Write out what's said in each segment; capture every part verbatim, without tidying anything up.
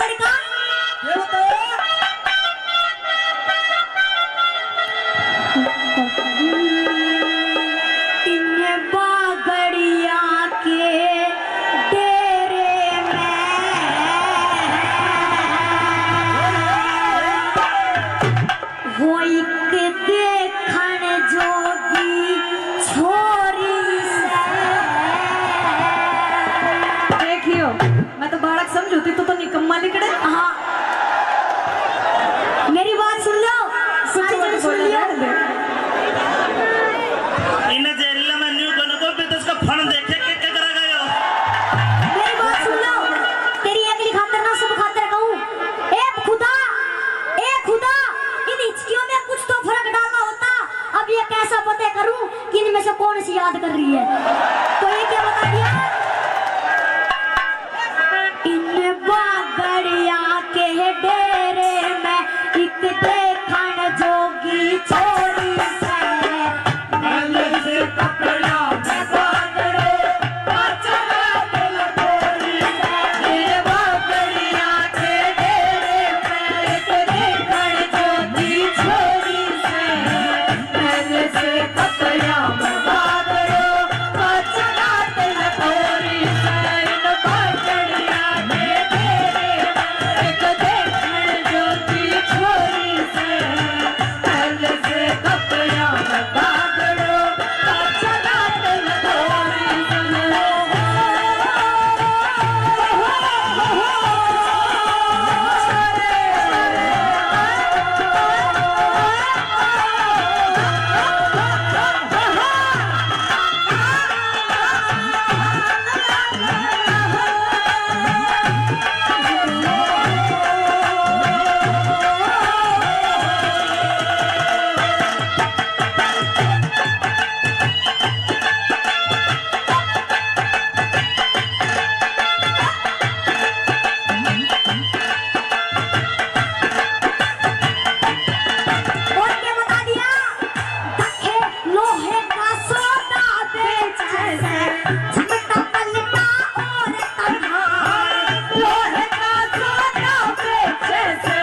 लड़का। ये बताओ। इन बागड़िया के डेरे में वो एक देखण जोगी छोरी से। देखियो, मैं तो बालक समझू थी, तू तो निकम्मा लिकड़े। हाँ, मेरी बात सुन लो, कुछ सारी मत जगह सुन बोलो, लियो। रहने दे। इन्हें जेल में न्यू कनको भी तो उसका फण देखे के, के करा गयो। मेरी बात सुन लो, तेरी अगली खातर ना शुभ खातर कहूँ। ए खुदा, ए खुदा, इन हिचकियों में कुछ तो फर्क डालना होता। अब ये कैसा पता करूं कि इनमें से कौन सी याद कर रही है? तो ये क्या बता दिया? इन बागड़िया के डेरे में एक देखण जोगी छोरी से। और क्या बता दिया? दखे लोहे का सौदा बेचे से, झमटा पलटा और तलवार। लोहे का सौदा बेचे से,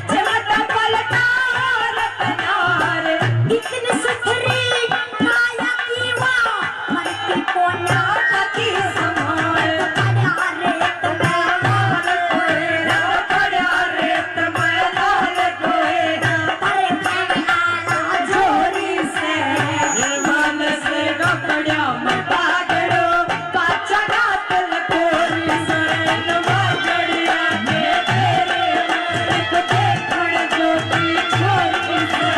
झमटा पलटा और तलवार। इतनी सुथरी काया की वाह, मरती कोन्या की समान। पड़ा रेत में लाल कोयला, पड़ा रेत में लाल कोयला। अरे काला जोरी से, ये मन से कपड़ा में पागड़ो, पाछा गात लकोरी से, नवा गड़िया के तेरे में एक देखण जोगी छोरी से।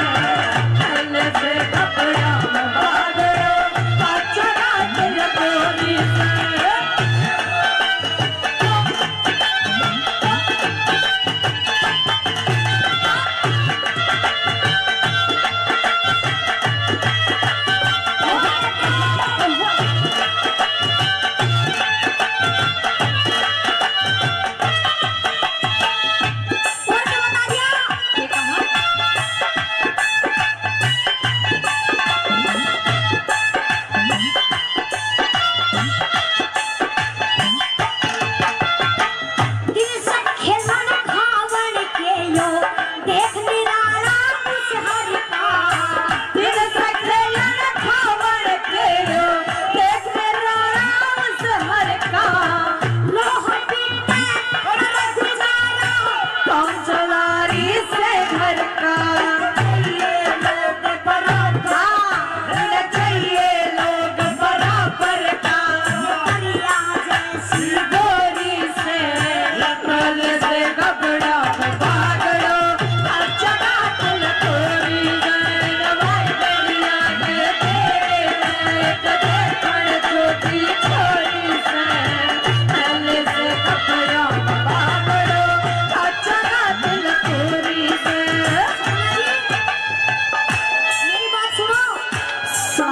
मेरी बात सुनो,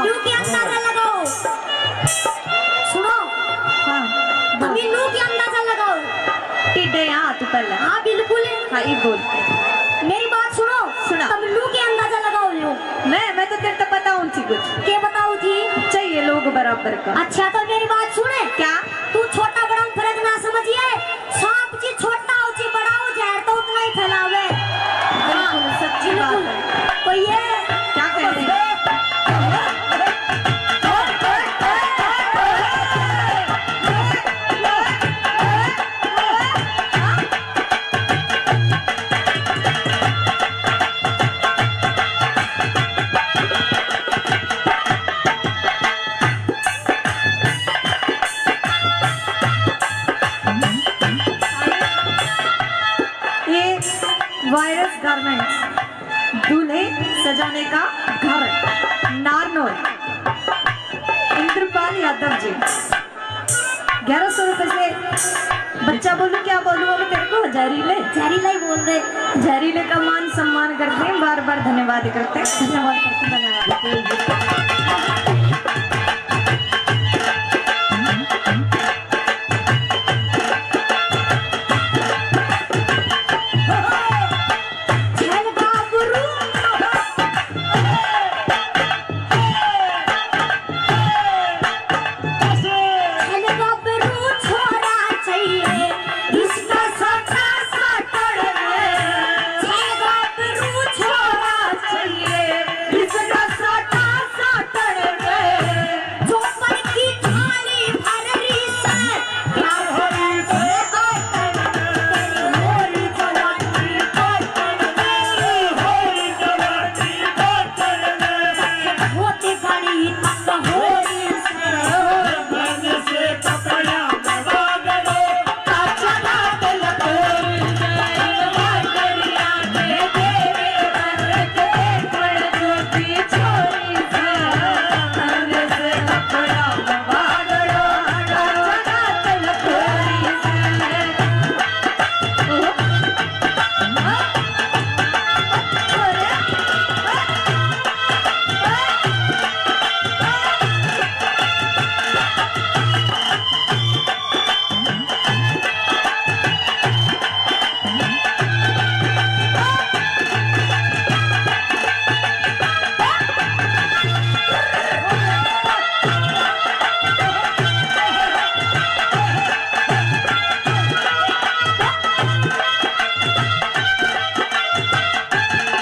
न्यू के अंदाजा लगाओ। सुनो। हाँ, बोल। अभी न्यू के अंदाजा लगाओ। टिड्डे यहाँ आ तू पहले। हाँ, बिल्कुल। हाँ, ये बोल। मेरी बात सुनो। सुना। तब न्यू के अंदाजा लगाओ न्यू। मैं, मैं तो तेरे तो बताऊँ थी कुछ। के बताओ थी? चाहिए लोग बराबर का। अच्छा, तो मेरी बात सुने। क्या? तू छोटा बड़ा में फर्क ना समझिए। सांप जी छोटा हो जी, वायरस गारमेंट्स, दूल्हे सजाने का घर, नारनौल, इंद्रपाल यादव जी। ग्यारह सौ रुपए से बच्चा बोलूं, क्या बोलूं, अब तेरे को जहरीले, जहरीला ही बोल दे। जहरीले का मान सम्मान करते हैं, बार बार धन्यवाद करते हैं, धन्यवाद करते हैं, धन्यवाद।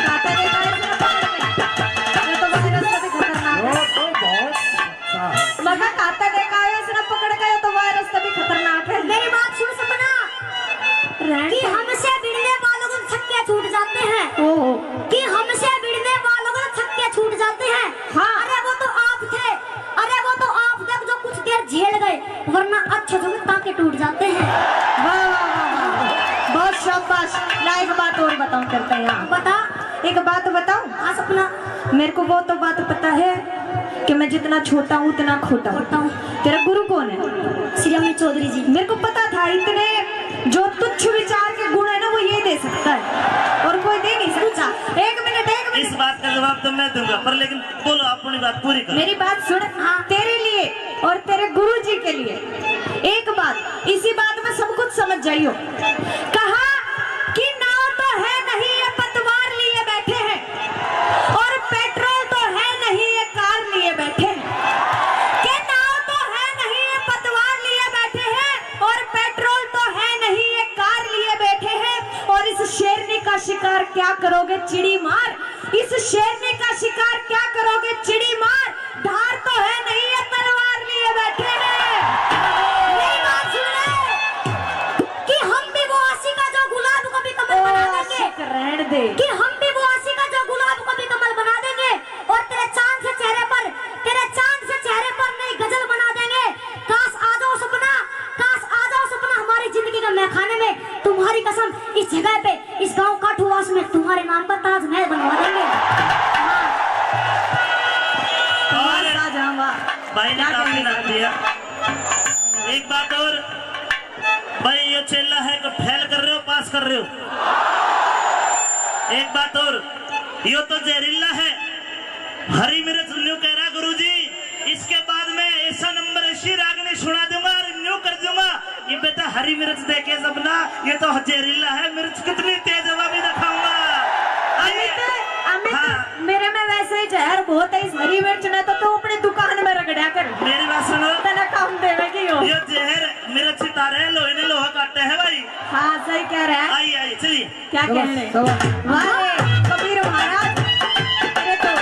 काटा देखा है इसने पकड़ के? ये तो वायरस से भी खतरनाक है। वो तो बहुत अच्छा है। मगर काटा देखा है इसने पकड़ के, ये तो वायरस से भी खतरनाक है। मेरी बात सुन सपना, रहन कि दे। हमसे भिड़ने वालों को छक्के छूट जाते हैं। ओहो। कि हमसे भिड़ने वालों को छक्के छूट जाते हैं। हाँ। अरे वो तो आप थे, अरे वो तो आप थे जो कुछ देर झेल गए, वरना अच्छे जो टांके टूट जाते हैं। वाह, वाह, वाह, वाह। बहुत शाबाश। ना एक बात और बताऊं, करते हैं यहाँ। बता। एक बात बताऊं? हाँ सपना। मेरे को वो तो बात पता है कि मैं जितना छोटा हूँ उतना खोटा हूँ। खोटा हूँ। तेरा गुरु कौन है? श्री अमित चौधरी जी। मेरे को पता था इतने जो तुच्छ विचार के गुण है ना, वो ये दे सकता है और कोई दे नहीं सकता। एक मिनट, एक मिनट। इस बात का जवाब तो मैं दूंगा, पर लेकिन बोलो, अपनी बात पूरी करो। मेरी बात सुन। हाँ। तेरे लिए और तेरे गुरु जी के लिए एक बात, इसी बात में सब कुछ समझ जाइयो। कहा कि नाव तो है नहीं ये पतवार लिए बैठे हैं और पेट्रोल तो है नहीं ये कार लिए बैठे हैं। कि नाव तो है नहीं ये पतवार लिए बैठे हैं और पेट्रोल तो है नहीं ये कार लिए बैठे हैं। और इस शेरनी का शिकार क्या करोगे चिड़ी मार, इस शेरनी का शिकार क्या करोगे चिड़ी मार, धार तो है नहीं ये तलवार लिए बैठे हैं। मेरी बात सुन ले कि हम भी वो आशिक है जो गुलाब को भी कमल ओ, बना देंगे। आशिक रहन दे। कि हम भी वो आशिक है जो गुलाब को भी कमल बना देंगे और तेरे चांद से चेहरे पर, तेरे चांद से चेहरे पर नई गजल बना देंगे। काश आ जाओ सपना, काश आ जाओ सपना हमारी जिंदगी के महखाने में। तुम्हारी कसम, इस जगह पे, इस गांव काठूवास में तुम्हारे नाम पर ताजमहल बनवा देंगे। हाँ। और वाह, शाहजहां, वाह। भाई ने क्या काफी कहने नाम का दिया। एक बात और, भाई, ये चेला है, को फेल कर रहे हो, पास कर रहे हो? एक बात और, यो तो जहरीला है। हरी मिर्च न्यू कह रहा गुरुजी, इसके बाद में ऐसा नंबर, ऐसी रागनी सुना दूंगा और न्यू कर दूंगा। ये बेटा हरी मिर्च देखे सपना, ये तो जहरीला है, मिर्च कितनी तेज है, वो भी दिखाऊंगा। आइए। अमित, अमित, हाँ। मेरे में वैसे ही जहर बहुत है, इस हरी मिर्च ने तो तू अपनी दुकान में रगड़ा कर। मेरी बात सुनो। तने काम देवे की हो। ये जहर मिर्च सितारे लोहे ने लोहा काटे है भाई। हाँ, सही कह रहा है। आइए, आइए, चलिए। क्या चलो, कहने? चलो। वाह रे, कबीर महाराज, तेरे तो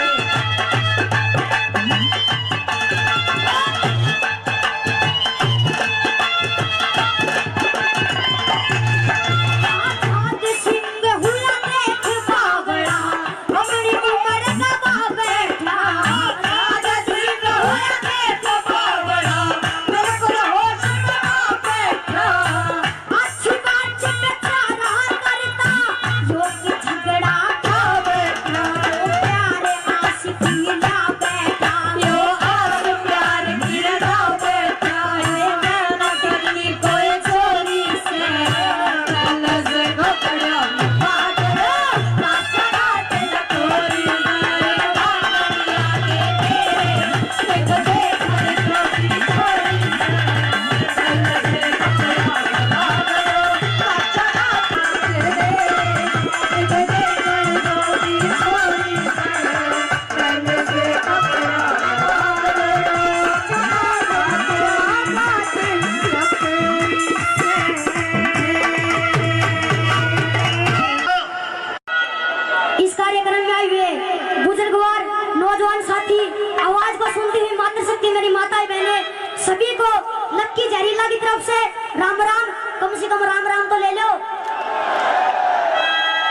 सुनती हुई मातृशक्ति, मेरी माताएं बहनें, सभी को लक्की जहरीला की तरफ से राम राम। कम से कम राम राम तो ले लो।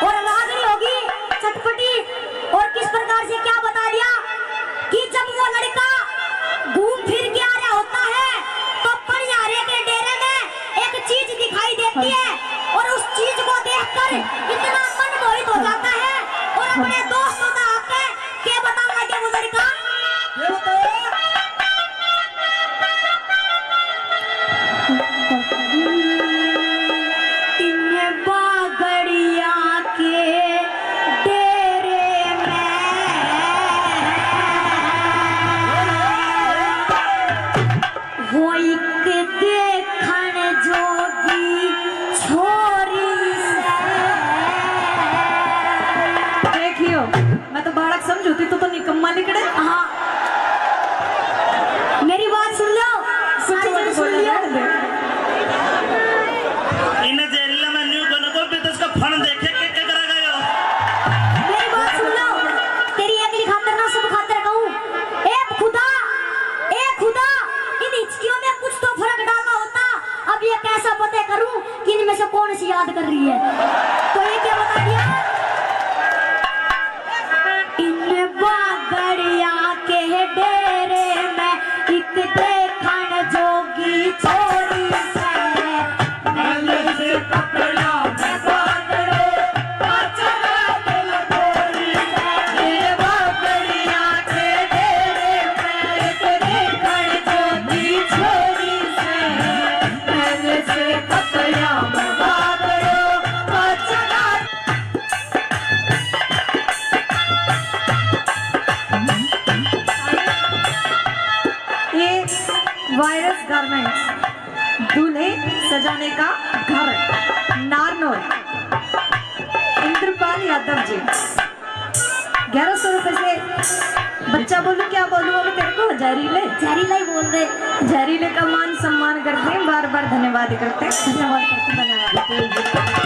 और रागनी होगी चटपटी। और किस प्रकार से क्या बता दिया कि जब वो लड़का घूम फिर के आ रहा होता है तो पनिहारे के डेरे में एक चीज दिखाई देती है और उस चीज को देखकर इतना मन मोहित हो जाता है और अपने दोस्तों का आके के बताऊंगा, के वो लड़का। ये बताओ। इन बागड़िया के डेरे में हो एक देखण जोगी छोरी से। देखियो, मैं तो बालक समझूती, तू तो निकम्मा लिकड़े। हाँ, मेरी बात सुन लो, कुछ सारी मत सुन बोलो, लियो। रहने दे। इन्हें जेल में न्यू बन को भी तो इसका फन देखे के, के करा गयो। मेरी बात सुन लो, तेरी एकली खातर ना सब खातर कहूँ। ए खुदा, ए खुदा, इन हिचकियों में कुछ तो फर्क डालना होता। अब ये कैसा पता करूं कि इनमें से कौन सी याद कर रही है? तो ये क्या बता दिया? इन बागड़िया के डेरे में एक देखण जोगी छोरी से। ये वायरस गारमेंट्स, दूल्हे सजाने का घर, नारनौल, इंद्रपाल यादव जी। ग्यारह सौ रुपए से बच्चा बोलूं, क्या बोलूं, अब तेरे को जहरीले। जहरीला ही बोल दे। जहरीले का मान सम्मान करते हैं, बार बार धन्यवाद करते हैं। धन्यवाद करते हैं, धन्यवाद।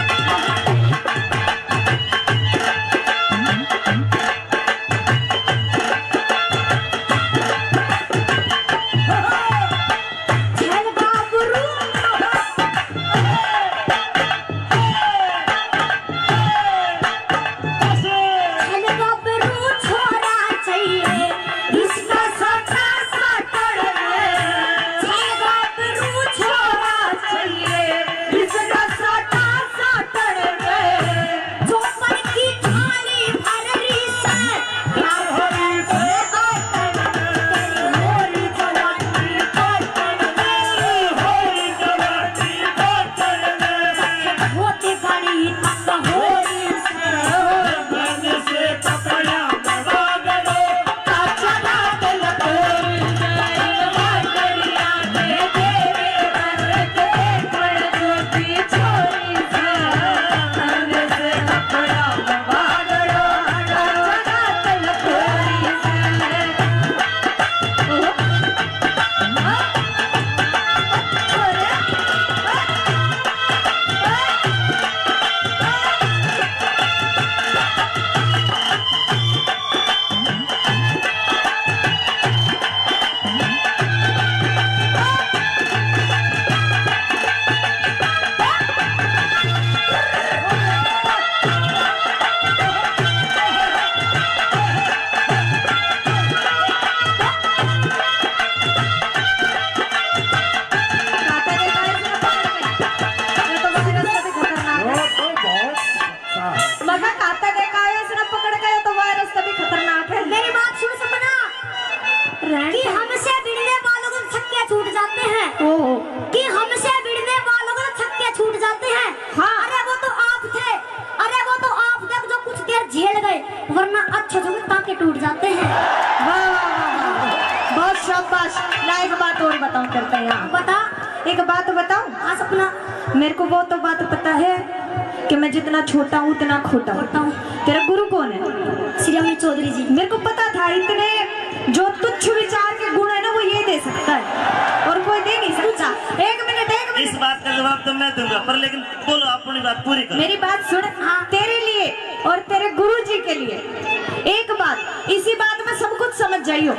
खाता देखा है इसने पकड़ के? ये तो वायरस से भी खतरनाक है। वो तो बहुत अच्छा। मगर खाता देखा है इसने पकड़ के, ये तो वायरस से भी खतरनाक है। मेरी बात सुन सपना, कि हमसे भिड़ने वालों को छक्के छूट जाते हैं। ओहो। कि हमसे भिड़ने वालों को छक्के छूट जाते हैं। हाँ। अरे वो तो आप थे, अरे वो तो आप देख जो कुछ देर झेल गए, वरना अच्छे जो टांके टूट जाते हैं। वाह, वाह, वाह, वाह। बहुत शाबाश। ना एक बात और बताऊं, करते हैं यहाँ। बता। एक बात बताऊं? हाँ सपना। मेरे को वो तो बात पता है कि मैं जितना छोटा हूँ उतना खोटा हूँ। खोटा हूँ। तेरा गुरु कौन है? श्री अमित चौधरी जी। मेरे को पता था इतने जो तुच्छ विचार के गुण है ना, वो ये दे सकता है और कोई दे नहीं सकता। एक मिनट, एक मिनट। इस बात का जवाब तो मैं दूंगा, पर लेकिन बोलो, अपनी बात पूरी करो। मेरी बात सुन। हाँ। तेरे लिए और तेरे गुरु जी के लिए एक बात, इसी बात में सब कुछ समझ जाइयो।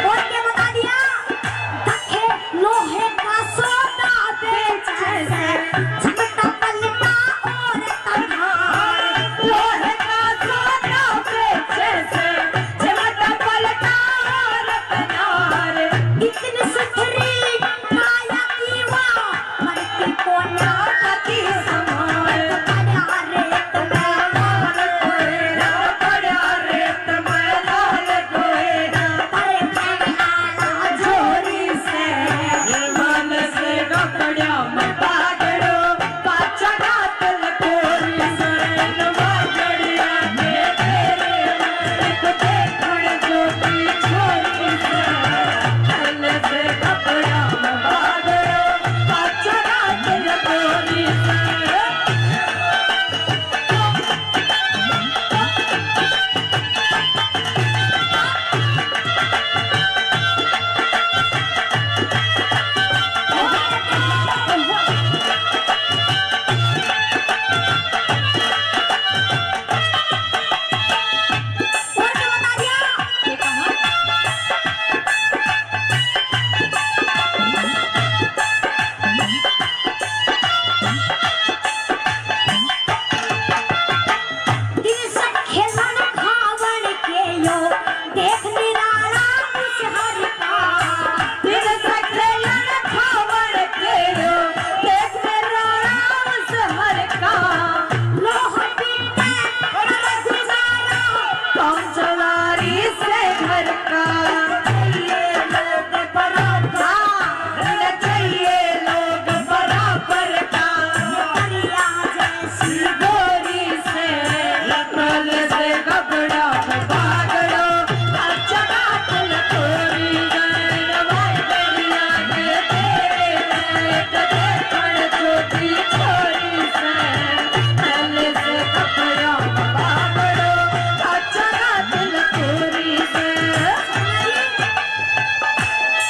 और क्या बता दिया? दखे लोहे का सौदा बेचे से, झमटा पलटा और तनहार। लोहे का सौदा बेचे से, झमटा पलटा और तनहार। इतनी सुथरी काया की वो, मरती कोन्या पति समान। पड़ा रेत में लाल कोयला, पड़ा रेत में लाल कोयला। अरे पहला जोरी से, मन से कपड़ा में बागड़ो, पाछा गात लकोरी से, नवा गड़िया के तेरे में, एक देखण जोगी छोरी से।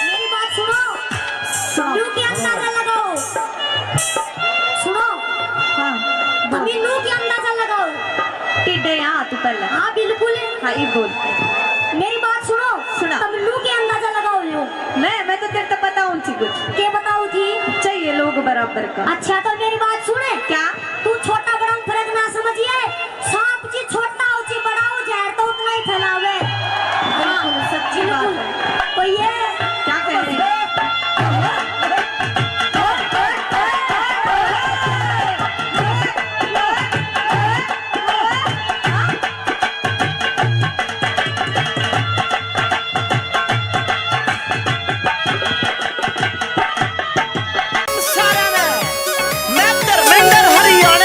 मेरी बात सुनो। सुनो। लू के अंदाजा लगाओ। सुनो। हाँ। अभी लू के अंदाजा लगाओ। टिड्डे यहाँ तू पहले। हाँ, बिल्कुल। हाँ, ये बोल। मेरी बात सुनो। सुना। तुम लू के अंदाजा लगाओ यो। मैं, मैं तो तेरे तो बताऊँ थी कुछ। के बताओ थी? चाहिए लोग बराबर का। अच्छा, तो मेरी बात सुने। क्या? तू छोटा बड़ा में फर्क ना समझिए। सांप जी छोटा हो जी, बड़ा हो, जहर तो उतना ही फैलावे। बिल्कुल, सच्ची बात है। तो ये क्या कह रहे हैं? सारा ने मैं धर्मेंद्र हरियाणा।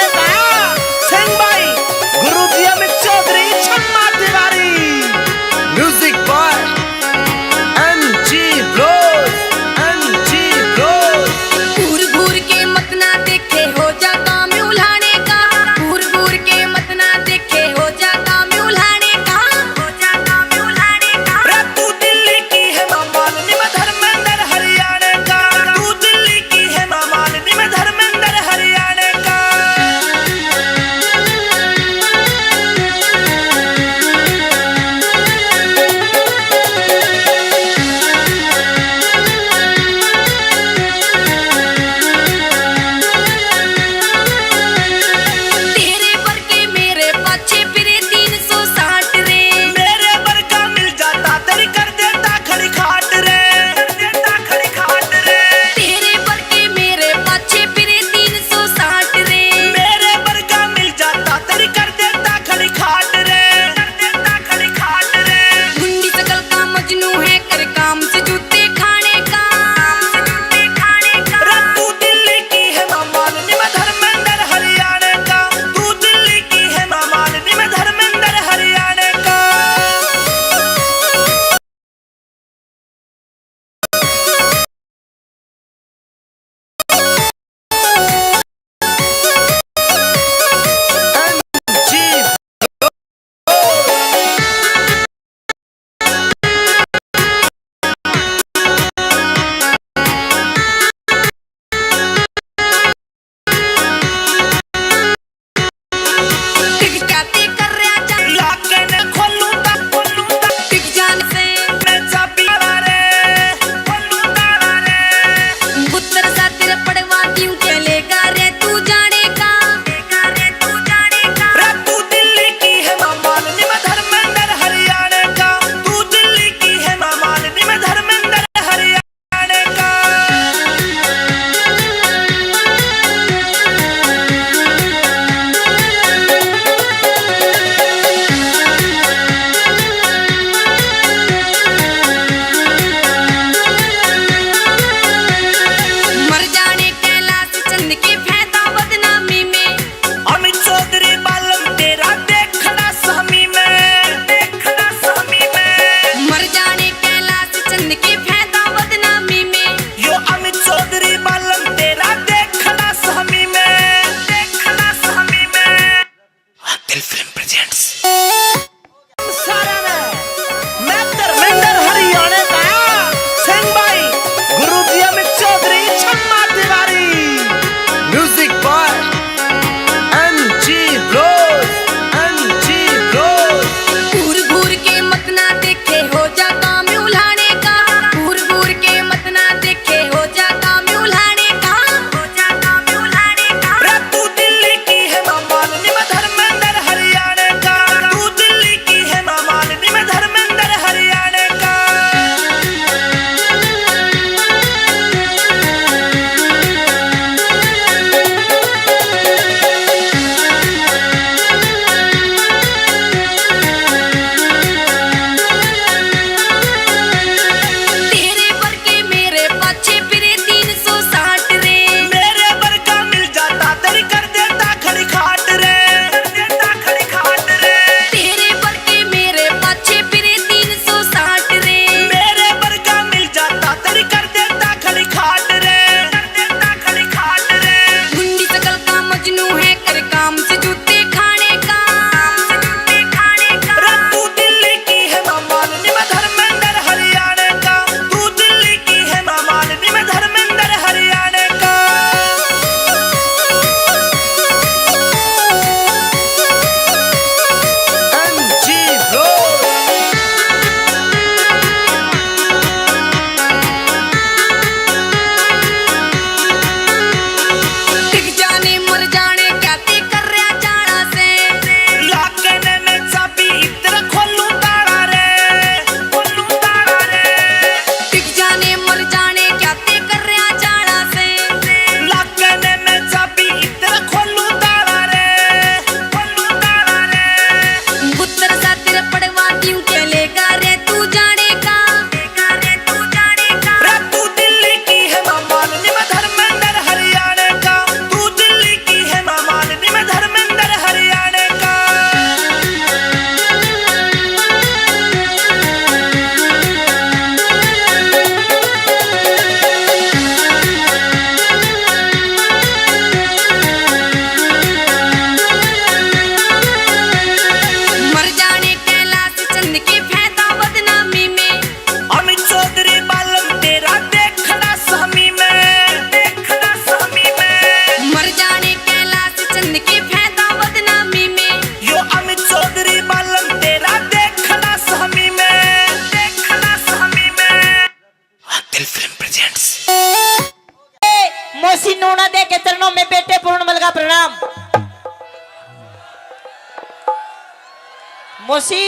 मौसी,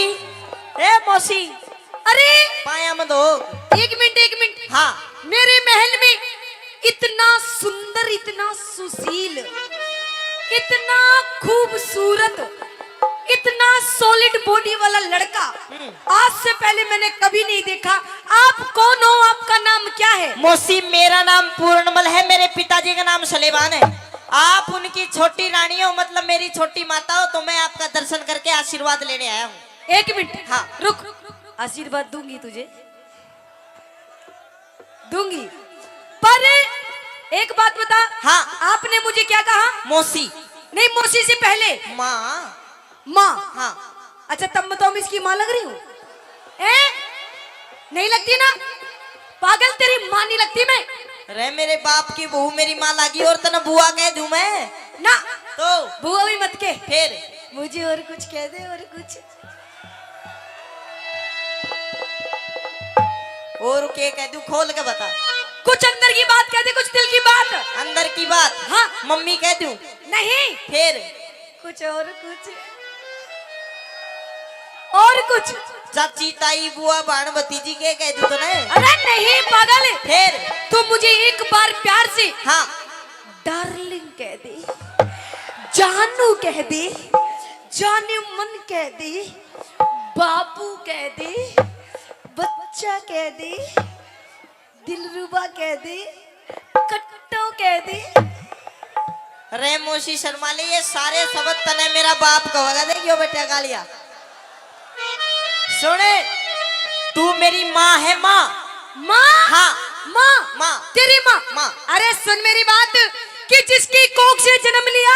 ए मौसी, अरे, पाया मत हो। एक मिनट, एक मिनट। हाँ। मेरे महल में इतना सुंदर, इतना सुशील, इतना खूबसूरत, इतना सॉलिड बॉडी वाला लड़का हम्म। आज से पहले मैंने कभी नहीं देखा। आप कौन हो? आपका नाम क्या है? मौसी, मेरा नाम पूर्णमल है, मेरे पिताजी का नाम सलेमान है। आप उनकी छोटी रानी हो, मतलब मेरी छोटी माता हो, तो मैं आपका दर्शन करके आशीर्वाद लेने आया हूँ। एक मिनट, हाँ। रुक, आशीर्वाद दूंगी तुझे, दूंगी, पर एक बात बता। हाँ। आपने मुझे क्या कहा? मौसी। नहीं, मौसी से पहले माँ। माँ। हाँ। अच्छा, तब मैं तो इसकी माँ लग रही हूँ, हैं? नहीं लगती ना पागल, तेरी माँ नहीं लगती मैं। रे मेरे बाप की बहू मेरी माँ लागी और तने बुआ कह दूं मैं? ना। तो? बुआ भी मत के। फिर? मुझे और कुछ कह दे, और कुछ। और के कह दूं, खोल के बता। कुछ अंदर की बात कह दे, कुछ दिल की बात। अंदर की बात? हाँ। मम्मी कह दूं? नहीं। फिर? कुछ और कुछ। और कुछ। चाची, ताई, बुआ, भाण, भतीजी के कह दूं तने? अरे नहीं पागल। फिर? तू मुझे एक बार प्यार से हाँ। डार्लिंग कह दे, जानू कह दे, जाने मन कह दे, बाबू कह दे, बच्चा कह दे, दिलरुबा कह दे, कट्टो कह दे। रे मौसी शर्मा ले, ये सारे शब्द तने मेरा बाप कहेगा। देखियो बेटा गालिया। सुने, तू मेरी माँ है, माँ। माँ? हाँ। माँ? माँ। तेरी माँ? माँ। अरे सुन मेरी बात, कि जिसकी कोख से जन्म लिया,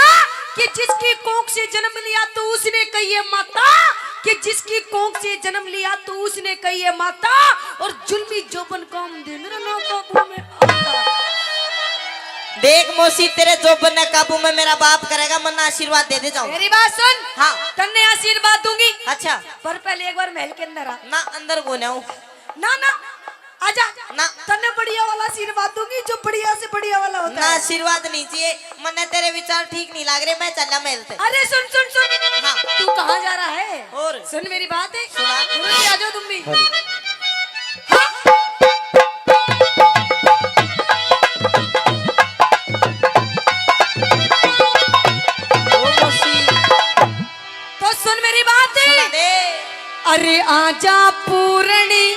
कि जिसकी कोख से जन्म लिया, तो उसने कही है माता, कि जिसकी कोख से जन्म लिया, तो उसने कही है माता, और जुल्मी जोबन काम दे मेरा ना काबू में आता। देख मौसी, तेरे जोबन ने काबू में मेरा बाप करेगा, मन्ना आशीर्वाद दे दे जाओ। मेरी बात सुन। हाँ। तन्ने आशीर्वाद दूंगी। अच्छा। पर पहले एक बार महल के अंदर आ। ना, अंदर को ना हूँ। ना, ना, आजा। ना। तन्ने बढ़िया वाला आशीर्वाद दूंगी, जो बढ़िया से बढ़िया वाला होता ना, है। आशीर्वाद नहीं चाहिए, मन्ने तेरे विचार ठीक नहीं लाग रहे, मैं चला महल ते। अरे सुन, सुन, सुन। हाँ। तू कहाँ जा रहा है? और? सुन मेरी बात है। सुना। गुरु जी, आ जाओ तुम भी। हेलो। हाँ। ओ मौसी। तो सुन मेरी बात। सुना दे। अरे आजा पूरणी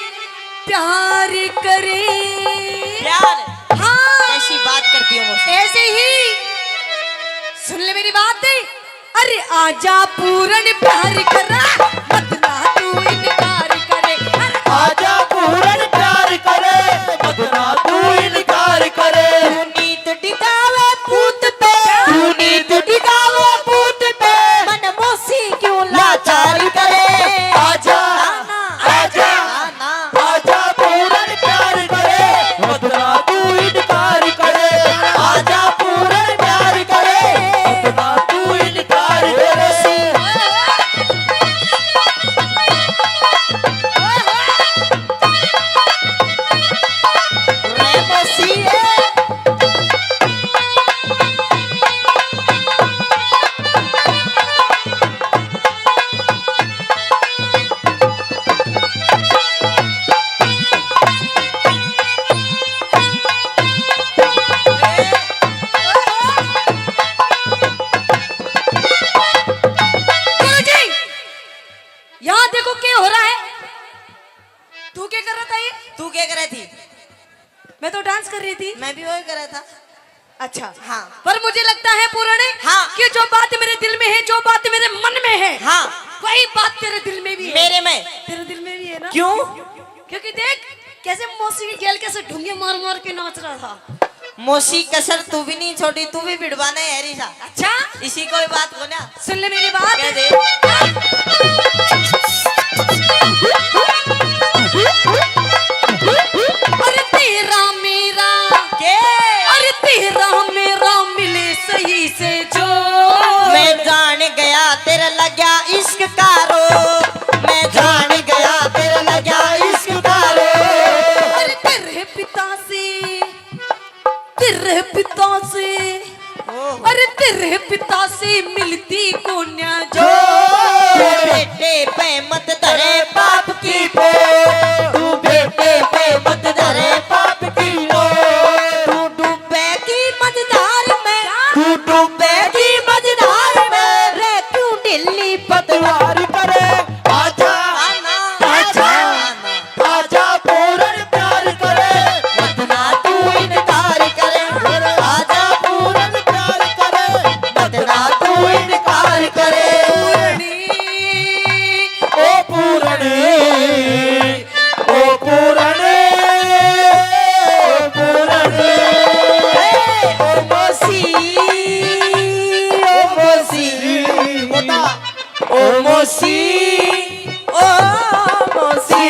प्यार करे। प्यार? हाँ। कैसी बात करती हो मौसी? ऐसे ही। सुन ले मेरी बात। अरे आजा पूरण प्यार करा, मत ना तू इनकार करे। अरे आजा पूरण प्यार करे, मत ना तू इनकार करे। तू नीत टिकावे पूत पे, तू नीत टिकावे पूत पे, मन मौसी क्यों लाचार करे। आजा, ना, ना। आजा, ना, ना। आजा पूरण प्यार करे, मत ना तू इनकार करे। आजा पूरण प्यार करे, मत ना तू इनकार करे। रे मसीहे। गुरुजी, यहाँ देखो क्या हो रहा है। तू क्या कर रहा था ये? तू क्या कर रही थी? मैं तो डांस कर रही थी। मैं भी वही कर रहा था। अच्छा। हाँ। पर मुझे लगता है पूरणे, हाँ। कि जो बात मेरे दिल में है, जो बात मेरे मन में है, हाँ। वही बात तेरे दिल में भी है। मेरे में। तेरे दिल में भी है ना? क्यों? क्योंकि देख कैसे मौसी की गेल कैसे ढूंगे मार मार के नाच रहा था। मौसी कसर तू भी नहीं छोड़ी, तू भी भिड़वाना है री सा। अच्छा? इसी कोई बात को ना। सुन ले मेरी बात। कह दे। अरे तेरा मेरा, के? अरे तेरा मेरा मिले सही से जो। मैं जान गया तेरा लग्या इश्क का रोग, मैं जान गया तेरा लग्या इश्क का रोग। अरे तेरे पिता से, तेरे पिता से, ओहो। अरे तेरे पिता से मिलती कोन्या जो। जो बेटे पे मौसी, ओ मौसी।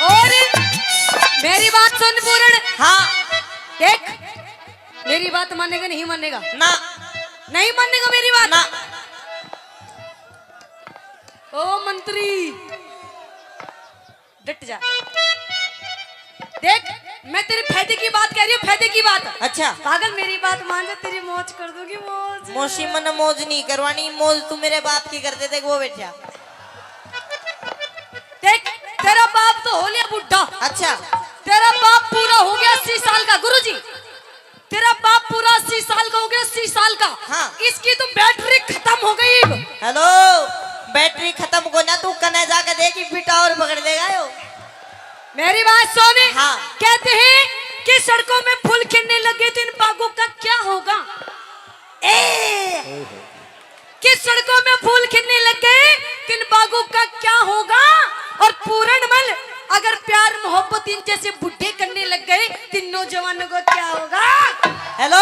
और मेरी बात सुन पूर्ण। हाँ। देख, मेरी बात मानेगा, नहीं मानेगा? ना। नहीं मानेगा मेरी बात? ना। ओ मंत्री, डट जा। देख, मैं तेरे फायदे की बात कह रही हूँ, फायदे की बात। अच्छा। पागल, मेरी बात मान जा, तेरी मौज कर दूंगी, मौज। मौसी, मन्ने मौज नहीं करवानी, मौज तू मेरे बाप की कर दे, देख वो बैठा। देख, तेरा बाप तो हो लिया बुढ़ा। अच्छा। तेरा बाप पूरा हो गया अस्सी साल का, गुरुजी। तेरा बाप पूरा अस्सी साल का हो गया, अस्सी साल का। हाँ। इसकी तो बैटरी खत्म हो गई। हेलो, बैटरी खत्म को ना, तू कने जाके देखी, बेटा और पकड़ लेगा यो। मेरी बात सुन। हाँ। कहते हैं कि सड़कों में फूल खिलने लगे तो इन बागों का क्या होगा? ए, कि सड़कों में फूल खिलने लग गए, तो इन बागों का क्या होगा? और पूरन मल, अगर प्यार मोहब्बत इन जैसे बुढ़े करने लग गए, तो इन नौजवानों को क्या होगा? हेलो,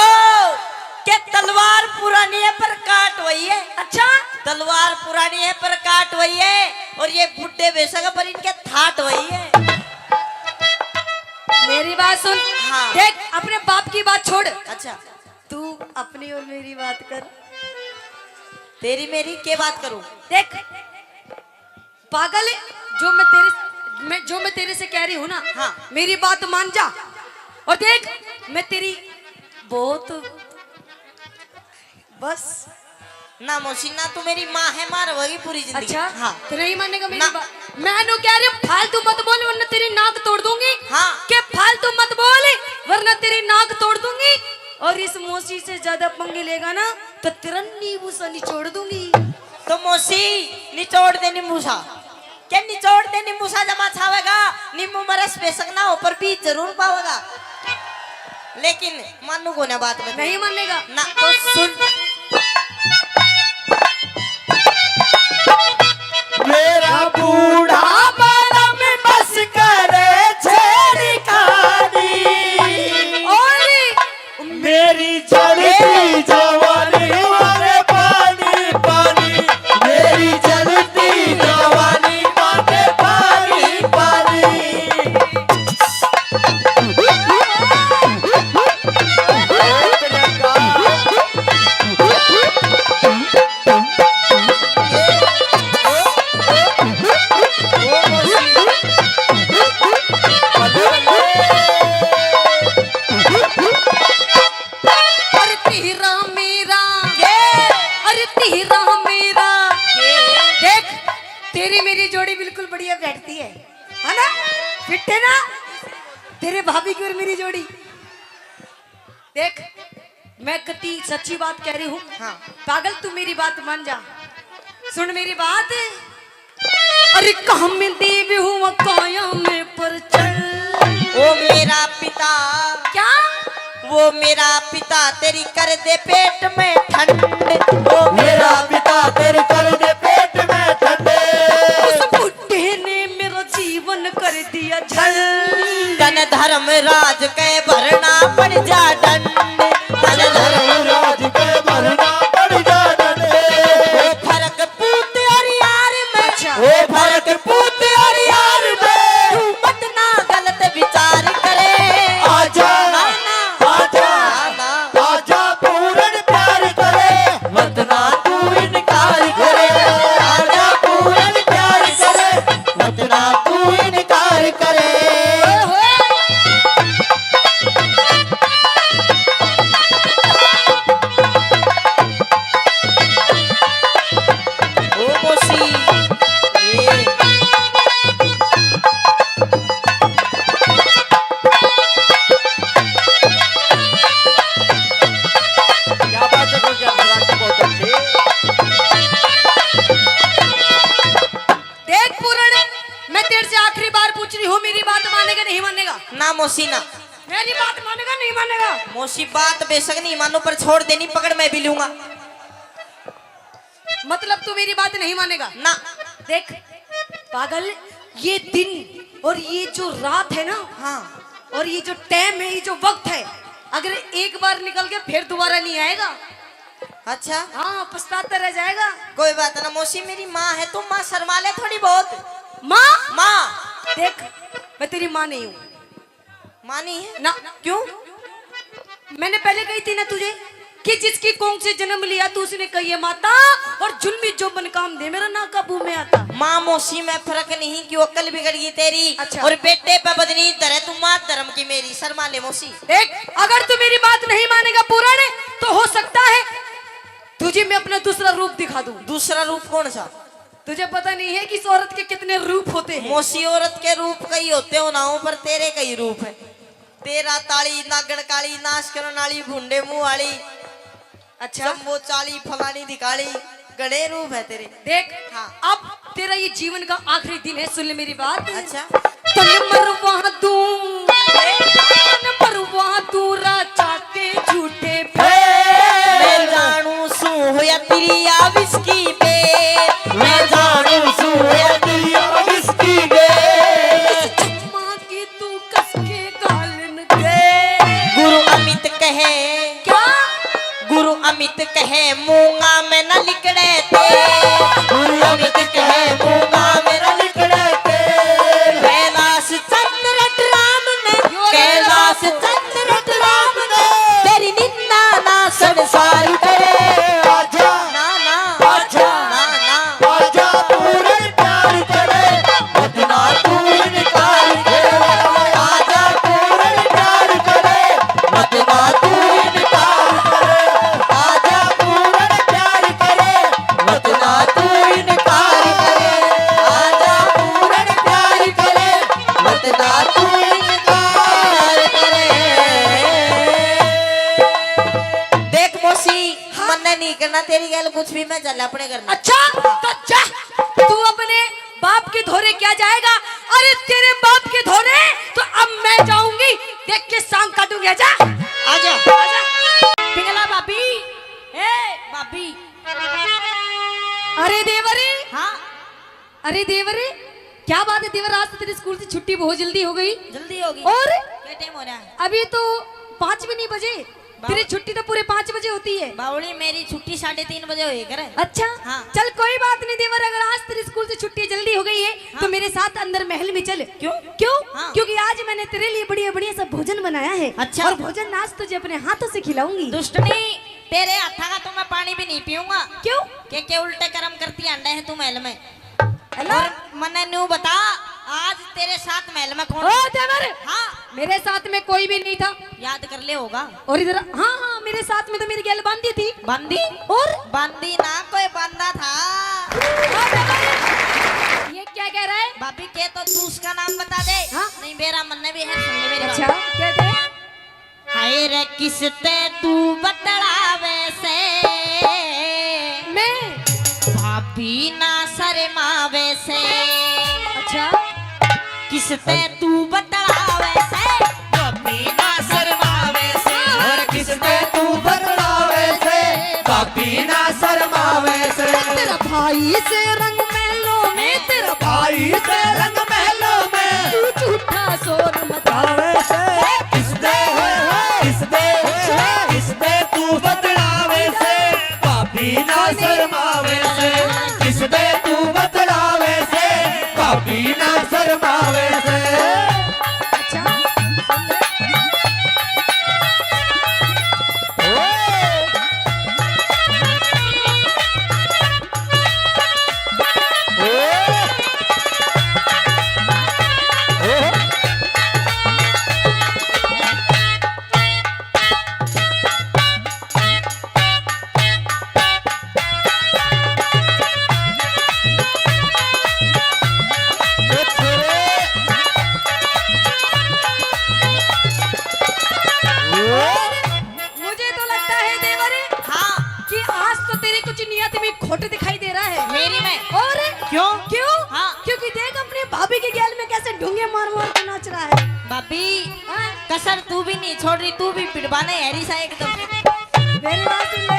के तलवार पुरानी है पर काट वही है। अच्छा? तलवार पुरानी है पर काट वही है, और ये बुढ़े बेशक है पर इनके थाट वही है। मेरी बात सुन। हाँ। देख, अपने बाप की बात छोड़। अच्छा। तू अपनी और मेरी बात कर। तेरी मेरी के बात करूं? देख पागल, जो मैं तेरे, मैं, जो मैं तेरे से कह रही हूँ ना, हाँ। मेरी बात मान जा। और देख, मैं तेरी बहुत, बस। ना मौसी, ना तू मेरी माँ है, माँ रहोगी पूरी जिंदगी। अच्छा? हाँ। तो नहीं मानेगा मेरी ना। बात? मैं नु कह रही हूँ, फालतू मत बोल, वरना तेरी नाक तोड़ दूंगी। हाँ। के फालतू मत बोल, वरना तेरी नाक तोड़ दूंगी। और इस मौसी से ज्यादा पंगे लेगा ना, तो तेरा नींबू सा निचोड़ दूंगी। तो मौसी, निचोड़ दे नींबू सा। के निचोड़ दे नींबू सा, जमा छावेगा, नींबू में रस बेशक ना हो, पर बीज जरूर पावेगा। लेकिन मानू को ना बात में। नहीं मानेगा? ना। तो सुन। मेरा बूढ़ा बड़ा में बस करे छेड़खानी। और मेरी जलती जवानी मारे पानी पानी, मेरी जलती जवानी मारे पानी पानी। अरे तेरा मेरा, के? अरे तेरा मेरा, के? देख, तेरी मेरी जोड़ी बिल्कुल बढ़िया बैठती है, है ना? फिट है ना तेरे भाभी की और मेरी जोड़ी? देख, मैं कती सच्ची बात कह रही हूँ। हाँ। पागल, तू मेरी बात मान जा, सुन मेरी बात। अरे कहाँ में देव हुआ काया में पर चल। ओ मेरा पिता। क्या? वो मेरा पिता तेरी कर दे पेट में ठंड। वो मेरा पिता तेरी कर दे पेट में ठंड। उस बुढ़े ने मेरा जीवन कर दिया झंड। तन धर्मराज के भरना पड़ जा डंड। तन धर्मराज के भरना पड़ जा डंड। ओ फरक पूत और यार में। अच्छा। ओ फरक पूत और यार में। तू मत ना गलत विचार करे। आजा, ना, ना। आजा, ना, ना। आजा पूरन प्यार करे। मत ना तू इनकार करे। आजा पूरन प्यार करे। मत ना तू इनकार करे। ओ मौसी, ए। क्या बात है, गुलजार सराठी, बहुत अच्छे। देख पूरण, मैं तेरे से आखिरी बार पूछ रही हूँ, मेरी बात मानेगा, नहीं मानेगा? ना मौसी ना। मेरी बात मानेगा, नहीं मानेगा? मौसी, बात बेशक नहीं मानू, पर छोड़ देनी पकड़ मैं भी लूंगा। मतलब तू मेरी बात नहीं मानेगा? ना। देख पागल, ये दिन और ये जो रात है ना, हाँ। और ये जो टाइम है, ये जो वक्त है, अगर एक बार निकल गया फिर दोबारा नहीं आएगा। अच्छा। हाँ, पछताता रह जाएगा। कोई बात ना मौसी, मेरी माँ है, तू माँ शर्मा ले थोड़ी बहुत। माँ? माँ। देख, मैं तेरी माँ नहीं हूँ। माँ नहीं है? ना। क्यों? मैंने पहले कही थी ना तुझे कि जिसकी कोख से जन्म लिया तू उसने कही है माता, और जुल्मी जो मन काम दे मेरा ना काबू में आता। माँ मौसी में फर्क नहीं, क्यों अक्ल बिगड़ गई तेरी? अच्छा। और बेटे पे बदनी धरे तू, माँ धर्म की मेरी, शर्मा ले मौसी। देख, अगर तू मेरी बात नहीं मानेगा पूरण, तो हो सकता है तुझे मैं अपना दूसरा रूप दिखा दूं। दूसरा रूप कौन सा? तुझे पता नहीं है कि इस औरत के कितने रूप होते हैं। मौसी, औरत के रूप कई होते हो ना हो, पर तेरे कई रूप है। तेरा ताली, नागण काली, नाश करण वाली, भुंडे मुंह वाली, अच्छा। शंभो चाली, फलानी दिखाली, घणे रूप है तेरे। देख, हाँ। अब तेरा ये जीवन का आखिरी दिन है, सुन ले मेरी बात। अच्छा। तन मरवा दूं, तन मरवा दूं राजा के झूठे फेर। मैं जानू सूं होया तेरी आ विस्की बेर, मैं जानू सूं होया तेरी आ विस्की बेर। इस चम्मा की तू कस के गालन दे। गुरु अमित कहे, क्या? गुरु अमित कहे मूंगा में न लिकड़े तेल। गुरु अमित कहे मूंगा में न लिकड़े तेल। कैलाश चंद्र राम ने, यो रे। कैलाश चंद्र राम ने, तेरी निंदा ना संसार करे। आजा, ना, ना। आजा, ना, ना। आजा पूरण प्यार करे, मत ना तू इनकार करे। आजा पूरण प्यार करे, मत ना तू इनकार करे। आजा पूरण प्यार करे, मत ना तू इनकार करे। आजा पूरण प्यार करे, मत ना तू इनकार करे। देख मौसी, हाँ। मन्ने नहीं करना तेरी गैल कुछ भी, मैं चल अपने घर में। अच्छा, तो जा, तू अपने बाप के धोरे क्या जाएगा? अरे तेरे बाप के धोरे तो अब मैं जाऊंगी, देख के सांग काटूंगी। आजा। आजा। आजा। पिंगला भाभी, ए भाभी। अरे देवरे। हाँ। अरे देवरे, क्या बात है देवर, आज तो तेरे स्कूल से छुट्टी बहुत जल्दी हो गई। जल्दी हो गई। और? क्या टाइम हो रहा है? अभी तो पाँच भी नहीं बजे। बावली। तेरी छुट्टी तो पूरे पाँच बजे होती है। बावली, मेरी छुट्टी साढ़े तीन बजे होए करे। अच्छा? हाँ। चल कोई बात नहीं देवर, अगर आज तेरे स्कूल से छुट्टी जल्दी हो गई है, हाँ। तो मेरे साथ अंदर महल में चल। क्यों? क्यों? हाँ। क्योंकि आज मैंने तेरे लिए बढ़िया बढ़िया सा भोजन बनाया है। अच्छा। और भोजन आज तुझे अपने हाथों से खिलाऊंगी। दुष्टनी, तेरे हाथा का तो मैं पानी भी नहीं पीऊंगा। क्यों? के, के उल्टे कर्म करती आंडे है तू महल में। है ना? और मन्ने न्यू बता, आज तेरे साथ महल में कौन ओ था? देवर, हाँ। मेरे साथ में कोई भी नहीं था। याद कर ले होगा। और इधर, हाँ, हाँ, मेरे साथ में तो मेरी गैल बांधी थी। बांधी? और? बांधी ना, कोई बांधा था। ओ देवर, ये क्या कह रहा है? भाभी के तो तू उसका नाम बता दे। हाँ? नहीं, बेरा मन्ने भी है, सुन ले मेरी बात। अच्छा, कह दे। हाय रे किसते तू बतलावे से, मैं? भाभी ना शर्मावे से। अच्छा। किसते तू बतलावे से, भाभी ना शर्मावे से। और किसते तू बतलावे से, भाभी ना शर्मावे से। तेरा भाई से रंग महलों में, तेरा भाई से रंग महलों में। तू झूठा शोर मचावे से। किसदे, किसदे, किसदे तू बतलावे से, भाभी ना शर्मावे से। किसदे तू बतलावे से, भाभी ना शर्मावे से। अच्छा, सुन ले। मुझे तो लगता है देवर, हाँ। कि आज तो तेरी कुछ नियत में खोट दिखाई दे रहा है। मेरी में? और? क्यों? क्यों? हाँ। क्योंकि देख अपनी भाभी की गैल में कैसे ढूंगे मार मार के नाच रहा है। भाभी, हाँ? कसर तू भी नहीं छोड़ रही, तू भी पिटवाने हैरी सा एकदम। मेरी बात सुन ले।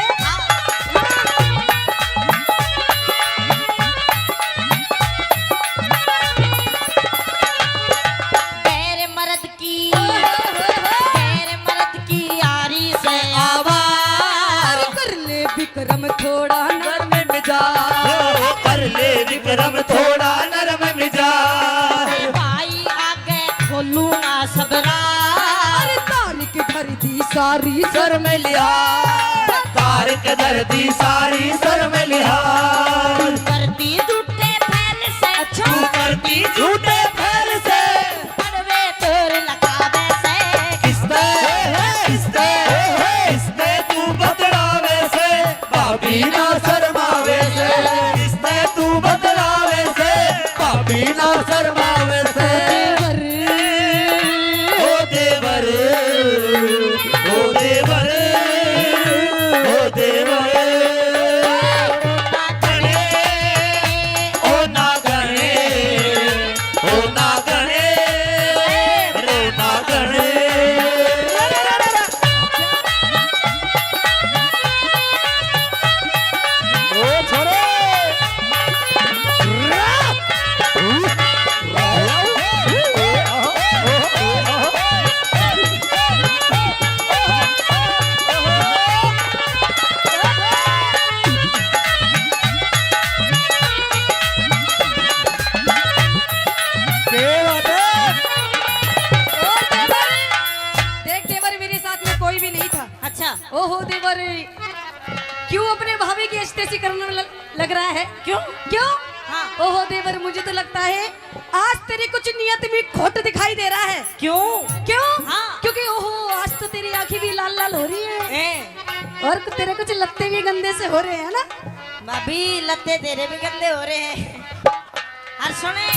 गैर मर्द की, गैर मर्द की यारी से आवार। कर ले विक्रम थोड़ा नरम मिजाज। ओ, कर ले विक्रम थोड़ा नरम मिजाज। भाई आगे खोलू ना सबरा। अरे तारिक धर दी सारी शर्म लिहाज। तारिक धर दी सारी शर्म लिहाज। करती झूठे फैल से। अच्छा। तू करती झूठे फैल से। पड़वे तोर लगावे से। किसते, किसते, किसते तू बतलावे से, भाभी ना शर्मावे से। किसते तू बतलावे से, भाभी ना शर्मावे से। देवर। ओ देवर, ओ देवर, ओ देवर। ओ नागणे, ओ नागणे, ओ नागणे। ओ छोरे। क्या बात है? और देवर, देख देवर, मेरे साथ में कोई भी नहीं था। अच्छा। ओहो देवर, क्यों अपने भाभी की ऐसी तैसी करने ल-, लग रहा है? क्यों? क्यों? हाँ। ओहो देवर, मुझे तो लगता है आज तेरी कुछ नियत में खोट दिखाई दे रहा है। क्यों? क्यों? हाँ। क्योंकि ओहो, आज तो तेरी आंखें भी लाल लाल हो रही है। ए। और तेरे कुछ लत्ते भी गंदे से हो रहे हैं ना? भाभी, लत्ते तेरे भी गंदे हो रहे हैं। और सुने,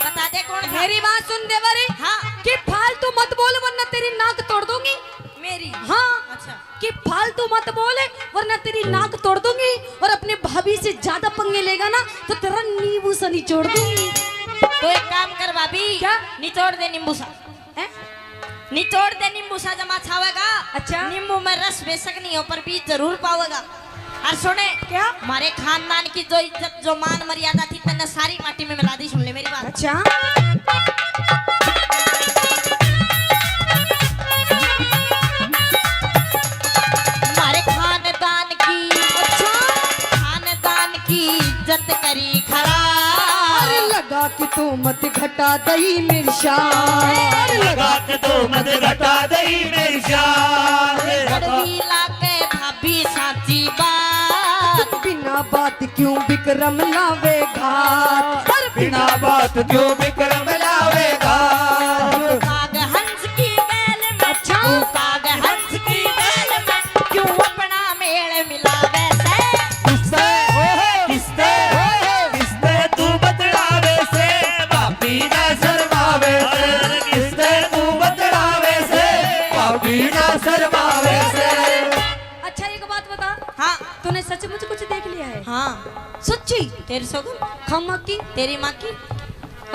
बता दे कौन था? मेरी बात सुन देवर। हाँ। कि फालतू मत बोल वरना तेरी नाक तोड़ दूंगी। मेरी? हाँ। अच्छा। कि फालतू मत बोल वरना तेरी नाक तोड़ दूंगी, और अपने भाभी से ज्यादा पंगे लेगा ना तो तेरा नींबू सा निचोड़ दूंगी। तो एक काम कर भाभी। क्या? निचोड़ दे नींबू सा। हैं? निचोड़ दे नींबू सा जमा छावेगा। अच्छा। नींबू में रस बेशक नहीं हो पर बीज जरूर पावेगा। और सुने, क्या? हमारे खानदान की जो इज्जत, जो मान मर्यादा थी, तन्ने सारी माटी में मिला दी। सुन ले मेरी बात। अच्छा। हमारे खानदान की, अच्छा। खानदान की इज्जत करी खराब। अरे लगा के तू मत घटा दई मेरी शान। अरे लगा के तू मत घटा दई मेरी शान। कड़वी लागे भाभी साची बात। बिना बात क्यों विक्रम लावे घात? अरे बिना बात क्यों विक्रम लावे घात? काग हंस की गैल में, अच्छा। काग हंस की गैल में क्यों अपना मेल मिलावे से? किससे, किससे, किससे तू बतलावे से? भाभी ना शर्मावे से। किससे तू बतलावे से? भाभी ना शर्मावे से। अच्छा, एक बात बता। हाँ। तूने सचमुच कुछ देख लिया है? हाँ। सच्ची? तेरी सोगन। खम्मा की? तेरी माँ की?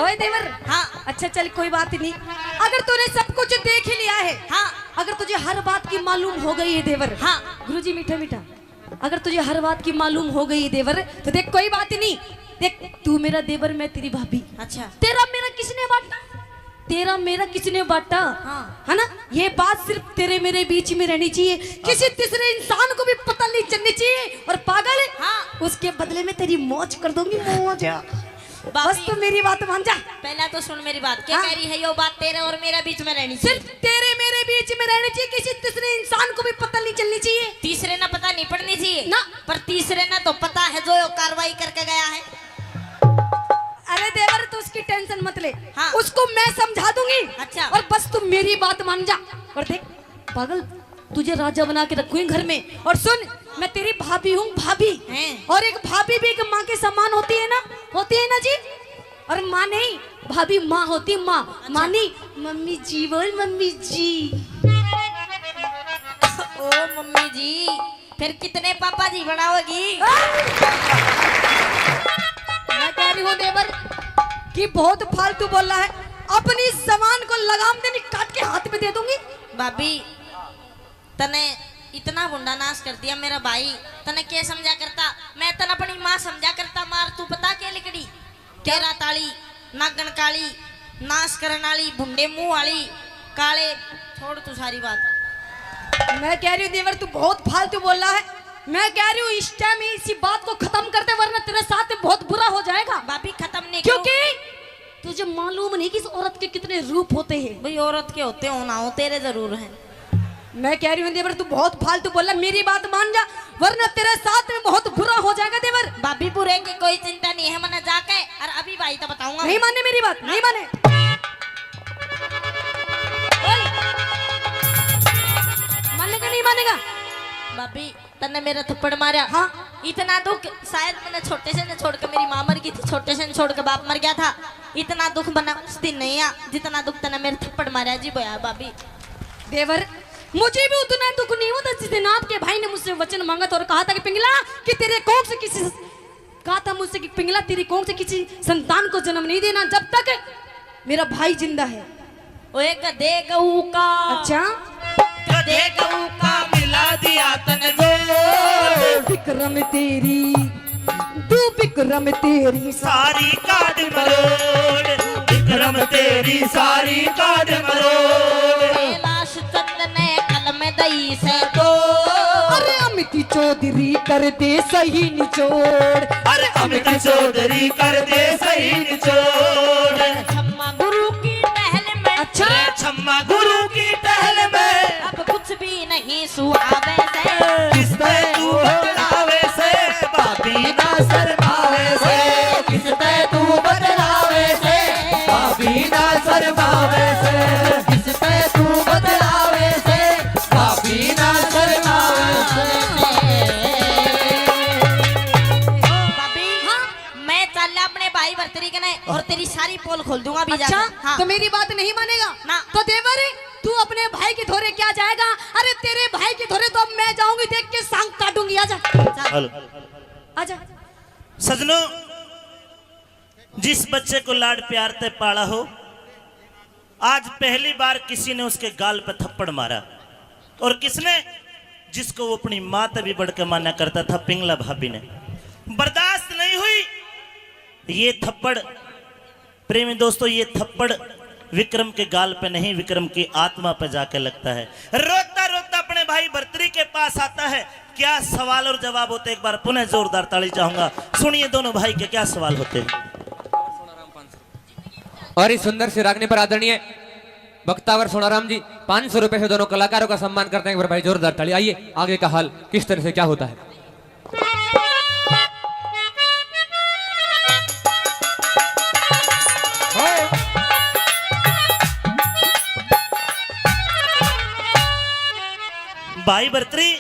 ओए देवर। हाँ। अच्छा चल, कोई बात नहीं, अगर तूने सब कुछ देख ही लिया है, हाँ। अगर तुझे हर बात की मालूम हो गई है देवर। हाँ। गुरुजी, मीठा मीठा, अगर तुझे हर बात की मालूम हो गई है देवर, तो देख, कोई बात ही नहीं। देख, तू मेरा देवर, मैं तेरी भाभी। अच्छा। तेरा मेरा किसने बांटा? तेरा मेरा किसने बांटा? हाँ। है ना? ये बात सिर्फ तेरे मेरे बीच में रहनी चाहिए, किसी तीसरे इंसान को भी पता नहीं चलनी चाहिए। और पागल, हाँ। उसके बदले में तेरी मौज कर दूंगी, मौज। बस तू मेरी बात मान जा। पहला तो सुन मेरी बात। क्या हाँ। कह रही है यो बात? तेरे और मेरे बीच में रहनी चाहिए। सिर्फ तेरे मेरे बीच में रहनी चाहिए, किसी तीसरे इंसान को भी पता नहीं चलनी चाहिए। तीसरे ना पता नहीं पड़नी चाहिए। ना। पर तीसरे ना तो पता है जो यो कार्रवाई करके गया है। अरे देवर, तू उसकी टेंशन मत ले। हाँ। उसको मैं समझा दूंगी। अच्छा। और बस तू मेरी बात मान जा। और देख पागल, तुझे राजा बना के रखूंगी घर में। और सुन, मैं तेरी भाभी हूँ, भाभी। हैं? और एक भाभी भी एक माँ के समान होती है ना, होती है ना जी। और माँ नहीं, भाभी माँ होती, माँ। अच्छा। माँ नहीं, मम्मी जी बोल, मम्मी जी। ओ मम्मी जी, फिर कितने पापा जी बनाओगी? मैं कह रही हूँ देवर कि बहुत फालतू बोल रहा है। अपनी जबान को लगाम दे, नहीं काट के हाथ में दे दूंगी। भाभी, तने इतना भुंडा नाश कर दिया मेरा भाई। तने के समझा करता, मैं तने अपनी माँ समझा करता। मार तू पता के लिकड़ी, तेरा ताली, नागण काली, नाश करण वाली, भुंडे मुंह वाली, काले। छोड़ तू सारी बात। मैं कह रही हूँ देवर, तू बहुत फालतू बोल रहा है। मैं कह रही हूँ इस टाइम इसी बात को खत्म कर दे, वरना तेरे साथ में बहुत बुरा हो जाएगा। भाभी, खत्म नहीं करूँ। क्योंकि तुझे मालूम नहीं कि इस औरत के कितने रूप होते हैं। भाई, औरत के होते हो ना हो, तेरे जरूर हैं। मैं कह रही हूँ देवर, तू बहुत फालतू बोल रहा, मेरी बात मान जा, वरना तेरे साथ में बहुत बुरा हो जाएगा देवर। भाभी, बुरे की कोई चिंता नहीं है, मैंने जाके और अभी भाई तो बताऊंगा। नहीं माने मेरी बात, नहीं माने। बोल। मानेगा, नहीं मानेगा? भाभी, तन्ने मेरा थप्पड़ मारा। हाँ। इतना दुख शायद मैंने छोटे से ने छोड़ के, मेरी माँ मर गई थी, छोटे से ने छोड़ के बाप मर गया था। इतना दुख मैंने उस दिन नहीं आ, जितना दुख तन्ने मेरे थप्पड़ मारा जी, बोया भाभी। देवर, मुझे भी उतना दुख नहीं होता जिस दिन आपके भाई ने मुझसे वचन मांगा था और कहा था कि पिंगला, कि तेरे कोख से किसी, कहा था मुझसे कि पिंगला, तेरी कोख से किसी संतान को जन्म नहीं देना जब तक मेरा भाई जिंदा है। ओए गधे गऊ का। अच्छा। गधे गऊ का मिला दिया तन जो। विक्रम तेरी, तू विक्रम तेरी सारी काट मरोड़। विक्रम तेरी सारी काट मरोड़। कैलाश चंद ने कलम दई से तो। अरे अमित चौधरी कर दे सही निचोड़। अरे अमित चौधरी कर दे सही निचोड़। छम्मा गुरु की टहल में। अच्छा। रे छम्मा गुरु की टहल में। अब कुछ भी नहीं सुहावे से। किस पे तू बतलावे से, भाभी ना शर्मावे से। किस पे तू बतलावे से, भाभी ना शर्मावे से। किस पे तू बतलावे से, भाभी ना शर्मावे से। भाभी, हाँ? मैं चल अपने भाई भरतरी कने और तेरी सारी पोल खोल दूंगा अभी अच्छा, जाकर। हाँ। तो मेरी बात नहीं मानेगा? ना। तो देवर, तू अपने भाई के धोरे क्या जाएगा? अरे तेरे भाई के धोरे तो अब मैं जाऊंगी, देख के सांग काटूंगी। आजा। चल। हेलो। आजा। सजनों, जिस बच्चे को लाड प्यार ते पाला हो, आज पहली बार किसी ने उसके गाल पे थप्पड़ मारा। और किसने? जिसको वो अपनी माँ ते भी बढ़ के माना करता था, पिंगला भाभी ने। बर्दाश्त नहीं हुई ये थप्पड़। प्रेमी दोस्तों, ये थप्पड़ विक्रम के गाल पे नहीं, विक्रम की आत्मा पे जाके लगता है। रोता रोता अपने भाई भरतरी के पास आता है। क्या सवाल और जवाब होते, एक बार पुनः जोरदार ताली चाहूंगा। सुनिए दोनों भाई के क्या सवाल होते हैं। और इस सुंदर सी रागनी पर आदरणीय बख्तावर सोनाराम जी पाँच सौ रुपए से दोनों कलाकारों का सम्मान करते हैं। एक बार भाई जोरदार ताली। आइए, आगे का हाल किस तरह से क्या होता है। भाई भरतरी,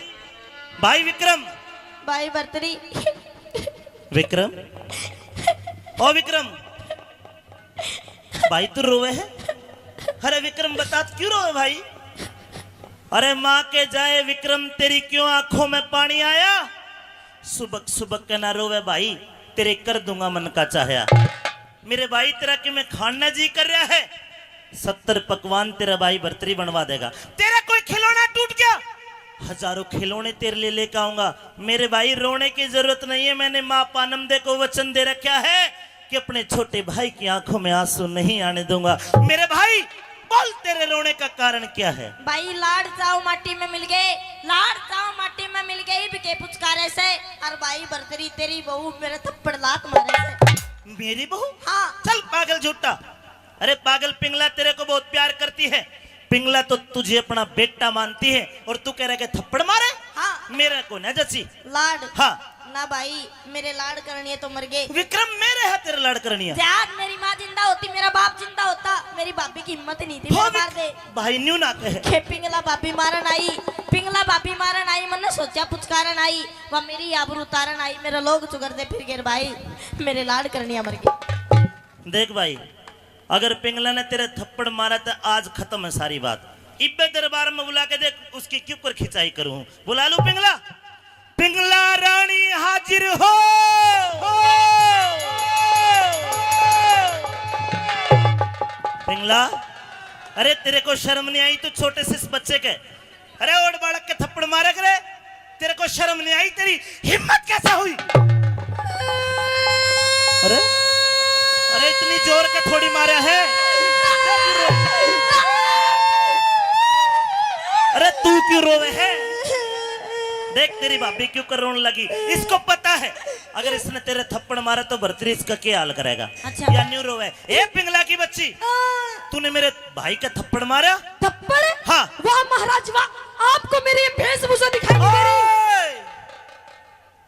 भाई विक्रम। भाई भरतरी। विक्रम, ओ विक्रम, भाई तू रोवे है? अरे विक्रम, बता, तू क्यों रोवे भाई? अरे माँ के जाए विक्रम, तेरी क्यों आंखों में पानी आया? सुबक सुबक के ना रोवे भाई, तेरे कर दूंगा मन का चाहया। मेरे भाई, तेरा कि मैं खाना जी कर रहा है, सत्तर पकवान तेरा भाई भरतरी बनवा देगा। तेरा कोई खिलौना टूट गया, हजारों खिलौने तेरे लिए लेकर आऊंगा। मेरे भाई, रोने की जरूरत नहीं है, मैंने माँ पानमदे को वचन दे रखा है कि अपने छोटे भाई की आंखों में आंसू नहीं आने दूंगा। मेरे भाई, बोल, तेरे रोने का कारण क्या है? भाई, लाड चाव माटी में मिल गए, लाड चाव माटी में मिल गए, इब के पुचकारे से। और भाई भरतरी, तेरी बहू मेरे थप्पड़ लात मारे से। मेरी बहू? हाँ। चल पागल झूठा। अरे पागल पिंगला, तेरे को बहुत प्यार करती है। पिंगला तो तुझे अपना बेटा मानती है और तू कह रहा है कि थप्पड़ मारे? हाँ। मेरे को ना जची। लाड। हाँ। ना भाई, मेरे लाड करनिए तो मर गए। विक्रम, मेरे है तेरे लाड करनिया। यार, मेरी माँ जिंदा होती, मेरा बाप जिंदा होता, मेरी भाभी की हिम्मत नहीं थी हो मेरे विक-, मार दे। भाई न्यू ना कहे। खे पिंगला भाभी मारन आई, पिंगला भाभी मारन आई, मन्ने सोचा पुचकारन आई, वह मेरी आबरू उतारन आई, मेरा लोग चुगरते फिर गए भाई, मेरे लाड करनिया मर गए। देख भाई, अगर पिंगला ने तेरे थप्पड़ मारा तो आज खत्म है सारी बात। इब्बे दरबार में बुला के देख, उसकी क्यों कर खिंचाई करूं। बुला लूं पिंगला? पिंगला रानी हाजिर हो। पिंगला, अरे, तेरे को शर्म नहीं आई? तू छोटे से इस बच्चे के, अरे, ओड़ बालक के थप्पड़ मारे करे। तेरे को शर्म नहीं आई? तेरी हिम्मत कैसे हुई? अरे, अरे, इतनी जोर के थोड़ी मारा है। अरे, तू क्यों रोवे है? देख, तेरी भाभी क्यों कर रोने लगी। इसको पता है, अगर इसने तेरे थप्पड़ मारा तो भरतरी इसका क्या हाल करेगा। अच्छा। या न्यू रोवे। ए पिंगला की बच्ची, हाँ। तूने मेरे भाई का थप्पड़ मारा? थप्पड़? हाँ। वाह महाराज वाह, आपको मेरी ये वेशभूषा दिखाई नहीं दे रही? ओए!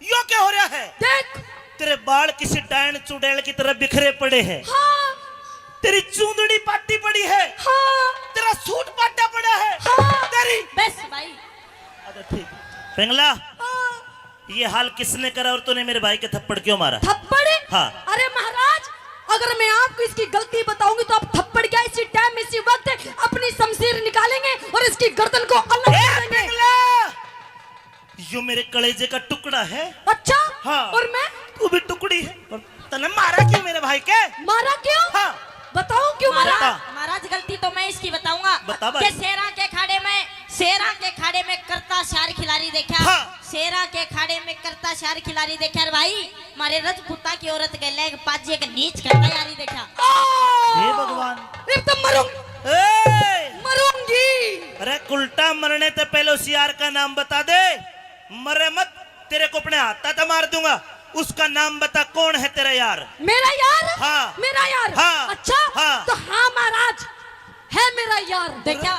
यो क्या हो रहा है? देख। तेरे बाल किसी डायन चुड़ैल की तरह बिखरे पड़े हैं। हाँ। तेरी चूंदड़ी पाटी पड़ी है। हाँ। तेरा सूट पाटा पड़ा है। हाँ। तेरी बस भाई। अच्छा, ठीक। पिंगला, हाँ। ये हाल किसने करा और तूने मेरे भाई के थप्पड़ क्यों मारा? थप्पड़? हाँ। अरे महाराज, अगर मैं आपको इसकी गलती बताऊंगी तो आप थप्पड़ क्या, इसी टाइम, इसी वक्त अपनी शमशीर निकालेंगे और इसकी गर्दन को अलग ए, कर देंगे। पिंगला! यो मेरे कलेजे का टुकड़ा है। अच्छा? हाँ। और मैं? तू भी टुकड़ी है। और तने मारा क्यों मेरे भाई के? मारा क्यों? हाँ। बताओ क्यों मारा? महाराज, बता। महाराज, गलती तो मैं इसकी बताऊंगा। बता भाई। के शेरा के खाड़े में, शेरा के खाड़े में करता शार खिलाड़ी देखा। हाँ। शेरा के खाड़े में करता शार खिलाड़ी देखा रे भाई। मारे रजपूता की औरत के लेग पाजे के नीच करता यारी देखा। हे भगवान। इब तो मरूं। ए! मरूंगी। अरे, उल्टा मरने से पहले उस यार का नाम बता दे। मरे मत, तेरे को अपने हाथा तो मार दूंगा। उसका नाम बता, कौन है तेरा यार? मेरा यार? हाँ। मेरा यार? हाँ। अच्छा? हाँ। तो हाँ महाराज, है मेरा यार। देखा,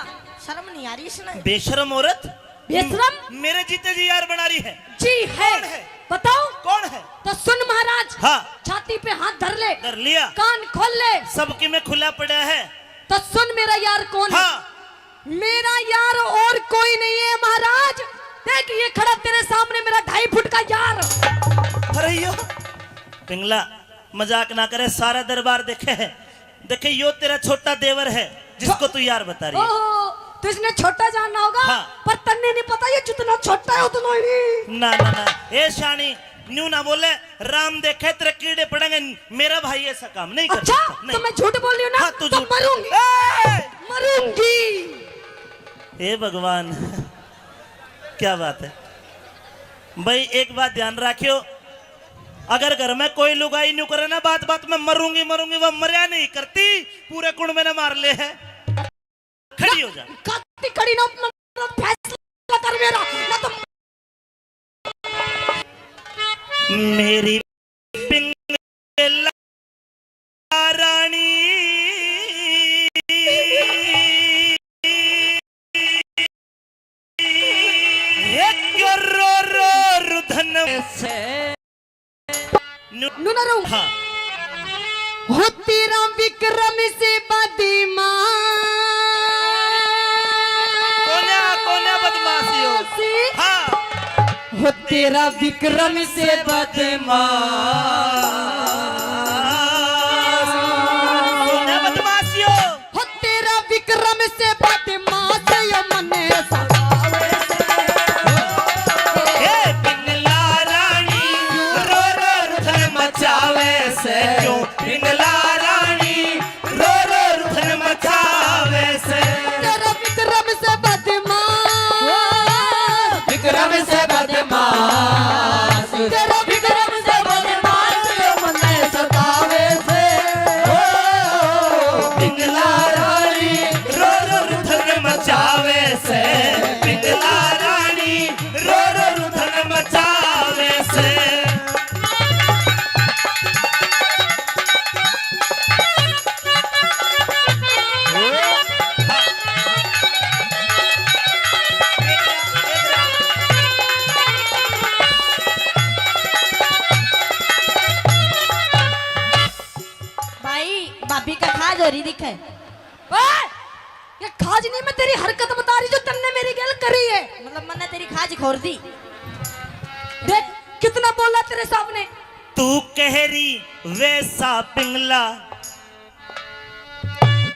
शर्म नहीं आ रही इसने? बेशरम औरत। बेशरम? म-, मेरे जीते जी यार बना रही है। जी है। कौन है? बताओ। कौन है? तो सुन महाराज। हाँ। छाती पे हाथ धर ले। धर लिया। कान खोल ले। सबकी में खुला पड़ा है। तो सुन मेरा यार कौन है? हाँ। मेरा यार और कोई नहीं है महाराज। देख ये खड़ा तेरे सामने मेरा ढाई फुट का यार। अरे यो पिंगला, मजाक ना करे, सारा दरबार देखे है। देखे यो तेरा छोटा देवर है जिसको छो-, तू यार बता रही है। ओहो, तो इसने छोटा जानना होगा। हाँ। पर तन्ने नहीं पता ये जितना छोटा है उतना ही। ना, ना, ना। ए शानी, न्यू ना बोले, राम देखे तेरे कीड़े पड़ेंगे। मेरा भाई ऐसा काम नहीं कर अच्छा, सकता। नहीं। तो मैं झूठ बोल रही हूँ ना? हाँ, तू तो झूठ। मरूंगी। ए! मरूंगी। हे भगवान, क्या बात है भाई। एक बात ध्यान रखियो, अगर घर में कोई लुगाई न्यू करे ना, बात बात में मरूंगी मरूंगी, वो मरया नहीं करती, पूरे कुंड में ने मार ले है। खड़ी हो जा। काती खड़ी ना, फैसला कर मेरा, ना तो मेरी पिंगला रानी, हे क्यों रो रो रुधन से। नु-, नू ना रहूं। हाँ। हो तेरा विक्रम से बदमाश। कोन्या, कोन्या बदमाशी हो। हाँ। हो तेरा विक्रम से बदमाश। कोन्या बदमाशी हो। हो तेरा विक्रम से बदमाश यो मने सतावे से। हे पिंगला रानी, रो रो रुधन मचावे से। क्यों पिंगला रानी, रो रो रुधन मचावे से। तेरा विक्रम से बदमाश। विक्रम से बदमाश। तेरा विक्रम से बदमाश यो मने सतावे से। ओ, पिंगला रानी, रो रो रुधन मचावे से। पिंगला रानी, रो रो रुधन मचावे से। भाई, भाभी का खाज हो रही दिखे। ओए, ये खाज नहीं, मैं तेरी हरकत बता रही जो तन्ने मेरी गैल करी है। मतलब, मन्ने तेरी खाज खोर दी। देख, कितना बोला तेरे सामने। तू कह रही वैसा पिंगला,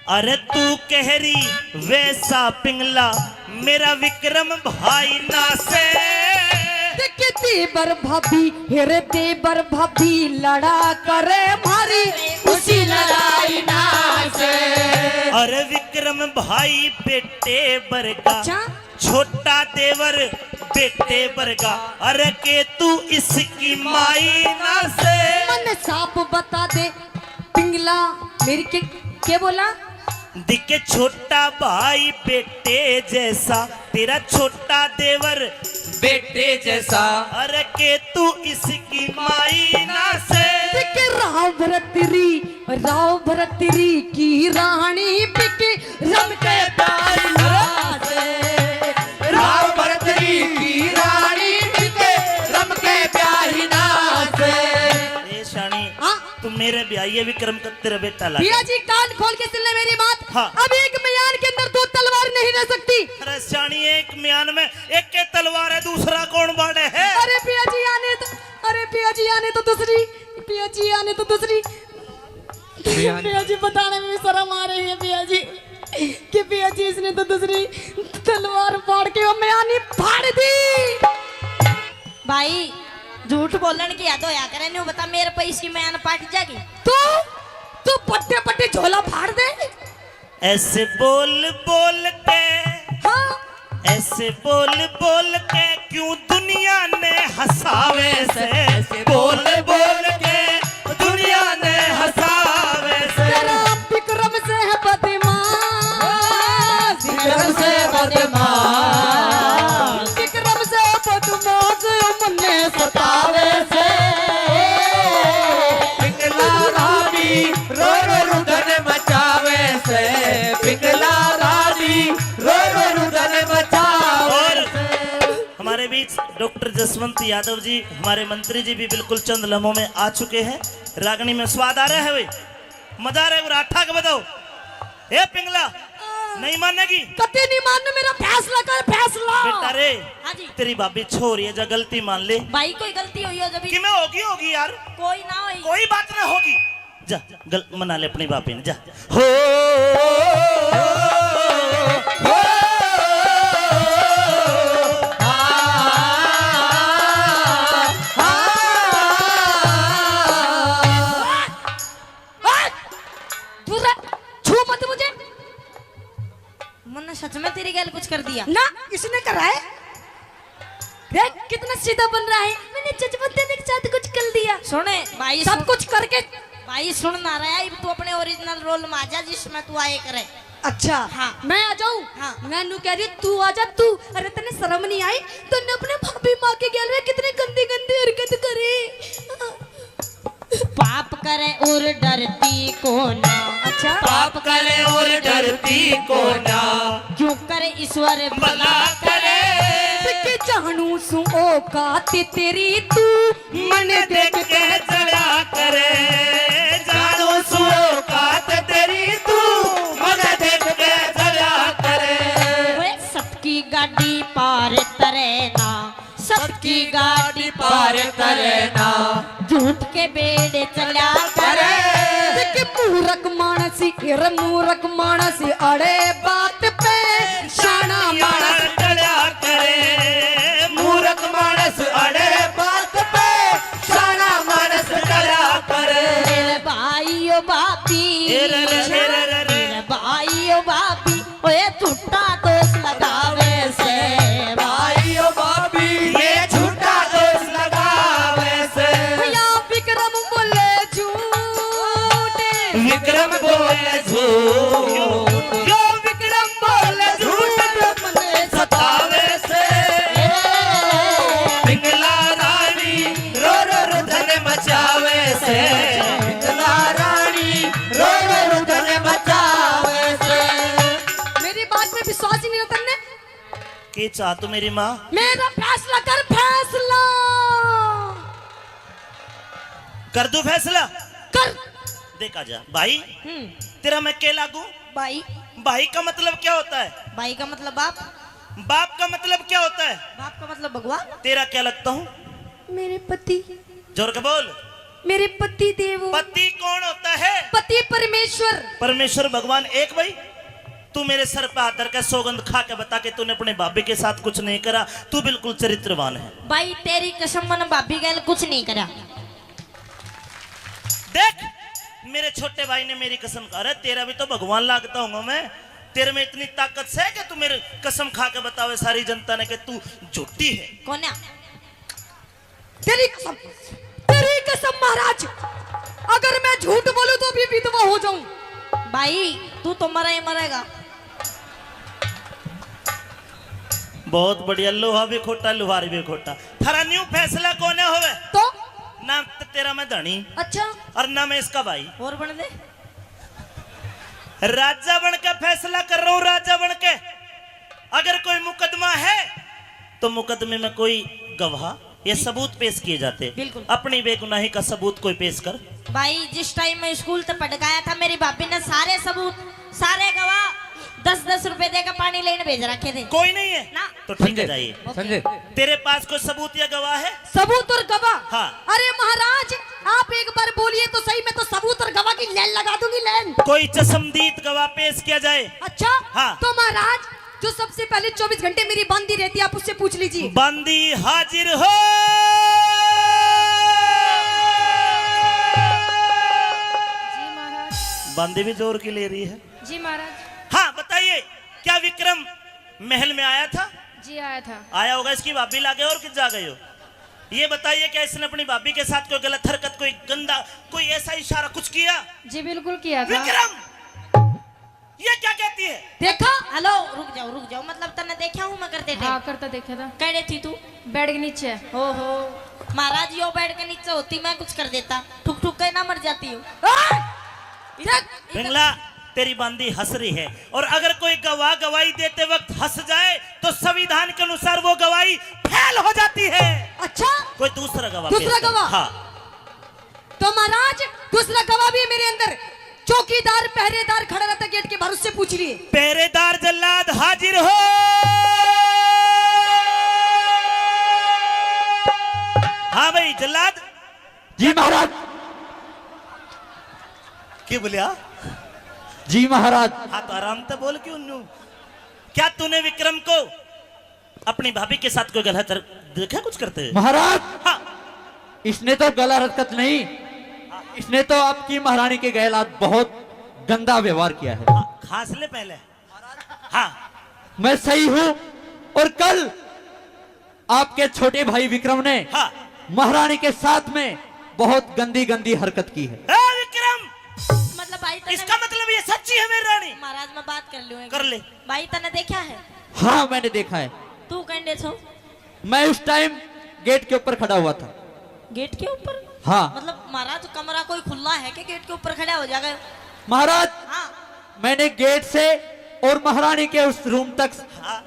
अरे तू कह रही वैसा पिंगला, मेरा विक्रम भाई ना से। के देवर भाभी, हे रे देवर भाभी, लड़ा करे मारी उसी लड़ाई ना से। अरे विक्रम भाई बेटे बरगा, अच्छा? छोटा देवर बेटे बरगा, अरे के तू इसकी माई ना से। मन साफ बता दे पिंगला, मेरी के, के बोला? दिखे छोटा भाई बेटे जैसा, तेरा छोटा देवर बेटे जैसा। अरे के तू इसकी माई ना से। दिखे राव भरतरी, राव भरतरी की रानी बिक रम के प्यार ना से। राव भरतरी की रानी बिक रम के प्यार ना से। ए शानी, हाँ? तू मेरे ब्याई है विक्रम का तेरा बेटा लागे। पिया जी, कान खोल के सुन ले मेरी बात। हाँ। अब एक म्यान के अंदर दो तलवार नहीं रह सकती। अरे शानी, एक म्यान में एक के तलवार है, दूसरा कौन बाड़े है? अरे पिया जी, आने तो, अरे पिया जी, आने तो दूसरी, पिया जी, आने तो दूसरी। पिया जी, बताने में भी शर्म आ रही है पिया जी, कि पिया जी, इसने तो दूसरी तलवार फाड़ के वो म्यान ही फाड़ दी। भाई, झूठ बोलण की हद होया करे, न्यू बता, मेरे पे इसकी म्यान पाट जाएगी। तू, तू पट्टे पट्टे झोला फाड़ दे। ऐसे बोल बोल के, हाँ। ऐसे बोल बोल के क्यों दुनिया ने हंसावे से? ऐसे बोल बोल के दुनिया ने हंसावे से। तेरा विक्रम से है बदमाश, विक्रम से बदमाश। विक्रम से बदमाश मन्ने सतावे से। पिंगला रानी रो रो रुदन मचावे से, पिंगला रानी रो रो रुदन मचावे से। हमारे बीच डॉक्टर जसवंत यादव जी, हमारे मंत्री जी भी बिल्कुल चंद लम्हों में आ चुके हैं। रागनी में स्वाद आ रहा है भाई, मजा आ रहा है, राठा के बताओ। ए पिंगला, नहीं मानेगी? कते नहीं मानने, मेरा फैसला कर, फैसला। बेटा रे, हाँ जी। तेरी भाभी छोरी है, जा गलती मान ले। भाई, कोई गलती हुई हो जब कि मैं होगी, होगी यार। कोई ना होई। कोई बात ना होगी। जा, गल-, मना ले अपनी भाभी ने, जा। हो, हो, हो, ओए! छू मत मुझे। मन्ने सच में तेरी गैल कुछ कर दिया? ना, इसने करा है। देख, कितना सीधा बन रहा है। मैंने जजमंदन के साथ कुछ कर दिया। सुने, भाई, सब सुन। कुछ करके। भाई, सुन ना रहा है, तू अपने ओरिजिनल रोल में आ जा, जिसमें तू आए करे। अच्छा, हाँ। मैं आ जाऊं? हाँ। मैं नू कह रही, तू आ जा, तू। अरे, तन्ने शर्म नहीं आई? तन्ने अपने भाभी माँ के गैल में कितनी गंदी गंदी हरकत करी। पाप करे और डरती को ना। अच्छा। पाप करे और डरती को ना। क्यों करे ईश्वर भला करे। कि जानू सू औकात तेरी तू, मन देख के जला करे। जानू सू औकात तेरी तू, मन देख के जला करे। ओए, सबकी गाड़ी पार तरे ना। सबकी गाड़ी पार करे ना। झूठ के बेड़े चला करे। देख मूरख मानस, रे मूरख मानस, अड़े बात पे शाना मानस टला करे। मूरख मानस अड़े बात पे शाना मानस टला करे। मेरे भाई ओ भाभी, ए रे रे रे रे रे। मेरे भाई ओ भाभी, ओए झूठा दोष लगावे से। भाई ओ भाभी, ये झूठा दोष लगावे से। या विक्रम बोले झूठ। विक्रम बोले झूठ। यो विक्रम बोले झूठ। सतावे से। पिंगला रानी रो रो रुदन मचावे से। पिंगला रानी रो रो रुदन मचावे से। मेरी बात में विश्वास ही नहीं होता ने। के चाह तू मेरी माँ? मेरा फैसला कर, फैसला। कर दूं फैसला? कर। देख आजा भाई, हम्म। तेरा मैं के लागू? भाई। भाई का मतलब क्या होता है? भाई का मतलब बाप। बाप का मतलब क्या होता है? बाप का मतलब भगवान। तेरा क्या लगता हूँ? मेरे पति। जोर के बोल। मेरे पति देव। पति कौन होता है? पति परमेश्वर। परमेश्वर भगवान एक भाई। तू मेरे सर पे हाथ धर के सौगंध खा के बता कि तूने अपने भाभी के साथ कुछ नहीं करा। तू बिल्कुल चरित्रवान है। भाई, तेरी कसम, मैंने भाभी गैल कुछ नहीं करा। देख, मेरे छोटे भाई ने मेरी कसम खा, अरे, तेरा भी तो भगवान लागता हूँ मैं। तेरे में इतनी ताकत से कि तू मेरी कसम खा के बतावे सारी जनता ने कि तू झूठी है। कौन है? तेरी कसम, तेरी कसम महाराज, अगर मैं झूठ बोलूं तो भी विधवा हो जाऊं। भाई, तू तो मरा ही मरेगा। बहुत बढ़िया, लोहा भी खोटा, लुहार भी खोटा। थारा न्यू फैसला कोने होवे? तो? ना त-, तेरा मैं धनी। अच्छा। और ना मैं इसका भाई। और बन दे। राजा बन के फैसला कर रहा हूं, राजा बन के। अगर कोई मुकदमा है तो मुकदमे में कोई गवाह या सबूत पेश किए जाते। बिल्कुल। अपनी बेगुनाही का सबूत कोई पेश कर। भाई, जिस टाइम मैं स्कूल तक पढ़ गया था, मेरी भाभी ने सारे सबूत, सारे गवाह दस दस रुपए देकर पानी लेने भेज रखे थे। कोई नहीं है? ना। तो ठीक है, संजय, जाइए। ओके। संजय। तेरे पास कोई सबूत या गवाह है? सबूत और गवाह? हाँ। अरे महाराज, आप एक बार बोलिए तो सही, मैं तो सबूत और गवाह की लाइन लगा दूंगी, लाइन। कोई चश्मदीद गवाह पेश किया जाए। अच्छा? हाँ। तो महाराज, जो सबसे पहले चौबीस घंटे मेरी बांदी रहती है, आप उससे पूछ लीजिए। बांदी हाजिर हो। जी महाराज। बांदी भी जोर की ले रही है। जी महाराज। हाँ, बताइए, क्या विक्रम महल में आया था? जी, आया था। आया होगा, इसकी भाभी लागे और कित जा गए हो? ये बताइए, क्या इसने अपनी भाभी के साथ कोई गलत हरकत, कोई गंदा, कोई ऐसा इशारा कुछ किया? जी, बिल्कुल किया था। विक्रम, ये क्या कहती है? देखा? हेलो, रुक जाओ, रुक जाओ। मतलब, तन्ने देखा हूँ मैं करते थे? हाँ, करता देखा था। कड़े थी तू? बेड के नीचे। ओहो, महाराज, यो बेड के नीचे होती, मैं कुछ कर देता। ठुक ठुक के ना मर जाती हूँ। ए! देख, पिंगला, तेरी बांदी हंस रही है, और अगर कोई गवाह गवाही देते वक्त हंस जाए तो संविधान के अनुसार वो गवाही फेल हो जाती है। अच्छा? कोई दूसरा गवाह दूसरा पेश कर। गवाह? हाँ। तो महाराज, दूसरा गवाह भी है मेरे अंदर। चौकीदार, पहरेदार खड़ा रहता गेट के बाहर, उससे पूछ लिए। पहरेदार जल्लाद हाजिर हो। हाँ भाई जल्लाद। जी महाराज। के बोलिया? जी महाराज। हाँ, तो आराम तो बोल क्यों न्यू? क्या तूने विक्रम को अपनी भाभी के साथ कोई गलत हर-, देखा कुछ करते हुए? महाराज, हाँ। इसने तो गलत हरकत नहीं, इसने तो आपकी महारानी के गैल आज बहुत गंदा व्यवहार किया है। हाँ, खांस ले पहले। हाँ। मैं सही हूँ और कल आपके छोटे भाई विक्रम ने हाँ। महारानी के साथ में बहुत गंदी गंदी हरकत की है। ए, विक्रम! मतलब भाई तन्ने इसका मतलब ये सच्ची है मेरी रानी? महाराज, मैं बात कर लूँ एक। कर ले। भाई, तन्ने देखा है? हाँ, मैंने देखा है। तू कहने छो? मैं उस टाइम गेट के ऊपर खड़ा हुआ था। गेट के ऊपर? हाँ। मतलब महाराज, कमरा कोई खुला है कि गेट के ऊपर खड़ा हो जाएगा? महाराज, हाँ। मैंने गेट से और महारानी के उस रूम तक हाँ।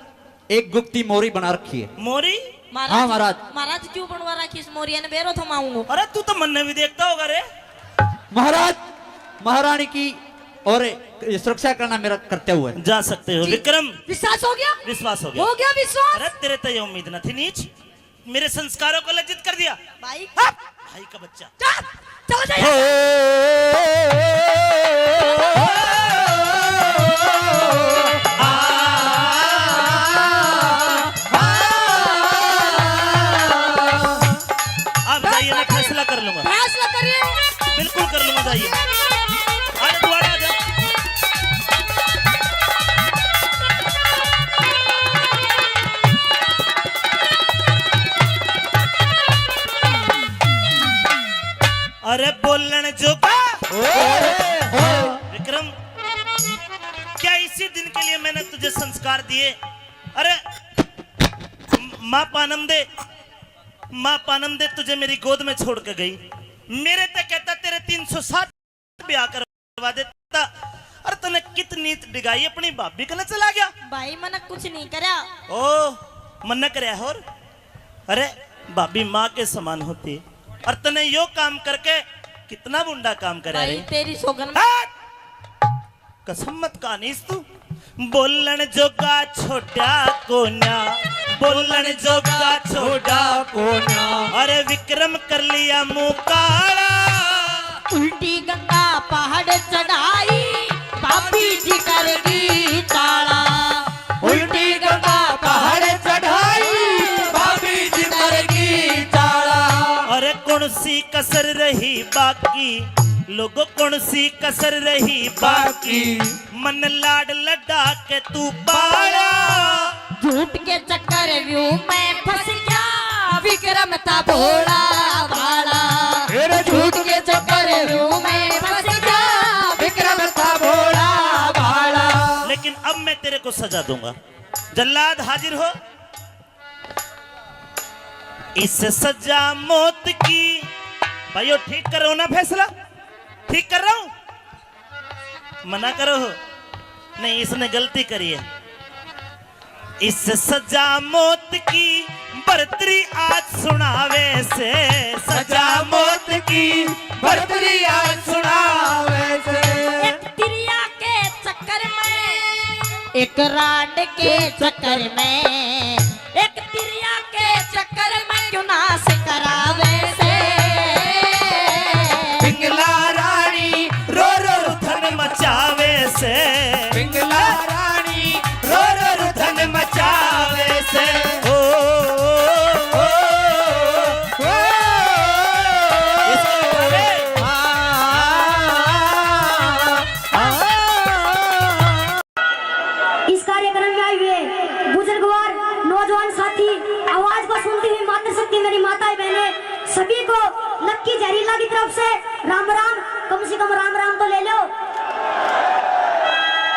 एक गुप्ती मोरी बना रखी है। मोरी? महाराज, हाँ, महाराज। महाराज, क्यों बनवा रखी इस मोरिया ने? बेरो थमाऊंगा। अरे, तू तो मन्ने भी देखता होगा रे। महाराज, महारानी की और सुरक्षा करना मेरा कर्तव्य है। जा सकते हो। जी। विक्रम। विश्वास हो गया? विश्वास हो गया। हो गया विश्वास? अरे, तेरे तो ये उम्मीद न थी नीच। मेरे संस्कारों को लज्जित कर दिया। भाई। हट! भाई का बच्चा। चल, चल जाइए। हो। आप जाइए, मैं फैसला कर लूंगा। फैसला करिए। बिल्कुल कर लूंगा, जाइए। अरे, तू आ जा। अरे बोलण जोगा। ओए, ओए। विक्रम, क्या इसी दिन के लिए मैंने तुझे संस्कार दिए? अरे माँ पानम दे, माँ पानम दे तुझे मेरी गोद में छोड़ के गई। मेरे ते कहता तेरे तीन सौ सात ब्याह करवा देता। अरे तने कित नीत डिगाई, अपनी भाभी कने चला गया। भाई, मने कुछ नहीं करया। ओ, मन्ने करया होर? अरे, भाभी माँ के समान होती है। और तने यो काम करके कितना बुंडा काम करया भाई, रे। तेरी सौगन। हट! कसम मत कानीस तू। बोलण जोगा छोड़ा कोन्या, बोलण जोगा छोड़ा कोन्या। अरे विक्रम कर लिया मुंह काला। उल्टी गंगा पहाड़ चढ़ाई, अभी जिक्र की चाला। उल्टी गंगा पहाड़ चढ़ाई, भाभी जिक्र की चाला। अरे कौन सी कसर रही बाकी, लोगों कौन सी कसर रही बाकी, मन लाड लडा के तू पाला। झूठ के चक्कर व्यू में फंस गया, विक्रम था भोला भाला। तेरे झूठ के चक्कर व्यू में फंस गया, विक्रम था भोला भाला। लेकिन अब मैं तेरे को सजा दूंगा। जल्लाद हाजिर हो। इस सजा मौत की, भाइयों, ठीक कर रहा हूं ना फैसला? ठीक कर रहा हूं? मना करो। नहीं, इसने गलती करी है। इस सजा मौत की बरतरी आज सुनावे से, सजा मौत की बरतरी आज सुनावे से। एक तिरिया के चक्कर में, एक रांड के चक्कर में, एक तिरिया के चक्कर में क्यों नाश करावे से। पिंगला रानी रो रो रुधन मचावे से। पिंगला रानी रो रो रुधन मचावे से। ओ, ओ, ओ, ओ, ओ। इसको बोले। आ, आ, आ, आ, आ। इस कार्यक्रम में आए हुए बुजुर्गवार, नौजवान साथी, आवाज को सुनती हुई मातृशक्ति, मेरी माताएं बहनें, सभी को लक्की जहरीला की तरफ से राम राम। कम से कम राम राम तो ले लो।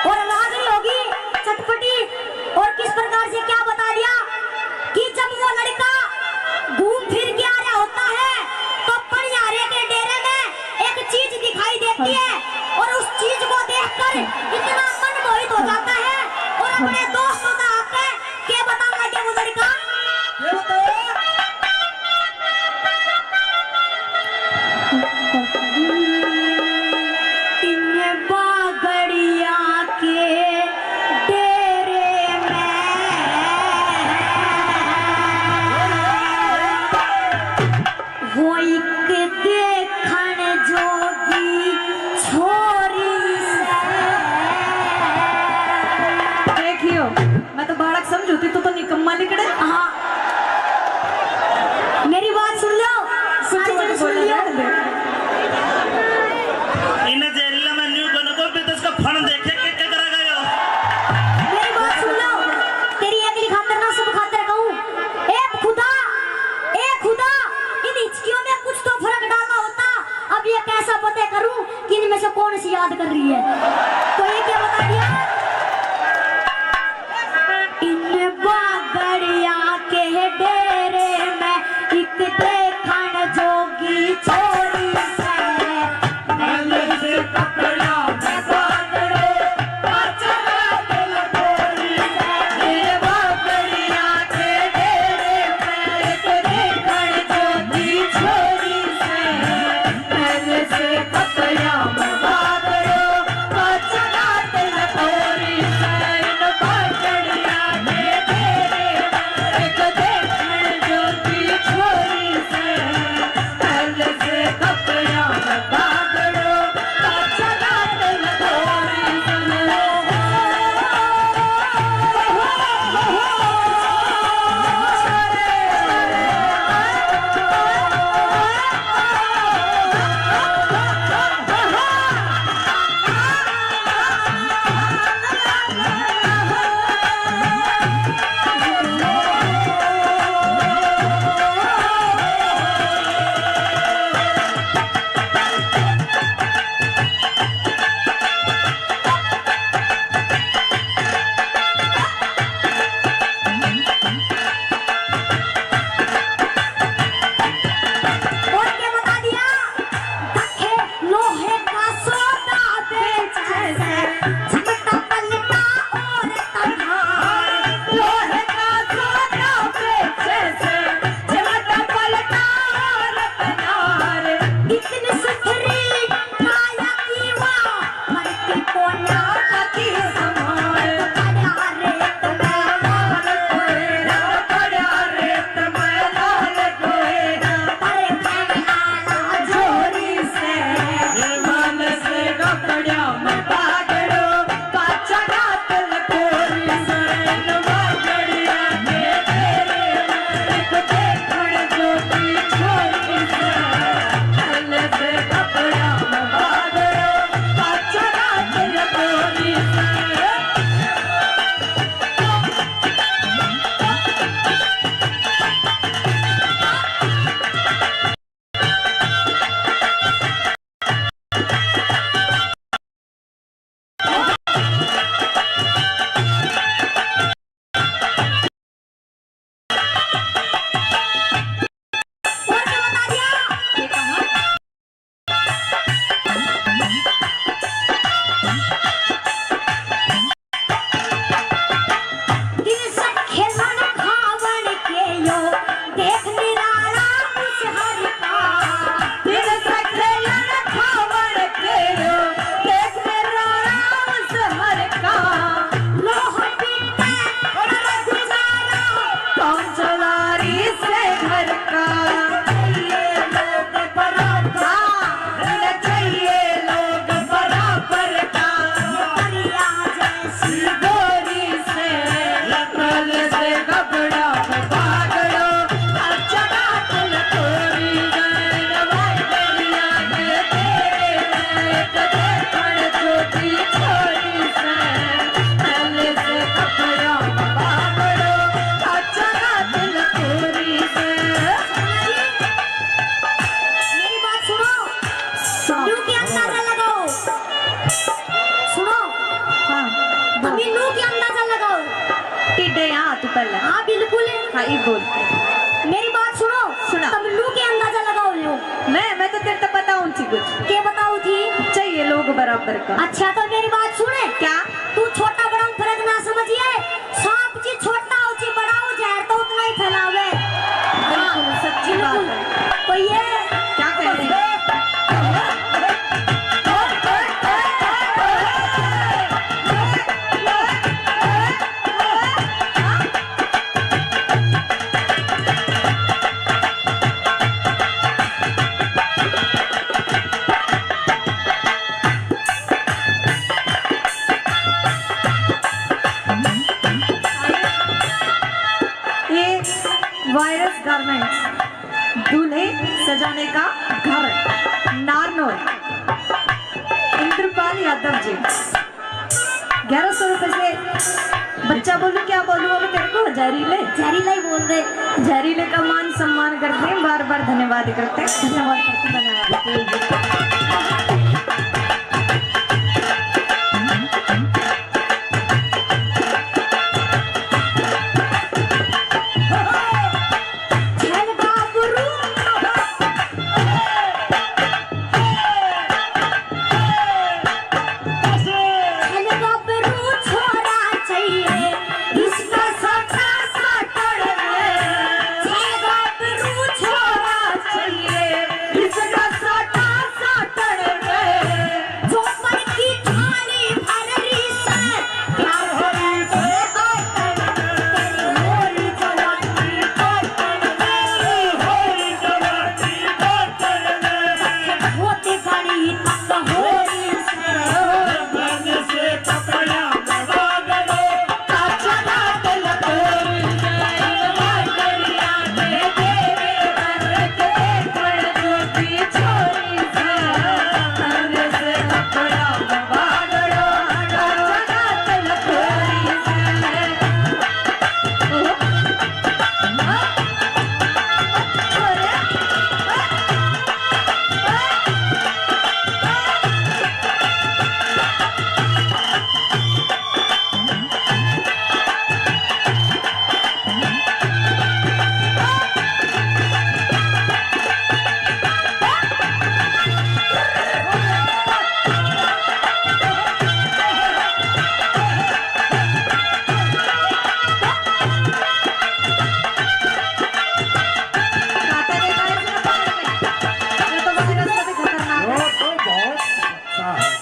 और रागनी होगी चटपटी, और किस प्रकार से क्या बता दिया कि जब वो लड़का घूम फिर के आ रहा होता है तो पनियारे के डेरे में एक चीज दिखाई देती है और उस चीज को देखकर इतना मन मोहित हो जाता है और अपने दोस्तों का आके के बताऊंगा क्या वो लड़का? ये बताओ। इन बागड़िया के डेरे में हो एक देखण जोगी छोरी से। देखियो, मैं तो बालक समझू थी, तू तो निकम्मा निकले। हाँ, मेरी बात सुन लो, सारी जन सुन लो। इन्हें जेल में न्यू गन को भी तो इसका फन देखे के, के करा गयो। मेरी बात सुन लो, तेरी एकली खातर ना, सब खातर कहूँ। ए खुदा, ए खुदा, इन हिचकियों में कुछ तो फर्क डालना होता। अब ये कैसा पता करूँ कि इनमें से कौन सी याद कर रही है? तो ये क्या बता दिया? इन बागड़िया के टिड्डे यहाँ तू पहले। हाँ, बिल्कुल। हाँ, ये बोल। मेरी बात सुनो। सुना। तुम लू के अंदाजा लगाओ लो। मैं, मैं तो तेरे तो पता हूँ थी कुछ। के बताओ थी? चाहिए लोग बराबर का। अच्छा, तो मेरी बात सुने। क्या? तू छोटा बड़ा में फर्क ना समझिए। सांप जी छोटा हो जी, बड़ा हो, जहर तो उतना ही फैलावे। बिल्कुल, हाँ, सच्ची बात बिल्कुल। है। तो ये क्या कह रहे हैं? ये वायरस गारमेंट्स, दूल्हे सजाने का घर, नारनौल, इंद्रपाल यादव जी। ग्यारह सौ रुपए से बच्चा बोलूं, क्या बोलूं अब तेरे को? जहरीले। जहरीला ही बोल दे। जहरीले का मान सम्मान करते हैं, बार बार धन्यवाद करते हैं। धन्यवाद करते हैं, धन्यवाद।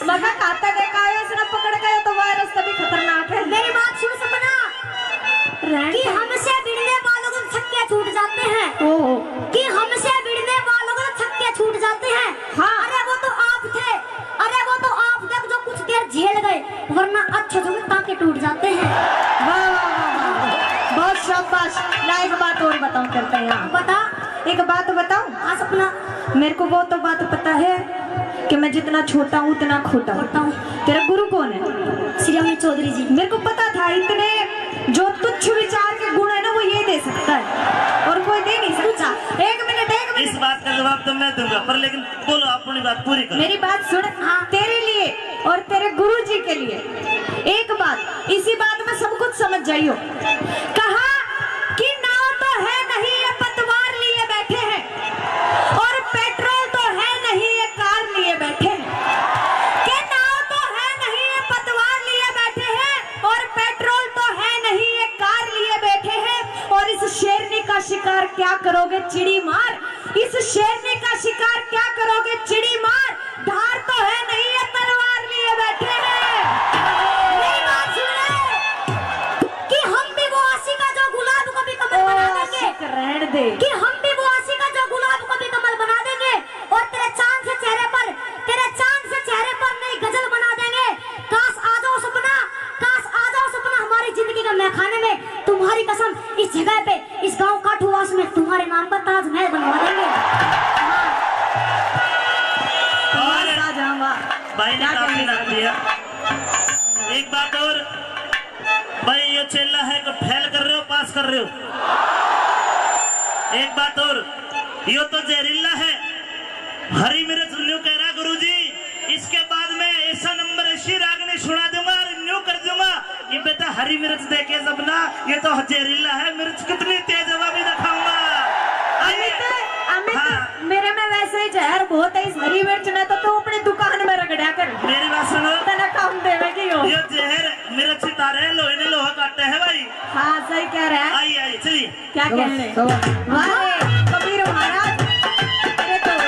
मगर खाता देखा है, इसने पकड़ के, ये तो वायरस से भी खतरनाक है। मेरी बात सुन सपना, कि हमसे भिड़ने वालों को छक्के छूट जाते हैं। ओहो। कि हमसे भिड़ने वालों को छक्के छूट जाते हैं। हाँ। अरे वो तो आप थे, अरे वो तो आप थे जो कुछ देर झेल गए, वरना अच्छे जो टांके टूट जाते हैं। वाह, वाह, वाह, वाह। बहुत शाबाश। ना एक बात और बताऊं, करते हैं यहाँ। बता। एक बात बताऊं? हाँ सपना। मेरे को वो तो बात पता है कि मैं जितना छोटा हूँ उतना खोटा हूँ। खोटा हूँ। तेरा गुरु कौन है? श्री अमित चौधरी जी। मेरे को पता था, इतने जो तुच्छ विचार के गुण है ना, वो ये दे सकता है और कोई दे नहीं सकता। एक मिनट, एक मिनट। इस बात का जवाब तो मैं दूंगा, पर लेकिन बोलो, अपनी बात पूरी करो। मेरी बात सुन। हाँ। तेरे लिए और तेरे गुरु जी के लिए एक बात, इसी बात में सब कुछ समझ जाइयो। कहा कि नाव तो है नहीं ये पतवार लिए बैठे हैं, और पेट्रोल तो है नहीं ये कार लिए बैठे हैं। कि नाव तो है नहीं ये पतवार लिए बैठे हैं, और पेट्रोल तो है नहीं ये कार लिए बैठे हैं। और इस शेरनी का शिकार क्या करोगे चिड़ी मार, इस शेरनी का शिकार क्या करोगे चिड़ी मार, धार तो है नहीं ये तलवार लिए बैठे हैं। मेरी बात सुन ले, कि हम भी वो आशिका जो गुलाब को भी कमल ओ, बना देंगे। आशिक रहन दे। कि हम भी वो आशिका जो गुलाब को भी कमल बना देंगे, और तेरे चांद से चेहरे पर, तेरे चांद से चेहरे पर नई गजल बना देंगे। काश आ जाओ सपना, काश आ जाओ सपना हमारी जिंदगी के महखाने में। तुम्हारी कसम, इस जगह पे, इस गांव काठूवास में तुम्हारे नाम पर ताजमहल बनवा देंगे। हाँ। और वाह, शाहजहां, वाह। भाई ने क्या काफी कहने नाम दिया। एक बात और, भाई, ये चेला है, को फेल कर रहे हो, पास कर रहे हो? एक बात और, यो तो जहरीला है। हरी मिर्च न्यू कह रहा गुरुजी, इसके बाद में ऐसा नंबर, ऐसी रागनी सुना दूंगा और न्यू कर दूंगा। ये बेटा हरी मिर्च देखे जब ना, ये तो जहरीला है, मिर्च कितनी तेज है, वो भी दिखाऊंगा। आइए। अमित, अमित, हाँ। मेरे में वैसे ही जहर बहुत है, इस हरी मिर्च ने तो तू अपनी दुकान में रगड़ा कर। मेरी बात सुनो। तने काम देवे की हो। ये जहर मिर्च तारे लोहे ने लोहा काटे है भाई। हाँ, सही कह रहा है। आइए, आइए, चलिए। क्या कहने? वाह रे, कबीर महाराज। अरे तो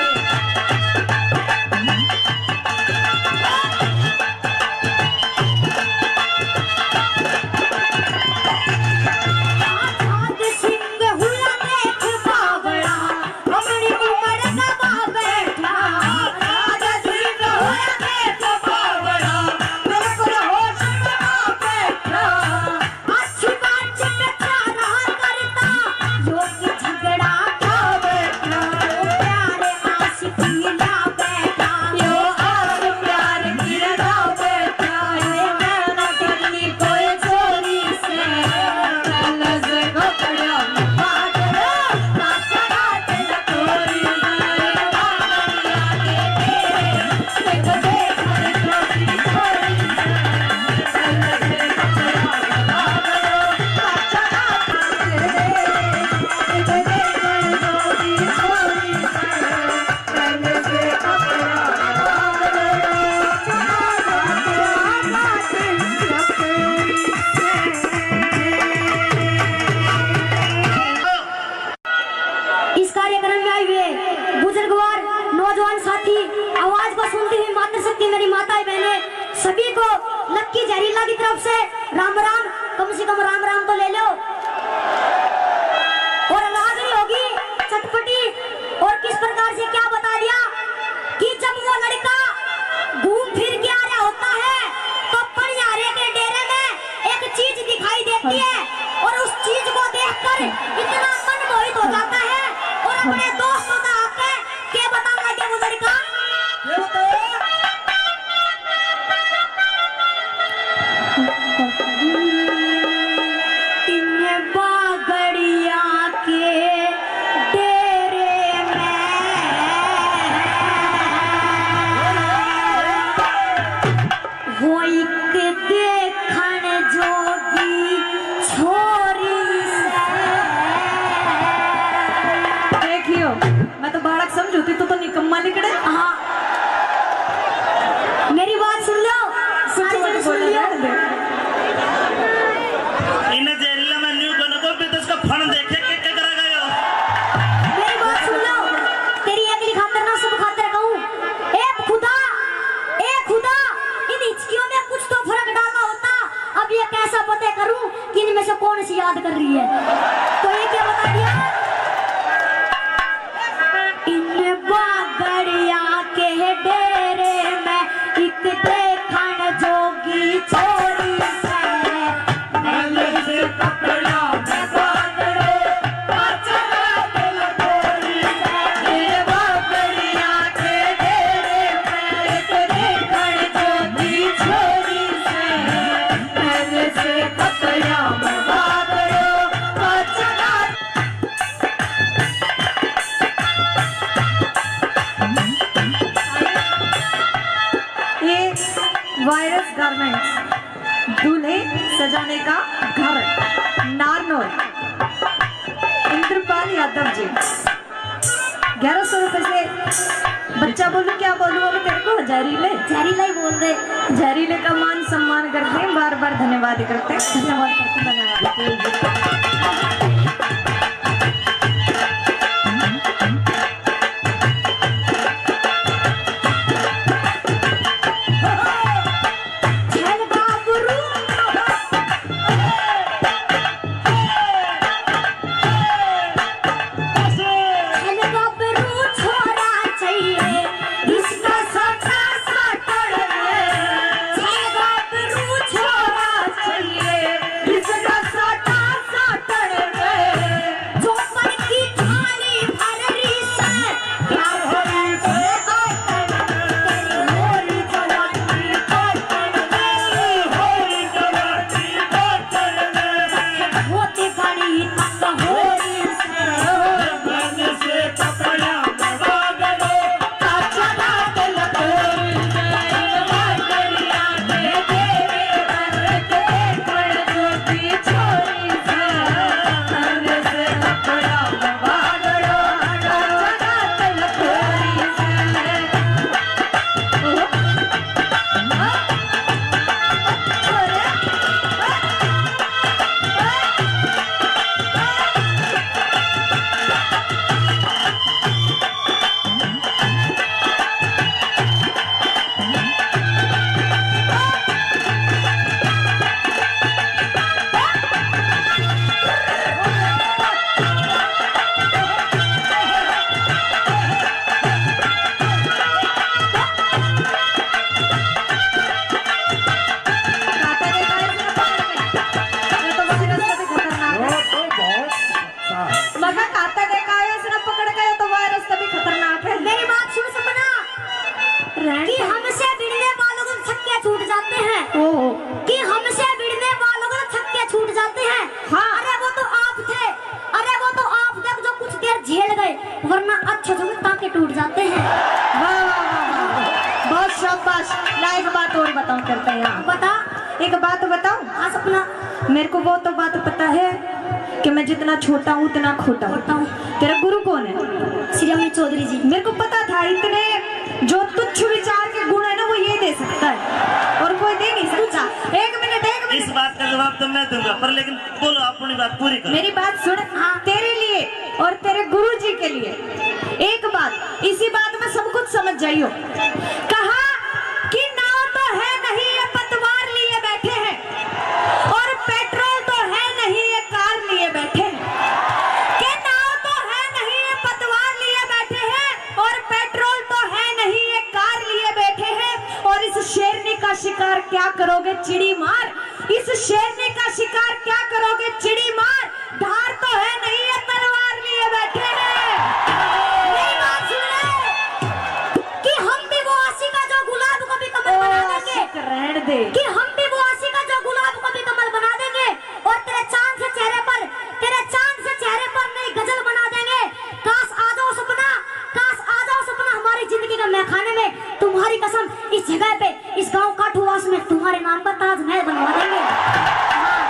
इस कार्यक्रम में आए हुए बुजुर्गवार, नौजवान साथी, आवाज को सुनती हुई मातृशक्ति, मेरी माताएं बहनें, सभी को लक्की जहरीला की तरफ से राम राम। कम से कम राम राम तो ले लो। और रागनी होगी चटपटी। और किस प्रकार से क्या बता दिया कि जब वो लड़का घूम फिर के आ रहा होता है तो पनिहारे के डेरे में एक चीज दिखाई देती है और उस चीज को देखकर इतना मन मोहित हो जाता है और अपने दोस्तों का आके के बताऊंगा के बुजुर्ग का? ये बताओ। इन बागड़िया के डेरे में हो एक देखण जोगी छोरी से। देखियो, मैं तो बालक समझू थी, तू तो निकम्मा निकले। हाँ। मेरी बात सुन लो। कुछ सारी मत जन सुन बोलो, लियो। रहने दे। इन्हें जेल में न्यू बन को भी तो इसका फण देखे के, के करा गयो। मेरी बात सुन लो। तेरी एकली खातर ना सब खातर कहूँ। ए खुदा, ए खुदा, इन हिचकियों में कुछ तो फर्क डालना होता। अब ये कैसा पता करूं कि इनमें से कौन सी याद कर रही है? तो ये क्या बता दिया? इन बागड़िया के डेरे में एक देखण जोगी छोरी से। ये वायरस गारमेंट्स, दूल्हे सजाने का घर, नारनौल, इंद्रपाल यादव जी। ग्यारह सौ रुपए से बच्चा बोलूं, क्या बोलूं अब तेरे को? जहरीले। जहरीला ही बोल दे। जहरीले का मान सम्मान करते हैं, बार बार धन्यवाद करते हैं। धन्यवाद करते हैं, धन्यवाद। बताऊं, करता है यहाँ। बता। एक बात बताऊं? हाँ सपना। मेरे को वो तो बात पता है कि मैं जितना छोटा हूँ, उतना खोटा हूँ। खोटा हूँ। तेरा गुरु कौन है? श्री अमित चौधरी जी। मेरे को पता था, इतने जो तुच्छ विचार के गुण है ना, वो ये दे सकता है, और कोई दे नहीं सकता। एक मिनट, एक मिनट। इस बात का जवाब तो मैं दूंगा, पर लेकिन बोलो, अपनी बात पूरी करो। मेरी बात सुन। हाँ। तेरे लिए और तेरे गुरु जी के लिए एक बात, इसी बात में सब कुछ समझ जाइयो। कहा कि नाव तो है नहीं, ये पतवार लिए बैठे हैं, और पेट्रोल तो है नहीं, ये कार लिए बैठे हैं। कि नाव तो है नहीं, ये पतवार लिए बैठे हैं, और पेट्रोल तो है नहीं, ये कार लिए बैठे हैं। और इस शेरनी का शिकार क्या करोगे, चिड़ी मार? इस शेरनी का शिकार क्या करोगे, चिड़ी मार? धार तो है नहीं, ये तलवार लिए बैठे हैं। मेरी बात सुन ले कि हम भी वो आशिका जो गुलाब को भी कमल ओ, बना देंगे। आशिक रहन दे। कि हम भी वो आशिका जो गुलाब को भी कमल बना देंगे, और तेरे चांद से चेहरे पर, तेरे चांद से चेहरे पर नई गजल बना देंगे। काश आ जाओ सपना, काश आ जाओ सपना हमारी जिंदगी के मैखाने में। तुम्हारी कसम, इस जगह पे, इस गांव काठूवास में तुम्हारे नाम पर ताजमहल बनवा देंगे। हाँ।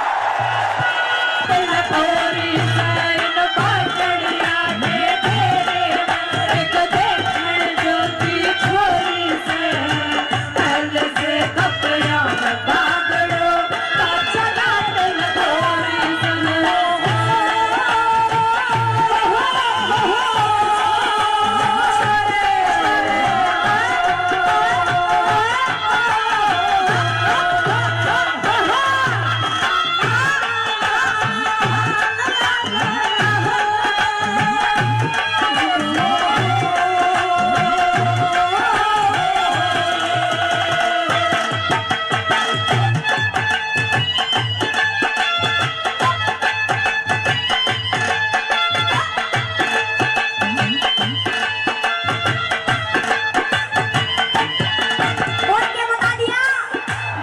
और क्या बता दिया?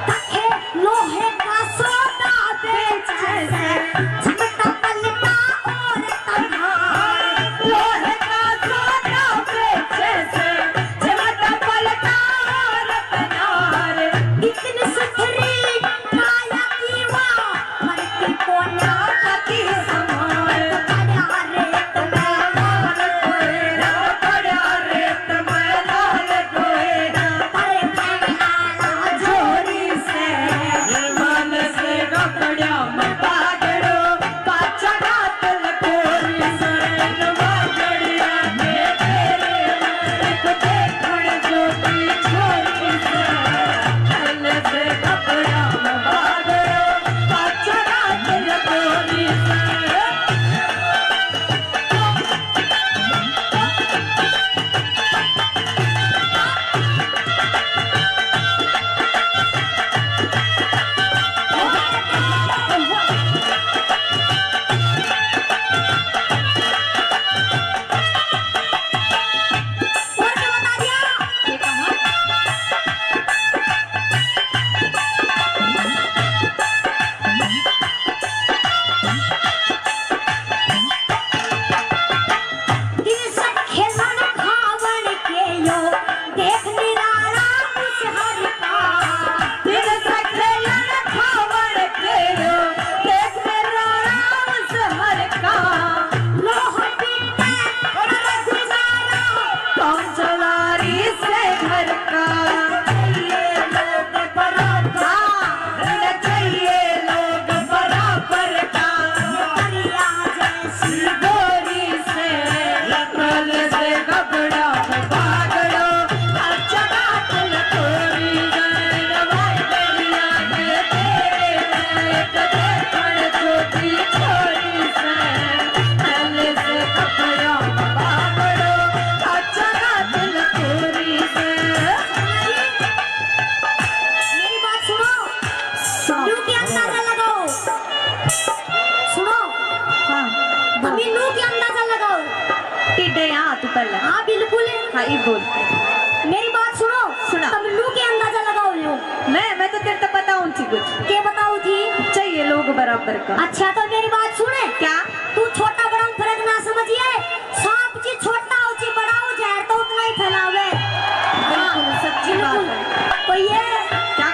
दखे लोहे का सोना बेचे से, झिमटा पलटा और तनहार। लोहे का सोना बेचे से, झिमटा पलटा और तनहार। इतनी सुथरी काया की वाह, मरती कोन्या की संभाल। पड़ा रेत में लाल कोहरा, पड़ा रेत में लाल कोहरा। अरे मैं आला जोरी से, मन से कपड़ा में बागड़ो, पाछा रात लकोरी से, नवा गड़िया के तेरे, एक देखण जोगी छोरी से। मेरी बात सुनो। सुनो। लू के अंदाजा लगाओ। सुनो। हाँ। अभी लू के अंदाजा लगाओ। टिड्डे यहाँ तू पहले। हाँ, बिल्कुल। हाँ, ये बोल। मेरी बात सुनो। सुना। तुम लू के अंदाजा लगाओ यो। मैं, मैं तो तेरे तो बताऊँ थी कुछ। के बताओ थी? चाहिए लोग बराबर का। अच्छा, तो मेरी बात सुने। क्या? तू छोटा बड़ा में फर्क ना समझिए। सांप जी छोटा हो जी बड़ा हो, जहर तो उतना ही फैलावे। बिल्कुल, हाँ, सच्ची बात बिल्कुल। है। तो ये क्या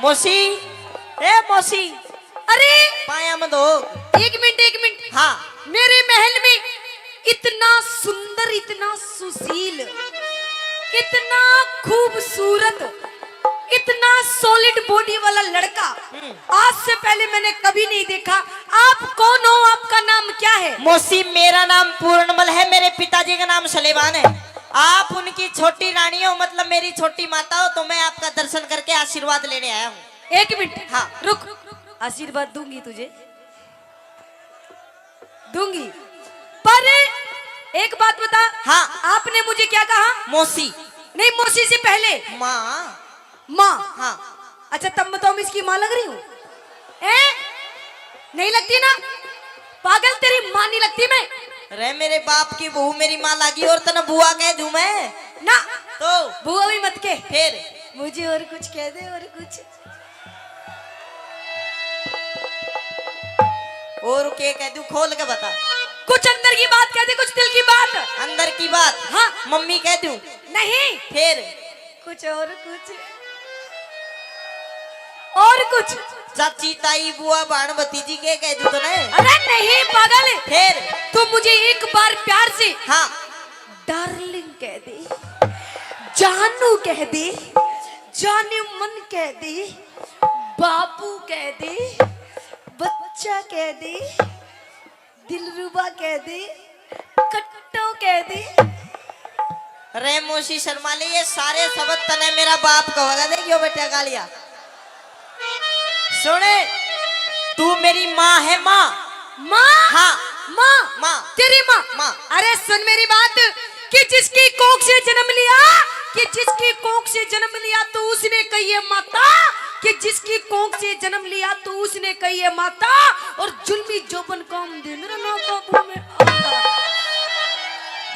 मौसी, ए मौसी, अरे, पाया मत हो। एक मिनट, एक मिनट। हाँ। मेरे महल में इतना सुंदर, इतना सुशील, इतना खूबसूरत, इतना सॉलिड बॉडी वाला लड़का हम्म। आज से पहले मैंने कभी नहीं देखा। आप कौन हो? आपका नाम क्या है? मौसी, मेरा नाम पूर्णमल है, मेरे पिताजी का नाम सलेमान है। आप उनकी छोटी रानी हो, मतलब मेरी छोटी माता हो, तो मैं आपका दर्शन करके आशीर्वाद लेने आया हूँ। एक मिनट। हाँ। रुक, आशीर्वाद दूंगी तुझे, दूंगी, पर एक बात बता। हाँ। आपने मुझे क्या कहा? मौसी। नहीं, मौसी से पहले माँ। माँ। हाँ। अच्छा, तब मैं तो इसकी माँ लग रही हूँ, हैं? नहीं लगती ना पागल, तेरी माँ नहीं लगती मैं। रे मेरे बाप की बहू मेरी माँ लागी और तने बुआ कह दूं मैं? ना। तो? बुआ भी मत के। फिर? मुझे और कुछ कह दे, और कुछ। और के कह दूं, खोल के बता। कुछ अंदर की बात कह दे, कुछ दिल की बात। अंदर की बात? हाँ। मम्मी कह दूं? नहीं। फिर? कुछ और कुछ। और कुछ। चाची, ताई, बुआ, भाण, भतीजी के कह दूं तने? अरे नहीं पागल। फिर? तू मुझे एक बार प्यार से हाँ। डार्लिंग कह दे, जानू कह दे, जाने मन कह दे, बाबू कह दे, बच्चा कह दे, दिलरुबा कह दे, कट्टो कह दे। रे मौसी शर्मा ले, ये सारे शब्द तने मेरा बाप कहेगा। देखियो बेटा गालिया। सुने, तू मेरी माँ है, माँ। माँ? हाँ। माँ? माँ। तेरी माँ? माँ। अरे सुन मेरी बात, कि जिसकी कोख से जन्म लिया, कि जिसकी कोख से जन्म लिया, तो उसने कही है माता, कि जिसकी कोख से जन्म लिया, तो उसने कही है माता, और जुल्मी जोबन काम दे मेरा ना काबू में आता।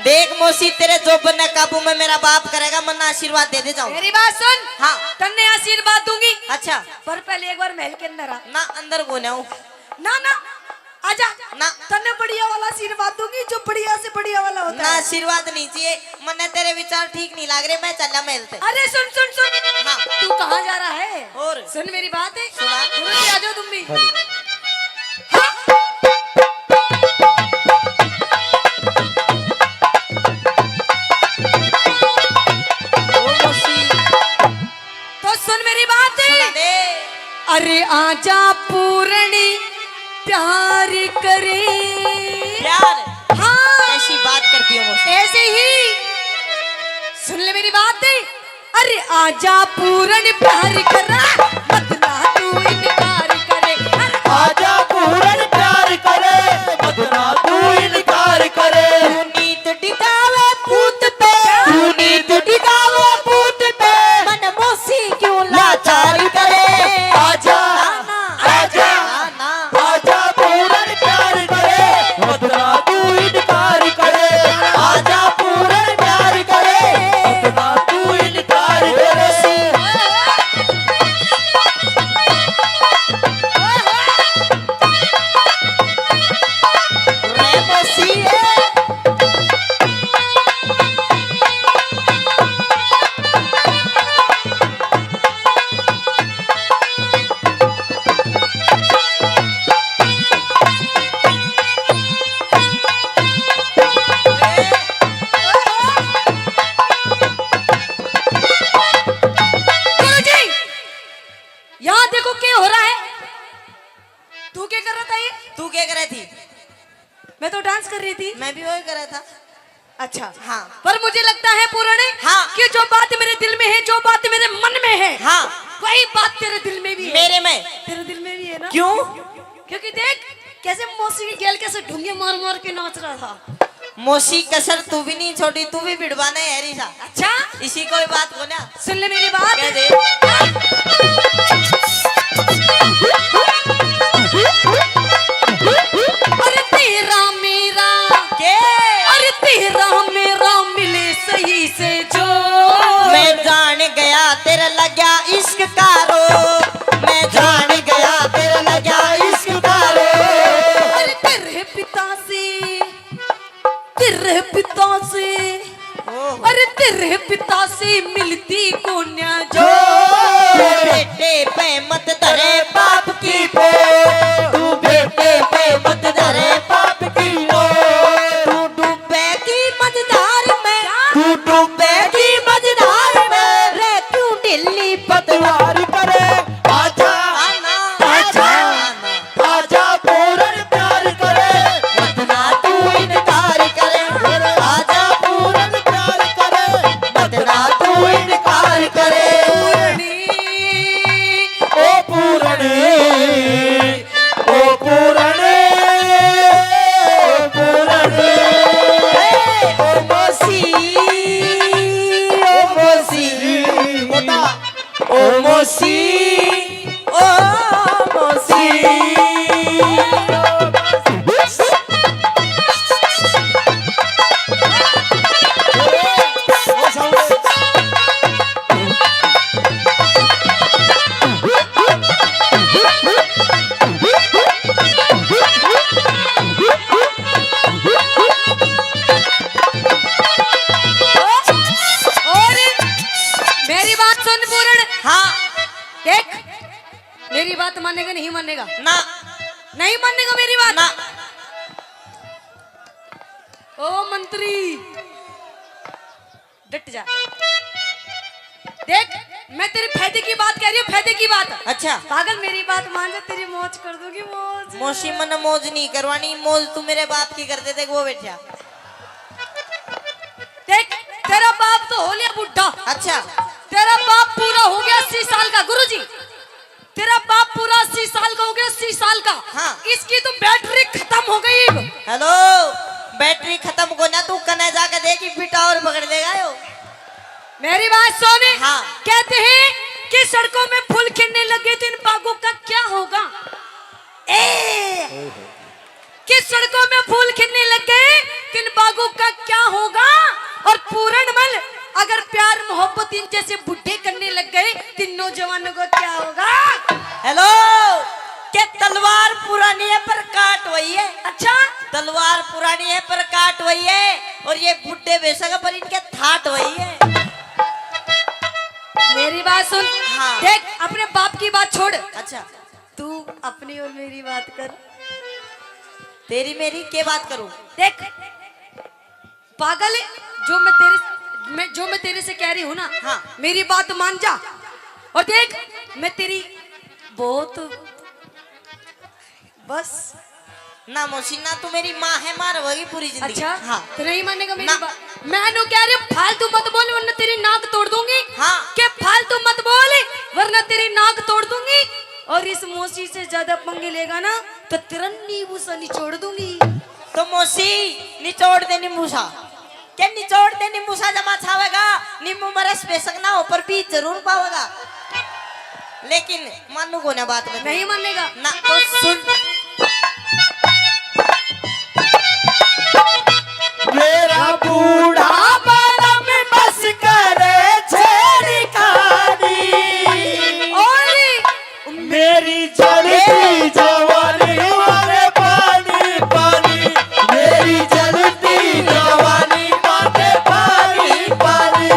देख मौसी, तेरे जोबन ने काबू में मेरा बाप करेगा, मन्ना आशीर्वाद दे दे जाओ। मेरी बात सुन। हाँ। तन्ने आशीर्वाद दूंगी। अच्छा। पर पहले एक बार महल के अंदर आ। ना, अंदर को ना हो। ना, ना, आजा। ना। तन्ने बढ़िया वाला आशीर्वाद दूंगी, जो बढ़िया से बढ़िया वाला होता ना, है। आशीर्वाद नहीं चाहिए, मन्ने तेरे विचार ठीक नहीं लाग रहे, मैं चला महल ते। अरे सुन, सुन, सुन। हाँ। तू कहाँ जा रहा है? और? सुन मेरी बात है। सुना। दूर से आ जाओ तुम भी। हेलो। हाँ। ओ मौसी। तो सुन मेरी बात। सुना दे। अरे आजा पूरणी प्यार करे। प्यार? हाँ। कैसी बात करती हो मौसी? ऐसे ही। सुन ले मेरी बात। अरे आजा पूरणी प्यार करा, मत ना तू इनकार करे। अरे आजा पूरणी प्यार करे, मत ना तू इनकार करे। तू नीत टिकावे पूत पे, तू नीत टिकावे पूत पे, मन मौसी क्यों लाचार करे। आजा, ना, ना। आजा, ना, ना। आजा पूरन प्यार करे, मत ना तू इनकार करे। आजा पूरन प्यार करे, मत ना तू इनकार करे। रे मसीहे। गुरुजी, यहाँ देखो क्या हो रहा है। तू क्या कर रहा था ये? तू क्या कर रही थी? मैं तो डांस कर रही थी। मैं भी वही कर रहा था। अच्छा। हाँ। पर मुझे लगता है पूरणी, हाँ। कि जो बात मेरे दिल में है, जो बात मेरे मन में है, हाँ। वही बात तेरे दिल में भी है। मेरे में। तेरे दिल में भी है ना? क्यों? क्योंकि देख कैसे मौसी की गेल कैसे ढूंगे मार मार के नाच रहा था। मौसी कसर तू भी नहीं छोड़ी, तू भी भिड़वाना है री सा। अच्छा? इसी कोई बात को ना। सुन ले मेरी बात। कह दे। अरे तेरा मेरा। के? अरे तेरा मेरा मिले सही से जो। मैं जान गया तेरा लग्या इश्क का रो। मैं जान गया तेरा लग्या इश्क का रो। अरे तेरे पिता से, तेरे पिता से, ओहो। अरे तेरे पिता से मिलती कोन्या जो। ओ, बेटे पे करे। पूरणी, ओ पूरणी, ओ पूरणी, ओ पूरणी। ए, ओ मौसी, ओ मौसी। बता। ओ मौसी, ओ मौसी। और मेरी बात सुन पूरण। हाँ। देख, मेरी बात मानेगा, नहीं मानेगा? ना। नहीं मानेगा मेरी बात? ना। ओ मंत्री, डट जा। देख, मैं तेरे फायदे की बात कह रही हूँ, फायदे की बात। अच्छा। पागल, मेरी बात मान जा, तेरी मौज कर दूंगी, मौज। मौसी, मन्ने मौज नहीं करवानी, मौज तू मेरे बाप की कर दे, देख वो बैठा। देख, तेरा बाप तो हो लिया बुढ़ा। अच्छा। तेरा बाप पूरा हो गया अस्सी साल का, गुरुजी। तेरा बाप पूरा अस्सी साल का हो गया, अस्सी साल का। हाँ। इसकी तो बैटरी खत्म हो गई। हेलो, बैटरी खत्म को ना, तू कने जाके देखी, बेटा और पकड़ लेगा यो। मेरी बात सुन। हाँ। कहते हैं कि सड़कों में फूल खिलने लगे तो इन बागों का क्या होगा? ए, कि सड़कों में फूल खिलने लग गए, तो इन बागों का क्या होगा? और पूरणमल, अगर प्यार मोहब्बत इन जैसे बुढ़े करने लग गए, तो इन नौजवानों का क्या होगा? हेलो, के तलवार पुरानी है पर काट वही है। अच्छा? तलवार पुरानी है पर काट वही है, और ये बुढ़े बेशक पर इनके थाट वही है। मेरी बात सुन। हाँ। देख, अपने बाप की बात छोड़। अच्छा। तू अपनी और मेरी बात कर। तेरी मेरी के बात करूं? देख पागल, जो मैं तेरे, मैं, जो मैं तेरे से कह रही हूँ ना, हाँ। मेरी बात मान जा। और देख, मैं तेरी बहुत, बस। ना मौसी, ना, तू मेरी माँ है, माँ रहोगी पूरी जिंदगी। अच्छा? हाँ। तो नहीं मानेगा मेरी ना। बात? मैं नु कह रही हूँ, फालतू मत बोल, वरना तेरी नाक तोड़ दूंगी। हाँ। के फालतू मत बोल, वरना तेरी नाक तोड़ दूंगी। और इस मौसी से ज्यादा पंगे लेगा ना, तो तेरा नींबू सा निचोड़ दूंगी। तो मौसी, निचोड़ दे नींबू सा। के निचोड़ दे नींबू सा जमा छावेगा, नींबू में रस बेशक ना हो, पर बीज जरूर पावेगा। लेकिन मानू को ना बात में। नहीं मानेगा? ना। तो सुन। मेरा बूढ़ा बालम बस करे छेड़खानी। और मेरी जलती जवानी मारे पानी पानी, मेरी जलती जवानी मारे पानी पानी।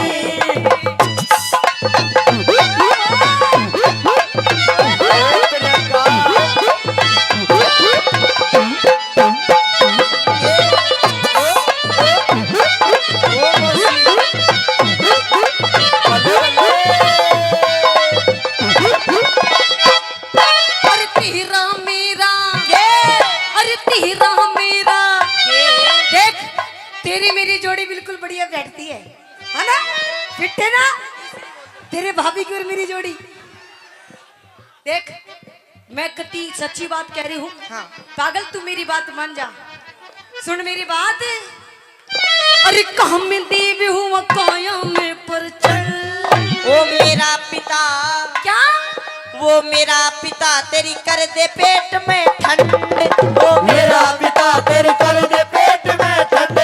अरे तेरा मेरा, के? अरे तेरा मेरा, के? देख, तेरी मेरी जोड़ी बिल्कुल बढ़िया बैठती है, है ना? फिट है ना तेरे भाभी की और मेरी जोड़ी? देख, मैं कती सच्ची बात कह रही हूँ। हाँ। पागल, तू मेरी बात मान जा, सुन मेरी बात। अरे कहाँ में देव हुआ काया में पर चल। ओ मेरा पिता। क्या? वो मेरा पिता तेरी कर दे पेट में ठंड। वो मेरा पिता तेरी कर दे पेट में ठंड।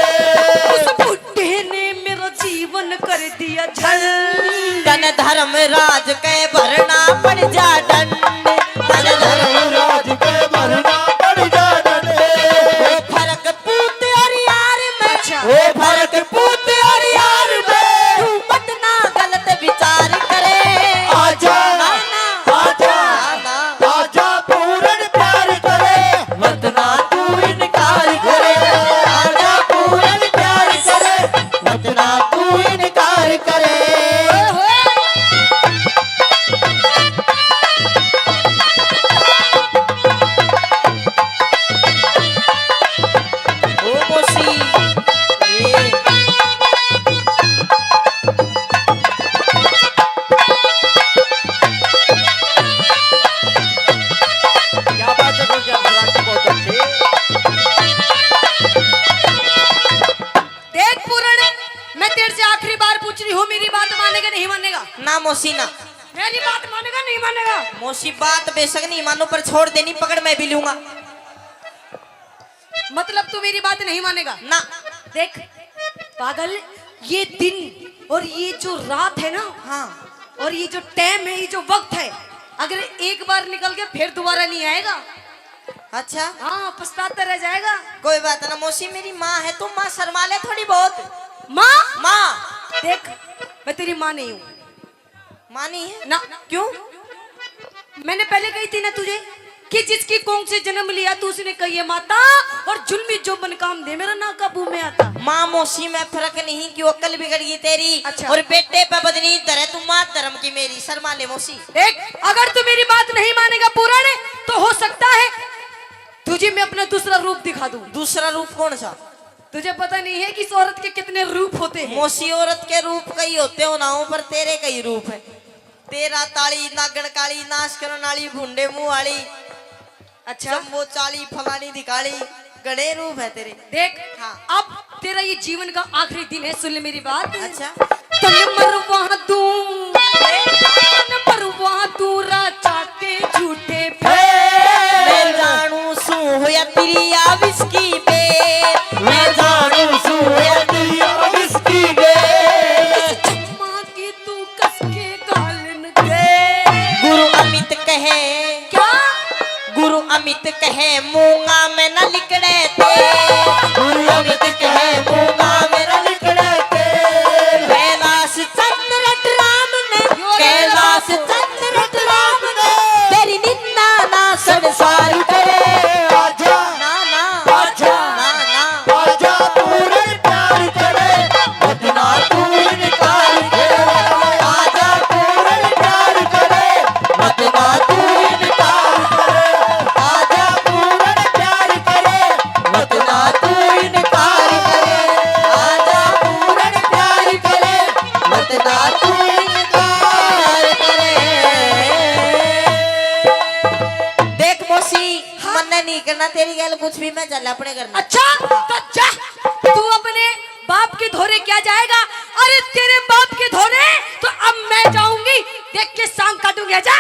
उस बुढ़े ने मेरा जीवन कर दिया झंड। तन धर्मराज के भरना पड़ जा डंड। तन धर्मराज के भरना पड़ जा डंड। ओ फर्क पूत और यार में। अच्छा। ओ फर्क पूत और यार में। तू मत ना गलत विचार करे। आजा, ना, ना। आजा, ना, ना। आजा पूरन प्यार करे। मत ना तू इनकार करे। आजा पूरन प्यार करे। मत ना तू इनकार करे। ओ मौसी, ए। ना मौसी ना। मेरी बात मानेगा, नहीं मानेगा? मौसी, बात बेशक नहीं मानू, पर छोड़ देनी पकड़ मैं भी लूंगा। मतलब तू मेरी बात नहीं मानेगा? ना। देख पागल, ये दिन और ये जो रात है ना, हाँ। और ये जो टाइम है, ये जो वक्त है, अगर एक बार निकल गया फिर दोबारा नहीं आएगा। अच्छा। हाँ, पछताता रह जाएगा। कोई बात ना मौसी, मेरी माँ है, तू माँ शर्मा ले थोड़ी बहुत। माँ? माँ। देख, मैं तेरी माँ नहीं हूँ। माँ नहीं है? ना। क्यों? मैंने पहले कही थी ना तुझे कि जिसकी कोख से जन्म लिया तू उसने कहिए माता, और जुल्मी जो मन काम दे मेरा ना काबू में आता। माँ मौसी में फर्क नहीं, क्यों अक्ल बिगड़ गई तेरी? अच्छा। और बेटे पे बदनी धरे तू, माँ धर्म की मेरी, शर्मा ले मौसी। देख, अगर तू मेरी बात नहीं मानेगा पूरण, तो हो सकता है तुझे मैं अपना दूसरा रूप दिखा दूं। दूसरा रूप कौन सा? तुझे पता नहीं है कि इस औरत के कितने रूप होते हैं? मौसी, औरत के रूप कई होते हो ना हो, पर तेरे कई रूप है। तेरा ताली, नागण काली, नाश करण वाली, भुंडे मुंह वाली, अच्छा। चम्बो चाली, फलानी दिखाली, घणे रूप है तेरे। देख, हाँ। अब तेरा ये जीवन का आखिरी दिन है, सुन ले मेरी बात। अच्छा। तन मरवा दूं, तन मरवा दूं राजा के झूठे पे। मैं जानू सू होया तेरी आ विस्की पे। मैं जानू सू होया तेरी आ विस्की पे। चम्मा की तू कस के गालन दे। गुरु अमित कहे। क्या? गुरु अमित कहे मूंगा में न लिकड़े ते। गुरु अमित कहे मूंगा में न लिकड़े ते। कैलाश चंद्र रटराम ने, यो रे कैलाश बाबू। चंद्र रटराम ने, तेरी निंदा ना संसार करे। आजा। ना, ना। आजा। ना, ना। आजा पूरे प्यार करे, मत ना तू इनकार करे। आजा पूरे प्यार करे, मत ना तू इनकार करे। आजा पूरे प्यार करे, मत ना तू इनकार करे। आजा पूरे प्यार करे, मत ना तू इनकार करे। देख मौसी, हाँ। मन्ने नहीं करना तेरी गैल कुछ भी, मैं चल अपने करना। अच्छा, तो जा, तू अपने बाप के धोरे क्या जाएगा? अरे तेरे बाप के धोरे तो अब मैं जाऊंगी, देख के सांग काटूंगी। आजा।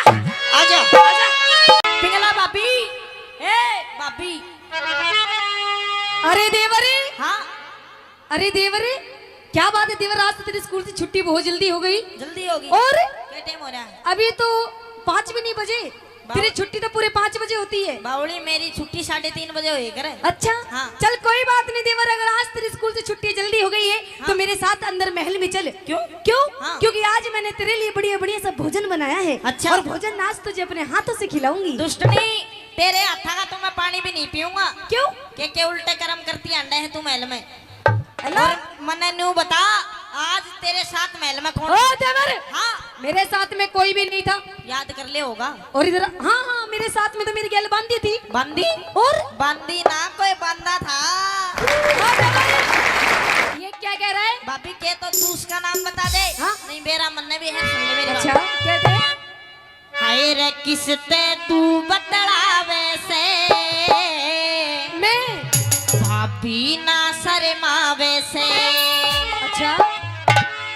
आजा। आजा। पिंगला भाभी, ए भाभी। अरे देवरे। हाँ। अरे देवरे, क्या बात है देवर, आज तो तेरे स्कूल से छुट्टी बहुत जल्दी हो गई। जल्दी हो गई। और? क्या टाइम हो रहा है? अभी तो पाँच भी नहीं बजे। बावड़ी। तेरी छुट्टी तो पूरे पाँच बजे होती है। बावड़ी, मेरी छुट्टी साढ़े तीन बजे होए करे। अच्छा? हाँ। चल कोई बात नहीं देवर, अगर आज तेरे स्कूल से छुट्टी जल्दी हो गई है, हाँ। तो मेरे साथ अंदर महल में चल। क्यों? क्यों? हाँ। क्योंकि आज मैंने तेरे लिए बढ़िया बढ़िया सा भोजन बनाया है। अच्छा। और भोजन आज तुझे अपने हाथों से खिलाऊंगी। दुष्टनी, तेरे हाथा का तो मैं पानी भी नहीं पीऊंगा। क्यों? के, के उल्टे कर्म करती आंडे है तू महल में। हेलो? और मन्ने न्यू बता, आज तेरे साथ महल में कौन ओ था? देवर, हाँ। मेरे साथ में कोई भी नहीं था। याद कर ले होगा। और इधर, हाँ, हाँ, मेरे साथ में तो मेरी गैल बांदी थी। बांदी? और? बांदी ना, कोई बांदा था। ओ देवर, ये क्या कह रहा है? भाभी के तो तू उसका नाम बता दे। हाँ? नहीं, बेरा मन्ने भी है, सुन ले मेरी बात। अच्छा, कह दे। हाय रे किसते तू बतलावे से, मैं? भाभी ना शर्मावे से। अच्छा।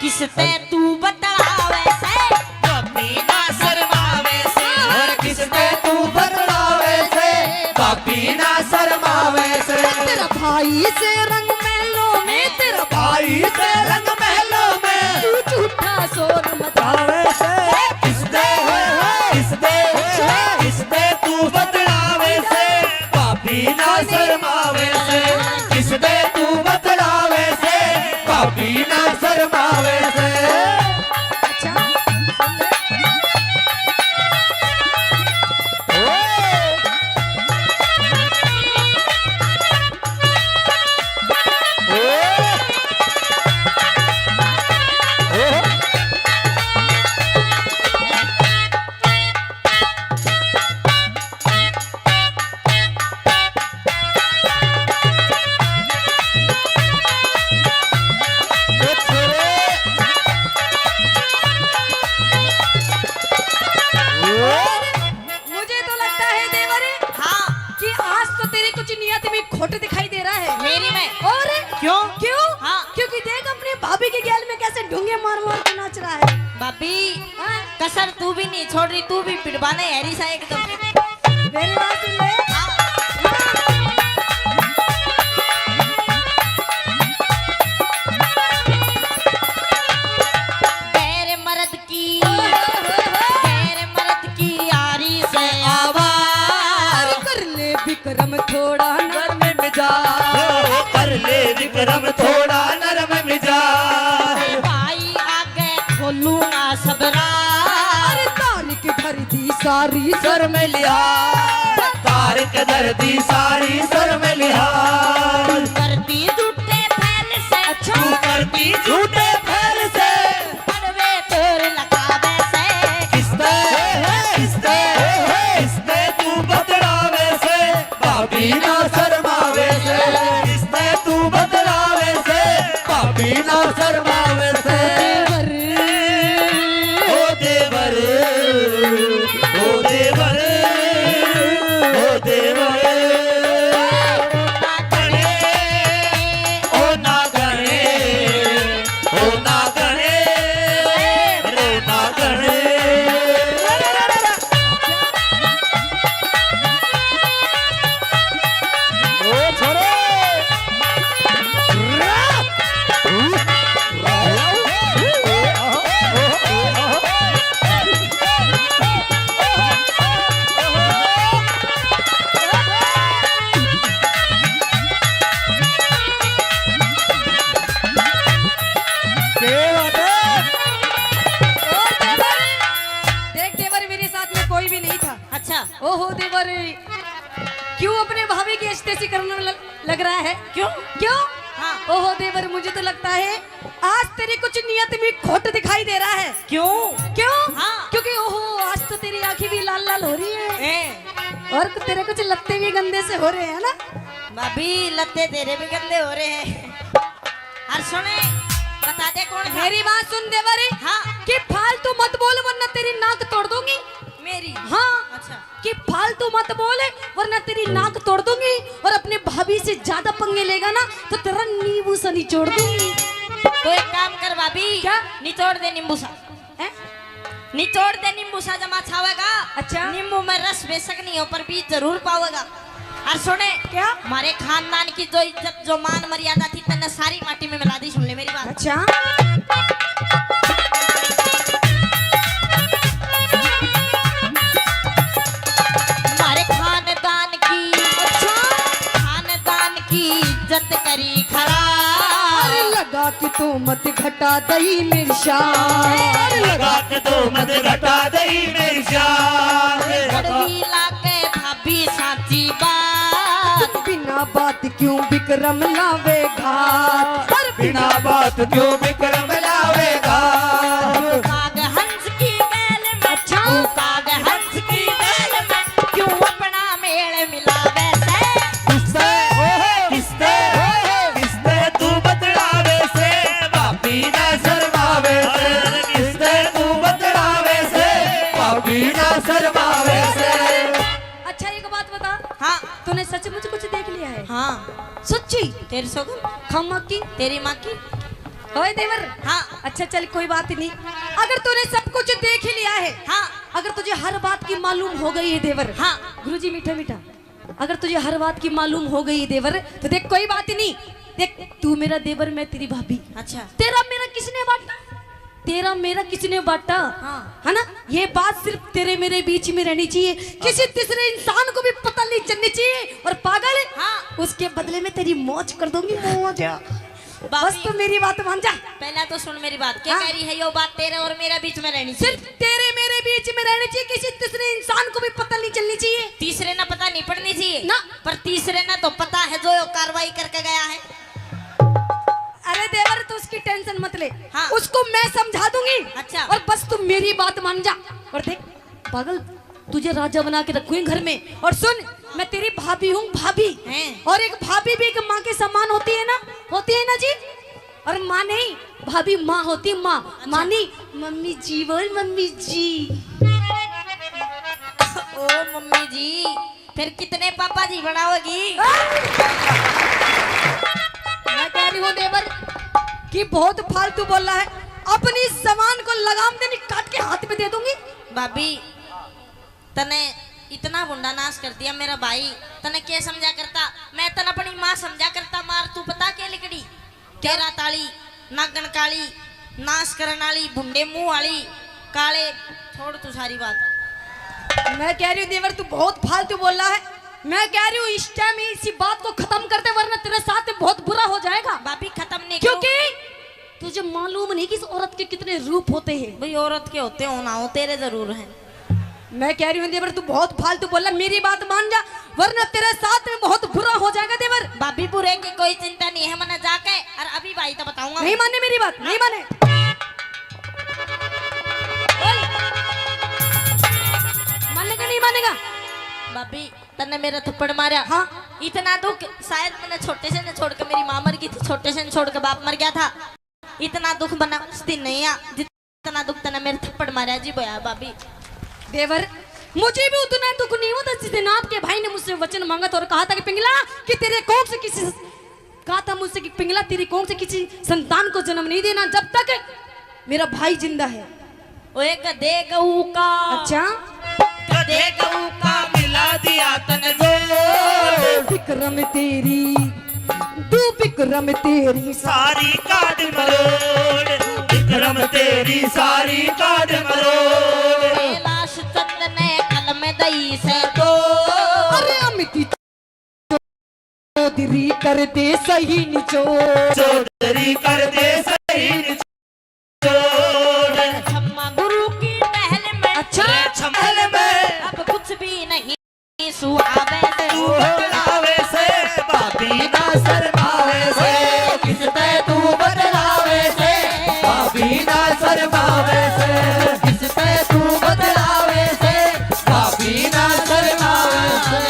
किसते तू बतलावे से, भाभी ना शर्मावे से। और किसते तू बतलावे से, भाभी ना शर्मावे से। तेरा भाई से रंग महलों में, तेरा भाई से रंग महलों में। तू झूठा शोर मचावे से। किसदे, किसदे, किसदे तू बतलावे से, भाभी ना शर्मावे से। किसदे तू बतलावे से, भाभी ना शर्मावे से। अच्छा, सुन ले। मुझे तो लगता है देवर, हाँ। कि आज तो तेरी कुछ नियत में खोट दिखाई दे रहा है। मेरी में? और? क्यों? क्यों? हाँ। क्योंकि देख अपनी भाभी के गैल में कैसे ढूंगे मार मार के नाच रहा है। भाभी, हाँ? कसर तू भी नहीं छोड़ रही, तू भी पिटवाने हैरी सा एकदम। मेरी बात सुन ले। हाँ। गैर मर्द की, गैर मर्द की यारी से आवार। कर ले विक्रम थोड़ा नरम मिजाज। ओ, कर ले विक्रम थोड़ा नरम मिजाज। भाई आगे खोलू ना सबरा। अरे तारिक धर दी सारी शर्म लिहाज। तारिक धर दी सारी शर्म लिहाज। करती झूठे फैल से। अच्छा। तू करती झूठे फैल से। पड़वे तोर लगावे से। किस्ते, किस्ते, किस्ते तू बतलावे से, भाभी ना शर्मावे से। किस्ते तू बतलावे से, भाभी ना शर्मावे से। देवर। ओ देवर, ओ देवर, ओ देवर। ओ ना गणे, ओ ना गणे, ओ ना गणे। ओ छोरे। क्या बात है? और देवर, देख देवर, मेरे साथ में कोई भी नहीं था। अच्छा। ओहो देवर, क्यों अपने भाभी की ऐसी तैसी करने ल-, लग रहा है? क्यों? क्यों? हाँ। ओहो देवर, मुझे तो लगता है आज तेरी कुछ नियत में खोट दिखाई दे रहा है। क्यों? क्यों? हाँ। क्योंकि ओहो, आज तो तेरी आंखें भी लाल लाल हो रही है। ए। और तेरे कुछ लत्ते भी गंदे से हो रहे हैं ना? भाभी, लत्ते तेरे भी गंदे हो रहे हैं। और सुने, बता दे कौन था? मेरी बात सुन देवर। हाँ। कि फालतू मत बोल वरना तेरी नाक तोड़ दूंगी। मेरी? हाँ। अच्छा। कि फालतू मत बोल वरना तेरी नाक तोड़ दूंगी, और अपने भाभी से ज्यादा पंगे लेगा ना तो तेरा नींबू सा निचोड़ दूंगी। तो एक काम कर भाभी, क्या? निचोड़ दे नींबू सा। हैं? निचोड़ दे नींबू सा, जमा छावेगा। अच्छा। नींबू में रस बेशक नहीं हो पर बीज जरूर पावेगा। और सुने, क्या? हमारे खानदान की जो इज्जत, जो मान मर्यादा थी, तन्ने सारी माटी में मिला दी। सुन ले मेरी बात। अच्छा। हमारे खानदान की, अच्छा। खानदान की इज्जत करी खराब। अरे लगा कि तू मत घटा दई मेरी शान। अरे लगा कि तू मत घटा दई मेरी शान। कड़वी लागे भाभी साची बात। बिना बात क्यों विक्रम लावे घात? अरे बिना बात क्यों विक्रम लावे घात? काग हंस की गैल में, अच्छा। काग हंस की गैल में क्यों अपना मेल मिलावे से? किससे, किससे, किससे तू बतलावे से? भाभी ना शर्मावे से। किससे तू बतलावे से? भाभी ना शर्मावे से। अच्छा, एक बात बता। हाँ। तूने सचमुच कुछ देख लिया है? हाँ। सच्ची? तेरी सौगन। खम्मा की? तेरी माँ की? ओए देवर। हाँ। अच्छा चल, कोई बात नहीं, अगर तूने सब कुछ देख लिया है, हाँ। अगर तुझे हर बात की मालूम हो गई है देवर। हाँ। गुरुजी, मीठा मीठा, अगर तुझे हर बात की मालूम हो गई है देवर, तो देख, कोई बात नहीं। देख, तू मेरा देवर, मैं तेरी भाभी। अच्छा। तेरा मेरा किसने बांटा? तेरा मेरा किसने बांटा? हाँ। है ना? ये बात सिर्फ तेरे मेरे बीच में रहनी चाहिए, किसी तीसरे इंसान को भी पता नहीं चलनी चाहिए। और पागल, हाँ। उसके बदले में तेरी मौज कर दूंगी, मौज। भाभी, बस तू मेरी बात मान जा। पहला तो सुन मेरी बात। क्या हाँ। कह रही है यो बात? तेरे और मेरे बीच में रहनी चाहिए। सिर्फ तेरे मेरे बीच में रहनी चाहिए, किसी तीसरे इंसान को भी पता नहीं चलनी चाहिए। तीसरे ना पता नहीं पड़नी चाहिए ना। पर तीसरे ना तो पता है जो यो कार्रवाई करके गया है। अरे देवर, तू उसकी टेंशन मत ले। हाँ। उसको मैं समझा दूंगी। अच्छा। और बस तू मेरी बात मान जा। और देख पागल, तुझे राजा बना के रखूंगी घर में। और सुन, मैं तेरी भाभी हूँ, भाभी। हैं? और एक भाभी भी एक माँ के समान होती है ना, होती है ना जी। और माँ नहीं, भाभी माँ होती, माँ। अच्छा। माँ नहीं, मम्मी जी बोल, मम्मी जी। ओ मम्मी जी, फिर कितने पापा जी बनाओगी? मैं कह रही हूँ देवर कि बहुत फालतू बोल रहा है। अपनी जबान को लगाम दे, नहीं काट के हाथ में दे दूंगी। भाभी, तने इतना भुंडा नाश कर दिया मेरा भाई, तने के समझा करता? मैं तने अपनी माँ समझा करता। मार तू पता के लिकड़ी? तेरा ताली, नागन काली, नाश करन वाली, भुंडे मुंह वाली, काले। छोड़ तू सारी बात। मैं कह रही हूँ देवर, तू बहुत फालतू बोल रहा है। मैं कह रही हूँ इस टाइम इसी बात को खत्म कर दे, वरना तेरे साथ में बहुत बुरा हो जाएगा। भाभी, खत्म नहीं करूँ। क्योंकि तुझे मालूम नहीं कि इस औरत के कितने रूप होते हैं। भाई, औरत के होते हो ना हो, तेरे जरूर हैं। मैं कह रही हूँ देवर, तू बहुत फालतू बोल रहा, मेरी बात मान जा, वरना तेरे साथ में बहुत बुरा हो जाएगा देवर। भाभी, बुरे की कोई चिंता नहीं है, मैंने जाके और अभी भाई तो बताऊंगा। नहीं माने मेरी बात, नहीं माने। बोल। मानेगा, नहीं मानेगा? भाभी, तन्ने मेरा थप्पड़ मारा। हाँ। इतना दुख शायद मैंने छोटे से ने छोड़ के, मेरी माँ मर गई थी, छोटे से ने छोड़ के बाप मर गया था। इतना दुख मना उस दिन नहीं आ जितना दुख तन्ने मेरे थप्पड़ मारा जी बोया भाभी। देवर, मुझे भी उतना दुख नहीं हुआ था जिस दिन आपके भाई ने मुझसे वचन मांगा था और कहा था कि पिंगला, कि तेरे कोख से किसी, कहा था मुझसे कि पिंगला, तेरी कोख से किसी संतान को जन्म नहीं देना जब तक मेरा भाई जिंदा है। ओए गधे गऊ का। अच्छा। गधे गऊ का मिला दिया तन जोड़। विक्रम तेरी, तू विक्रम तेरी सारी काट मरोड़। विक्रम तेरी सारी काट मरोड़। कैलाश चंद ने कलम दई से तो। अरे अमित चौधरी कर दे सही निचोड़। चौधरी कर दे सही निचोड़। छम्मा गुरु की महल में। अच्छा। महल में। अब कुछ भी नहीं सुहावे से। तू बतलावे से, भाभी ना शर्मावे से। किस पे तू बतलावे से, भाभी ना शर्मावे से। किस पे तू बतलावे से, भाभी ना शर्मावे से।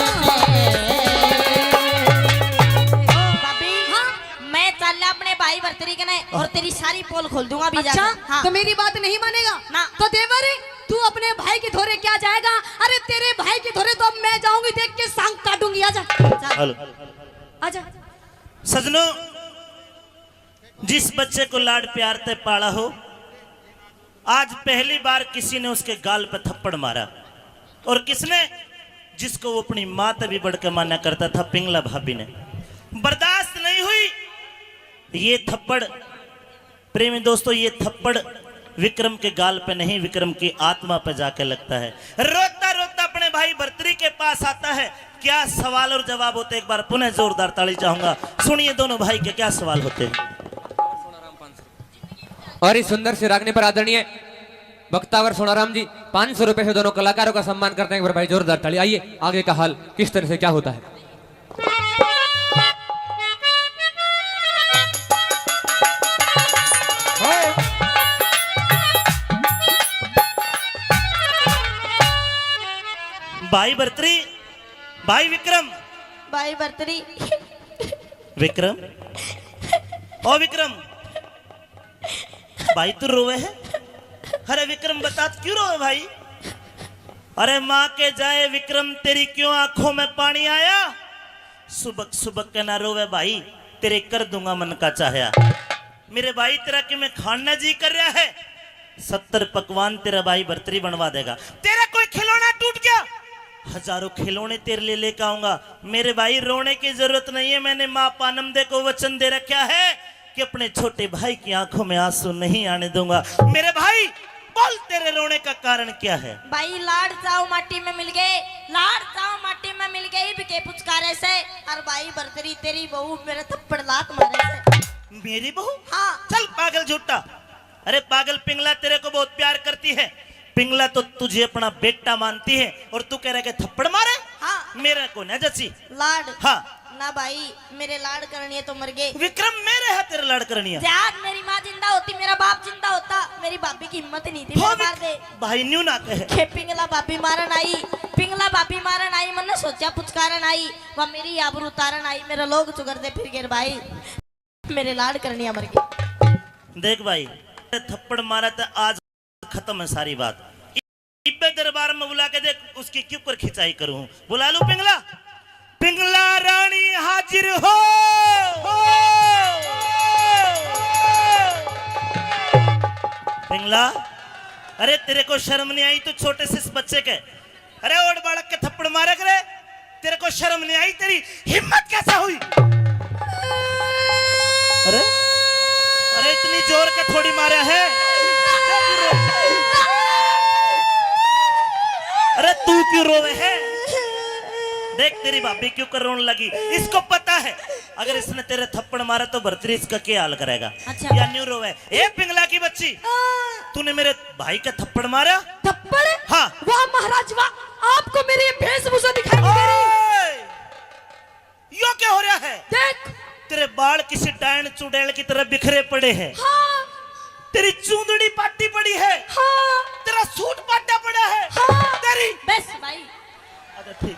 भाभी, हाँ? मैं चाल्या अपने भाई भरतरी कने और तेरी सारी पोल खोल दूंगा अभी अच्छा? जाकर। हाँ। तो मेरी बात नहीं मानेगा? ना। तो देवर, तू अपने भाई के धोरे क्या जाएगा? अरे तेरे भाई के धोरे तो अब मैं जाऊंगी, देख के सांग काटूंगी। आजा। चल। हेलो। आजा। सजनों, जिस बच्चे को लाड प्यार ते पाला हो, आज पहली बार किसी ने उसके गाल पे थप्पड़ मारा। और किसने? जिसको वो अपनी माँ ते भी बढ़ के माना करता था, पिंगला भाभी ने। बर्दाश्त नहीं हुई ये थप्पड़। प्रेमी दोस्तों, ये थप्पड़ विक्रम के गाल पे नहीं, विक्रम की आत्मा पे जाके लगता है। रोता रोता अपने भाई भरतरी के पास आता है। क्या सवाल और जवाब होते, एक बार पुनः जोरदार ताली चाहूंगा। सुनिए दोनों भाई के क्या सवाल होते हैं। और इस सुंदर से रागनी पर आदरणीय वक्तावर सोनाराम जी पाँच सौ रुपए से दोनों कलाकारों का सम्मान करते हैं। एक बार भाई जोरदार ताली। आइए, आगे का हाल किस तरह से क्या होता है। भाई भरतरी, भाई विक्रम। भाई भरतरी। विक्रम, ओ विक्रम, भाई तू रोवे है? अरे विक्रम, बता, तू क्यों रोवे भाई? अरे माँ के जाए विक्रम, तेरी क्यों आंखों में पानी आया? सुबक सुबक के ना रोवे भाई, तेरे कर दूंगा मन का चाहया। मेरे भाई, तेरा कि मैं खाना जी कर रहा है, सत्तर पकवान तेरा भाई भरतरी बनवा देगा। तेरा कोई खिलौना टूट गया, हजारों खिलौने तेरे लिए लेकर आऊंगा। मेरे भाई, रोने की जरूरत नहीं है, मैंने माँ पानमदे को वचन दे रखा है कि अपने छोटे भाई की आंखों में आंसू नहीं आने दूंगा। मेरे भाई, बोल, तेरे रोने का कारण क्या है? भाई, लाड चाव माटी में मिल गए, लाड चाव माटी में मिल गए, इब के पुचकारे से। और भाई भरतरी, तेरी बहू मेरे थप्पड़ लात मारे से। मेरी बहू? हाँ। चल पागल झूठा। अरे पागल पिंगला, तेरे को बहुत प्यार करती है। पिंगला तो तुझे अपना बेटा मानती है और तू कह रहा है कि थप्पड़ मारे? हाँ। मेरा को ना जची। लाड। हाँ। ना भाई, मेरे लाड करनिए तो मर गए। विक्रम, मेरे है तेरे लाड करनिया। यार, मेरी माँ जिंदा होती, मेरा बाप जिंदा होता, मेरी भाभी की हिम्मत नहीं थी, हो मेरा विक-, मार दे। भाई न्यू ना कहे। खे पिंगला भाभी मारन आई, पिंगला भाभी मारन आई, मन्ने सोचा पुचकारन आई, वह मेरी आबरू उतारन आई, मेरा लोग चुगरते फिर गए भाई। मेरे लाड करनिया मर गए। देख भाई, थप्पड़ मारा तो आज खत्म है सारी बात। इब्बे दरबार में बुला के देख, उसकी क्यों कर खिंचाई करूं। बुला लूं पिंगला? पिंगला रानी हाजिर हो। पिंगला, अरे तेरे को शर्म नहीं आई? तू छोटे से इस बच्चे के, अरे ओड़ बालक के थप्पड़ मारे करे, तेरे को शर्म नहीं आई? तेरी हिम्मत कैसे हुई? अरे, अरे इतनी जोर के थोड़ी मारा है। अरे तू क्यों रोवे है? देख तेरी भाभी क्यों कर रोने लगी। इसको पता है अगर इसने तेरे थप्पड़ मारा तो भरतरी इसका क्या हाल करेगा। अच्छा। या न्यू रोवे। ए पिंगला की बच्ची, आ। तूने मेरे भाई का थप्पड़ मारा? थप्पड़? हाँ। वाह महाराज वाह, आपको मेरी ये वेशभूषा दिखाई नहीं दे रही? ओए! यो क्या हो रहा है? देख। तेरे बाल किसी डायन चुड़ैल की तरह बिखरे पड़े हैं। हाँ। तेरी चूंदड़ी पाटी पड़ी है। हाँ। तेरा सूट पाटा पड़ा है। हाँ। तेरी बस भाई। अच्छा ठीक।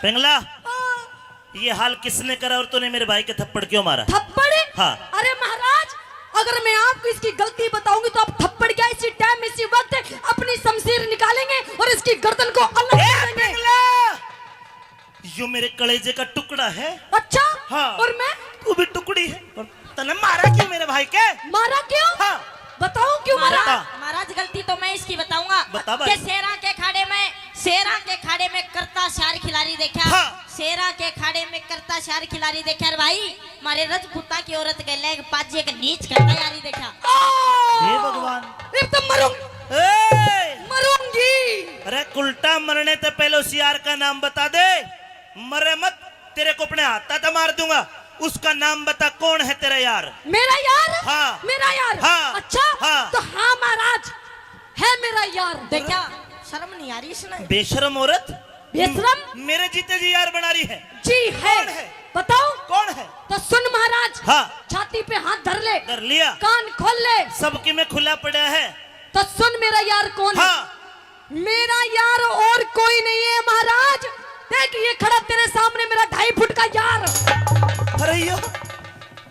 पिंगला, हाँ। ये हाल किसने करा और तूने मेरे भाई के थप्पड़ क्यों मारा? थप्पड़? हाँ। अरे महाराज, अगर मैं आपको इसकी गलती बताऊंगी तो आप थप्पड़ क्या, इसी टाइम, इसी वक्त अपनी शमशीर निकालेंगे और इसकी गर्दन को अलग ए, कर देंगे। पिंगला! यो मेरे कलेजे का टुकड़ा है। अच्छा? हाँ। और मैं? तू भी टुकड़ी है। और तने मारा क्यों मेरे भाई के? मारा क्यों? हाँ। बताओ क्यों मारा? महाराज, बता। महाराज, गलती तो मैं इसकी बताऊंगा। बता भाई। के शेरा के खाड़े में, शेरा के खाड़े में करता शार खिलाड़ी देखा। हाँ। शेरा के खाड़े में करता शार खिलाड़ी देखा रे भाई। मारे रजपूता की औरत के लेग पाजे के नीच करता यारी देखा। हे भगवान। इब तो मरूं-, ए! मरूंगी। अरे उल्टा मरने से पहले उस यार का नाम बता दे। मरे मत, तेरे को अपने हाथा तो मार दूंगा। उसका नाम बता, कौन है तेरा यार? मेरा यार? हाँ। मेरा यार? हाँ। अच्छा? हाँ। तो हाँ महाराज, है मेरा यार। देखा, शर्म नहीं आ रही इसने? बेशरम औरत। बेशरम? मेरे जीते जी यार बना रही है। जी है। कौन है? बताओ। कौन है? तो सुन महाराज। हाँ। छाती पे हाथ धर ले। धर लिया। कान खोल ले। सबकी में खुला पड़ा है। तो सुन मेरा यार कौन है? हाँ। मेरा यार और कोई नहीं है महाराज। देख ये खड़ा तेरे सामने मेरा ढाई फुट का यार। अरे यो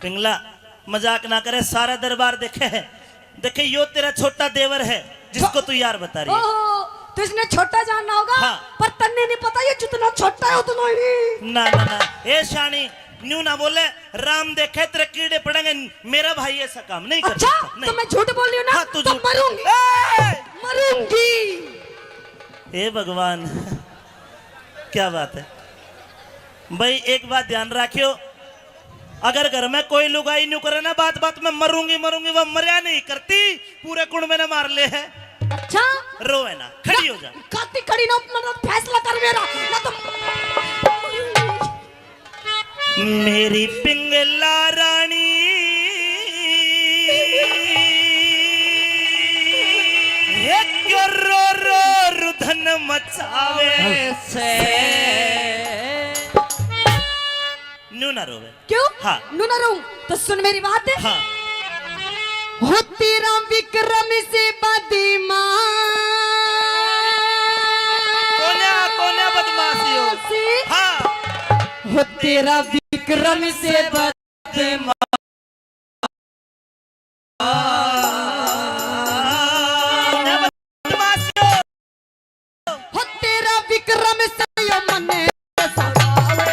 पिंगला, मजाक ना करे, सारा दरबार देखे है। देखे यो तेरा छोटा देवर है जिसको छो-, तू यार बता रही है। ओहो, तो इसने छोटा जानना होगा। हाँ। पर तन्ने नहीं पता ये जितना छोटा है उतना ही। ना ना ना, ए शानी, न्यू ना बोले, राम देखे तेरे कीड़े पड़ेंगे। मेरा भाई ऐसा काम नहीं कर अच्छा, सकता, नहीं। तो मैं झूठ बोल रही हूँ ना? हाँ, तू तो झूठ। मरूंगी। ए! मरूंगी। हे भगवान, क्या बात है भाई। एक बात ध्यान रखियो, अगर घर में कोई लुगाई न्यू करे ना, बात बात में मरूंगी मरूंगी, वो मरया नहीं करती, पूरे कुण में ने मार ले है। अच्छा? रोवे ना, खड़ी हो जा। काती खड़ी ना, मतलब फैसला कर मेरा, ना तो मेरी पिंगला रानी, हे क्यों रो रो रुधन मचावे से। न्यू ना रोवे। क्यों? हाँ। न्यू ना रोऊं? तो सुन मेरी बात। हाँ। हो तेरा विक्रम से बदमाश। कोन्या, कोन्या बदमाश यो। हाँ। हो तेरा विक्रम से बदमाश। कोन्या बदमाश यो। हो तेरा विक्रम से यो मने सतावे।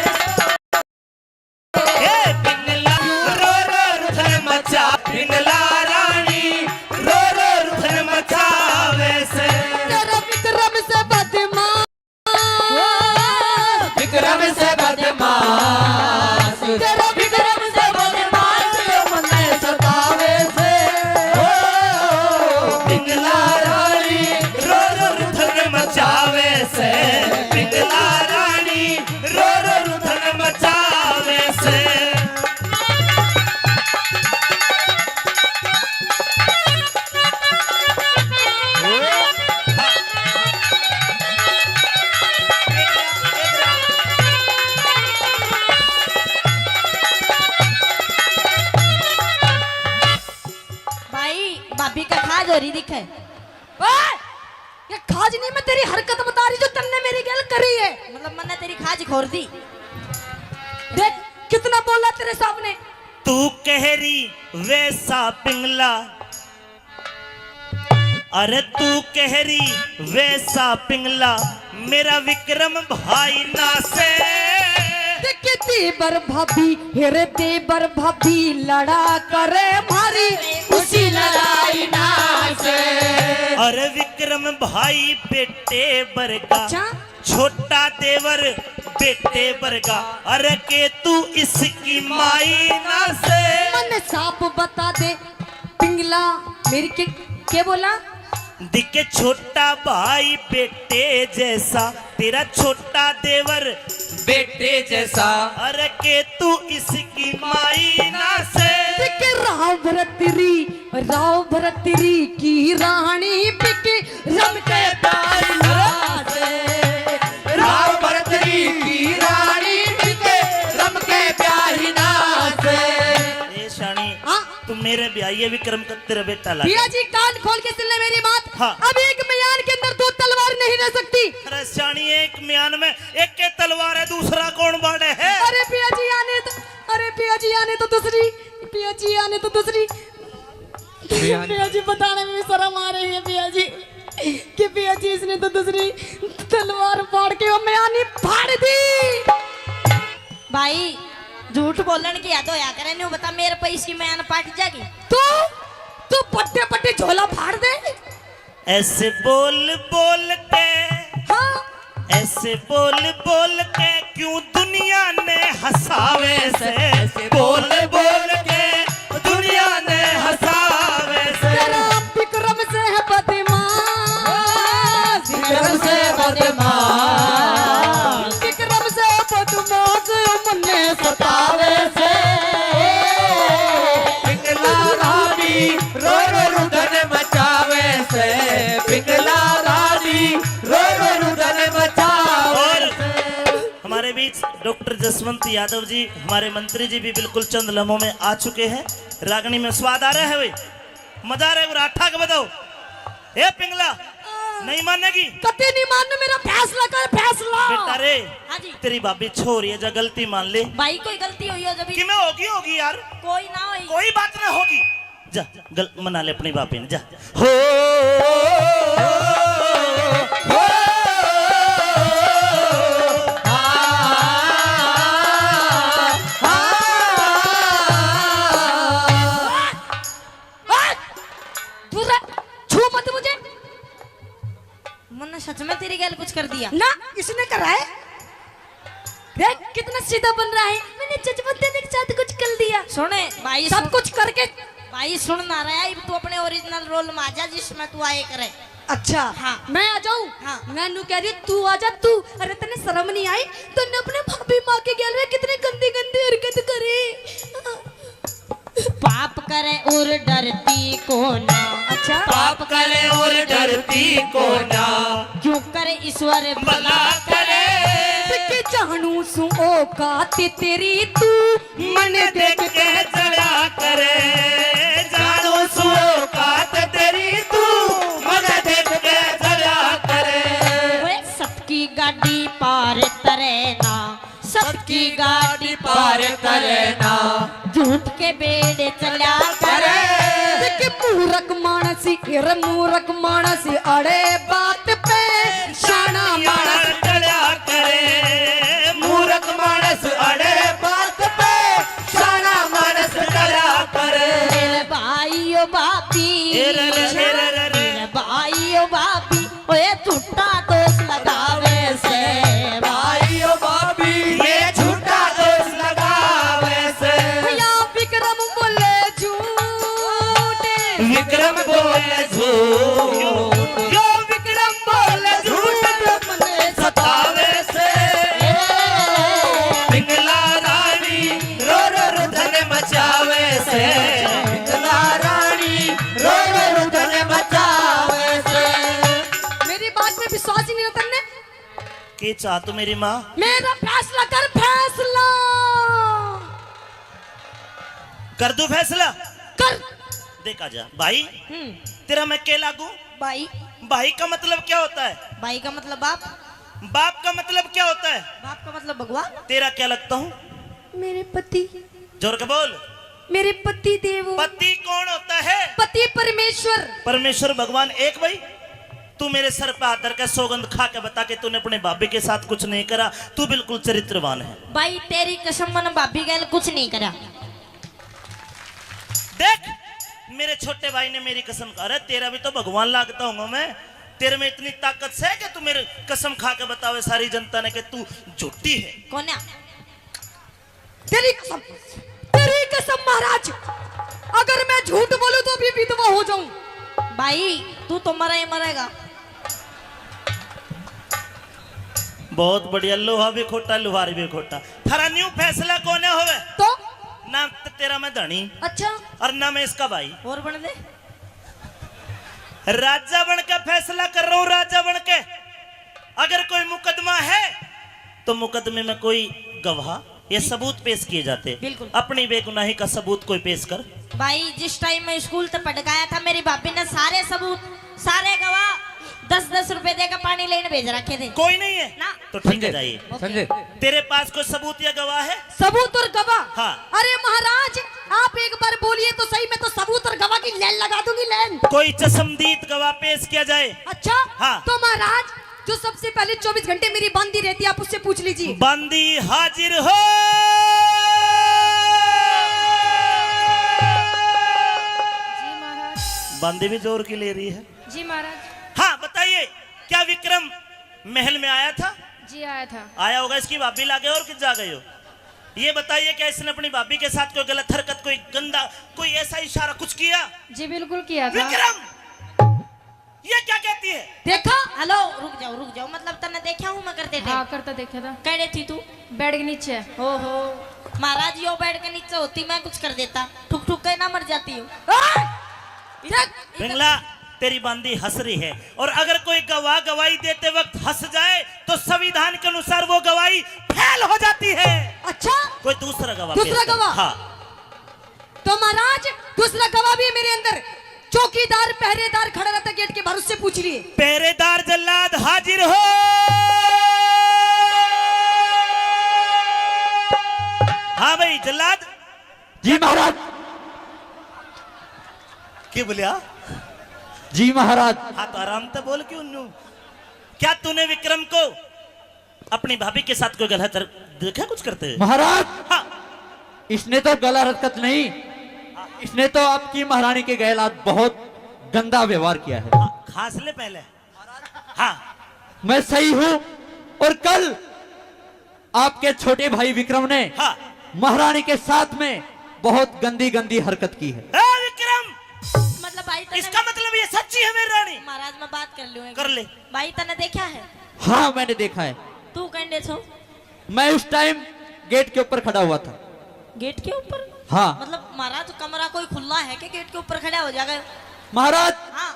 ए पिंगला रो रो रुधन मचा, पिंगला रानी रो रो रुधन मचावे से। तेरा विक्रम से बदमाश, विक्रम से बदमाश, तेरा विक्रम से बदमाश यो मने सतावे से। ओ पिंगला रानी रो रो रुधन मचावे से, पिंगला रानी रो रो रुधन मचावे से। भाई, भाभी का खाज हो रही दिखे। ओए! ये खाज नहीं, मैं तेरी हरकत बता रही जो तन्ने मेरी गैल करी है। मतलब मन्ने तेरी खाज खोर दी। देख कितना बोला तेरे सामने। तू कह रही वैसा पिंगला, अरे तू कह रही वैसा पिंगला, मेरा विक्रम भाई ना से। देख देवर भाभी, हे रे देवर भाभी, लड़ा करे मारी खुशी लड़ाई ना से। अरे विक्रम भाई बेटे बरगा, अच्छा? छोटा देवर बेटे बरगा, अरे के तू इसकी माई ना से। मन साफ बता दे पिंगला, मेरी के, के बोला? दिखे छोटा भाई बेटे जैसा, तेरा छोटा देवर बेटे जैसा। अरे के तू इसकी माई ना से। दिखे राव भरतरी, राव भरतरी की रानी बिक रम के प्यारी ना से। राव भरतरी की रानी बिक रम के प्यारी ना से। ए शानी, हाँ? तू मेरे ब्याही है विक्रम का तेरा बेटा लागे। भैया जी, कान खोल के सुन ले मेरी बात। हाँ। अब एक म्यान के अंदर दो तलवार नहीं रह सकती। अरे शानी, एक म्यान में एक के तलवार है, दूसरा कौन बाड़े है? अरे भैया जी, आने तो, अरे भैया जी, आने तो दूसरी, भैया जी, आने तो दूसरी। भैया जी। भैया जी, बताने में भी शर्म आ रही है भैया जी, कि भैया जी, इसने तो दूसरी तलवार फाड़ के वो म्यान ही फाड़ दी। भाई, झूठ बोलण की हद होया करे, न्यू बता, मेरे पे इसकी म्यान पाट जागी। तू, तू पट्टे पट्टे झोला फाड़ दे। ऐसे बोल बोल के, हाँ। ऐसे बोल बोल के क्यों दुनिया ने हंसावे से, ऐसे बोल बोल के दुनिया ने हंसावे से। तेरा विक्रम से है बदमाश, विक्रम से बदमाश। विक्रम से बदमाश मन्ने सतावे से। पिंगला रानी रो रो रुदन मचावे से, पिंगला रानी रो रो रुदन मचावे से। हमारे बीच डॉक्टर जसवंत यादव जी, हमारे मंत्री जी भी बिल्कुल चंद लम्हों में आ चुके हैं। रागनी में स्वाद आ रहा है भाई, मजा आ रहा है, राठा के बताओ। ए पिंगला, नहीं मानेगी? कते नहीं मानू, मेरा फैसला कर, फैसला। बेटा रे, हाँ जी। तेरी भाभी छोरी है, जा गलती मान ले। भाई, कोई गलती हुई हो जब कि मैं होगी, होगी यार। कोई ना होई। कोई बात ना होगी। जा, गल-, मना ले अपनी भाभी ने, जा। हो, हो, हो, हाँ, हाँ। दूर रह, छू मत मुझे। मन्ने सच में तेरी गैल कुछ कर दिया? ना, इसने करा है। देख, कितना सीधा बन रहा है। मैंने जजमंदन के साथ कुछ कर दिया। सुने, भाई, सब सुन, कुछ करके। भाई, सुन ना रहा है, तू अपने ओरिजिनल रोल में आ जा, जिसमें तू आए करे। अच्छा, हाँ। मैं आ जाऊं? हाँ। मैं नू कह रही, तू आ जा, तू। अरे, तन्ने शर्म नहीं आई? तन्ने अपने भाभी माँ के गैल में कितनी गंदी गंदी हरकत करी। पाप करे और डरती को ना। अच्छा। पाप करे और डरती को ना। क्यों करे ईश्वर भला करे। कि जानू सू औकात तेरी तू मन देख के जला करे। जानू सू औकात तेरी तू मन देख के जला करे। ओए सबकी गाड़ी पार तरे ना। सबकी गाड़ी पार करे ना। झूठ के बेड़े चला करे। देख मूरख मानस, रे मूरख मानस, अड़े बात पे शाना मानस टला करे। मूरख मानस अड़े बात पे शाना मानस टला करे। मेरे भाई ओ भाभी, ए रे रे रे रे रे। मेरे भाई ओ भाभी, ओए झूठा दोष लगावे से। भाई ओ भाभी, ये झूठा दोष लगावे से। या विक्रम बोले झूठ। विक्रम बोले झूठ। यो विक्रम बोले झूठ। मन्ने सतावे से। पिंगला रानी रो रो रुदन मचावे से। पिंगला रानी रो रो रुदन मचावे से। मेरी बात में विश्वास ही नहीं होता ने। के चाह तू मेरी माँ? मेरा फैसला कर, फैसला। कर दूं फैसला? कर। देखा जा भाई, हम्म। तेरा मैं के लागू? भाई। भाई का मतलब क्या होता है? भाई का मतलब बाप। बाप का मतलब क्या होता है? बाप का मतलब भगवान। तेरा क्या लगता हूँ? मेरे पति। जोर के बोल। मेरे पति देव। पति कौन होता है? पति परमेश्वर। परमेश्वर भगवान एक भाई। तू मेरे सर पे हाथ धर के सौगंध खा के बता कि तूने अपने भाभी के साथ कुछ नहीं करा। तू बिल्कुल चरित्रवान है। भाई, तेरी कसम, मैंने भाभी गैल कुछ नहीं करा। देख, मेरे छोटे भाई ने मेरी कसम खा, अरे, तेरा भी तो भगवान लागता हूँ मैं। तेरे में इतनी ताकत से कि तू मेरी कसम खा के बतावे सारी जनता ने कि तू झूठी है। कौन है? तेरी कसम, तेरी कसम महाराज, अगर मैं झूठ बोलूं तो अभी विधवा हो जाऊं। भाई, तू तो मरा ही मरेगा। बहुत बढ़िया, लोहा भी खोटा, लुहार भी खोटा। थारा न्यू फैसला कोने होवे? तो? नाम तो तेरा मैं धनी। अच्छा। और ना मैं इसका भाई। और बन दे। राजा बन के फैसला कर रहा हूं, राजा बन के। अगर कोई मुकदमा है तो मुकदमे में कोई गवाह या सबूत पेश किए जाते। बिल्कुल। अपनी बेगुनाही का सबूत कोई पेश कर। भाई, जिस टाइम मैं स्कूल से पढ़ के आया था, मेरी भाभी ने सारे सबूत, सारे गवाह दस दस रुपए देकर पानी लेने भेज रखे थे। कोई नहीं है? ना। तो ठीक है, संजय, जाइए। ओके। संजय। तेरे पास कोई सबूत या गवाह है? सबूत और गवाह? हाँ। अरे महाराज, आप एक बार बोलिए तो सही, मैं तो सबूत और गवाह की लाइन लगा दूंगी, लाइन। कोई चश्मदीद गवाह पेश किया जाए। अच्छा? हाँ। तो महाराज, जो सबसे पहले चौबीस घंटे मेरी बांदी रहती है, आप उससे पूछ लीजिए। बांदी हाजिर हो। जी महाराज। बांदी भी जोर की ले रही है। जी महाराज। हाँ, बताइए, क्या विक्रम महल में आया था? जी, आया था। आया होगा, इसकी भाभी लागे और कित जा गए हो? ये बताइए, क्या इसने अपनी भाभी के साथ कोई गलत हरकत, कोई गंदा, कोई ऐसा इशारा कुछ किया? जी, बिल्कुल किया था। विक्रम, ये क्या कहती है? देखा? हेलो, रुक जाओ, रुक जाओ। मतलब, तन्ने देखा हूँ मैं करते हाँ, टाइम? करता देखा था। कड़े थी तू? बेड के नीचे। ओहो, महाराज, यो बेड के नीचे होती, मैं कुछ कर देता। ठुक ठुक के ना मर जाती हूँ। ओए! देख, पिंगला, तेरी बांदी हंस रही है, और अगर कोई गवाह गवाही देते वक्त हंस जाए तो संविधान के अनुसार वो गवाही फेल हो जाती है। अच्छा? कोई दूसरा गवाह दूसरा पेश कर। गवाह? हाँ। तो महाराज, दूसरा गवाह भी है मेरे अंदर। चौकीदार, पहरेदार खड़ा रहता गेट के बाहर, उससे पूछ लिए। पहरेदार जल्लाद हाजिर हो। हाँ भाई जल्लाद। जी महाराज। के बोलिया? जी महाराज। हाँ, तो आराम से बोल क्यों न्यू? क्या तूने विक्रम को अपनी भाभी के साथ कोई गलत हर-, देखा कुछ करते हुए? महाराज, हाँ। इसने तो गलत हरकत नहीं, इसने तो आपकी महारानी के गैल आज बहुत गंदा व्यवहार किया है। हाँ, खांस ले पहले। हाँ। मैं सही हूँ और कल आपके छोटे भाई विक्रम ने हाँ। महारानी के साथ में बहुत गंदी गंदी हरकत की है। ए विक्रम! मतलब भाई तन्ने इसका मतलब ये सच्ची है मेरी रानी? महाराज, मैं बात कर लूँ एक। कर ले। भाई तन्ने देखा है? हाँ, मैंने देखा है। तू कहने छो? मैं उस टाइम गेट के ऊपर खड़ा हुआ था। गेट के ऊपर? हाँ। मतलब महाराज, कमरा कोई खुला है कि गेट के ऊपर खड़ा हो जाएगा? महाराज, हाँ।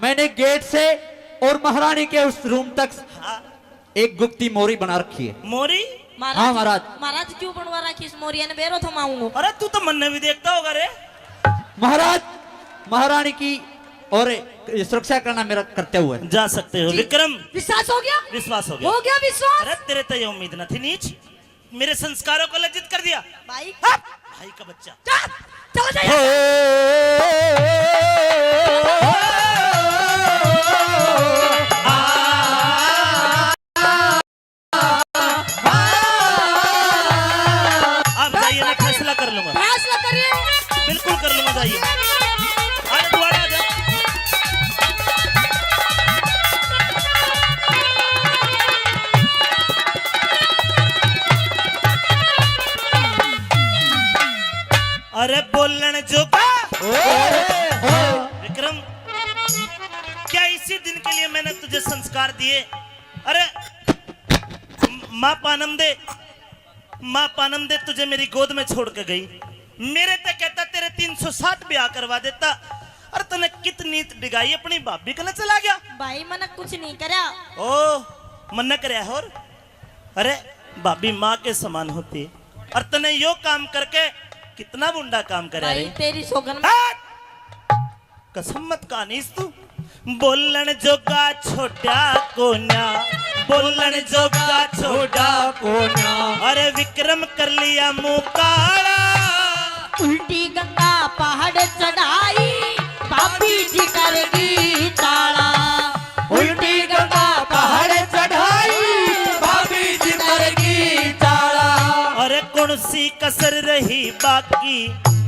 मैंने गेट से और महारानी के उस रूम तक हाँ। एक गुप्ती मोरी बना रखी है। मोरी? महाराज, हाँ, महाराज। महाराज, क्यों बनवा रखी इस मोरिया ने? बेरो थमाऊंगा। अरे, तू तो मन्ने भी देखता होगा रे। महाराज, महारानी की और सुरक्षा करना मेरा कर्तव्य है। जा सकते हो। जी। विक्रम। विश्वास हो गया? विश्वास हो गया। हो गया विश्वास? अरे, तेरे तो ये उम्मीद न थी नीच। मेरे संस्कारों को लज्जित कर दिया। भाई। हट! भाई का बच्चा। जा, चला जा यहाँ से। आप जाइए, मैं फैसला कर लूंगा। फैसला करिए। बिल्कुल कर लूंगा, जाइए। अरे, तू आ जा। अरे, बोलण जोगा। ओए, ओए। विक्रम, क्या इसी दिन के लिए मैंने तुझे संस्कार दिए? अरे, माँ पानम दे, माँ पानम दे तुझे मेरी गोद में छोड़ के गई। मेरे ते कहता तेरे तीन सौ साठ ब्याह करवा देता। अरे तूने कितनी डिगाई अपनी भाभी के लिए चला गया। भाई मन्ने कुछ नहीं करया। ओ, मन्ने करया और? अरे भाभी माँ के समान होती है। और तूने यो काम करके कितना बुंडा काम करया भाई, रे। तेरी सौगन। हट! कसम मत कानीस तू। बोलण जोगा छोड़ा कोन्या, बोलण जोगा छोड़ा कोन्या। अरे विक्रम कर लिया मुंह काला। उल्टी गंगा पहाड़ चढ़ाई, भाभी जी कर गई ताला। कसर रही बाकी,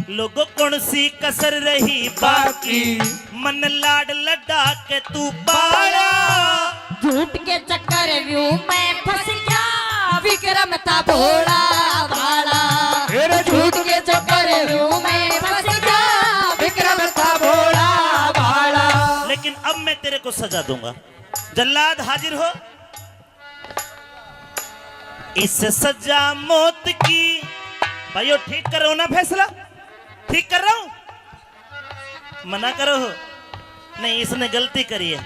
लोगों कौन सी कसर रही बाकी, मन लाड लडा के तू पाला। झूठ के चक्कर व्यू में फंस गया, विक्रम था भोला भाला। तेरे झूठ के चक्कर व्यू में फंस गया, विक्रम था भोला भाला। लेकिन अब मैं तेरे को सजा दूंगा। जल्लाद हाजिर हो। इस सजा मौत की, भाइयों, ठीक कर रहा हूं ना फैसला? ठीक कर रहा हूं? मना करो। नहीं, इसने गलती करी है।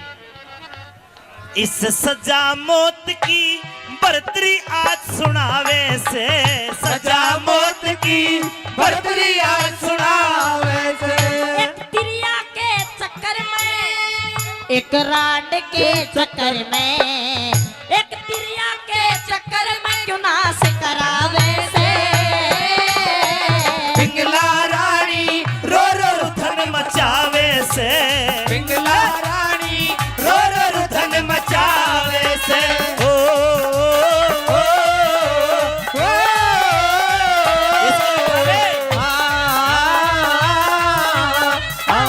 इस सजा मौत की बरतरी आज सुनावे से, सजा मौत की बरतरी आज सुनावे से। एक तिरिया के चक्कर में, एक रांड के चक्कर में, एक तिरिया के चक्कर में क्यों नाश करावे से। पिंगला रानी रो रो रुधन मचावे से। पिंगला रानी रो रो रुधन मचावे से। ओ, ओ, ओ, ओ, ओ, इसको उठावे। आ, आ, आ, आ, आ।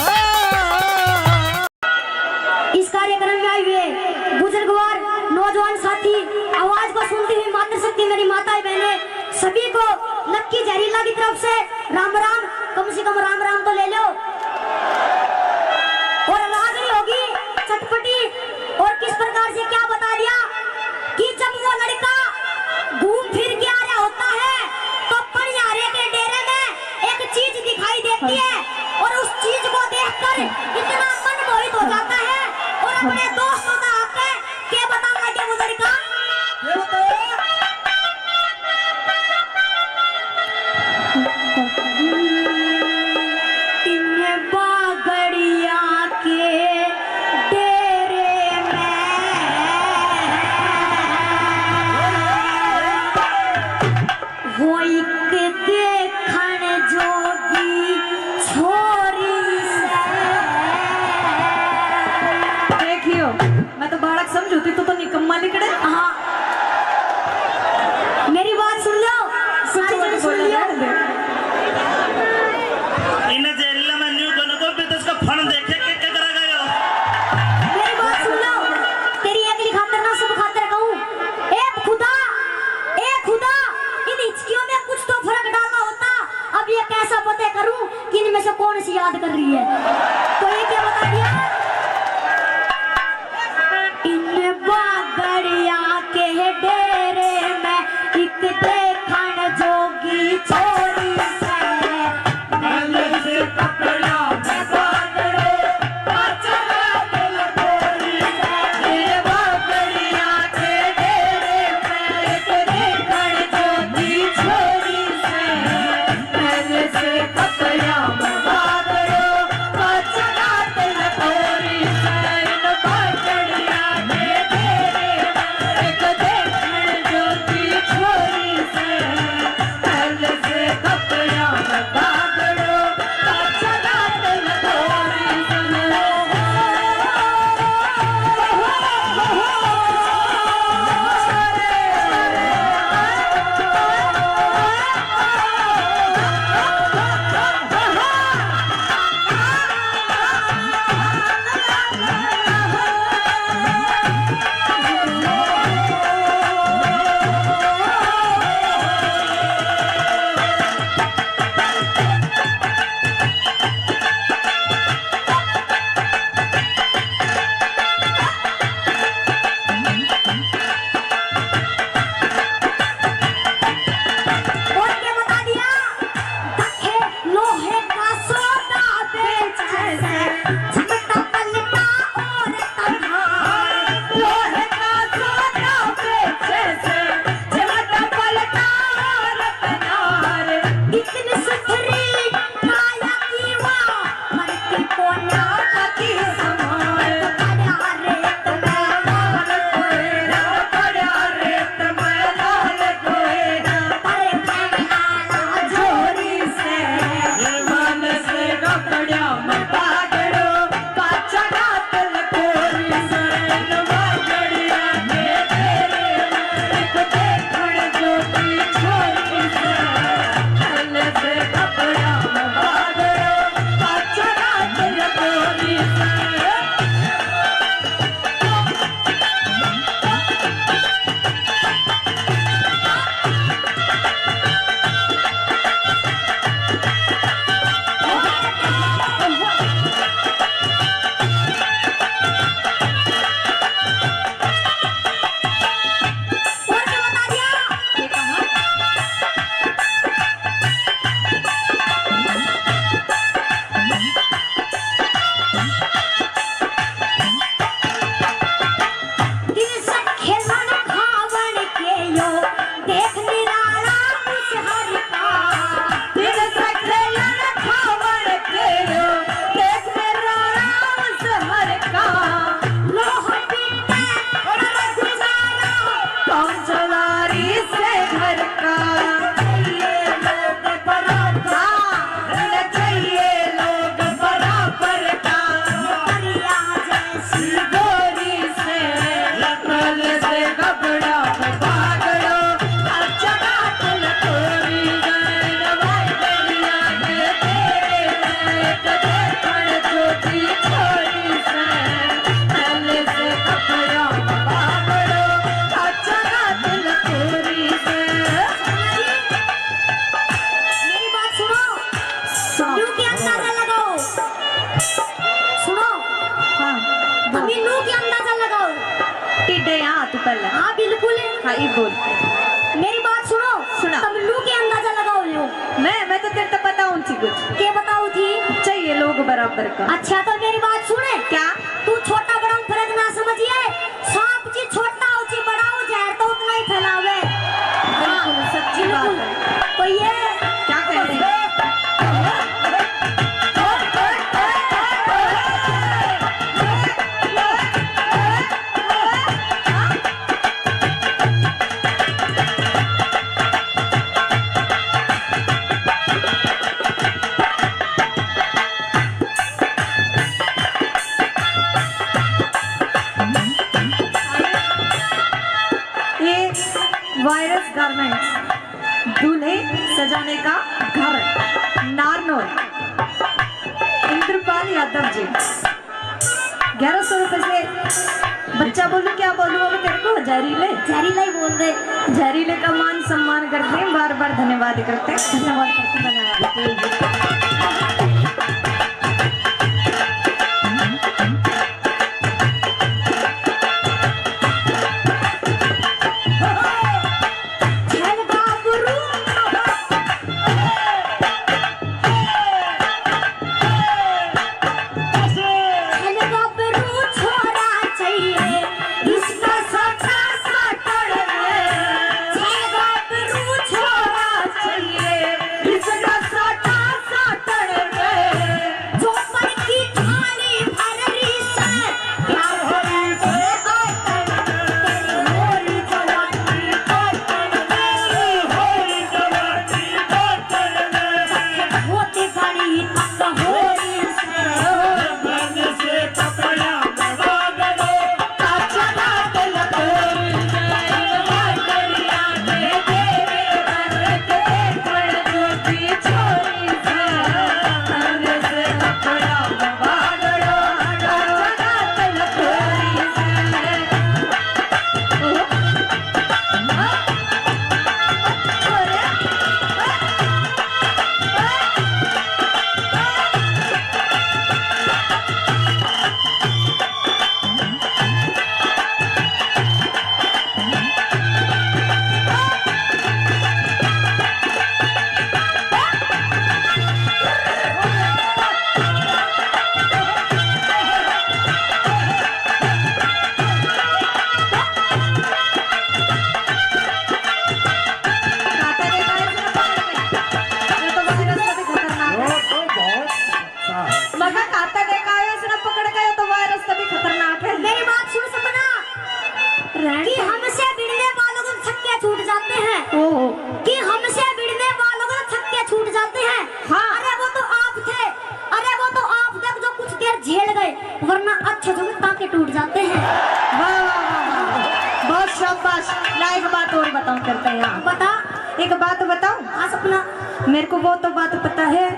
इस कार्यक्रम में आए हुए बुजुर्गवार, नौजवान साथी, आवाज को सुनती हुई मातृशक्ति, मेरी माताएं बहनें, सभी को लक्की जहरीला की तरफ से राम राम। कम से कम राम राम तो ले लो। और रागनी होगी चटपटी, और किस प्रकार से क्या बता दिया कि जब वो लड़का घूम फिर के आ रहा होता है तो पनिहारे के डेरे में एक चीज दिखाई देती है और उस चीज को देखकर इतना मन मोहित हो जाता है और अपने दोस्तों का आके के बताऊंगा के बुजुर्ग का। ये बताओ। इन बागड़िया के डेरे में हो एक देखण जोगी छोरी से। देखियो, मैं तो बालक समझू थी, तू तो निकम्मा लिकड़े। हाँ, मेरी बात सुन लो, सुन, सारी सुन, जन सुन बोलो, लियो। रहने दे। इन्हें जेल में न्यू दोनों को भी तो इसका फण देखे के, के करा गयो। मेरी बात सुन लो, तेरी एकली खातर ना सब खातर कहूँ। ए खुदा, ए खुदा, इन हिचकियों में कुछ तो फर्क डाला होता। अब ये कैसा पता करूँ कि इनमें से कौन सी याद कर रही है? तो ये क्या बता दिया? इन बागड़िया के डेरे में एक देखण जोगी छोरी से। मैल से कपड़ा में बागड़ो, पाछला दिल गोरी से। इन बागड़िया के डेरे में एक देखण जोगी छोरी से। मैल से कपड़ा में बागड़ो, पाछला दिल गोरी दे यहाँ तू पहले। हाँ, बिल्कुल। हाँ, ये बोल। मेरी बात सुनो। सुना। तुम लू के अंदाजा लगाओ यो। मैं, मैं तो तेरे तो बताऊँ थी कुछ। के बताओ थी? चाहिए लोग बराबर का। अच्छा, तो मेरी बात सुने। क्या? तू छोटा बड़ा में फर्क ना समझिए। सांप जी छोटा हो, जी बड़ा हो, जहर तो उतना ही फैलावे। बिल्कुल, सच्ची बात है। तो ये क्या कह रहे हैं? ये वायरस गारमेंट्स, दूल्हे सजाने का घर, नारनौल, इंद्रपाल यादव जी। ग्यारह सौ रुपए से बच्चा बोलूं, क्या बोलूं अब तेरे को? जहरीले। जहरीला ही बोल दे। जहरीले का मान सम्मान करते हैं, बार बार धन्यवाद करते हैं। धन्यवाद करते हैं। धन्यवाद। मगर खाता देखा है उसने पकड़ के, तो वायरस तभी खतरनाक है। मेरी बात सुन सपना, कि हमसे भिड़ने वालों को छक्के छूट जाते हैं। ओहो। कि हमसे भिड़ने वालों को छक्के छूट जाते हैं। हाँ। अरे वो तो आप थे, अरे वो तो आप थे जो कुछ देर झेल गए, वरना अच्छे जो टांके टूट जाते हैं। वाह, वाह, वाह, वाह। बहुत शाबाश। ला, एक बात और बताऊं, करते हैं यहाँ। बता। एक बात बताऊं? हाँ सपना। मेरे को वो तो बात पता है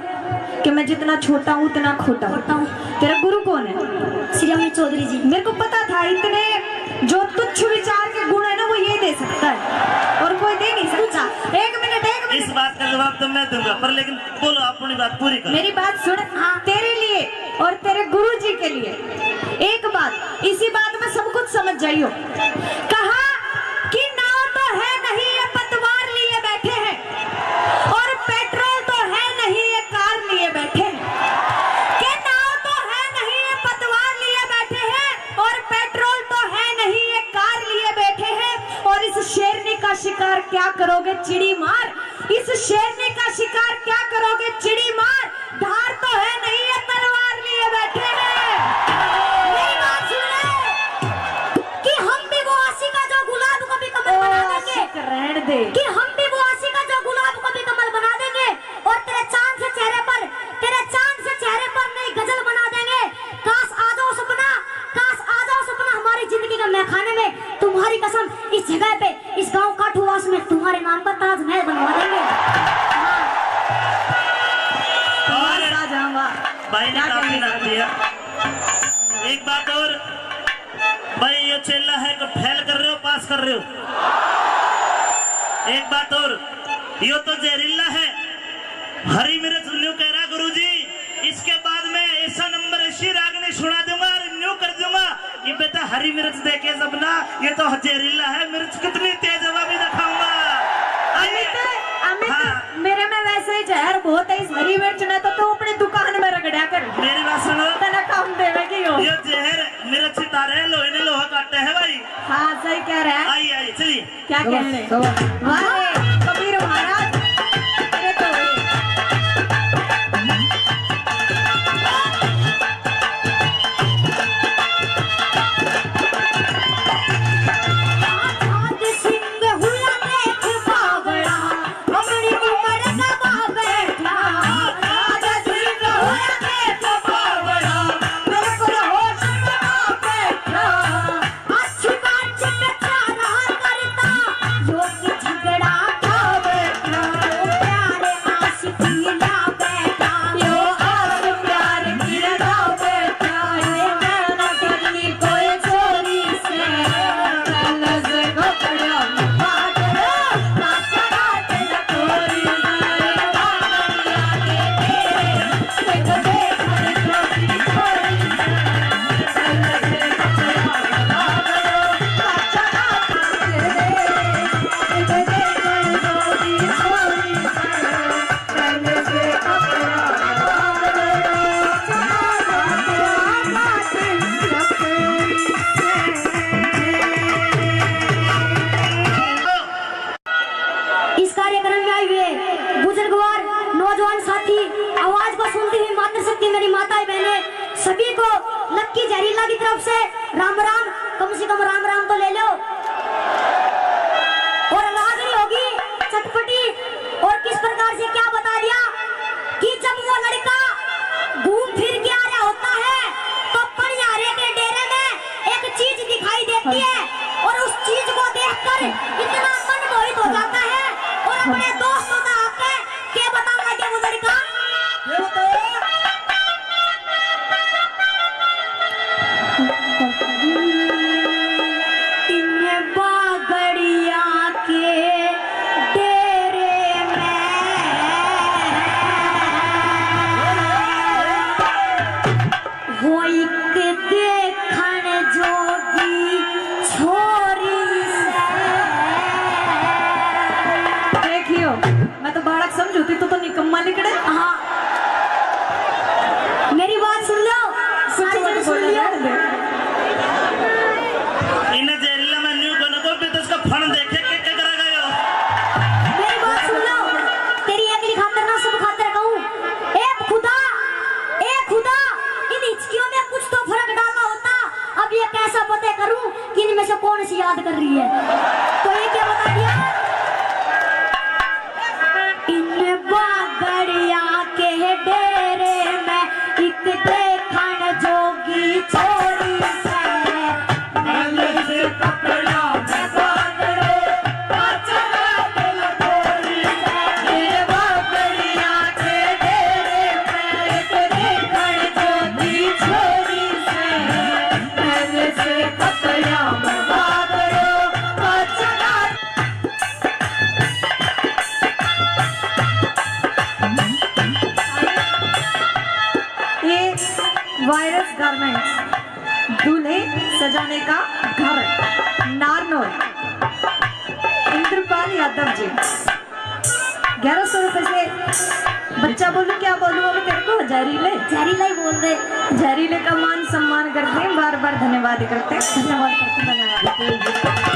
कि मैं जितना छोटा हूँ, उतना खोटा हूँ। खोटा हूँ। तेरा गुरु कौन है? श्री अमित चौधरी जी। मेरे को पता था, इतने जो तुच्छ विचार के गुण है ना, वो ये दे सकता है, और कोई दे नहीं सकता। एक मिनट, एक मिनट। इस बात का जवाब तो मैं दूंगा, पर लेकिन बोलो, अपनी बात पूरी करो। मेरी बात सुन। हाँ। तेरे लिए और तेरे गुरु जी के लिए एक बात, इसी बात में सब कुछ समझ जाइयो। कहा कि नाव तो है नहीं ये पतवार लिए बैठे हैं, और पेट्रोल तो है नहीं ये कार लिए बैठे हैं। कि नाव तो है नहीं ये पतवार लिए बैठे हैं, और पेट्रोल तो है नहीं ये कार लिए बैठे हैं। और इस शेरनी का शिकार क्या करोगे चिड़ी मार, इस शेरनी का शिकार क्या करोगे चिड़ी मार, धार तो है नहीं ये तलवार लिए बैठे हैं। मेरी बात सुन ले, कि हम भी वो आशिका जो गुलाब को भी कमल बना देंगे। आशिक रहन दे। कि हम भी वो आशिका जो गुलाब को भी कमल बना देंगे, और तेरे चांद से चेहरे पर, तेरे चांद से चेहरे पर नई गजल बना देंगे। काश आ जाओ सपना, काश आ जाओ सपना हमारी जिंदगी के महखाने में। तुम्हारी कसम, इस जगह पे, इस गांव काठूवास में तुम्हारे नाम पर ताजमहल बनवा देंगे। हाँ। और आ जाऊंगा। भाई ने काफी नाम दिया। एक बात और, भाई ये चेला है तो फेल कर रहे हो, पास कर रहे हो? एक बात और, यो तो जहरीला है। हरी मिर्च न्यू कह रहा गुरुजी, इसके बाद में ऐसा नंबर, ऐसी रागनी सुना दूंगा और न्यू कर दूंगा। ये बेटा हरी मिर्च देखे सबना, ये तो जहरीला है, मिर्च कितनी तेज है वो भी दिखाऊंगा। आइए। अमित, अमित, हाँ। मेरे में वैसे ही जहर बहुत है, इस हरी मिर्च ने तो तू अपनी दुकान में रगड़ा कर। मेरी बात सुनो। तेरा काम देवे की हो। ये जहर मिर्च तारे लोहे ने लोहा काटे है भाई। हाँ, सही कह रहा है। आइए, आइए, चलिए। क्या कहने? वाह रे, कबीर महाराज, तेरे तो इस कार्यक्रम में आए हुए बुजुर्गवार, नौजवान साथी, आवाज को सुनती हुई मातृशक्ति, मेरी माताएं, बहनें, सभी को लक्की जहरीला की तरफ से राम राम। कम से कम राम राम तो ले लो। और रागनी होगी चटपटी। और किस प्रकार से क्या बता दिया कि जब वो लड़का घूम फिर के आ रहा होता है तो पनिहारे के डेरे में एक चीज दिखाई देती है और उस चीज को देखकर इतना मन मोहित हो जाता है और अपने दोस्तों का आके के बताऊंगा क्या वो लड़का? ये बताओ। इन बागड़िया के डेरे में वो एक देखण जोगी छोरी सै। देखियो, मैं तो बालक समझूती, तू तो निकम्मा लिकड़े। हाँ। मेरी बात सुन लो, सारी जने सुन लियो। इन्हें जेल में न्यू बन को भी तो इसका फण देखे के, के करा गयो। मेरी बात सुन लो, तेरी एकली खातर ना सब खातर कहूँ। ए खुदा, ए खुदा, इन हिचकियों में कुछ तो फर्क डालना होता। अब ये कैसा पता करूं कि इनमें से कौन सी याद कर रही है? तो ये क्या बता दिया? इन बागड़िया के डेरे में एक देखण जोगी छोरी सै। ये वायरस गारमेंट्स, दूल्हे सजाने का घर, नारनौल, इंद्रपाल यादव जी। ग्यारह सौ रुपए से बच्चा बोलूं, क्या बोलूं अब तेरे को? जहरीले। जहरीला ही बोल दे। जहरीले का मान सम्मान करते हैं, बार बार धन्यवाद करते हैं। धन्यवाद करते हैं, धन्यवाद।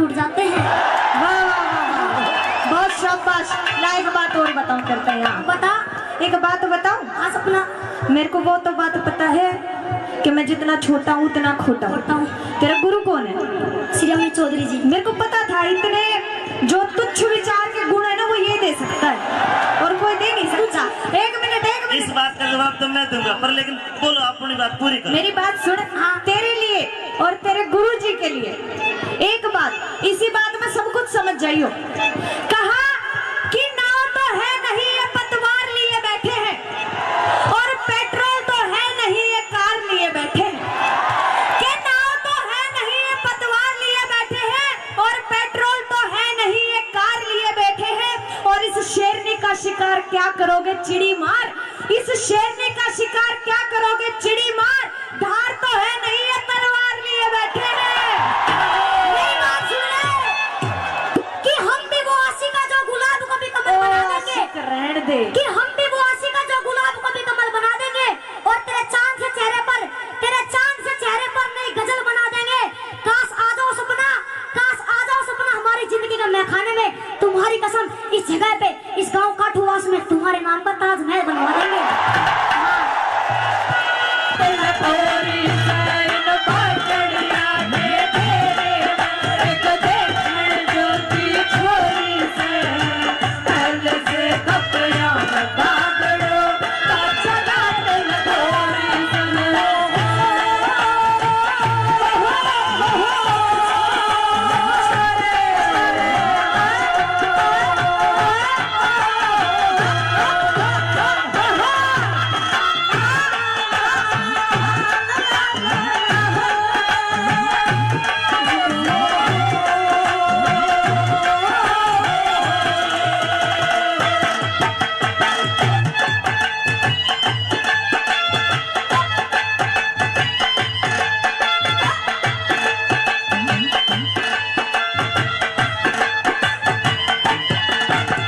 उठ जाते हैं। वाह, वाह, वाह, वाह। बहुत शाबाश। ला, एक बात और बताऊं, करते हैं यहाँ। बता। एक बात बताऊं? हाँ, सपना। मेरे को वो तो बात पता है कि मैं जितना छोटा हूँ, उतना खोटा हूँ। खोटा हूँ। तेरा गुरु कौन है? श्री अमित चौधरी जी। मेरे को पता था, इतने जो तुच्छ विचार के गुण है ना, वो ये दे सकता है, और कोई दे नहीं सकता। एक मिनट, एक मिनट। इस बात का जवाब तो मैं दूंगा, पर लेकिन बोलो, अपनी बात पूरी करो। मेरी बात सुन। हाँ। तेरे लिए और तेरे गुरु जी के लिए एक बात, इसी बात में सब कुछ समझ जाइयो। कहा कि नाव तो है नहीं, ये पतवार लिए बैठे हैं, और पेट्रोल तो है नहीं, ये कार लिए बैठे हैं। कि नाव तो है नहीं, ये पतवार लिए बैठे हैं, और पेट्रोल तो है नहीं, ये कार लिए बैठे हैं। और इस शेरनी का शिकार क्या करोगे, चिड़ी मार। इस शेरनी का शिकार क्या करोगे, चिड़ी मार। धार तो है नहीं, ये तलवार लिए बैठे हैं। मेरी बात सुन ले कि हम भी वो आशिका जो गुलाब को भी कमल बना देंगे। आशिक, रहने दे। कि हम भी वो आशिका जो गुलाब को भी कमल बना देंगे। और तेरे चांद से चेहरे पर, तेरे चांद से चेहरे पर नई गजल बना देंगे। काश आ जाओ सपना, काश आ जाओ सपना हमारी जिंदगी के महखाने में। तुम्हारी कसम, इस जगह पे, इस गांव काठूवास में तुम्हारे नाम पर ताजमहल बनवा देंगे। हाँ।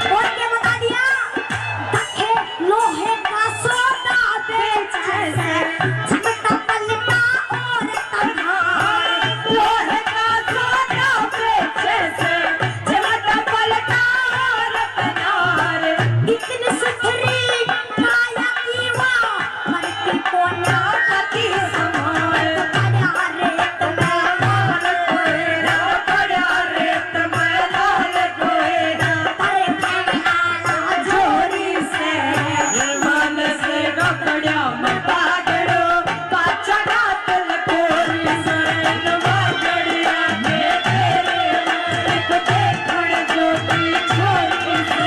और क्या बता दिया? दखे लोहे का सोटा बेचे से, झमटा पलटा और तलवार। लोहे का सोटा बेचे से, झमटा पलटा और तलवार। इतनी सुथरी काया की वाह, मरती कोन्या कती समान। पड़ा रे तुम्हें लाल कोयरा, पड़ा रे तुम्हें लाल कोयरा। अरे खाने आला जोरी से, ये मन से कपड़ा में पागड़ो, पाछा रात लकोरी से, नवा गड़िया के तेरे, एक देखण जोगी छोरी से।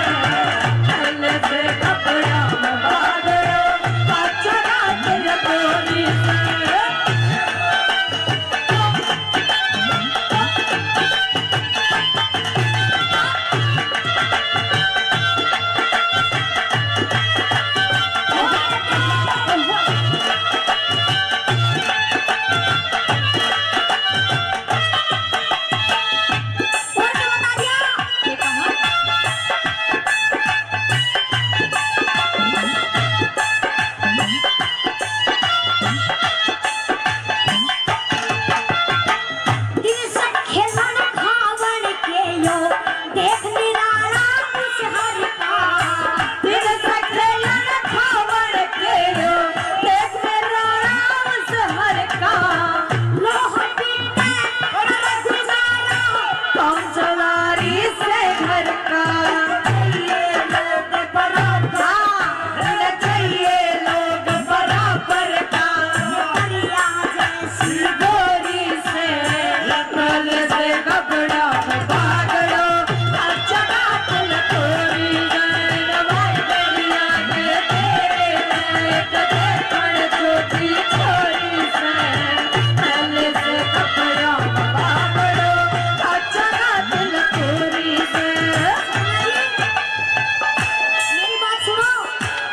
मेरी बात सुनो।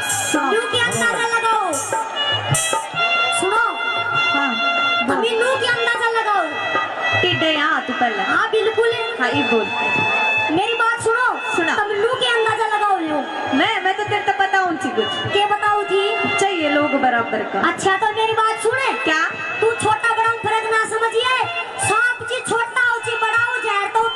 सुनो। न्यू के अंदाजा लगाओ। सुनो। हाँ, बोल। अभी न्यू के अंदाजा लगाओ। टिड्डे यहाँ तू पहले। हाँ, बिल्कुल। हाँ, ये बोल। मेरी बात सुनो। सुना। तुम न्यू के अंदाजा लगाओ यो। मैं, मैं तो तेरे तो बताऊँ थी कुछ। के बताओ थी? चाहिए लोग बराबर का। अच्छा, तो मेरी बात सुने। क्या? तू छोटा बड़ा में फर्क ना समझिए। सांप जी छोटा हो जी, बड़ा हो, जहर तो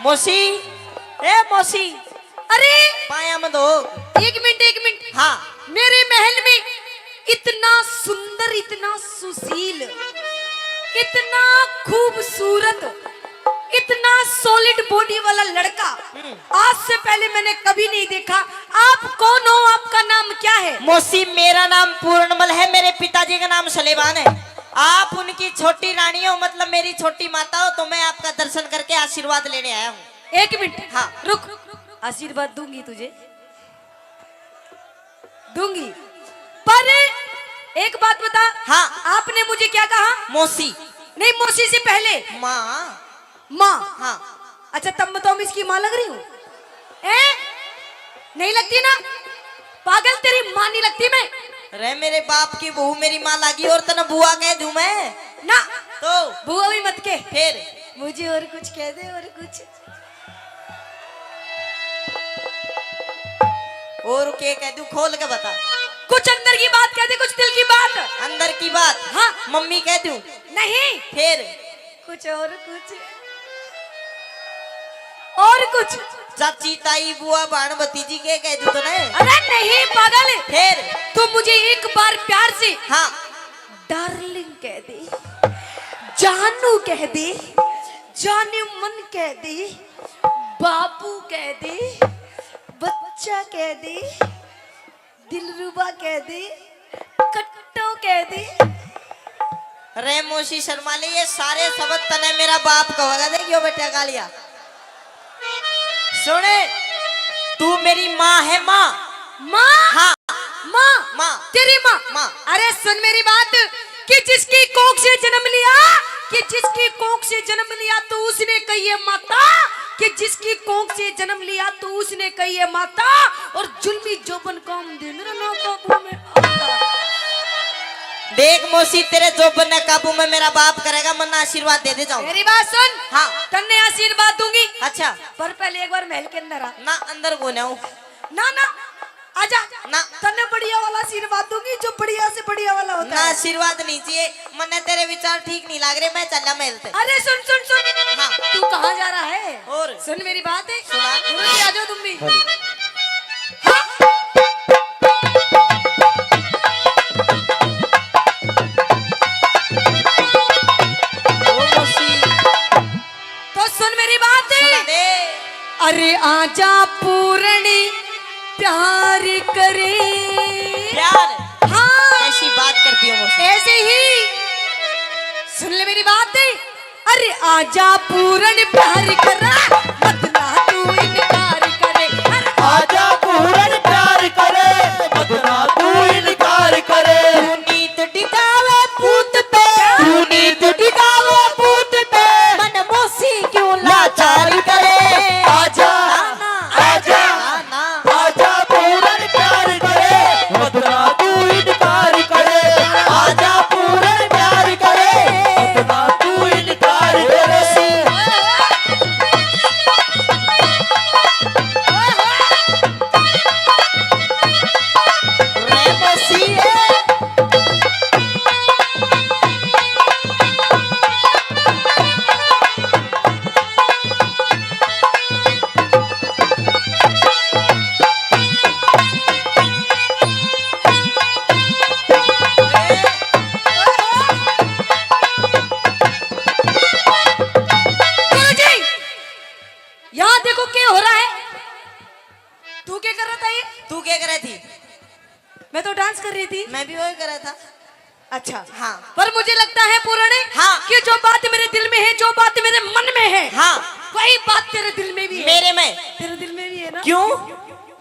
मौसी, ए मौसी, अरे, पाया में दो। एक मिनट, एक मिनट। हाँ। मेरे महल में इतना सुंदर, इतना सुशील, इतना खूबसूरत, इतना सॉलिड बॉडी वाला लड़का हम्म। आज से पहले मैंने कभी नहीं देखा। आप कौन हो? आपका नाम क्या है? मौसी, मेरा नाम पूर्णमल है, मेरे पिताजी का नाम सलेमान है। आप उनकी छोटी रानी हो, मतलब मेरी छोटी माता हो, तो मैं आपका दर्शन करके आशीर्वाद लेने आया हूँ। एक मिनट। हाँ। रुक, आशीर्वाद दूंगी तुझे, दूंगी, पर एक बात बता। हाँ। आपने मुझे क्या कहा? मौसी। नहीं, मौसी से पहले माँ। माँ। हाँ। अच्छा, तब मैं तो इसकी माँ लग रही हूँ, हैं? नहीं लगती ना? पागल, तेरी माँ नहीं लगती मैं। अरे, मेरे बाप की बहू मेरी माँ लागी और तने बुआ कह दूं मैं? ना। तो? बुआ भी मत के। फिर? मुझे और कुछ कह दे, और कुछ। और के कह दूं, खोल के बता। कुछ अंदर की बात कह दे, कुछ दिल की बात। अंदर की बात? हाँ। मम्मी कह दूं? नहीं। फिर? कुछ और कुछ, और कुछ। चाची, ताई, बुआ, भाण, भतीजी के कह दूं तने? अरे नहीं पागल। फिर? तू मुझे एक बार प्यार से हाँ। डार्लिंग कह दे, जानू कह दे, जाने मन कह दे, बाबू कह दे, बच्चा कह दे, दिलरुबा कह दे, कट्टो कह दे। रे मौसी शर्मा ले, ये सारे शब्द तने मेरा बाप कहेगा। देखियो बेटा कालिया, सुने, तू मेरी माँ है, माँ। माँ? हाँ। माँ? माँ। तेरी माँ? माँ। अरे सुन मेरी बात, कि जिसकी कोख से जन्म लिया, कि जिसकी कोख से जन्म लिया तो उसने कहिए माता, कि जिसकी कोख से जन्म लिया तो उसने कहिए माता, और जुल्मी जोबन काम दे मेरा ना काबू में आता। देख मौसी, तेरे जोबन ने काबू में मेरा बाप करेगा, मन्ना आशीर्वाद दे दे जाओ। मेरी बात सुन। हाँ। तन्ने आशीर्वाद दूंगी। अच्छा। पर पहले एक बार महल के अंदर आ। ना, अंदर को ना हूँ। ना, ना, आजा। ना। तन्ने बढ़िया वाला आशीर्वाद दूंगी, जो बढ़िया से बढ़िया वाला होता ना, है। आशीर्वाद नहीं चाहिए, मन्ने तेरे विचार ठीक नहीं लाग रहे, मैं चला महल ते। अरे सुन, सुन, सुन। हाँ। तू कहाँ जा रहा है? और? सुन मेरी बात है। सुना। गुरु जी, आ जाओ तुम भी। हाँ। ओ मौसी। तो सुन मेरी बात। सुना दे। अरे आजा पूरणी प्यार करे। प्यार? हाँ। कैसी बात करती हो मुझसे? ऐसे ही। सुन ले मेरी बात। अरे आजा पूरणी प्यार करा, मत ना तू इनकार करे। अरे आजा पूरणी प्यार करे, मत ना तू इनकार करे। तू नीत टिकावे पूत पे, तू नीत टिकावे पूत पे, मन मौसी क्यों लाचार करे। आजा, ना, ना। आजा, ना, ना। आजा पूरन प्यार करे, मत ना तू इनकार करे। आजा पूरन प्यार करे, मत ना तू इनकार करे। गुरुजी, यहाँ देखो क्या हो रहा है। तू क्या कर रहा था ये? तू क्या कर रही थी? मैं तो डांस कर रही थी। मैं भी वही कर रहा था। अच्छा। हाँ। पर मुझे लगता है पूरणी, हाँ। कि जो बात मेरे दिल में है, जो बात मेरे मन में है, हाँ। वही बात तेरे दिल में भी है। मेरे में। तेरे दिल में भी है ना? क्यों?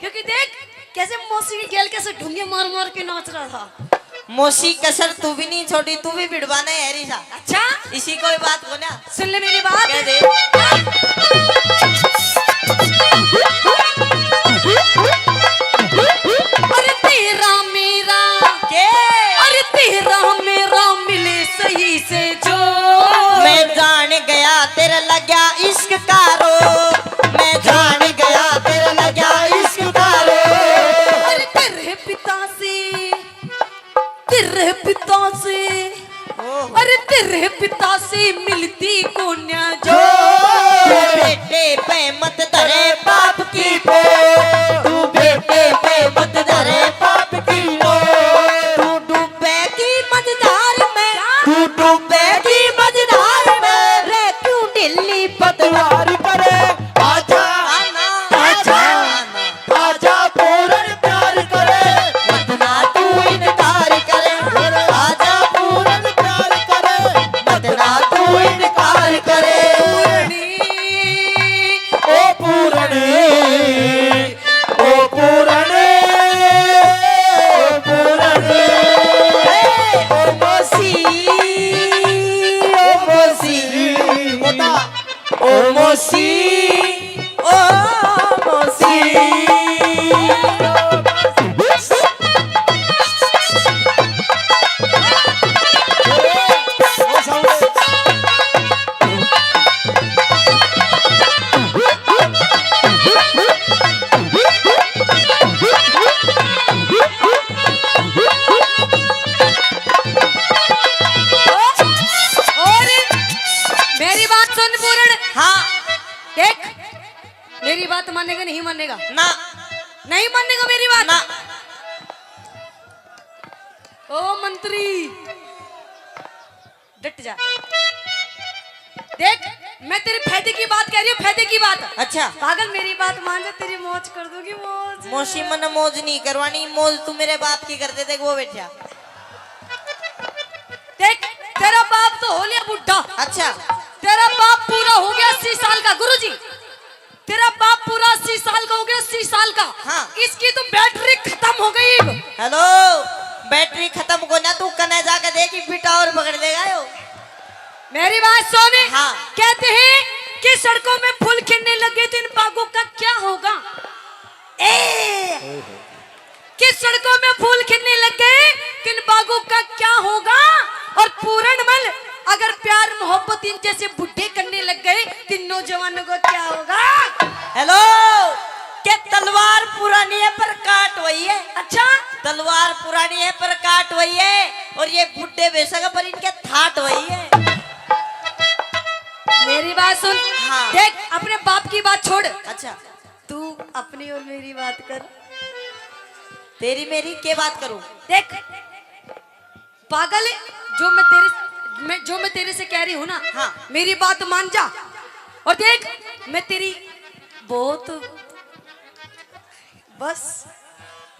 क्योंकि देख कैसे मौसी की गेल कैसे ढूंगे मार मार के नाच रहा था। मौसी कसर तू भी नहीं छोड़ी, तू भी भिड़वाना है री सा। अच्छा? इसी कोई बात को ना। सुन ले मेरी बात। कह दे। अरे तेरा मेरा। के? अरे तेरा मेरा मिले सही से जो। मैं जान गया तेरे लग्या इश्क का रोग, मैं जान गया तेरे लग्या इश्क का रोग। अरे तेरे पिता से, तेरे पिता से, ओहो। अरे तेरे पिता से मिलती कोन्या जो। जो बेटे पे मौसी, ओ मौसी। और मेरी बात सुन पूर्ण। हाँ। देख, मेरी बात मानेगा, नहीं मानेगा? ना। नहीं मानेगा मेरी बात? ना। ओ मंत्री, डट जा। देख, मैं तेरे फायदे की बात कह रही हूँ, फायदे की बात। अच्छा। पागल, मेरी बात मान जा, तेरी मौज कर दूंगी, मौज। मौसी, मन्ने मौज नहीं करवानी, मौज तू मेरे बाप की कर दे, देख वो बैठा। देख, तेरा बाप तो हो लिया बुढ़ा। अच्छा। तेरा बाप पूरा हो गया अस्सी साल का, गुरुजी। तेरा बाप पूरा अस्सी साल का हो गया, अस्सी साल का। हाँ। इसकी तो बैटरी खत्म हो गई। हेलो, बैटरी खत्म को ना, तू कने जाके देख, बेटा और पकड़ लेगा यो। मेरी बात सुन। हाँ। कहते हैं कि सड़कों में फूल खिलने लगे तो इन बागों का क्या होगा? ए, कि सड़कों में फूल खिलने लग गए, तो इन बागों का क्या होगा? और पूरनमल, अगर प्यार मोहब्बत इन जैसे बुढ़े करने लग गए, तो इन नौजवानों को क्या होगा? हेलो, के तलवार पुरानी है पर काट वही है। अच्छा? तलवार पुरानी है पर काट वही है, और ये बुढ़े बेशक पर इनके थाट वही है। मेरी बात सुन। हाँ। देख, अपने बाप की बात छोड़। अच्छा। तू अपनी और मेरी बात कर। तेरी मेरी के बात करूं? देख पागल, जो मैं तेरे, मैं, जो मैं तेरे से कह रही हूँ ना, हाँ। मेरी बात मान जा। और देख, मैं तेरी बहुत, बस।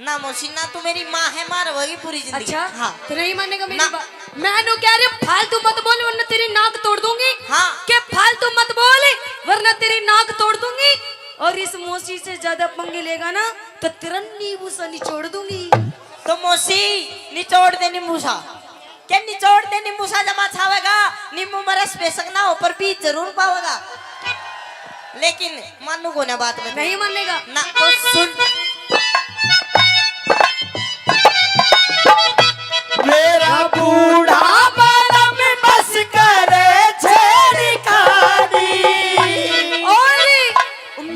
ना मौसी, ना तू मेरी माँ है, माँ रहोगी पूरी जिंदगी। अच्छा? हाँ। तो नहीं मानेगा मेरी ना। बात? मैं नु कह रही हूँ, फालतू मत बोल वरना तेरी नाक तोड़ दूंगी। हाँ। के फालतू मत बोल वरना तेरी नाक तोड़ दूंगी। और इस मौसी से ज्यादा पंगे लेगा ना तो तेरा नींबू सा निचोड़ दूंगी। तो मौसी, निचोड़ दे नींबू सा। के निचोड़ दे नींबू सा, जमा छावेगा, नींबू में रस बेशक ना हो पर बीज जरूर पावेगा। लेकिन मानू को ना बात में। नहीं मानेगा? ना। तो सुन। मेरा बूढ़ा बलम बस करे छेड़खानी। ओए।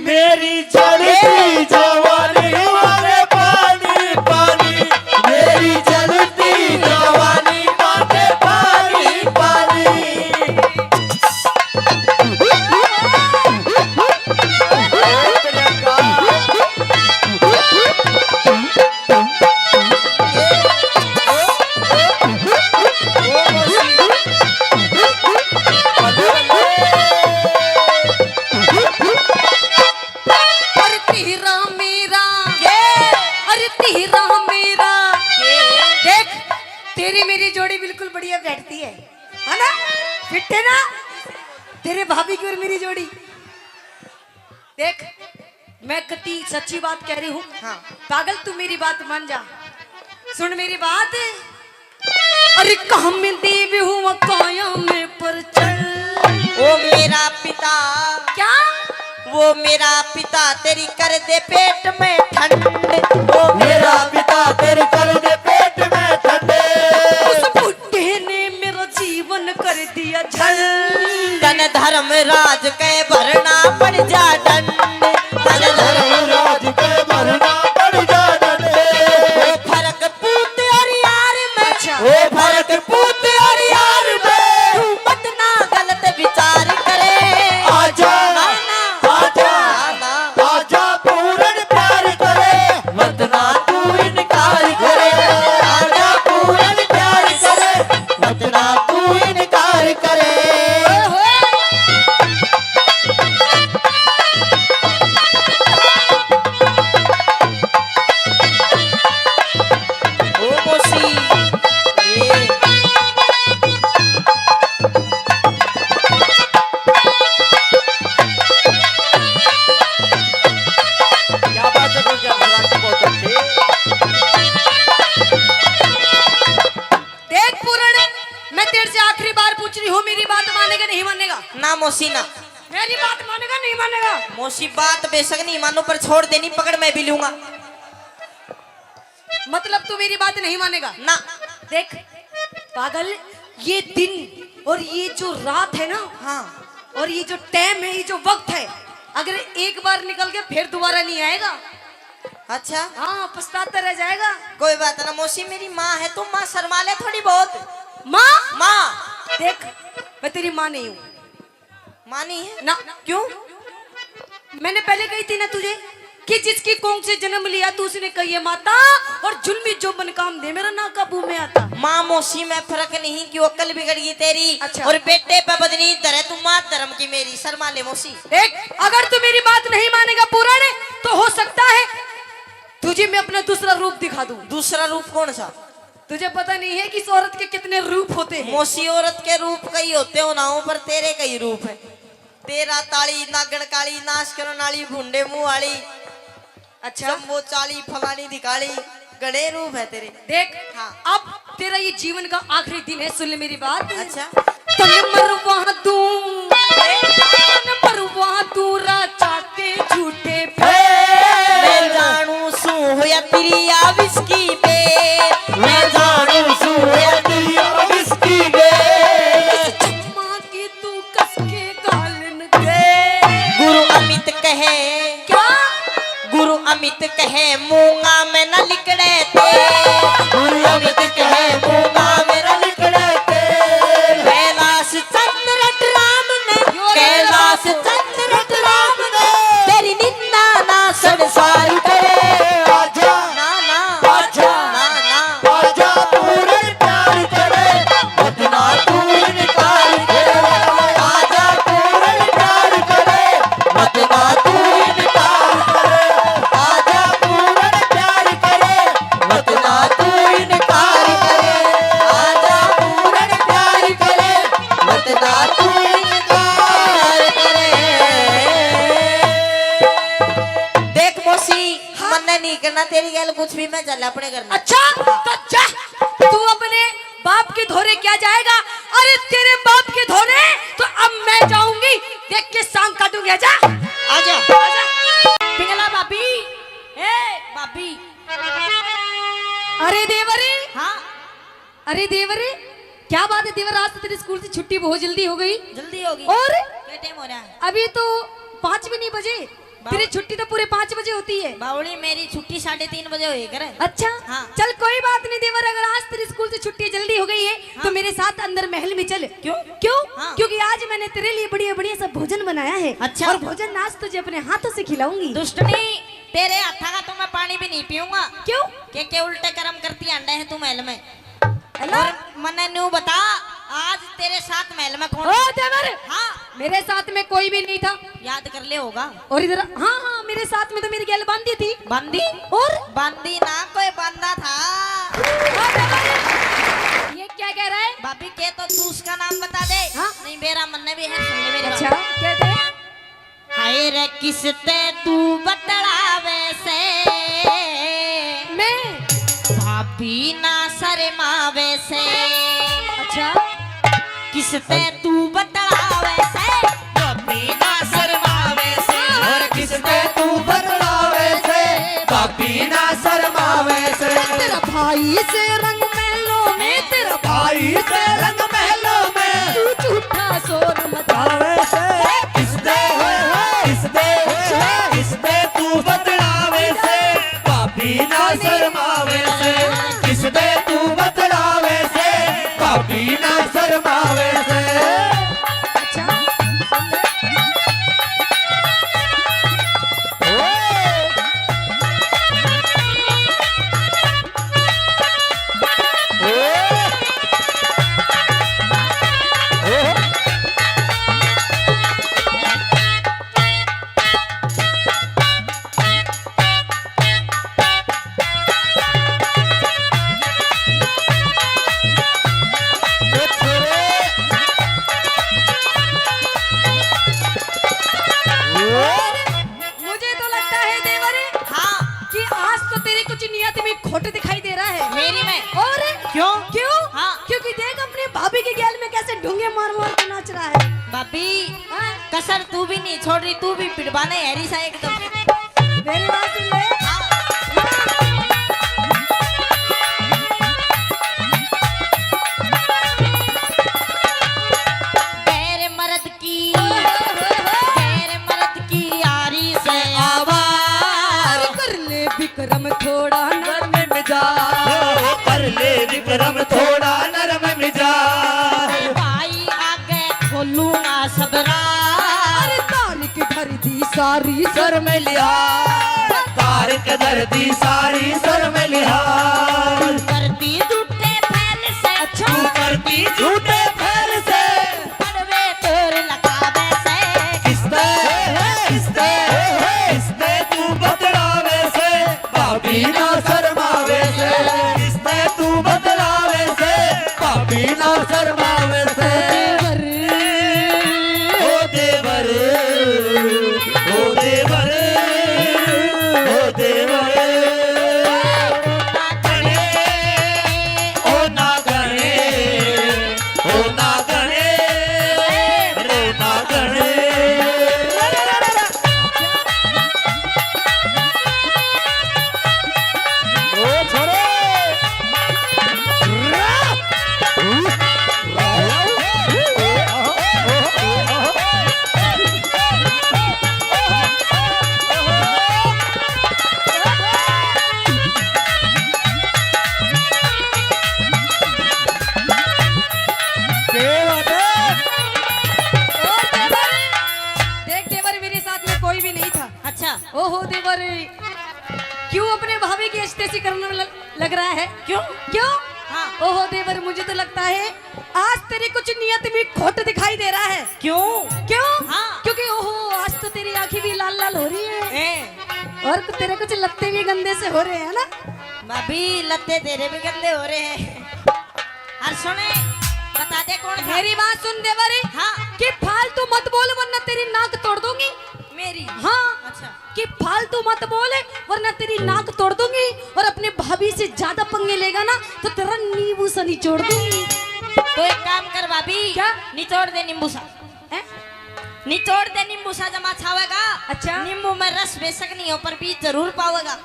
मेरी जलती जवानी मारे पानी पानी, मेरी जलती जवानी मारे पानी पानी। अरे तेरा मेरा, ये। अरे तेरा मेरा, ये। देख, तेरी मेरी जोड़ी बिल्कुल बढ़िया बैठती है, है ना? फिट है ना तेरे भाभी की और मेरी जोड़ी? देख, मैं कती सच्ची बात कह रही हूँ। हाँ। पागल, तू मेरी बात मान जा, सुन मेरी बात। अरे काम देव हुआ काया में पर चल। ओ मेरा पिता। क्या? वो मेरा पिता तेरी कर दे पेट में ठंड। ओ मेरा पिता तेरी कर दे पेट में ठंड। उस बुढ़े ने मेरा जीवन कर दिया छल। तन धर्मराज के भरना पड़ जा डंड। तन धर्मराज के भरना पड़ जा डंड। ओ फरक पूत और यार में। अच्छा। ओ फरक पूत और यार में। तू मत ना गलत विचार करे। आजा, ना, ना। आजा, ना, ना। आजा पूरन प्यार करे। मत ना तू इनकार करे। आजा पूरन प्यार करे। मत ना तू इनकार करे। ओ मौसी, ए। क्या बात है, गुलजार, बहुत अच्छे। देख पूरण, मैं तेरे से आखिरी बार पूछ रही हूँ, मेरी बात मानेगा, नहीं मानेगा? ना मौसी ना। मेरी बात मानेगा, नहीं मानेगा? मौसी, बात बेशक नहीं मानो, पर छोड़ देनी पकड़ मैं भी लूंगा। मतलब तू मेरी बात नहीं मानेगा? ना। देख पागल, ये दिन और ये जो रात है ना, हाँ। और ये जो टाइम है, ये जो वक्त है, अगर एक बार निकल के फिर दोबारा नहीं आएगा। अच्छा। हाँ, पछताता रह जाएगा। कोई बात ना मौसी, मेरी माँ है, तू माँ शर्मा ले थोड़ी बहुत। माँ? माँ। देख, मैं तेरी माँ नहीं हूँ। माँ नहीं है? ना। क्यों? मैंने पहले कही थी ना तुझे कि जिसकी कोख से जन्म लिया तू उसने कही है माता, और जुल्मी जो मन काम दे मेरा ना काबू में आता। माँ मौसी में फर्क नहीं, क्यों अक्ल बिगड़ गई तेरी? अच्छा। और बेटे पे बदनी धरे तू, माँ धर्म की मेरी, शर्मा ले मौसी। देख, अगर तू मेरी बात नहीं मानेगा पूरण, तो हो सकता है तुझे मैं अपना दूसरा रूप दिखा दूं। दूसरा रूप कौन सा? तुझे पता नहीं है कि इस औरत के कितने रूप होते हैं। मौसी, औरत के रूप कई होते हो ना हो, पर तेरे कई रूप है। तेरा ताली, नागण काली, नाश करण वाली, भूंडे मुंह वाली, अच्छा। जम्बो चाली, फलानी दिखाली, घणे रूप है तेरे। देख, हाँ। अब तेरा ये जीवन का आखिरी दिन है, सुन ले मेरी बात। अच्छा। तन मरवा दूं, तन मरवा दूं राजा के झूठे मैं जानू सू होया तेरी आ विस्की बे। मैं जानू सू होया तेरी आ विस्की बे। इस चम्मा की तू कस के गालन दे। गुरु अमित कहे। क्या? गुरु अमित कहे मूंगा में न लिकड़े ते। गुरु अमित कहे मूंगा में न लिकड़े ते। कैलाश चंद्र राम ने, यो कैलाश चंद्र राम ने, तेरी निंदा ना संसार करे। आजा, ना, ना। आजा, ना, ना। आजा, पूर्ण प्यार करे, मत ना तू इनकार करे। आजा, पूर्ण प्यार करे, मत ना तू इनकार करे। आजा, पूर्ण प्यार करे, मत ना तू इनकार करे। आजा, पूर्ण प्यार करे, मत ना तू इनकार करे। देख मौसी, हाँ। मन्ने नहीं करना तेरी गैल कुछ भी, मैं चल अपने घर में। अच्छा, तो जा, तू अपने बाप के धोरे क्या जाएगा? अरे तेरे बाप के धोरे तो अब मैं जाऊंगी। देख के सांग काटूंगी। आजा। आजा। आजा। पिंगला भाभी। ए भाभी। अरे देवरे। हाँ। अरे देवरे, क्या बात है देवर, आज तो तेरे स्कूल से छुट्टी बहुत जल्दी हो गई। जल्दी होगी। और? क्या टाइम हो रहा है? अभी तो पाँच भी नहीं बजे। बाव- तेरी छुट्टी तो पूरे पाँच बजे होती है। बावली, मेरी छुट्टी साढ़े तीन बजे होए करे। अच्छा? हाँ। चल कोई बात नहीं देवर, अगर आज तेरे स्कूल से छुट्टी जल्दी हो गई है, हाँ। तो मेरे साथ अंदर महल में चल। क्यों? क्यों? हाँ। क्योंकि आज मैंने तेरे लिए बढ़िया बढ़िया सा भोजन बनाया है। अच्छा। और भोजन आज तुझे अपने हाथों से खिलाऊंगी। दुष्टनी, तेरे हाथा का तो मैं पानी भी नहीं पीऊंगा। क्यों? के, के उल्टे कर्म करती आंडे है तू महल में। हेलो? और मन्ने न्यू बता, आज तेरे साथ महल में कौन ओ था? देवर! हाँ। मेरे साथ में कोई भी नहीं था। याद कर ले होगा। और इधर, हाँ, हाँ, मेरे साथ में तो मेरी गैल बांदी थी। बांदी? और? बांदी ना, कोई बांदा था। ओ देवर! ये क्या कह रहा है? भाभी के तो तू उसका नाम बता दे। हाँ? नहीं, मेरा मन्ने भी है, सुन ले मेरी बात। अच्छा, कह दे। हाय रे किसते तू बतलावे से, मैं? भाभी ना शर्मावे से। अच्छा। किसते तू बतलावे से, भाभी ना शर्मावे से। और किसते तू बतलावे से, भाभी ना शर्मावे से। तेरा भाई से रंग महलों में, तेरा भाई से रंग महलों में। तू झूठा शोर मचावे से। किसदे, किसदे, किसदे तू बतलावे से, भाभी ना शर्मावे से। किसदे तू बतलावे से, भाभी ना शर्मावे से। अच्छा, सुन ले। ओ। मुझे तो लगता है देवर, हाँ। कि आज तो तेरी कुछ नियत में खोट दिखाई दे रहा है। मेरी में? और? क्यों? क्यों? हाँ। क्योंकि देख अपनी भाभी के गैल में कैसे ढूंगे मार मार के नाच रहा है। भाभी, हाँ? सर, तू भी नहीं छोड़ रही, तू भी पिटवाने है रिसा एकदम। मेरी बात सुन ले। गैर मर्द की, गैर मर्द की आरी से आवार। कर ले विक्रम थोड़ा नरम मिजाज। ओ, कर ले विक्रम थोड़ा नरम मिजाज। भाई आगे खोलूंगा सब राज। अरे तारिक धर दी सारी शर्म लिहाज। तारिक धर दी सारी शर्म लिहाज। करती झूठे फैल से। अच्छा। तू करती झूठे फैल से। बड़वे तोर लगावे से। किसते, किसते, किसते तू बतलावे से, भाभी ना शर्मावे से। किसते तू बतलावे से, भाभी ना शर्मावे से। देवर। ओ देवर, ओ देवर, ओ देवर। ओ नागणे, ओ नागणे, ओ नागणे। ओ छोरे। क्या बात है? और देवर, देख देवर, मेरे साथ में कोई भी नहीं था। अच्छा। ओहो देवर, क्यों अपने भाभी की ऐसी तैसी करने लग, लग रहा है? क्यों? क्यों? हाँ। ओहो देवर, मुझे तो लगता है आज तेरी कुछ नियत में खोट दिखाई दे रहा है। क्यों? क्यों? हाँ। क्योंकि ओहो, आज तो तेरी आंखें भी लाल लाल हो रही है। ए। और तेरे कुछ लत्ते भी गंदे से हो रहे हैं ना? भाभी, लत्ते तेरे भी गंदे हो रहे हैं। और सुने, बता दे कौन था? मेरी बात सुन देवर। हाँ। कि फालतू मत बोल वरना तेरी नाक तोड़ दूंगी। मेरी? हाँ। अच्छा। कि फालतू मत बोल वरना तेरी नाक तोड़ दूंगी, और अपने भाभी से ज्यादा पंगे लेगा ना तो तेरा नींबू सा निचोड़ दूंगी। तो एक काम कर भाभी। क्या? निचोड़ दे नींबू सा। हैं? निचोड़ दे नींबू सा जमा छावेगा। अच्छा। नींबू में रस बेशक नहीं हो पर बीज जरूर पावेगा।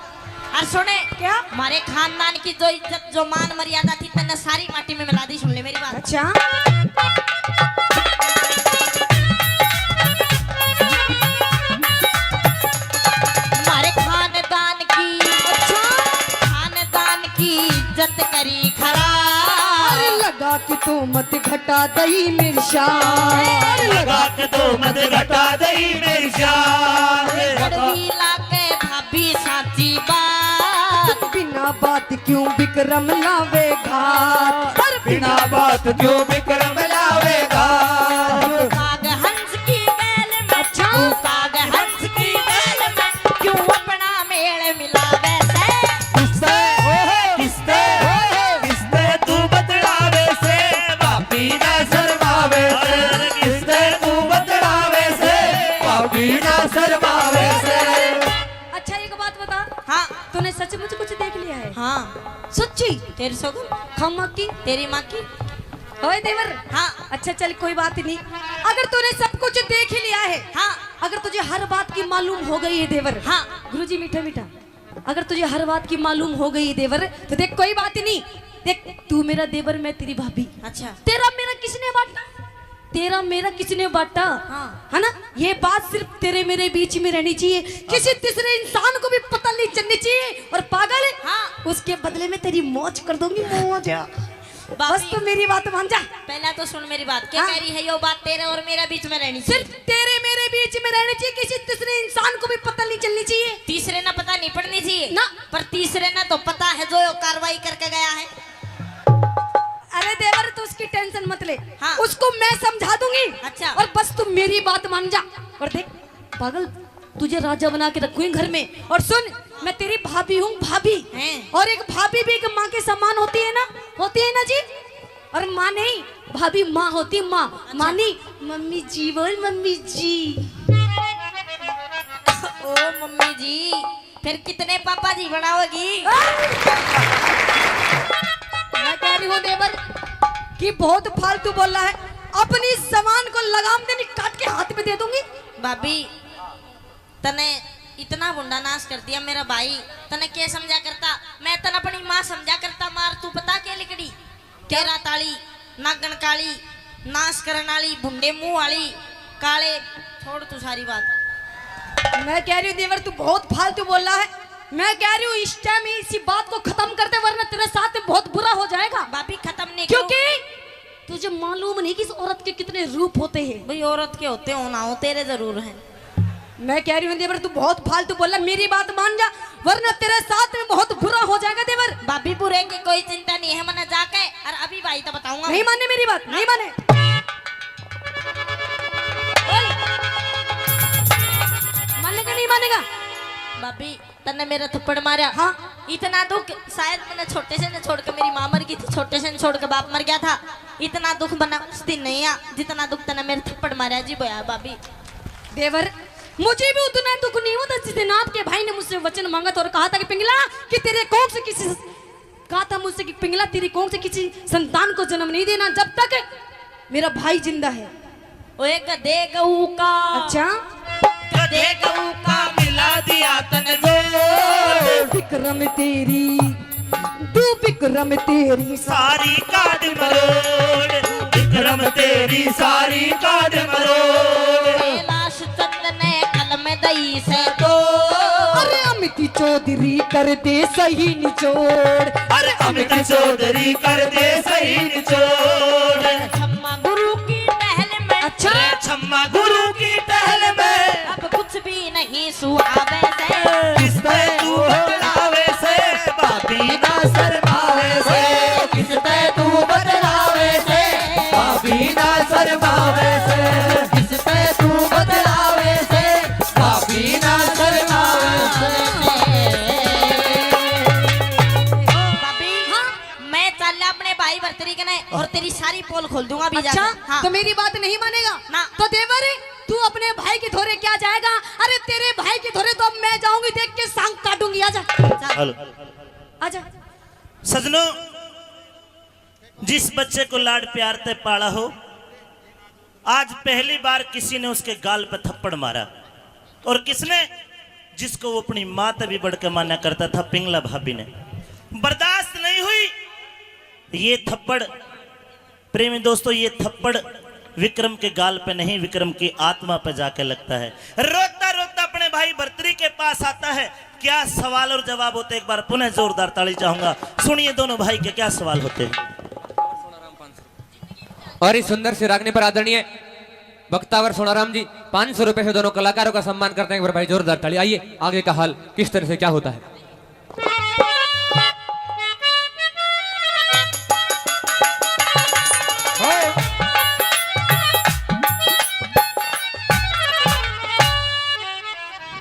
और सुने, क्या? हमारे खानदान की जो इज्जत, जो मान मर्यादा थी, तन्ने सारी माटी में मिला दी। सुन ले मेरी बात। अच्छा। हमारे खानदान की, अच्छा। खानदान की इज्जत करी खराब। अरे लगा के तो मत घटा दई मेरी शान। लगा के तो मत घटा दई मेरी शान। कड़वी लागे भाभी साची बात। बिना बात क्यों विक्रम लावे घात। अरे बिना बात क्यों विक्रम लावे घात। काग हंस की बैल में, अच्छा। काग हंस की बैल में क्यों अपना मेल मिलावे से? किसते, किसते, किसते तू बतलावे से? भाभी ना शर्मावे से। किसते तू बतलावे से? भाभी ना शर्मावे से। अच्छा, एक बात बता। हाँ। तूने सचमुच कुछ देख लिया है? हाँ। सच्ची? तेरी सगुन। खम्मा की? तेरी माँ की। ओए देवर। हाँ। अच्छा चल, कोई बात नहीं, अगर तूने सब कुछ देख ही लिया है, हाँ। अगर तुझे हर बात की मालूम हो गई है देवर। हाँ। गुरुजी, मीठा मीठा, अगर तुझे हर बात की मालूम हो गई है देवर, तो देख, कोई बात ही नहीं। देख, तू मेरा देवर, मैं तेरी भाभी। अच्छा। तेरा मेरा किसने बांटा? तेरा मेरा किसने बांटा? हाँ। है ना? ये बात सिर्फ तेरे मेरे बीच में रहनी चाहिए, किसी तीसरे इंसान को भी पता नहीं चलनी चाहिए। और पागल, हाँ। उसके बदले में तेरी मौज कर दूंगी, मौज। भाभी, बस तू मेरी बात मान जा। पहला तो सुन मेरी बात। क्या हाँ। कह रही है यो बात? तेरे और मेरे बीच में रहनी चाहिए। सिर्फ तेरे मेरे बीच में रहनी चाहिए, किसी तीसरे इंसान को भी पता नहीं चलनी चाहिए। तीसरे ना पता नहीं पड़नी चाहिए ना। पर तीसरे ना तो पता है जो यो कार्रवाई करके गया है। अरे देवर, तू उसकी टेंशन मत ले। हाँ। उसको मैं समझा दूंगी। अच्छा। और बस तू मेरी बात मान जा। और देख पागल, तुझे राजा बना के रखूंगी घर में। और सुन, मैं तेरी भाभी हूँ, भाभी। हैं? और एक भाभी भी एक माँ के समान होती है ना, होती है ना जी। और माँ नहीं, भाभी माँ होती, माँ। अच्छा। माँ नहीं, मम्मी जी बोल, मम्मी जी। ओ मम्मी जी, फिर कितने पापा जी बनाओगी? मैं कह रही हूँ देवर कि बहुत फालतू बोल रहा है। अपनी जबान को लगाम दे, नहीं काट के हाथ में दे दूंगी। भाभी, तने इतना भुंडा नाश कर दिया मेरा भाई। तने के समझा करता, मैं तने अपनी माँ समझा करता। मार तू पता के लिकड़ी, तेरा ताली, नागन काली, नाश करन वाली, भुंडे मुंह वाली, काले। छोड़ तू सारी बात। मैं कह रही हूँ देवर, तू बहुत फालतू बोल रहा है। मैं कह रही हूँ इस टाइम इसी बात को खत्म कर दे, वरना तेरे साथ में बहुत बुरा हो जाएगा। भाभी, खत्म नहीं करूँ। क्योंकि तुझे मालूम नहीं कि इस औरत के कितने रूप होते हैं। भाई, औरत के होते हो ना हो, तेरे जरूर हैं। मैं कह रही हूँ देवर, तू बहुत फालतू बोल रहा, मेरी बात मान जा, वरना तेरे साथ में बहुत बुरा हो जाएगा देवर। भाभी, बुरे की कोई चिंता नहीं है, मैंने जाके और अभी भाई तो बताऊंगा। नहीं माने मेरी बात, नहीं माने। बोल। मानेगा, नहीं मानेगा? भाभी, तन्ने मेरा थप्पड़ मारा। हाँ। इतना दुख शायद मैंने छोटे से ने छोड़ के, मेरी माँ मर गई थी, छोटे से ने छोड़ के बाप मर गया था। इतना दुख मना उस दिन नहीं आ, जितना दुख तन्ने मेरे थप्पड़ मारा जी बोया भाभी। देवर, मुझे भी उतना दुख नहीं हुआ था जिस दिन आपके भाई ने मुझसे वचन मांगा था और कहा था कि पिंगला, कि तेरे कोख से किसी, कहा था मुझसे कि पिंगला, तेरी कोख से किसी संतान को जन्म नहीं देना जब तक मेरा भाई जिंदा है। ओए गधे गऊ का। अच्छा। गधे गऊ का मिला दिया तन जोड़। विक्रम तेरी, तू विक्रम तेरी सारी काट मरोड़। विक्रम तेरी सारी काट मरोड़। ए लाश चंद ने कलम दई से तो। अरे अमित चौधरी कर दे सही निचोड़। अरे अमित चौधरी कर दे सही निचोड़। छम्मा गुरु की टहल में। अच्छा। रे छम्मा गुरु की टहल में। अब कुछ भी नहीं सुहावे से। किस पे तू बतलावे से, भाभी ना शर्मावे से। किस पे तू बतलावे से, भाभी ना शर्मावे से। किस पे तू बतलावे से, भाभी ना शर्मावे से। भाभी, हाँ? मैं चाल्या अपने भाई भरतरी कने और तेरी सारी पोल खोल दूंगा अभी अच्छा, जाके। हाँ। तो मेरी बात नहीं मानेगा? ना। तो देवर, तू अपने भाई के धोरे क्या जाएगा? अरे, तेरे भाई के धोरे तो अब मैं जाऊंगी, देख के सांग काटूंगी। आजा। चल। हेलो। आजा। सजनों, जिस बच्चे को लाड प्यार ते पाला हो, आज पहली बार किसी ने उसके गाल पे थप्पड़ मारा। और किसने? जिसको वो अपनी माँ ते भी बढ़ के माना करता था, पिंगला भाभी ने। बर्दाश्त नहीं हुई ये थप्पड़। प्रेमी दोस्तों, ये थप्पड़ विक्रम के गाल पे नहीं, विक्रम की आत्मा पे जाके लगता है। रोता रोता अपने भाई भरतरी के पास आता है। क्या सवाल और जवाब होते, एक बार पुनः जोरदार ताली चाहूंगा। सुनिए दोनों भाई के क्या सवाल होते हैं। और इस सुंदर सी रागनी पर आदरणीय बख्तावर सोनाराम जी पाँच सौ रुपए से दोनों कलाकारों का सम्मान करते हैं। एक बार भाई जोरदार ताली। आइए, आगे का हाल किस तरह से क्या होता है।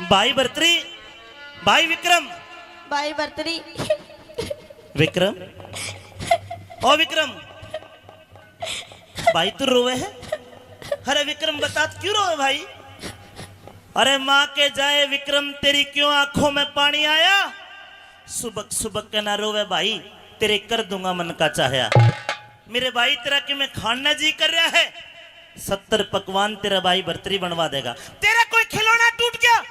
भाई भरतरी, भाई विक्रम। भाई भरतरी। विक्रम, ओ विक्रम, भाई तू रोवे है? अरे विक्रम, बता, तू क्यों रोवे भाई? अरे माँ के जाए विक्रम, तेरी क्यों आंखों में पानी आया? सुबक सुबक के ना रोवे भाई, तेरे कर दूंगा मन का चाहया। मेरे भाई, तेरा कि मैं खान ना जी कर रहा है? सत्तर पकवान तेरा भाई भरतरी बनवा देगा। तेरा कोई खिलौना टूट गया,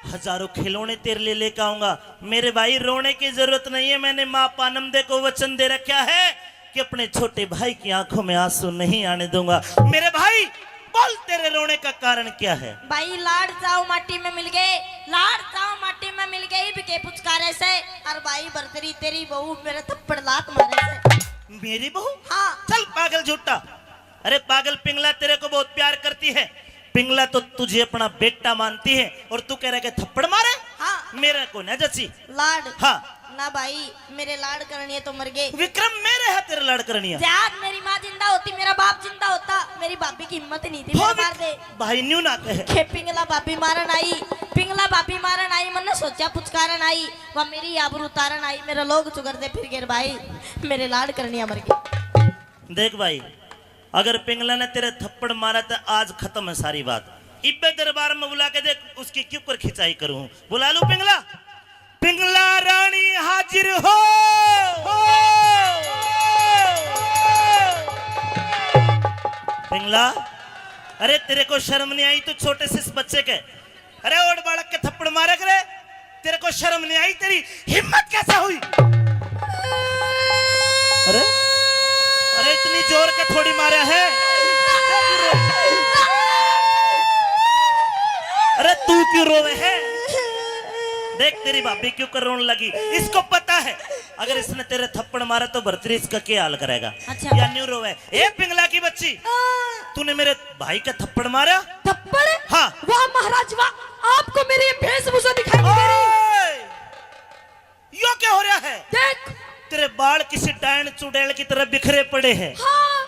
हजारों खिलौने तेरे लिए लेकर आऊंगा। मेरे भाई, रोने की जरूरत नहीं है, मैंने माँ पानमदे को वचन दे रखा है कि अपने छोटे भाई की आंखों में आंसू नहीं आने दूंगा। मेरे भाई, बोल, तेरे रोने का कारण क्या है? भाई, लाड चाव माटी में मिल गए, लाड चाव माटी में मिल गए, इब के पुचकारे से। और भाई भरतरी, तेरी बहू मेरे थप्पड़ लात मारे से। मेरी बहू? हाँ। चल पागल झूठा। अरे पागल पिंगला, तेरे को बहुत प्यार करती है। पिंगला तो तुझे अपना बेटा मानती है और तू कह रहा है कि थप्पड़ मारे? हाँ। मेरा को ना जची। लाड। हाँ। ना भाई, मेरे लाड करनिए तो मर गए। विक्रम, मेरे है तेरे लाड करनिया। जय आज मेरी माँ जिंदा होती, मेरा बाप जिंदा होता, मेरी भाभी की हिम्मत नहीं थी, हो मेरे मार विक-, दे। भाई न्यू ना कहे। के पिंगला भाभी मारन आई, पिंगला भाभी मारन आई, मन्ने सोचा पुचकारन आई, वह मेरी आबरू उतारन आई, मेरा लोग चुगरते फिर गए भाई, मेरे लाड करनिया मर गए। देख भाई, अगर पिंगला ने तेरे थप्पड़ मारा तो आज खत्म है सारी बात। इब्बे दरबार में बुला के देख, उसकी क्यों कर खिंचाई करूं। बुला लूं पिंगला? पिंगला रानी हाजिर हो। पिंगला, अरे, तेरे को शर्म नहीं आई? तू छोटे से इस बच्चे के, अरे, ओड़ बालक के थप्पड़ मारे करे, तेरे को शर्म नहीं आई? तेरी हिम्मत कैसे हुई? अरे, अरे, इतनी जोर के थोड़ी मारा है। अरे, तू क्यों रोवे है? देख, तेरी भाभी क्यों कर रोने लगी। इसको पता है, अगर इसने तेरे थप्पड़ मारा तो भरतरी इसका क्या हाल करेगा। अच्छा। या न्यू रोवे। ए पिंगला की बच्ची, तूने मेरे भाई का थप्पड़ मारा? थप्पड़? हाँ। वाह महाराज वाह, आपको मेरी ये वेशभूषा दिखाई नहीं दे रही? ओए! यो क्या हो रहा है? देख। तेरे बाल किसी डायन चुड़ैल की तरह बिखरे पड़े हैं। हाँ।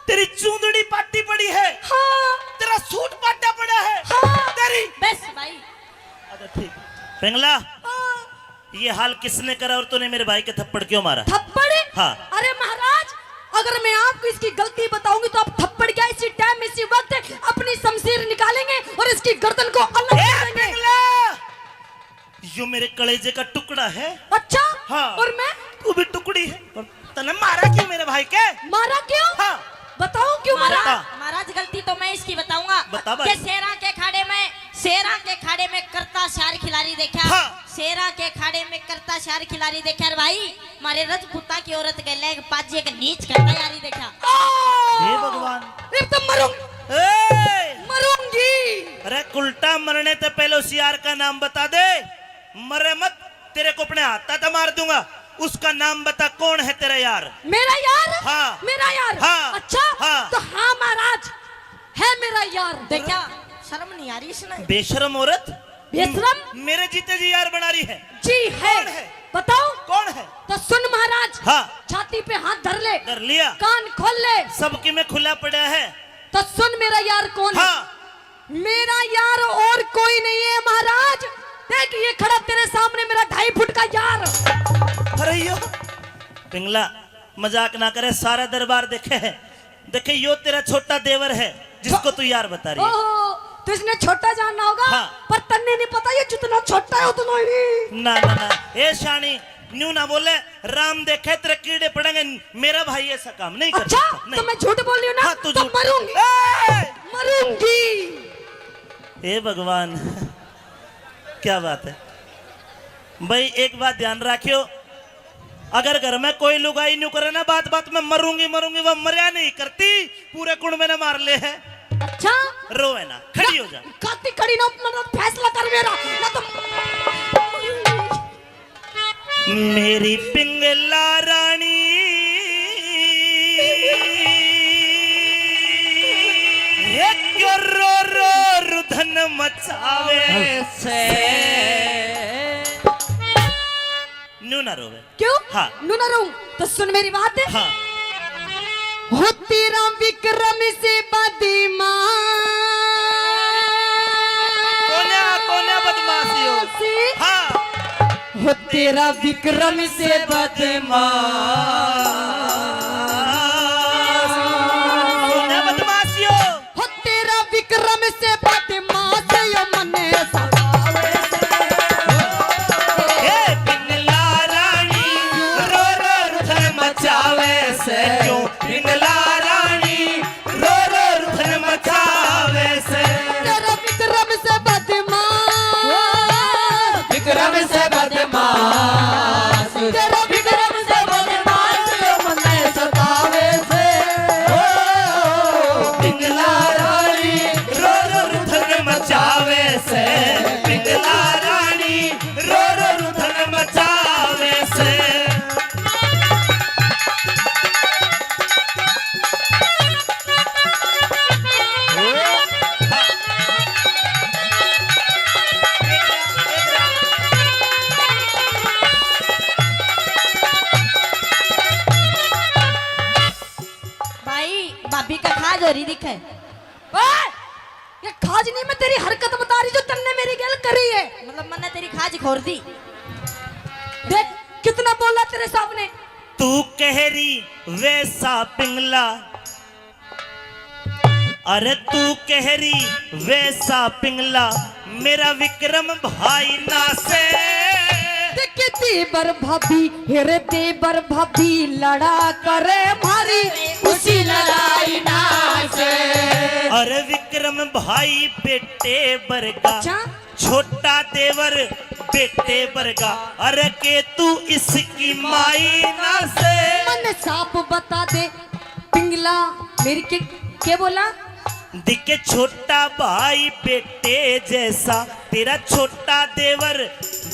तेरी चूंदड़ी पाटी पड़ी है। हाँ। तेरा सूट पाटा पड़ा है। हाँ। तेरी बस भाई। अच्छा, ठीक। पिंगला, हाँ। ये हाल किसने करा और तूने मेरे भाई के थप्पड़ क्यों मारा? थप्पड़? हाँ। अरे महाराज, अगर मैं आपको इसकी गलती बताऊंगी तो आप थप्पड़ क्या, इसी टाइम, इसी वक्त अपनी शमशीर निकालेंगे और इसकी गर्दन को अलग ए, कर देंगे। पिंगला! यो मेरे कलेजे का टुकड़ा है। अच्छा? हाँ। और मैं? तू भी टुकड़ी है। तने मारा क्यों मेरे भाई के? मारा क्यों? हाँ। बताओ क्यों मारा? महाराज, महाराज, गलती तो मैं इसकी बताऊंगा। बता भाई। के शेरा के खाड़े में, शेरा के खाड़े में करता शार खिलाड़ी देखा। हाँ। शेरा के खाड़े में करता शार खिलाड़ी देखा रे भाई। मारे रजपूता की औरत के लेग पाजे के नीच करता यारी देखा। हे भगवान। इब तो मरूं। ए! मरूंगी। अरे, उल्टा मरने ते पहले उस यार का नाम बता दे। मरे मत, तेरे को अपने हाथा ते मार दूंगा। उसका नाम बता, कौन है तेरा यार? मेरा यार? हाँ। मेरा यार? हाँ। अच्छा? हाँ। तो हाँ महाराज, है मेरा यार। देखा, शर्म नहीं आ रही इसने? बेशरम औरत। बेशरम? म-, मेरे जीते जी यार बना रही है। जी है। कौन है? बताओ। कौन है? तो सुन महाराज, हाँ। छाती पे हाथ धर ले। धर लिया। कान खोल ले। सबकी में खुला पड़ा है। तो सुन मेरा यार कौन है? हाँ। मेरा यार और कोई नहीं है महाराज। देख ये खड़ा तेरे सामने मेरा ढाई फुट का यार। अरे यो पिंगला, मजाक ना करे, सारा दरबार देखे है। देखे यो तेरा छोटा देवर है जिसको तू यार बता रही है। ओहो, तो इसने छोटा जानना होगा। हाँ। पर तन्ने नहीं पता ये जितना छोटा है उतना ही। ना ना ना, ए शानी, न्यू ना बोले, राम देखे तेरे कीड़े पड़ेंगे। मेरा भाई ऐसा काम नहीं कर सकता। अच्छा, तो मैं झूठ बोल रही हूँ ना? हाँ, तू तो झूठ। मरूंगी। ए! मरूंगी। हे भगवान, क्या बात है भाई। एक बात ध्यान रखियो, अगर घर में कोई लुगाई न्यू करे ना, बात बात में मरूंगी मरूंगी, वो मरया नहीं करती, पूरे कुण में ने मार ले है। अच्छा? रोवे ना, खड़ी हो जा। काती खड़ी ना, मतलब फैसला कर मेरा, ना तो मेरी पिंगला रानी, हे क्यों रो रो रुधन मचावे से। न्यू ना रोवे। क्यों? हाँ। न्यू ना रोऊं? तो सुन मेरी बात। हाँ। हो तेरा विक्रम से बदमाश। कोन्या, कोन्या बदमाशी हो। हाँ। हो तेरा विक्रम से बदमाश। कोन्या बदमाशी हो। हो तेरा विक्रम से बदमाश यो मने सतावे से। हे पिंगला रानी, रो रो रुधन मचावे से। क्यों? पिंगला राणी रो रो रुधन मचावे से। तेरा विक्रम से बदमाश। विक्रम से बदमाश। तेरा विक्रम से बदमाश यो मने सतावे से। ओ, पिंगला राणी रो रो रुधन मचावे से। पिंगला राणी रो रो रुधन मचावे से। भाई, भाभी का खाज हो रही दिखे। ओए! ये खाज नहीं, मैं तेरी हरकत बता रही जो तन्ने मेरी गैल करी है। मतलब मन्ने तेरी खाज खोर दी। देख कितना बोला तेरे सामने। तू कह रही वैसा पिंगला, अरे तू कह रही वैसा पिंगला, मेरा विक्रम भाई ना से। देख देवर भाभी, हेरे देवर भाभी लड़ा करे मारी उसी लड़ाई ना से। अरे विक्रम विक्रम भाई बेटे बरगा, अच्छा। छोटा देवर बेटे बरगा, अरे के तू इसकी माई ना से। मन साफ बता दे पिंगला, मेरी के, के बोला? दिखे छोटा भाई बेटे जैसा, तेरा छोटा देवर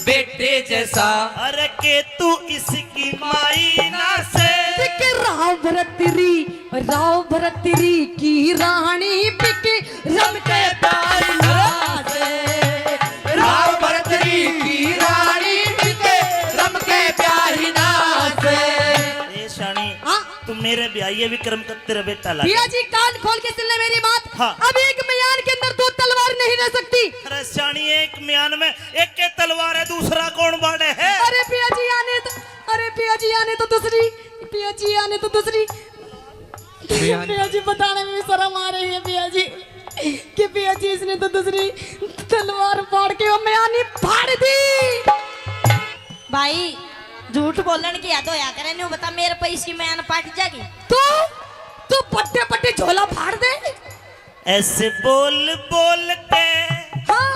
बेटे जैसा। अरे के तू इसकी माई ना से। दिखे राव भरतरी, राव भरतरी की रानी बिके रम के प्यारी ना से। राव भरतरी की रानी बिके रम के प्यारी ना से। ए शानी, हाँ? तू मेरे ब्याई है, विक्रम का तेरा बेटा लगा। भैया जी, कान खोल के सुन ले मेरी बात। हाँ। अब एक म्यान के अंदर दो तलवार नहीं रह सकती। अरे शानी, एक म्यान में एक के तलवार है, दूसरा कौन बाड़े है? अरे भैया जी, आने तो, अरे भैया जी, आने तो दूसरी, भैया जी, आने तो दूसरी। भैया जी। भैया जी, बताने में भी शर्म आ रही है भैया जी, कि भैया जी, इसने तो दूसरी तलवार फाड़ के वो म्यान ही फाड़ दी। भाई, झूठ बोलण की हद होया करे, न्यू बता, मेरे पे इसकी म्यान पाट जाएगी। तू, तू पट्टे पट्टे झोला फाड़ दे। ऐसे बोल बोल के, हाँ।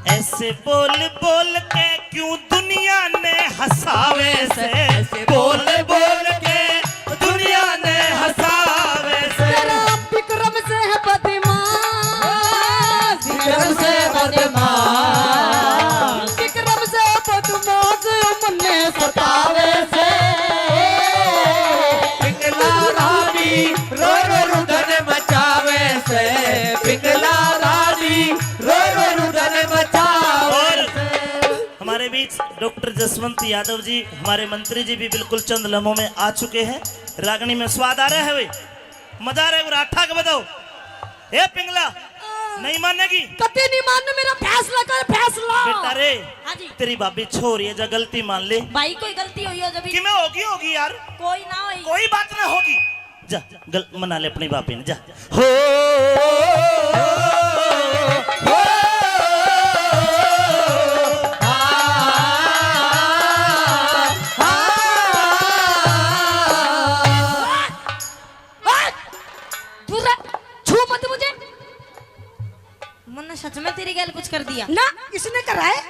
ऐसे बोल बोल के क्यों दुनिया ने हंसावे से, ऐसे बोल बोल के दुनिया ने हंसावे से। तेरा विक्रम से है बदमाश, विक्रम से बदमाश। विक्रम से बदमाश मन्ने सतावे से। पिंगला रानी रो रो रुदन मचावे से, पिंगला रानी रो रो रुदन मचावे। और से। हमारे बीच डॉक्टर जसवंत यादव जी, हमारे मंत्री जी भी बिल्कुल चंद लम्हों में आ चुके हैं। रागनी में स्वाद आ रहा है भाई, मजा आ रहा है, राठा के बताओ। ए पिंगला, नहीं मानेगी? कतई नहीं मानना, मेरा फैसला कर, फैसला। बेटा रे, हाँ जी। तेरी भाभी छोरी है, जा गलती मान ले। भाई, कोई गलती हुई हो जब कि मैं होगी, होगी यार। कोई ना होई। कोई बात ना होगी। जा, गल-, मना ले अपनी भाभी ने, जा। हो, हो, हो, हाँ, हाँ। दूर रह, छू मत मुझे। मन्ने सच में तेरी गैल कुछ कर दिया? ना, इसने करा है।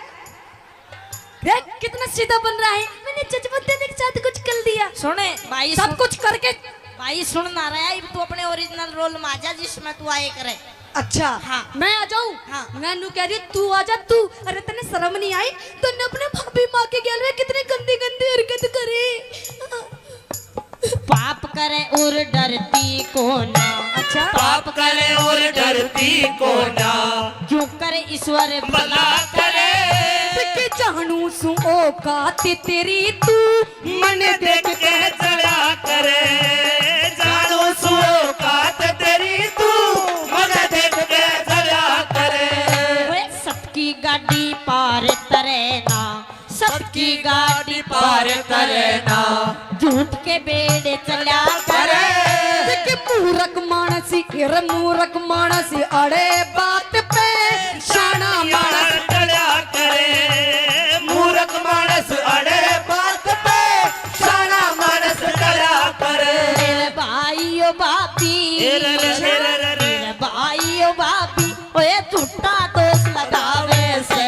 देख, कितना सीधा बन रहा है। मैंने जजमंदन के साथ कुछ कर दिया। सुने, भाई, सब सुन, कुछ करके। भाई, सुन ना रहा है, तू अपने ओरिजिनल रोल में आ जा, जिसमें तू आए करे। अच्छा, हाँ। मैं आ जाऊं? हाँ। मैं नू कह रही, तू आ जा, तू। अरे, तन्ने शर्म नहीं आई? तन्ने अपने भाभी माँ के गैल में कितनी गंदी गंदी हरकत करी। पाप करे और डरती को ना। अच्छा। पाप करे और डरती को ना। क्यों करे ईश्वर भला करे। कि जानू सू औकात तेरी तू, मन देख के जला करे। जानू सू औकात तेरी तू, मन देख के जला करे। ओए, सबकी गाड़ी पार तरे ना। सबकी गाड़ी पार करे ना। झूठ के बेड़े चला करे। देख मूरख मानस, रे मूरख मानस, अड़े बात पे शाना मानस टला करे। मूरख मानस अड़े बात पे शाना मानस टला करे। मेरे भाई ओ भाभी, ए रे रे रे रे रे। मेरे भाई ओ भाभी, ओए झूठा दोष लगावे से।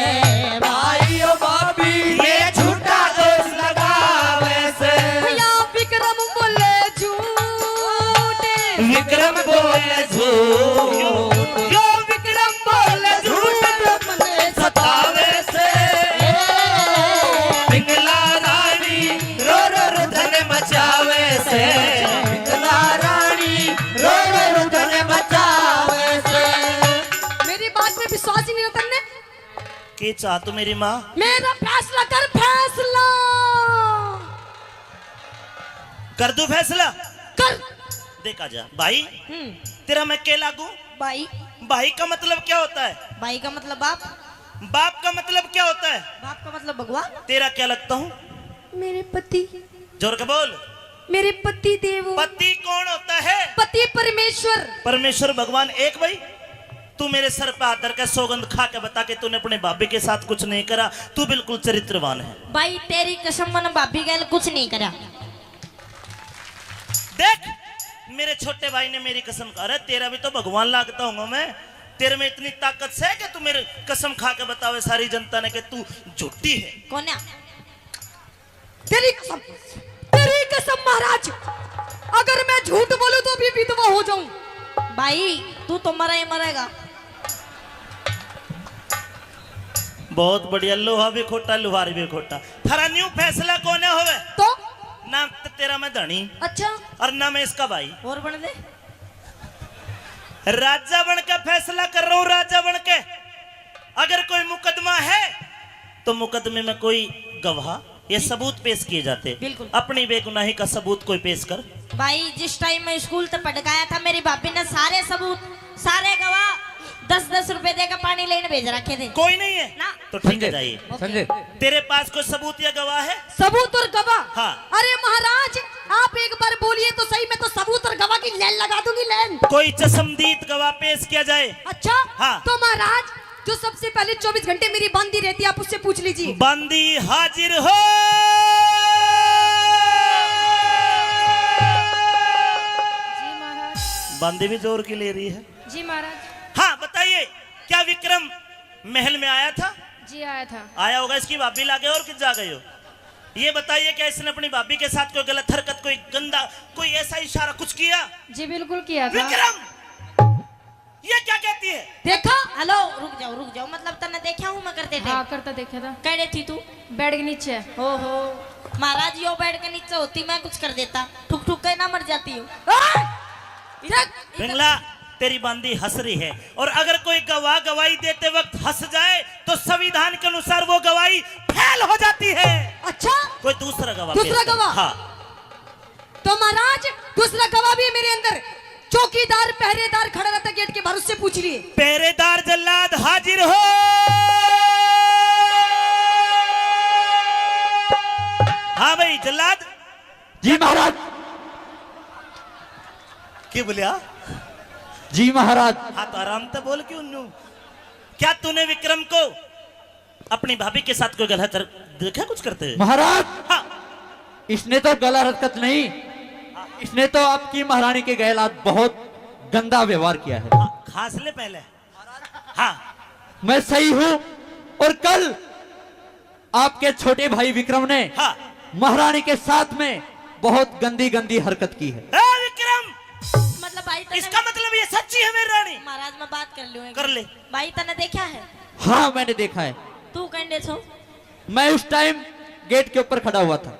भाई ओ भाभी, ये झूठा दोष लगावे से। या विक्रम बोले झूठ। विक्रम बोले झूठ। यो विक्रम बोले झूठ। मन्ने सतावे से। पिंगला रानी रो रो रुदन मचावे से। पिंगला रानी रो रो रुदन मचावे से। मेरी बात में विश्वास ही नहीं होता ने। के चाह तू मेरी माँ? मेरा फैसला कर, फैसला। कर दूं फैसला? कर। देखा जा भाई, हम्म। तेरा मैं के लागू? भाई। भाई का मतलब क्या होता है? भाई का मतलब बाप। बाप का मतलब क्या होता है? बाप का मतलब भगवान। तेरा क्या लगता हूँ? मेरे पति। जोर के बोल। मेरे पति देव। पति कौन होता है? पति परमेश्वर। परमेश्वर भगवान एक भाई। तू मेरे सर पे हाथ धर के सौगंध खा के बता कि तूने अपने भाभी के साथ कुछ नहीं करा, तू बिल्कुल चरित्रवान है। भाई, तेरी कसम, मैंने भाभी गैल कुछ नहीं करा। देख, मेरे छोटे भाई ने मेरी कसम खा, अरे तेरा भी तो भगवान लागता हूँ मैं। तेरे में इतनी ताकत से कि तू मेरे कसम खा के बतावे सारी जनता ने कि तू झूठी है। कोन्या? तेरी कसम, तेरी कसम महाराज, अगर मैं झूठ बोलूं तो अभी विधवा हो जाऊं। भाई, तू तो मरा ही मरेगा। बहुत बढ़िया, लोहा भी खोटा, लुहार भी खोटा। थारा न्यू फैसला कोन्या होवे। तो? ना त-, तेरा मैं धनी। अच्छा। और ना मैं इसका भाई। और बन दे। राजा बन के फैसला कर रहा हूँ, राजा बन के। अगर कोई मुकदमा है तो मुकदमे में कोई गवाह या सबूत पेश किए जाते। बिल्कुल। अपनी बेगुनाही का सबूत कोई पेश कर। भाई, जिस टाइम मैं स्कूल तक पढ़ के आया था, मेरी भाभी ने सारे सबूत, सारे गवाह दस दस रुपए देकर पानी लेने भेज रखे थे। कोई नहीं है? ना। तो ठीक है, संजय, जाइए। ओके। संजय। तेरे पास कोई सबूत या गवाह है? सबूत और गवाह? हाँ। अरे महाराज, आप एक बार बोलिए तो सही, मैं तो सबूत और गवाह की लाइन लगा दूंगी, लाइन। कोई चश्मदीद गवाह पेश किया जाए। अच्छा? हाँ। तो महाराज, जो सबसे पहले चौबीस घंटे मेरी बांदी रहती है, आप उससे पूछ लीजिए। बांदी हाजिर हो। जी महाराज। बांदी भी जोर की ले रही है। जी महाराज। हाँ, बताइए, क्या विक्रम महल में आया था? जी, आया था। आया होगा, इसकी भाभी लागे और कित जा गए हो? ये बताइए, क्या इसने अपनी भाभी के साथ कोई गलत हरकत, कोई गंदा, कोई ऐसा इशारा कुछ किया? जी, बिल्कुल किया था। विक्रम, ये क्या कहती है? देखा? हेलो, रुक जाओ, रुक जाओ, मतलब तन्ने देखा हूँ मैं करते हाँ, टाइम? करता देखा था। कड़े थी तू? बेड के नीचे। ओहो, महाराज, यो बेड के नीचे होती, मैं कुछ कर देता, ठुक ठुक के ना मर जाती हूँ। आ! देख, पिंगला, तेरी बांदी हंस रही है, और अगर कोई गवाह गवाही देते वक्त हंस जाए तो संविधान के अनुसार वो गवाही फेल हो जाती है। अच्छा? कोई दूसरा गवाह दूसरा पेश कर। गवाह? हाँ। तो महाराज, दूसरा गवाह भी है मेरे अंदर, चौकीदार, पहरेदार खड़ा रहता गेट के बाहर, उससे पूछ लिए। पहरेदार जल्लाद हाजिर हो। हाँ भाई जल्लाद। जी महाराज। के बोलिया? जी महाराज। हाँ, तो आराम तो बोल, क्यों न्यू? क्या तूने विक्रम को अपनी भाभी के साथ कोई गलत हरकत देखा कुछ करते हुए? महाराज, हाँ। इसने तो गलत हरकत नहीं, इसने तो आपकी महारानी के गैलात बहुत गंदा व्यवहार किया है। हाँ, खांस ले पहले। हाँ। मैं सही हूँ, और कल आपके छोटे भाई विक्रम ने हाँ। महारानी के साथ में बहुत गंदी गंदी हरकत की है। ए विक्रम, मतलब भाई तने इसका मतलब ये सच्ची है मेरी रानी? महाराज, मैं बात कर लूँ एक कर ले। भाई, तने देखा है? हाँ, मैंने देखा है। तू कहने छो? मैं उस टाइम गेट के ऊपर खड़ा हुआ था।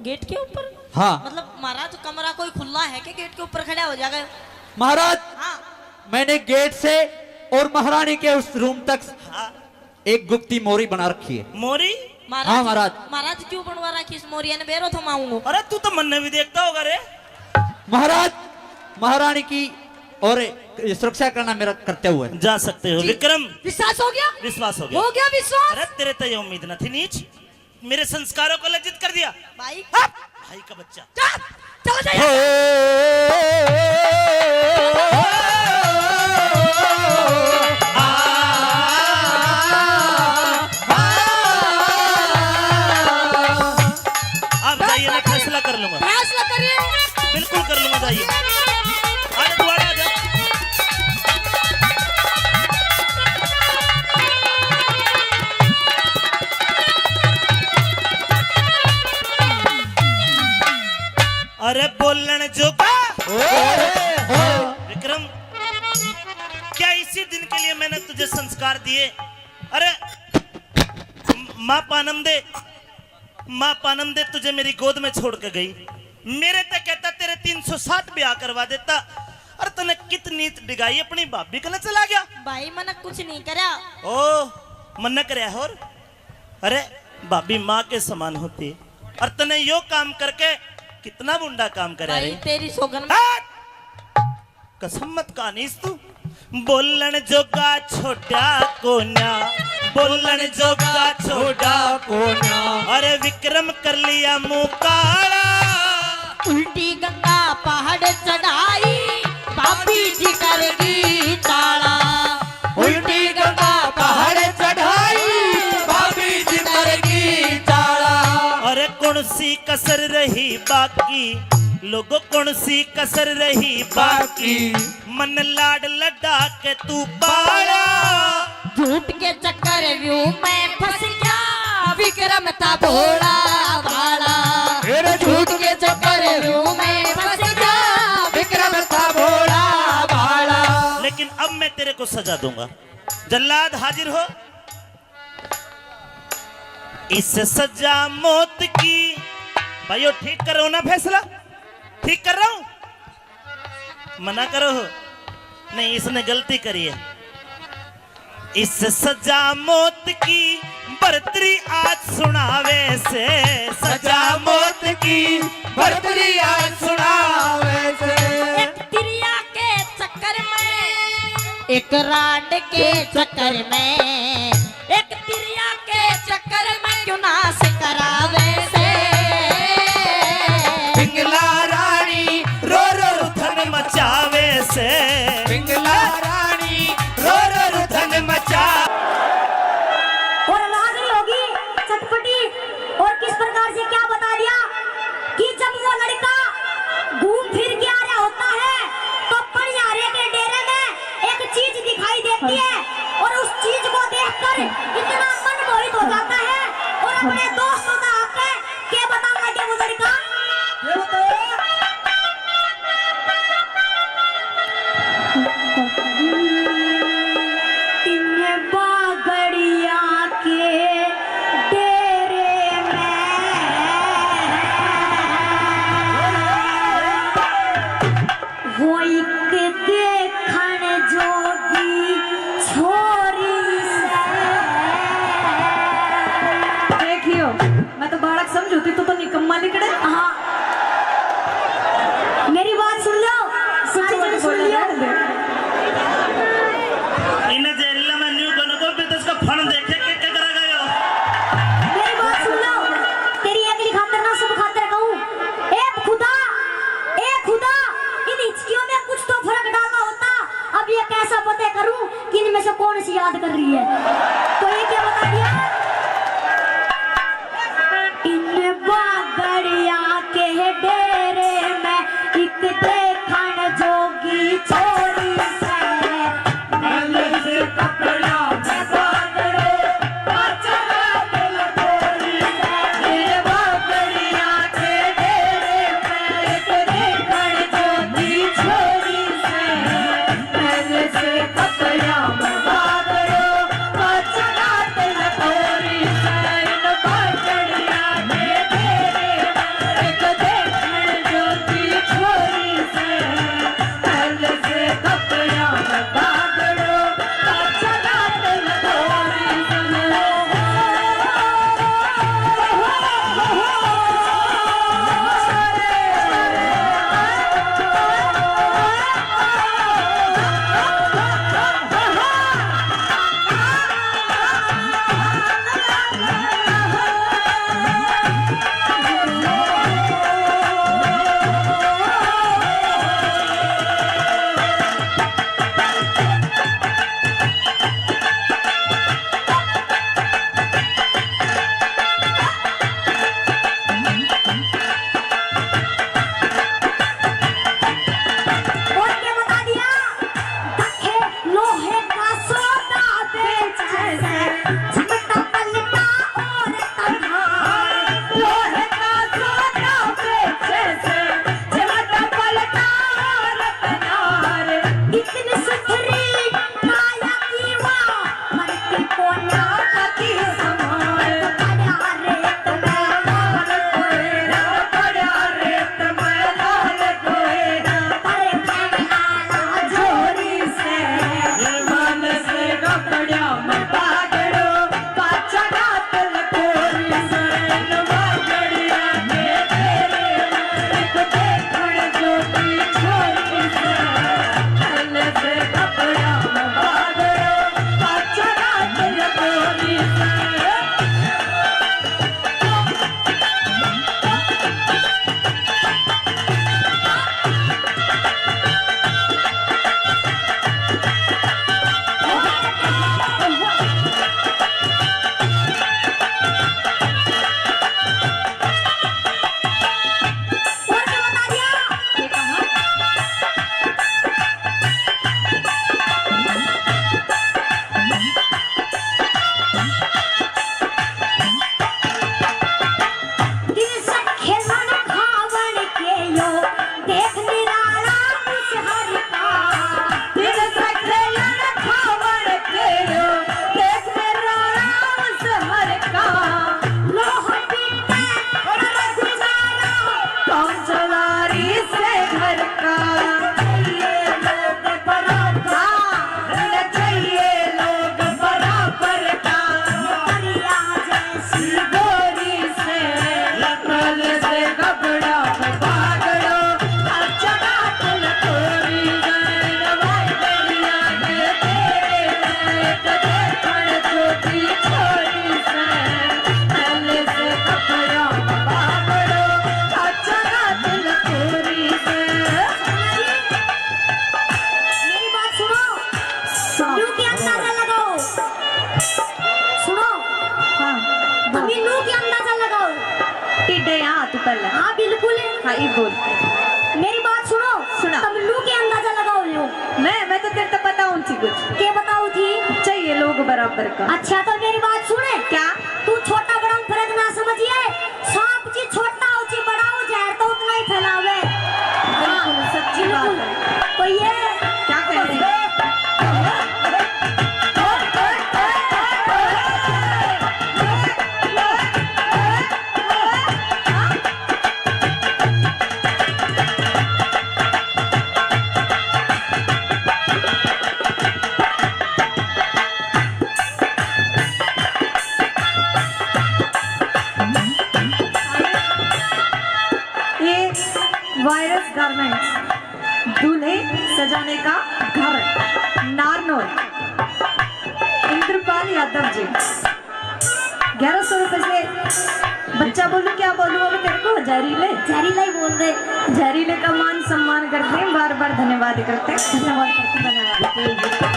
गेट के ऊपर? हाँ। मतलब महाराज, कमरा कोई खुला है कि गेट के ऊपर खड़ा हो जाएगा? महाराज, हाँ। मैंने गेट से और महारानी के उस रूम तक हाँ। एक गुप्ती मोरी बना रखी है। मोरी? महाराज, हाँ, महाराज। महाराज, क्यों बनवा रखी इस मोरिया ने? बेरो थमाऊंगा। अरे, तू तो मन्ने भी देखता होगा रे। महाराज, महाराणी की और सुरक्षा करना मेरा कर्तव्य है। जा सकते हो। जी। विक्रम। विश्वास हो गया? विश्वास हो गया। हो गया विश्वास? अरे, तेरे तो ये उम्मीद ना थी नीच। मेरे संस्कारों को लज्जित कर दिया। भाई। हट! भाई का बच्चा। चल, चल जाइए। हो। आप जाइए, मैं फैसला कर लूंगा। फैसला करिए। बिल्कुल कर लूंगा, जाइए। अरे, तू आ जा। अरे, बोलण जोगा। ओए, ओए। विक्रम, क्या इसी दिन के लिए मैंने तुझे संस्कार दिए? अरे, माँ पानम दे, माँ पानम दे तुझे मेरी गोद में छोड़ के गई। मेरे ते कहता तेरे तीन सौ साठ ब्याह करवा देता। अरे, तने कितनी डिगाई, अपनी भाभी कने चला गया। भाई, मैंने कुछ नहीं करा। ओ, मन्ने करया और? अरे, भाभी माँ के समान होती है। और तने यो काम करके कितना बुंडा काम करा भाई, रे। तेरी सोगन। हट! कसम मत कानीस तू। बोलण जोगा छोड़ा कोन्या, बोलण जोगा छोड़ा कोन्या। अरे विक्रम कर लिया मुंह काला। उल्टी गंगा पहाड़ चढ़ाई, भाभी जी कर गई ताला। उल्टी गंगा पहाड़ चढ़ाई, भाभी जी कर गई ताला। अरे कौन सी कसर रही बाकी, लोगों, कौन सी कसर रही बाकी, मन लाड लडा के तू पाला। झूठ के चक्कर व्यू में फंस गया, विक्रम था भोला भाला। अरे झूठ के चक्कर व्यू में फंस गया, विक्रम था भोला भाला। लेकिन अब मैं तेरे को सजा दूंगा। जल्लाद हाजिर हो। इस सजा मौत की, भाइयों, ठीक कर रहा हूं ना फैसला? ठीक कर रहा हूं? मना करो। नहीं, इसने गलती करी है। इस सजा मौत की बरतरी आज सुनावे से, सजा मौत की बरतरी आज सुनावे से। एक तिरिया के चक्कर में, एक राड के चक्कर में, एक तिरिया के चक्कर में क्यों नाश करावे से। पिंगला रानी रो रो रुधन मचावे से। पिंगला रानी रो रो रुधन मचा। और रागनी होगी चटपटी। और किस प्रकार से क्या बता दिया कि जब वो लड़का घूम फिर के आ रहा होता है तो पनिहारे के डेरे में एक चीज दिखाई देती है और उस चीज को देखकर इतना मन मोहित हो जाता है और अपने दोस्तों का आके के बताऊंगा क्या वो लड़का? ये बताओ। इन बागड़िया के डेरे में वो एक देखण जोगी छोरी सै। देखियो, मैं तो बालक समझू थी, तू तो निकम्मा निकले। हाँ, मेरी बात सुन लो, सारी जन सुन लियो। इन्हें जेल में न्यू बन को भी तो इसका फन देखे के, के करा गयो। मेरी बात सुन लो, तेरी अगली खातर ना शुभ खातर कहूँ। ए खुदा, ए खुदा, इन हिचकियों में कुछ तो फर्क डालना होता। अब ये कैसा पता करूं कि इनमें से कौन सी याद कर रही है? तो ये क्या बता दिया? इन बागड़िया के डेरे में एक देखण जोगी छोरी सै। महल से कपड़ा में बागड़ो, पाछा दिल थोड़ी सै। इन बागड़िया के डेरे में एक देखण जोगी छोरी सै। महल से कपड़ा में बागड़ो, पाछा सुनो, हाँ, तुम बोल। लू के अंदाजा लगाओ। टिड्डे यहाँ तू पहले। हाँ, बिल्कुल। हाँ, ये बोल। मेरी बात सुनो। सुना। तुम लू के अंदाजा लगाओ लो। मैं, मैं तो तेरे तो बताऊँ थी कुछ। के बताओ थी? चाहिए लोग बराबर का। अच्छा, तो मेरी बात सुने। क्या? तू छोटा बड़ा में फर्क ना समझिए। सांप जी छोटा हो जी बड़ा हो, जहर तो उतना ही फैलावे। बिल्कुल, सच्ची बात है। तो ये क्या कह रहे हैं? ये वायरस गारमेंट्स, दूल्हे सजाने का घर, नारनौल, इंद्रपाल यादव जी। ग्यारह सौ रुपए से बच्चा बोलूं, क्या बोलूं अब तेरे को? जहरीले। जहरीला ही बोल दे। जहरीले का मान सम्मान करते हैं, बार बार धन्यवाद करते हैं। धन्यवाद करते हैं, धन्यवाद।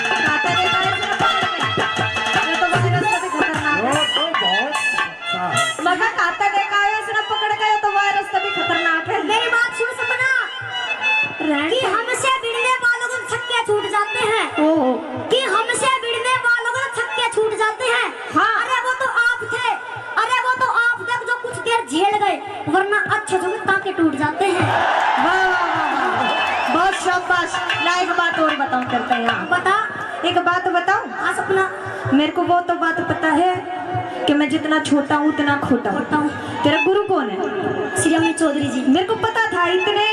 खाता देखा है इसने पकड़ के? ये तो वायरस से भी खतरनाक है। वो तो बहुत अच्छा है। मगर खाता देखा है इसने पकड़ के, ये तो वायरस से भी खतरनाक है। मेरी बात सुन सपना, रहने कि दे। हमसे भिड़ने वालों को छक्के छूट जाते हैं। ओहो। कि हमसे भिड़ने वालों को छक्के छूट जाते हैं। हाँ। अरे वो तो आप थे, अरे वो तो आप थे जो कुछ देर झेल गए, वरना अच्छे जो टांके टूट जाते हैं। वाह, वाह, वाह, वाह। बहुत शाबाश। ला, एक बात और बताऊं, करते हैं यहाँ। बता। एक बात बताऊं? हाँ, सपना। मेरे को वो तो बात पता है कि मैं जितना छोटा हूँ, उतना खोटा हूँ। खोटा हूँ। तेरा गुरु कौन है? श्री अमित चौधरी जी। मेरे को पता था, इतने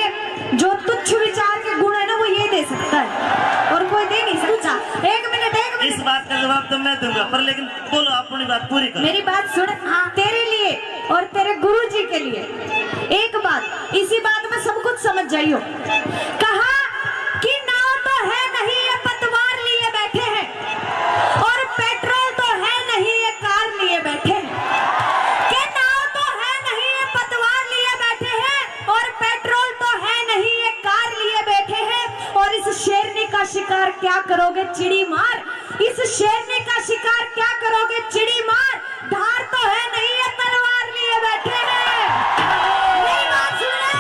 जो तुच्छ विचार के गुण है ना, वो ये दे सकता है, और कोई दे नहीं सकता। एक मिनट, एक मिनट। इस बात का जवाब तो मैं दूंगा, पर लेकिन बोलो, अपनी बात पूरी करो। मेरी बात सुन। हाँ। तेरे लिए और तेरे गुरु जी के लिए एक बात, इसी बात में सब कुछ समझ जाइयो। कहा कि नाव तो है नहीं ये पतवार लिए बैठे हैं, और पेट्रोल तो है नहीं ये कार लिए बैठे हैं। कि नाव तो है नहीं ये पतवार लिए बैठे हैं, और पेट्रोल तो है नहीं ये कार लिए बैठे हैं। और इस शेरनी का शिकार क्या करोगे चिड़ी मार, इस शेरनी का शिकार क्या करोगे चिड़ी मार, धार तो है नहीं ये तलवार लिए बैठे हैं। मेरी बात सुन ले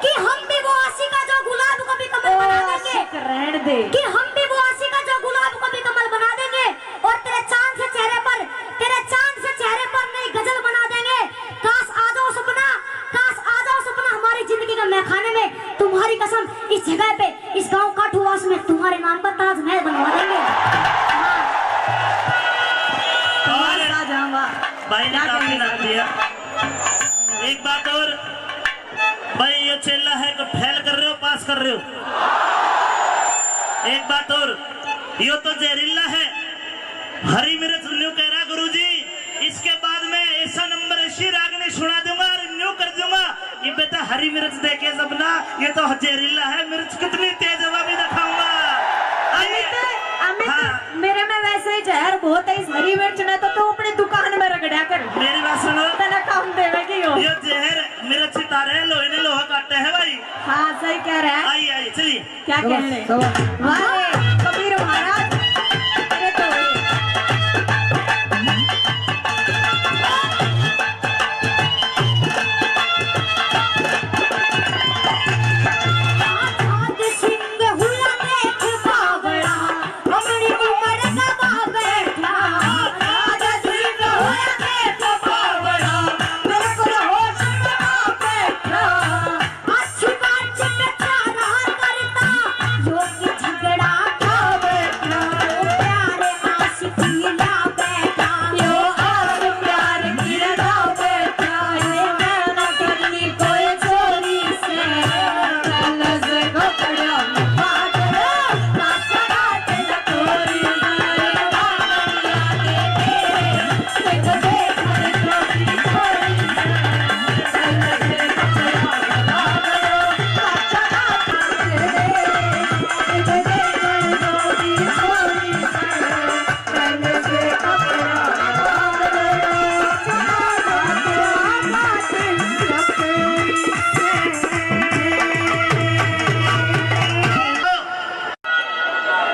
कि हम भी वो आशिका जो गुलाब को भी कमल ओ, बना देंगे। आशिक रहन दे। कि हम भी वो आशिका जो गुलाब को भी कमल बना देंगे और तेरे चांद से चेहरे पर, तेरे चांद से चेहरे पर नई गजल बना देंगे। काश आ जाओ सपना, काश आ जाओ सपना हमारी जिंदगी के महखाने में। तुम्हारी कसम, इस जगह पे, इस गांव काठूवास में तुम्हारे नाम पर ताजमहल बनवा देंगे। हाँ। और वाह, शाहजहां, वाह। भाई ने क्या काफी कहने नाम दिया। एक बात और, भाई, ये चेला है तो फेल कर रहे हो, पास कर रहे हो? एक बात और, यो तो जहरीला है। हरी मिर्च न्यू कह रहा गुरुजी, इसके बाद में ऐसा नंबर हरी मिर्च देखे जब ना, ये तो जहरीला है, मिर्च कितनी तेज है, वो भी दिखाऊंगा। आइए। अमित, अमित, हाँ। मेरे में वैसे ही जहर बहुत है, इस हरी मिर्च ने तो तू अपनी दुकान में रगड़ा कर। मेरी बात सुनो। तेरा काम देवे की हो। ये जहर मिर्च ही तारे, लोहे ने लोहा काटे है भाई। हाँ, सही कह रहा है। आइए, आइए, चलिए। क्या कहने? वाह रे, कबीर महाराज, तेरे तो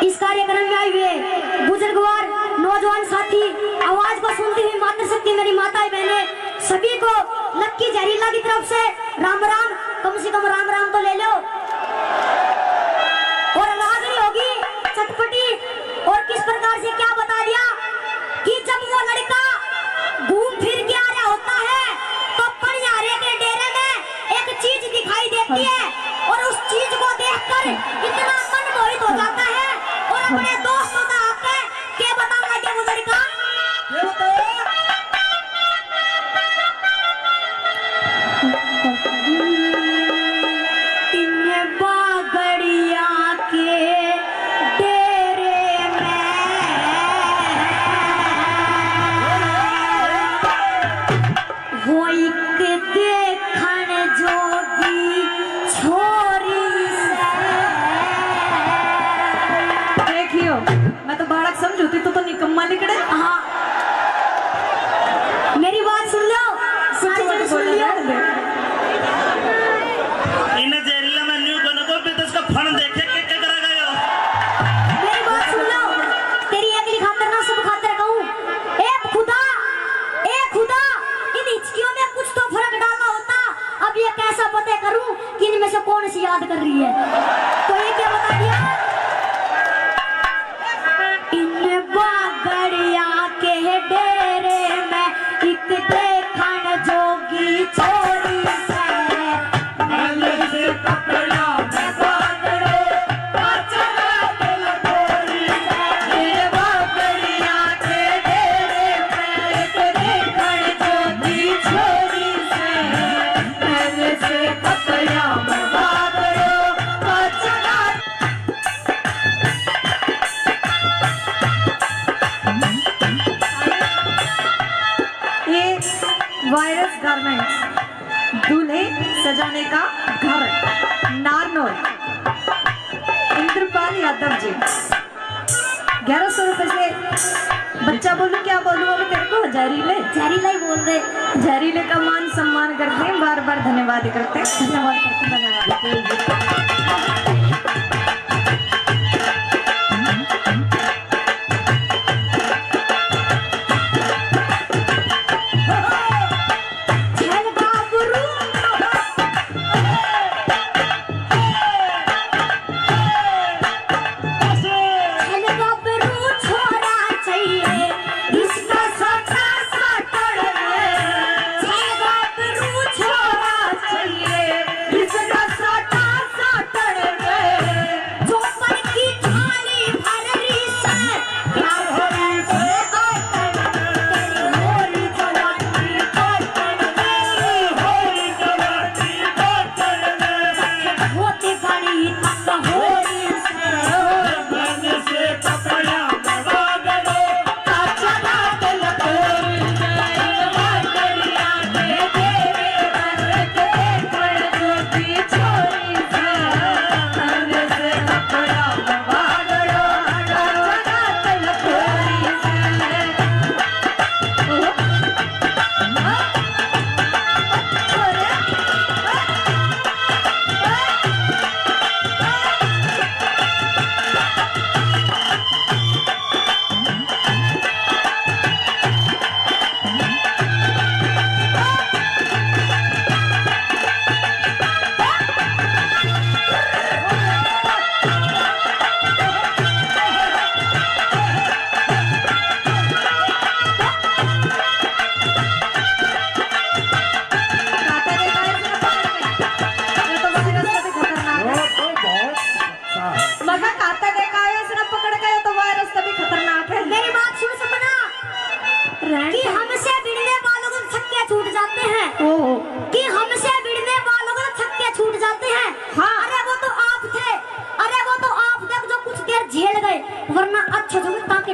इस कार्यक्रम में आए हुए बुजुर्गवार, नौजवान साथी, आवाज को सुनती हुई मातृशक्ति, मेरी माताएं बहनें, सभी को लक्की जहरीला की तरफ से राम राम। कम से कम राम राम तो ले लो। और रागनी होगी चटपटी, और किस प्रकार से क्या बता दिया कि जब वो लड़का घूम फिर के आ रहा होता है तो पनिहारे के डेरे में एक चीज दिखाई देती है और उस चीज को देखकर इतना मन मोहित हो जाता है और अपने दोस्तों का आके के बताऊंगा के वो लड़का। ये बताओ। इन बागड़िया के डेरे में वो एक देखण जोगी छोरी सै। देखियो, मैं तो बालक समझू थी, तू तो निकम्मा निकले। हाँ। मेरी बात सुन लो। कुछ सारी मत सुन बोलो, लियो। रहने दे। इन्हें जहरीला मैं न्यू बन को भी तो इसका फण देखे के, के करा गयो। मेरी बात सुन लो। तेरी एकली खातर ना सब खातर कहूँ। ए खुदा, ए खुदा, इन हिचकियों में कुछ तो फर्क डालना होता। अब ये कैसा पता करूं कि इनमें से कौन सी याद कर रही है? तो ये क्या बता दिया? इन बागड़िया के डेरे में एक देखण जोगी छोरी सै। ये वायरस गारमेंट्स, दूल्हे सजाने का घर, नारनौल, इंद्रपाल यादव जी। ग्यारह सौ रुपए से बच्चा बोलूं, क्या बोलूं, अब तेरे को जहरीले। जहरीला ही बोल दे। जहरीले का मान सम्मान करते हैं, बार बार धन्यवाद करते हैं। धन्यवाद करते हैं, धन्यवाद।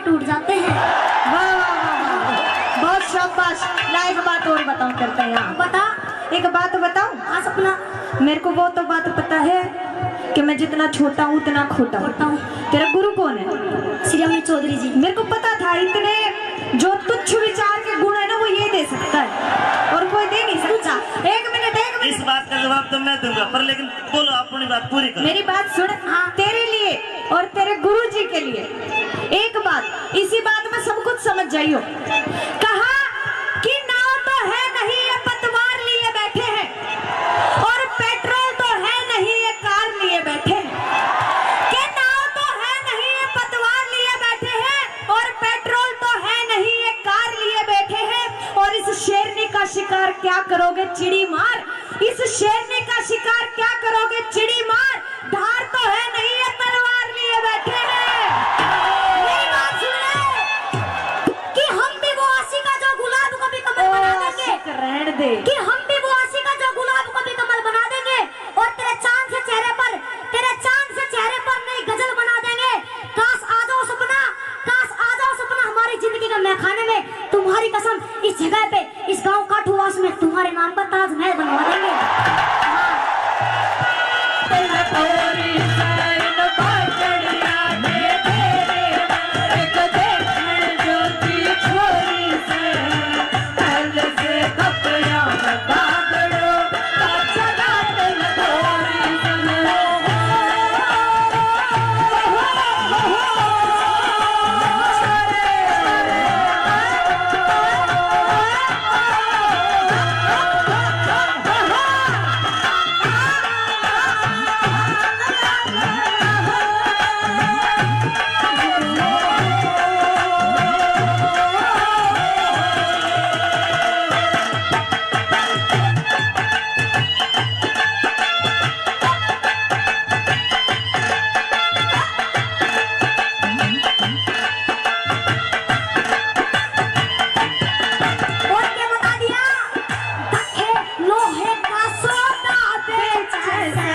टूट जाते हैं। वाह, वाह, वाह, वाह। बहुत शाबाश। ला, एक बात और बताऊं, करते हैं यहाँ। बता। एक बात बताऊं? हाँ, सपना। मेरे को वो तो बात पता है कि मैं जितना छोटा हूँ, उतना खोटा हूँ। खोटा हूँ। तेरा गुरु कौन है? श्री अमित चौधरी जी। मेरे को पता था, इतने जो तुच्छ विचार के गुण है ना, वो ये दे सकता है, और कोई दे नहीं सकता। एक मिनट, एक मिनट। इस बात का जवाब तो मैं दूंगा, पर लेकिन बोलो, अपनी बात पूरी करो। मेरी बात सुन। हाँ। तेरे लिए और तेरे गुरु जी के लिए एक बात, इसी बात में सब कुछ समझ जाइयो। कहा कि नाव तो है नहीं, ये पतवार लिए बैठे हैं, और पेट्रोल तो है नहीं, ये कार लिए बैठे हैं। कि नाव तो है नहीं, ये पतवार लिए बैठे हैं, और पेट्रोल तो है नहीं, ये कार लिए बैठे हैं। और इस शेरनी का शिकार क्या करोगे, चिड़ी मार? इस शेरनी का शिकार क्या करोगे, चिड़ी मार? धार तो है नहीं, ये तलवार लिए बैठे हैं। मेरी बात सुन ले कि हम भी वो आशिका जो गुलाब को भी कमल ओ, बना देंगे। आशिक रहन दे। कि हम भी वो आशिका जो गुलाब को भी कमल बना देंगे। और तेरे चांद से चेहरे पर, तेरे चांद से चेहरे पर नई गजल बना देंगे। काश आ जाओ सपना, काश आ जाओ सपना हमारी जिंदगी के मैखाने में। तुम्हारी कसम, इस जगह पे, इस गांव काठूवास में तुम्हारे नाम पर ताजमहल बनवा देंगे। हाँ। और क्या बता दिया? दखे लोहे का सौदा बेचे से,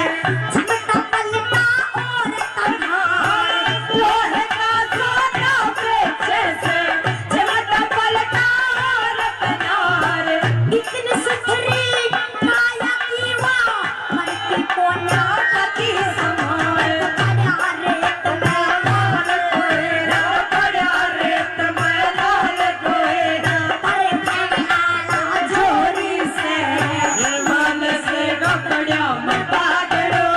झमटा पलटा और तनहार। लोहे का सौदा बेचे से, झमटा पलटा और तनहार। इतनी सुथरी काया की वो, मरती कोन्या का की समान। पड़ा रे तुम्हें लाल कोयरा, पड़ा रे तुम्हें लाल कोयरा। अरे भैया जोरी से, मन से कपड़ा में बादलो,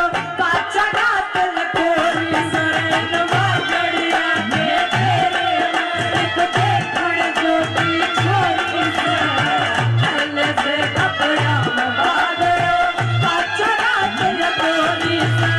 पाछा गात लकोरी से, नवा गड़िया के तेरे, एक देखण जोगी छोरी से, कल से कपड़ा में बादलो, पाछा गात लकोरी से।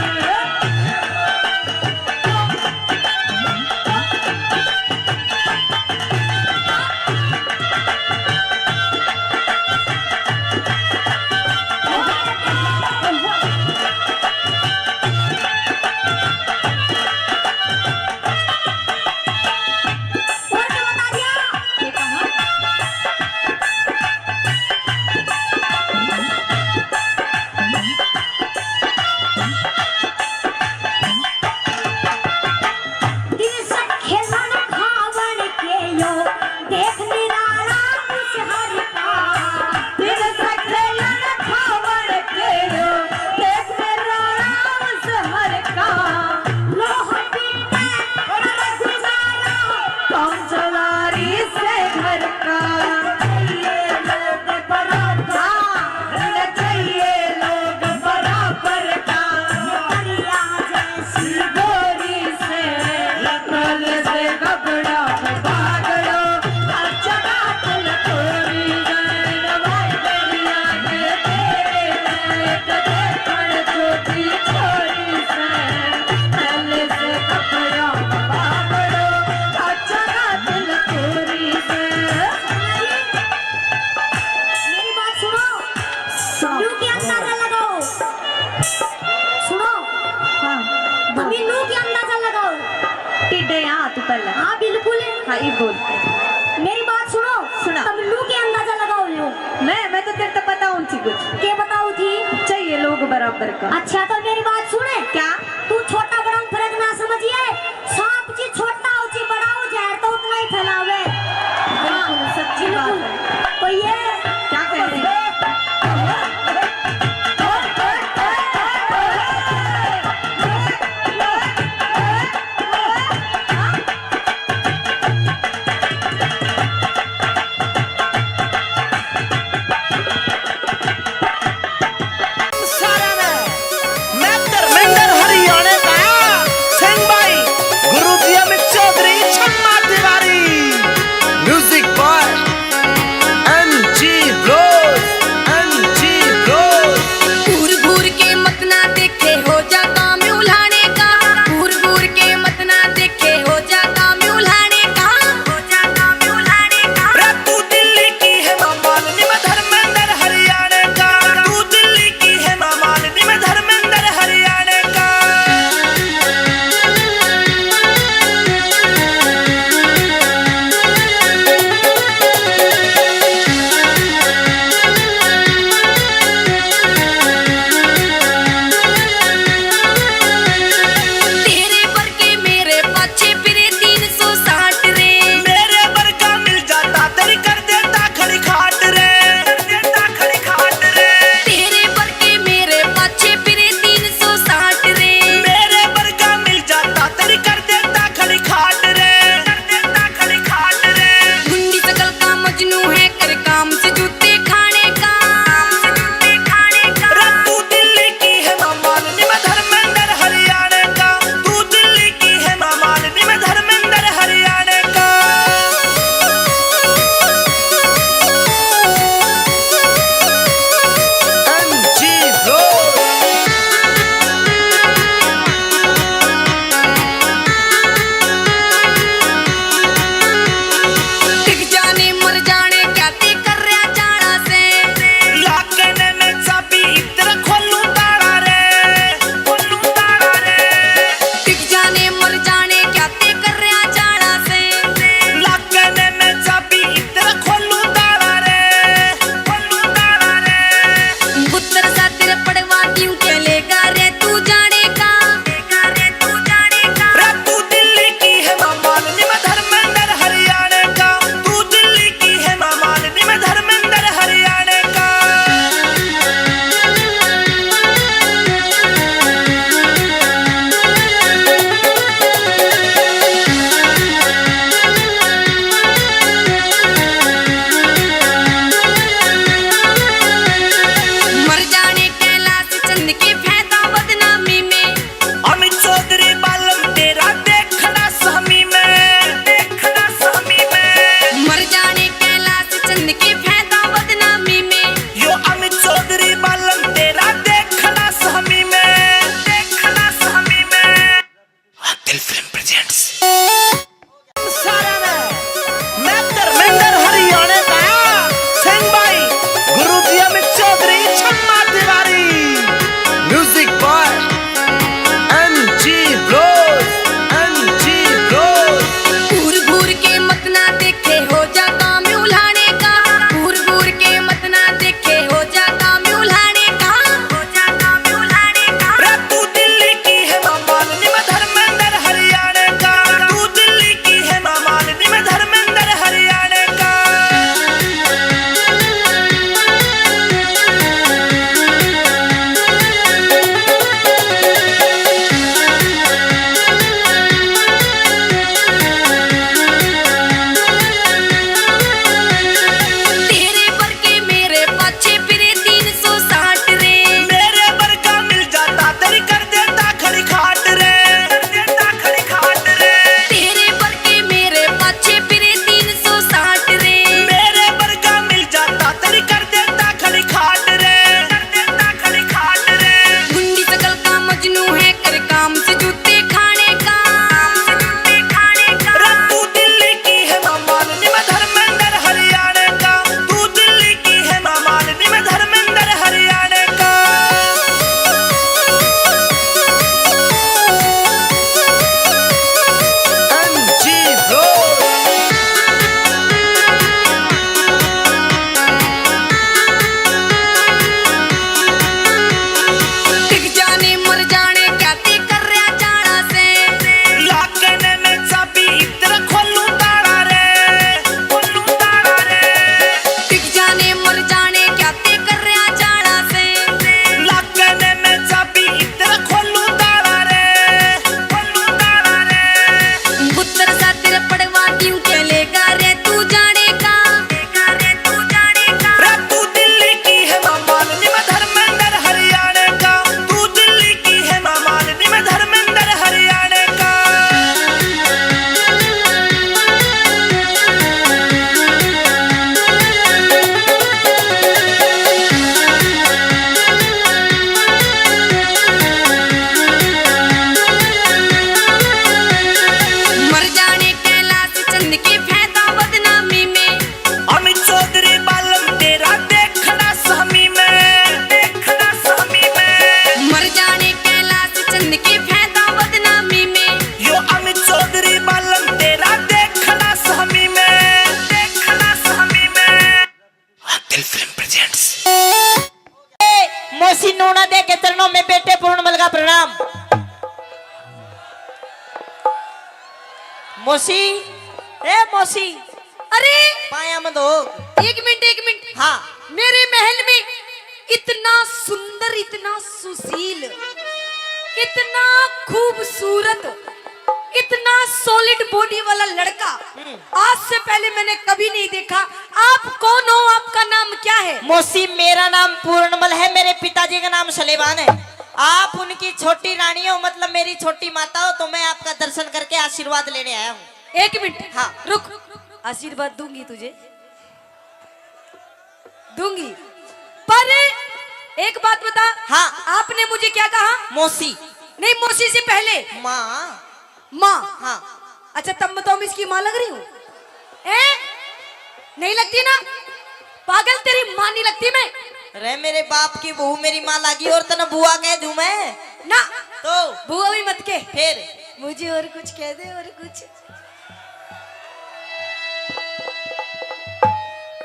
दिल से खेलन खावन के यो, देख निराला उस हर का। दिल से खेलन खावन के यो, देख निराला उस हर का। लोह पीटे कर गुजारा, काम चलारी से घर का। चाहिए लोग बराबर। हाँ। होना चाहिए लोग बराबर का। करिया जैसी गोरी से, लखल से कपड़ा में बादलो, अच्छा बात लखोरी जान भाई करिया के तेरे लायक देखण छोटी छोरी से, लखल से कपड़ा में बादलो, अच्छा बात लखोरी से। मेरी बात सुनो। सुनो। न्यू के अंदाजा लगाओ। सुनो। हाँ। तुम न्यू के अंदाजा लगाओ। टिड्डे यहाँ तू पहले। हाँ, बिल्कुल। हाँ, ये बोल। मेरी बात सुनो। सुना। तुम न्यू के अंदाजा लगाओ यो। मैं, मैं तो तेरे तो पता हूँ थी कुछ। के बताओ थी? चाहिए लोग बराबर का। अच्छा, तो मेरी बात सुने। क्या? तू छोटा बड़ा में फर्क ना समझिए। सांप जी छोटा हो जी, बड़ा हो जाए तो ए, मौसी नूना दे के चरणों में बैठे पूर्णमल का प्रणाम। मौसी, ए मौसी, अरे! पाया मत हो। एक मिनट, एक मिनट। हाँ। मेरे महल में इतना सुंदर, इतना सुशील, इतना खूबसूरत, इतना solid body वाला लड़का हम्म। आज से पहले मैंने कभी नहीं देखा। आप कौन हो? आपका नाम क्या है? मौसी, मेरा नाम पूर्णमल है, मेरे पिताजी का नाम सलेमान है। आप उनकी छोटी रानी हो, मतलब मेरी छोटी माता हो, तो मैं आपका दर्शन करके आशीर्वाद लेने आया हूँ। एक मिनट। हाँ। रुक, आशीर्वाद दूंगी तुझे, दूंगी, पर एक बात बता। हाँ। आपने मुझे क्या कहा? मौसी। नहीं, मौसी से पहले माँ। माँ। हाँ। अच्छा, तब मैं तो इसकी माँ लग रही हूँ, हैं? नहीं लगती ना? पागल, तेरी माँ नहीं लगती मैं। रे मेरे बाप की बहू मेरी माँ लागी और तने बुआ कह दूं मैं? ना। तो? बुआ भी मत के। फिर? मुझे और कुछ कह दे, और कुछ।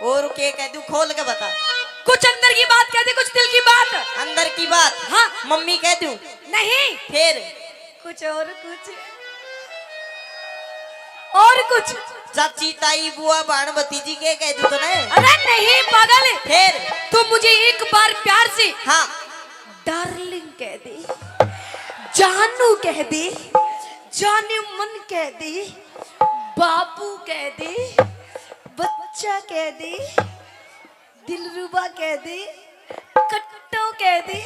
और के कह दूं, खोल के बता। कुछ अंदर की बात कह दे, कुछ दिल की बात। अंदर की बात? हाँ। मम्मी कह दूं? नहीं। फिर? कुछ और कुछ। और कुछ। चाची, ताई, बुआ, भाण, भतीजी के कह दूं तने? अरे नहीं पागल। फिर? तू मुझे एक बार प्यार से हाँ। Darling कह दे, जानू कह दे, जाने मन कह दे, बाबू कह दे, बच्चा कह दे, दिलरुबा कह दे, कट्टो कह दे।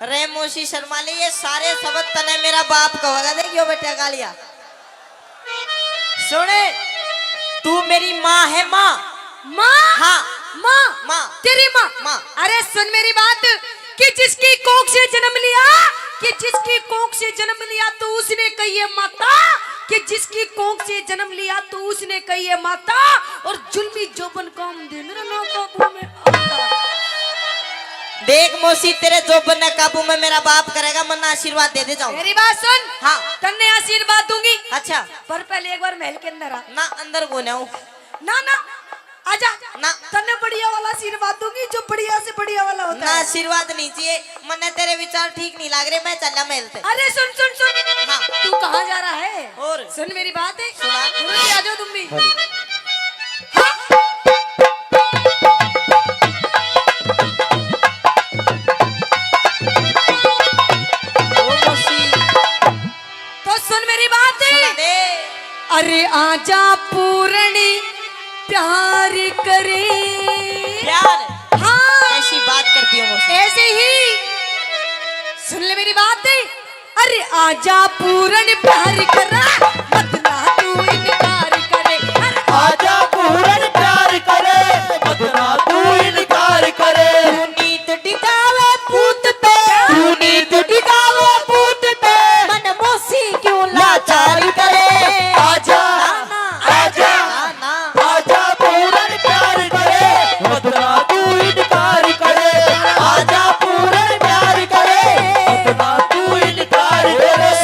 रे मौसी शर्मा ले, ये सारे शब्द तने मेरा बाप कहेगा। देखियो बेटा गालिया। सुने, तू मेरी माँ है, माँ। माँ? हाँ। माँ? माँ। तेरी माँ? माँ। अरे सुन मेरी बात, कि जिसकी कोख से जन्म लिया, कि जिसकी कोख से जन्म लिया, तो उसने कही है माता, कि जिसकी कोख से जन्म लिया, तो उसने कही है माता, और जुल्मी जोबन काम दे मेरा ना काबू में आता। देख मौसी, तेरे जोबन ने काबू में मेरा बाप करेगा, मन्ना आशीर्वाद दे दे जाऊं। मेरी बात सुन। हाँ। तन्ने आशीर्वाद दूंगी। अच्छा। पर पहले एक बार महल के अंदर आ। ना, अंदर को ना हूँ। ना, ना, आजा। ना। तन्ने बढ़िया वाला आशीर्वाद दूंगी, जो बढ़िया से बढ़िया वाला होता ना, है। आशीर्वाद नहीं चाहिए, मन्ने तेरे विचार ठीक नहीं लाग रहे, मैं चला महल ते। अरे सुन, सुन, सुन। हाँ। तू कहाँ जा रहा है? और? सुन मेरी बात। सुना। गुरु जी, आ जाओ तुम भी। हाँ। ओ मौसी। तो सुन मेरी बात। सुना दे। अरे आजा पूरणी प्यार करे। प्यार? हाँ। कैसी बात करती हो मौसी? ऐसे ही। सुन ले मेरी बात। अरे आजा पूरण प्यार करा, मत ना तू इनकार करे। अरे आजा पूरण प्यार करे, मत ना तू इनकार करे। तू नीत टिकावे पूत पे, तू नीत टिकावे पूत पे, मन मौसी क्यों लाचार करे। आजा, ना, ना। आजा। ना, ना। आजा पूरण प्यार करे, मत ना तू इनकार करे। आजा पूरण प्यार करे, मत ना तू इनकार करे।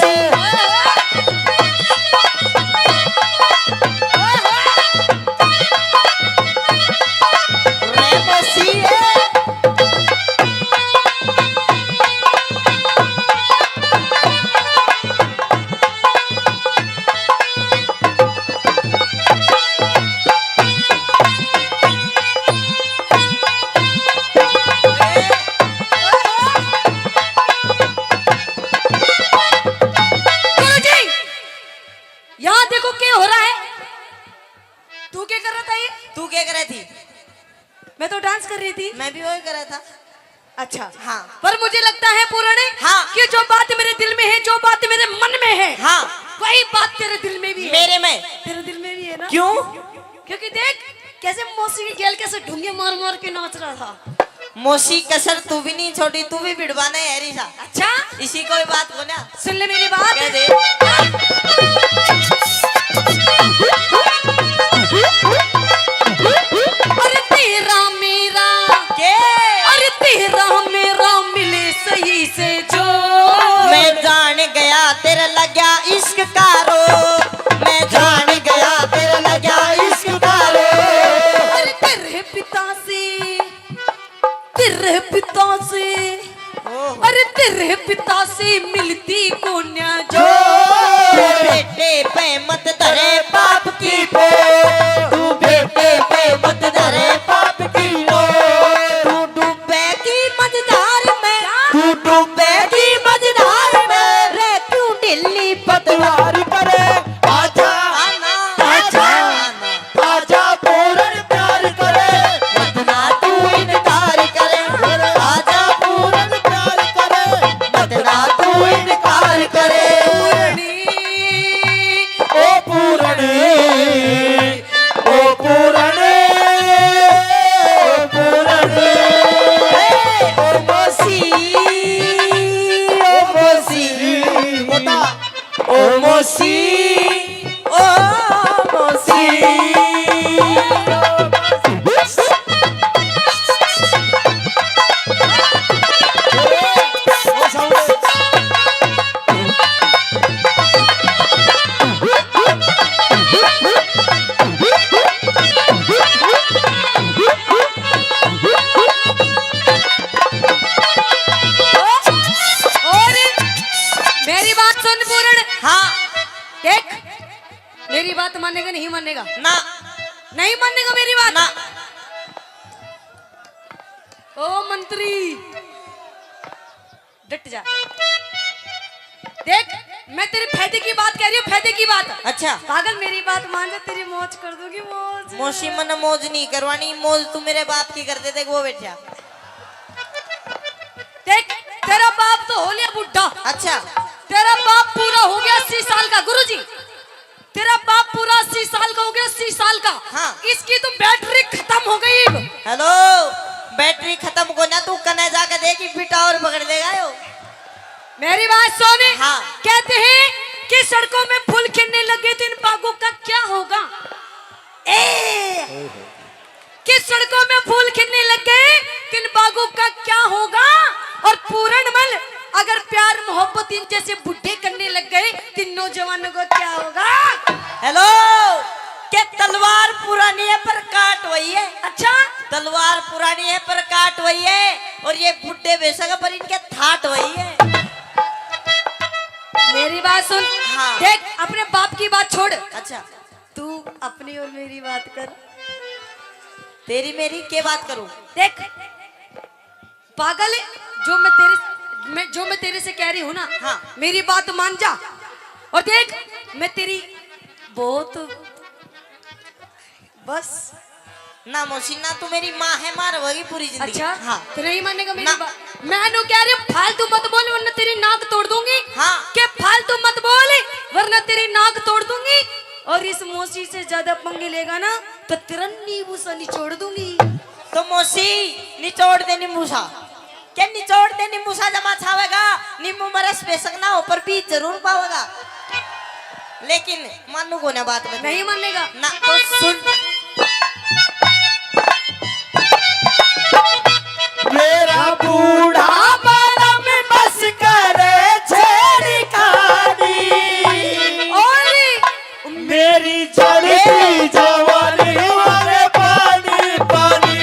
गुरुजी, यहाँ देखो क्या हो रहा है। तू क्या कर रहा था ये? तू क्या कर रही थी? मैं तो डांस कर रही थी। मैं भी वही कर रहा था। अच्छा। हाँ। पर मुझे लगता है पूरणे, हाँ। कि जो बात मेरे दिल में है, जो बात मेरे मन में है, हाँ। वही बात तेरे दिल में भी है। मेरे में। तेरे दिल में भी है ना? क्यों? क्योंकि देख कैसे मौसी की गेल कैसे ढूंगे मार मार के नाच रहा था। मौसी कसर तू भी नहीं छोड़ी, तू भी भिड़वाना है री सा। अच्छा? इसी कोई बात को ना। सुन ले मेरी बात। कह दे। अरे तेरा मेरा, के? अरे तेरा मेरा मिले सही से जो। मैं जान गया तेरे लग्या इश्क का रोग, मैं जान गया तेरे लग्या इश्क का रोग। अरे तेरे पिता से तेरे पिता से, अरे तेरे पिता से मिलती कोन्या जो। बेटे पे मत धरे पाप की पो, तू बेटे पे मत धरे पाप की पो। तू डूबेगी मझधार में, तू डूबेगी मझधार में। रे क्यों ढीली पतवार करे, आजा, आना, आजा। आजा पूरन प्यार करे, मत ना तू इनकार करे। आजा पूरन प्यार करे, मत ना तू इनकार करे। पूरनी, ओ पूरनी, ओ पूरनी, ओ पूरनी। ए, ओ मौसी, ओ मौसी। बता। ओ मौसी, ओ मौसी। और मेरी बात सुन पूरण। हाँ। देख, मेरी बात मानेगा, नहीं मानेगा? ना। नहीं मानेगा मेरी बात? ना। ओ मंत्री, डट जा। देख, मैं तेरे फायदे की बात कह रही हूँ, फायदे की बात। अच्छा। पागल, मेरी बात मान जा, तेरी मौज कर दूंगी, मौज। मौसी, मन्ने मौज नहीं करवानी, मौज तू मेरे बाप की कर दे, देख वो बैठा। देख, तेरा बाप तो हो लिया बुढ़ा। अच्छा। तेरा बाप पूरा हो गया अस्सी साल का, गुरुजी। तेरा बाप पूरा अस्सी साल का हो गया, अस्सी साल का। हाँ। इसकी तो बैटरी खत्म हो गई। हेलो, बैटरी खत्म को ना, तू कने जाके देख, फिटा और पकड़ लेगा यो। मेरी बात सुन। हाँ। कहते हैं कि सड़कों में फूल खिलने लगे तो इन बागों का क्या होगा? ए, कि सड़कों में फूल खिलने लग गए, तो इन बागों का क्या होगा? और पूरन मल, अगर प्यार मोहब्बत इन जैसे बुढ़े करने लग गए, तो इन नौजवानों को क्या होगा? हेलो, के तलवार पुरानी है पर काट वही है। अच्छा। तलवार पुरानी है पर काट वही है, और ये बुढ़े बेशक है पर इनके थाट वही है। मेरी बात सुन। हाँ। देख, अपने बाप की बात छोड़। अच्छा। तू अपनी और मेरी बात कर। तेरी मेरी के बात करूं? देख पागल, जो मैं तेरे, मैं, जो मैं तेरे से कह रही हूँ ना, हाँ। मेरी बात मान जा। और देख, मैं तेरी बहुत, बस। ना मौसी ना, तू मेरी माँ है, माँ रहोगी पूरी जिंदगी। अच्छा, हाँ। तो नहीं मानेगा मेरी ना। बात? मैं नु कह रही हूँ, फालतू मत बोल वरना तेरी नाक तोड़ दूंगी। हाँ। के फालतू मत बोल वरना तेरी नाक तोड़ दूंगी। और इस मौसी से ज्यादा पंगे लेगा ना तो तेरा नींबू सा निचोड़ दूंगी। तो मौसी, निचोड़ दे नींबू सा। के निचोड़ दे नींबू सा, जमा छावेगा। नींबू में रस बेशक ना हो पर बीज जरूर पावेगा। लेकिन मानू को ना बात में। नहीं मानेगा? ना। तो सुन। मेरा बूढ़ा बलम बस करे छेड़खानी। और मेरी जलती जवानी मारे पानी पानी,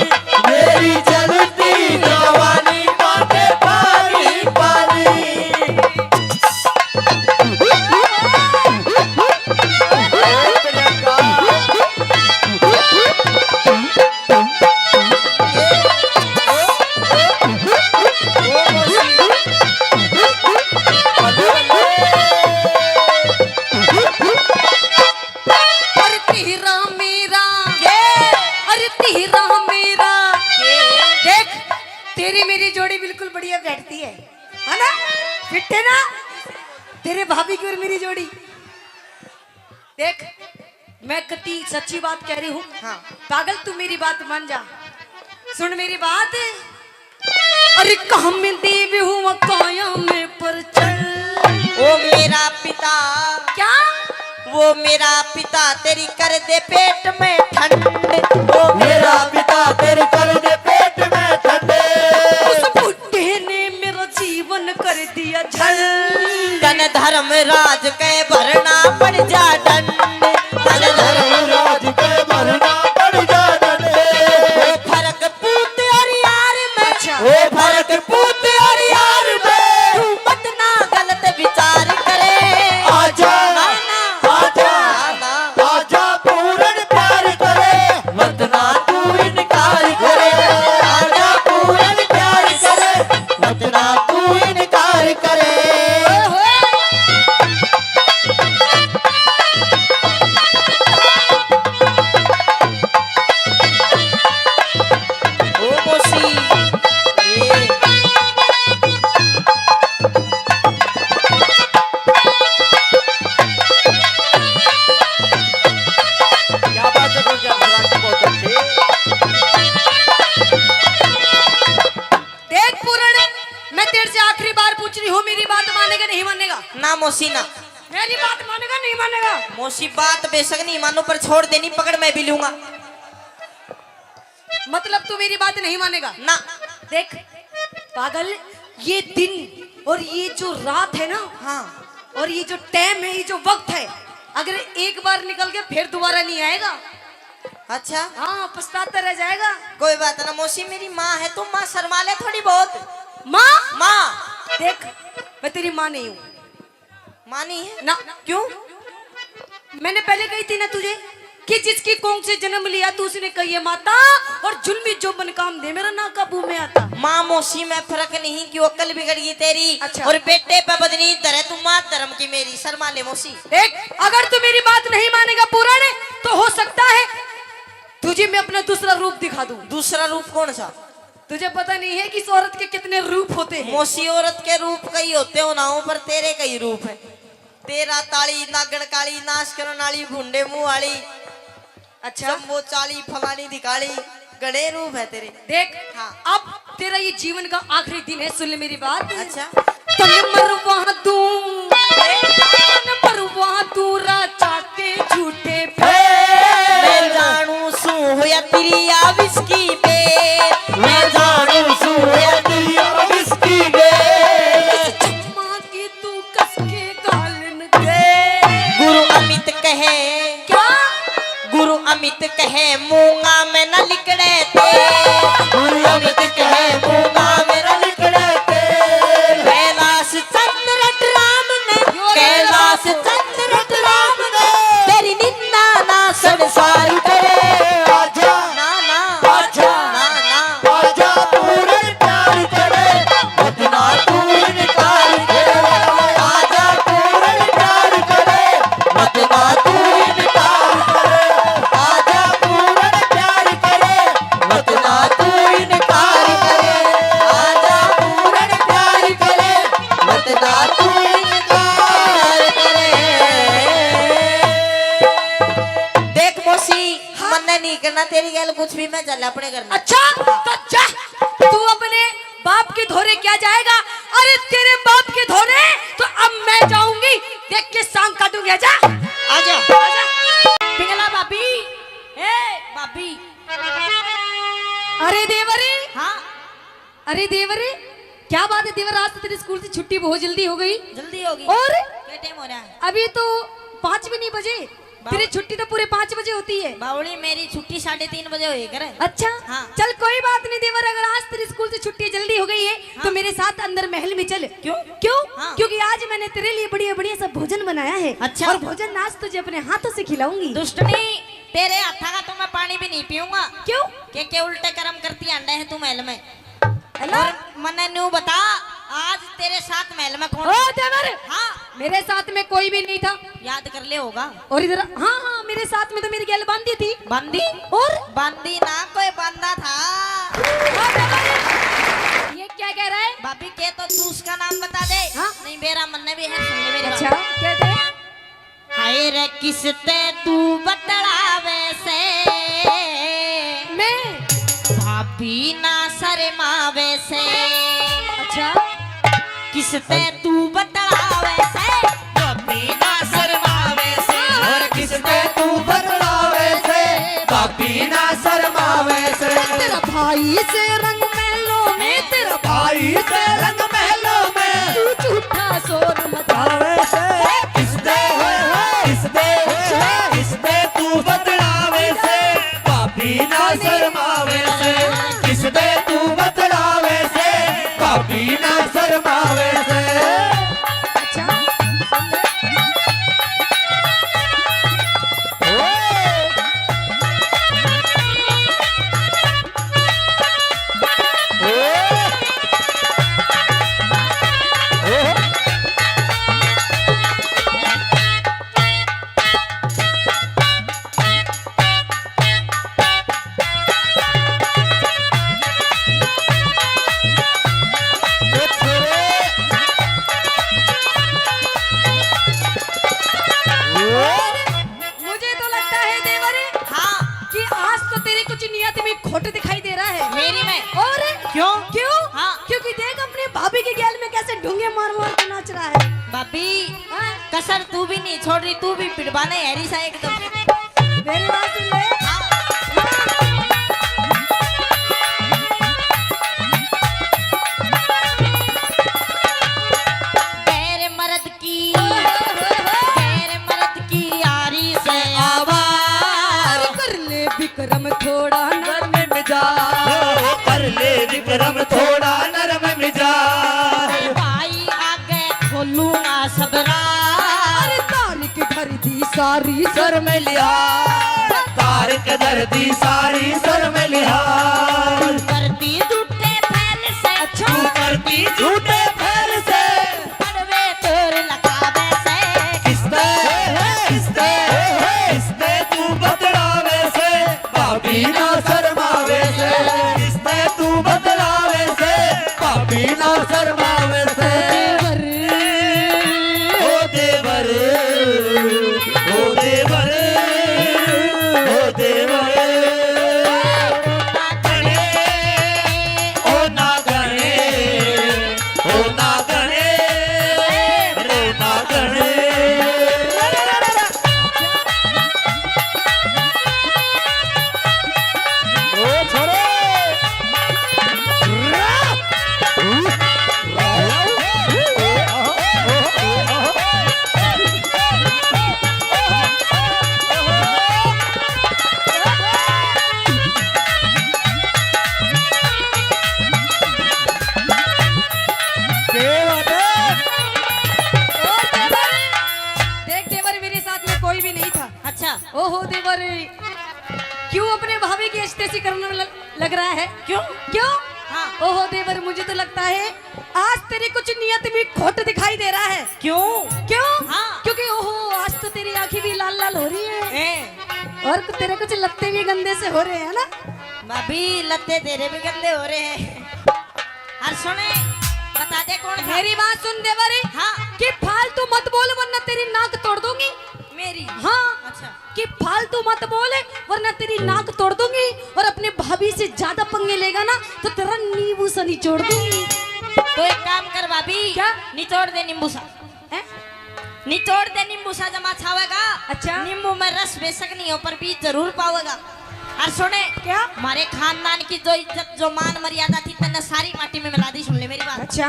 मेरी जलती जवानी मारे पानी पानी। अरे तेरा मेरा, के? अरे तेरा मेरा। के? देख, तेरी मेरी जोड़ी बिल्कुल बढ़िया बैठती है, है ना? फिट है ना? तेरे भाभी की और मेरी जोड़ी। देख, मैं कती सच्ची बात कह रही हूँ। हाँ। पागल, तू मेरी बात मान जा, सुन मेरी बात। अरे काम देव हुआ काया में पर चल। ओ मेरा पिता। क्या? वो मेरा पिता तेरी कर दे पेट में ठंड। वो मेरा पिता तेरी कर दे पेट में ठंड। उस बुढ़े ने मेरा जीवन कर दिया झंड। तन धर्मराज के भरना पड़ जा डंड। तन धर्मराज के भरना पड़ जा डंड। फर्क पूत और यार में। अच्छा। ओ फर्क पूत और यार में। तू मत ना गलत विचार करे। आजा, ना, ना। आजा, ना, ना। आजा पूरन प्यार करे। मत ना तू इनकार करे। आजा पूरन प्यार करे। मत ना तू इनकार करे। ओ मौसी, ए। क्या बात है, गुलजार सराठी, बहुत अच्छे। देख पूरण, मैं तेरे से आखिरी बार पूछ रही हूँ, मेरी बात मानेगा नहीं मानेगा? ना मौसी ना। मेरी बात मानेगा नहीं मानेगा? मौसी बात बेशक नहीं मानू, पर छोड़ देनी पकड़ मैं भी लूंगा। मतलब तू मेरी बात नहीं मानेगा? ना। देख पागल, ये दिन और ये जो रात है ना, हाँ। और ये जो टाइम है, ये जो वक्त है, अगर एक बार निकल के फिर दोबारा नहीं आएगा। अच्छा। हाँ, पछताता रह जाएगा। कोई बात ना मौसी, मेरी माँ है, तू माँ शर्मा ले थोड़ी बहुत। माँ? माँ। देख, मैं तेरी माँ नहीं हूँ। मानी है? ना। क्यों? मैंने पहले कही थी ना तुझे कि जिसकी कोख से जन्म लिया तू उसने कही है माता, और जुल्मी जो मन काम दे मेरा ना काबू में आता। माँ मौसी में फर्क नहीं, क्यों अक्ल बिगड़ गई तेरी? अच्छा। और बेटे पे बदनी धरे तू, माँ धर्म की मेरी, शर्मा ले मौसी। देख, अगर तू मेरी बात नहीं मानेगा पूरण, तो हो सकता है तुझे मैं अपना दूसरा रूप दिखा दूं। दूसरा रूप कौन सा? तुझे पता नहीं है कि इस औरत के कितने रूप होते हैं? मौसी, औरत के रूप कई होते हो ना हो, पर तेरे कई रूप है। तेरा ताली, नागण काली, नाश करण वाली, भूंडे मुंह वाली, अच्छा। जम्बो चाली, फलानी दिखाली, घणे रूप है तेरे। देख, हाँ। अब तेरा ये जीवन का आखिरी दिन है, सुन ले मेरी बात। अच्छा। तन मरवा दूं, तन मरवा दूं राजा के झूठे पे। मैं जानू सू होया तेरी आ विस्की पे, मैं जानू सू होया तेरी आ विस्की पे। इस चकमा की तू कस के गालन दे। गुरु अमित कहे, क्या? गुरु अमित कहे मूंगा में न लिकड़े थे। गुरु अमित कहे मूंगा में न लिकड़े थे। कैलाश चंद्र राम ने, यो रे। कैलाश चंद्र राम ने तेरी निंदा ना संसार करे। आजा। ना, ना। आजा। ना, ना। आजा पूरन प्यार करे, मत ना तू इनकार करे। आजा पूरन प्यार करे, मत ना तू इनकार करे। आजा पूरन प्यार करे, मत ना तू इनकार करे। आजा पूरन प्यार करे, मत ना तू इनकार करे। देख मौसी, हाँ। मन्ने नहीं करना तेरी गैल कुछ भी, मैं चल अपने घर में। अच्छा, तो जा, तू अपने बाप के धोरे क्या जाएगा? अरे तेरे बाप के धोरे तो अब मैं जाऊंगी, देख के सांग काटूंगी। आजा। आजा। आजा। पिंगला भाभी, ए भाभी। अरे देवरी। हाँ। अरे देवर, क्या बात है देवर, आज तो तेरे स्कूल से छुट्टी बहुत जल्दी हो गई। जल्दी हो गई। और? क्या टाइम हो रहा है? अभी तो पाँच भी नहीं बजे। बाव- तेरी छुट्टी तो पूरे पाँच बजे होती है। बावली, मेरी छुट्टी साढ़े तीन बजे होए करे। अच्छा? हाँ। चल कोई बात नहीं देवर, अगर आज तेरे स्कूल से छुट्टी जल्दी हो गई है तो हाँ। मेरे साथ अंदर महल में चल। क्यों? क्यों? हाँ। क्योंकि आज मैंने तेरे लिए बढ़िया बढ़िया सा भोजन बनाया है। अच्छा। और भोजन आज तुझे अपने हाथों से खिलाऊंगी। दुष्टनी, तेरे हाथा का तो मैं पानी भी नहीं पीऊंगा। क्यों? के के उल्टे कर्म करती आंडे है तू महल में। हेलो? और मन्ने न्यू बता, आज तेरे साथ महल में कौन ओ था? देवर! हाँ। मेरे साथ में कोई भी नहीं था। याद कर ले होगा। और इधर, हाँ, हाँ, मेरे साथ में तो मेरी गैल बांदी थी। बांदी? और? बांदी ना, कोई बांदा था। ओ देवर! ये क्या कह रहा है? भाभी के तो तू उसका नाम बता दे। हाँ? नहीं, मेरा मन्ने भी है, सुन ले मेरी अच्छा, बात। कह दे। हाय रे किसते तू बतलावे से, मैं? भाभी ना शर्मावे से। अच्छा। किसते तू बतलावे से, भाभी ना शर्मावे से। और किसते तू बतलावे से, भाभी ना शर्मावे से। तेरा भाई से रंग महलों में, तेरा भाई से रंग महलों में। तू झूठा शोर मचावे से। किसदे, किसदे, किसदे तू बतलावे से, भाभी ना शर्मावे से। किसदे तू बतलावे क्यों? क्यों? हाँ। क्योंकि देख अपनी भाभी के गैल में कैसे ढूंगे मार मार के नाच रहा है। भाभी, हाँ? कसर तू भी नहीं छोड़ रही, तू भी पिटवाने है रिसा एकदम। मेरी बात सुन ले। हाँ। गैर मर्द की, गैर मर्द की यारी से आवार। कर ले विक्रम थोड़ा नरम मिजाज। ओ, कर ले विक्रम थोड़ा नरम मिजाज। भाई आगे खोलूंगा सब राज। अरे तारिक धर दी सारी शर्म लिहाज। तारिक धर दी सारी शर्म लिहाज। करती झूठे फैल से। अच्छा। तू करती झूठे फैल से। पड़वे तोर लगावे से। किसते, किसते, किसते तू बतलावे से, भाभी ना शर्मावे से। किसते तू बतलावे से, भाभी ना शर्मावे से। देवर। ओ देवर, ओ देवर, ओ देवर। ओ नागणे, ओ नागणे, ओ नागणे। ओ छोरे। क्या बात है? और देवर, देख देवर, मेरे साथ में कोई भी नहीं था। अच्छा। ओहो देवर, क्यों अपने भाभी की अच्छी तैसी करने में ल-, लग रहा है? क्यों? क्यों? हाँ। ओहो देवर, मुझे तो लगता है आज तेरी कुछ नियत में खोट दिखाई दे रहा है। क्यों? क्यों? हाँ। क्योंकि ओहो, आज तो तेरी आंखें भी लाल लाल हो रही है। ए। और तेरे कुछ लत्ते भी गंदे से हो रहे हैं ना? भाभी, लत्ते तेरे भी गंदे हो रहे हैं। और सुने, बता दे कौन था? मेरी बात सुन देवर। हाँ। कि फालतू मत बोल वरना तेरी नाक तोड़ दूंगी। मेरी? हाँ। अच्छा। कि फालतू मत बोल वरना तेरी नाक तोड़ दूंगी, और अपने भाभी से ज्यादा पंगे लेगा ना तो तेरा नींबू सा निचोड़ दूंगी। तो एक काम कर भाभी। क्या? निचोड़ दे नींबू सा। हैं? निचोड़ दे नींबू सा, जमा छावेगा। अच्छा। नींबू में रस बेशक नहीं हो पर बीज जरूर पावेगा। और सुने, क्या? हमारे खानदान की जो इज्जत, जो मान मर्यादा थी, तन्ने सारी माटी में मिला दी। सुन ले मेरी बात। अच्छा।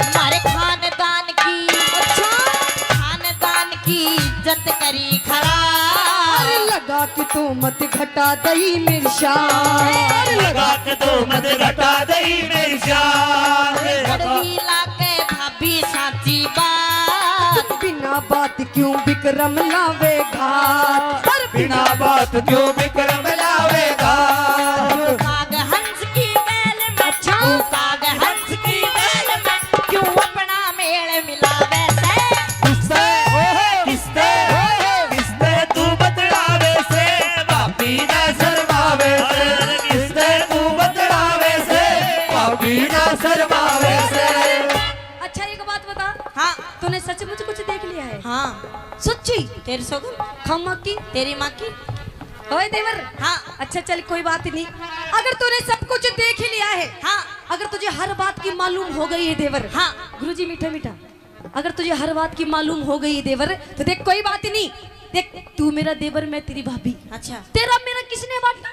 हमारे खानदान की, अच्छा। खानदान की इज्जत करी खराब। अरे लगा के तू मत घटा दई मेरी शान। अरे लगा के तू मत घटा दई मेरी शान। कड़वी लागे भाभी साची बात। बिना बात क्यों विक्रम लावे घात? अरे बिना बात क्यों विक्रम लावे घात? काग हंस की गैल में, अच्छा। काग हंस की गैल में क्यों अपना मेल मिलावे से? किसते, किसते, किसते तू बतलावे से, भाभी ना शर्मावे से। किसते तू बतलावे से, भाभी ना शर्मावे से। अच्छा, एक बात बता। हाँ। तूने सचमुच कुछ देख लिया है? हाँ। सच्ची? तेरी सौगन। खम्मा की? तेरी माँ की? ओए देवर। हाँ। अच्छा, चल, कोई बात नहीं। अगर तूने सब कुछ देख ही लिया है, हाँ। अगर तुझे हर बात की मालूम हो गई है देवर, हाँ। गुरुजी, मीठा मीठा, अगर तुझे हर बात की मालूम हो गई है देवर, तो देख, कोई बात नहीं। देख, तू मेरा देवर, मैं तेरी भाभी। अच्छा। तेरा मेरा किसने बांटा?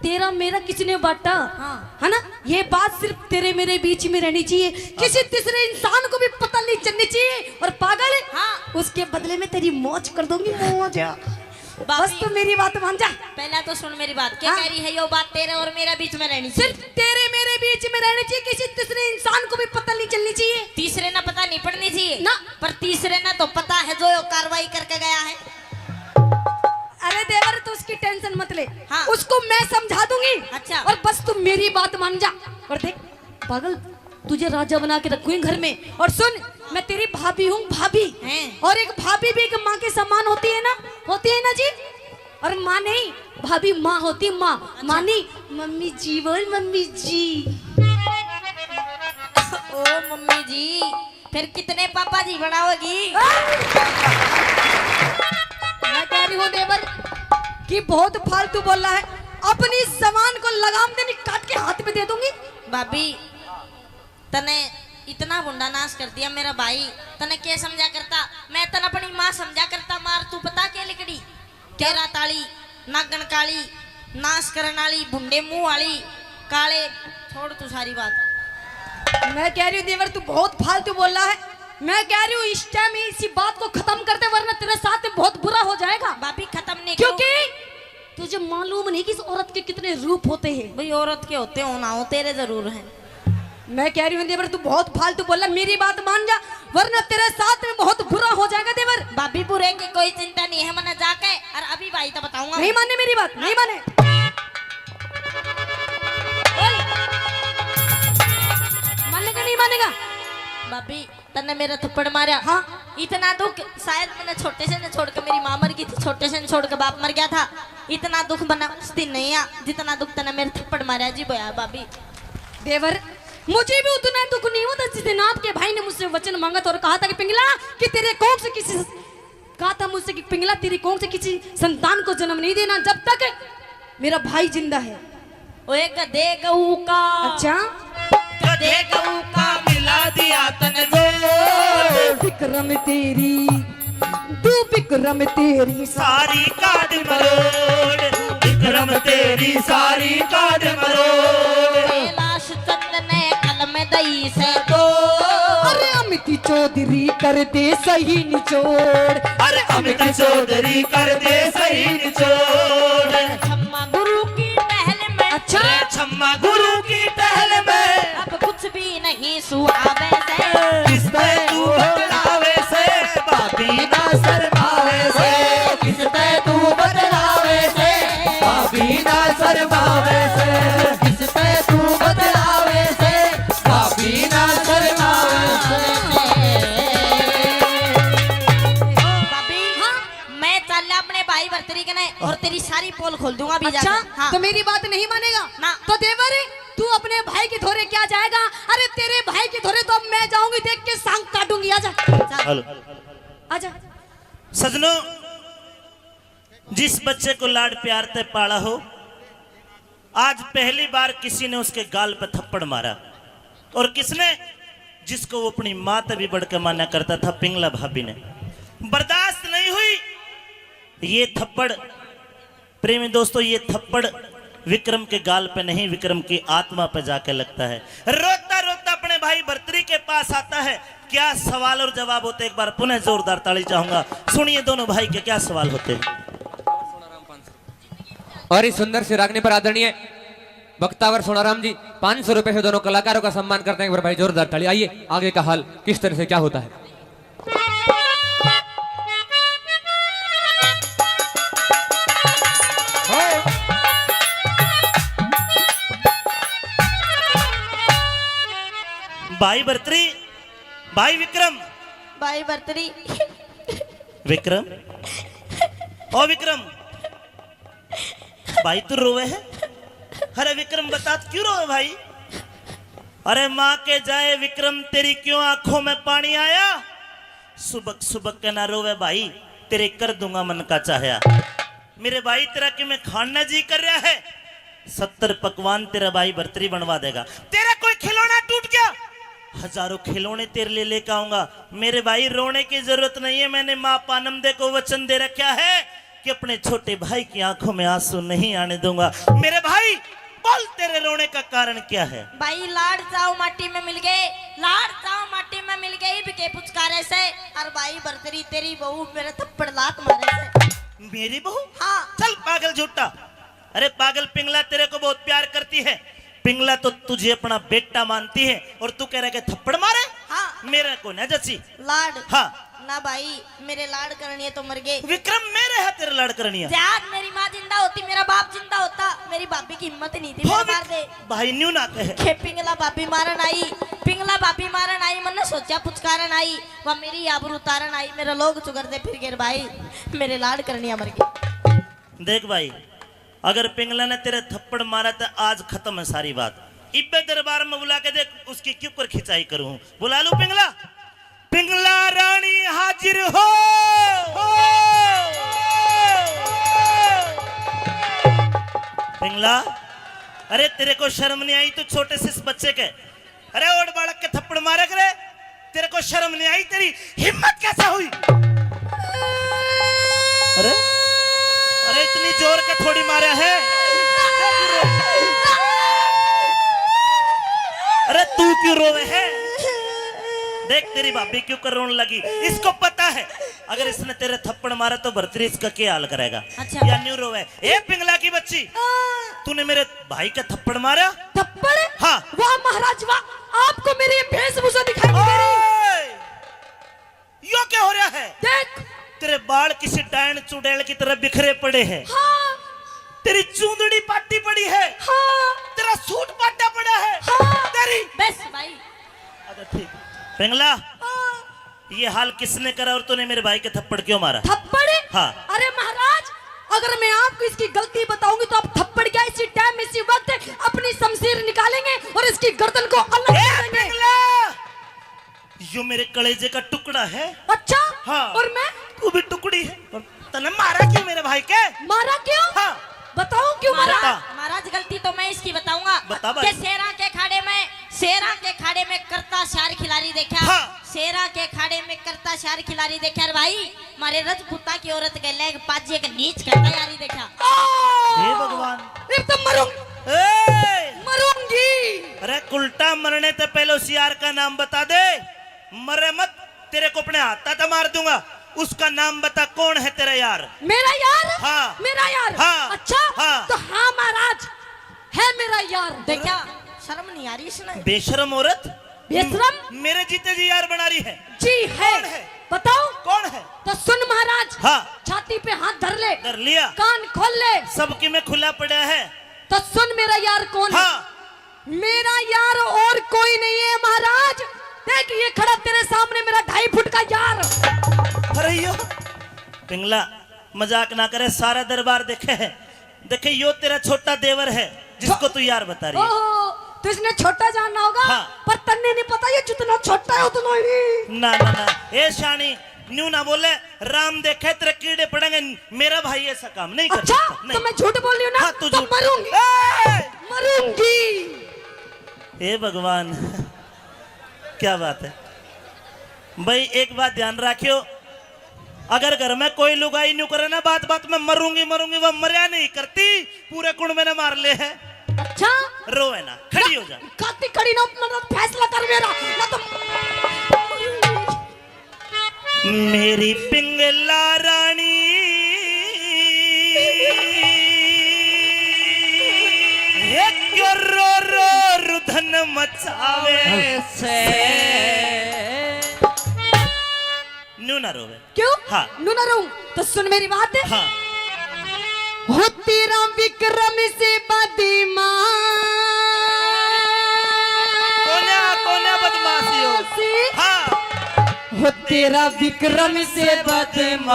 तेरा मेरा किसने बांटा? हाँ। है ना? ये बात सिर्फ तेरे मेरे बीच में रहनी चाहिए, किसी तीसरे इंसान को भी पता नहीं चलनी चाहिए। और पागल, हाँ। उसके बदले में तेरी मौज कर दूंगी, मौज। भाभी, बस तू मेरी बात मान जा। पहला तो सुन मेरी बात, क्या हाँ। कह रही है यो बात, तेरे और मेरे बीच में रहनी चाहिए। सिर्फ तेरे मेरे बीच में रहनी चाहिए, किसी तीसरे इंसान को भी पता नहीं चलनी चाहिए। तीसरे ना पता नहीं पड़नी चाहिए ना। पर तीसरे ना तो पता है जो यो कार्रवाई करके गया है। अरे देवर, तू उसकी टेंशन मत ले। हाँ। उसको मैं समझा दूंगी। अच्छा। और बस तू मेरी बात मान जा। और देख पागल, तुझे राजा बना के रखूंगी घर में। और सुन, मैं तेरी भाभी हूँ, भाभी। हैं? और एक भाभी भी एक माँ के समान होती है ना, होती है ना जी। और माँ नहीं, भाभी माँ होती, माँ। अच्छा। माँ नहीं, मम्मी जी बोल, मम्मी जी। ओ मम्मी जी, फिर कितने पापा जी बनाओगी? मैं कह रही हूँ देवर कि बहुत फालतू बोल रहा है। अपनी जबान को लगाम दे, नहीं काट के हाथ में दे दूंगी। भाभी, तने इतना भुंडा नाश कर दिया मेरा भाई, तने के समझा करता? मैं तने अपनी माँ समझा करता। मार तू पता के लिकड़ी? केरा ताली, नागन काली, नाश करन वाली, भुंडे मुंह वाली, काले। छोड़ तू सारी बात। मैं कह रही हूँ देवर, तू बहुत फालतू बोल रहा है। मैं कह रही हूँ इस टाइम इसी बात को खत्म कर दे, वरना तेरे साथ में बहुत बुरा हो जाएगा। भाभी, खत्म नहीं करो। क्योंकि तुझे मालूम नहीं कि इस औरत के कितने रूप होते हैं। भाई, औरत के होते हो ना हो, तेरे जरूर हैं। मैं कह रही हूँ देवर, तू बहुत फालतू बोल रहा, मेरी बात मान जा, वरना तेरे साथ में बहुत बुरा हो जाएगा देवर। भाभी, बुरे की कोई चिंता नहीं है, मैंने जाके और अभी भाई तो बताऊंगा। नहीं माने मेरी बात, नहीं माने। बोल। मानेगा, नहीं मानेगा? भाभी, तन्ने मेरा थप्पड़ मारा। हाँ। इतना दुख शायद मैंने छोटे से ने छोड़ के, मेरी माँ मर गई थी, छोटे से ने छोड़ के बाप मर गया था। इतना दुख मैंने उस दिन नहीं आ, जितना दुख तन्ने मेरे थप्पड़ मारा जी, बोया भाभी। देवर, मुझे भी उतना दुख नहीं होता जिस दिन आपके भाई ने मुझसे वचन मांगा था और कहा था कि पिंगला, कि तेरे कोख से किसी, कहा था मुझसे कि पिंगला, तेरी कोख से किसी संतान को जन्म नहीं देना जब तक मेरा भाई जिंदा है। ओए गधे गऊ का। अच्छा। गधे गऊ का मिला दिया तने जोड़। विक्रम तेरी, तू विक्रम तेरी सारी काट मरोड़। विक्रम तेरी सारी काट मरोड़। कैलाश चंद ने कलम दई से तो। अरे अमित चौधरी कर दे सही निचोड़। अरे अमित चौधरी कर दे सही निचोड़। छम्मा गुरु की टहल में। अच्छा। अरे छम्मा गुरु की टहल में। अब कुछ भी नहीं सुहावे से। किस पे तू बतलावे से, भाभी ना शर्मावे से। किस पे तू बतलावे से, भाभी ना शर्मावे से। किस पे तू बतलावे से, भाभी ना शर्मावे से। भाभी, हाँ? मैं चल अपने भाई भरतरी के ने और तेरी सारी पोल खोल दूंगा अभी अच्छा? जाकर। हाँ। तो मेरी बात नहीं मानेगा? ना। तो देवर, तू अपने भाई के धोरे क्या जाएगा? अरे, तेरे भाई के धोरे तो अब मैं जाऊंगी, देख के सांग काटूंगी। आजा। चल। हेलो। आजा। सजनों, जिस बच्चे को लाड प्यार ते पाला हो, आज पहली बार किसी ने उसके गाल पे थप्पड़ मारा। और किसने? जिसको वो अपनी माँ ते भी बढ़ के माना करता था, पिंगला भाभी ने। बर्दाश्त नहीं हुई ये थप्पड़। प्रेमी दोस्तों, ये थप्पड़ विक्रम के गाल पे नहीं, विक्रम की आत्मा पे जाके लगता है। रोता रोता अपने भाई भरतरी के पास आता है। क्या सवाल और जवाब होते, एक बार पुनः जोरदार ताली चाहूंगा। सुनिए दोनों भाई के क्या सवाल होते हैं। और इस सुंदर सी रागनी पर आदरणीय वक्तावर सोनाराम जी पाँच सौ रुपए से दोनों कलाकारों का सम्मान करते हैं। एक बार भाई जोरदार ताली। आइए, आगे का हाल किस तरह से क्या होता है। भाई भरतरी, भाई विक्रम। भाई भरतरी। विक्रम, ओ विक्रम, भाई तू रोवे है? अरे विक्रम, बता तू क्यों रोवे भाई? अरे माँ के जाए विक्रम, तेरी क्यों आंखों में पानी आया? सुबक सुबक के ना रोवे भाई, तेरे कर दूंगा मन का चाहया। मेरे भाई, तेरा कि मैं खान ना जी कर रहा है? सत्तर पकवान तेरा भाई भरतरी बनवा देगा। तेरा कोई खिलौना टूट गया, हजारों खिलौने तेरे लिए लेकर आऊंगा। मेरे भाई, रोने की जरूरत नहीं है, मैंने माँ पानमदे को वचन दे रखा है कि अपने छोटे भाई की आंखों में आंसू नहीं आने दूंगा। मेरे भाई, बोल, तेरे रोने का कारण क्या है? भाई, लाड चाव माटी में मिल गए, लाड चाव माटी में मिल गए, इब के पुचकारे से। और भाई भरतरी, तेरी बहू मेरे थप्पड़ लात मारे से। मेरी बहू? हाँ। चल पागल झूठा। अरे पागल पिंगला, तेरे को बहुत प्यार करती है। पिंगला तो तुझे अपना बेटा मानती है और तू कह रहा है कि थप्पड़ मारे? हाँ। मेरे को ना जची। लाड। हाँ। ना भाई, मेरे लाड करनी है तो मर गए। विक्रम, मेरे है तेरे लाड करनी है। आज मेरी माँ जिंदा होती, मेरा बाप जिंदा होता, मेरी भाभी की हिम्मत नहीं थी, हो मेरे मार दे। भाई न्यू ना कहे। खे पिंगला भाभी मारन आई, पिंगला भाभी मारन आई, मन्ने सोचा पुचकारन आई, वह मेरी आबरू उतारन आई, मेरा लोग चुगरते फिर गए भाई, मेरे लाड करनी है मर गए। देख भाई, अगर पिंगला ने तेरे थप्पड़ मारा तो आज खत्म है सारी बात। इब्बे दरबार में बुला के देख, उसकी क्यों कर खिंचाई करूं। बुला लूं पिंगला? पिंगला रानी हाजिर हो। ला, अरे तेरे को शर्म नहीं आई, तू छोटे से इस बच्चे के, अरे ओड़ बालक के थप्पड़ मारे करे, तेरे को शर्म नहीं आई, तेरी हिम्मत कैसे हुई? अरे, अरे इतनी जोर के थोड़ी मारा है। अरे तू क्यों रोवे है? देख तेरी भाभी क्यों कर रोने लगी। इसको पता है अगर इसने तेरे थप्पड़ मारा तो भरतरी इसका क्या हाल करेगा। अच्छा। या न्यू रोवे। ए पिंगला की बच्ची, तूने मेरे भाई का थप्पड़ मारा? थप्पड़? हाँ। वाह महाराज वाह, आपको मेरी ये वेशभूषा दिखाई नहीं दे रही? ओए! यो क्या हो रहा है? देख। तेरे बाल किसी डायन चुड़ैल की तरह बिखरे पड़े हैं। हाँ। तेरी चूंदड़ी पाटी पड़ी है। हाँ। तेरा सूट पाटा पड़ा है। हाँ। तेरी बस भाई। अच्छा ठीक। पिंगला, हाँ। ये हाल किसने करा और तूने मेरे भाई के थप्पड़ क्यों मारा? थप्पड़? हाँ। अरे महाराज, अगर मैं आपको इसकी गलती बताऊंगी तो आप थप्पड़ क्या, इसी टाइम, इसी वक्त अपनी शमशीर निकालेंगे और इसकी गर्दन को अलग ए, कर देंगे। पिंगला! यो मेरे कलेजे का टुकड़ा है। अच्छा? हाँ। और मैं? तू भी टुकड़ी है। और तने मारा क्यों मेरे भाई के? मारा क्यों? हाँ। बताओ क्यों मारा? महाराज, बता। महाराज, गलती तो मैं इसकी बताऊंगा। बता भाई। के शेरा के खाड़े में, शेरा के खाड़े में करता शार खिलाड़ी देखा। हाँ। शेरा के खाड़े में करता शार खिलाड़ी देखा रे भाई। मारे रजपूता की औरत गले एक पाजे के नीच करता यारी देखा। हे भगवान। ये तो मरूं-, ए! मरूंगी। अरे उल्टा मरने से पहले उस यार का नाम बता दे। मरे मत, तेरे को अपने हाथा तो मार दूंगा। उसका नाम बता, कौन है तेरा यार? मेरा यार? हाँ। मेरा यार? हाँ। अच्छा? हाँ। तो हाँ महाराज, है मेरा यार। देखा, शर्म नहीं आ रही इसने? बेशरम औरत। बेशरम? मेरे जीते जी यार बना रही है। जी है। कौन है? बताओ। कौन है? तो सुन महाराज। हाँ। छाती पे हाथ धर ले। धर लिया। कान खोल ले। सबकी में खुला पड़ा है। तो सुन मेरा यार कौन है? हाँ। मेरा यार और कोई नहीं है महाराज। देख ये खड़ा तेरे सामने मेरा ढाई फुट का यार। अरे यो पिंगला, मजाक ना करे, सारा दरबार देखे है। देखे यो तेरा छोटा देवर है जिसको छो-, तू यार बता रही है। ओहो, तो इसने छोटा जानना होगा। हाँ। पर तन्ने नहीं पता ये जितना छोटा है उतना ही। ना ना ना, ए शानी, न्यू ना बोले, राम देखे तेरे कीड़े पड़ेंगे। मेरा भाई ऐसा काम नहीं कर अच्छा, सकता। नहीं। तो मैं झूठ बोल रही हूँ ना? हाँ, तू तो झूठ। मरूंगी। ए! मरूंगी। हे भगवान, क्या बात है भाई। एक बात ध्यान रखियो, अगर घर में कोई लुगाई न्यू करे ना, बात बात में मरूंगी मरूंगी, वो मरया नहीं करती, पूरे कुण मैंने मार ले है। अच्छा। रोवे ना, खड़ी हो जा। खाती खड़ी ना, मतलब फैसला कर मेरा, ना तो मेरी पिंगला रानी, हे क्यों रो रो रुधन मचावे से। न्यू ना रोवे। क्यों? हाँ। न्यू ना रोऊं? तो सुन मेरी बात। हाँ। हो तेरा विक्रम से बदमाश। कोन्या, कोन्या बदमाशी हो। हाँ। हो तेरा विक्रम से बदमाश।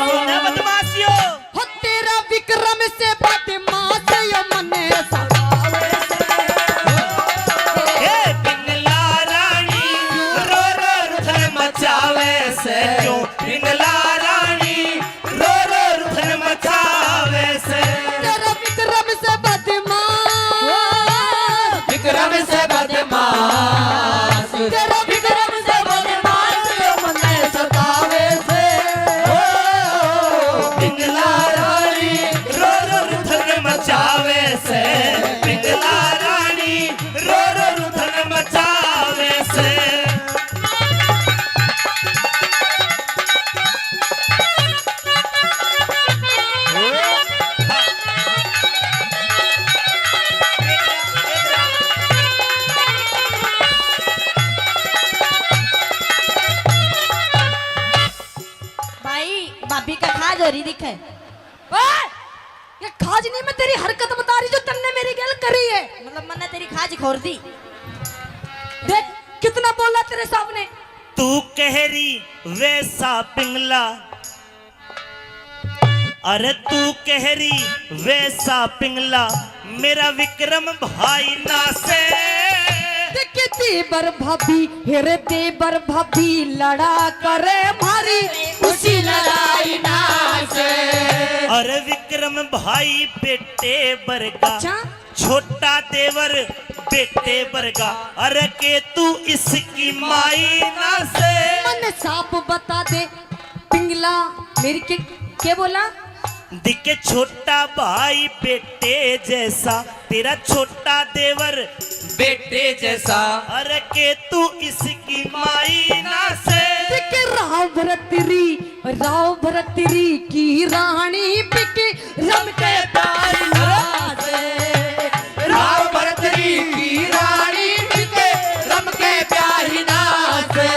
कोन्या बदमाशी हो। हो तेरा विक्रम से बदमाश यो मने सतावे से। हे पिंगला रानी, रो रो रुधन मचावे से। क्यों? पिंगला रानी, रो रो रुधन मचावे से। तेरा विक्रम से बदमाश। विक्रम से बदमाश। तेरा विक्रम से बदमाश यो मने सतावे से। ओ, पिंगला रानी, रो रो रुधन मचावे से। पिंगला रानी, रो रो रुधन मचावे से। भाई, भाभी का खाज हो रही दिखे। ओए! ये खाज नहीं, मैं तेरी हरकत बता रही जो तन्ने मेरी गैल करी है। मतलब मन्ने तेरी खाज खोर दी। देख कितना बोला तेरे सामने। तू कह रही वैसा पिंगला, अरे तू कह रही वैसा पिंगला, मेरा विक्रम भाई ना से। देख देवर भाभी, हेरे देवर भाभी लड़ा करे मारी उसी लड़ाई ना से। भाई बेटे बरगा, अच्छा। छोटा देवर बेटे बरगा, अरे के तू इसकी माई ना से। मन साफ बता दे पिंगला, मेरी के, के बोला? दिखे छोटा भाई बेटे जैसा, तेरा छोटा देवर बेटे जैसा। अरे के तू इसकी माई ना से। बिक राव भरतरी, राव भरतरी की रानी बिक रम के प्यारी ना से। राव भरतरी की रानी बिक रम के प्यारी ना से।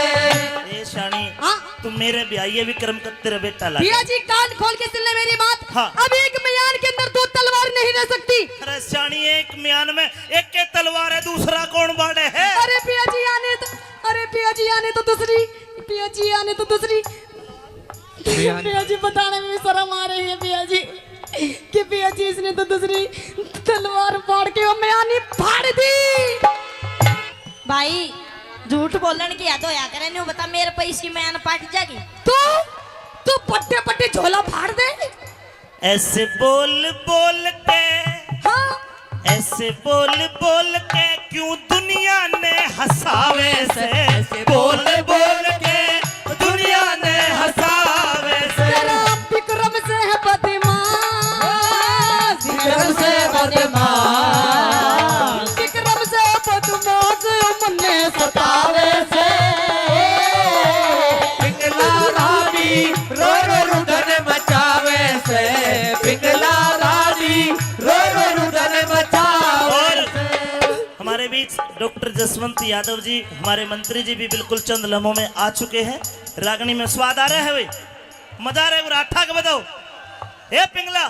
ए शानी, हाँ। तू मेरे ब्याह ये विक्रम का तेरा बेटा लागे। भैया जी, कान खोल के सुन ले मेरी बात। हाँ। अब एक म्यान के अंदर दो तलवार नहीं रह सकती। अरे शानी, एक म्यान में एक के तलवार है, दूसरा कौन बाड़े है? अरे पिया जी आने तो, अरे पिया जी आने तो दूसरी, पिया जी आने तो दूसरी। पिया जी बताने में भी शर्म आ रही है पिया जी, कि पिया जी इसने तो दूसरी तलवार फाड़ के वो म्यानी फाड़ दी। भाई, झूठ बोलण की हद होया करे, न्यू बता मेरे पे इसकी म्यान पाट जागी। तू, तू पट्टे पट्टे झोला फाड़ दे। ऐसे बोल बोल के, हाँ। ऐसे बोल बोल के क्यों दुनिया ने हंसावे से, ऐसे बोल बोल के दुनिया ने हंसावे से। तेरा विक्रम से है बदमाश, विक्रम से बदमाश। विक्रम से बदमाश मन्ने सतावे से। पिंगला रानी रो रो रुदन मचावे से, पिंगला रानी रो रो रुदन मचावे से। हमारे बीच डॉक्टर जसवंत यादव जी, हमारे मंत्री जी भी बिल्कुल चंद लम्हों में आ चुके हैं। रागनी में स्वाद आ रहा है भाई, मजा आ रहा है, राठा के बताओ। हे पिंगला,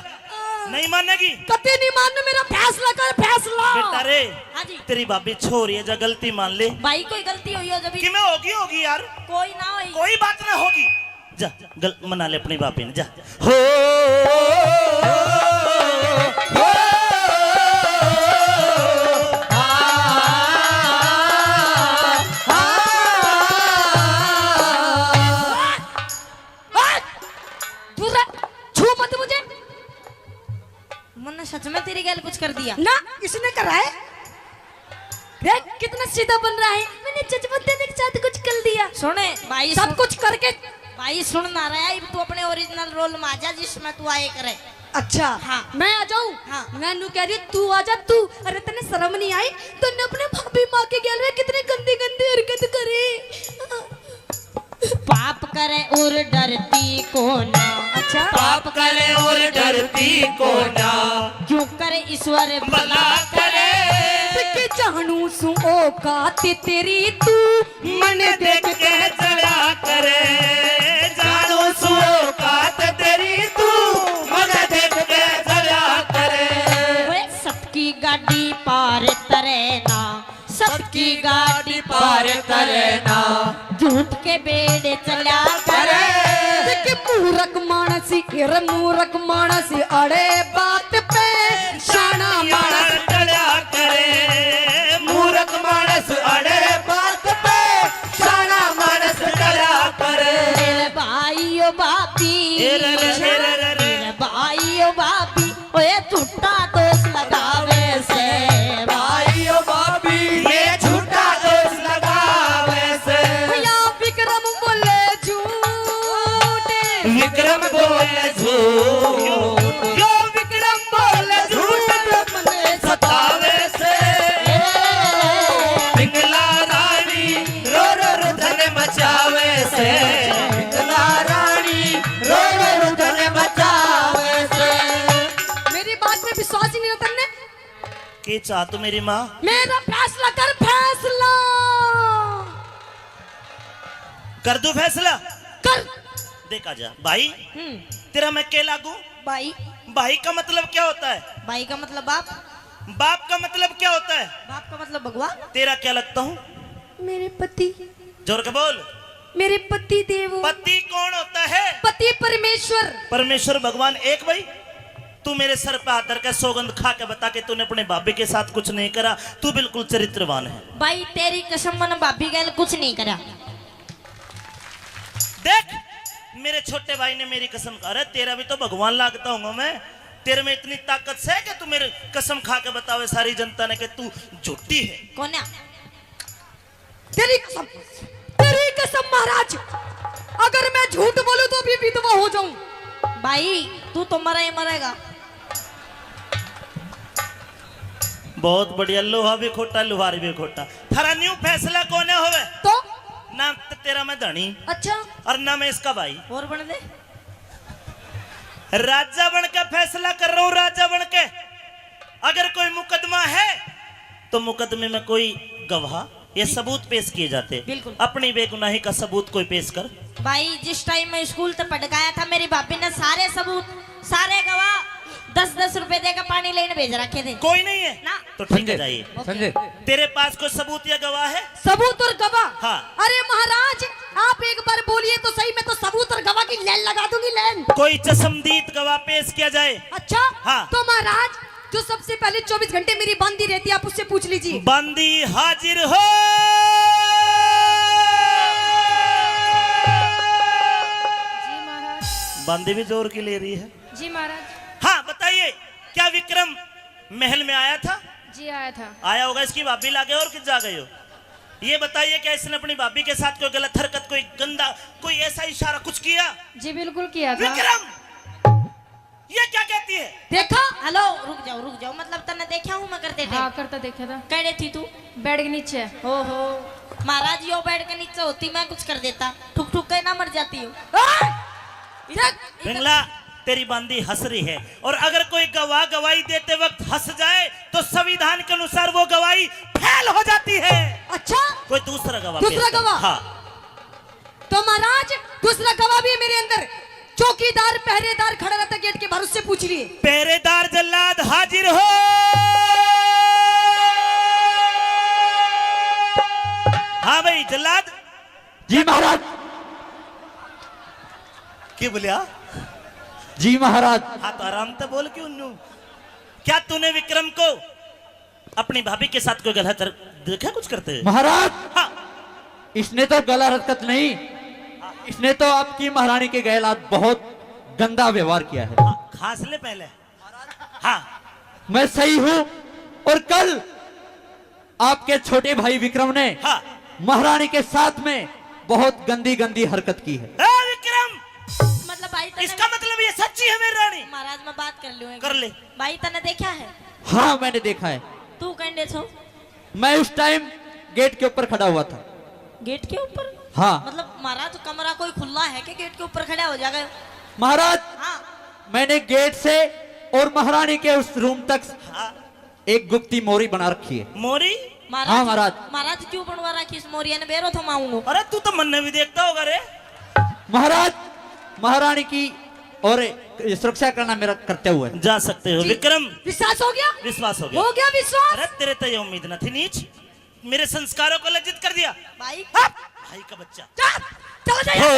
नहीं मानेगी? कतई नहीं मानू, मेरा फैसला कर, फैसला। बेटा रे, हाँ जी। तेरी भाभी छोरी है, जा गलती मान ले। भाई, कोई गलती हुई हो जब कि मैं होगी, होगी यार। कोई ना होई। कोई बात ना होगी। जा, गल-, मना ले अपनी भाभी ने, जा। हो, हो, हो, आ, आ, आ। दूर रह, छू मत मुझे। मन्ने सच में तेरी गैल कुछ कर दिया? ना, इसने करा है। देख, कितना सीधा बन रहा है। मैंने जज्बात के साथ कुछ कर दिया। सुने, भाई सब सुन, कुछ करके। भाई सुन ना रहा है, तू अपने ओरिजिनल रोल में आ जा जिसमें तू आए करे। अच्छा, हाँ। मैं आ जाऊं? हाँ। मैं नू कह रही हूँ, तू आ जा, तू। अरे, तन्ने शर्म नहीं आई? तन्ने अपने भाभी माँ के गैल में कितनी गंदी गंदी हरकत करी। पाप करे और डरती को ना। अच्छा। पाप करे और डरती को ना। क्यों करे ईश्वर भला करे। देख जानू सु औकात तेरी तू। मन देख के जला करे। जानू सु औकात तेरी तू। मन देख के जला करे। ओए सबकी गाड़ी पार तरे ना। सबकी गाड़ी पार करे ना। झूठ के बेड़े चला करे। देख मूरख मानस, रे मूरख मानस अड़े बात पे शाना मानस टला करे। मूरख मानस अड़े बात पे शाना मानस टला करे। मेरे भाई ओ भाभी, ए रे रे रे रे रे। मेरे भाई ओ भाभी, ओए झूठा दोष लगावे से। भाई ओ भाभी, ये झूठा दोष लगावे से। या विक्रम बोले झूठ। विक्रम बोले झूठ। यो विक्रम बोले झूठ। मन्ने सतावे से। पिंगला रानी रो रो रुदन मचावे से। पिंगला रानी रो रो रुदन मचावे से। मेरी बात में विश्वास ही नहीं होता ने। के चाह तू मेरी माँ? मेरा फैसला कर, फैसला। कर दूं फैसला? कर। देख आजा भाई, हम्म। तेरा मैं के लागू? भाई। भाई का मतलब क्या होता है? भाई का मतलब बाप। बाप का मतलब क्या होता है? बाप का मतलब भगवान। तेरा क्या लगता हूँ? मेरे पति। जोर के बोल। मेरे पति देव। पति कौन होता है? पति परमेश्वर। परमेश्वर भगवान एक भाई। तू मेरे सर पे हाथ धर के सौगंध खा के बता कि तूने अपने भाभी के साथ कुछ नहीं करा, तू बिल्कुल चरित्रवान है। भाई तेरी कसम, मैंने भाभी गैल कुछ नहीं करा। देख, मेरे छोटे भाई ने मेरी कसम खा, अरे तेरा भी तो भगवान लागता हूँ मैं। तेरे में इतनी ताकत से कि तू मेरे कसम खा के बतावे सारी जनता ने कि तू झूठी है। कोन्या। तेरी कसम, तेरी कसम महाराज, अगर मैं झूठ बोलूं तो भी विधवा हो जाऊं। भाई, तू तो मरा ही मरेगा। बहुत बढ़िया, लोहा भी खोटा, लुहार भी खोटा। थारा न्यू फैसला कोने होवे? तो? ना त-, तेरा मैं धनी। अच्छा। और ना मैं इसका भाई। और बन दे। राजा बन के फैसला कर रहा हूँ, राजा बन के। अगर कोई मुकदमा है तो मुकदमे में कोई गवाह या सबूत पेश किए जाते। बिल्कुल। अपनी बेगुनाही का सबूत कोई पेश कर। भाई, जिस टाइम मैं स्कूल तक पढ़ गया था, मेरी भाभी ने सारे सबूत, सारे गवाह दस दस रुपए देकर पानी लेने भेज रखे थे। कोई नहीं है? ना। तो ठीक है, संजय, जाइए। ओके। संजय। तेरे पास कोई सबूत या गवाह है? सबूत और गवाह? हाँ। अरे महाराज, आप एक बार बोलिए तो सही, मैं तो सबूत और गवाह की लाइन लगा दूंगी, लाइन। कोई चश्मदीद गवाह पेश किया जाए। अच्छा? हाँ। तो महाराज, जो सबसे पहले चौबीस घंटे मेरी बांदी रहती है, आप उससे पूछ लीजिए। बांदी हाजिर हो। जी महाराज। बांदी भी जोर की ले रही है। जी महाराज। हाँ, बताइए, क्या विक्रम महल में आया था? जी, आया था। आया होगा, इसकी भाभी लागे और कित जा गए हो? ये बताइए, क्या इसने अपनी भाभी के साथ कोई गलत हरकत, कोई गंदा, कोई ऐसा इशारा कुछ किया? जी, बिल्कुल किया था। विक्रम, ये क्या कहती है? देखा? हेलो, रुक जाओ, रुक जाओ, मतलब तन्ने देखा हूँ मैं करते थे? हाँ, करता देखा था। कड़े थी तू? बेड के नीचे। ओहो, महाराज, यो बेड के नीचे होती, मैं कुछ कर देता, ठुक ठुक के ना मर जाती हूँ। ओए! देख, पिंगला, तेरी बांदी हंस रही है, और अगर कोई गवाह गवाही देते वक्त हंस जाए तो संविधान के अनुसार वो गवाही फेल हो जाती है। अच्छा? कोई दूसरा गवाह दूसरा पेश कर। गवाह? हाँ। तो महाराज, दूसरा गवाह भी है मेरे अंदर, चौकीदार, पहरेदार खड़ा रहता गेट के बाहर, उससे पूछ लिए। पहरेदार जल्लाद हाजिर हो। हाँ भाई जल्लाद। जी महाराज। के बोलिया? जी महाराज। हाँ, तो आराम से बोल, क्यों न्यू? क्या तूने विक्रम को अपनी भाभी के साथ कोई गलत हर-, देखा कुछ करते हुए? महाराज, हाँ। इसने तो गलत हरकत नहीं, इसने तो आपकी महारानी के गैल आज बहुत गंदा व्यवहार किया है। हाँ, खांस ले पहले। हाँ। मैं सही हूँ, और कल आपके छोटे भाई विक्रम ने हाँ। महारानी के साथ में बहुत गंदी गंदी हरकत की है। ए विक्रम! मतलब भाई तन्ने इसका मतलब ये सच्ची है मेरी रानी? महाराज, मैं बात कर लूँ एक? कर ले। भाई, तन्ने देखा है? हाँ, मैंने देखा है। तू कहने छो? मैं उस टाइम गेट के ऊपर खड़ा हुआ था। गेट के ऊपर? हाँ। मतलब महाराज, कमरा कोई खुला है कि गेट के ऊपर खड़ा हो जाएगा? महाराज, हाँ। मैंने गेट से और महारानी के उस रूम तक हाँ। एक गुप्ती मोरी बना रखी है। मोरी? महाराज, हाँ, महाराज। महाराज, क्यों बनवा रखी इस मोरिया ने? बेरो थमाऊंगा। अरे, तू तो मन्ने भी देखता होगा रे। महाराज, महाराणी की और सुरक्षा करना मेरा कर्तव्य है। जा सकते हो। जी। विक्रम। विश्वास हो गया? विश्वास हो गया। हो गया विश्वास? अरे, तेरे तो ये उम्मीद ना थी, नीच। मेरे संस्कारों को लज्जित कर दिया। भाई। हट! भाई का बच्चा। चल, चल जाइए। हो।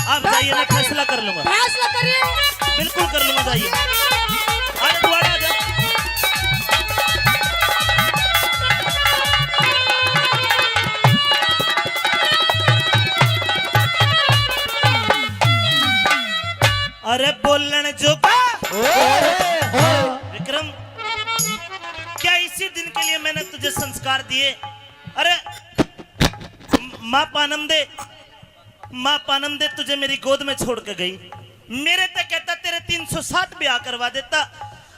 आप जाइए, मैं फैसला कर लूंगा। फैसला करिए। बिल्कुल कर लूंगा, जाइए। अरे, तू आ जा। अरे बोलण जोगा। ओए, ओए। विक्रम, क्या इसी दिन के लिए मैंने तुझे संस्कार दिए? अरे म-, माँ पानम दे, माँ पानम दे तुझे मेरी गोद में छोड़ के गई। मेरे ते कहता तेरे तीन सौ सात ब्याह करवा देता।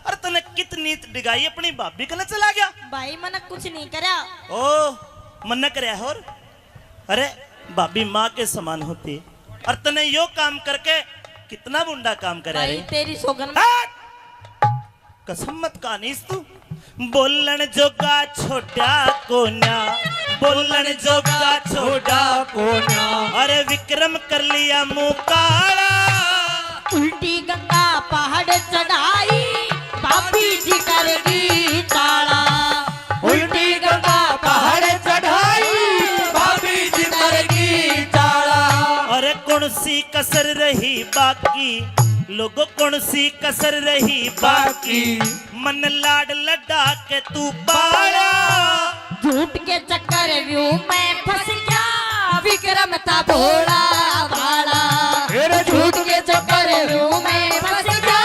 अरे तूने कितनी डिगाई अपनी भाभी कने चला गया। भाई, मने कुछ नहीं करया। ओ, मन्ने करया और? अरे, भाभी माँ के समान होती है। और तने यो काम करके कितना बुंडा काम करा भाई, रे। तेरी सोगन। हट! कसम मत कानीस तू। बोलण जोगा छोड़ा कोन्या, बोलण जोगा छोड़ा कोन्या। अरे विक्रम कर लिया मुंह काला। उल्टी गंगा पहाड़ चढ़ाई, भाभी जी कर गई ताला। उल्टी गंगा पहाड़ चढ़ाई, भाभी जी कर गई ताला। अरे कौन सी कसर रही बाकी, लोगों, कौन सी कसर रही बाकी, मन लाड लडा के तू पाला। झूठ के चक्कर व्यू में फंस गया, विक्रम था भोला भाला। तेरे झूठ के चक्कर व्यू में फंस गया,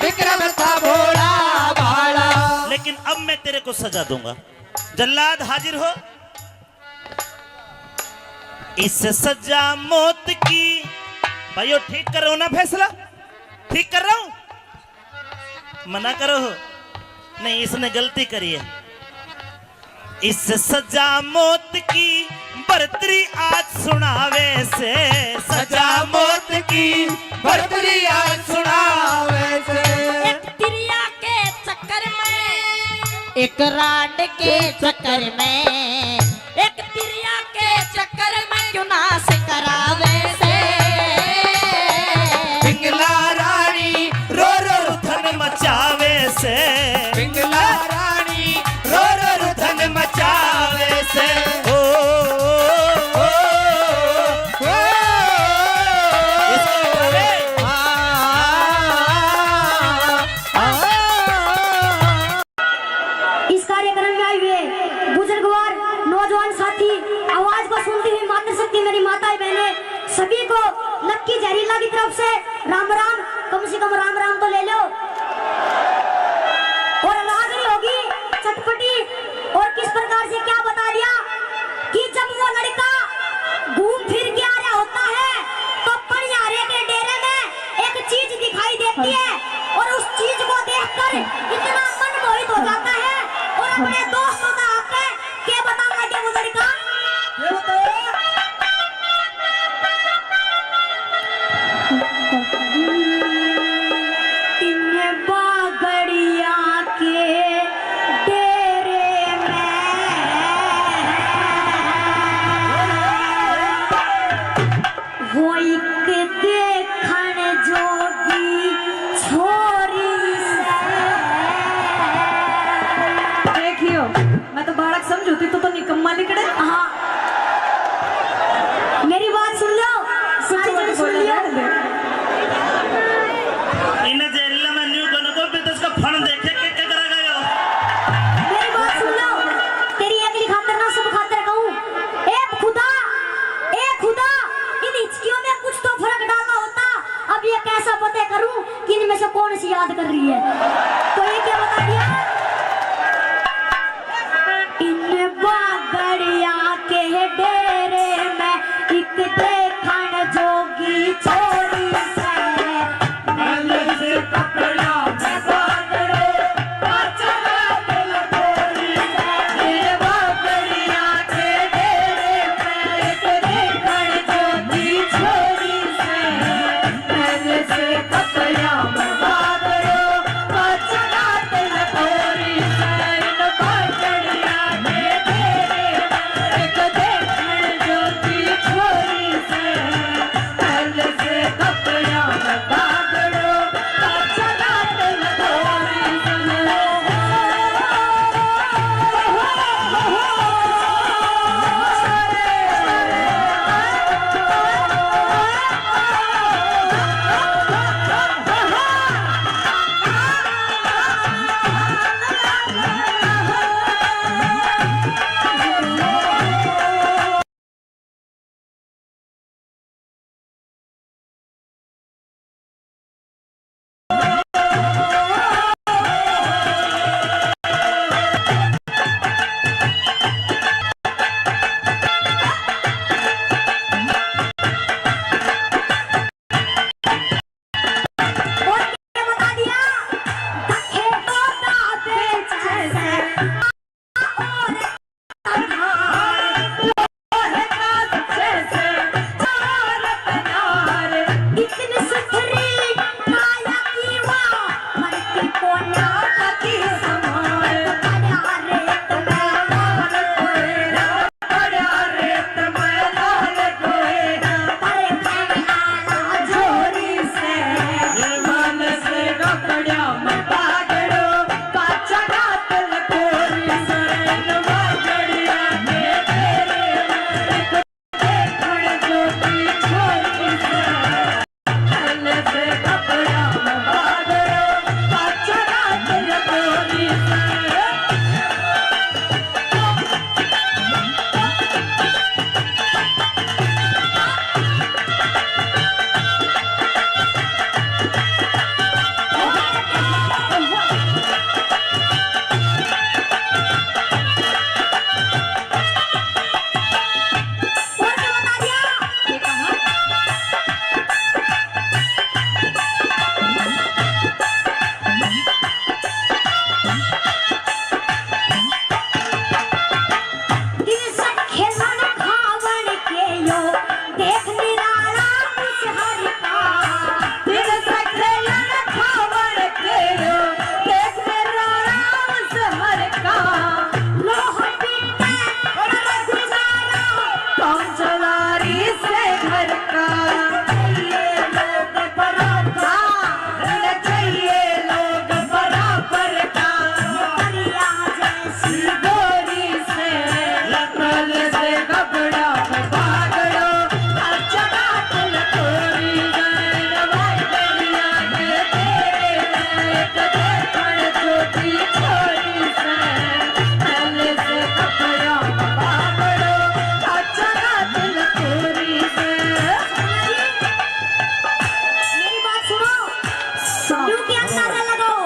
विक्रम था भोला भाला। लेकिन अब मैं तेरे को सजा दूंगा। जल्लाद हाजिर हो। इस सजा मौत की, भाइयों, ठीक कर रहा हूं ना फैसला? ठीक कर रहा हूं? मना करो। नहीं, इसने गलती करी है। इस सजा मौत की बरतरी आज सुनावे से, सजा मौत की बरतरी आज सुनावे से। एक तिरिया के चक्कर में, एक रांड के चक्कर में, एक तिरिया के चक्कर में क्यों नाश करावे से। पिंगला रानी रो रो रुधन मचावे से। पिंगला रानी रो रो रुधन मचावे से। ओ, ओ, ओ, ओ, इसको उठावे। आ, आ, आ, आ। इस कार्यक्रम में आए हुए बुजुर्गवार, नौजवान साथी, आवाज को सुनती हुई मातृशक्ति, मेरी माताएं बहनें, सभी को लक्की जहरीला की तरफ से राम राम, कम से कम राम राम तो ले लो। और रागनी होगी चटपटी, और किस प्रकार से क्या बता दिया कि जब वो लड़का घूम फिर के आ रहा होता है तो पनियारे के डेरे में एक चीज दिखाई देती है और उस चीज को देखकर इतना मन मोहित हो जाता है और अपने दोस्तों का आके के बताऊंगा के वो लड़का। इन बागड़िया के डेरे में वो एक देखण जोगी छोरी से। देखियो, मैं तो बालक समझूती, तू तो निकम्मा निकले। हाँ, मेरी बात सुन लो, सारी जने सुन लियो। इन्हें जहरीला मैं न्यू कनो को भी तो इसका फण देखे के, के करा गयो। मेरी बात सुन लो, तेरी एकली खातर ना सब खातर कहूँ। ए खुदा, ए खुदा, इन हिचकियों में कुछ तो फर्क डाला होता। अब ये कैसा पता करूँ कि इनमें से कौन सी याद कर रही है। तो ये क्या बता दिया? इन बागड़िया के डेरे में एक देखण जोगी छोरी से। मैल से कपड़ा में बागड़ो, पाछा दिल थोड़ी से। इन बागड़िया के डेरे में एक देखण जोगी छोरी से।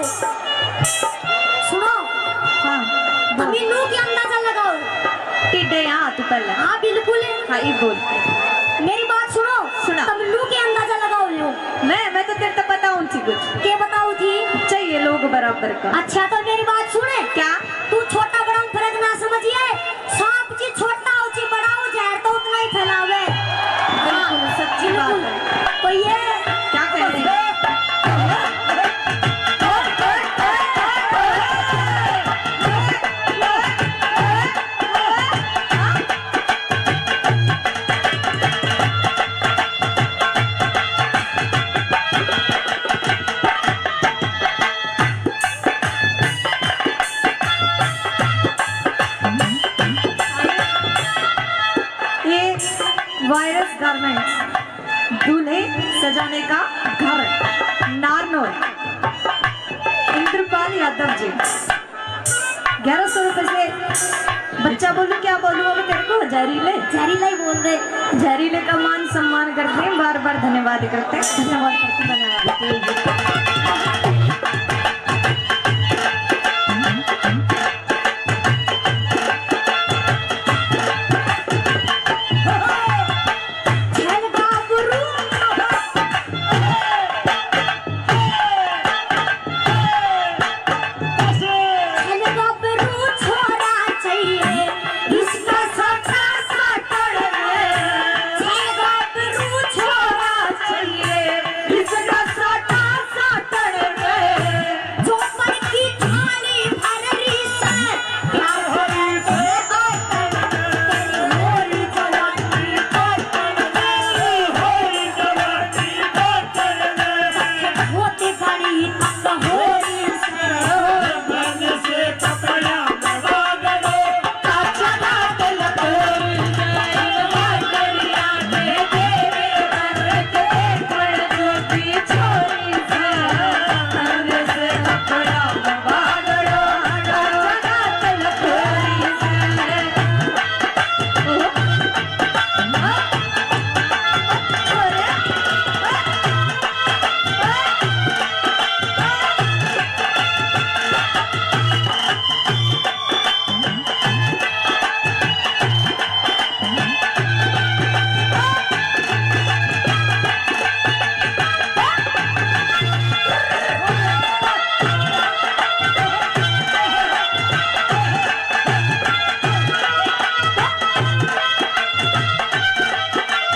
सुनो, हाँ, बोल। अभी लू की अंदाजा लगाओ। टिड्डे यहाँ तू पहले। हाँ, बिल्कुल। हाँ, ये बोल। मेरी बात सुनो। सुना। तुम लू की अंदाजा लगाओ लो। मैं, मैं तो तेरे तो बताऊँ थी कुछ। क्या बताओ थी? चाहिए लोग बराबर का। अच्छा, तो मेरी बात सुने। क्या? तू छोटा बड़ा में फर्क ना समझिए। सांप जी छोटा हो जी बड़ा हो, जहर तो उतना ही फैलावे। बिल्कुल, सच्ची बात है। तो ये क्या कह रहे हैं? ये वायरस गारमेंट्स, दूल्हे सजाने का घर, नारनौल, इंद्रपाल यादव जी। ग्यारह सौ रुपए से बच्चा बोलूं, क्या बोलूं अब तेरे को? जहरीले। जहरीला ही बोल दे। जहरीले का मान सम्मान करते हैं, बार बार धन्यवाद करते हैं। धन्यवाद करते हैं, धन्यवाद।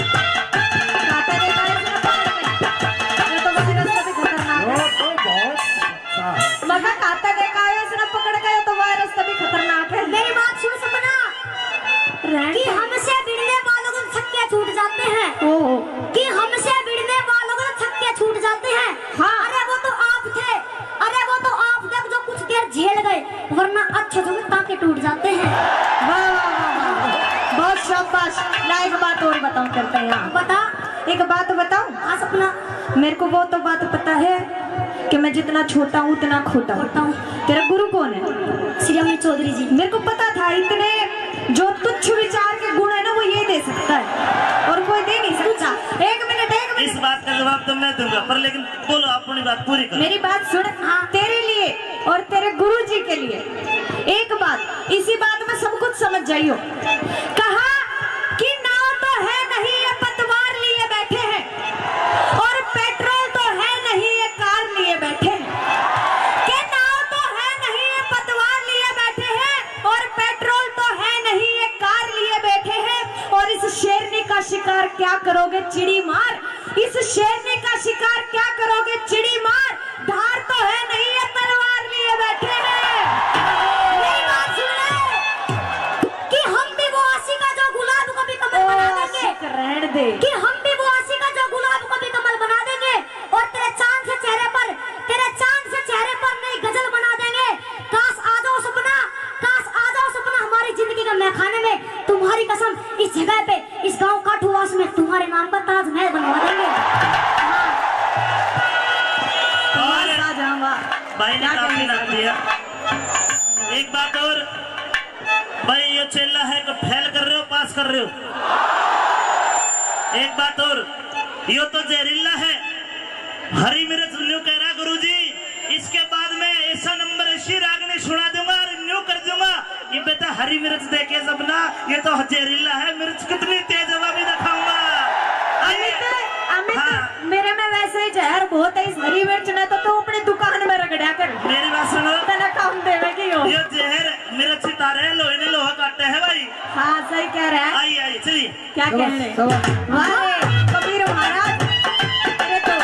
काटा देखा है इसने पकड़ के? ये तो वायरस से भी खतरनाक है। वो तो बहुत अच्छा है। मगर काटा देखा है इसने पकड़ के, ये तो वायरस से भी खतरनाक है। मेरी बात सुन सपना, रहन कि दे। हमसे भिड़ने वालों के छक्के छूट जाते हैं। ओहो। कि हमसे भिड़ने वालों के छक्के छूट जाते हैं। हाँ। अरे वो तो आप थे, अरे वो तो आप थे जो कुछ देर झेल गए, वरना अच्छे जो टांके टूट जाते हैं। वाह, वाह, वाह, वाह। बहुत शाबाश। ला, एक बात और बताऊं, करते हैं यहाँ। बता। एक बात बताऊं? हाँ, सपना। मेरे को वो तो बात पता है कि मैं जितना छोटा हूँ, उतना खोटा हूँ। खोटा हूँ। तेरा गुरु कौन है? श्री अमित चौधरी जी। मेरे को पता था, इतने जो तुच्छ विचार के गुण है ना, वो ये दे सकता है, और कोई दे नहीं सकता। एक मिनट, एक मिनट। इस बात का जवाब तो मैं दूंगा, पर लेकिन बोलो, अपनी बात पूरी करो। मेरी बात सुन। हाँ। तेरे लिए और तेरे गुरु जी के लिए एक बात, इसी बात में सब कुछ समझ जाइयो। कहा कि नाव तो है नहीं ये पतवार लिए बैठे हैं, और पेट्रोल तो है नहीं ये कार लिए बैठे हैं। कि नाव तो है नहीं ये पतवार लिए बैठे हैं, और पेट्रोल तो है नहीं ये कार लिए बैठे हैं। और इस शेरनी का शिकार क्या करोगे चिड़ी मार, इस शेरनी का शिकार क्या करोगे चिड़ी मार, धार तो है नहीं ये तलवार लिए बैठे हैं। मेरी बात सुन ले कि हम भी वो आशिक है जो गुलाब को भी कमल बना देंगे। आशिक रहन दे। कि हम भी वो आशिक है जो गुलाब को भी कमल बना देंगे। और तेरे चांद से चेहरे पर, तेरे चांद से चेहरे पर नई गजल बना देंगे। काश आ जाओ सपना, काश आ जाओ सपना हमारी जिंदगी के महखाने में। तुम्हारी कसम, इस जगह पे, इस गांव काठूवास में तुम्हारे नाम पर ताजमहल बनवा देंगे। हाँ। और वाह, शाहजहां, वाह। भाई ने क्या काफी कहने नाम दिया। एक बात और, भाई, ये चेला है, तो फेल कर रहे हो, पास कर रहे हो? एक बात और, यो तो जहरीला है। हरी मिर्च न्यू कह रहा गुरुजी, इसके बाद में हरी मिर्च देखे जब ना, ये तो जहरीला है, मिर्च कितनी तेज है, वो भी दिखाऊंगा। आइए। अमित, अमित, हाँ। मेरे में वैसे ही जहर बहुत है, इस हरी मिर्च ने तो तू अपनी दुकान में रगड़ा कर। मेरी बात सुनो। तने काम देवे की हो। ये जहर मिर्च तारे लोहे ने लोहा काटे है भाई। हाँ, सही कह रहा है। आइए, आइए, चलिए। क्या कहने? वाह रे, कबीर महाराज, तेरे तो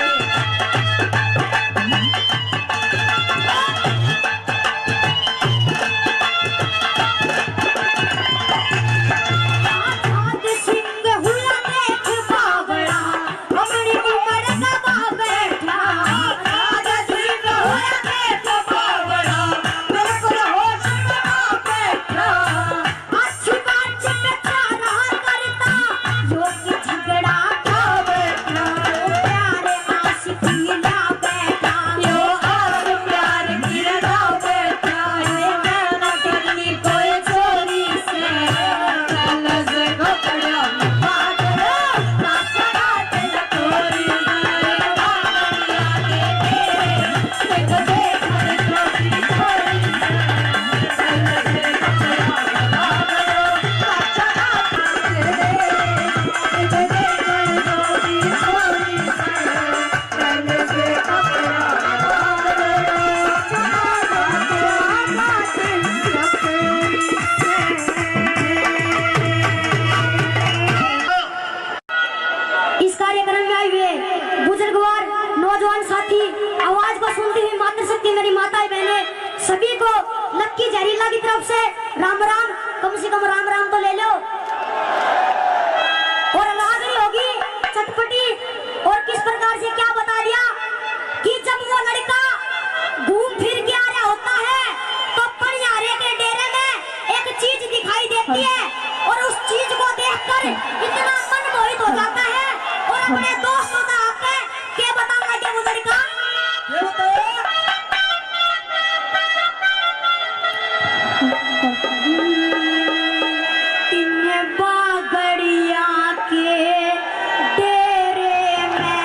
इस कार्यक्रम में आए हुए बुजुर्गवार, नौजवान साथी, आवाज को सुनती हुई मातृशक्ति, मेरी माताएं बहनें, सभी को लक्की जहरीला की तरफ से राम राम। कम से कम राम राम तो ले लो। और रागनी होगी चटपटी, और किस प्रकार से क्या बता दिया कि जब वो लड़का घूम फिर के आ रहा होता है तो पनिहारे के डेरे में एक चीज दिखाई देती है और उस चीज को देखकर इतना मन मोहित हो जाता है और अपने दोस्तों का आके के बताऊंगा क्या वो लड़का? ये बताओ। इन बागड़िया के डेरे में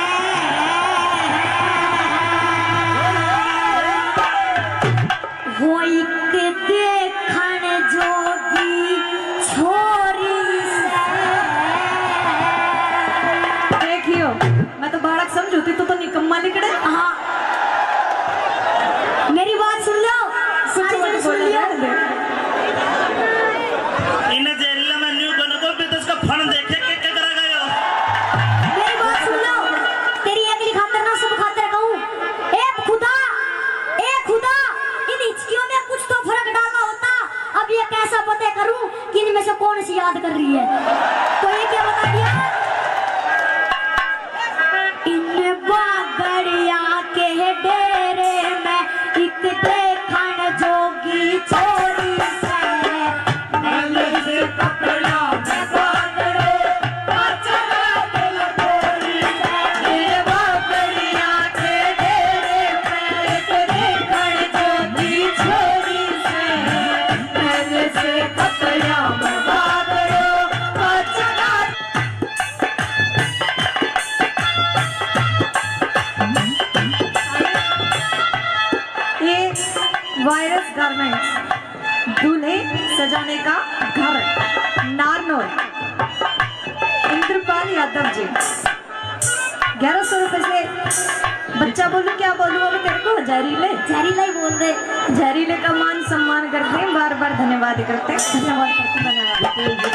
हो एक देखण जोगी छोरी से। देखियो, मैं तो बालक समझू थी, तू तो निकम्मा निकले। हाँ। मेरी बात सुन लो, कुछ सारी मत जन सुन बोलो, लियो। रहने दे। इन्हें जेल में न्यू बन को भी तो उसका फण देखे के, के करा गयो। मेरी बात सुन लो, तेरी अगली खातर ना सब खातर कहूँ। ए खुदा, ए खुदा, इन हिचकियों में कुछ तो फर्क डालना होता। अब ये कैसा पता करूं कि इनमें से कौन सी याद कर रही है? तो ये क्या बता दिया? इन बागड़िया के डेरे में एक देखण जोगी छोरी से। ये वायरस गारमेंट्स, दूल्हे सजाने का घर, नारनौल, इंद्रपाल यादव जी। ग्यारह सौ रुपए से बच्चा बोलूं, क्या बोलूं अब तेरे को? जहरीले। जहरीला ही बोल दे। जहरीले का मान सम्मान करते हैं, बार बार धन्यवाद करते हैं। धन्यवाद करते हैं, धन्यवाद।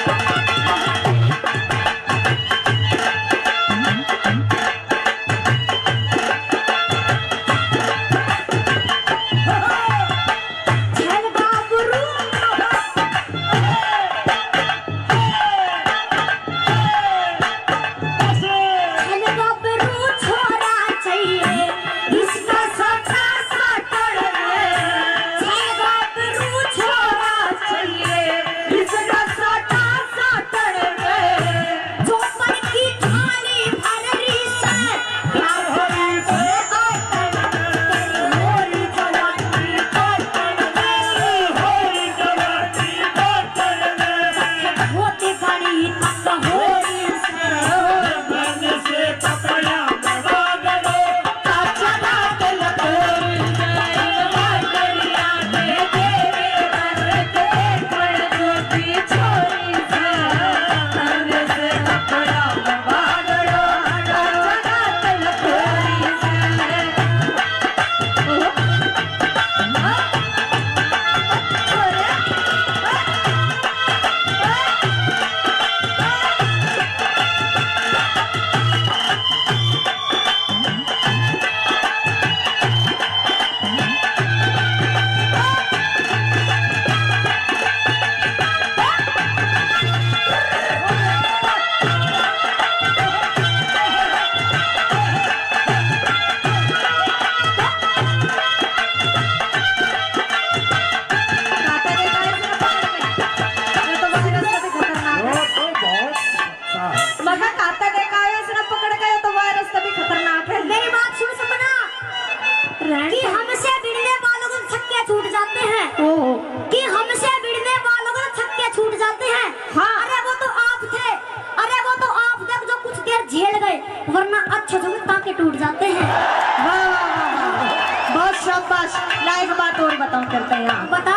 एक बात और बताऊं, करते हैं यहाँ। बता।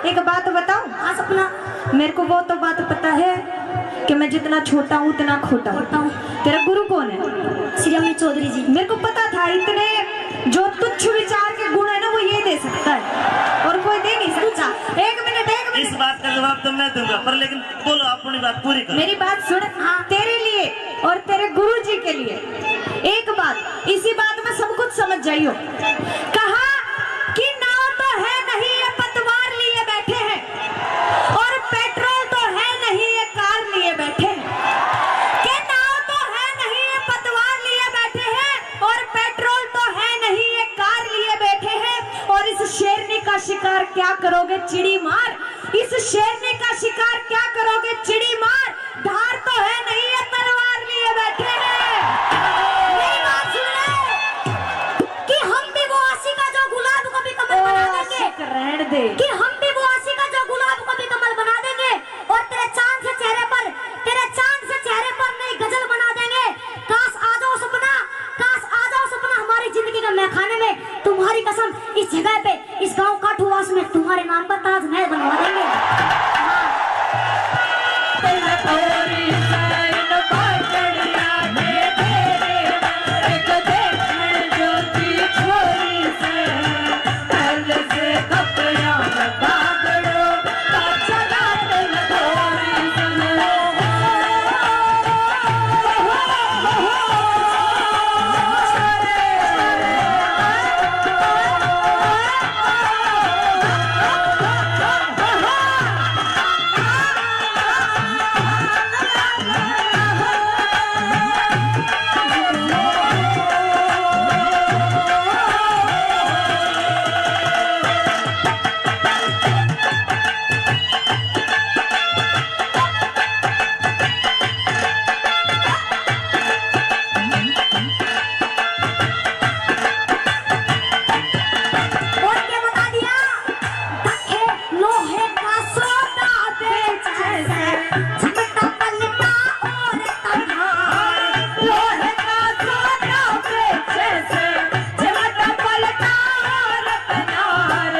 एक बात बताऊं? हाँ सपना। मेरे को वो तो बात पता है कि मैं जितना छोटा हूँ उतना खोटा हूँ। खोटा हूँ। तेरा गुरु कौन है? श्री अमित चौधरी जी। मेरे को पता था इतने जो तुच्छ विचार के गुण है ना, वो ये दे सकता है और कोई दे नहीं सकता। एक मिनट, एक मिनट। इस बात का जवाब तो मैं दूंगा, पर लेकिन बोलो, अपनी बात पूरी करो। मेरी बात सुन। हाँ। तेरे लिए और तेरे गुरु जी के लिए एक बात, इसी बात में सब कुछ समझ जाइयो। कहा कि नाव तो है नहीं ये पतवार लिए बैठे हैं और पेट्रोल तो है नहीं ये कार लिए बैठे हैं। कि नाव तो है नहीं ये पतवार लिए बैठे हैं और पेट्रोल तो है नहीं ये कार लिए बैठे हैं। और इस शेरनी का शिकार क्या करोगे चिड़ी मार, इस शेरनी का शिकार क्या करोगे चिड़ी मार, धार तो है नहीं ये तलवार लिए बैठे हैं। मेरी बात सुन ले कि हम भी वो आशिका जो गुलाब को भी कमल बना देंगे। आशिक रहन दे। कि हम भी वो आशिका जो गुलाब को भी कमल बना देंगे और तेरे चांद से चेहरे पर, तेरे चांद से चेहरे पर नई गजल बना देंगे। काश आ जाओ सपना, काश आ जाओ सपना हमारी जिंदगी के महखाने में। तुम्हारी कसम, इस जगह पे, इस गांव काठूवास में तुम्हारे नाम पर ताजमहल बनवा देंगे। हाँ। और क्या बता दिया? दखे लोहे का सौदा बेचे से, झमटा पलटा और तनहार। लोहे का सौदा बेचे से, झमटा पलटा और तनहार।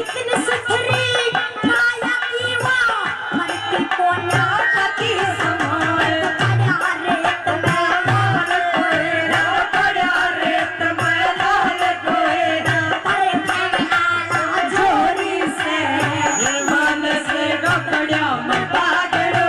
इतनी सुथरी काया की वाह, मरती कोन्या पति समान। पड़ा रेत में लाल कोहरा, पड़ा रेत में लाल कोहरा। अरे मैं आला जोरी से, मानस कपड़ा में पागड़ो।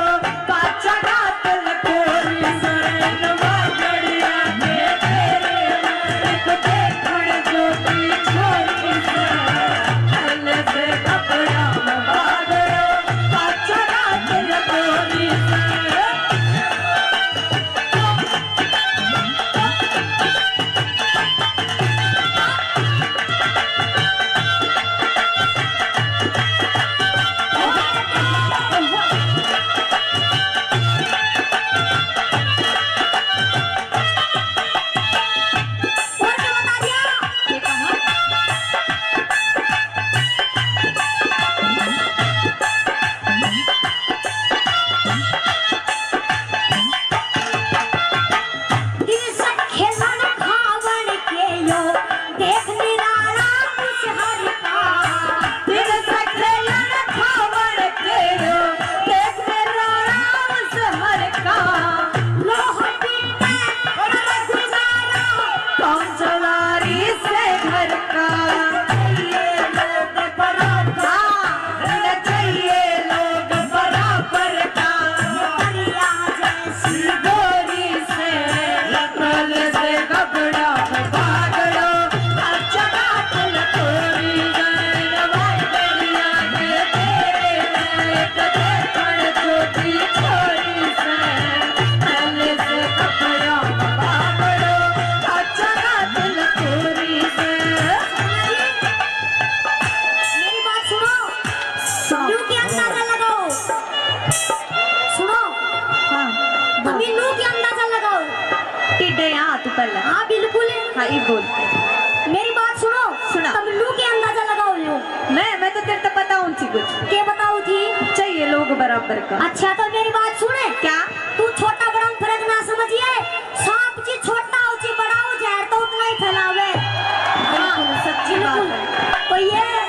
मेरी बात सुनो। सुनो। लू के अंदाजा लगाओ। सुनो। हाँ, बोल। अभी लू के अंदाजा लगाओ। टिड्डे यहाँ तू पहले। हाँ, बिल्कुल। हाँ, ये बोल। मेरी बात सुनो। सुना। तुम लू के अंदाजा लगाओ, लू। मैं, मैं तो तेरे तो बताऊँ थी कुछ। के बताओ थी? चाहिए लोग बराबर का। अच्छा, तो मेरी बात सुने। क्या? तू छोटा बड़ा में फर्क ना समझिए। सांप जी छोटा हो जी बड़ा हो, जहर तो उतना ही फैलावे। बिल्कुल, हाँ, सच्ची बात बिल्कुल। है। तो ये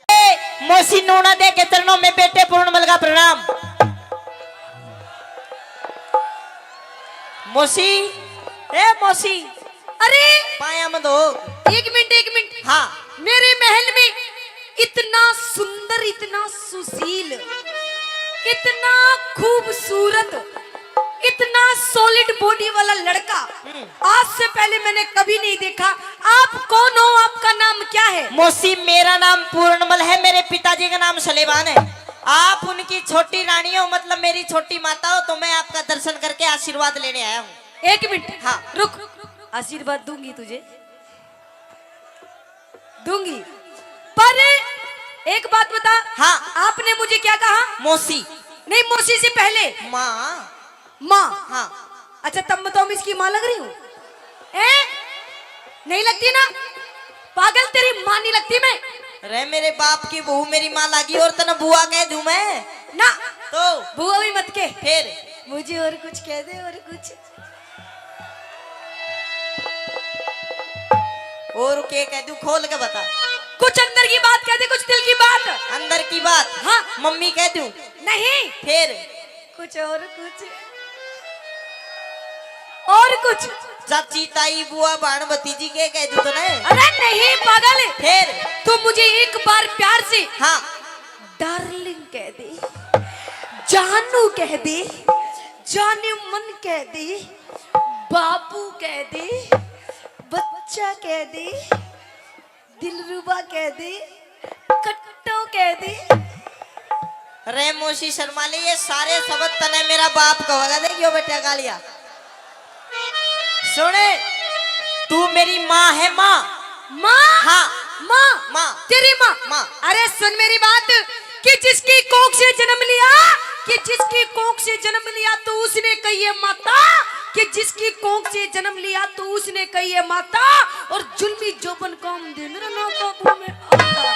ए, मौसी नूना दे के चरणों में बैठे पूर्णमल का प्रणाम। मौसी, ए मौसी, अरे! पाया मत हो। एक मिनट, एक मिनट। हाँ। मेरे महल में इतना सुंदर, इतना सुशील, इतना खूबसूरत, इतना solid body वाला लड़का हम्म। आज से पहले मैंने कभी नहीं देखा। आप कौन हो? आपका नाम क्या है? मौसी, मेरा नाम पूर्णमल है, मेरे पिताजी का नाम सलेमान है। आप उनकी छोटी रानी हो, मतलब मेरी छोटी माता हो, तो मैं आपका दर्शन करके आशीर्वाद लेने आया हूँ। एक मिनट। हाँ। रुक, आशीर्वाद दूंगी तुझे, दूंगी, पर एक बात बता। हाँ। आपने मुझे क्या कहा? मौसी। नहीं, मौसी से पहले माँ। माँ। हाँ। अच्छा, तब मैं तो इसकी माँ लग रही हूँ, हैं? नहीं लगती ना पागल, तेरी माँ नहीं लगती मैं। अरे, मेरे बाप की बहू मेरी माँ लागी और तने बुआ कह दूं मैं? ना। तो? बुआ भी मत के। फिर? मुझे और कुछ कह दे, और कुछ। और के कह दूं, खोल के बता। कुछ अंदर की बात कह दे, कुछ दिल की बात। अंदर की बात? हाँ। मम्मी कह दूं? नहीं। फिर? कुछ और कुछ, और कुछ। चाची, ताई, बुआ, भाण, भतीजी के कह दूं तने? अरे नहीं पागल। फिर? तू मुझे एक बार प्यार से हाँ। Darling कह दे, जानू कह दे, जाने मन कह दे, बाबू कह दे, बच्चा कह दे, दिलरुबा कह दे, कट्टो कह दे। रे मौसी शर्मा ले, ये सारे शब्द तने मेरा बाप कहेगा। देखियो बेटा कालिया, सुने, तू मेरी माँ है, माँ। माँ? हाँ। माँ? माँ। तेरी माँ? माँ। अरे सुन मेरी बात, कि जिसकी कोख से जन्म लिया, कि जिसकी कोख से जन्म लिया तो उसने कही है माता, कि जिसकी कोख से जन्म लिया तो उसने कही है माता, और जुल्मी जोबन काम दे मेरा ना काबू में आता।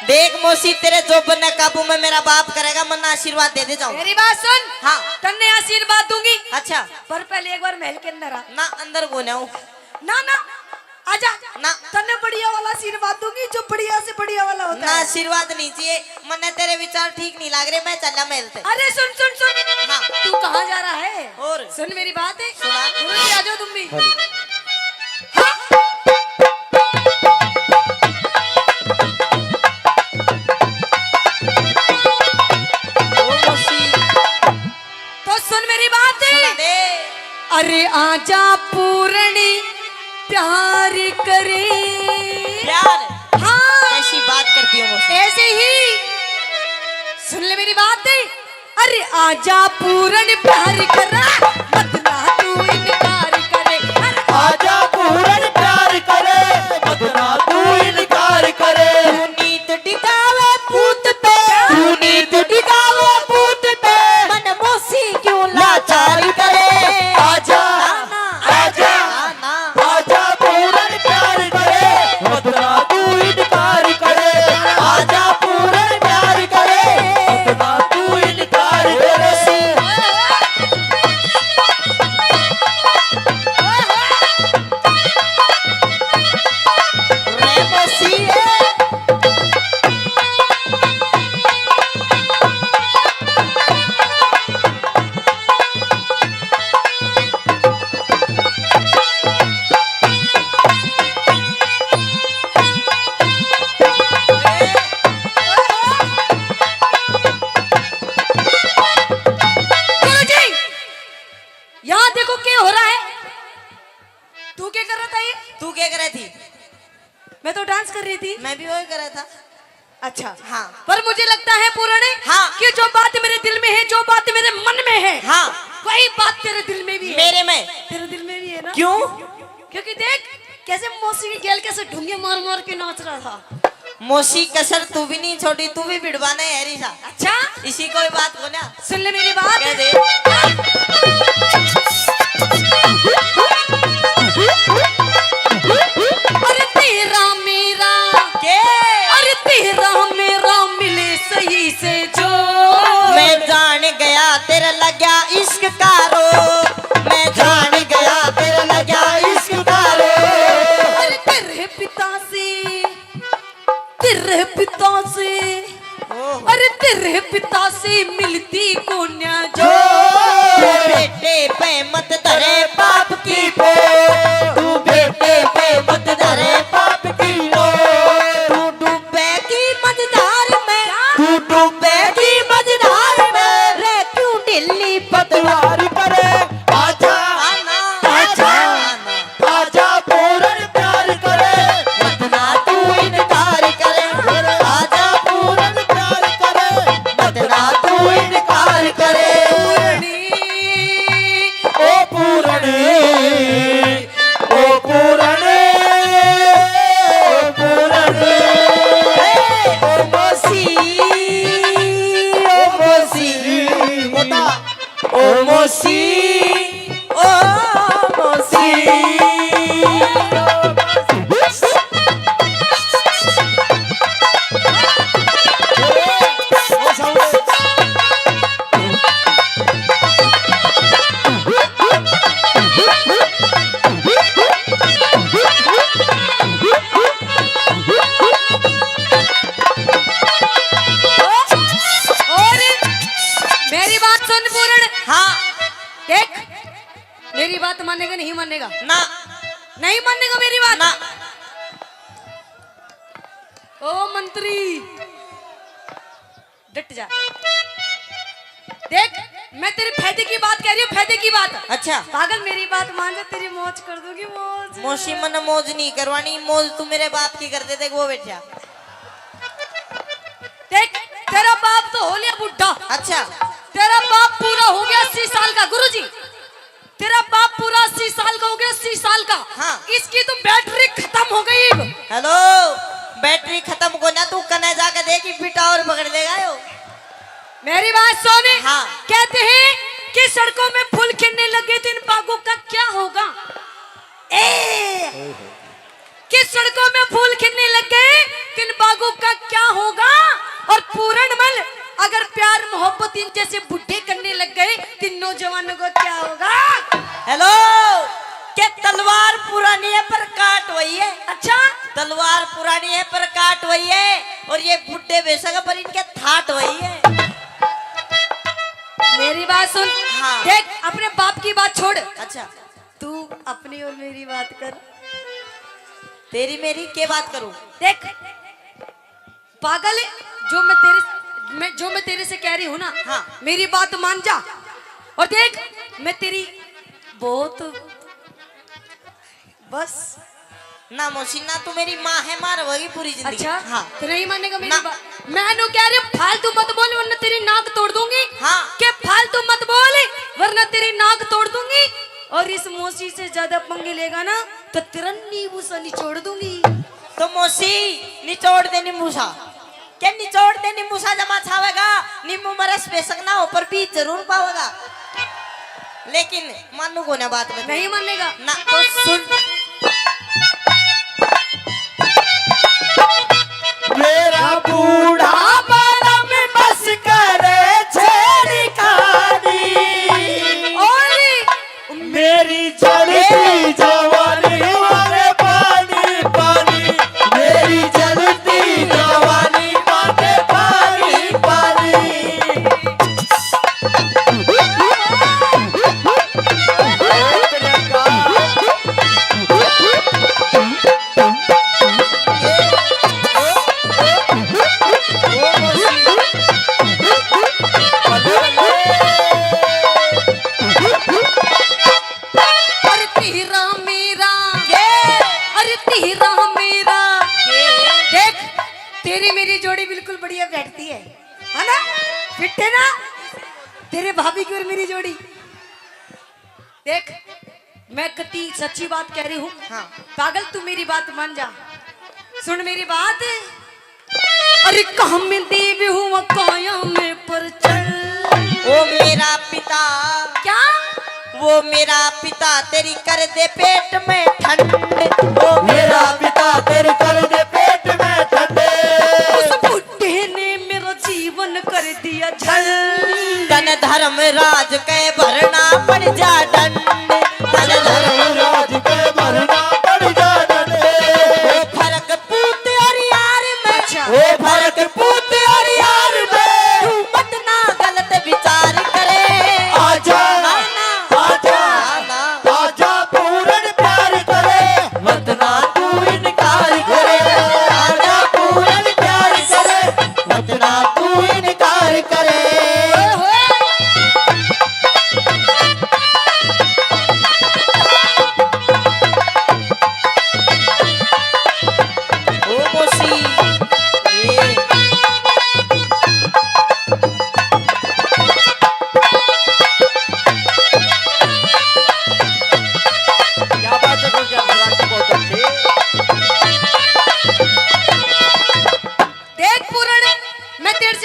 देख मौसी, तेरे जोबन ने काबू में मेरा बाप करेगा, मन्ना आशीर्वाद दे दे जाऊं। मेरी बात सुन। हाँ। तन्ने आशीर्वाद दूंगी। अच्छा। पर पहले एक बार महल के अंदर आ। ना, अंदर को ना हूँ। ना, ना, आजा। ना। तन्ने बढ़िया वाला आशीर्वाद दूंगी, जो बढ़िया से बढ़िया वाला होता ना, है। आशीर्वाद नहीं चाहिए, मन्ने तेरे विचार ठीक नहीं लाग रहे, मैं चला महल ते। अरे सुन, सुन, सुन। हाँ। तू कहाँ जा रहा है? और? सुन मेरी बात है। सुना। गुरु जी, आ जाओ तुम भी। हाँ। ओ मौसी। तो सुन मेरी बात। सुना दे। अरे आजा पूरणी प्यार करे। प्यार? हाँ। कैसी बात करती हो मुझसे? ऐसे ही। सुन ले मेरी बात। अरे आजा पूरण प्यार करे, मत ना तू इनकार करे। अरे आजा पूरण प्यार करे, मत ना तू इनकार करे। तू नीत टिकावे पूत पे, तू नीत टिकावे पूत पे, मन मौसी क्यों लाचार करे। आजा, ना, ना। आजा, ना, ना। आजा पूरण प्यार करे, मत ना तू इनकार करे। आजा पूरण प्यार करे, मत ना तू इनकार करे। गुरुजी, यहाँ देखो क्या हो रहा है। तू क्या कर रहा था ये? तू क्या कर रही थी? मैं तो डांस कर रही थी। मैं भी वही कर रहा था। अच्छा। हाँ। पर मुझे लगता है पूरणे, हाँ। कि जो बात मेरे दिल में है, जो बात मेरे मन में है, हाँ। वही बात तेरे दिल में भी है। मेरे में। तेरे दिल में भी है ना? क्यों? क्योंकि देख कैसे मौसी की गेल कैसे ढूंगे मार मार के नाच रहा था। मौसी कसर तू भी नहीं छोड़ी, तू भी भिड़वाना है री सा। अच्छा? इसी कोई बात को ना। सुन ले मेरी बात। कह दे। अरे तेरा मेरा, के? अरे तेरा मेरा मिले सही से जो। मैं जान गया तेरे लग्या इश्क का रो, मैं जान गया तेरे लग्या इश्क का रो। अरे तेरे पिता से तो से, अरे तेरे पिता से मिलती कोन्या जो। तू बेटे पे मत धरे बाप की पो। तू बेटे पे मत धरे बाप की पो। तू डूबेगी मझधार में। तू डूबेगी मझधार में। रे क्यों ढीली पतवार करे। आजा, आना, आजा। आजा पूरन प्यार करे, मत ना तू इनकार करे। आजा पूरन प्यार करे, मत ना तू इनकार करे। पूरनी, ओ पूरनी, ओ पूरनी, ओ पूरनी। ए, ओ मौसी, ओ मौसी। मोटा। ओ मौसी, ओ मौसी। और मेरी बात सुन पूरण। हाँ। देख, मेरी बात मानेगा, नहीं मानेगा? ना। नहीं मानेगा मेरी बात? ना। ओ मंत्री, डट जा। देख, मैं तेरे फायदे की बात कह रही हूँ, फायदे की बात। अच्छा। पागल, मेरी बात मान जा, तेरी मौज कर दूंगी, मौज। मौसी, मन्ने मौज नहीं करवानी, मौज तू मेरे बाप की कर दे, देख वो बैठा। देख, तेरा बाप तो हो लिया बुढ़ा। अच्छा। तेरा बाप पूरा हो गया अस्सी साल का, गुरुजी। तेरा बाप पूरा अस्सी साल का हो गया, अस्सी साल का। हाँ। इसकी तो बैटरी खत्म हो गई। हेलो, बैटरी खत्म को ना, तू कने जाके देख, बेटा और पकड़ लेगा यो। मेरी बात सुन। हाँ। कहते हैं कि सड़कों में फूल खिलने लगे तो इन बागों का क्या होगा? ए! कि सड़कों में फूल खिलने लग गए, तो इन बागों का क्या होगा? और पूरणमल, अगर प्यार मोहब्बत इन जैसे बुढ़े करने लग गए, तो इन नौजवानों को क्या होगा? हेलो, के तलवार पुरानी है पर काट वही है। अच्छा? तलवार पुरानी है पर काट वही है, और ये बुढ़े बेशक है पर इनके थाट वही है। मेरी बात सुन। हाँ। देख, अपने बाप की बात छोड़। अच्छा। तू अपनी और मेरी बात कर। तेरी मेरी के बात करूं? देख पागल, जो मैं तेरे, मैं, जो मैं तेरे से कह रही हूँ ना, हाँ। मेरी बात मान जा। और देख, मैं तेरी बहुत, बस। ना मौसी, ना तू मेरी माँ है, माँ रहोगी पूरी जिंदगी। अच्छा? हाँ। तो नहीं मानेगा मेरी ना। बात? मैं नु कह रही हूँ, फालतू मत बोल वरना तेरी नाक तोड़ दूंगी। हाँ। के फालतू मत बोल वरना तेरी नाक तोड़ दूंगी। और इस मौसी से ज्यादा पंगे लेगा ना तो तेरा नींबू सा निचोड़ दूंगी। तो मौसी, निचोड़ दे नींबू सा। के निचोड़ दे नींबू सा, जमा छावेगा। नींबू में रस बेशक ना हो पर बीज जरूर पावेगा। लेकिन मानू को ना बात में। नहीं मानेगा? ना। तो सुन। मेरा बूढ़ा बरम बस करे छेड़खानी। और मेरी जलती जवानी मारे पानी पानी। मेरी जलती जवानी मारे पानी पानी। अरे तेरा मेरा, के? अरे तेरा मेरा। के? देख, तेरी मेरी जोड़ी बिल्कुल बढ़िया बैठती है, है ना? फिट है ना? तेरे भाभी की और मेरी जोड़ी। देख, मैं कती सच्ची बात कह रही हूँ। हाँ। पागल, तू मेरी बात मान जा, सुन मेरी बात। अरे काम देव हुआ काया में पर चल। ओ मेरा पिता। क्या? वो मेरा पिता तेरी कर दे पेट में ठंड। वो मेरा पिता तेरी कर दे पेट में ठंड। उस बुढ़े ने मेरा जीवन कर दिया झंड। धन धर्मराज के भरना पड़ जा डंड। धन धर्मराज के भरना पड़ जा डंड। ओ फर्क पूत और यार में। अच्छा। ओ फर्क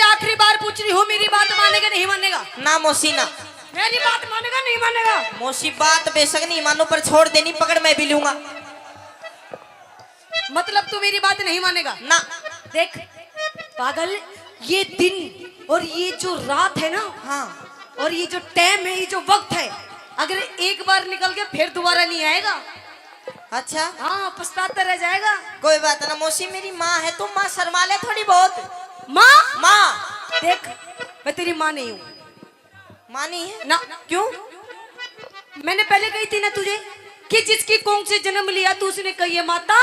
आखिरी बार पूछ रही हूँ, मेरी बात मानेगा, नहीं मानेगा? ना मौसी ना। मेरी बात मानेगा, नहीं मानेगा? मौसी, बात बेशक नहीं मानू, पर छोड़ देनी पकड़ मैं भी लूंगा। मतलब तू मेरी बात नहीं मानेगा? ना। देख पागल, ये दिन और ये जो रात है ना, हाँ। और ये जो टाइम है, ये जो वक्त है, अगर एक बार निकल के फिर दोबारा नहीं आएगा। अच्छा। हाँ, पछताता रह जाएगा। कोई बात ना मौसी, मेरी माँ है, तू माँ शर्मा ले थोड़ी बहुत। माँ? माँ। देख, मैं तेरी माँ नहीं हूँ। माँ नहीं है? ना। क्यों? मैंने पहले कही थी ना तुझे कि जिसकी कोख से जन्म लिया तू, उसने कही है माता,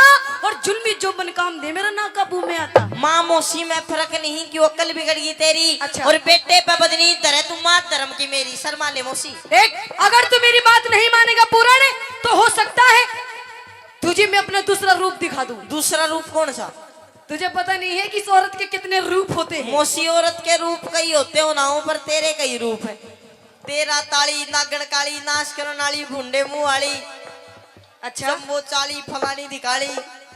और जुल्मी जोबन काम दे मेरा ना काबू में आता। माँ मौसी में फर्क नहीं, क्यों अक्ल बिगड़ गई तेरी? अच्छा। और बेटे पे बदनी धरे तू, माँ धर्म की मेरी, शर्मा ले मौसी। देख, अगर तू मेरी बात नहीं मानेगा पूरण, तो हो सकता है तुझे मैं अपना दूसरा रूप दिखा दूं। दूसरा रूप कौन सा? तुझे पता नहीं है कि इस औरत के कितने रूप होते हैं। मौसी, औरत के रूप कई होते हो ना हो, पर तेरे कई रूप है। तेरा ताली, नागण काली, नाश करण वाली, भूंडे मुंह वाली, अच्छा। जम्बो चाली, फलानी दिखाली,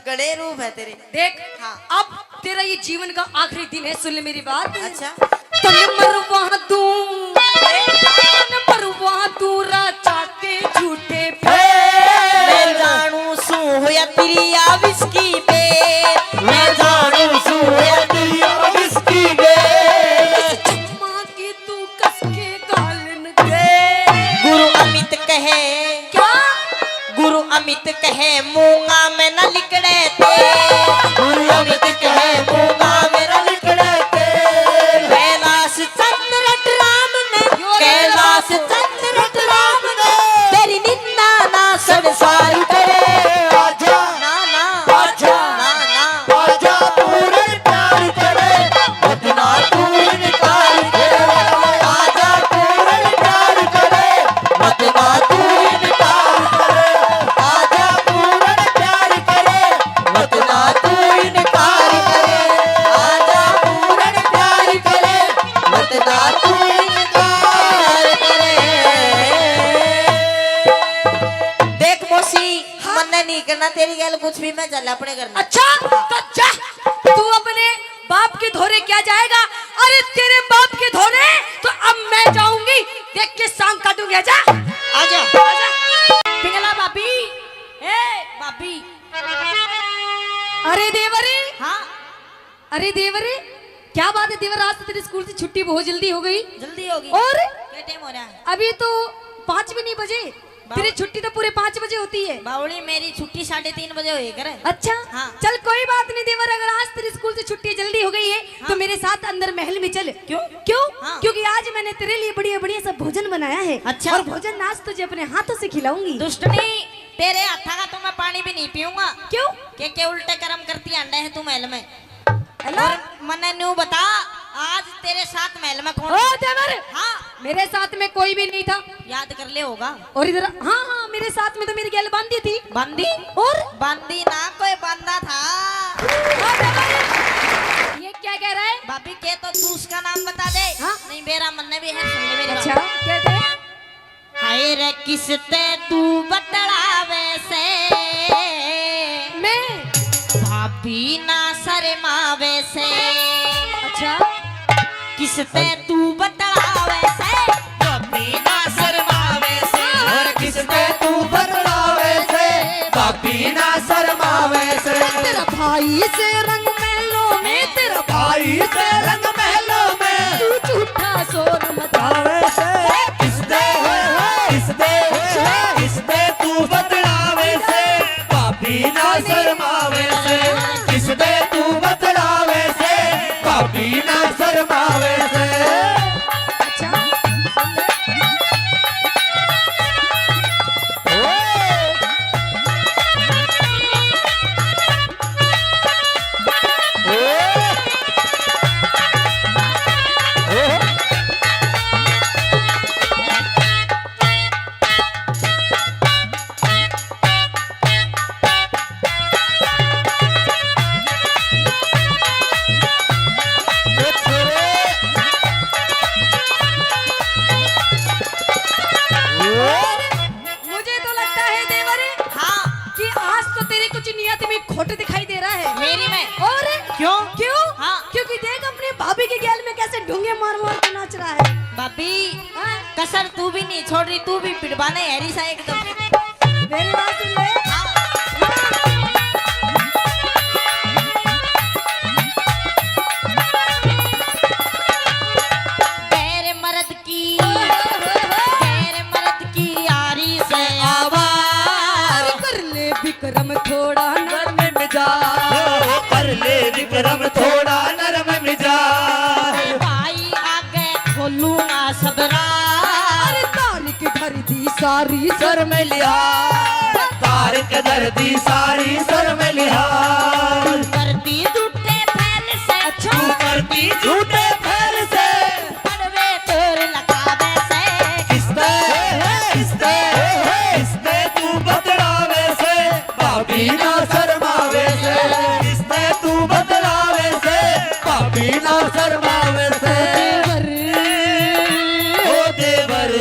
घणे रूप है तेरे। देख, हाँ। अब तेरा ये जीवन का आखिरी दिन है, सुन ले मेरी बात। अच्छा। तन मरवा दूं, तन मरवा दूं राजा के झूठे पे। मैं जानू सूं होया तेरी आ विस्की पे। मैं जानू सूं होया तेरी आ विस्की पे। इस चुम्मा की तू कस के गालन दे। गुरु अमित कहे। क्या? गुरु अमित कहे, मूंगा में न लिकड़े तेल। गुरु अमित कहे, मूंगा में न लिकड़े तेल। कैलाश चंद्र रट राम ने, यो रे कैलाश बाबू। चंद्र रट राम ने, तेरी निंदा ना संसार करे। आजा। ना, ना। आजा। ना, ना। आजा पूरण प्यार करे, मत ना तू इनकार करे। आजा पूरण प्यार करे, मत ना तू इनकार करे। आजा पूरण प्यार करे, मत ना तू इनकार करे। आजा पूरण प्यार करे, मत ना तू इनकार करे। देख मौसी, हाँ? मन्ने नहीं करना तेरी गैल कुछ भी, मैं चल अपने घर में। अच्छा, तो जा, तू अपने बाप के धोरे क्या जाएगा? अरे तेरे बाप के धोरे तो अब मैं जाऊंगी, देख के सांग काटूंगी। आजा। आजा। आजा। पिंगला भाभी, ए भाभी। अरे देवरे। हाँ। अरे देवरे, क्या बात है देवर, आज तो तेरे स्कूल से छुट्टी बहुत जल्दी हो गई। जल्दी हो गई। और? क्या टाइम हो रहा है? अभी तो पाँच भी नहीं बजे। तेरी छुट्टी तो पूरे पाँच बजे होती है। बावली, मेरी छुट्टी साढ़े तीन बजे होए करे। अच्छा? हाँ। चल कोई बात नहीं देवर, अगर आज तेरे स्कूल से छुट्टी जल्दी हो गई है, हाँ। तो मेरे साथ अंदर महल में चल। क्यों? क्यों? हाँ। क्योंकि आज मैंने तेरे लिए बढ़िया बढ़िया सा भोजन बनाया है। अच्छा। और भोजन आज तुझे अपने हाथों से खिलाऊंगी। दुष्टनी, तेरे हाथा का तो मैं पानी भी नहीं पीऊंगा। क्यों? के, के उल्टे कर्म करती आंडे है तू महल में। हेलो? और मन्ने न्यू बता, आज तेरे साथ महल में कौन ओ था? देवर! हाँ। मेरे साथ में कोई भी नहीं था। याद कर ले होगा। और इधर, हाँ, हाँ, मेरे साथ में तो मेरी गैल बांदी थी। बांदी? और? बांदी ना, कोई बांदा था। ओ देवर! ये क्या कह रहा है? भाभी के तो तू उसका नाम बता दे। हाँ? नहीं, बेरा मन्ने भी है, सुन ले मेरी बात। अच्छा, कह दे। हाय रे किसते तू बतलावे से, मैं? भाभी ना शर्मावे से। अच्छा। किसते तू बतलावे से, भाभी ना शर्मावे से। और किसते तू बतलावे से, भाभी ना शर्मावे से। तेरा भाई से रंग महलों में, तेरा भाई से रंग महलों में। तू झूठा शोर मचावे से। किसदे, किसदे, किसदे तू बतलावे से, भाभी ना शर्मावे से। किसदे तू बतलावे से, भाभी ना शर्मावे से। अच्छा, सुन ले। मुझे तो लगता है देवर, हाँ। कि आज तो तेरी कुछ नियत में खोट दिखाई दे रहा है। मेरी में? और क्यों? क्यों? हाँ। क्योंकि देख अपनी भाभी के गैल में कैसे ढूंगे मार मार के नाच रहा है। भाभी, हाँ? कसर तू भी नहीं छोड़ रही, तू भी पिटवाने हैरी सा एकदम। मेरी बात सुन ले। गैर मर्द की, गैर मर्द की आरी से आवार। कर ले विक्रम थोड़ा नरम मिजाज। ओ, कर ले विक्रम थोड़ा नरम मिजाज। भाई आगे खोलूंगा सब राज। अरे तारिक धर दी सारी शर्म लिहाज। तारिक धर दी सारी शर्म लिहाज। करती झूठे फैल से। अच्छा। तू करती झूठे फैल से। पड़वे तोर लगावे से। किसते, किसते, किसते तू बतलावे से? भाभी ना शर्मावे से। किसते तू बतलावे से? भाभी ना शर्मावे से। देवर। ओ देवर,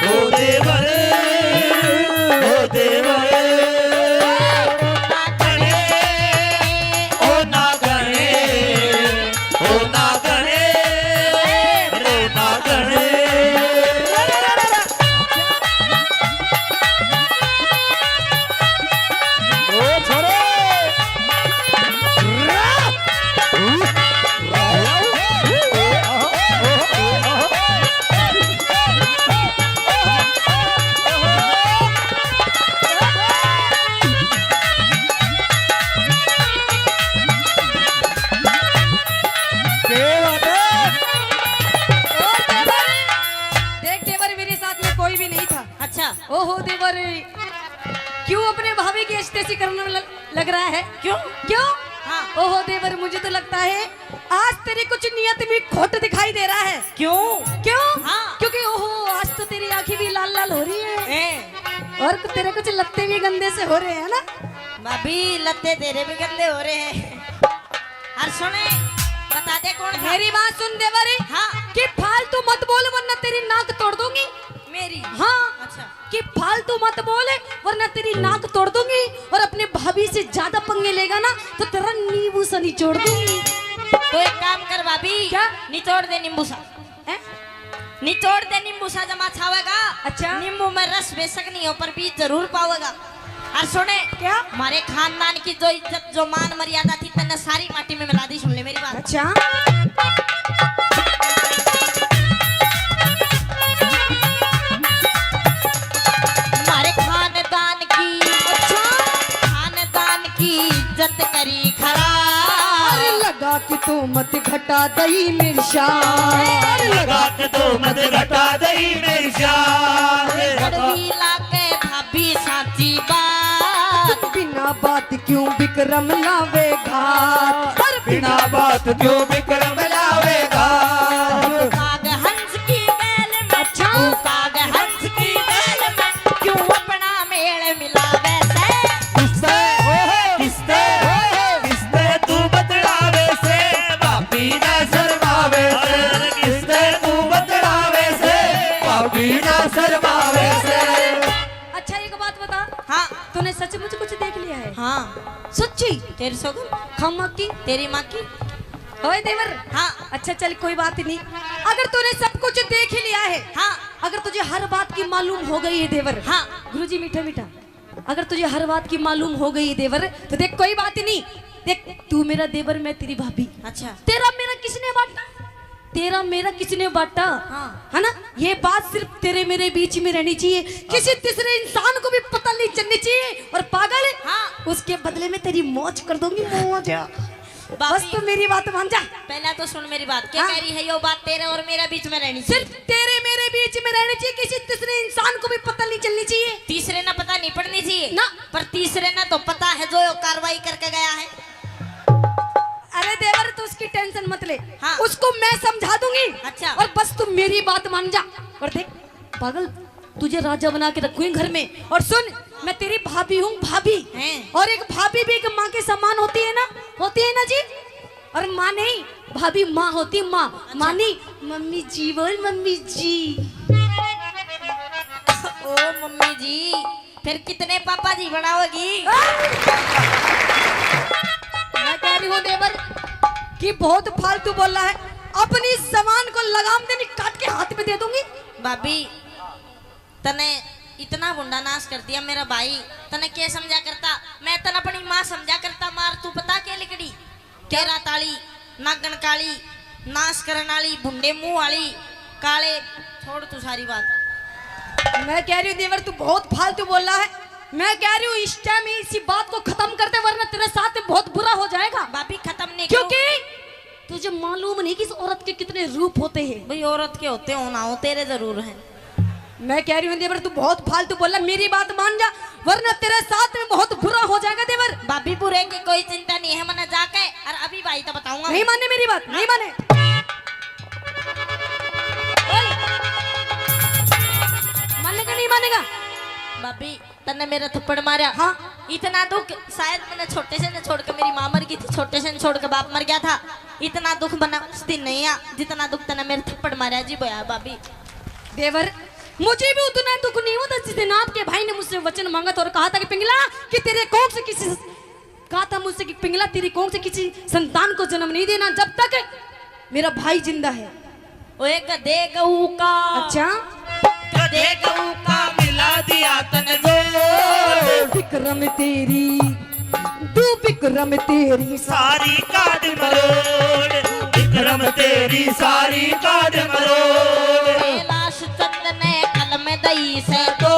ओ देवर, ओ देवर। ओ ना गणे, ओ ना गणे, ओ ना गणे। ओ छोरे। क्या बात है? और देवर, देख देवर, मेरे साथ में कोई भी नहीं था। अच्छा। ओहो देवर, क्यों अपने भाभी की ऐसी तैसी करने ल-, लग रहा है? क्यों? क्यों? हाँ। ओहो देवर, मुझे तो लगता है आज तेरी कुछ नियत में खोट दिखाई दे रहा है। क्यों? क्यों? हाँ। क्योंकि ओहो, आज तो तेरी आंखें भी लाल लाल हो रही है। ए। और तेरे कुछ लत्ते भी गंदे से हो रहे हैं ना? भाभी, लत्ते तेरे भी गंदे हो रहे हैं। और सुने, बता दे कौन था? मेरी बात सुन देवर। हाँ। कि फालतू मत बोल वरना तेरी नाक तोड़ दूंगी। मेरी? हाँ। अच्छा। कि फालतू मत बोल वरना तेरी नाक तोड़ दूंगी, और अपने भाभी से ज्यादा पंगे लेगा ना तो तेरा नींबू सा निचोड़ दूंगी। तो एक काम कर भाभी। क्या? निचोड़ दे नींबू सा। हैं? निचोड़ दे नींबू सा, जमा छावेगा। अच्छा। नींबू में रस बेशक नहीं हो पर बीज जरूर पावेगा। और सुने, क्या? हमारे खानदान की जो इज्जत, जो मान मर्यादा थी, तन्ने सारी माटी में मिला दी। सुन ले मेरी बात। अच्छा। हमारे खानदान की, अच्छा। खानदान की इज्जत करी खराब। अरे लगा कि तू मत घटा दई मेरी शान। लगा के तो मत घटा दई मेरी जान। कड़वी लागे भाभी साची बात। बिना बात क्यों विक्रम लावे घात? बिना बात क्यों विक्रम लावे घात? काग हंस की गैल में, अच्छा। काग हंस की गैल में क्यों अपना मेल मिलावे से? किसते, किसते, किसते तू बतलावे से? भाभी ना शर्मावे से। किसते तू बतलावे से? भाभी ना शर्मावे से। अच्छा, एक बात बता। हाँ। तूने सचमुच कुछ देख लिया है? हाँ। सच्ची? तेरी सोगन। खम्मा की? तेरी माँ की। ओए देवर। हाँ। अच्छा चल, कोई बात नहीं, अगर तूने सब कुछ देख ही लिया है, हाँ। अगर तुझे हर बात की मालूम हो गई है देवर। हाँ। गुरुजी, मीठा मीठा। अगर तुझे हर बात की मालूम हो गई है देवर, तो देख, कोई बात नहीं। देख, तू मेरा देवर, मैं तेरी भाभी। अच्छा। तेरा मेरा किसने बांटा? तेरा मेरा किसने बांटा? हाँ। है ना? ये बात सिर्फ तेरे मेरे बीच में रहनी चाहिए, किसी तीसरे इंसान को भी पता नहीं चलनी चाहिए। और पागल, हाँ। उसके बदले में तेरी मौज कर दूंगी, मौज। बस भाभी, तू मेरी बात मान जा। पहला तो सुन मेरी बात। क्या हाँ। कह रही है यो बात? तेरे और मेरे बीच में रहनी चाहिए। सिर्फ तेरे मेरे बीच में रहनी चाहिए, किसी तीसरे इंसान को भी पता नहीं चलनी चाहिए। तीसरे ना पता नहीं पड़नी चाहिए। ना। पर तीसरे ना तो पता है जो यो कार्रवाई करके गया है। अरे देवर, तू उसकी टेंशन मत ले। हाँ। उसको मैं समझा दूंगी। अच्छा। और बस तू मेरी बात मान जा। और देख पागल, तुझे राजा बना के रखूंगी घर में। और सुन, मैं तेरी भाभी हूँ, भाभी। हैं? और एक भाभी भी एक माँ के समान होती है ना, होती है ना जी। और माँ नहीं, भाभी माँ होती, माँ। अच्छा। माँ नहीं, मम्मी जी बोल, मम्मी जी। ओ मम्मी जी, फिर कितने पापा जी बनाओगी? मैं कह रही हूँ देवर, कि बहुत फालतू बोल रहा है। अपनी जबान को लगाम दे, नहीं काट के हाथ में दे दूंगी। भाभी, तने इतना गुंडा नाश कर दिया मेरा भाई, तने के समझा करता? मैं तने अपनी माँ समझा करता। मार तू पता के लिकड़ी, केरा ताली, नागन काली, नाश करन वाली, भुंडे मुंह वाली, काले। छोड़ तू सारी बात। मैं कह रही हूँ देवर, तू बहुत फालतू बोल रहा है। मैं कह रही हूँ इस टाइम इसी बात को खत्म कर दे, वरना तेरे साथ में बहुत बुरा हो जाएगा। भाभी, खत्म नहीं क्योंकि तुझे मालूम नहीं कि इस औरत के कितने रूप होते हैं। भाई, औरत के होते हो ना हो, तेरे जरूर हैं। मैं कह रही हूँ देवर, तू बहुत फालतू बोल रहा, मेरी बात मान जा, वरना तेरे साथ में बहुत बुरा हो जाएगा देवर। भाभी, बुरे की कोई चिंता नहीं है, मैंने जाके और अभी भाई तो बताऊंगा। नहीं माने मेरी बात, नहीं माने। बोल। मानेगा, नहीं मानेगा? भाभी, तन्ने मेरा थप्पड़ मारा। हाँ। इतना दुख, शायद मैंने छोटे से ने छोड़ के, मेरी माँ मर गई थी, छोटे से ने छोड़ के बाप मर गया था। इतना दुख मन्ने उस दिन नहीं आ, जितना दुख तन्ने मेरे थप्पड़ मारा जी, बोया भाभी। देवर, मुझे भी उतना दुख नहीं होता जिस दिन आपके भाई ने मुझसे वचन मांगा था और कहा था कि पिंगला, कि तेरे कोख से किसी, कहा था मुझसे कि पिंगला, तेरी कोख से किसी संतान को जन्म नहीं देना जब तक मेरा भाई जिंदा है। ओए गधे गऊ का। अच्छा। गधे गऊ का मिला दिया तने जोड़। विक्रम तेरी, तू विक्रम तेरी सारी काद मरोड़। विक्रम तेरी सारी काद मरोड़। कैलाश चंद ने कलम दई से तो।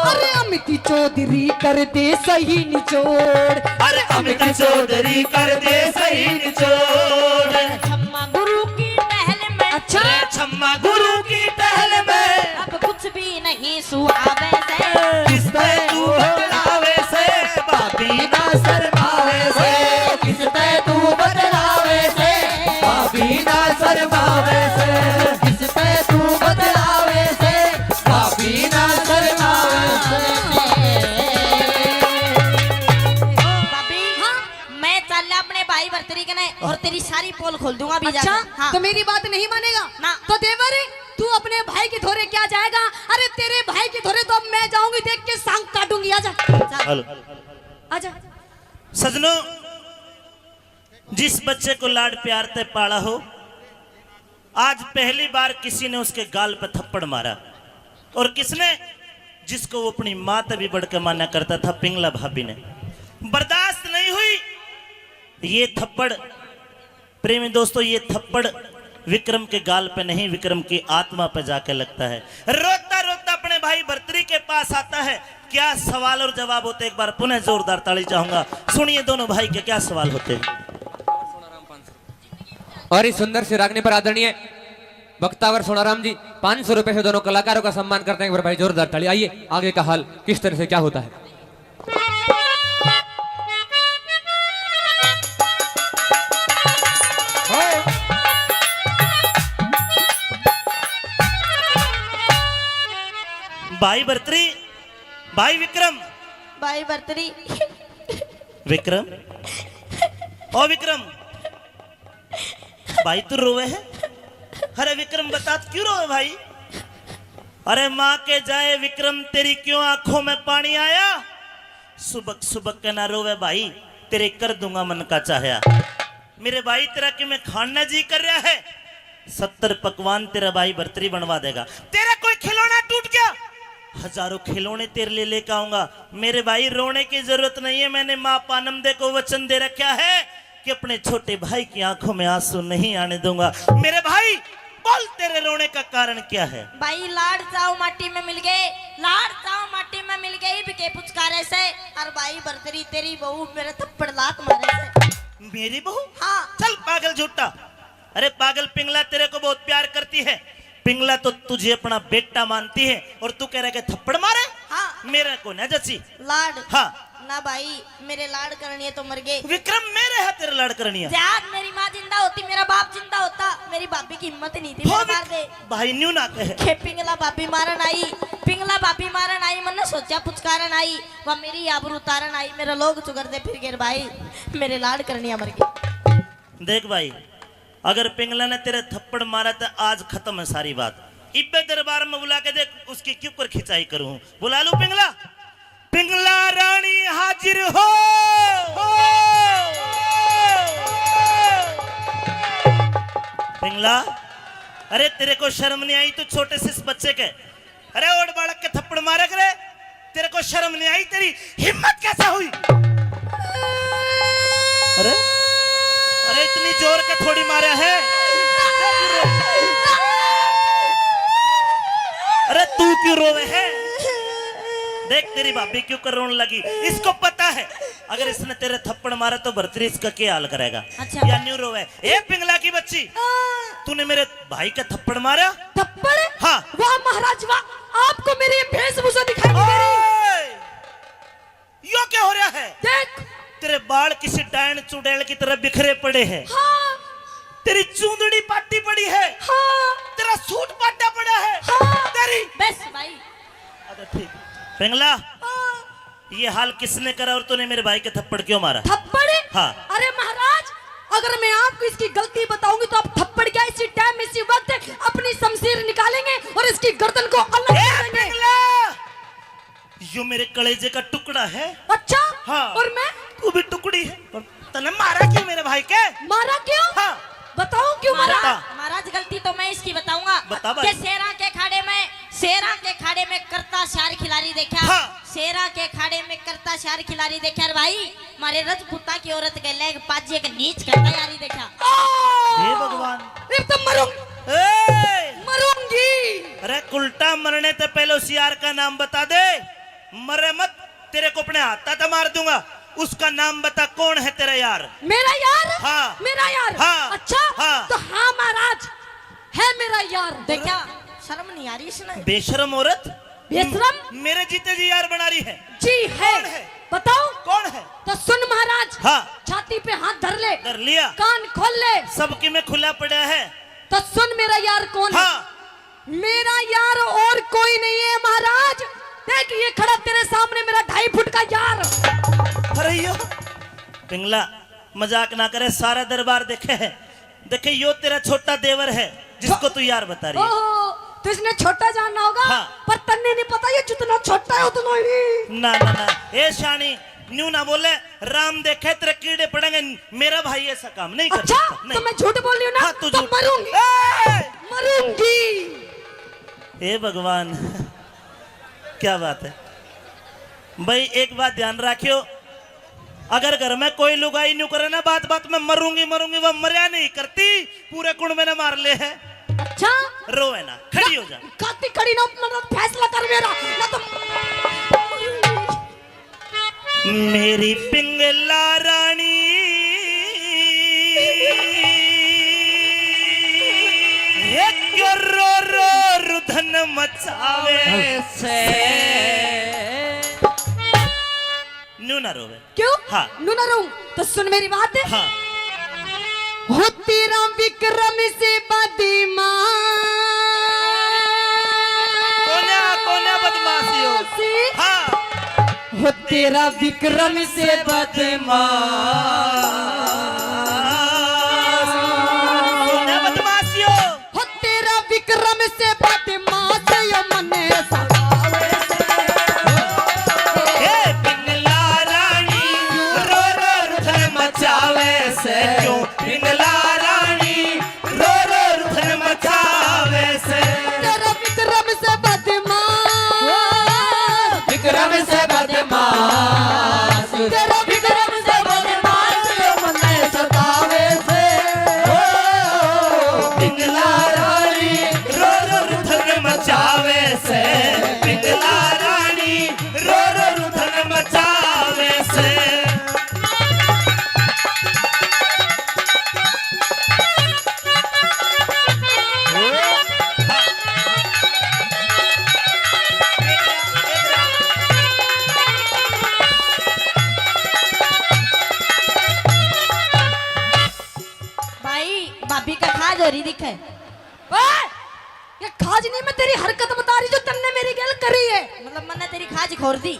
अरे अमित चौधरी कर दे सही निचोड़। अरे अमित चौधरी कर दे सही निचोड़। छम्मा गुरु की टहल में। अच्छा। अरे छम्मा गुरु की टहल में। अब कुछ भी नहीं सुहावे से। किस पे तू बतलावे से, भाभी ना शर्मावे से। किस पे तू बतलावे से, भाभी ना शर्मावे से। किस पे तू बतलावे से, भाभी ना शर्मावे से। भाभी, हाँ? मैं चाल्या अपने भाई भरतरी कने और तेरी सारी पोल खोल दूंगा अभी अच्छा? जाके। हाँ। तो मेरी बात नहीं मानेगा? ना। तो देवर, तू अपने भाई के धोरे क्या जाएगा? अरे, तेरे भाई के धोरे तो अब मैं जाऊंगी, देख के सांग काटूंगी। आजा। चल। हेलो। आजा। सजनों, जिस बच्चे को लाड प्यार ते पाला हो, आज पहली बार किसी ने उसके गाल पे थप्पड़ मारा। और किसने? जिसको वो अपनी माँ ते भी बढ़ के माना करता था, पिंगला भाभी ने। बर्दाश्त नहीं हुई ये थप्पड़। प्रेमी दोस्तों, ये थप्पड़ विक्रम के गाल पे नहीं, विक्रम की आत्मा पे जाके लगता है। रोता रोता अपने भाई भरतरी के पास आता है। क्या सवाल और जवाब होते, एक बार पुनः जोरदार ताली चाहूंगा। सुनिए दोनों भाई के क्या सवाल होते हैं। और इस सुंदर सी रागनी पर आदरणीय वक्तावर सोनाराम जी पाँच सौ रुपए से दोनों कलाकारों का सम्मान करते हैं। एक बार भाई जोरदार ताली। आइए, आगे का हाल किस तरह से क्या होता है। भाई भरतरी, भाई विक्रम। भाई भरतरी। विक्रम, ओ विक्रम, भाई तू रोवे है? अरे विक्रम, बता, तू क्यों रोवे भाई? अरे माँ के जाए विक्रम, तेरी क्यों आंखों में पानी आया? सुबक सुबक के ना रोवे भाई, तेरे कर दूंगा मन का चाहया। मेरे भाई, तेरा कि मैं खाना जी कर रहा है, सत्तर पकवान तेरा भाई भरतरी बनवा देगा। तेरा कोई खिलौना टूट गया, हजारों खिलौने तेरे लिए लेकर आऊंगा। मेरे भाई, रोने की जरूरत नहीं है, मैंने माँ पानमदे को वचन दे रखा है कि अपने छोटे भाई की आंखों में आंसू नहीं आने दूंगा। मेरे भाई, बोल, तेरे रोने का कारण क्या है? भाई, लाड चाव माटी में मिल गए, लाड चाव माटी में मिल गए, इब के पुचकारे से। और भाई भरतरी, तेरी बहू मेरे थप्पड़ लात मारे से। मेरी बहू? हाँ। चल पागल झूठा। अरे पागल पिंगला, तेरे को बहुत प्यार करती है। पिंगला तो तुझे अपना बेटा मानती है और तू कह रहा है कि थप्पड़ मारे? हाँ। मेरे को ना जची। लाड। हाँ। ना भाई, मेरे लाड करनिए तो मर गए। विक्रम, मेरे है तेरे लाड करनिया। जाग, मेरी माँ जिंदा होती, मेरा बाप जिंदा होता, मेरी भाभी की हिम्मत नहीं थी हो मेरे विक-, मार दे। भाई न्यू ना कहे। के पिंगला भाभी मारन आई, पिंगला भाभी मारन आई, मन्ने सोचा पुचकारन आई, वह मेरी आबरू उतारन आई, मेरा लोग चुगर दे फिर गेर भाई, मेरे लाड करनिया मर गए। देख भाई, अगर पिंगला ने तेरे थप्पड़ मारा तो आज खत्म है सारी बात। इब्बे दरबार में बुला के देख, उसकी क्यों कर खिंचाई करूं। बुला लूं पिंगला? पिंगला रानी हाजिर हो। ला, अरे तेरे को शर्म नहीं आई? तू छोटे से इस बच्चे के, अरे ओड बालक के थप्पड़ मारे करे, तेरे को शर्म नहीं आई? तेरी हिम्मत कैसे हुई? अरे, अरे इतनी जोर के थोड़ी मारा है। अरे तू क्यों रोवे है? देख तेरी भाभी क्यों कर रोने लगी। इसको पता है अगर इसने तेरे थप्पड़ मारा तो भरतरी इसका क्या हाल करेगा। अच्छा। या न्यू रोवे। ए पिंगला की बच्ची, तूने मेरे भाई का थप्पड़ मारा? थप्पड़? हाँ। वाह महाराज वाह, आपको मेरी ये वेशभूषा दिखाई नहीं दे रही? ओए! यो क्या हो रहा है? देख। तेरे बाल किसी डायन चुड़ैल की तरह बिखरे पड़े हैं। हाँ। तेरी चूंदड़ी पाटी पड़ी है। हाँ। तेरा सूट पाटा पड़ा है। हाँ। तेरी बस भाई। अच्छा ठीक। पिंगला, हाँ। ये हाल किसने करा और तूने मेरे भाई के थप्पड़ क्यों मारा? थप्पड़? हाँ। अरे महाराज, अगर मैं आपको इसकी गलती बताऊंगी तो आप थप्पड़ क्या, इसी टाइम, इसी वक्त अपनी शमशीर निकालेंगे और इसकी गर्दन को अलग ए, कर देंगे। पिंगला! यो मेरे कलेजे का टुकड़ा है। अच्छा? हाँ। और मैं? तू भी टुकड़ी है। पर तने मारा क्यों मेरे भाई के? मारा क्यों? हाँ। बताओ क्यों मारा? महाराज, महाराज, गलती तो मैं इसकी बताऊंगा। बता भाई। के शेरा के खाड़े में, शेरा के खाड़े में करता शार खिलाड़ी देखा। हाँ। शेरा के खाड़े में करता शार खिलाड़ी देखा रे भाई। मारे रजपूता की औरत के लेग पाजे के नीच करता यारी देखा। हे भगवान। इब तो मरूं-, ए! मरूंगी। अरे उल्टा मरने से पहले उस यार का नाम बता दे। मरे मत, तेरे को अपने हाथा तो मार दूंगा। उसका नाम बता, कौन है तेरा यार? मेरा यार? हाँ। मेरा यार? हाँ। अच्छा? हाँ। तो हाँ महाराज, है मेरा यार। देखा, शर्म नहीं आ रही इसने? बेशरम औरत। बेशरम? मेरे जीते जी यार बना रही है। जी है। कौन है? बताओ। कौन है? तो सुन महाराज। हाँ। छाती पे हाथ धर ले। धर लिया। कान खोल ले। सबकी में खुला पड़ा है। तो सुन मेरा यार कौन है? हाँ। मेरा यार और कोई नहीं है महाराज। देख ये खड़ा तेरे सामने मेरा ढाई फुट का यार। अरे यो पिंगला, मजाक ना करे, सारा दरबार देखे है। देखे यो तेरा छोटा देवर है जिसको तू यार बता रही है। ओहो, तो इसने छोटा जानना होगा। हाँ। पर तन्ने नहीं पता ये जितना छोटा है उतना ही। ना ना ना, ए शानी, न्यू ना बोले, राम देखे तेरे कीड़े पड़ेंगे। मेरा भाई ऐसा काम नहीं कर अच्छा, सकता। नहीं। तो मैं झूठ बोल रही हूँ ना? हाँ, तू तो झूठ। मरूंगी। ए! मरूंगी। हे भगवान, क्या बात है भाई। एक बात ध्यान रखियो, अगर घर में कोई लुगाई न्यू करे ना, बात बात में मरूंगी मरूंगी, वो मरया नहीं करती, पूरे कुण में ने मार ले है। अच्छा। रोवे ना, खड़ी हो जा। काती खड़ी ना, मतलब फैसला कर मेरा, ना तो मेरी पिंगला रानी, हे क्यों रो रो रुधन मचावे से। न्यू ना रोवे। क्यों? हाँ। न्यू ना रोऊं? तो सुन मेरी बात। हाँ। हो तेरा विक्रम से बदमाश। कोन्या, कोन्या बदमाशी हो। हाँ। हो तेरा विक्रम से बदमाश। कोन्या बदमाशी हो। हो तेरा विक्रम से बदमाश यो मने सतावे से। हे पिंगला रानी, रो रो रुधन मचावे से। क्यों? पिंगला रानी, रो रो रुधन मचावे से। तेरा विक्रम से बदमाश। विक्रम से बदमाश। तेरा विक्रम से बदमाश यो मने सतावे से। ओ, पिंगला रानी, रो रो रुधन मचावे से। पिंगला रानी, रो रो रुधन मचावे से। भाई, भाभी का खाज हो रही दिखे। ओए! ये खाज नहीं, मैं तेरी हरकत बता रही जो तन्ने मेरी गैल करी है। मतलब मन्ने तेरी खाज खोर दी।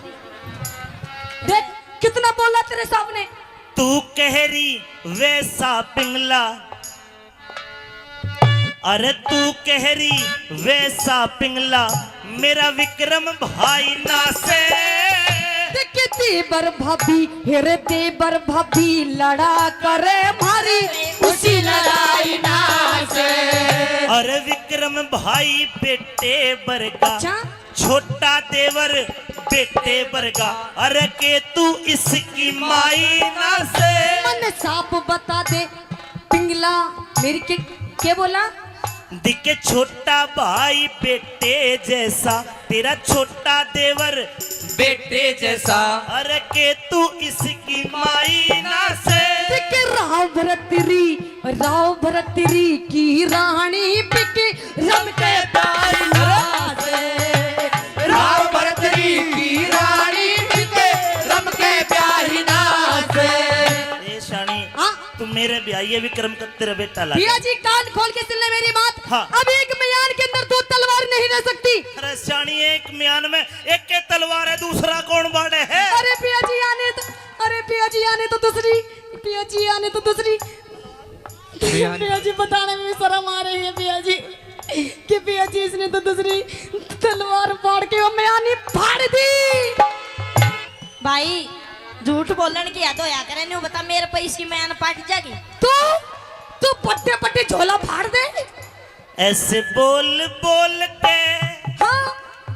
देख कितना बोला तेरे सामने। तू कह रही वैसा पिंगला, अरे तू कह रही वैसा पिंगला, मेरा विक्रम भाई ना से। देख देवर भाभी, हेरे देवर भाभी लड़ा करे मारी उसी लड़ाई ना से। अरे विक्रम भाई बेटे बरगा, अच्छा? छोटा देवर बेटे बरगा, अरे के तू इसकी माई ना से। मन साफ बता दे पिंगला, मेरी के, के बोला? दिखे छोटा भाई बेटे जैसा, तेरा छोटा देवर बेटे जैसा। अरे के तू इसकी माई ना से। दिखे राव भरतरी, राव भरतरी की रानी बिके रम के प्यारी ना से। राव भरतरी की रानी बिके रम के प्यारी ना से। ए शानी, हाँ? तू मेरे ब्याई है विक्रम का तेरा बेटा लागे। भैया जी, कान खोल के सुन ले मेरी बात। हाँ। अब एक म्यान के अंदर दो तलवार नहीं रह सकती। अरे शानी, एक म्यान में एक के तलवार है, दूसरा कौन बाड़े है? अरे भैया जी, आने तो, अरे भैया जी, आने तो दूसरी, भैया जी, आने तो दूसरी। भैया जी, बताने में भी शर्म आ रही है भैया जी, कि भैया जी, इसने तो दूसरी तलवार फाड़ के वो म्यानी फाड़ दी। भाई, झूठ बोलण की हद होया करे, न्यू बता, मेरे पे इसकी म्यान पाट जागी। तू, तू पट्टे पट्टे झोला फाड़ दे। ऐसे बोल बोल के, हाँ।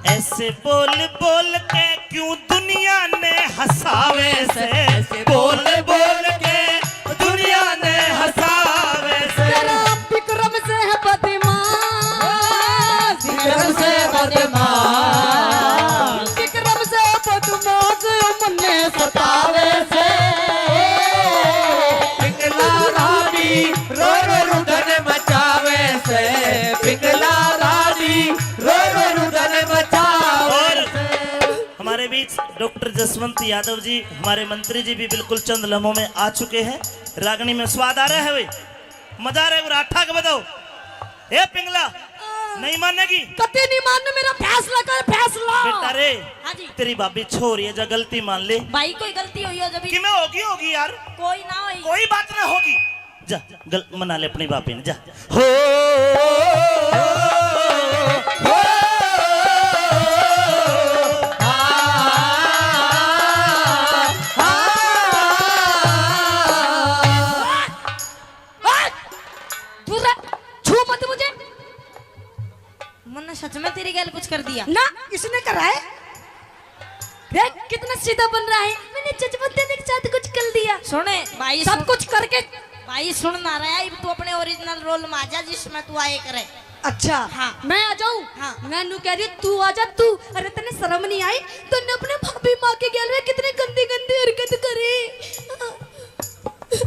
ऐसे बोल बोल के क्यों दुनिया ने हंसावे से, ऐसे बोल बोल के दुनिया ने हंसावे से। तेरा विक्रम से है बदमाश, विक्रम से बदमाश। विक्रम से बदमाश मन्ने सतावे से। पिंगला रानी रो रो रुदन मचावे से, पिंगला रानी रो रो रुदन मचावे से। हमारे बीच डॉक्टर जसवंत यादव जी, हमारे मंत्री जी भी बिल्कुल चंद लम्हों में आ चुके हैं। रागनी में स्वाद आ रहा है भाई, मजा आ रहा है, राठा के बताओ। ए पिंगला, नहीं मानेगी? कतई नहीं मानना, मेरा फैसला कर, फैसला। बेटा रे, हाँ जी। तेरी भाभी छोरी है, जा गलती मान ले। भाई, कोई गलती हुई हो जब कि मैं होगी, होगी यार। कोई ना होई। कोई बात ना होगी। जा, गल-, मना ले अपनी भाभी ने, जा। हो, हो, आ, आ, आ। ओए! दूर रह, छू मत मुझे। मन्ने सच में तेरी गैल कुछ कर दिया? ना, इसने करा है। देख, कितना सीधा बन रहा है। मैंने जजमंते के साथ कुछ कर दिया। सुने, भाई, सब सुन। कुछ करके। भाई, सुन ना रहा है, तू अपने ओरिजिनल रोल में आ जा, जिसमें तू आए करे। अच्छा, हाँ। मैं आ जाऊं? हाँ। मैं नू कह रही, तू आ जा, तू। अरे, तन्ने शर्म नहीं आई? तन्ने अपने भाभी माँ के गैल में कितनी गंदी गंदी हरकत करी।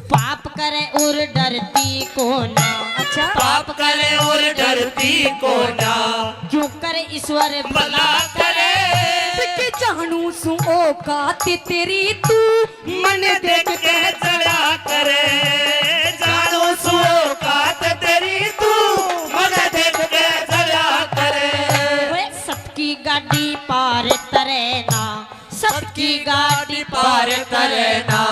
पाप करे और डरती को ना। अच्छा। पाप करे और डरती को ना। जो करे ईश्वर भला करे। देख जानू सु औकात तेरी तू, मन देख के चला करे। जानू सु औकात तेरी तू, मन देख के चला करे। ओए, सत की गाड़ी पार तरे ना। सत की गाड़ी पार करे ना।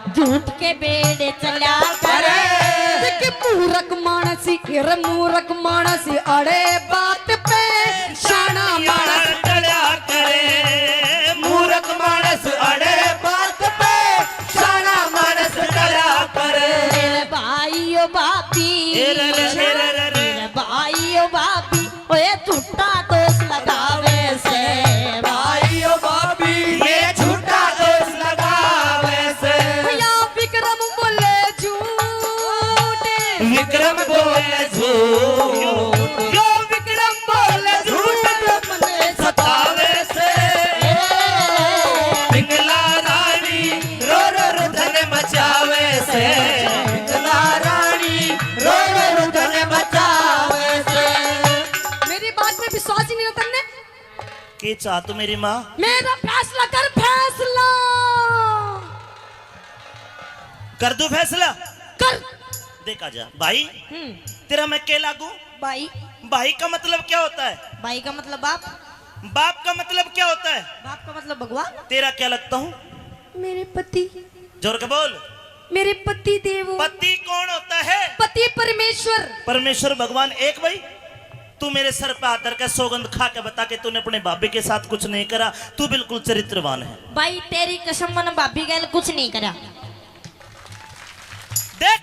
झूठ के बेड़े चला करे। देख मूरख मानस, एर मूरख मानस, अड़े बात पे शाना मानस चला करे। मूरख मानस अड़े बात पे शाना मानस चला करे। मेरे भाई ओ भाभी, ए रे रे रे रे रे। मेरे भाई ओ भाभी, ओए झूठा दोष लगावे से। भाई ओ भाभी, ये झूठा दोष लगावे से। या विक्रम बोले झूठ। विक्रम बोले झूठ। यो विक्रम बोले झूठ। मन्ने सतावे से। पिंगला रानी रो रो रुदन मचावे से। पिंगला रानी रो रो रुदन मचावे से। मेरी बात पे विश्वास ही नहीं होता ने। के चाह तू मेरी माँ? मेरा फैसला कर, फैसला। कर दूं फैसला? कर। देख आजा भाई, हम्म। तेरा मैं के लागू? भाई। भाई का मतलब क्या होता है? भाई का मतलब बाप। बाप का मतलब क्या होता है? बाप का मतलब भगवान। तेरा क्या लगता हूँ? मेरे पति। जोर के बोल। मेरे पति देव। पति कौन होता है? पति परमेश्वर। परमेश्वर भगवान एक भाई। तू मेरे सर पे हाथ धर के सौगंध खा के बता कि तूने अपने भाभी के साथ कुछ नहीं करा। तू बिल्कुल चरित्रवान है। भाई, तेरी कसम, मैंने भाभी गैल कुछ नहीं करा। देख,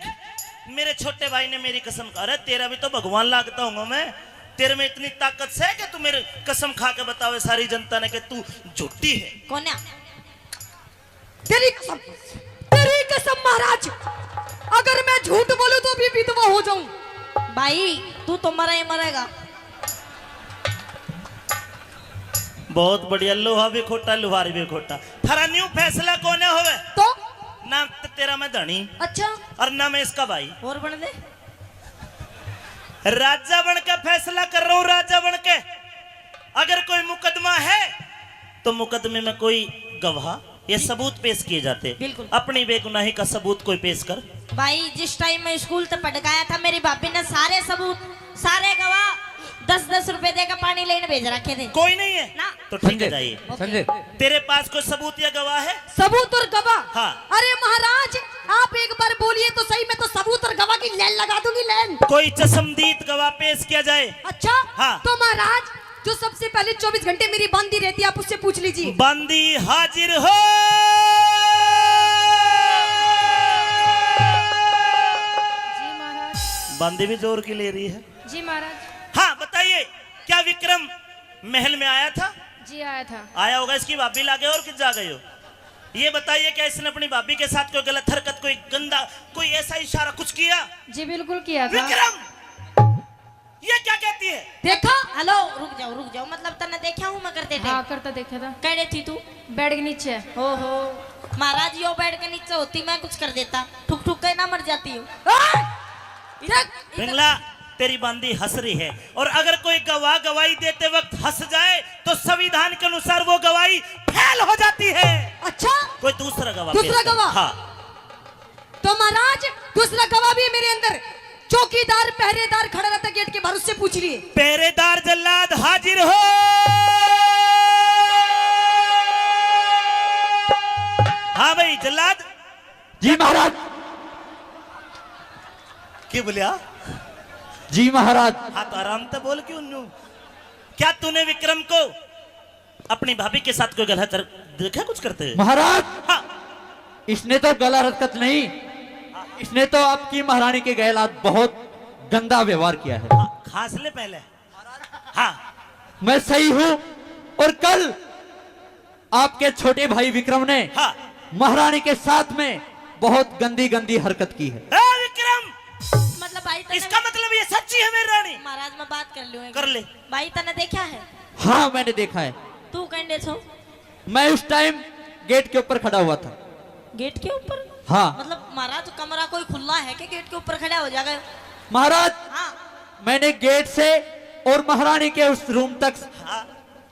मेरे छोटे भाई ने मेरी कसम खा, अरे तेरा भी तो भगवान लागता हूँ मैं। तेरे में इतनी ताकत से कि तू मेरी कसम खा के बतावे सारी जनता ने कि तू झूठी है। कोन्या। तेरी कसम, तेरी कसम महाराज, अगर मैं झूठ बोलूं तो अभी विधवा हो जाऊं। भाई, तू तो मरा ही मरेगा। बहुत बढ़िया, लोहा भी खोटा, लुहार भी खोटा। थारा न्यू फैसला कोने होवे? तो? ना त-, तेरा मैं धनी। अच्छा। और ना मैं इसका भाई। और बन दे। राजा बन के फैसला कर रहा हूँ, राजा बन के। अगर कोई मुकदमा है तो मुकदमे में कोई गवाह या सबूत पेश किए जाते। बिल्कुल। अपनी बेगुनाही का सबूत कोई पेश कर। भाई, जिस टाइम मैं स्कूल तक पढ़ गया था, मेरी भाभी ने सारे सबूत, सारे गवाह दस दस रुपए देकर पानी लेने भेज रखे थे। कोई नहीं है? ना। तो ठीक है, संजय, जाइए। ओके। संजय। तेरे पास कोई सबूत या गवाह है? सबूत और गवाह? हाँ। अरे महाराज, आप एक बार बोलिए तो सही, मैं तो सबूत और गवाह की लाइन लगा दूंगी, लाइन। कोई चश्मदीद गवाह पेश किया जाए। अच्छा? हाँ। तो महाराज, जो सबसे पहले चौबीस घंटे मेरी बांदी रहती है, आप उससे पूछ लीजिए। बांदी हाजिर हो। जी महाराज। बांदी भी जोर की ले रही है। जी महाराज। हाँ, बताइए, क्या विक्रम महल में आया था? जी, आया था। आया होगा, इसकी भाभी लागे और किस जा गए हो? ये बताइए, क्या इसने अपनी भाभी के साथ कोई गलत हरकत, कोई गंदा, कोई ऐसा इशारा कुछ किया? जी, बिल्कुल किया था। विक्रम, ये क्या कहती है? देखा? हेलो, रुक जाओ, रुक जाओ, मतलब तन्ने देखा हूँ मैं करते थे? हाँ, करता देखा था। कड़े थी तू? बेड के नीचे। ओहो, महाराज, यो बेड के नीचे होती, मैं कुछ कर देता, ठुक ठुक के ना मर जाती हूँ। ओए! इधर, इधर। पिंगला, तेरी बांदी हंस रही है, और अगर कोई गवाह गवाही देते वक्त हंस जाए तो संविधान के अनुसार वो गवाही फेल हो जाती है। अच्छा? कोई दूसरा गवाह दूसरा पेश कर। गवाह? हाँ। तो महाराज, दूसरा गवाह भी मेरे अंदर, चौकीदार, पहरेदार खड़ा रहता गेट के बाहर, उससे पूछ लिए। पहरेदार जल्लाद हाजिर हो। हाँ भाई जल्लाद। जी महाराज। के बोलिया? जी महाराज। हाँ तो आराम तो बोल, क्यों न्यू? क्या तूने विक्रम को अपनी भाभी के साथ कोई गलत हर-, देखा कुछ करते हुए? महाराज, हाँ। इसने तो गलत हरकत नहीं, इसने तो आपकी महारानी के गैलात बहुत गंदा व्यवहार किया है। हाँ, खांस ले पहले। हाँ। मैं सही हूँ और कल आपके छोटे भाई विक्रम ने हाँ। महारानी के साथ में बहुत गंदी गंदी हरकत की है। ए विक्रम! मतलब भाई तने इसका मतलब ये सच्ची है मेरी रानी? महाराज, मैं बात कर लूँ एक कर ले। भाई, तने देखा है? हाँ, मैंने देखा है। तू कहने छो? मैं उस टाइम गेट के ऊपर खड़ा हुआ था। गेट के ऊपर? हाँ। मतलब महाराज, कमरा कोई खुला है कि गेट के ऊपर खड़ा हो जाएगा? महाराज, हाँ। मैंने गेट से और महारानी के उस रूम तक हाँ।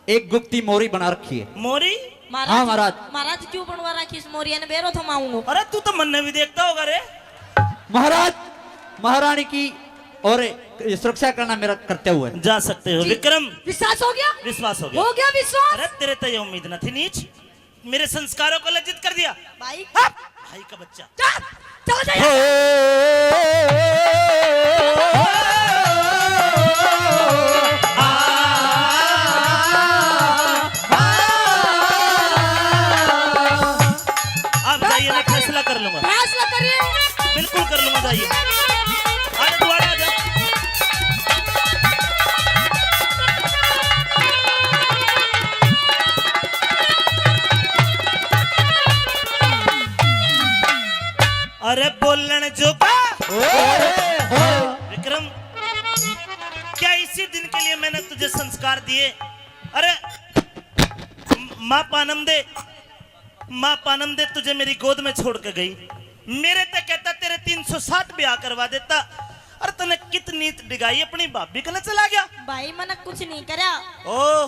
एक गुप्ती मोरी बना रखी है। मोरी? महाराज, हाँ, महाराज। महाराज, क्यों बनवा रखी इस मोरिया ने? बेरो थमाऊंगा। अरे, तू तो मन्ने भी देखता होगा रे। महाराज, महारानी की और सुरक्षा करना मेरा कर्तव्य है। जा सकते हो। जी। विक्रम। विश्वास हो गया? विश्वास हो गया। हो गया विश्वास? अरे, तेरे तो ये उम्मीद न थी, नीच। मेरे संस्कारों को लज्जित कर दिया। भाई। हट! भाई का बच्चा। चल, चल जाइए। आप जाइए, मैं फैसला कर लूंगा। फैसला करिए। बिल्कुल कर लूंगा, जाइए। अरे, तू आ जा। अरे बोलण जोगा। ओए, ओए। विक्रम, क्या इसी दिन के लिए मैंने तुझे संस्कार दिए? अरे म-, माँ पानम दे, माँ पानम दे तुझे मेरी गोद में छोड़ के गई। मेरे ते कहता तेरे तीन सौ साठ ब्याह करवा देता। अरे तने कितनी डिगाई अपनी भाभी कने चला गया। भाई, मने कुछ नहीं करया। ओ,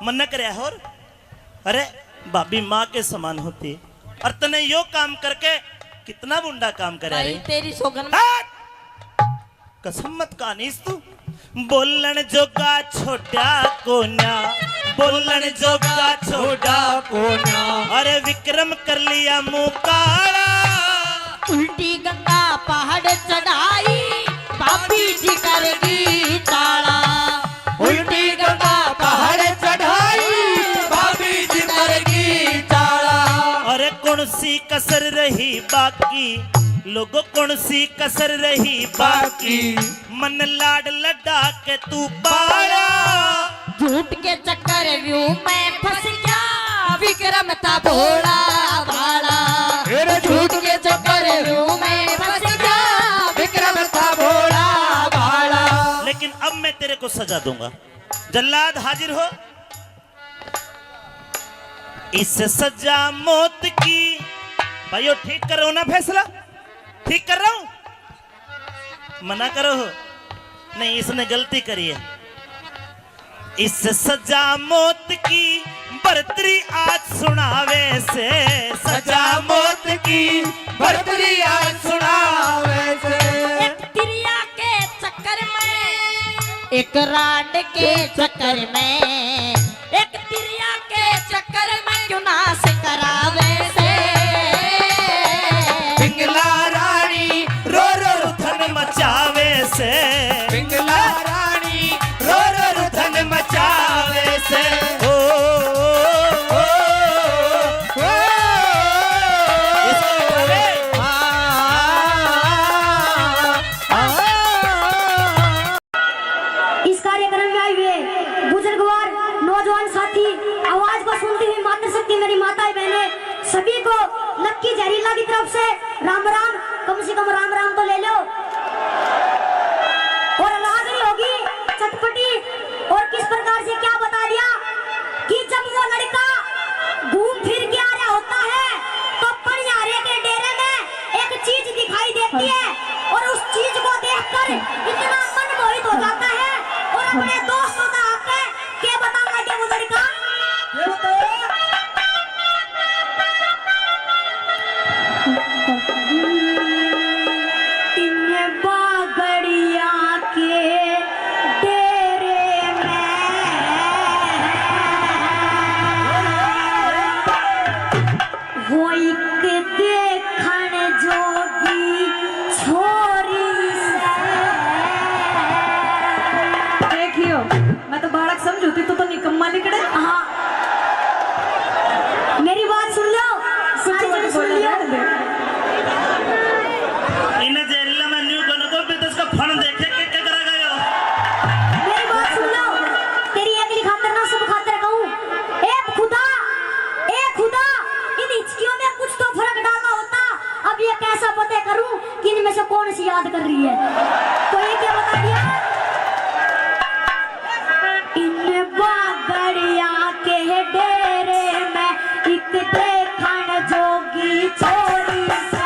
मन्ने करया होर? अरे, भाभी माँ के समान होती है। और तने यो काम करके कितना बुंडा काम करे भाई, रे। तेरी सोगन। हट! कसम मत कानीस तू। बोलण जोगा छोड़ा कोन्या, बोलण जोगा छोड़ा कोन्या। अरे विक्रम कर लिया मुंह काला। उल्टी गंगा पहाड़ चढ़ाई, भाभी जी कर गई ताला। उल्टी गंगा पहाड़ चढ़ाई, भाभी जी कर गई ताला। अरे कौन सी कसर रही बाकी, लोगों, कौन सी कसर रही बाकी, मन लाड लडा के तू पाला। झूठ के चक्कर व्यू में फंस गया, विक्रम था भोला भाला। अरे झूठ के चक्कर व्यू में फंस गया, विक्रम था भोला भाला। लेकिन अब मैं तेरे को सजा दूंगा। जल्लाद हाजिर हो। इस सजा मौत की, भाइयों, ठीक कर रहा हूं ना फैसला? ठीक कर रहा हूं? मना करो। नहीं, इसने गलती करी है। इस सजा मौत की बरतरी आज सुनावे से, सजा मौत की बरतरी आज सुनावे से। एक तिरिया के चक्कर में, एक रांड के चक्कर में, एक तिरिया के चक्कर में क्यों नाश करावे से। पिंगला रानी रो रो रुधन मचावे से। पिंगला रानी रो रो रुधन मचावे से। ओ, ओ, ओ, ओ, इसको गावे। आ, आ, आ, आ। इस कार्यक्रम में आए हुए बुजुर्गवार, नौजवान साथी, आवाज को सुनती हुई मातृशक्ति, मेरी माताएं बहनें, सभी को लक्की जहरीला की तरफ से राम राम, कम से कम राम राम तो ले लो। और रागनी होगी चटपटी, और किस प्रकार से क्या बता दिया कि जब वो लड़का घूम फिर के आ रहा होता है तो पनिहारे के डेरे में एक चीज दिखाई देती है और उस चीज को देखकर इतना मन मोहित हो जाता है और अपने दोस्तों का आके के बताऊंगा के वो लड़का। इन बागड़िया के डेरे में वो एक देखण जोगी छोरी से। देखियो, मैं तो बालक समझू थी, तू तो निकम्मा निकले। हाँ, मेरी बात सुन लो, सारी जने सुन लियो। इन्हें जेल में न्यू बन को भी तो इसका फन देखे के, के करा गयो। मेरी बात सुन लो, तेरी एकली खातर ना सब खातर कहूँ। ए खुदा, ए खुदा, इन हिचकियों में कुछ तो फर्क डालना होता। अब ये कैसा पता करूं कि इनमें से कौन सी याद कर रही है? तो ये क्या बता दिया? इन बागड़िया के डेरे में एक देखण जोगी छोरी से।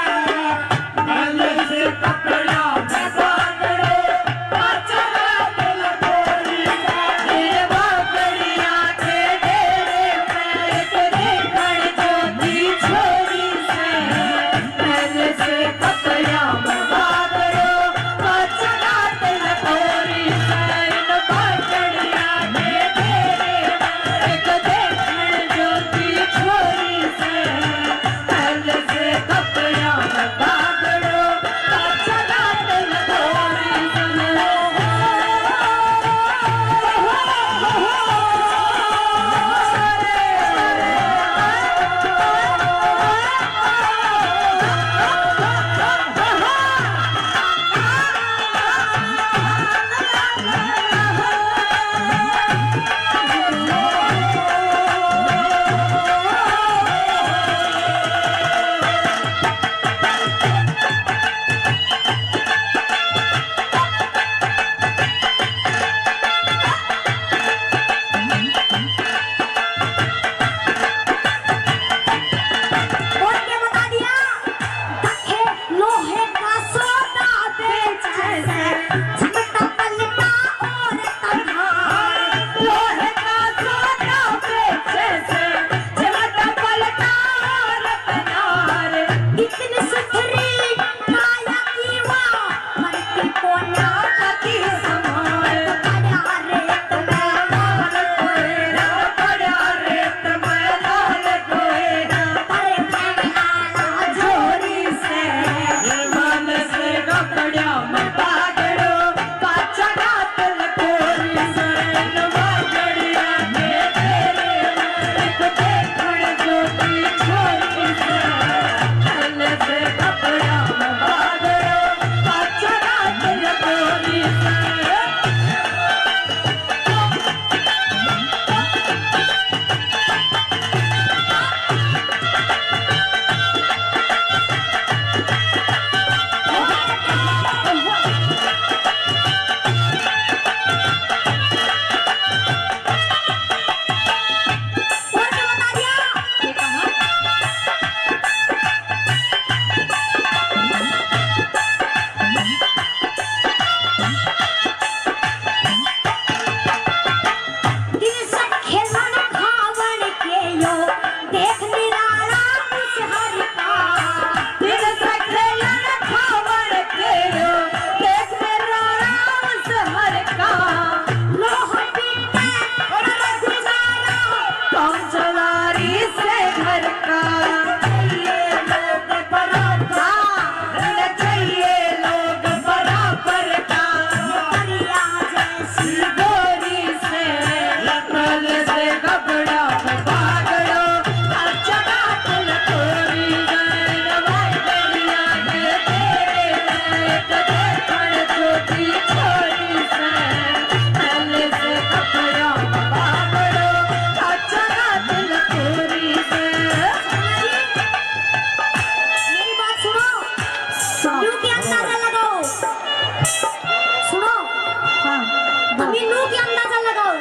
तुम नू के अंदाजा लगाओ।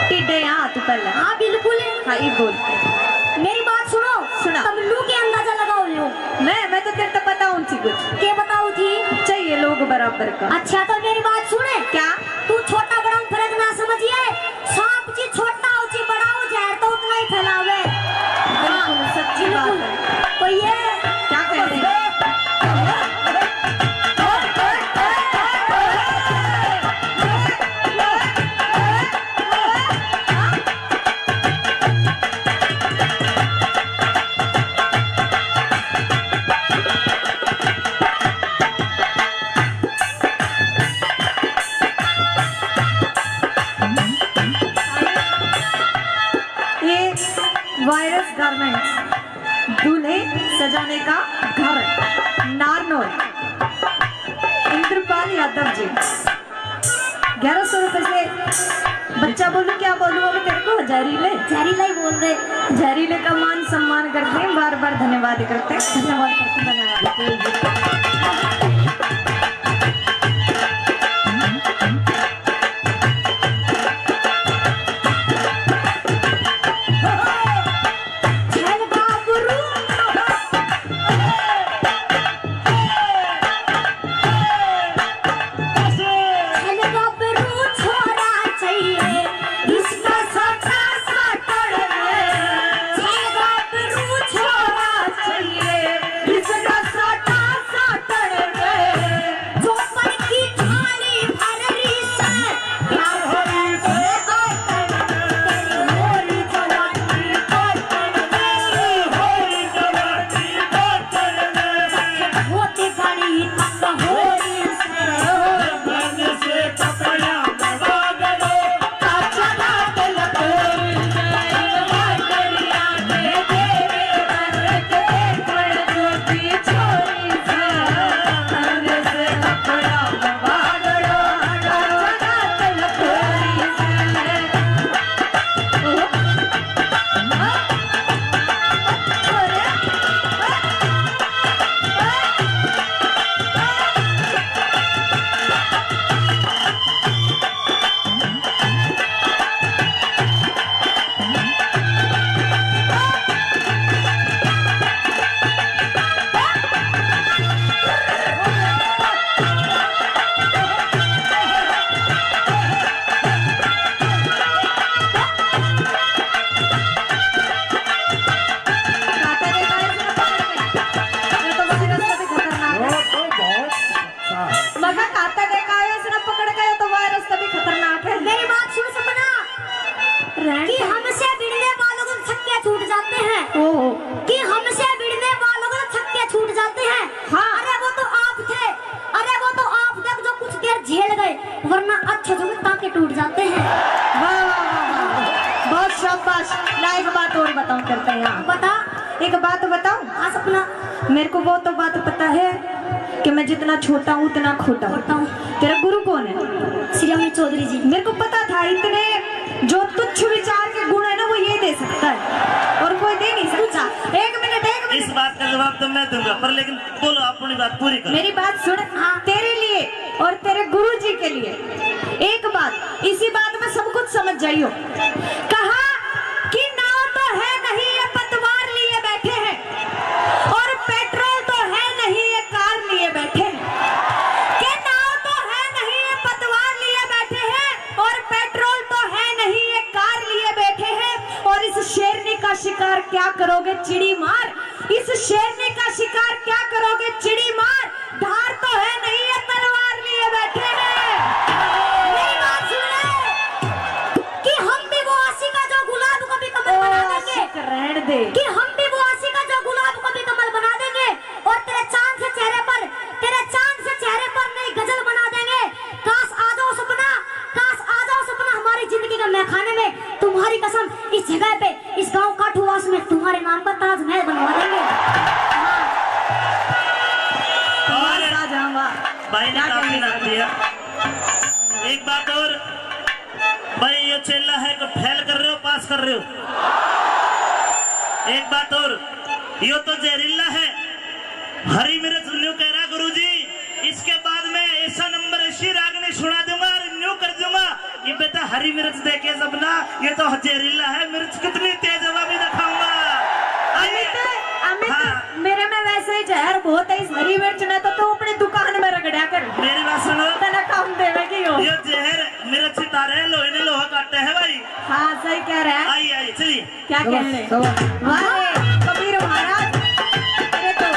टिड्डे यहाँ तू पहले। हाँ, बिल्कुल। हाँ, ये बोल। मेरी बात सुनो। सुना। तुम नू के अंदाजा लगाओ यो। मैं, मैं तो तेरे तो पता हूँ सी कुछ। के बताओ थी? चाहिए लोग बराबर का। अच्छा, तो मेरी बात सुने। क्या? तू छोटा बड़ा में फर्क ना समझिए। सांप जी छोटा हो जी बड़ा हो, जहर तो उतना ही फैलावे। बिल्कुल, सच्ची बात है। तो ये क्या कह रहे हैं? ये वायरस गारमेंट्स, दूल्हे सजाने का घर, नारनौल, इंद्रपाल यादव जी। ग्यारह सौ रुपए से बच्चा बोलूं, क्या बोलूं अब तेरे को? जहरीले। जहरीला ही बोल दे। जहरीले का मान सम्मान करते हैं, बार बार धन्यवाद करते हैं। धन्यवाद करते हैं, धन्यवाद। काटा देखा है इसने पकड़ के? ये तो वायरस से भी खतरनाक है। वो तो बहुत अच्छा है। मगर काटा देखा है इसने पकड़ के, ये तो वायरस से भी खतरनाक है। मेरी बात सुन सपना, रहने कि दे। हमसे भिड़ने वालों को छक्के छूट जाते हैं। ओहो। कि हमसे भिड़ने वालों को छक्के छूट जाते हैं। हाँ। अरे वो तो आप थे, अरे वो तो आप देख जो कुछ देर झेल गए, वरना अच्छे जो टांके टूट जाते हैं। वाह, वाह, वाह, वाह। बहुत शाबाश। ना एक बात और बताऊं, करते हैं यहाँ। बता। एक बात बताऊं? हाँ सपना। मेरे को वो तो बात पता है कि मैं जितना छोटा हूँ उतना खोटा हूँ। खोटा हूँ। तेरा गुरु कौन है? श्री अमित चौधरी जी। मेरे को पता था इतने जो तुच्छ विचार के गुण है ना, वो ये दे सकता है और कोई दे नहीं सकता। एक मिनट, एक मिनट। इस बात का जवाब तो मैं दूंगा, पर लेकिन बोलो, अपनी बात पूरी करो। मेरी बात सुन। हाँ। तेरे लिए और तेरे गुरु जी के लिए एक बात, इसी बात में सब कुछ समझ जाइयो। कहा कि नाव तो है नहीं, ये पतवार लिए बैठे हैं, और पेट्रोल तो है नहीं, ये कार लिए बैठे हैं। कि नाव तो है नहीं, ये पतवार लिए बैठे हैं, और पेट्रोल तो है नहीं, ये कार लिए बैठे हैं। और इस शेरनी का शिकार क्या करोगे, चिड़ी मार। इस शेरनी का शिकार क्या करोगे, चिड़ी मार। धार तो है नहीं, ये तलवार लिए बैठे हैं। मेरी बात सुन ले कि हम भी वो आशिका जो गुलाब को भी कमल ओ, बना देंगे। आशिक रहन दे। कि हम भी वो आशिका जो गुलाब को भी कमल बना देंगे और तेरे चांद से चेहरे पर, तेरे चांद से चेहरे पर नई गजल बना देंगे। काश आ जाओ सपना, काश आ जाओ सपना हमारी जिंदगी के मैखाने में। तुम्हारी कसम, इस जगह पे, इस गांव काठूवास में तुम्हारे नाम का ताजमहल बनवा देंगे। हाँ। और बस आ जाऊंगा। भाई ने क्या काफी कहने नाम का? दिया। एक बात और, भाई ये चेला है तो फेल कर रहे हो, पास कर रहे हो? एक बात और, यो तो जहरीला है। हरी मिर्च न्यू कह रहा गुरुजी, इसके बाद में ऐसा नंबर, ऐसी रागनी सुना दूंगा और न्यू कर दूंगा। ये बेटा हरी मिर्च देखे सबना, ये तो जहरीला है, मिर्च कितनी तेज है, वो भी दिखाऊंगा। आइए। अमित, अमित, हाँ। मेरे में वैसे ही जहर बहुत है, इस हरी मिर्च ने तो तू अपनी दुकान में रगड़ा कर। मेरी बात सुनो। तेरा काम देवे की हो। ये जहर मिर्च तारे लोहे ने लोहा काटे है भाई। हाँ, सही कह रहा है। आइए, आइए, चलिए। क्या कहने? वाह रे, कबीर महाराज, तेरे तो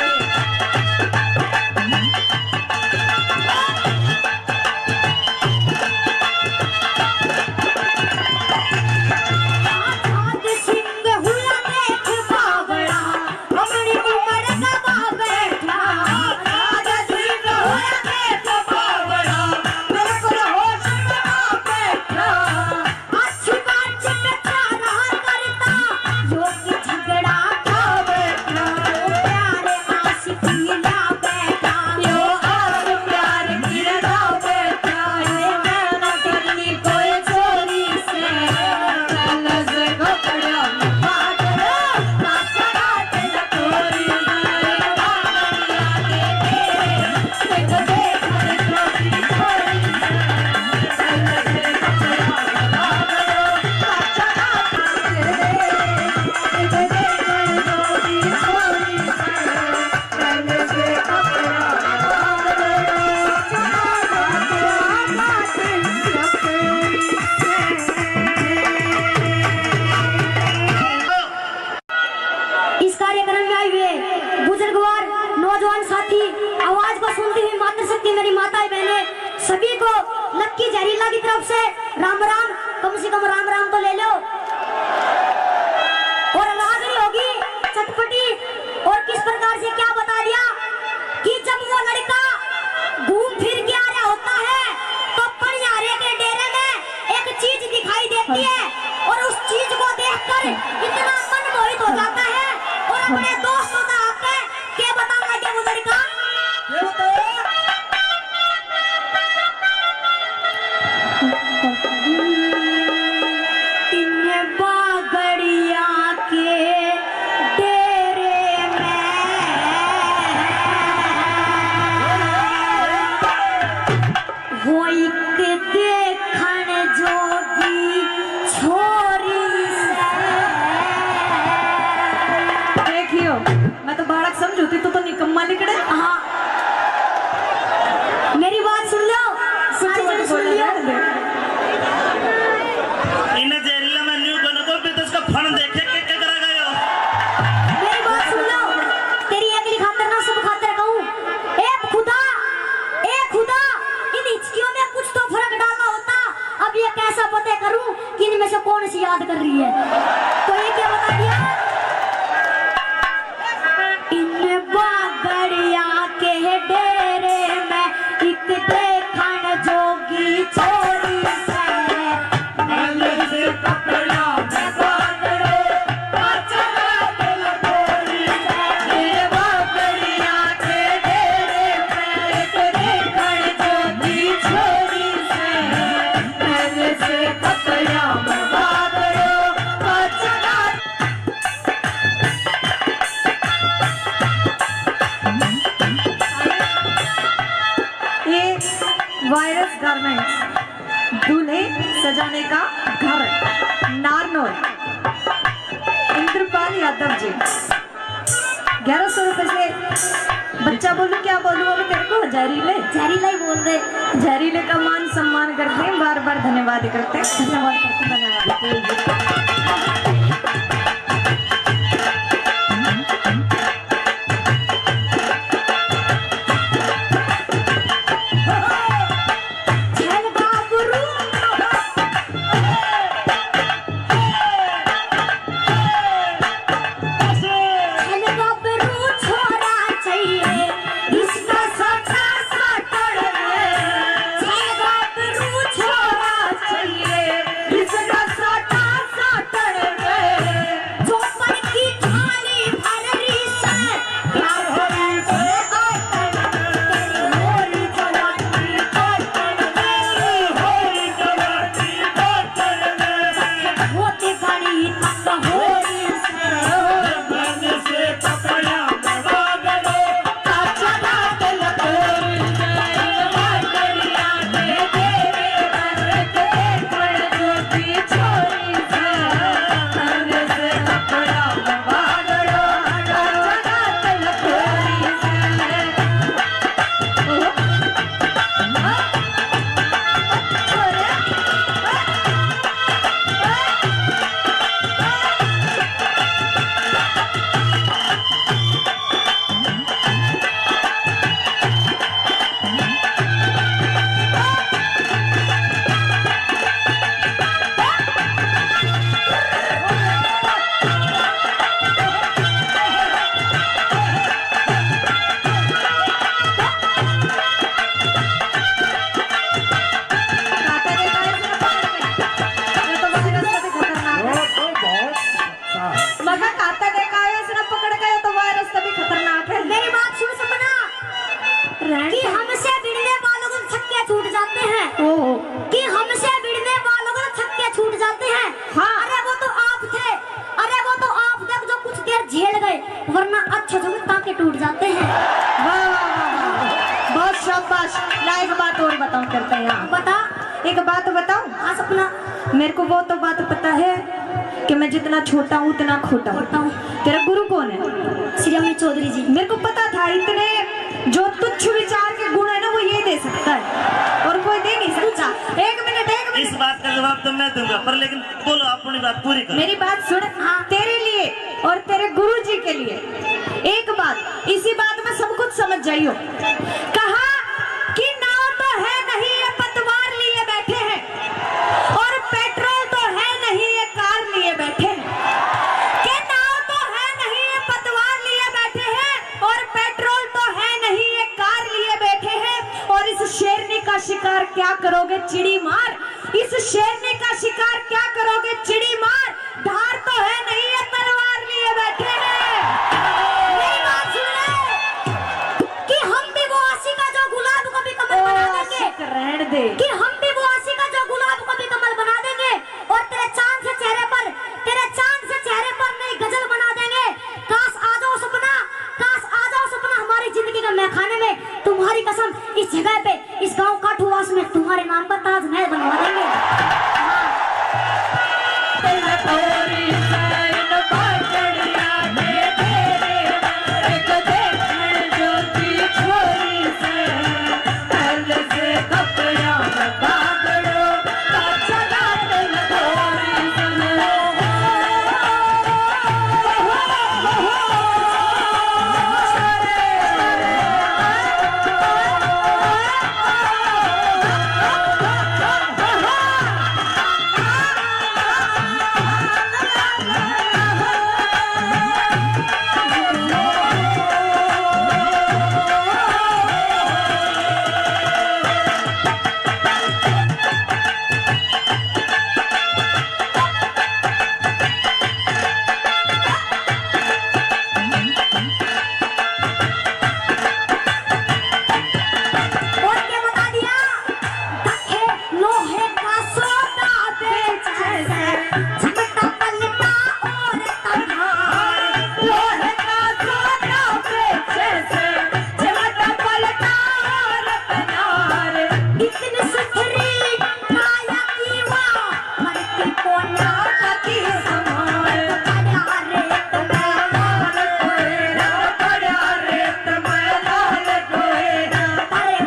इस कार्यक्रम में आए हुए बुजुर्गवार, नौजवान साथी, आवाज को सुनती हुई मातृशक्ति, मेरी माताएं, बहनें, सभी को लक्की जहरीला की तरफ से राम राम। कम से कम राम राम तो ले लो। और रागनी होगी चटपटी। और किस प्रकार से क्या बता दिया कि जब वो लड़का घूम फिर के आ रहा होता है तो पनिहारे के डेरे में एक चीज दिखाई देती है और उस चीज को देखकर इतना मन मोहित हो जाता है और अपने दोस्तों का आके के बताऊंगा के बुजुर्ग का? ये बताओ। इन बागड़िया के डेरे में वो एक देखण जोगी छोरी सै। देखियो, मैं तो बालक समझूती, तू तो निकम्मा निकले। हाँ। मेरी बात सुन लो, सारी जन सुन लियो। इन्हें जहरीला मैं न्यू बन को भी तो इसका फन देखे के, के करा गयो। मेरी बात सुन लो, तेरी एकली खातर ना सब खातर कहूँ। ए खुदा, ए खुदा, इन हिचकियों में कुछ तो फर्क डालना होता। अब ये कैसा पता करूं कि इनमें से कौन सी याद कर रही है? तो ये क्या बता दिया? इन बागड़िया के डेरे में एक देखण जोगी छोरी सै। ये वायरस गारमेंट्स, दूल्हे सजाने का घर, नारनौल, इंद्रपाल यादव जी। ग्यारह सौ रुपए से बच्चा बोलूं, क्या बोलूं अब तेरे को? जहरीले। जहरीला ही बोल दे। जहरीले का मान सम्मान करते हैं, बार बार धन्यवाद करते हैं। धन्यवाद करते हैं, धन्यवाद। कि हमसे भिड़ने वालों को तो छक्के छूट जाते हैं। हाँ। अरे वो तो आप थे, अरे वो तो आप थे जो कुछ देर झेल गए, वरना अच्छे जो टांके टूट जाते हैं। वाह, वाह, वाह, वाह। बहुत शाबाश। ला, एक बात और बताऊं, करते हैं यहाँ। बता। एक बात बताऊं? हाँ, सपना। मेरे को वो तो बात पता है कि मैं जितना छोटा हूँ, उतना खोटा हूँ। खोटा हूँ। तेरा गुरु कौन है? श्री अमित चौधरी जी। मेरे को पता था, इतने जो तुच्छ विचार के गुण है ना, वो ये दे सकता है, और कोई दे नहीं सकता। एक मिनट, एक मिनट। इस बात का जवाब तो मैं दूंगा, पर लेकिन बोलो, अपनी बात पूरी करो। मेरी बात सुन। हाँ। तेरे लिए और तेरे गुरु जी के लिए एक बात, इसी बात में सब कुछ समझ जाइयो। कहा कि नाव तो है नहीं, ये पतवार लिए बैठे हैं, और पेट्रोल तो है नहीं, ये कार लिए बैठे हैं। कि नाव तो है नहीं, ये पतवार लिए बैठे हैं, और पेट्रोल तो है नहीं, ये कार लिए बैठे हैं। और इस शेरनी का शिकार क्या करोगे, चिड़ी मार? इस शेरनी का शिकार क्या करोगे, चिड़ी मार? धार तो है नहीं, ये तलवार लिए बैठे हैं। मेरी बात सुन ले कि हम भी वो आशिका जो गुलाब को भी कमल बना देंगे। आशिक रहन दे। कि हम भी वो आशिका जो गुलाब को भी कमल बना देंगे, और तेरे चांद से चेहरे पर, तेरे चांद से चेहरे पर नई गजल बना देंगे। काश आ जाओ सपना, काश आ जाओ सपना हमारी जिंदगी के महखाने में। तुम्हारी कसम, इस जगह पे, इस गांव काठूवास में तुम्हारे नाम पर ताजमहल बनवा देंगे। हाँ। और क्या बता दिया? दखे लोहे का सोना बेचे से, झमटा पलटा और तनहार। लोहे का सोना बेचे से, झमटा पलटा और तनहार। इतनी सुथरी काया की वाह, मरती कोन्या का की संभाल। पड़ा रेत में लाल कोयला, पड़ा रेत में लाल कोयला। अरे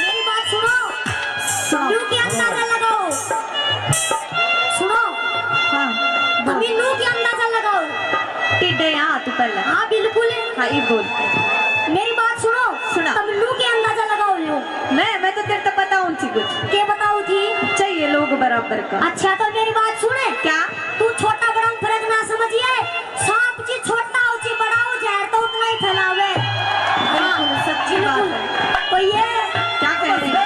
मेरी बात सुनो। सुनो। लू के अंदाजा लगाओ। सुनो। हाँ, बोल। अभी लू के अंदाजा लगाओ। टिड्डे यहाँ तू पहले। हाँ, बिल्कुल। हाँ, ये बोल। मेरी बात सुनो। सुना। तब लू के अंदाजा लगाओ, लू। मैं, मैं तो तेरे तो पता अच्छा, तो मेरी बात सुने। क्या? तू छोटा बड़ा में फर्क ना समझिए। सांप जी छोटा हो, जी बड़ा हो, जहर तो उतना ही फैलावे। बिल्कुल, सच्ची बात है। तो ये क्या कह रहे हैं?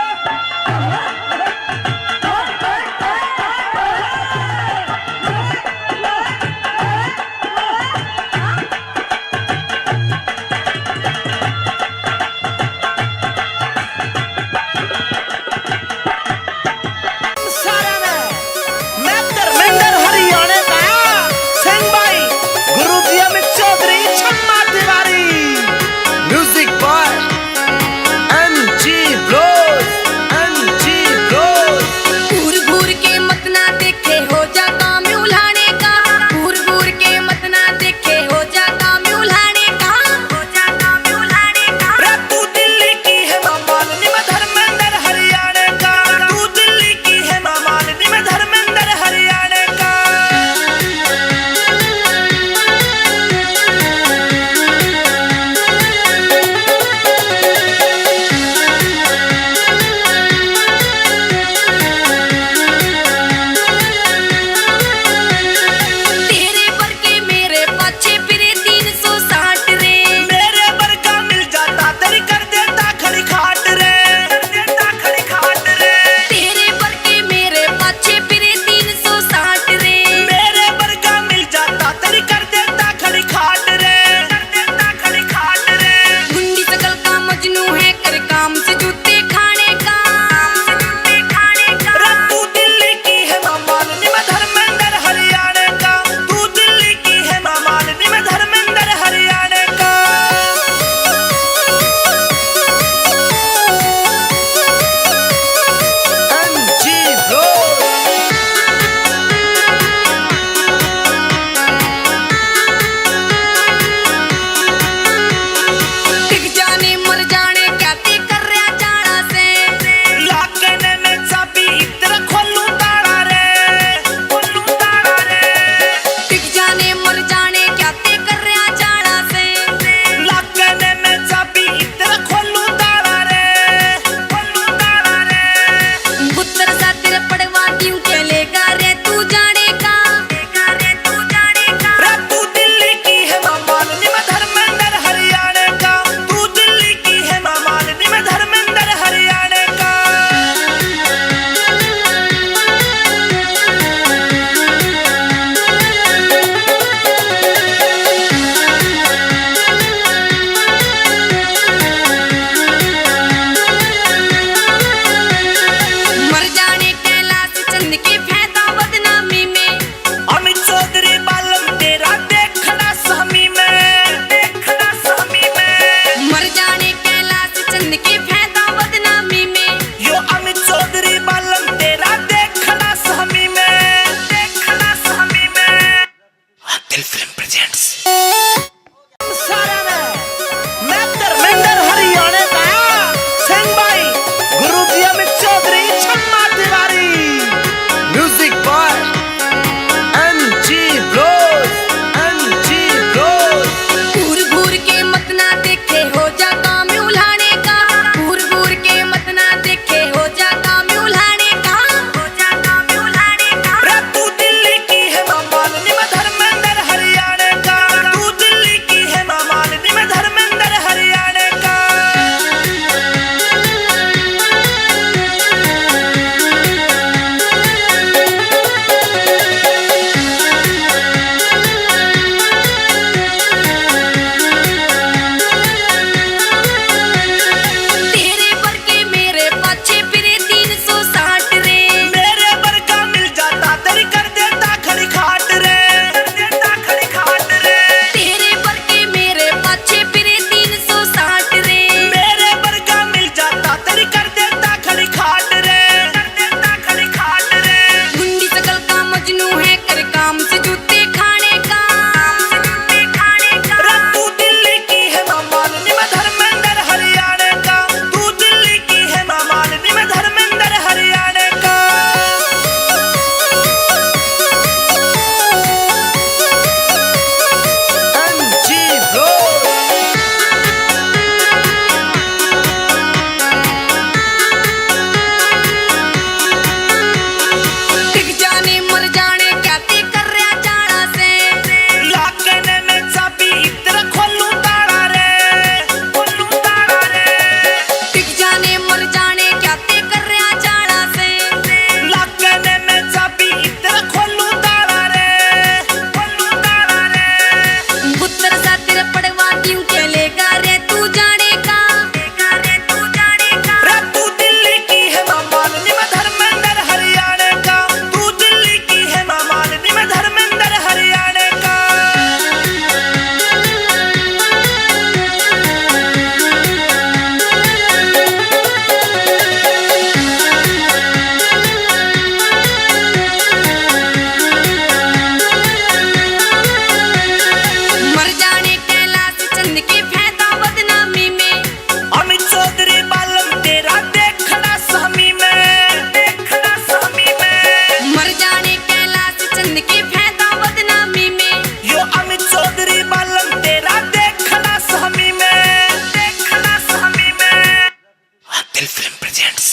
L film presents.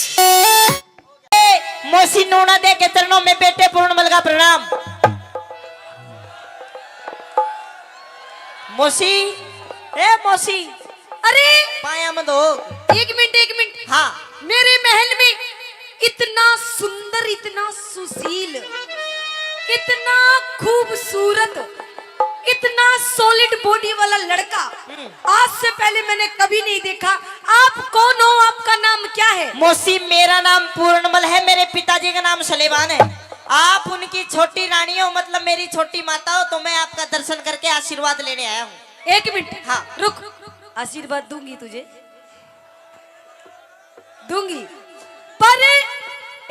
मौसी नूना दे के चरणों में बेटे पूर्णमल का प्रणाम। मौसी, ए मौसी, अरे! पाया मत हो। एक मिनट, एक मिनट। हाँ। मेरे महल में इतना सुंदर, इतना सुशील, इतना खूबसूरत, इतना सॉलिड बॉडी वाला लड़का हम्म। आज से पहले मैंने कभी नहीं देखा। आप कौन हो? आपका नाम क्या है? मौसी, मेरा नाम पूर्णमल है, मेरे पिताजी का नाम सलेमान है। आप उनकी छोटी रानी हो, मतलब मेरी छोटी माता हो, तो मैं आपका दर्शन करके आशीर्वाद लेने आया हूँ। एक मिनट। हाँ। रुक, आशीर्वाद दूंगी तुझे, दूंगी, पर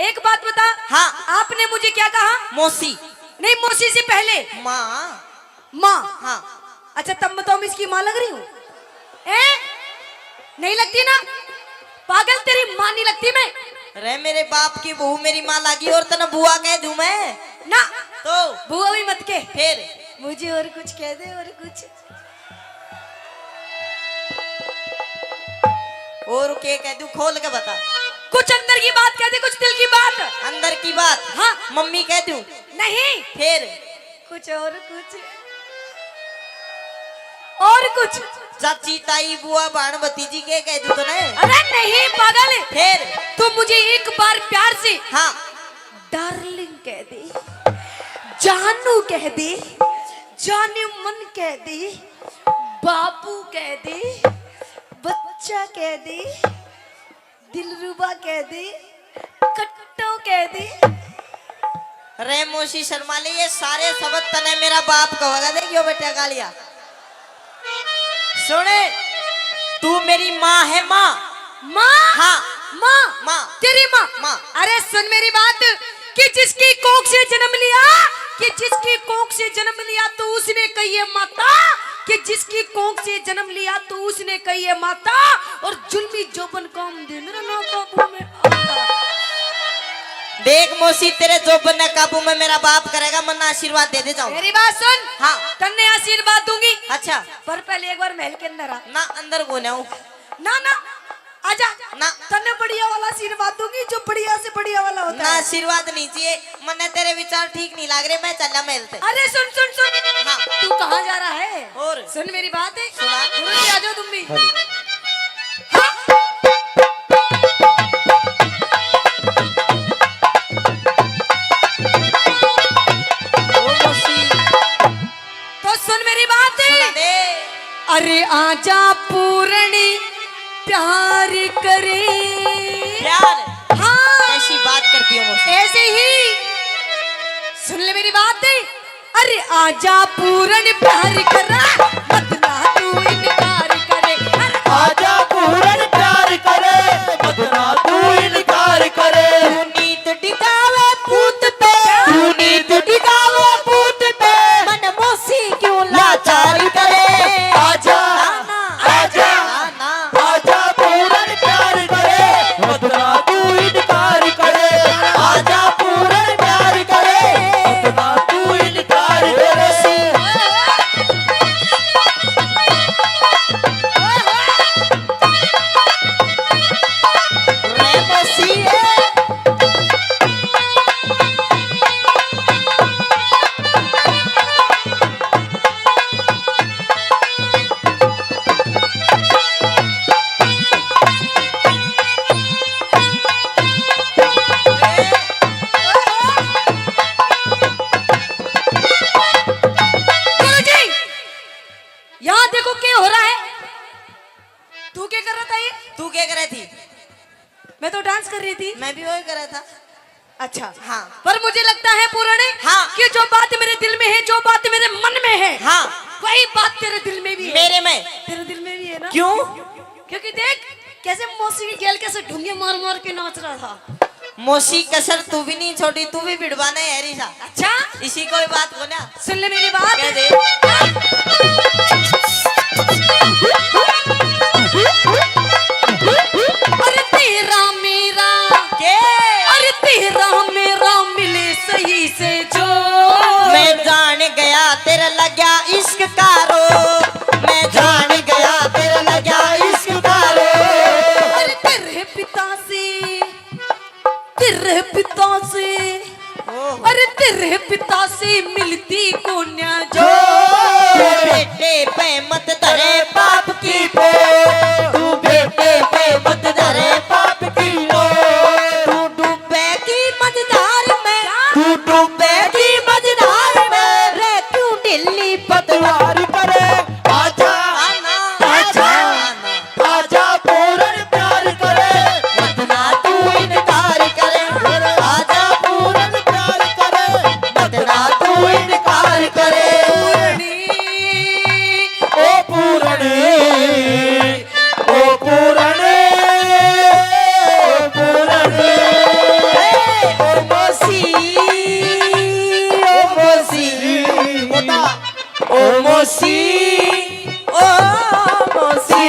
एक बात बता। हाँ। आपने मुझे क्या कहा? मौसी। नहीं, मौसी से पहले माँ। माँ। हाँ। अच्छा, तब मैं तो इसकी माँ लग रही हूँ, हैं? नहीं लगती ना? पागल, तेरी माँ नहीं लगती मैं। रे मेरे बाप की बहू मेरी माँ लागी और तने बुआ कह दूं मैं? ना। तो? बुआ भी मत के। फिर? मुझे और कुछ कह दे, और कुछ। और के कह दूं, खोल के बता। कुछ अंदर की बात कह दे, कुछ दिल की बात। अंदर की बात? हाँ। मम्मी कह दूं? नहीं। फिर? कुछ और कुछ। और कुछ। चाची, ताई, बुआ, भाण, भतीजी के कह दूं तने? अरे नहीं पागल। फिर? तू मुझे एक बार प्यार से हाँ। डार्लिंग कह दे, जानू कह दे, जाने मन कह दे, बाबू कह दे, बच्चा कह दे, दिलरुबा कह दे, कट्टो कह दे। रे मौसी शर्मा ले, ये सारे शब्द तने मेरा बाप कहेगा। देखियो बेटा गालिया। सुने, तू मेरी माँ है, माँ। माँ? हाँ। माँ? माँ। तेरी माँ? माँ। अरे सुन मेरी बात, कि जिसकी कोख से जन्म लिया, कि जिसकी कोख से जन्म लिया तो उसने कही है माता, कि जिसकी कोख से जन्म लिया तो उसने कही है माता, और जुल्मी जोबन काम दे मेरा ना काबू में आता। देख मौसी, तेरे जोबन ने काबू में मेरा बाप करेगा, मन्ना आशीर्वाद दे दे जाओ। मेरी बात सुन। हाँ। तन्ने आशीर्वाद दूंगी। अच्छा। पर पहले एक बार महल के अंदर आ। ना, अंदर को ना हूँ। ना, ना, आजा। ना। तन्ने बढ़िया वाला आशीर्वाद दूंगी, जो बढ़िया से बढ़िया वाला होता ना, है। आशीर्वाद नहीं चाहिए, मन्ने तेरे विचार ठीक नहीं लाग रहे, मैं चला महल ते। अरे सुन, सुन, सुन। हाँ। तू कहाँ जा रहा है? और? सुन मेरी बात है। सुना। गुरु जी, आ जाओ तुम भी। हेलो। हाँ। ओ मौसी। तो सुन मेरी बात। सुना दे। अरे आजा पूरणी प्यार करे। प्यार? हाँ। कैसी बात करती हो मौसी? ऐसे ही। सुन ले मेरी बात। अरे आजा पूरण प्यार करा, मत ना तू इनकार करे। अरे आजा पूरण प्यार करे, मत ना तू इनकार करे। तू नीत टिकावे पूत पे, तू नीत टिकावे पूत पे, मन मौसी क्यों लाचार करे। आजा, ना, ना। आजा, ना, ना। आजा पूरण प्यार करे, मत ना तू इनकार करे। आजा पूरण प्यार करे, मत ना तू इनकार करे। गुरुजी, यहाँ देखो क्या हो रहा है। तू क्या कर रहा था ये? तू क्या कर रही थी? मैं तो डांस कर रही थी। मैं भी वही कर रहा था। अच्छा। हाँ। पर मुझे लगता है पूरणे, हाँ। कि जो बात मेरे दिल में है, जो बात मेरे मन में है, हाँ। वही बात तेरे दिल में भी है। मेरे में। तेरे दिल में भी है ना? क्यों? क्योंकि देख कैसे मौसी की गेल कैसे ढूंगे मार मार के नाच रहा था। मौसी कसर तू भी नहीं छोड़ी, तू भी भिड़वाना है री सा। अच्छा? इसी कोई बात को ना। सुन ले मेरी बात। कह दे। अरे तेरा मेरा, के? अरे तेरा मेरा मिले सही से जो। मैं जान गया तेरे लग्या इश्क का रोग, मैं जान गया तेरे लग्या इश्क का रोग। अरे तेरे पिता तेरे पिता से, अरे तेरे पिता से मिलती कोन्या जो। बेटे पे मत धरे बाप की बो, तू बेटे पे मत धरे बाप की बो। तू डूबेगी मझधार में, तू डूबेगी मझधार में, रे क्यों ढीली पतवार करे। आजा, आजा, आजा। आजा पूरन प्यार करे, मत ना तू इनकार करे। आजा पूरन प्यार करे, मत ना तू इनकार करे। ओ पूरन, ओ पूरन, ओ पूरन। ए, ओ मौसी, ओ मौसी। ओ मौसी, ओ मौसी।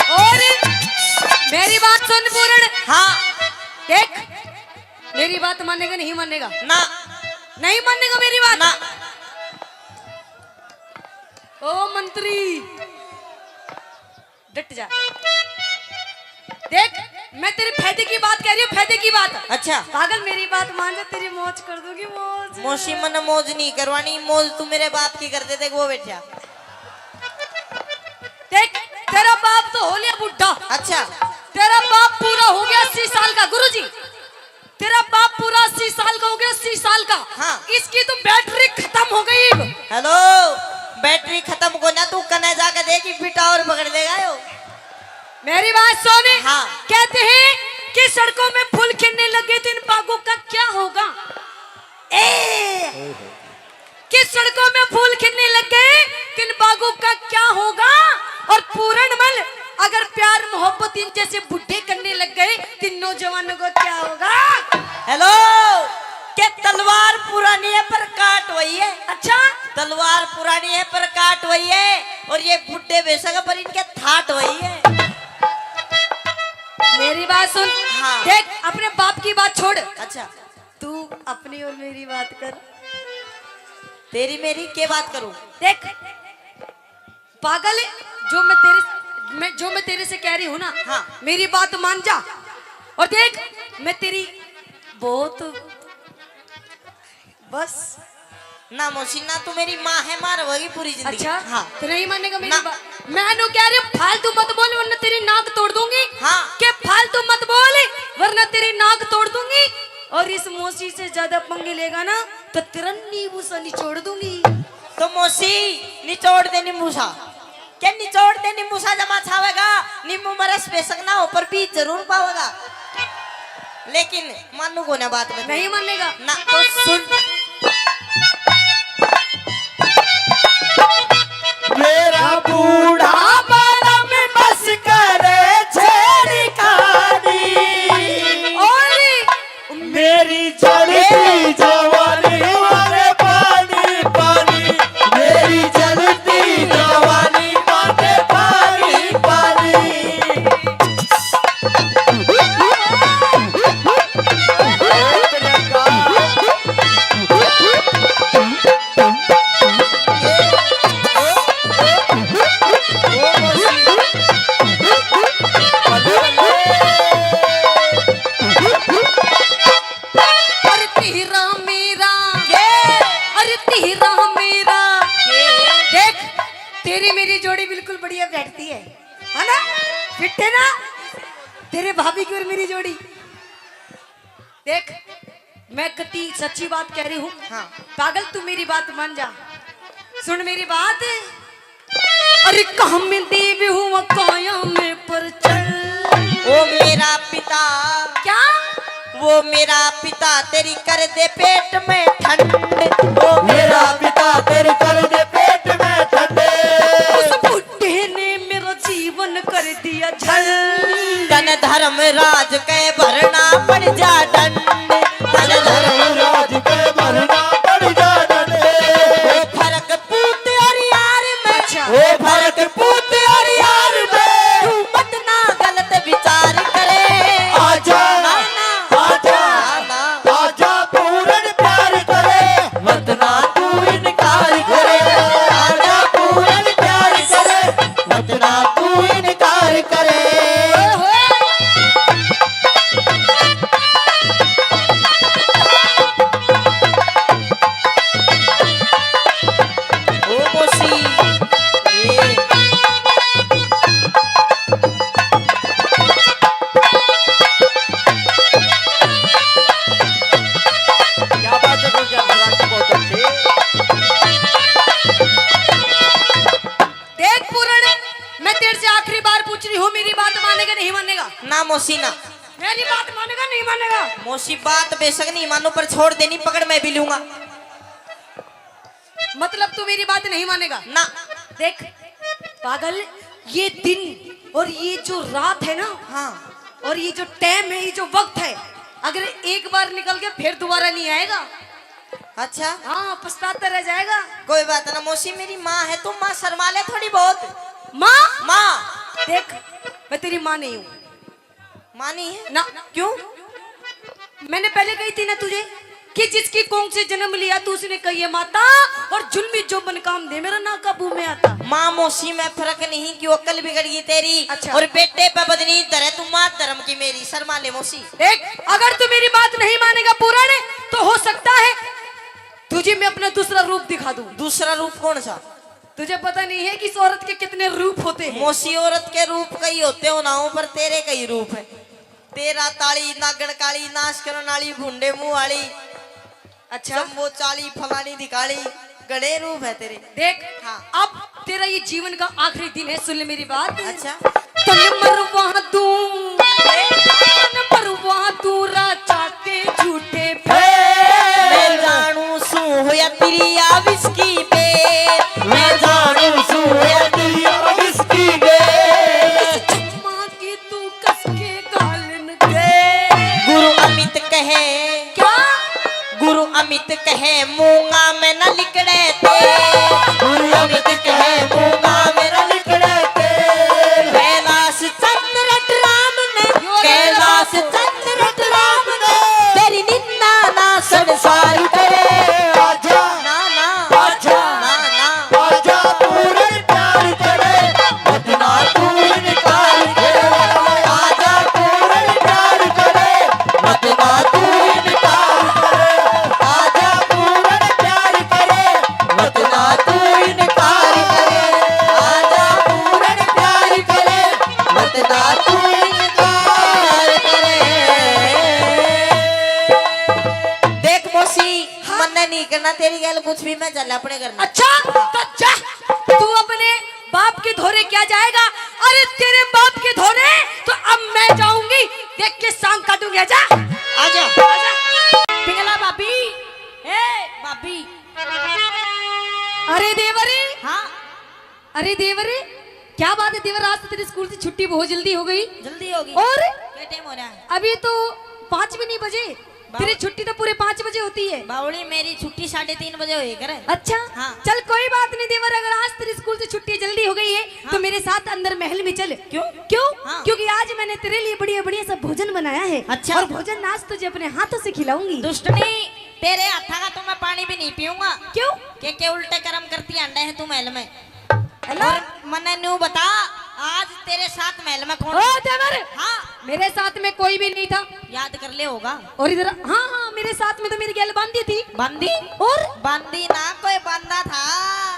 और मेरी बात सुन पूरण। हाँ। देख, मेरी बात मानेगा, नहीं मानेगा? ना। नहीं मानेगा मेरी बात? ना। ओ मंत्री, डट जा। देख, मैं तेरे फायदे की बात कह रही हूँ, फायदे की बात। अच्छा। पागल, मेरी बात मान जा, तेरी मौज कर दूंगी, मौज। मौसी, मन्ने मौज नहीं करवानी, मौज तू मेरे बाप की कर दे, देख वो बैठा। देख, तेरा बाप तो हो लिया बुढ़ा। अच्छा। तेरा बाप पूरा हो गया अस्सी साल का, गुरुजी। तेरा बाप पूरा अस्सी साल का हो गया, अस्सी साल का। हाँ। इसकी तो बैटरी खत्म हो गई। हेलो, बैटरी खत्म को ना, तू कने जाके देखी, बेटा और पकड़ लेगा यो। मेरी बात सुन। हाँ। कहते हैं कि सड़कों में फूल खिलने लग गए तो इन बागों का क्या होगा? ए! कि सड़कों में फूल खिलने लग गए, तो इन बागों का क्या होगा? और पूरन मल, अगर प्यार मोहब्बत इन जैसे बुढ़े करने लग गए, तो इन नौजवानों का क्या होगा? हेलो, के तलवार पुरानी है पर काट वही है। अच्छा? तलवार पुरानी है पर काट वही है, और ये बुढ़े बेशक पर इनके थाट वही है। मेरी बात सुन। हाँ। देख, अपने बाप की बात छोड़। अच्छा। तू अपनी और मेरी बात कर। तेरी मेरी के बात करूं? देख पागल, जो मैं तेरे, मैं, जो मैं तेरे से कह रही हूँ ना, हाँ। मेरी बात मान जा। और देख, मैं तेरी बहुत, बस। ना मौसी ना, तू मेरी माँ है, माँ रहोगी पूरी जिंदगी। अच्छा? हाँ। तो नहीं मानेगा मेरी ना। बात? मैं नु कह रही हूँ, फालतू मत बोल वरना तेरी नाक तोड़ दूंगी। हाँ। के फालतू मत बोल वरना तेरी नाक तोड़ दूंगी। और इस मौसी से ज्यादा पंगे लेगा ना तो तेरा नींबू सा निचोड़ दूंगी। तो मौसी निचोड़ दे नींबू सा। के निचोड़ दे नींबू सा, जमा छावेगा, नींबू में रस बेशक ना हो पर बीज जरूर पावेगा। लेकिन मानू को ना बात में। नहीं मानेगा? ना। तो सुन। मेरा बूढ़ा बालम बस करे छेड़खानी। और मेरी जलती जवानी मारे पानी पानी, मेरी जलती जवानी मारे पानी पानी। अरे तेरा मेरा, के? अरे तेरा मेरा। के? देख, तेरी मेरी जोड़ी बिल्कुल बढ़िया बैठती है, है ना? फिट है ना? तेरे भाभी की और मेरी जोड़ी। देख, मैं कती सच्ची बात कह रही हूँ। हाँ। पागल, तू मेरी बात मान जा, सुन मेरी बात। अरे काम देव हुआ काया में पर चल। ओ मेरा पिता। क्या? वो मेरा पिता तेरी कर दे पेट में ठंड। वो मेरा पिता तेरी कर दे पेट में ठंड। उस बुढ़े ने मेरा जीवन कर दिया झंड। तन धर्मराज के भरना पड़ जा डंड। तन धर्मराज के भरना पड़ जा डंड। ओ फर्क पूत और यार में। अच्छा। ओ तू मेरी बात मानेगा, नहीं मानेगा? ना मौसी ना। मेरी बात मानेगा, नहीं मानेगा? मौसी, बात बेशक नहीं मानू, पर छोड़ देनी पकड़ मैं भी लूंगा। मतलब तू मेरी बात नहीं मानेगा? ना। देख पागल, ये दिन और ये जो रात है ना, हाँ। और ये जो टाइम है, ये जो वक्त है, अगर एक बार निकल गया फिर दोबारा नहीं आएगा। अच्छा। हाँ, पछताता रह जाएगा। कोई बात ना मौसी, मेरी माँ है, तू माँ शर्मा ले थोड़ी बहुत। माँ? माँ। देख, मैं तेरी माँ नहीं हूँ। माँ नहीं है? ना। क्यों? मैंने पहले कही थी ना तुझे कि जिसकी कोख से जन्म लिया तू उसने कही है माता, और जुल्मी जो मन काम दे मेरा ना काबू में आता। माँ मौसी में फर्क नहीं, क्यों अक्ल बिगड़ गई तेरी? अच्छा। और बेटे पे बदनी धरे तू, माँ धर्म की मेरी, शर्मा ले मौसी। देख, अगर तू मेरी बात नहीं मानेगा पूरण, तो हो सकता है तुझे मैं अपना दूसरा रूप दिखा दूं। दूसरा रूप कौन सा? तुझे पता नहीं है कि इस औरत के कितने रूप होते हैं? मौसी, औरत के रूप कई होते हो ना हो, पर तेरे कई रूप है। तेरा ताली, नागण काली, नाश करण वाली, भुंडे मुंह वाली, अच्छा। शंभो चाली, फलानी दिखाली, घणे रूप है तेरे। देख, हाँ। अब तेरा ये जीवन का आखिरी दिन है, सुन ले मेरी बात। अच्छा। तन मरवा दूं, तन मरवा दूं राजा के झूठे पे। मैं जानू सू होया तेरी आ विस्की पे। मैं जानू सू होया तेरी आ विस्की पे। चम्मा की तू कस के गालन दे। गुरु अमित कहे। क्या? गुरु अमित कहे मूंगा में न लिकड़े तेल। गुरु अमित कहे मूंगा में न लिकड़े तेल। कैलाश चंद्र राम ने, यो रे। कैलाश चंद्र राम ने तेरी निंदा ना संसार करे। आजा। ना, ना। आजा। ना, ना। आजा पूरे प्यार करे, मत ना तू इनकार करे। आजा पूरे प्यार करे, मत ना तू इनकार करे। आजा पूरे प्यार करे, मत ना तू इनकार करे। आजा पूरे प्यार करे, मत ना तू इनकार करे। देख मौसी, हाँ। मन्ने नहीं करना तेरी गैल कुछ भी, मैं चल अपने घर में। अच्छा, तो जा, तू अपने बाप के धोरे क्या जाएगा? अरे तेरे बाप के धोरे तो अब मैं जाऊंगी, देख के सांग काटूंगी। आजा। आजा। आजा। पिंगला भाभी, ए भाभी। अरे देवरी। हाँ। अरे देवरी, क्या बात है देवर, आज तो तेरे स्कूल से छुट्टी बहुत जल्दी हो गई। जल्दी हो गई। और? क्या टाइम हो रहा है? अभी तो पाँच भी नहीं बजे। तेरी छुट्टी तो पूरे पाँच बजे होती है। बावली, मेरी छुट्टी साढ़े तीन बजे होए करे। अच्छा? हाँ। चल कोई बात नहीं देवर, अगर आज तेरे स्कूल से छुट्टी जल्दी हो गई है, हाँ। तो मेरे साथ अंदर महल में चल। क्यों? क्यों? हाँ। क्योंकि आज मैंने तेरे लिए बढ़िया बढ़िया सा भोजन बनाया है। अच्छा। और भोजन आज तुझे अपने हाथों से खिलाऊंगी। दुष्टनी, तेरे हाथा का तो मैं पानी भी नहीं पीऊंगा। क्यों? के, के उल्टे कर्म करती आंडे है तू महल में। हेलो? और मन्ने न्यू बता, आज तेरे साथ महल में कौन ओ था? देवर! हाँ। मेरे साथ में कोई भी नहीं था। याद कर ले होगा। और इधर, हाँ, हाँ, मेरे साथ में तो मेरी गैल बांदी थी। बांदी? और? बांदी ना, कोई बांदा था।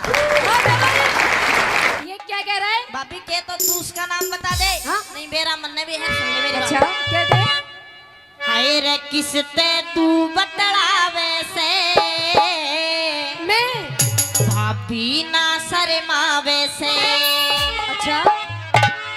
ओ देवर! ये क्या कह रहा है? भाभी के तो तू उसका नाम बता दे। हाँ? नहीं, बेरा मन्ने भी है, सुन ले मेरी बात। अच्छा, कह दे। हाय रे किसते तू बतलावे से, मैं। भाभी ना शर्मावे से। अच्छा।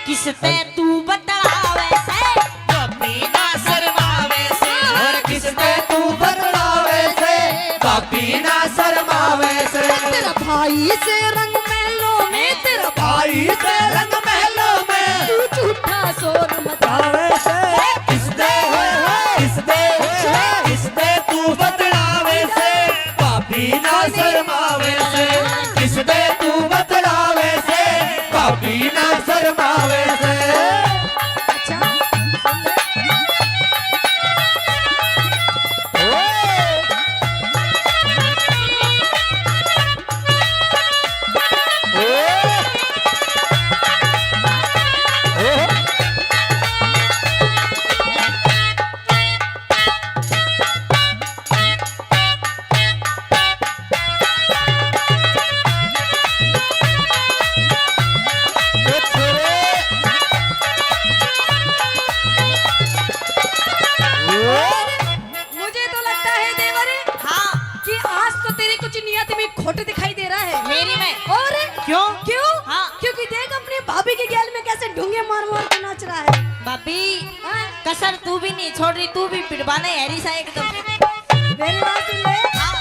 किसते तू बतलावे से, भाभी ना शर्मावे से। और किसते तू बतलावे से, भाभी ना शर्मावे से। तेरा भाई से रंग महलों में, तेरा भाई से रंग महलों में। तू झूठा शोर मचावे से। किसदे, किसदे, किसदे तू बतलावे से, भाभी ना शर्मावे से। किसदे तू बतलावे से, भाभी ना शर्मावे से। अच्छा। मुझे तो लगता है देवर, हाँ। कि आज तो तेरी कुछ नियत में खोट दिखाई दे रहा है। मेरी में? और? क्यों? क्यों? हाँ। क्योंकि देख अपनी भाभी के गैल में कैसे ढूंढ ये मार मार के नाच रहा है। भाभी, हाँ? कसर तू भी नहीं छोड़ रही, तू भी पिटवाने है रिसा एकदम। मेरी बात सुन ले। हाँ।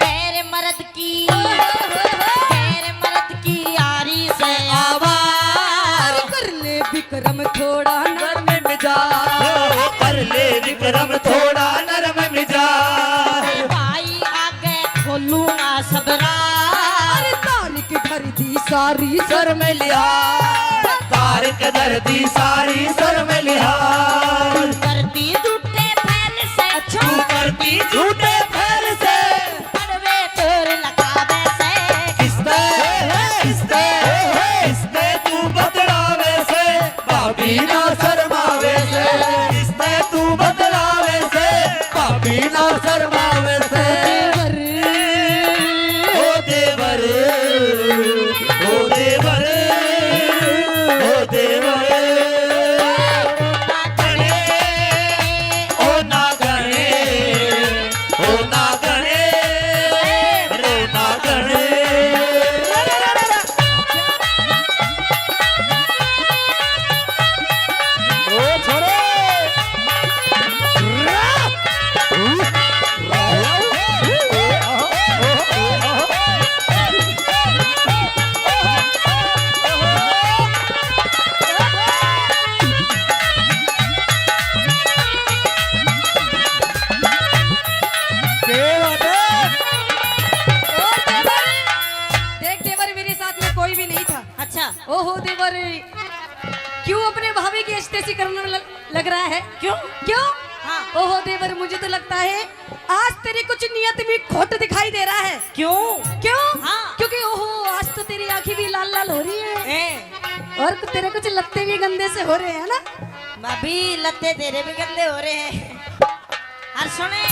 गैर मर्द की, गैर मर्द की आरी से आवार। कर ले विक्रम थोड़ा नरम मिजाज। ओ, कर ले विक्रम थोड़ा नरम मिजाज। भाई आगे खोलूंगा सबरा। अरे तारिक धर दी सारी शर्म लिहाज। तारिक धर दी सारी शर्म लिहाज। करती झूठे फैल से। अच्छा। तू करती झूठे फैल से। पड़वे तोर लगावे से। किस्ते, किस्ते, किस्ते तू बतलावे से, भाभी ना शर्मावे से। किस्ते तू बतलावे से, भाभी ना शर्मावे से। देवर, ओ देवर, ओ देवर, ओ देवर। ओ ना गणे, ओ ना गणे, रे ना गणे। ओ छोरे। क्या बात है? और देवर, देख देवर, मेरे साथ में कोई भी नहीं था। अच्छा। ओहो देवर, क्यों अपने भाभी की इज्जत ऐसी करने ल-, लग रहा है? क्यों? क्यों? हाँ। ओहो देवर, मुझे तो लगता है आज तेरी कुछ नियत में खोट दिखाई दे रहा है। क्यों? क्यों? हाँ। क्योंकि ओहो, आज तो तेरी आंखें भी लाल लाल हो रही है। ए। और तेरे कुछ लत्ते भी गंदे से हो रहे हैं ना? भाभी, लत्ते तेरे भी गंदे हो रहे हैं। और सुने,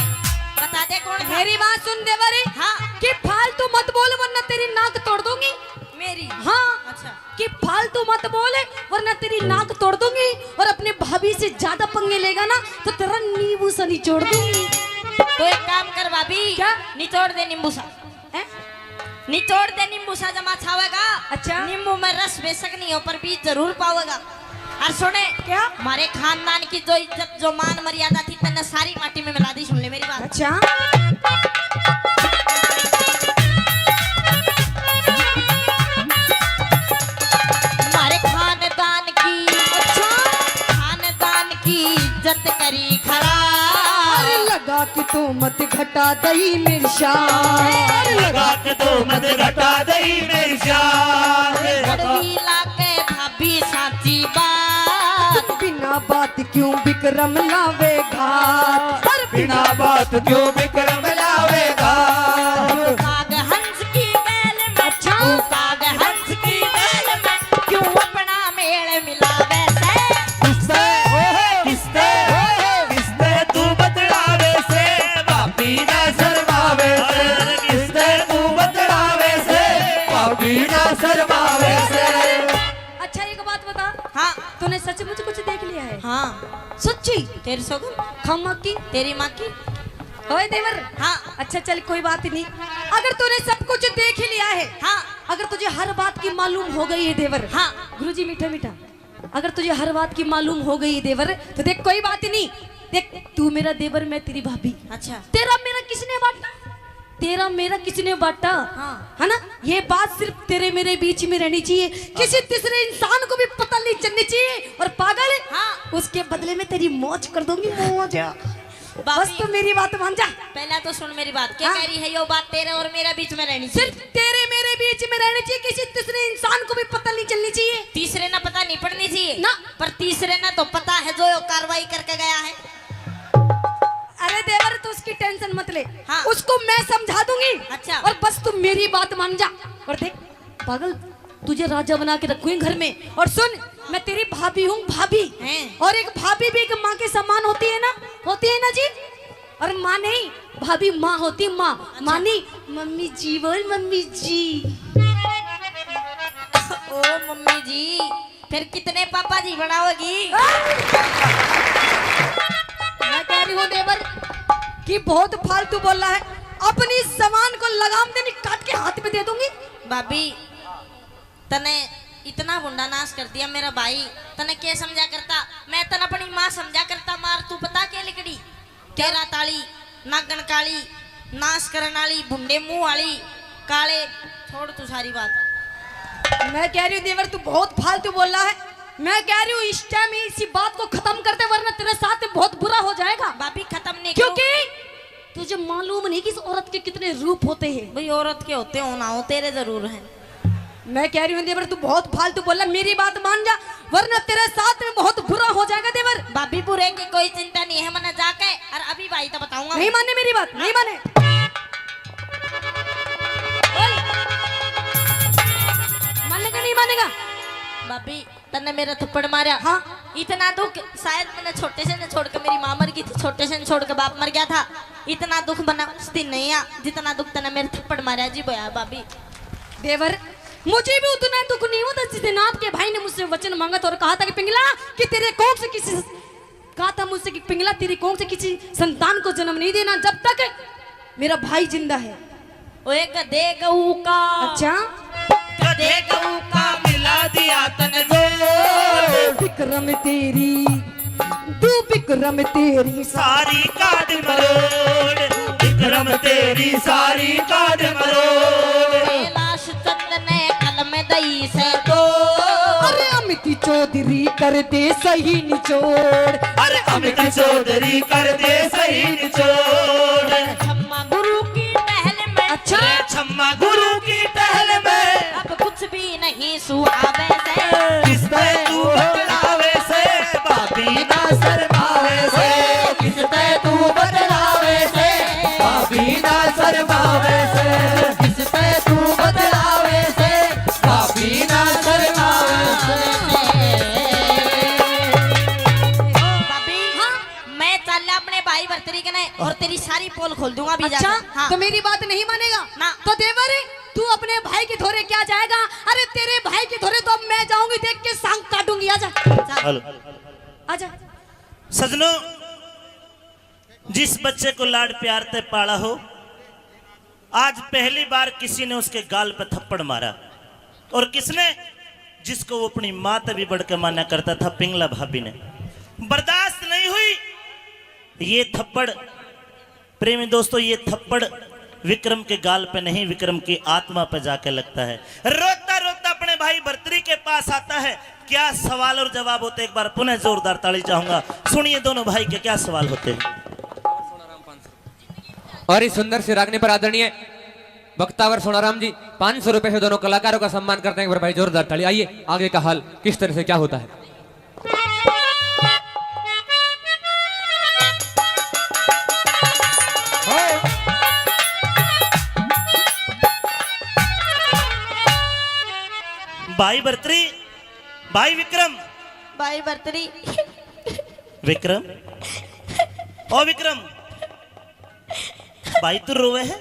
बता दे कौन था? मेरी बात सुन देवर। हाँ। कि फालतू मत बोल वरना तेरी नाक तोड़ दूंगी। मेरी? हाँ। अच्छा। कि फालतू मत बोल वरना तेरी नाक तोड़ दूंगी, और अपने भाभी से ज्यादा पंगे लेगा ना तो तेरा नींबू सा निचोड़ दूंगी। तो एक काम कर भाभी, क्या? निचोड़ दे नींबू सा। हैं? निचोड़ दे नींबू सा, जमा छावेगा। अच्छा। नींबू में रस बेशक नहीं हो पर बीज जरूर पावेगा। और सुने, क्या? हमारे खानदान की जो इज्जत, जो मान मर्यादा थी, तन्ने सारी माटी में मिला दी। सुन ले मेरी बात। अच्छा। हमारे खानदान की, अच्छा। खानदान की इज्जत करी खराब। अरे लगा कि तू मत घटा दई मेरी शान। लगा के तो मत घटा दई मेरी शान। कड़वी लागे भाभी साची बात। बिना बात क्यों विक्रम लावे घात? पर बिना बात क्यों विक्रम लावे घात? काग हंस की गैल में, अच्छा। काग हंस की गैल में क्यों अपना मेल मिलावे से? किससे, किससे, किससे तू बतलावे से? भाभी ना शर्मावे से, किससे तू बतलावे से? भाभी ना शर्मावे से। अच्छा, एक बात बता। हाँ। तूने सचमुच कुछ देख लिया है? हाँ। सच्ची? तेरी सौगन। खम्मा की? तेरी माँ की। ओए देवर। हाँ। अच्छा चल, कोई बात नहीं, अगर तूने सब कुछ देख लिया है, हाँ। अगर तुझे हर बात की मालूम हो गई है देवर। हाँ। गुरुजी, मीठा मीठा। अगर तुझे हर बात की मालूम हो गई है देवर, तो देख, कोई बात ही नहीं। देख, तू मेरा देवर, मैं तेरी भाभी। अच्छा। तेरा मेरा किसने बांटा? तेरा मेरा किसने बांटा? हाँ। है ना? ये बात सिर्फ तेरे मेरे बीच में रहनी चाहिए, किसी तीसरे इंसान को भी पता नहीं चलनी चाहिए। और पागल, हाँ। उसके बदले में तेरी मौज कर दूंगी, मौज। बस भाभी, तू मेरी बात मान जा। पहला तो सुन मेरी बात। क्या हाँ। कह रही है यो बात? तेरे और मेरे बीच में रहनी चाहिए। सिर्फ तेरे मेरे बीच में रहनी चाहिए, किसी तीसरे इंसान को भी पता नहीं चलनी चाहिए। तीसरे ना पता नहीं पड़नी चाहिए ना। पर तीसरे ना तो पता है जो यो कार्रवाई करके गया है। अरे देवर, तू उसकी टेंशन मत ले। हाँ। उसको मैं समझा दूंगी। अच्छा। और बस तू मेरी बात मान जा। और देख पागल, तुझे राजा बना के रखूंगी घर में। और सुन, मैं तेरी भाभी हूँ, भाभी। हैं? और एक भाभी भी एक माँ के समान होती है ना, होती है ना जी। और माँ नहीं, भाभी माँ होती, माँ। अच्छा। माँ नहीं, मम्मी जी बोल, मम्मी जी। ओ मम्मी जी, फिर कितने पापा जी बनाओगी? मैं कह रही हूँ देवर कि बहुत फालतू बोल रहा है। अपनी जबान को लगाम दे, नहीं काट के हाथ में दे दूंगी। भाभी, तने इतना भुंडा नाश कर दिया मेरा भाई, तने के समझा करता? मैं तने अपनी माँ समझा करता। मार तू पता के लिकड़ी? तेरा ताली, नागण काली, नाश करण वाली, भुंडे मुंह वाली, काले। छोड़ तू सारी बात। मैं कह रही हूँ देवर, तू बहुत फालतू बोल रहा है। मैं कह रही हूँ इस टाइम इसी बात को खत्म कर दे, वरना तेरे साथ में बहुत बुरा हो जाएगा। भाभी, खत्म नहीं करूँ। क्योंकि तुझे मालूम नहीं कि इस औरत के कितने रूप होते हैं। भाई, औरत के होते हो ना हो, तेरे जरूर हैं। मैं कह रही हूँ देवर, तू बहुत फालतू बोल रहा, मेरी बात मान जा, वरना तेरे साथ में बहुत बुरा हो जाएगा देवर। भाभी, बुरे की कोई चिंता नहीं है, मैंने जाके और अभी भाई तो बताऊंगा। नहीं माने मेरी बात, नहीं माने। बोल। मानेगा, नहीं मानेगा? भाभी, तन्ने मेरा थप्पड़ मारा। हाँ। इतना दुख शायद मैंने छोटे से ने छोड़ के, मेरी माँ मर गई थी, छोटे से ने छोड़ के बाप मर गया था। इतना दुख मैंने उस दिन नहीं आ, जितना दुख तन्ने मेरे थप्पड़ मारा जी बोया भाभी। देवर, मुझे भी उतना दुख नहीं होता जिस दिन आपके भाई ने मुझसे वचन मांगा था और कहा था कि पिंगला, कि तेरे कोख से किसी, कहा था मुझसे कि पिंगला, तेरी कोख से किसी संतान को जन्म नहीं देना जब तक मेरा भाई जिंदा है। ओए गधे गऊ का। अच्छा। गधे गऊ का मिला दिया तन जोड़। विक्रम तेरी, तू विक्रम तेरी सारी काट मरोड़। विक्रम तेरी सारी काट मरोड़। कैलाश चंद ने कलम दई से तो। अरे अमित चौधरी कर दे सही निचोड़। अरे अमित चौधरी कर दे सही निचोड़। छम्मा गुरु की टहल में। अच्छा। अरे छम्मा गुरु की टहल में। अब कुछ भी नहीं सुहावे से। किसते तू बतलावे से, भाभी ना शर्मावे से। किसते तू बतलावे से, भाभी ना शर्मावे से। किसते तू बतलावे से, भाभी ना शर्मावे से। भाभी, हाँ? मैं चल अपने भाई भरतरी कने और तेरी सारी पोल खोल दूंगा अभी अच्छा, जाकर। हाँ। तो मेरी बात नहीं मानेगा? ना। तो देवर, तू अपने भाई के धोरे क्या जाएगा? अरे तेरे भाई के धोरे तो अब मैं जाऊंगी, देख के सांग काटूंगी। आजा। चल। हेलो। आजा। सजनों, जिस बच्चे को लाड प्यार ते पाला हो, आज पहली बार किसी ने उसके गाल पे थप्पड़ मारा। और किसने? जिसको वो अपनी माँ ते भी बढ़ के माना करता था, पिंगला भाभी ने। बर्दाश्त नहीं हुई ये थप्पड़। प्रेमी दोस्तों, ये थप्पड़ विक्रम के गाल पे नहीं, विक्रम की आत्मा पे जाके लगता है। रोता रोता अपने भाई भरतरी के पास आता है। क्या सवाल और जवाब होते, एक बार पुनः जोरदार ताली चाहूंगा। सुनिए दोनों भाई के क्या सवाल होते हैं। और इस सुंदर सी रागनी पर आदरणीय वक्तावर सोनाराम जी पाँच सौ रुपए से दोनों कलाकारों का सम्मान करते हैं। एक बार भाई जोरदार ताली। आइए, आगे का हाल किस तरह से क्या होता है। भाई भरतरी, भाई विक्रम। भाई भरतरी। विक्रम, ओ विक्रम, भाई तू रोवे है?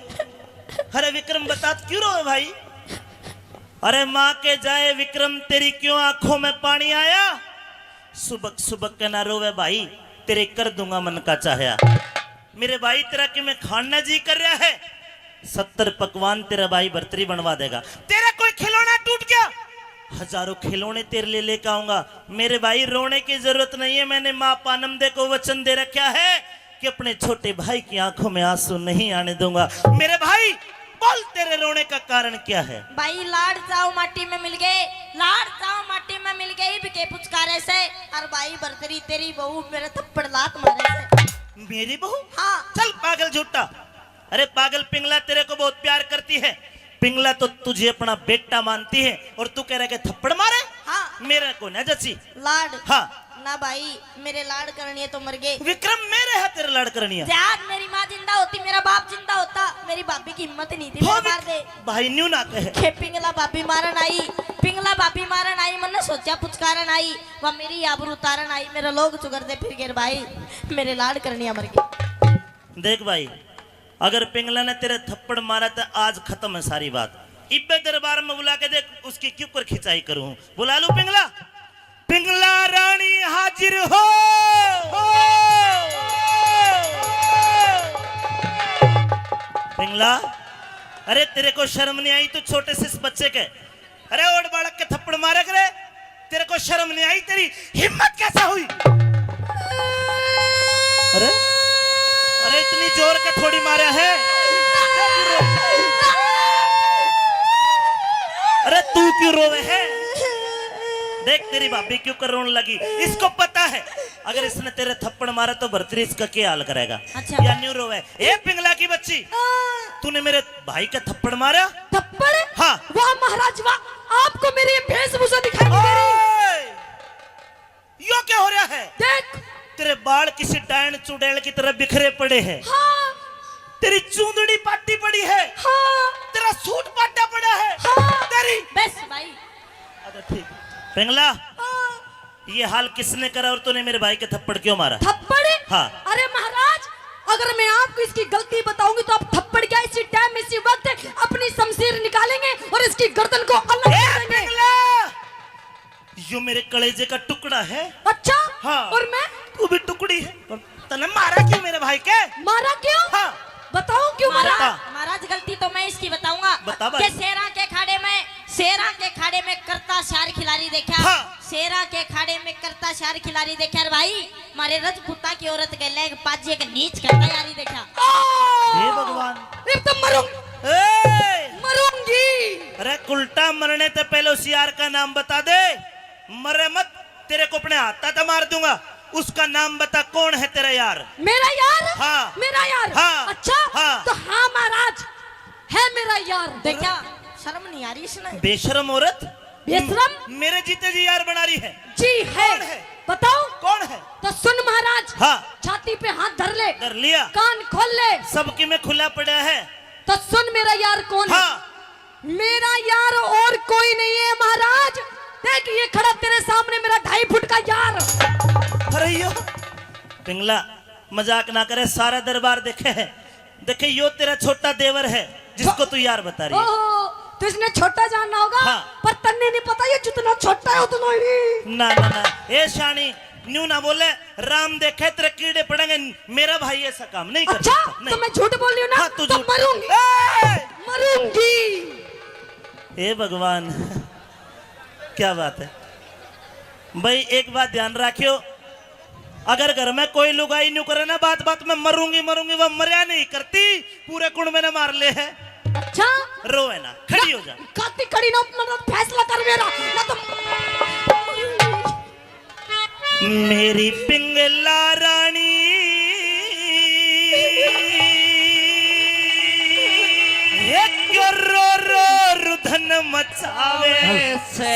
अरे विक्रम, बता, तू क्यों रोवे भाई? अरे माँ के जाए विक्रम, तेरी क्यों आंखों में पानी आया? सुबक सुबक के ना रोवे भाई, तेरे कर दूंगा मन का चाहया। मेरे भाई, तेरा कि मैं खाना जी कर रहा है, सत्तर पकवान तेरा भाई भरतरी बनवा देगा। तेरा कोई खिलौना टूट गया, हजारों खिलौने तेरे लिए लेकर आऊंगा। मेरे भाई, रोने की जरूरत नहीं है, मैंने माँ पानमदे को वचन दे रखा है कि अपने छोटे भाई की आंखों में आंसू नहीं आने दूंगा। मेरे भाई, बोल, तेरे रोने का कारण क्या है? भाई, लाड चाव माटी में मिल गए, लाड चाव माटी में मिल गए, इब के पुचकारे से। और भाई भरतरी, तेरी बहू मेरे थप्पड़ लात मारे से। मेरी बहू? हाँ। चल पागल झूठा। अरे पागल पिंगला, तेरे को बहुत प्यार करती है। पिंगला तो तुझे अपना बेटा मानती है और तू कह रहा है कि थप्पड़ मारे? हाँ। मेरे को ना जची। लाड। हाँ। ना भाई, मेरे लाड करनी है तो मर गए। विक्रम, मेरे है तेरे लाड करनी है। आज मेरी माँ जिंदा होती, मेरा बाप जिंदा होता, मेरी भाभी की हिम्मत नहीं थी, हो मेरे मार दे। भाई न्यू ना कहे। खे पिंगला भाभी मारन आई, पिंगला भाभी मारन आई, मन्ने सोचा पुचकारन आई, वह मेरी आबरू उतारन आई, मेरा लोग चुगर दे फिर गेर भाई, मेरे लाड करनी है मर गए। देख भाई, अगर पिंगला ने तेरे थप्पड़ मारा तो आज खत्म है सारी बात। इब्बे दरबार में बुला के देख, उसकी क्यों कर खिंचाई करूं। बुला लूं पिंगला? पिंगला रानी हाजिर हो। ला, अरे तेरे को शर्म नहीं आई? तू छोटे से इस बच्चे के, अरे ओड बालक के थप्पड़ मारे करे, तेरे को शर्म नहीं आई? तेरी हिम्मत कैसे हुई? अरे, अरे इतनी जोर के थोड़ी मारा है। अरे तू क्यों रोवे है? देख तेरी भाभी क्यों कर रोने लगी। इसको पता है अगर इसने तेरे थप्पड़ मारा तो भरतरी इसका क्या हाल करेगा। अच्छा। या न्यू रोवे। ए पिंगला की बच्ची, हाँ। तूने मेरे भाई का थप्पड़ मारा? थप्पड़? हाँ। वाह महाराज वाह, आपको मेरी ये वेशभूषा दिखाई नहीं दे रही? ओए! यो क्या हो रहा है? देख। तेरे बाल किसी डायन चुड़ैल की तरह बिखरे पड़े हैं। हाँ। तेरी चूंदड़ी पाटी पड़ी है। हाँ। तेरा सूट पाटा पड़ा है। हाँ। तेरी बस भाई। अच्छा ठीक। पिंगला, हाँ। ये हाल किसने करा और तूने मेरे भाई के थप्पड़ क्यों मारा? थप्पड़? हाँ। अरे महाराज, अगर मैं आपको इसकी गलती बताऊंगी तो आप थप्पड़ क्या, इसी टाइम, इसी वक्त अपनी शमशीर निकालेंगे और इसकी गर्दन को अलग ए, कर देंगे। पिंगला! यो मेरे कलेजे का टुकड़ा है। अच्छा? हाँ। और मैं? तू भी टुकड़ी है। तने मारा क्यों मेरे भाई के? मारा क्यों? हाँ। बताओ क्यों मारा? महाराज, बता। महाराज, गलती तो मैं इसकी बताऊंगा। बता भाई। के शेरा के खाड़े में, शेरा के खाड़े में करता शार खिलाड़ी देखा। हाँ। शेरा के खाड़े में करता शार खिलाड़ी देखा रे भाई। मारे रजपूता की औरत के लेग पाजे के नीच करता यारी देखा। हे भगवान। इब तो मरूं-, ए! मरूंगी। अरे उल्टा मरने से पहले उस यार का नाम बता दे। मरे मत, तेरे को अपने हाथा तो मार दूंगा। उसका नाम बता, कौन है तेरा यार? मेरा यार? हाँ। मेरा यार? हाँ। अच्छा? हाँ। तो हाँ महाराज, है मेरा यार। देखा, शर्म नहीं आ रही इसने? बेशरम औरत। बेशरम? मेरे जीते जी यार बना रही है। जी है। कौन है? बताओ। कौन है? तो सुन महाराज। हाँ। छाती पे हाथ धर ले। धर लिया। कान खोल ले। सबकी में खुला पड़ा है। तो सुन मेरा यार कौन है? हाँ। मेरा यार और कोई नहीं है महाराज। देख ये खड़ा तेरे सामने मेरा ढाई फुट का यार। अरे यो पिंगला, मजाक ना करे, सारा दरबार देखे है। देखे यो तेरा छोटा देवर है जिसको छो-, तू यार बता रही है। ओहो, तो इसने छोटा जानना होगा। हाँ। पर तन्ने नहीं पता ये जितना छोटा है उतना ही। ना ना ना, ए शानी, न्यू ना बोले, राम देखे तेरे कीड़े पड़ेंगे। मेरा भाई ऐसा काम नहीं कर अच्छा, सकता। तो नहीं। मैं झूठ बोल रही हूँ ना? हाँ, तू तो झूठ। मरूंगी। ए! मरूंगी। हे भगवान, क्या बात है भाई। एक बात ध्यान रखियो, अगर घर में कोई लुगाई न्यू करे ना, बात बात में मरूंगी मरूंगी, वो मरया नहीं करती, पूरे कुण में ने मार ले है। अच्छा? रोवे ना, खड़ी हो जा। खाती खड़ी ना, मतलब फैसला कर मेरा, ना तो मेरी पिंगला रानी, हे क्यों रो रो रुधन मचावे से।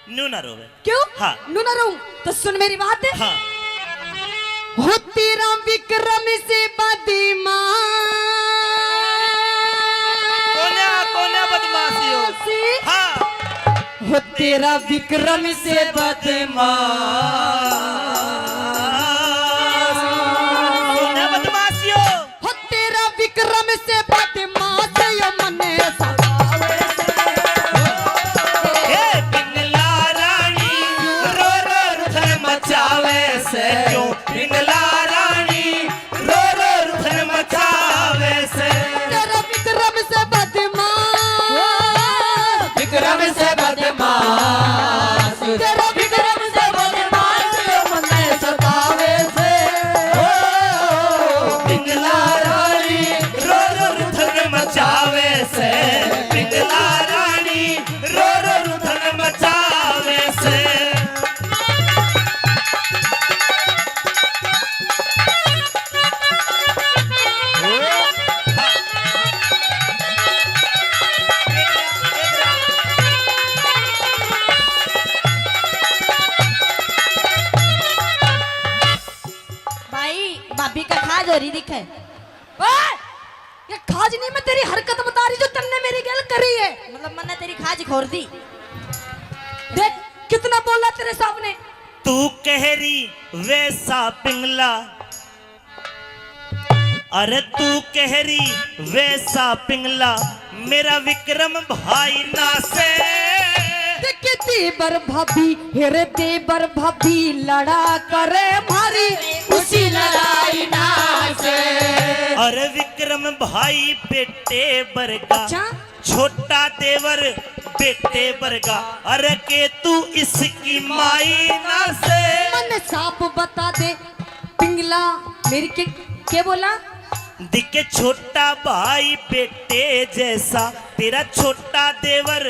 न्यू ना रोवे। क्यों? हाँ। न्यू ना रोऊं? तो सुन मेरी बात। हाँ। हो तेरा विक्रम से बदमाश। कोन्या, कोन्या बदमाश यो। हाँ। हो तेरा विक्रम से बदमाश। कोन्या बदमाश यो। हो तेरा विक्रम से बदमाश यो मने सतावे से। हे पिंगला रानी, रो रो रुधन मचावे से। क्यों? पिंगला रानी, रो रो रुधन मचावे से। तेरा विक्रम से बदमाश। विक्रम से बदमाश। तेरा विक्रम से बदमाश यो मने सतावे से। ओ, पिंगला रानी, रो रो रुधन मचावे से। पिंगला रानी, रो रो रुधन मचावे से। भाई, भाभी का खाज हो रही दिखे। ओए! ये खाज नहीं, मैं तेरी हरकत बता रही जो तन्ने मेरी गैल करी है। मतलब मन्ने तेरी खाज खोर दी। देख कितना बोला तेरे सामने। तू कह रही वैसा पिंगला, अरे तू कह रही वैसा पिंगला, मेरा विक्रम भाई ना से। देख देवर भाभी, हेरे देवर भाभी लड़ा करे मारी उसी लड़ाई ना से। अरे विक्रम भाई बेटे बरगा, अच्छा। छोटा देवर बेटे बरगा, अरे के तू इसकी माई ना से। मन साफ बता दे पिंगला, मेरी के, के बोला? दिखे छोटा भाई बेटे जैसा, तेरा छोटा देवर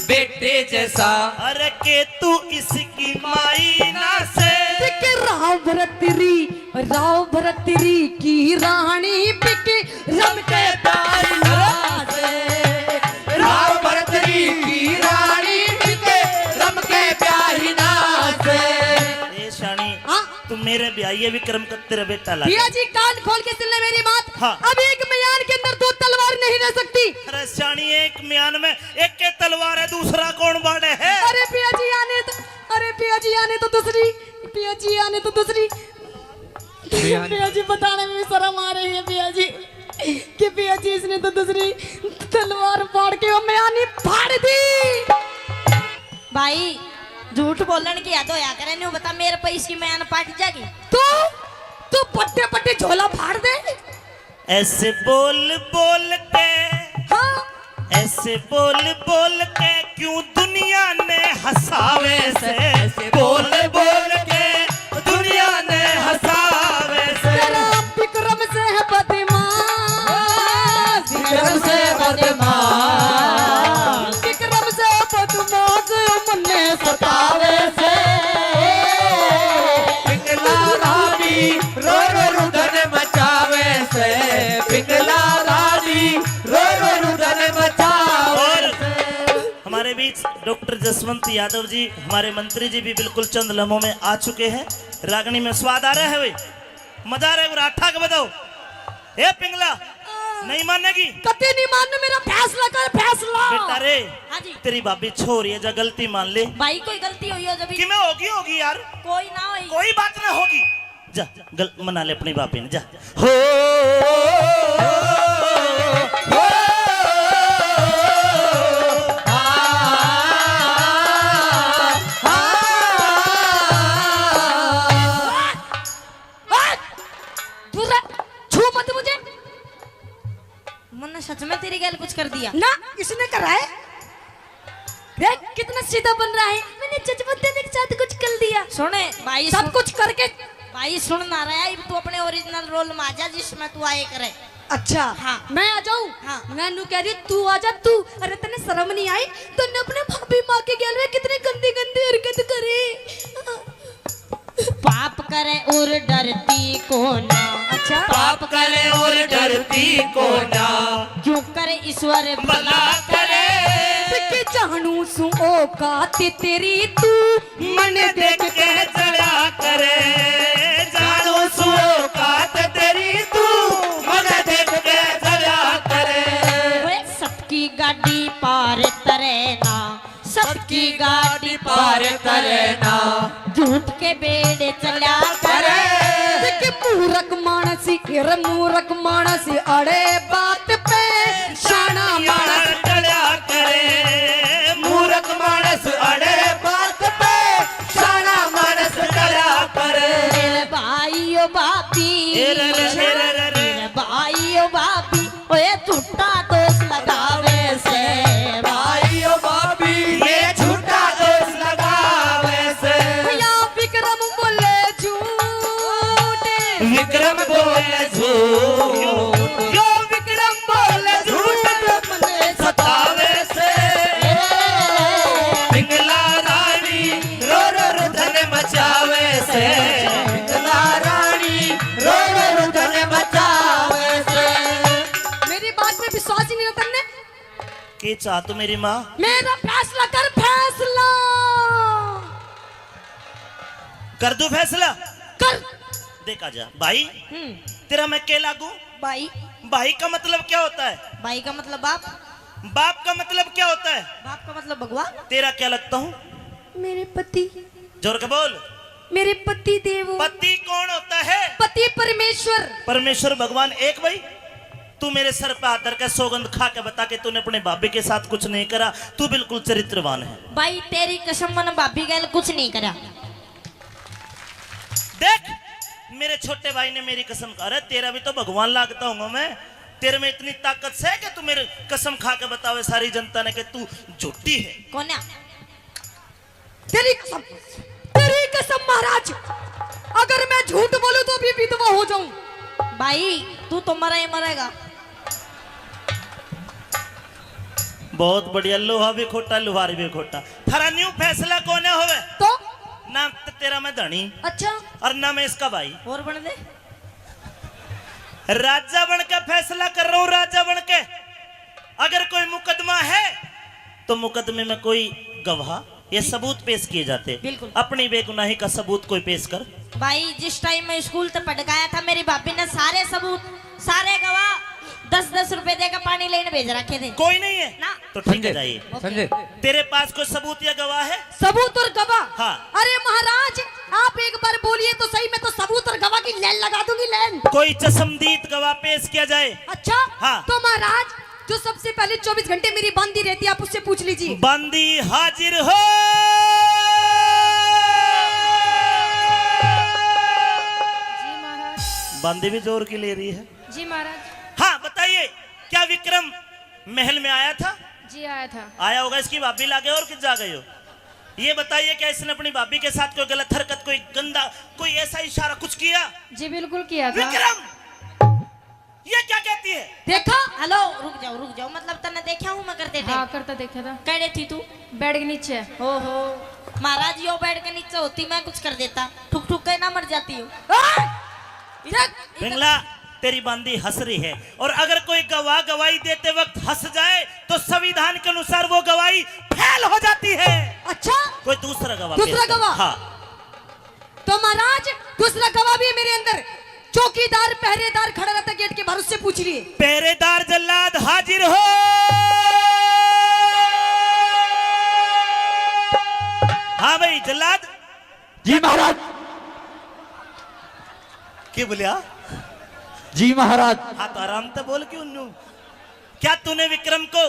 बेटे जैसा। अरे के तू इसकी माई ना से। दिखे राव भरतरी, राव भरतरी की रानी बिके रम के प्यारी ना से। राव भरतरी की रानी बिके रम के प्यारी ना से। ए शानी, हाँ? तू मेरे ब्याह ये विक्रम का तेरा बेटा लागे। भैया जी, कान खोल के सुन ले मेरी बात। हाँ। अब एक म्यान के अंदर दो तलवार नहीं रह सकती। अरे शानी, एक म्यान में एक के तलवार है, दूसरा कौन बाड़े है? अरे भैया जी, आने तो, अरे भैया जी, आने तो दूसरी, भैया जी, आने तो दूसरी। भैया जी, बताने में भी शर्म आ रही है भैया जी, कि भैया जी, इसने तो दूसरी तलवार फाड़ के वो म्यानी फाड़ दी। भाई, झूठ बोलण की हद होया करे, न्यू बता, मेरे पे इसकी म्यान पाट जागी। तू, तू पट्टे पट्टे झोला फाड़ दे। ऐसे बोल बोल के, हाँ। ऐसे बोल बोल के क्यों दुनिया ने हंसावे से, ऐसे बोल बोल के दुनिया ने हंसावे से। तेरा विक्रम से है बदमाश, विक्रम से बदमाश। विक्रम से बदमाश मन्ने सतावे से। पिंगला रानी रो रो रुदन मचावे से, पिंगला रानी रो रो रुदन मचावे। और हमारे बीच डॉक्टर जसवंत यादव जी, हमारे मंत्री जी भी बिल्कुल चंद लम्हों में आ चुके हैं। रागनी में स्वाद आ रहा है भाई, मजा आ रहा है, राठा के बताओ। ए पिंगला, नहीं मानेगी? कतई नहीं मानना, मेरा फैसला कर, फैसला। बेटा रे, हाँ जी। तेरी भाभी छोरी है, जा गलती मान ले। भाई, कोई गलती हुई हो जब कि मैं होगी, होगी यार। कोई ना होई। कोई बात ना होगी। जा, गल-, मना ले अपनी भाभी ने, जा। हो, हो, हो, आ, आ, आ। दूर रह, छू मत मुझे। मन्ने सच में तेरी गैल कुछ कर दिया? ना, इसने करा है। देख, कितना सीधा बन रहा है। मैंने जजमंत्या के साथ कुछ कर दिया। सुने, भाई, सब सुन। कुछ करके। भाई, सुन ना रहा है, तू अपने original role में आ जा, जिसमें तू आए करे। अच्छा, हाँ। मैं आ जाऊं? हाँ। मैं नू कह रही, तू आ जा, तू। अरे, तन्ने शर्म नहीं आई? तन्ने अपने भाभी माँ के गैल में कितनी गंदी गंदी हरकत करी। पाप करे और डरती को ना। अच्छा। पाप करे और डरती को ना। क्यों करे ईश्वर भला करे। कि जानू सू औकात तेरी तू मन देख के जला करे। जानू सू औकात तेरी तू मन देख के जला करे। ओए, सबकी गाड़ी पार तरे ना। सबकी गाड़ी पार करे ना। झूठ के बेड़े चला करे। देख मूरख मानस, रे मूरख मानस अड़े बात पे शाना मानस टला करे। मूरख मानस अड़े बात पे शाना मानस टला करे। मेरे भाई ओ भाभी, ए रे रे रे रे रे। मेरे भाई ओ भाभी, ओए झूठा दोष लगावे से। भाई ओ भाभी, ये झूठा दोष लगावे से। या विक्रम बोले झूठ। विक्रम बोले झूठ। यो विक्रम बोले झूठ। मन्ने सतावे से। पिंगला रानी रो रो रुदन मचावे से। पिंगला रानी रो रो रुदन मचावे से। मेरी बात पे विश्वास ही नहीं होता ने। के चाह तू मेरी माँ? मेरा फैसला कर, फैसला। कर दूं फैसला? कर। देख आजा भाई, हम्म। तेरा मैं के लागू? भाई। भाई का मतलब क्या होता है? भाई का मतलब बाप। बाप का मतलब क्या होता है? बाप का मतलब भगवान। तेरा क्या लगता हूँ? मेरे पति। जोर के बोल। मेरे पति देव। पति कौन होता है? पति परमेश्वर। परमेश्वर भगवान एक भाई। तू मेरे सर पे हाथ धर के सौगंध खा के बता कि तूने अपने भाभी के साथ कुछ नहीं करा, तू बिल्कुल चरित्रवान है। भाई, तेरी कसम, मैंने भाभी गैल कुछ नहीं करा। देख, मेरे छोटे भाई ने मेरी कसम खा, अरे तेरा भी तो भगवान लागता हूँ मैं। तेरे में इतनी ताकत से कि तू मेरी कसम खा के बतावे सारी जनता ने कि तू झूठी है। कोन्या, तेरी कसम, तेरी कसम महाराज, अगर मैं झूठ बोलूं तो भी विधवा हो जाऊं। भाई, तू तो मरा ही मरेगा। बहुत बढ़िया, लोहा भी खोटा, लुहार भी खोटा। थारा न्यू फैसला कोने होवे? तो ना तो तेरा मैं धनी अच्छा, और ना मैं इसका भाई। और बन दे। राजा बन के फैसला कर रहा हूं, राजा बन के। अगर कोई मुकदमा है तो मुकदमे में कोई गवाह या सबूत पेश किए जाते। बिल्कुल। अपनी बेगुनाही का सबूत कोई पेश कर। भाई, जिस टाइम मैं स्कूल तक पढ़ गया था, मेरी भाभी ने सारे सबूत, सारे गवाह दस दस रुपए देकर पानी लेने भेज रखे थे। कोई नहीं है ना। तो ठीक है, संजय, जाइए। संजय, तेरे पास कोई सबूत या गवाह है? सबूत और गवाह। हाँ। अरे महाराज, आप एक बार बोलिए तो सही, मैं तो सबूत और गवाह की लाइन लगा दूंगी, लाइन। कोई चश्मदीद गवाह पेश किया जाए। अच्छा। हाँ। तो महाराज, जो सबसे पहले चौबीस घंटे मेरी बांदी रहती है, आप उससे पूछ लीजिए। बांदी हाजिर हो। जी महाराज। बांदी भी जोर की ले रही है। जी महाराज। हाँ, बताइए, क्या विक्रम महल में आया था? जी आया था। आया होगा, इसकी भाभी लागे और कित जा गई हो? ये बताइए, क्या इसने अपनी भाभी के साथ कोई गलत हरकत, कोई गंदा, कोई ऐसा इशारा कुछ किया? जी बिल्कुल किया था। विक्रम, ये क्या कहती है? देखा? हेलो, रुक जाओ, रुक जाओ। मतलब, तन्ने देखा हूँ मैं करते थे? हाँ, करता देखा था। कड़े थी तू? बेड के नीचे। ओहो, महाराज, यो बेड के नीचे होती, मैं कुछ कर देता। ठुक ठुक के ना मर जाती हूँ। पिंगला, तेरी बांदी हंस रही है, और अगर कोई गवाह गवाही देते वक्त हंस जाए तो संविधान के अनुसार वो गवाही फेल हो जाती है। अच्छा, कोई दूसरा गवाह दूसरा पेश कर। गवाह? हाँ। तो महाराज, दूसरा गवाह भी मेरे अंदर, चौकीदार, पहरेदार खड़ा रहता गेट के बाहर, उससे पूछ लिए। पहरेदार जल्लाद हाजिर हो। हाँ भाई जल्लाद। जी महाराज। के बोलिया? जी महाराज। हाँ तो आराम तो बोल क्यों नू? क्या तूने विक्रम को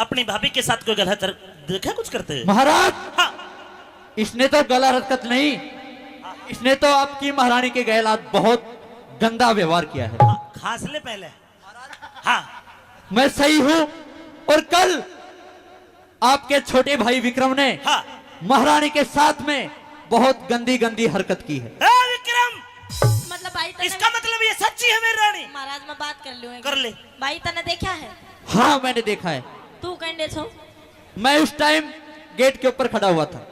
अपनी भाभी के साथ कोई गलत हर-, देखा कुछ करते हुए? महाराज, हाँ। इसने तो गलत हरकत नहीं, इसने तो आपकी महारानी के गैलात बहुत गंदा व्यवहार किया है। हाँ, खांस ले पहले। हाँ। मैं सही हूँ, और कल आपके छोटे भाई विक्रम ने हाँ। महारानी के साथ में बहुत गंदी गंदी हरकत की है। ए विक्रम, मतलब भाई, तन्ने इसका मतलब ये सच्ची है मेरी रानी? महाराज, मैं बात कर लूँ एक? कर ले। भाई, तन्ने देखा है? हाँ, मैंने देखा है। तू कहने छो? मैं उस टाइम गेट के ऊपर खड़ा हुआ था।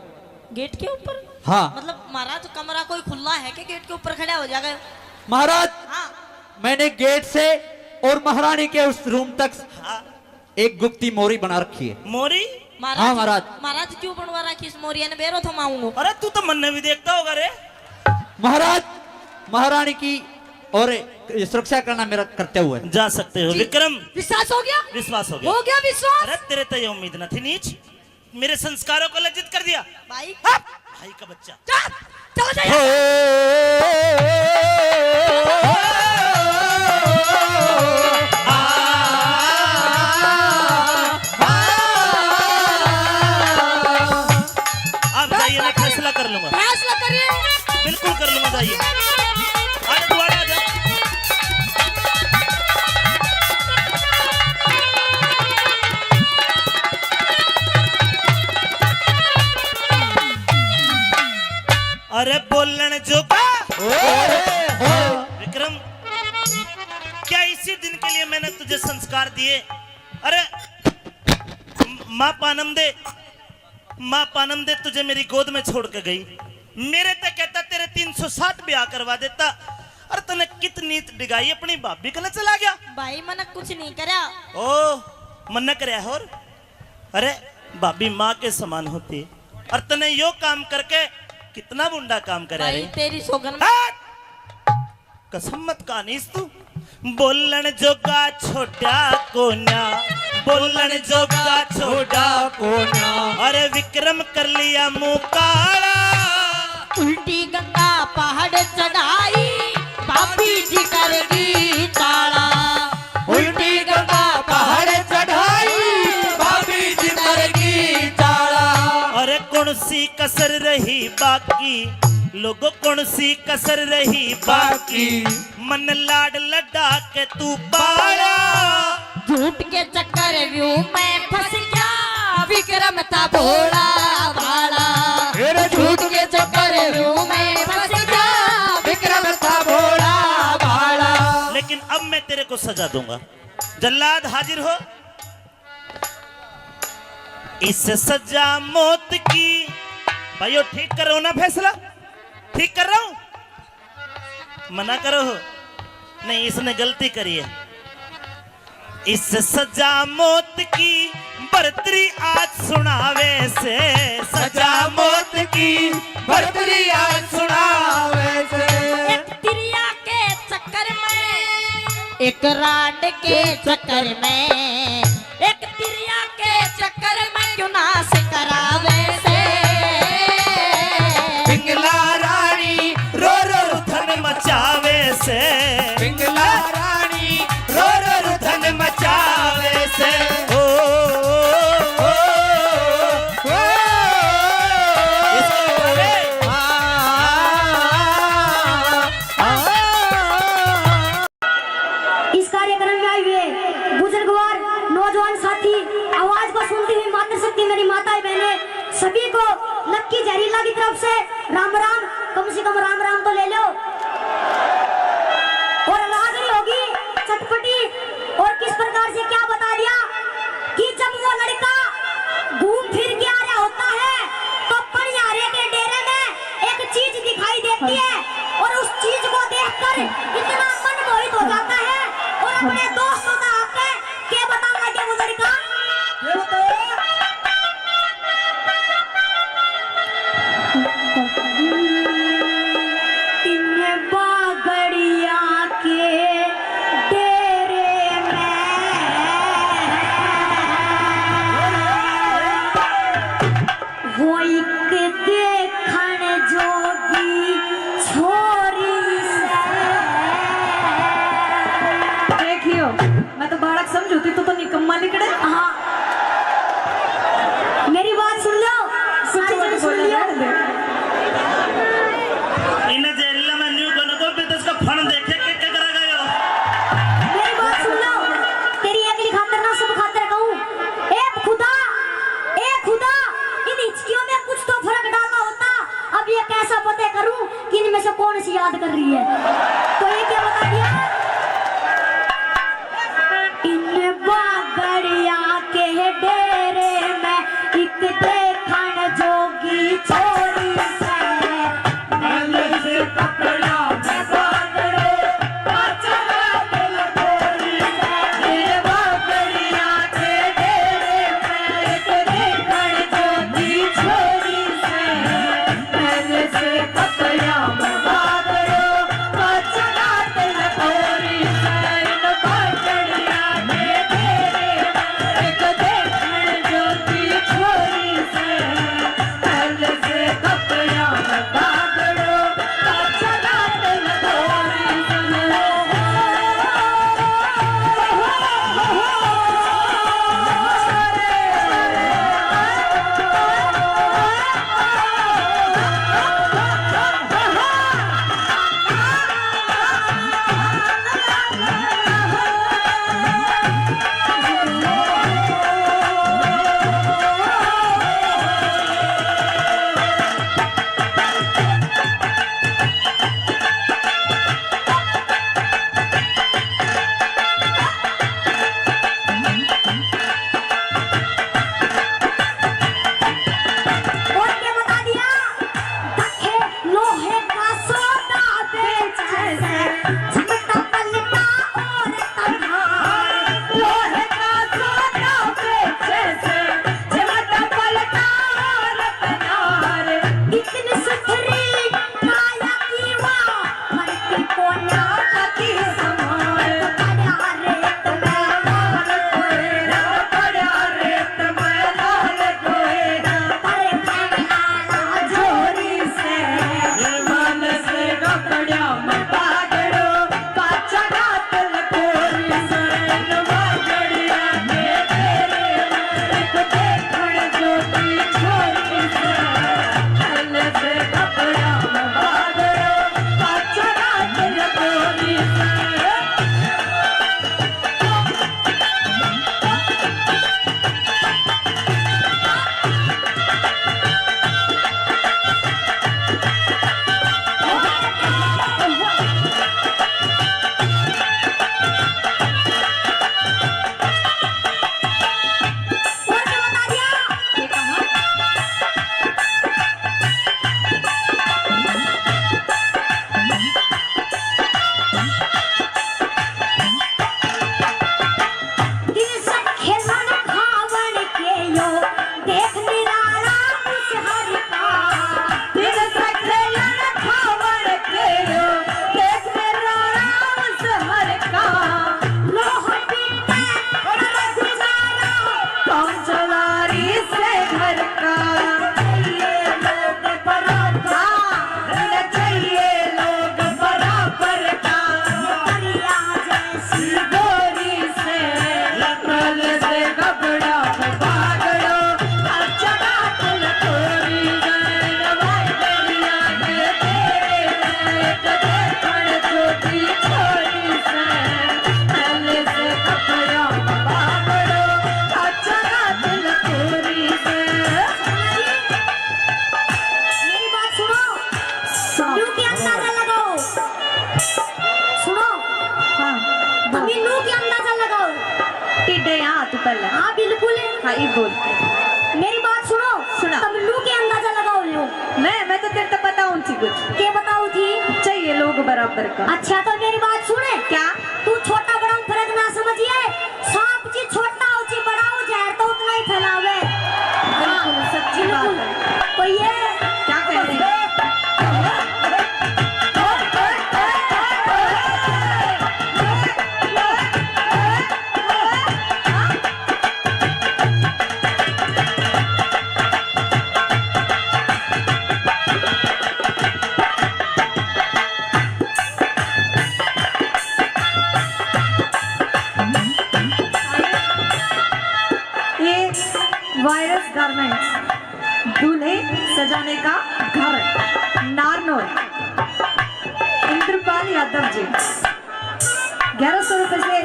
गेट के ऊपर? हाँ। मतलब महाराज, कमरा कोई खुला है कि गेट के ऊपर खड़ा हो जाएगा? महाराज, हाँ। मैंने गेट से और महारानी के उस रूम तक एक गुप्ती मोरी बना रखी है। मोरी? महाराज, हाँ, महाराज। महाराज, क्यों बनवा रखी इस मोरिया ने? बेरो थमाऊंगा। अरे तू तो मन्ने भी देखता होगा रे। महाराज, महारानी की और सुरक्षा करना मेरा कर्तव्य है। जा सकते हो। जी। विक्रम, विश्वास हो गया? विश्वास हो गया। हो गया विश्वास? अरे तेरे तो ये उम्मीद न थी नीच, मेरे संस्कारों को लज्जित कर दिया। भाई, हट! भाई का बच्चा। जा, चला जा। आप जाइए, मैं फैसला कर लूंगा। फैसला करिए। बिल्कुल कर लूंगा, जाइए। अरे तू आ जा। अरे बोलण जोगा। विक्रम, क्या इसी दिन के लिए मैंने तुझे संस्कार दिए? अरे माँ पानम दे, माँ पानम दे तुझे मेरी गोद में छोड़ के गई। मेरे ते कहता तेरे तीन सौ साठ ब्याह करवा देता। अरे तने कितनी डिगाई अपनी भाभी कने चला गया। भाई, मैंने कुछ नहीं करा। ओ, मन्ने करया और? अरे भाभी माँ के समान होती है। और तने यो काम करके कितना बुंडा काम करया भाई, रे। तेरी सोगन। हट! कसम मत कानीस तू। बोलण जोगा छोड़ा कोन्या, बोलण जोगा छोड़ा कोन्या। अरे विक्रम कर लिया मुंह काला। उल्टी गंगा पहाड़ चढ़ाई, भाभी जी कर गई ताला। उल्टी गंगा पहाड़ चढ़ाई, भाभी जी कर गई ताला। अरे कौन सी कसर रही बाकी, लोगों, कौन सी कसर रही बाकी, मन लाड लडा के तू पाला। झूठ के चक्कर व्यू में फंस गया, विक्रम था भोला भाला। अरे झूठ के चक्कर व्यू में फंस गया, विक्रम था भोला भाला। लेकिन अब मैं तेरे को सजा दूंगा। जल्लाद हाजिर हो। इस सजा मौत की, भाइयों, ठीक कर रहा हूं ना फैसला? ठीक कर रहा हूं? मना करो। नहीं, इसने गलती करी है। इस सजा मौत की बरतरी आज सुनावे से, सजा मौत की बरतरी आज सुनावे से। एक तिरिया के चक्कर में, एक राड के चक्कर में, एक तिरिया के चक्कर में क्यों नाश करावे से। पिंगला रानी रो रो रुधन मचावे से। पिंगला रानी रो रो रुधन मचावे से। ओ, ओ, ओ, ओ, ओ। इस कार्यक्रम में आए हुए बुजुर्गवार, नौजवान साथी, आवाज को सुनती हुई मातृशक्ति, मेरी माताएं, बहनें, सभी को लक्की जहरीला की तरफ से राम राम, कम से कम राम राम तो ले लो। और रागनी होगी चटपटी, और किस प्रकार से क्या बता दिया कि जब वो लड़का घूम फिर के आ रहा होता है तो पनिहारे के डेरे में एक चीज दिखाई देती है और उस चीज को देखकर इतना मन मोहित हो जाता है और अपने दोस्तों का आके के बताऊंगा क्या वो लड़का? ये बताओ। इन बागड़िया के डेरे में वो एक देखण जोगी छोरी से। देखियो, मैं तो बालक समझूती, तू तो निकम्मा निकले। हाँ, मेरी बात सुन लो, सारी सुन लो। इन्हें जेल में न्यू बन को भी तो इसका फण देखे के, के करा गयो। मेरी बात सुन लो, तेरी एकली खातर ना सब खातर कहूँ। ए खुदा, ए खुदा, इन हिचकियों में कुछ तो फर्क डालना होता। अब ये कैसा पता करूं कि इनमें से कौन सी याद कर रही है? तो ये क्या बता दिया? इन बागड़िया के डेरे में एक देखण जोगी छोरी से। टिड्डे यहाँ तू पहले। हाँ, बिल्कुल। हाँ, ये बोल। मेरी बात सुनो। सुना। तुम लू के अंदाजा लगाओ लो। मैं, मैं तो तेरे तो बताऊँ थी कुछ। के बताओ थी? चाहिए लोग बराबर का। अच्छा, तो मेरी बात सुने। क्या? तू छोटा बड़ा में फर्क ना समझिए। सांप जी छोटा हो जी बड़ा हो, जहर तो उतना ही फैलावे। बिल्कुल, सच्ची बात है। तो ये क्या कह रहे हैं? ये वायरस गारमेंट्स, दूल्हे सजाने का घर, नारनौल, इंद्रपाल यादव जी। ग्यारह सौ रुपए से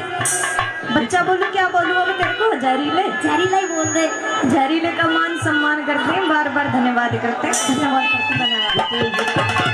बच्चा बोलूं, क्या बोलूं अब तेरे को? जहरीले। जहरीला ही बोल दे। जहरीले का मान सम्मान करते हैं, बार बार धन्यवाद करते हैं। धन्यवाद करते हैं, धन्यवाद।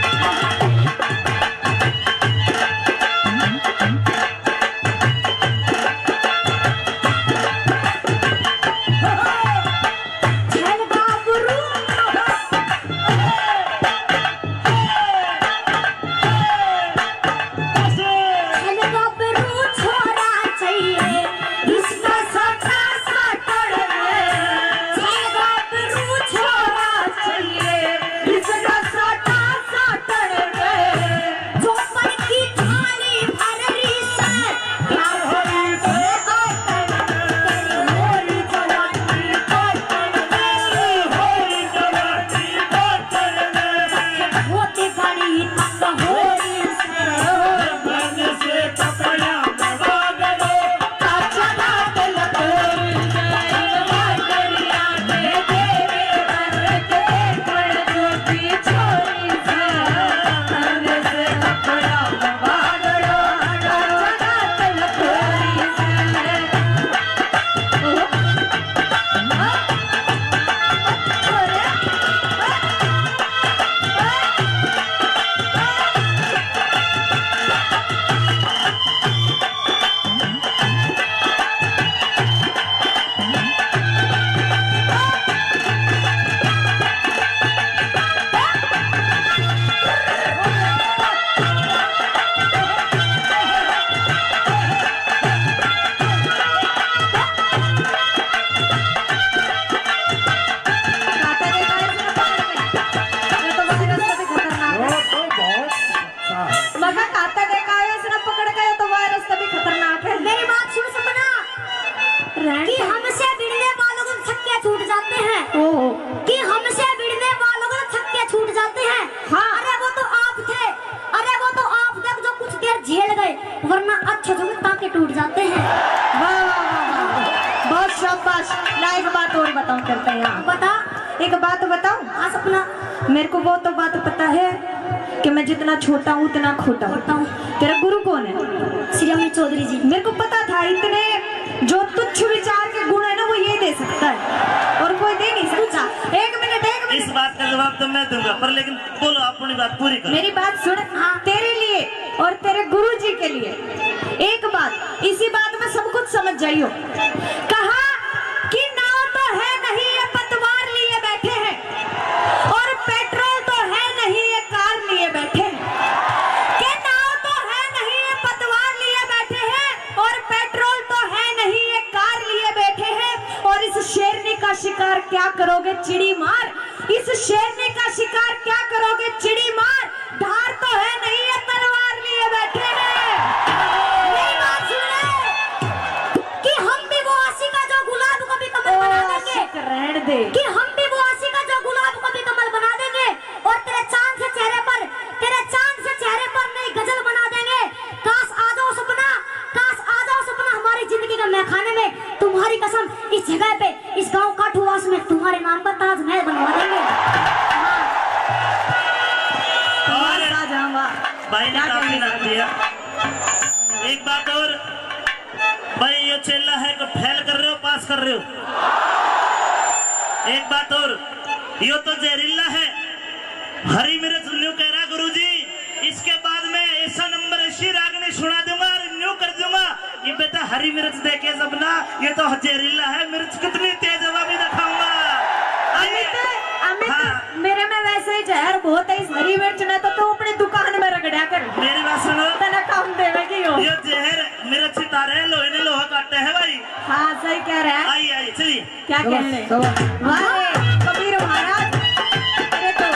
मगर कांटा लेकर आयो, इसने पकड़ के, ये तो वायरस तभी खतरनाक है। मेरी बात सुन सपना, कि हमसे भिड़ने वालों को छक्के छूट जाते हैं। ओहो। कि हमसे भिड़ने वालों को छक्के छूट जाते हैं। हाँ। अरे वो तो आप थे, अरे वो तो आप थे जो कुछ देर झेल गए, वरना अच्छे जो टांके टूट जाते हैं। वाह, वाह, वाह, वाह। बहुत शाबाश। ला, एक बात और बताऊं, करते हैं यहाँ। बता। एक बात बताऊं? हाँ सपना। मेरे को वो तो बात पता है कि मैं जितना छोटा हूँ, उतना खोटा हूँ। खोटा हूँ। तेरा गुरु कौन है? श्री अमित चौधरी जी। मेरे को पता था, इतने जो तुच्छ विचार के गुण है ना, वो ये दे सकता है, और कोई दे नहीं सकता। एक मिनट, एक मिनट। इस बात का जवाब तो मैं दूंगा, पर लेकिन बोलो, अपनी बात पूरी करो। मेरी बात सुन। हाँ। तेरे लिए और तेरे गुरु जी के लिए एक बात, इसी बात में सब कुछ समझ जाइयो। कहा कि नाव तो है नहीं ये पतवार लिए बैठे हैं, और पेट्रोल तो है नहीं ये कार लिए बैठे हैं। कि नाव तो है नहीं ये पतवार लिए बैठे हैं, और पेट्रोल तो है नहीं ये कार लिए बैठे हैं। और इस शेरनी का शिकार क्या करोगे चिड़ी मार, इस शेरनी का शिकार क्या करोगे चिड़ी मार, धार तो है नहीं ये तलवार लिए बैठे हैं। मेरी बात सुन ले, कि हम भी वो आशिक है जो गुलाब को भी कमल बना देंगे। आशिक रहने दे। कि हम भी वो आशिक है जो गुलाब को भी कमल बना देंगे, और तेरे चांद से चेहरे पर, तेरे चांद से चेहरे पर नई गजल बना देंगे। काश आ जाओ सपना, काश आ जाओ सपना हमारी जिंदगी के मैखाने में। तुम्हारी कसम, इस जगह पे, इस गांव काठूवास में तुम्हारे नाम पर ताजमहल बनवा देंगे। हाँ। और आ जाऊंगा। भाई ने काफी नाम दिया। एक बात और, भाई ये चेला है कि फेल कर रहे हो, पास कर रहे हो? एक बात और, यो तो जहरीला है। हरी मिर्च न्यू कह रहा गुरुजी, इसके बाद में ऐसा नंबर, ऐसी रागनी सुना दूंगा और न्यू कर दूंगा। ये बेटा हरी मिर्च देखे जब ना, ये तो जहरीला है, मिर्च कितनी तेज है, वो भी दिखाऊंगा। अमित, अमित, हाँ। मेरे में वैसे ही जहर बहुत है, इस हरी मिर्च ने तो तू अपनी दुकान में रगड़ा कर। मेरी बात सुनो। तने काम देवे की हो। ये जहर मिर्च तारे लोहे ने लोहा काटे है भाई। हाँ, सही कह रहा है। आइए, आइए, चलिए। क्या कहने? वाह रे, कबीर महाराज, अरे तो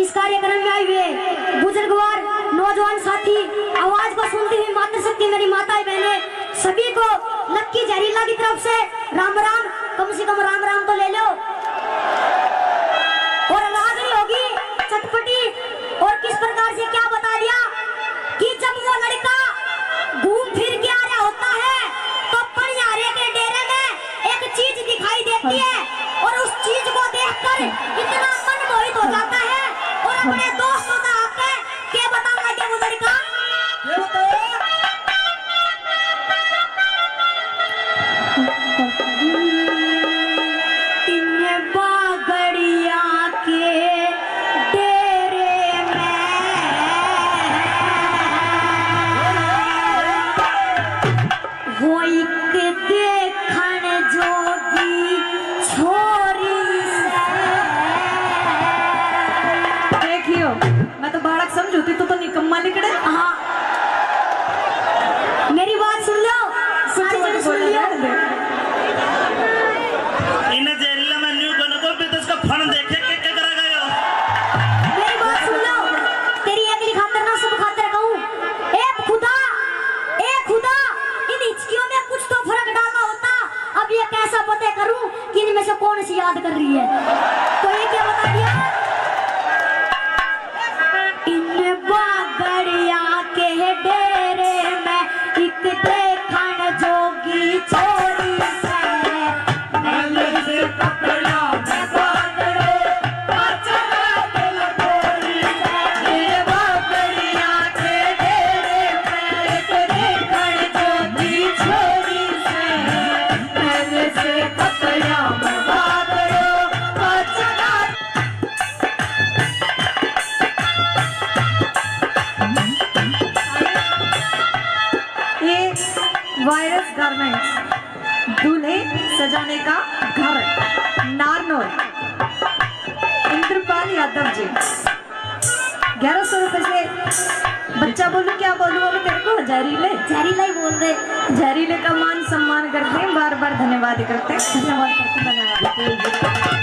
इस कार्यक्रम में आए हुए बुजुर्गवार, नौजवान साथी, आवाज को सुनती हुई मातृशक्ति, मेरी माताएं बहनें, सभी को लक्की जहरीला की तरफ से राम राम। कम से कम राम राम तो ले लो। और रागनी होगी चटपटी, और किस प्रकार से क्या बता दिया कि जब वो लड़का घूम फिर के आ रहा होता है तो पनिहारे के डेरे में एक चीज दिखाई देती है और उस चीज को देखकर इतना मन मोहित हो जाता है और अपने दोस्तों का आके के बताऊं मैं क्या वो लड़का? ये बताओ। इन बागड़िया के डेरे में हो एक देखण जोगी छोरी से। देखियो, मैं तो बालक समझू थी, तू तो निकम्मा निकले। हाँ, मेरी बात सुन लो, सारे जने सुन लियो। इन्हें जेल में न्यू बन को भी तो इसका फन देखे के, के करा गयो। मेरी बात सुन लो, तेरी एकली खातर ना सब खातर कहूँ। ए खुदा, ए खुदा, इन हिचकियों में कुछ तो फर्क डालना होता। अब ये कैसा पता करूं कि इनमें से कौन सी याद कर रही है? तो ये क्या बता दिया? इन बागड़िया के डेरे में एक देखण जोगी छोरी से। ये वायरस गारमेंट्स, दूल्हे सजाने का घर, नारनौल, इंद्रपाल यादव जी। ग्यारह सौ रुपए से बच्चा बोलूं, क्या बोलूं अब तेरे को? जहरीले। जहरीला ही बोल दे। जहरीले का मान सम्मान करते हैं, बार बार धन्यवाद करते हैं। धन्यवाद करते हैं, धन्यवाद।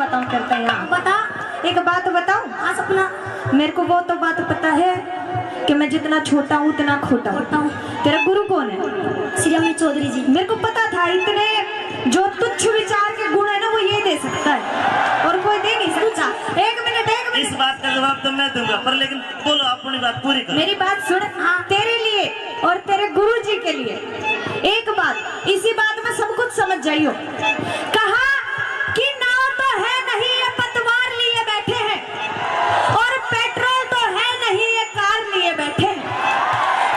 बताऊं, करते हैं। हाँ। बता। एक बात बताऊं? हाँ, सपना। मेरे को वो तो बात पता है कि मैं जितना छोटा हूँ, उतना खोटा हूँ। खोटा हूँ। तेरा गुरु कौन है? श्री अमित चौधरी जी। मेरे को पता था, इतने जो तुच्छ विचार के गुण है ना, वो ये दे सकता है, और कोई दे नहीं सकता। एक मिनट, एक मिनट। इस बात का जवाब तो मैं दूंगा, पर लेकिन बोलो, अपनी बात पूरी करो। मेरी बात सुन। हाँ। तेरे लिए और तेरे गुरु जी के लिए एक बात, इसी बात में सब कुछ समझ जाइयो। कहा कि नाव तो है नहीं, ये पतवार लिए बैठे हैं, और पेट्रोल तो है नहीं, ये कार लिए बैठे हैं।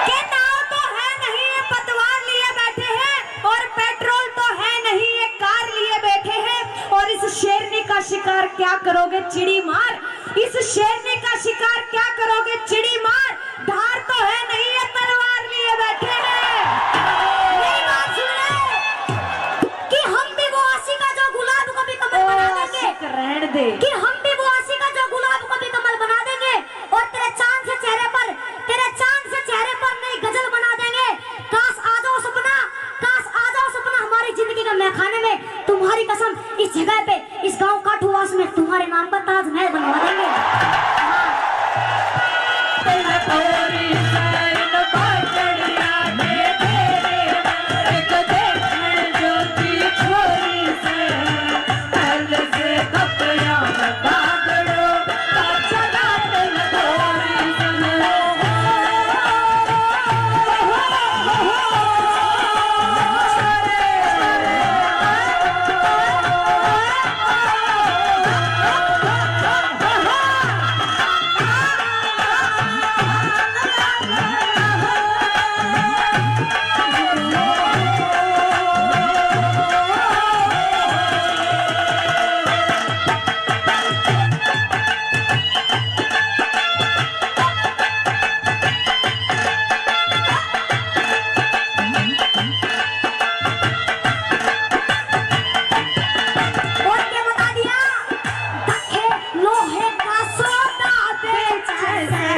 कि नाव तो है नहीं, ये पतवार लिए बैठे हैं, और पेट्रोल तो है नहीं, ये कार लिए बैठे हैं। और इस शेरनी का शिकार क्या करोगे, चिड़ी मार? इस शेरनी का शिकार क्या करोगे, चिड़ी मार? धार तो है नहीं, ये तलवार लिए बैठे हैं। मेरी बात सुन ले कि हम भी वो आशिका जो गुलाब को भी कमल बना देंगे। आशिक, रहने दे। कि हम भी वो आशिका जो गुलाब को भी कमल बना देंगे, और तेरे चांद से चेहरे पर, तेरे चांद से चेहरे पर नई गजल बना देंगे। काश आ जाओ सपना, काश आ जाओ सपना हमारी जिंदगी के महखाने में। तुम्हारी कसम, इस जगह पे, इस गांव काठूवास में तुम्हारे नाम पर ताजमहल बनवा देंगे। हाँ। और क्या बता दिया? दखे लोहे का सोना बेचे से,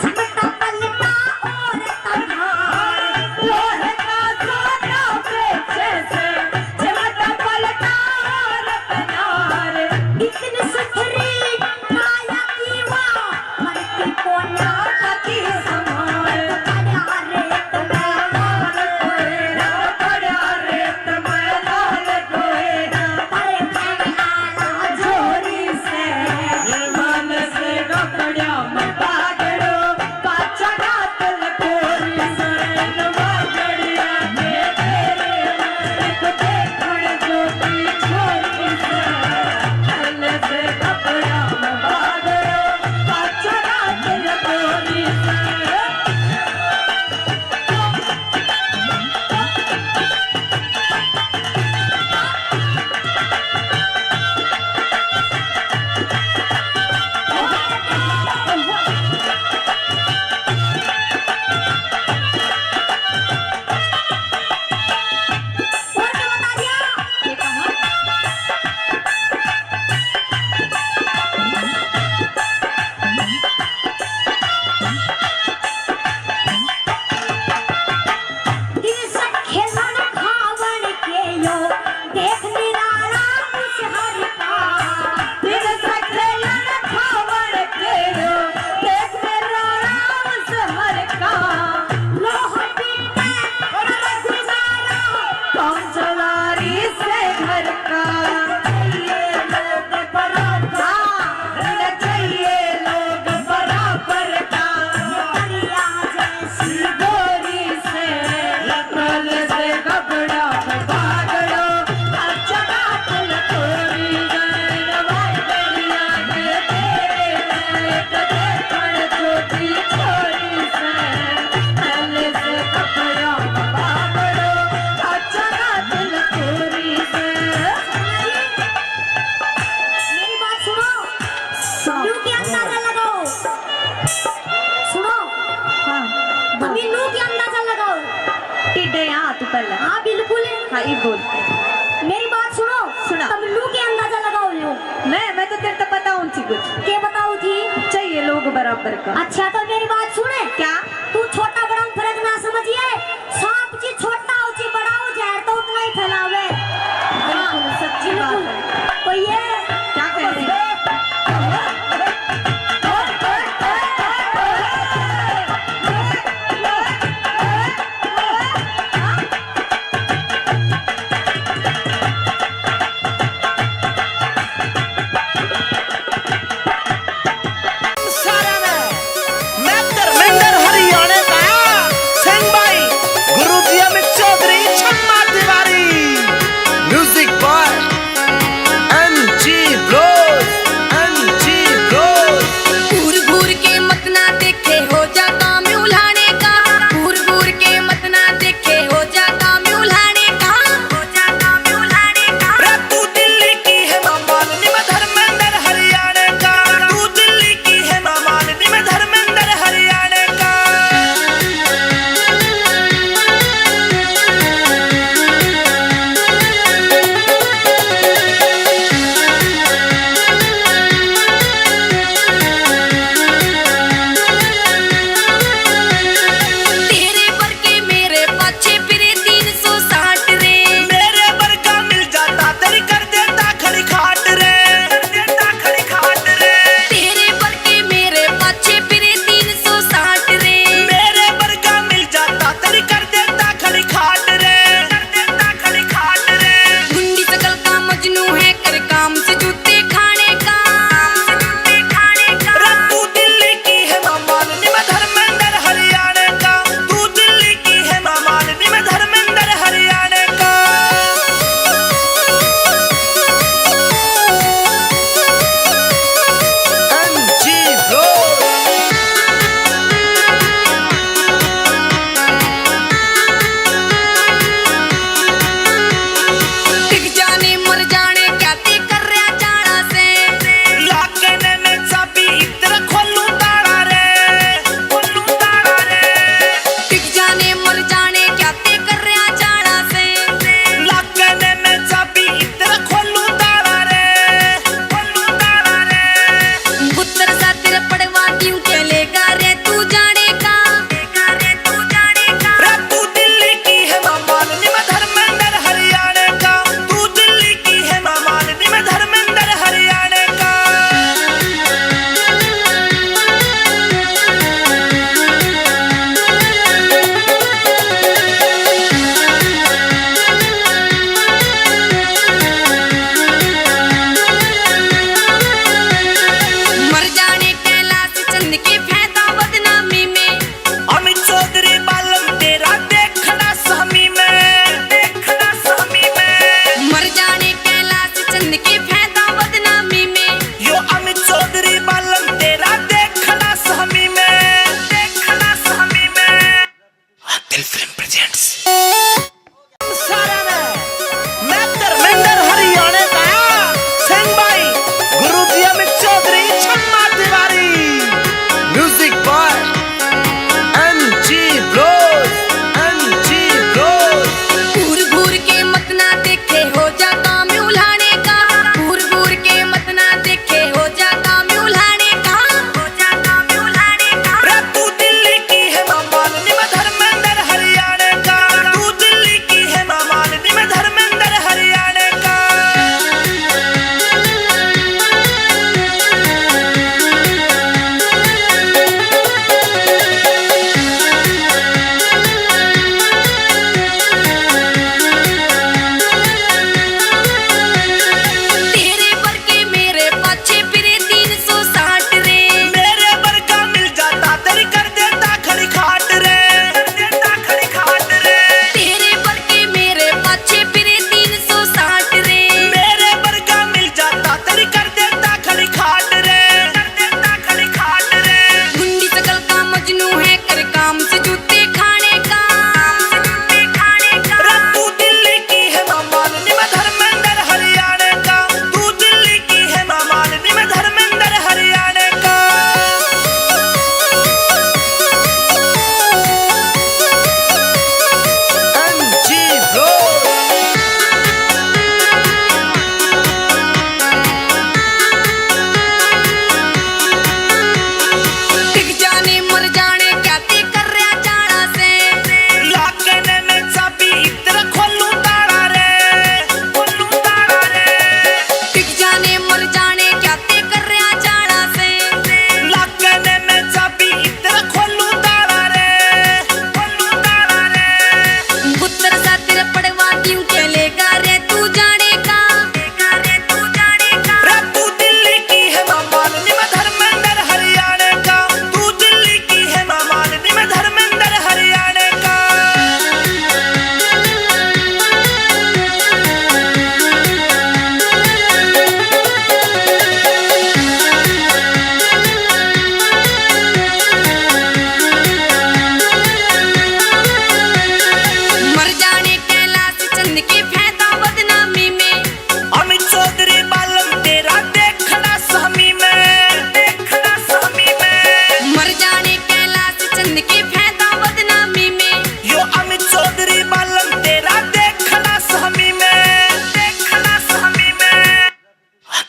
झमटा पलटा और तनहार। लोहे का सोना बेचे से, झमटा पलटा और तनहार। इतनी सुथरी काया की वाह, मरती कोना पति समान। पड़ा रे तुम्हें लाल कोयरा, पड़ा रे तुम्हें लाल कोयरा। पर मैं आला जोरी से, ये मन से कपड़ा में पागड़ो। मेरी बात सुनो। हाँ। न्यू के अंदाजा लगाओ। सुनो। हाँ, बोल। अभी न्यू के अंदाजा लगाओ। टिड्डे यहाँ तू पहले। हाँ, बिल्कुल। हाँ, ये बोल। मेरी बात सुनो। सुना। तब न्यू के अंदाजा लगाओ यो। मैं, मैं तो तेरे तो बताऊँ थी कुछ। के बताओ थी? चाहिए लोग बराबर का। अच्छा, तो मेरी बात सुने। क्या? तू छोटा बड़ा में फर्क ना समझिए। सांप जी छोटा हो जी बड़ा हो, जहर तो उतना ही फैलावे। बिल्कुल, सच्ची बात है। तो ये क्या कह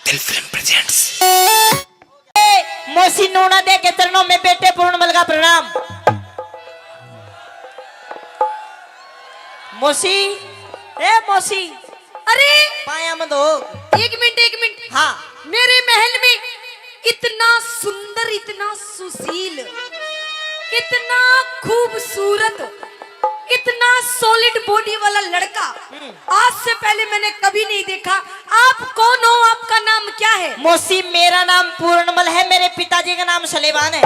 दिल फिल्म प्रेजेंट्स। ए, मौसी नूना दे के चरणों में बेटे पूर्णमल का प्रणाम। मौसी, ए मौसी, अरे! पाया मत हो। एक मिनट, एक मिनट। हाँ। मेरे महल में इतना सुंदर, इतना सुशील, इतना खूबसूरत, इतना सॉलिड बॉडी वाला लड़का हम्म। आज से पहले मैंने कभी नहीं देखा। आप कौन हो? आपका नाम क्या है? मौसी, मेरा नाम पूर्णमल है, मेरे पिताजी का नाम सलेमान है।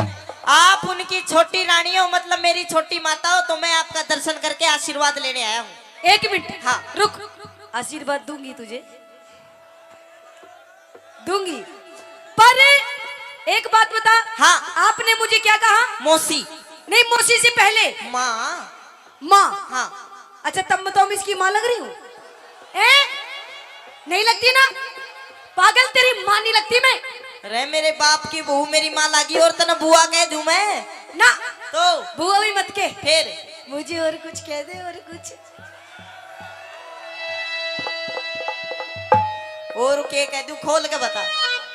आप उनकी छोटी रानी हो, मतलब मेरी छोटी माता हो, तो मैं आपका दर्शन करके आशीर्वाद लेने आया हूँ। एक मिनट, हाँ। रुक, आशीर्वाद दूंगी तुझे, दूंगी, पर एक बात बता। हाँ। आपने मुझे क्या कहा? मौसी। नहीं, मौसी से पहले माँ। माँ। हाँ। अच्छा, तब मैं तो इसकी माँ लग रही हूँ, हैं? नहीं लगती ना पागल, तेरी माँ नहीं लगती मैं। अरे, मेरे बाप की बहू मेरी माँ लागी और तने बुआ कह दूं मैं? ना। तो? बुआ भी मत के। फिर? मुझे और कुछ कह दे, और कुछ। और के कह दूं, खोल के बता।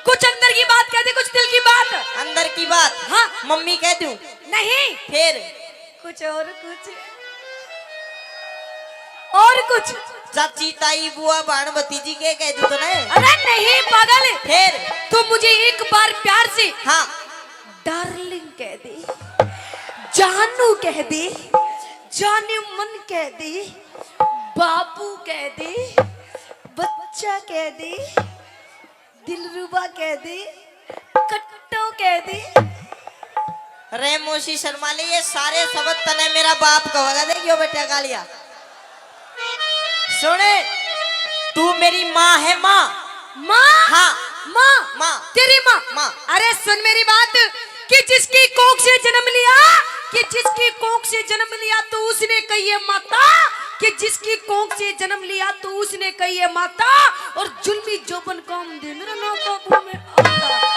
कुछ अंदर की बात कह दे, कुछ दिल की बात। अंदर की बात? हाँ। मम्मी कह दूं? नहीं। फिर? कुछ और कुछ, और कुछ। चाची, ताई, बुआ, भाण, भतीजी के कह दूं तो नहीं? अरे नहीं पागल। फिर? तू मुझे एक बार प्यार से हाँ। डार्लिंग कह दे, जानू कह दे, जाने मन कह दे, बाबू कह दे, बच्चा कह दे, दिलरुबा कह दे, कट्टो कह दे। रे मौसी शर्मा ले, ये सारे शब्द तने मेरा बाप कहेगा। देखियो बेटा कालिया, सुने, तू मेरी माँ है, माँ। माँ? हाँ। माँ? माँ। तेरी माँ? माँ। अरे सुन मेरी बात, कि जिसकी कोख से जन्म लिया, कि जिसकी कोख से जन्म लिया तो उसने कहिए माता, कि जिसकी कोख से जन्म लिया तो उसने कहिए माता, और जुल्मी जोबन काम दे मेरा ना काबू में आता।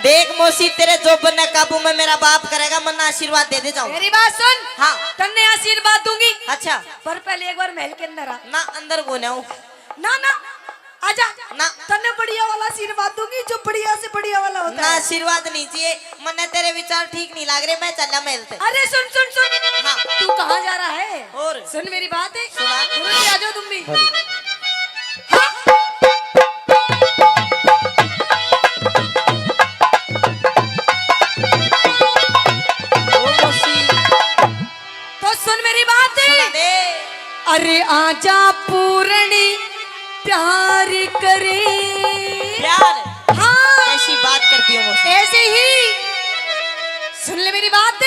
देख मौसी, तेरे जोबन ने काबू में मेरा बाप करेगा, मन्ना आशीर्वाद दे दे जाओ। मेरी बात सुन। हाँ। तन्ने आशीर्वाद दूंगी। अच्छा। पर पहले एक बार महल के अंदर आ। ना, अंदर को ना हूँ। ना, ना, आजा। ना। तन्ने बढ़िया वाला आशीर्वाद दूंगी, जो बढ़िया से बढ़िया वाला होता ना, है। आशीर्वाद नहीं चाहिए, मन्ने तेरे विचार ठीक नहीं लाग रहे, मैं चला महल ते। अरे सुन, सुन, सुन। हाँ। तू कहाँ जा रहा है? और? सुन मेरी बात है। सुना। दूर से आ जाओ तुम भी। हाँ। ओ मौसी। तो सुन मेरी बात। सुना दे। अरे आजा पूरणी प्यार करे। प्यार? हाँ। कैसी बात करती हो मौसी? ऐसे ही। सुन ले मेरी बात।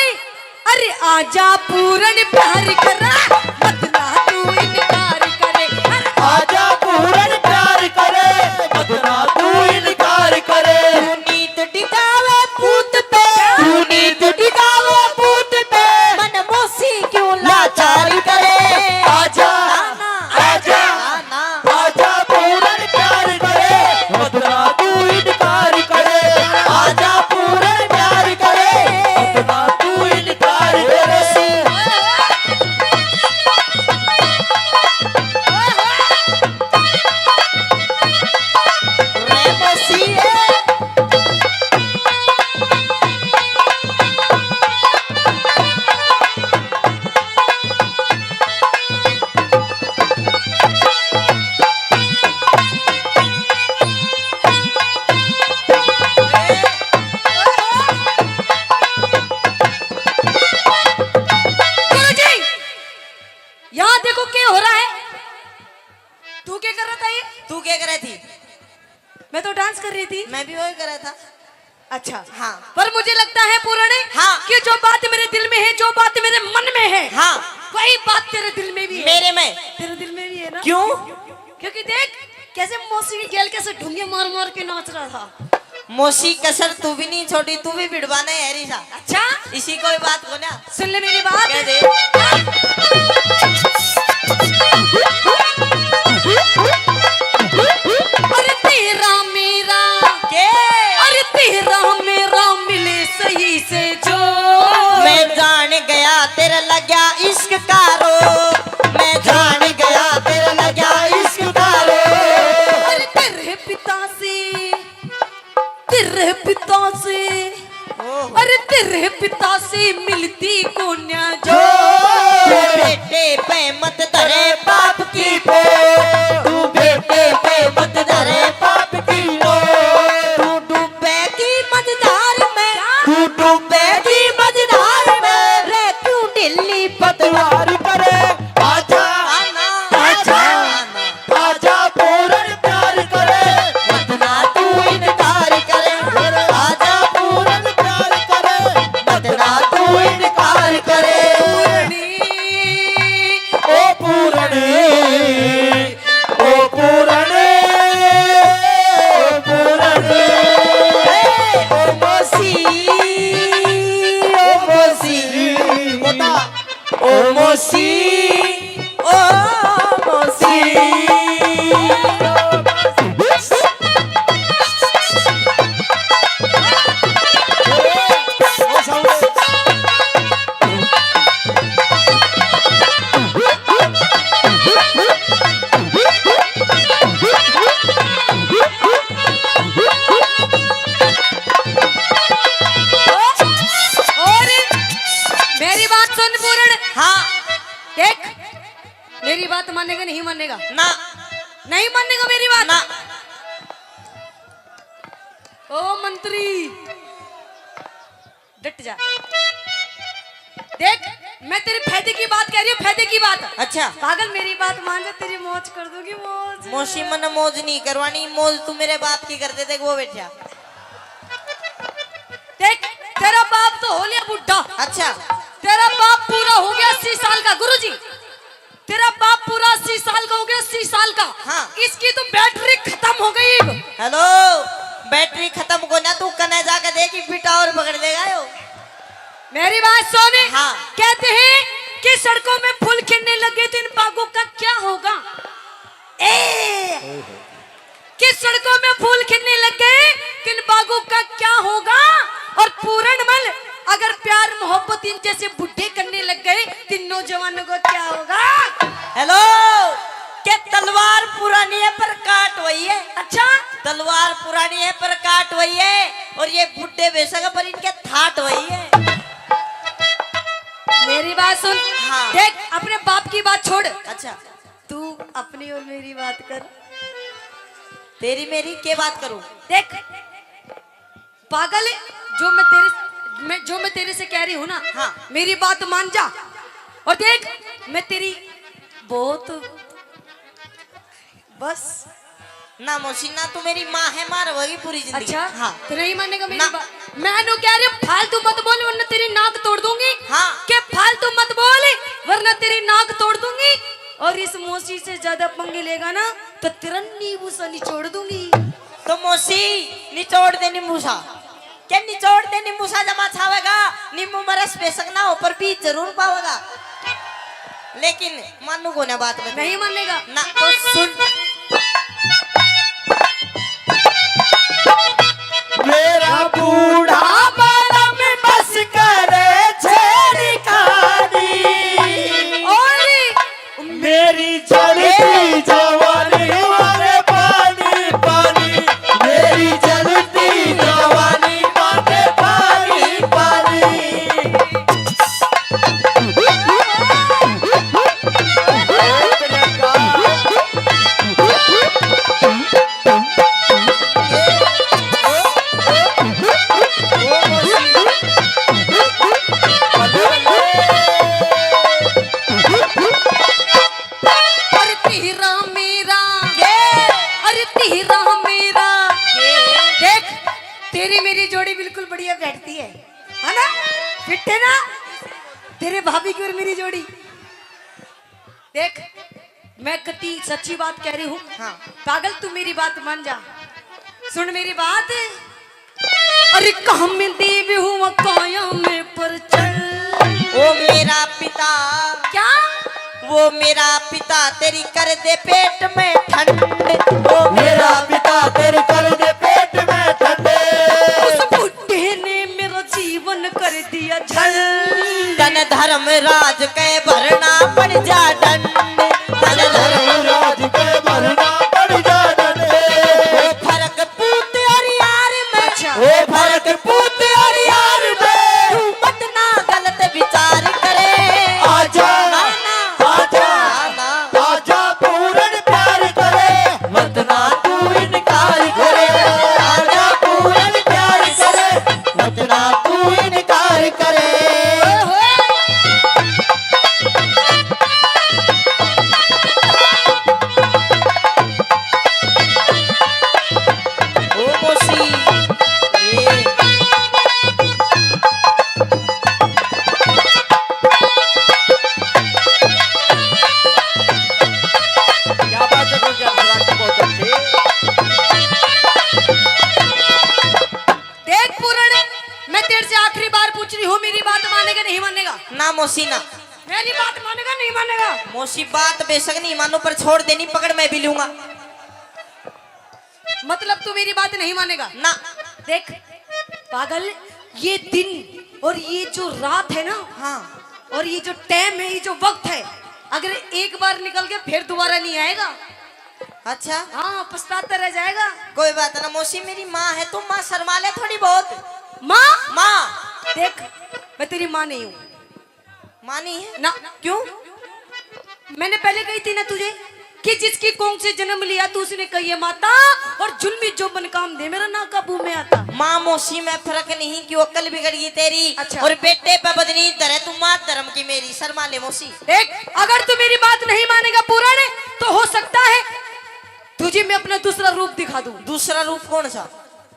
अरे आजा पूरणी प्यार करे, मत ना तू इनकार करे। अरे आजा पूरणी प्यार करे, मत ना तू इनकार करे। तू नींद टिकावे पूत पे, तू नींद टिकावे पूत पे, मन मौसी क्यों लाचार करे। आजा, ना, ना। आजा, ना, ना। आजा पूरणी प्यार करे, मत ना तू इनकार करे। आजा पूरणी प्यार करे, मत ना तू इनकार करे। गुरुजी, यहाँ देखो क्या हो रहा है। तू क्या कर रहा था ये? तू क्या कर रही थी? मैं तो डांस कर रही थी। मैं भी वही कर रहा था। अच्छा। हाँ। पर मुझे लगता है पूरणी, हाँ। कि जो बात मेरे दिल में है, जो बात मेरे मन में है, हाँ। वही बात तेरे दिल में भी है। मेरे में? तेरे दिल में भी है ना? क्यों? क्योंकि देख कैसे मौसी की गेल कैसे ढूंगे मार मार के नाच रहा था। मौसी कसर तू भी नहीं छोड़ी, तू भी भिड़वाना है री सा। अच्छा? इसी कोई बात को ना। सुन ले मेरी बात। कह दे। अरे तेरा मेरा। के? अरे तेरा मेरा मिले सही से जो। मैं जान गया तेरा लग्या इश्क का रो। मैं जान गया तेरा लग्या इश्क का रो। अरे तेरे पिता से, तेरे पिता से, ओहो। अरे तेरे पिता से मिलती कोन्या जो। तू बेटे पे मत धरे पाप की पो, तू बेटे पे मत धरे पाप की पो। तू डूबेगी मझधार में, तू डूबेगी मझधार में। रे क्यों ढीली पतवार करे, आजा, आना, आजा। आना। आजा पूरन प्यार करे, मत ना तू इनकार करे। आजा पूरन प्यार करे, मत ना तू इनकार करे। ओ पूरन, ओ पूरन, ओ पूरन। ओ मौसी, ओ मौसी। ओ मौसी, ओ मौसी। और मेरी बात सुन पूरण। हाँ। देख, मेरी बात मानेगा, नहीं मानेगा? ना। नहीं मानेगा मेरी बात? ना। ओ मंत्री, डट जा। देख, मैं तेरे फायदे की बात कह रही हूँ, फायदे की बात। अच्छा। पागल, मेरी बात मान जा, तेरी मौज कर दूंगी, मौज। मौसी, मन्ने मौज नहीं करवानी, मौज तू मेरे बाप की कर दे। देख, वो बैठा। देख, तेरा बाप तो हो लिया बुढ़ा। अच्छा। तेरा बाप पूरा हो गया अस्सी साल का, गुरुजी। तेरा बाप पूरा अस्सी साल का हो गया, अस्सी साल का। हाँ। इसकी तो बैटरी खत्म हो गई। हेलो, बैटरी खत्म को ना, तू कने जाके देख, बेटा और पकड़ लेगा यो। मेरी बात सुन। हाँ। कहते हैं कि सड़कों में फूल खिलने लग गए तो इन बागों का क्या होगा? ए, कि सड़कों में फूल खिलने लग गए, किन बागों का क्या होगा? और पूरणमल, अगर प्यार मोहब्बत इन जैसे बुढ़े करने लग गए, तो इन नौजवानों को क्या होगा? हेलो, के तलवार पुरानी है पर काट वही है। अच्छा? तलवार पुरानी है पर काट वही है, और ये बुढ़े बेशक पर इनके थाट वही है। मेरी बात सुन। हाँ। देख, अपने बाप की बात छोड़। अच्छा। तू अपनी और मेरी बात कर। तेरी मेरी के बात करूं? देख पागल, जो मैं तेरे, मैं, जो मैं तेरे से कह रही हूँ ना, हाँ। मेरी बात मान जा। और देख, मैं तेरी बहुत, बस। ना मौसी ना, तू मेरी माँ है, माँ रहोगी पूरी जिंदगी। अच्छा? हाँ। तो नहीं मानेगा मेरी ना। बात? मैं नु कह रही हूँ, फालतू मत बोल वरना तेरी नाक तोड़ दूंगी। हाँ। के फालतू मत बोल वरना तेरी नाक तोड़ दूंगी। और इस मौसी से ज्यादा पंगे लेगा ना तो तेरा नींबू सा निचोड़ दूंगी। तो मौसी, निचोड़ दे नींबू सा। के निचोड़ दे नींबू सा, जमा छावेगा, नींबू में रस बेशक ना हो पर बीज जरूर पावेगा। लेकिन मानू को ना बात बता। नहीं मानेगा? ना। तो सुन। मेरा बूढ़ा बलम बस करे छेड़खानी। और मेरी जलती जवानी मारे पानी पानी, मेरी जलती जवानी मारे पानी पानी। अरे तेरा मेरा, ये। अरे तेरा मेरा। ये। देख, तेरी मेरी जोड़ी बिल्कुल बढ़िया बैठती है, है ना? फिट है ना? तेरे भाभी की और मेरी जोड़ी। देख, मैं कति सच्ची बात कह रही हूँ। हाँ। पागल, तू मेरी बात मान जा, सुन मेरी बात। अरे काम देव हुआ काया में परचंड। ओ मेरा पिता। क्या? वो मेरा पिता तेरी कर दे पेट में ठंड। ओ मेरा पिता तेरी कर दे पेट में ठंड। उस बुढ़े ने मेरा जीवन कर दिया झंड। तन धर्मराज के भरना पड़ जा डंड। तन धर्मराज के भरना पड़ जा डंड। ओ फर्क हो, मेरी बात मानेगा, नहीं मानेगा? ना मौसी ना। मेरी बात मानेगा, नहीं मानेगा? मौसी, बात बेशक नहीं मानू, पर छोड़ देनी पकड़ मैं भी लूंगा। मतलब तू मेरी बात नहीं मानेगा? ना। देख पागल, ये दिन और ये जो रात है ना, हाँ। और ये जो टाइम है, ये जो वक्त है, अगर एक बार निकल के फिर दोबारा नहीं आएगा। अच्छा। हाँ, पछताता रह जाएगा। कोई बात ना मौसी, मेरी माँ है, तू माँ शर्मा ले थोड़ी बहुत। माँ? माँ। देख, मैं तेरी माँ नहीं हूँ। माँ नहीं है? ना। क्यों? मैंने पहले कही थी ना तुझे कि जिसकी कोख से जन्म लिया तू, उसने कही है माता, और जुल्मी जोबन काम दे मेरा ना काबू में आता। माँ मौसी में फर्क नहीं, क्यों अक्ल बिगड़ गई तेरी? अच्छा। और बेटे पे बदनी धरे तू, माँ धर्म की मेरी, शर्मा ले मौसी। देख, अगर तू मेरी बात नहीं मानेगा पूरण, तो हो सकता है तुझे मैं अपना दूसरा रूप दिखा दूं। दूसरा रूप कौन सा?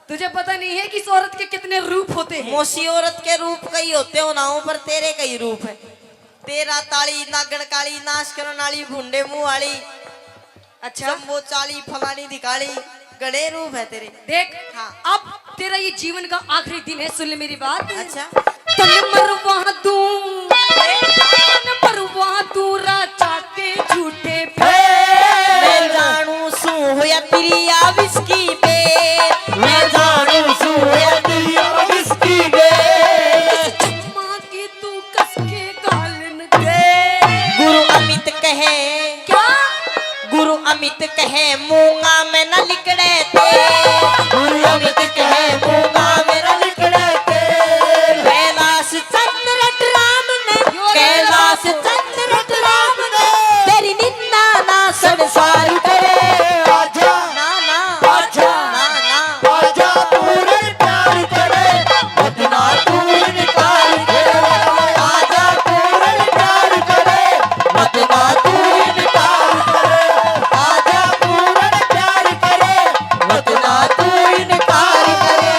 तुझे पता नहीं है कि इस औरत के कितने रूप होते हैं। मौसी, औरत के रूप कई होते हो ना हो, पर तेरे कई रूप है। तेरा ताली, नागण काली, नाश करण वाली, भूंडे मुंह वाली, अच्छा। जम्बो चाली, फलानी दिखाली, घणे रूप है तेरे। देख, हाँ। अब तेरा ये जीवन का आखिरी दिन है, सुन ले मेरी बात। अच्छा। तन मरवा दूं, तन मरवा दूं राजा के झूठे पे। मैं जानू सूं होया तेरी या विस्की पे। मैं जानू सूं होया तेरी या विस्की पे। इस चुम्मा की तू कस के गालन दे। गुरु अमित कहे। क्या? गुरु अमित कहे मूंगा में न लिकड़े ते। गुरु अमित कहे मूंगा में न लिकड़े ते। कैलाश चंद्र राम ने, यो कैलाश चंद्र राम ने तेरी निंदा ना संसार करे। आजा, ना, ना। आजा, ना, ना। आजा पूरण प्यार करे, मत ना तू इनकार करे। आजा पूरण प्यार करे, मत ना तू इनकार करे। आजा पूरण प्यार करे, मत ना तू इनकार करे।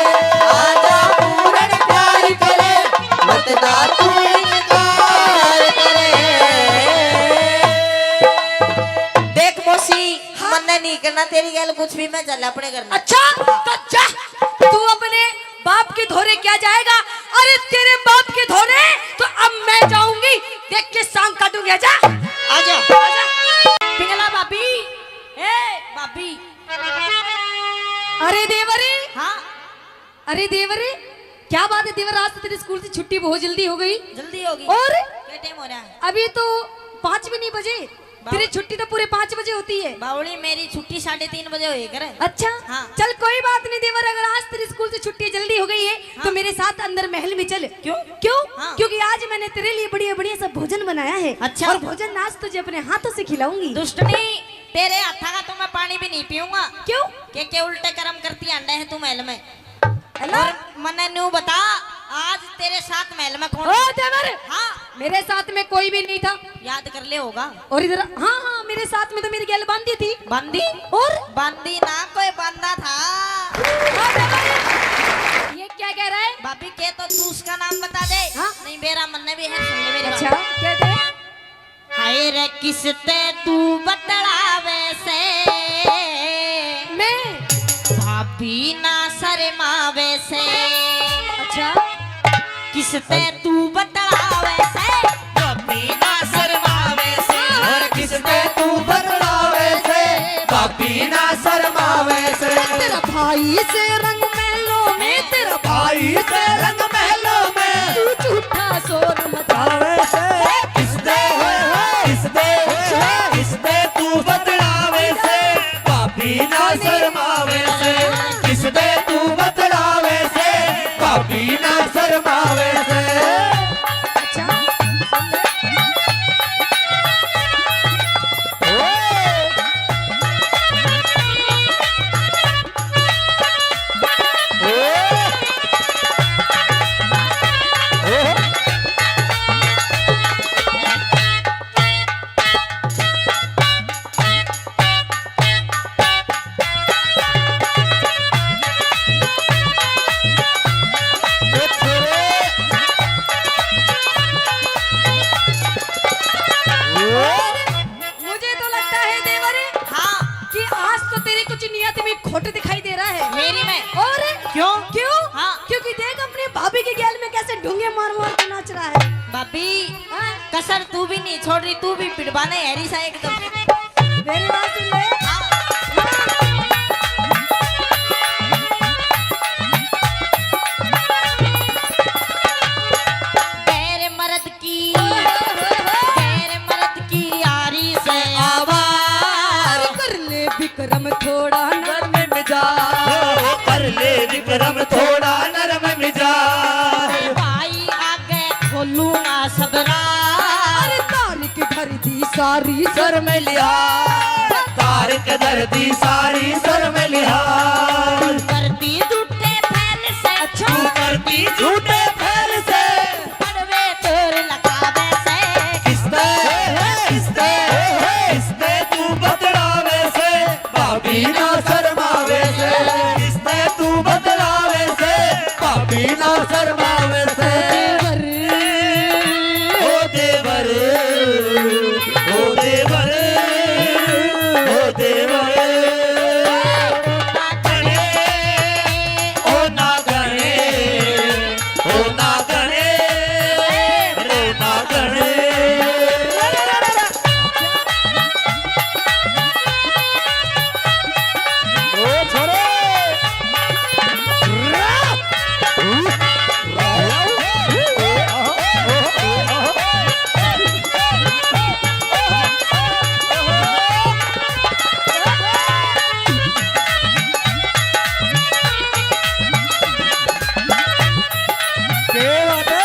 आजा पूरण प्यार करे, मत ना तू इनकार करे। देख मौसी, हाँ। मन्ने नहीं करना तेरी गैल कुछ भी, मैं चल अपने घर में। अच्छा, तो जा, तू अपने बाप के धोरे क्या जाएगा? अरे तेरे बाप के धोरे तो अब मैं जाऊंगी, देख के सांग काटूंगी। आजा, आजा, आजा। पिंगला भाभी, ए भाभी। अरे देवरी। हाँ। अरे देवरी, क्या बात है देवर, आज तो तेरे स्कूल से छुट्टी बहुत जल्दी हो गई। जल्दी हो गई। और क्या टाइम हो रहा है? अभी तो पाँच भी नहीं बजे। तेरी छुट्टी तो पूरे पाँच बजे होती है। बावली, मेरी छुट्टी साढ़े तीन बजे होए करे। अच्छा। हाँ। चल कोई बात नहीं देवर, अगर आज तेरे स्कूल से छुट्टी जल्दी हो गई है, हाँ। तो मेरे साथ अंदर महल में चल। क्यों? क्यों? हाँ। क्योंकि आज मैंने तेरे लिए बढ़िया बढ़िया सा भोजन बनाया है। अच्छा। और भोजन आज तुझे अपने हाथों से खिलाऊंगी। दुष्टनी, तेरे हाथा का तो मैं पानी भी नहीं पीऊंगा। क्यों? के, के उल्टे कर्म करती आंडे है तू महल में। है ना? और मन्ने न्यू बता, आज तेरे साथ महल में कौन ओ था? देवर, हाँ। मेरे साथ में कोई भी नहीं था। याद कर ले होगा। और इधर, हाँ, हाँ, मेरे साथ में तो मेरी गैल बांदी थी। बांदी? और? बांदी ना, कोई बांदा था। ओ देवर, ये क्या कह रहा है? भाभी के तो तू उसका नाम बता दे। हाँ? नहीं, बेरा मन्ने भी है, सुन ले मेरी बात। अच्छा, क्या कह रहा है? हाय रे किसते तू बतलावे से, मैं? भाभी ना शर्मावे से। अच्छा। किसते तू बतलावे से, भाभी ना शर्मावे से। और किसते तू बतलावे से, भाभी ना शर्मावे से। तेरा भाई से रंग महलों में, तेरा भाई से रंग महलों में। तू झूठा शोर मचावे से। किसदे, किसदे, किसदे तू बतलावे से, भाभी ना शर्मावे से। किसदे तू बतलावे से, भाभी ना शर्मावे से। अच्छा, सुन ले। ओ। मुझे तो लगता है देवर, हाँ। कि आज तो तेरी कुछ नियत में खोट दिखाई दे रहा है। मेरी में। और क्यों? क्यों? हाँ। क्योंकि देख अपने भाभी के गैल में कैसे ठुंगे मार मार के नाच रहा है। भाभी, हाँ? कसर तू भी नहीं छोड़ रही, तू भी पिड़वाने हैरी सा एकदम। मेरी बात सुन ले। गैर मर्द की, गैर मर्द की आरी से आवार। कर ले विक्रम थोड़ा नरम मिजाज। कर ले विक्रम थोड़ा नरम मिजाज। भाई आगे खोलूंगा सब राज। अरे तारिक धर दी सारी शर्म लिहाज। तारिक धर दी सारी शर्म लिहाज। करती झूठे फैल से। अच्छा। तू करती झूठे फैल से। पड़वे तोर लगावे से। किसते, किसते, किसते तू बतलावे से? भाभी ना शर्मावे से। किसते तू बतलावे से? भाभी ना शर्मावे से। देवर। ओ देवर, ओ देवर, ओ देवर। ओ ना गणे, ओ ना गणे, ओ ना गणे। ओ छोरे। क्या बात है?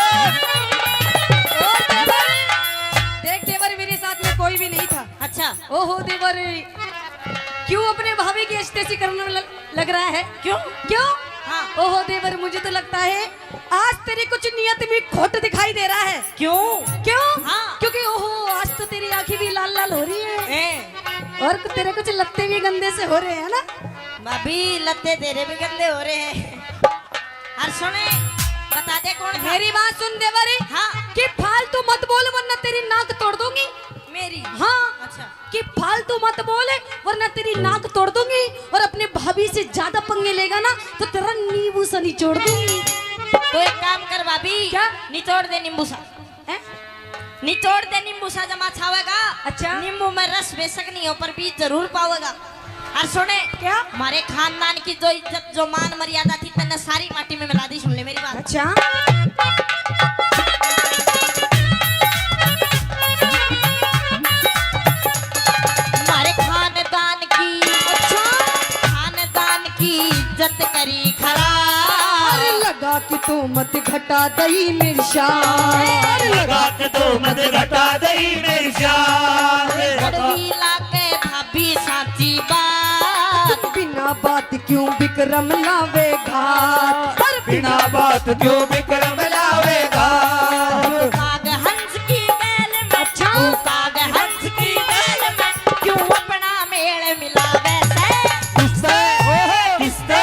और देवर, देख देवर, मेरे साथ में कोई भी नहीं था। अच्छा। ओहो देवर, क्यों अपने भाभी की ऐसी तैसी करने लग, लग रहा है? क्यों? क्यों? हाँ। ओहो देवर, मुझे तो लगता है आज तेरी कुछ नियत में खोट दिखाई दे रहा है। क्यों? क्यों? हाँ। क्योंकि ओहो, आज तो तेरी आंखें भी लाल लाल हो रही है। ए। और कु-, तेरे कुछ लत्ते भी गंदे से हो रहे हैं ना? भाभी, लत्ते तेरे भी गंदे हो रहे हैं। और सुने, बता दे कौन था? मेरी बात सुन देवर। हाँ। कि फालतू मत बोल वरना तेरी नाक तोड़ दूंगी। मेरी? हाँ। अच्छा। कि फालतू मत बोल वरना तेरी नाक तोड़ दूंगी, और अपने भाभी से ज्यादा पंगे लेगा ना तो तेरा नींबू सा निचोड़ दूंगी। तो एक काम कर भाभी, क्या? निचोड़ दे नींबू सा। हैं? निचोड़ दे नींबू सा, जमा छावेगा। अच्छा। नींबू में रस बेशक नहीं हो पर बीज जरूर पावेगा। और सुने, क्या? हमारे खानदान की जो इज्जत, जो मान मर्यादा थी, तन्ने सारी माटी में मिला दी। सुन ले मेरी बात। अच्छा। हमारे खानदान की, अच्छा। खानदान की इज्जत करी खराब। अरे लगा कि तू मत घटा दई मेरी शान। अरे लगा कि तू मत घटा दई मेरी शान। कड़वी लागे भाभी साची बात। बिना बात क्यों विक्रम लावे घात? पर बिना बात क्यों विक्रम लावे घात? काग हंस की गैल में, अच्छा। काग हंस की गैल में क्यों अपना मेल मिलावे से? किसते, किसते,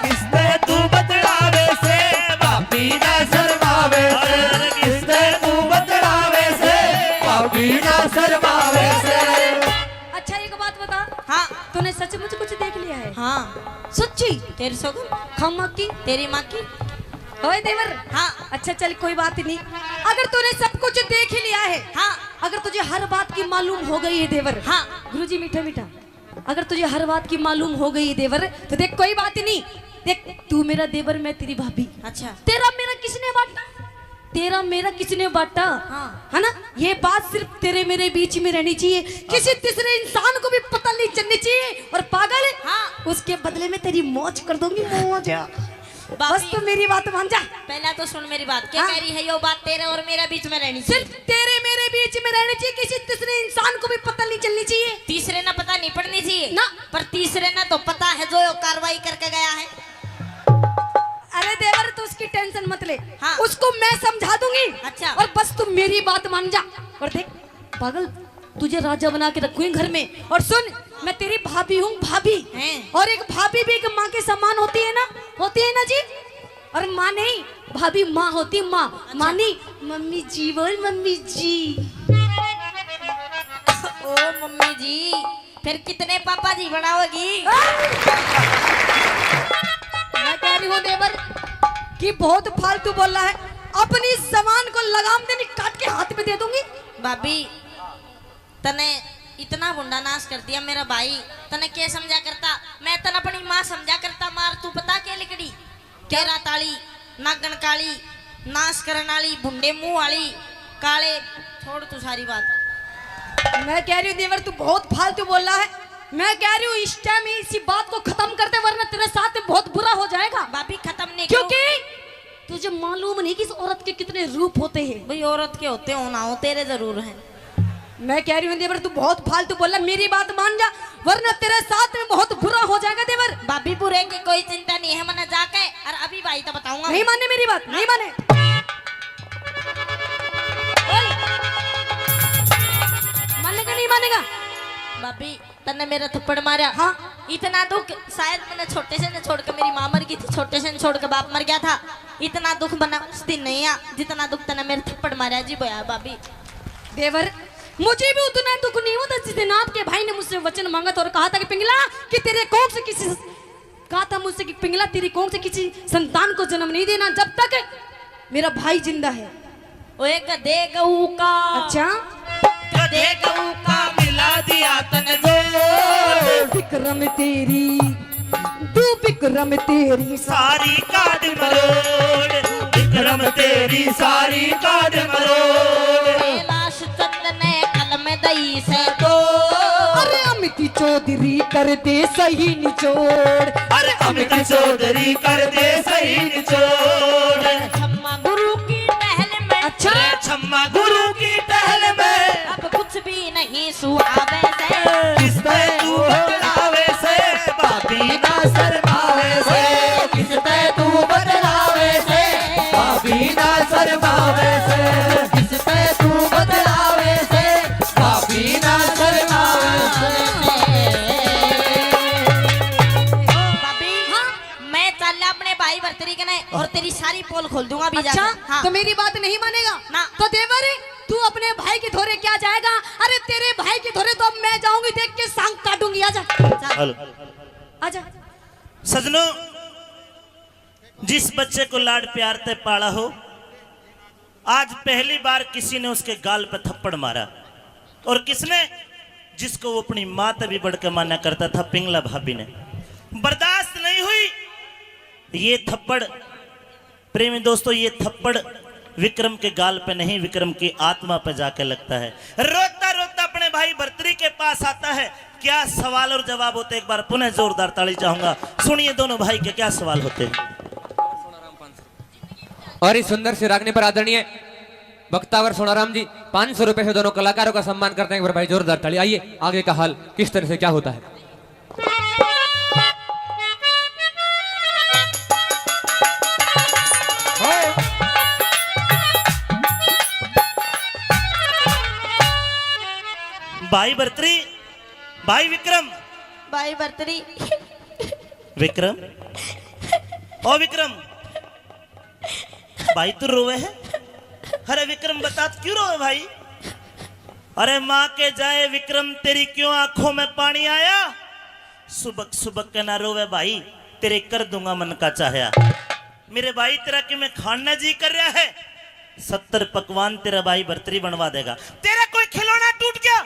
किसते तू बतलावे से? भाभी ना शर्मावे से। किसते तू बतलावे से? भाभी ना शर्मावे से। अच्छा, एक बात बता। हाँ। तूने सचमुच कुछ देख लिया है? हाँ। सच्ची? तेरी सगुन। खामा की? तेरी माँ की। ओए देवर। हाँ। अच्छा चल, कोई बात नहीं, अगर तूने सब कुछ देख ही लिया है, हाँ। अगर तुझे हर बात की मालूम हो गई है देवर। हाँ। गुरुजी, मीठा मीठा। अगर तुझे हर बात की मालूम हो गई है देवर, तो देख, कोई बात नहीं। देख, तू मेरा देवर, मैं तेरी भाभी। अच्छा। तेरा मेरा किसने बांटा? तेरा मेरा किसने बांटा? हाँ। है ना? ये बात सिर्फ तेरे मेरे बीच में रहनी चाहिए, किसी तीसरे इंसान को भी पता नहीं चलनी चाहिए। और पागल, हाँ। उसके बदले में तेरी मौज कर दूंगी, मौज। बस भाभी, तू मेरी बात मान जा। पहला तो सुन मेरी बात। क्या, हाँ। कह रही है यो बात, तेरे और मेरे बीच में रहनी चाहिए। सिर्फ तेरे मेरे बीच में रहनी चाहिए, किसी तीसरे इंसान को भी पता नहीं चलनी चाहिए। तीसरे ना पता नहीं पड़नी चाहिए। ना। पर तीसरे ना तो पता है जो यो कार्रवाई करके गया है। अरे देवर, तू उसकी टेंशन मत ले। हाँ। उसको मैं समझा दूंगी। अच्छा। और बस तू मेरी बात मान जा। और देख पागल, तुझे राजा बना के रखूंगी घर में। और सुन, मैं तेरी भाभी हूँ, भाभी। हैं? और एक भाभी भी एक माँ के समान होती है ना, होती है ना जी। और माँ नहीं, भाभी माँ होती, माँ। अच्छा। माँ नहीं, मम्मी जी बोल, मम्मी जी। ओ मम्मी जी, फिर कितने पापा जी बनाओगी? मैं कह रही हूँ देवर कि बहुत फालतू बोल रहा है। अपनी जबान को लगाम दे, नहीं काट के हाथ में दे दूंगी। भाभी, तने इतना भुंडा नाश कर दिया मेरा भाई, तने के समझा करता? मैं तने अपनी माँ समझा करता। मार तू पता के लिकड़ी, तेरा ताली, नागन काली, नाश करन वाली, भुंडे मुंह वाली, काले, छोड़ तू सारी बात। मैं कह रही हूँ देवर, तू बहुत फालतू बोल रहा है। मैं कह रही हूँ इस टाइम इसी बात को खत्म कर दे, वरना तेरे साथ में बहुत बुरा हो जाएगा। भाभी, खत्म नहीं करूँ। क्योंकि तुझे मालूम नहीं कि इस औरत के कितने रूप होते हैं। भाई, औरत के होते हो ना हो, तेरे जरूर हैं। मैं कह रही हूँ देवर, तू बहुत फालतू बोल रहा, मेरी बात मान जा, वरना तेरे साथ में बहुत बुरा हो जाएगा देवर। भाभी, बुरे की कोई चिंता नहीं है, मैंने जाके और अभी भाई तो बताऊंगा। नहीं माने मेरी बात, नहीं माने। बोल। मानेगा, नहीं मानेगा? भाभी, तन्ने मेरा थप्पड़ मारा। हाँ। इतना दुख शायद मैंने छोटे से ने छोड़ के, मेरी माँ मर गई थी, छोटे से ने छोड़ के बाप मर गया था। इतना दुख मैंने उस दिन नहीं आ, जितना दुख तन्ने मेरे थप्पड़ मारा जी, बोया भाभी। देवर, मुझे भी उतना दुख नहीं हुआ था जिस दिन आपके भाई ने मुझसे वचन मांगा था और कहा था कि पिंगला, कि तेरे कोख से किसी, कहा था मुझसे कि पिंगला, तेरी कोख से किसी संतान को जन्म नहीं देना जब तक मेरा भाई जिंदा है। ओए गधे गऊ का। अच्छा। गधे गऊ का मिला दिया तन जोड़। विक्रम तेरी, तू विक्रम तेरी सारी काट मरोड़। विक्रम तेरी सारी काट मरोड़। कैलाश चंद ने कलम दई से तो। अरे अमित चौधरी कर दे सही निचोड़। अरे अमित चौधरी कर दे सही निचोड़। छम्मा गुरु की टहल में। अच्छा। अरे छम्मा गुरु की टहल में। अब कुछ भी नहीं सुहावे से। किस पे तू बतलावे से, भाभी ना शर्मावे से। किस पे तू बतलावे से, भाभी ना शर्मावे से। किस पे तू बतलावे से, भाभी ना शर्मावे से। भाभी, हाँ? मैं चाल्या अपने भाई भरतरी कने और तेरी सारी पोल खोल दूंगा अभी अच्छा, जाके। हाँ। तो मेरी बात नहीं मानेगा? ना। तो देवर, तू अपने भाई के धोरे क्या जाएगा? अरे तेरे भाई के धोरे तो अब मैं जाऊंगी, देख के सांग काटूंगी। आजा। चल। हेलो। आजा। सजनों, जिस बच्चे को लाड प्यार ते पाला हो, आज पहली बार किसी ने उसके गाल पे थप्पड़ मारा। और किसने? जिसको वो अपनी माँ ते भी बढ़ के माना करता था, पिंगला भाभी ने। बर्दाश्त नहीं हुई ये थप्पड़। प्रेमी दोस्तों, ये थप्पड़ विक्रम के गाल पे नहीं, विक्रम की आत्मा पे जाके लगता है। रोता रोता अपने भाई भरतरी के पास आता है। क्या सवाल और जवाब होते, एक बार पुनः जोरदार ताली चाहूंगा। सुनिए दोनों भाई के क्या सवाल होते हैं। और इस सुंदर सी रागनी पर आदरणीय वक्तावर सोनाराम जी पाँच सौ रुपए से दोनों कलाकारों का सम्मान करते हैं। एक बार भाई जोरदार ताली। आइए, आगे का हाल किस तरह से क्या होता है। भाई भरतरी, भाई विक्रम। भाई भरतरी। विक्रम, ओ विक्रम, भाई तू रोवे है? अरे विक्रम, बता, तू क्यों रोवे भाई? अरे माँ के जाए विक्रम, तेरी क्यों आंखों में पानी आया? सुबक सुबक के ना रोवे भाई, तेरे कर दूंगा मन का चाहया। मेरे भाई, तेरा कि मैं खान ना जी कर रहा है, सत्तर पकवान तेरा भाई भरतरी बनवा देगा। तेरा कोई खिलौना टूट गया,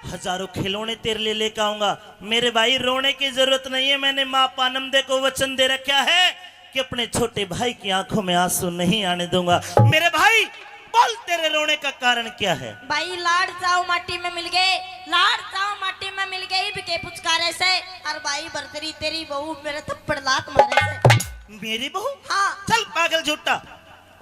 हजारों खिलौने तेरे लिए लेकर आऊंगा। मेरे भाई, रोने की जरूरत नहीं है, मैंने माँ पानम दे को वचन दे रखा है कि अपने छोटे भाई की आंखों में आंसू नहीं आने दूंगा। मेरे भाई, बोल, तेरे रोने का कारण क्या है? भाई, लाड़ चाव माटी में मिल गए, लाड़ चाव माटी में मिल गए, इब के पुचकारे से। और भाई भरतरी, तेरी बहू मेरे थप्पड़ लात मारे से। मेरी बहू? हाँ। चल पागल झूठा।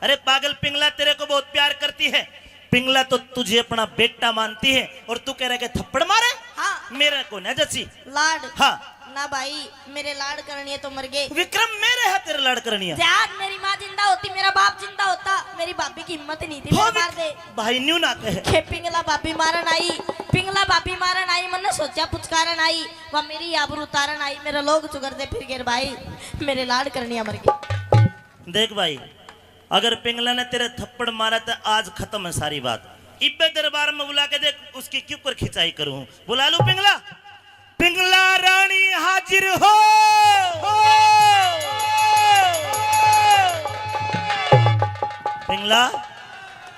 अरे पागल पिंगला, तेरे को बहुत प्यार करती है। पिंगला तो तुझे अपना बेटा मानती है और तू कह रहा है कि थप्पड़ मारे? हाँ। मेरे को ना जची। लाड़। हाँ। ना भाई, मेरे लाड़ करनिए तो मर गए। विक्रम, मेरे है तेरे लाड़ करनिया। आज मेरी माँ जिंदा होती, मेरा बाप जिंदा होता, मेरी भाभी की हिम्मत नहीं थी, हो मेरे मार दे। भाई न्यू ना कहे। के पिंगला भाभी मारन आई, पिंगला भाभी मारन आई, मन्ने सोचा पुचकारन आई, वह मेरी आबरू उतारन आई, मेरा लोग चुगर दे फिर गेर भाई, मेरे लाड़ करनिया मर गए। देख भाई, अगर पिंगला ने तेरे थप्पड़ मारा तो आज खत्म है सारी बात। इब्बे दरबार में बुला के देख, उसकी क्यों कर खिंचाई करूं। बुला लूं पिंगला? पिंगला रानी हाजिर हो। पिंगला ला,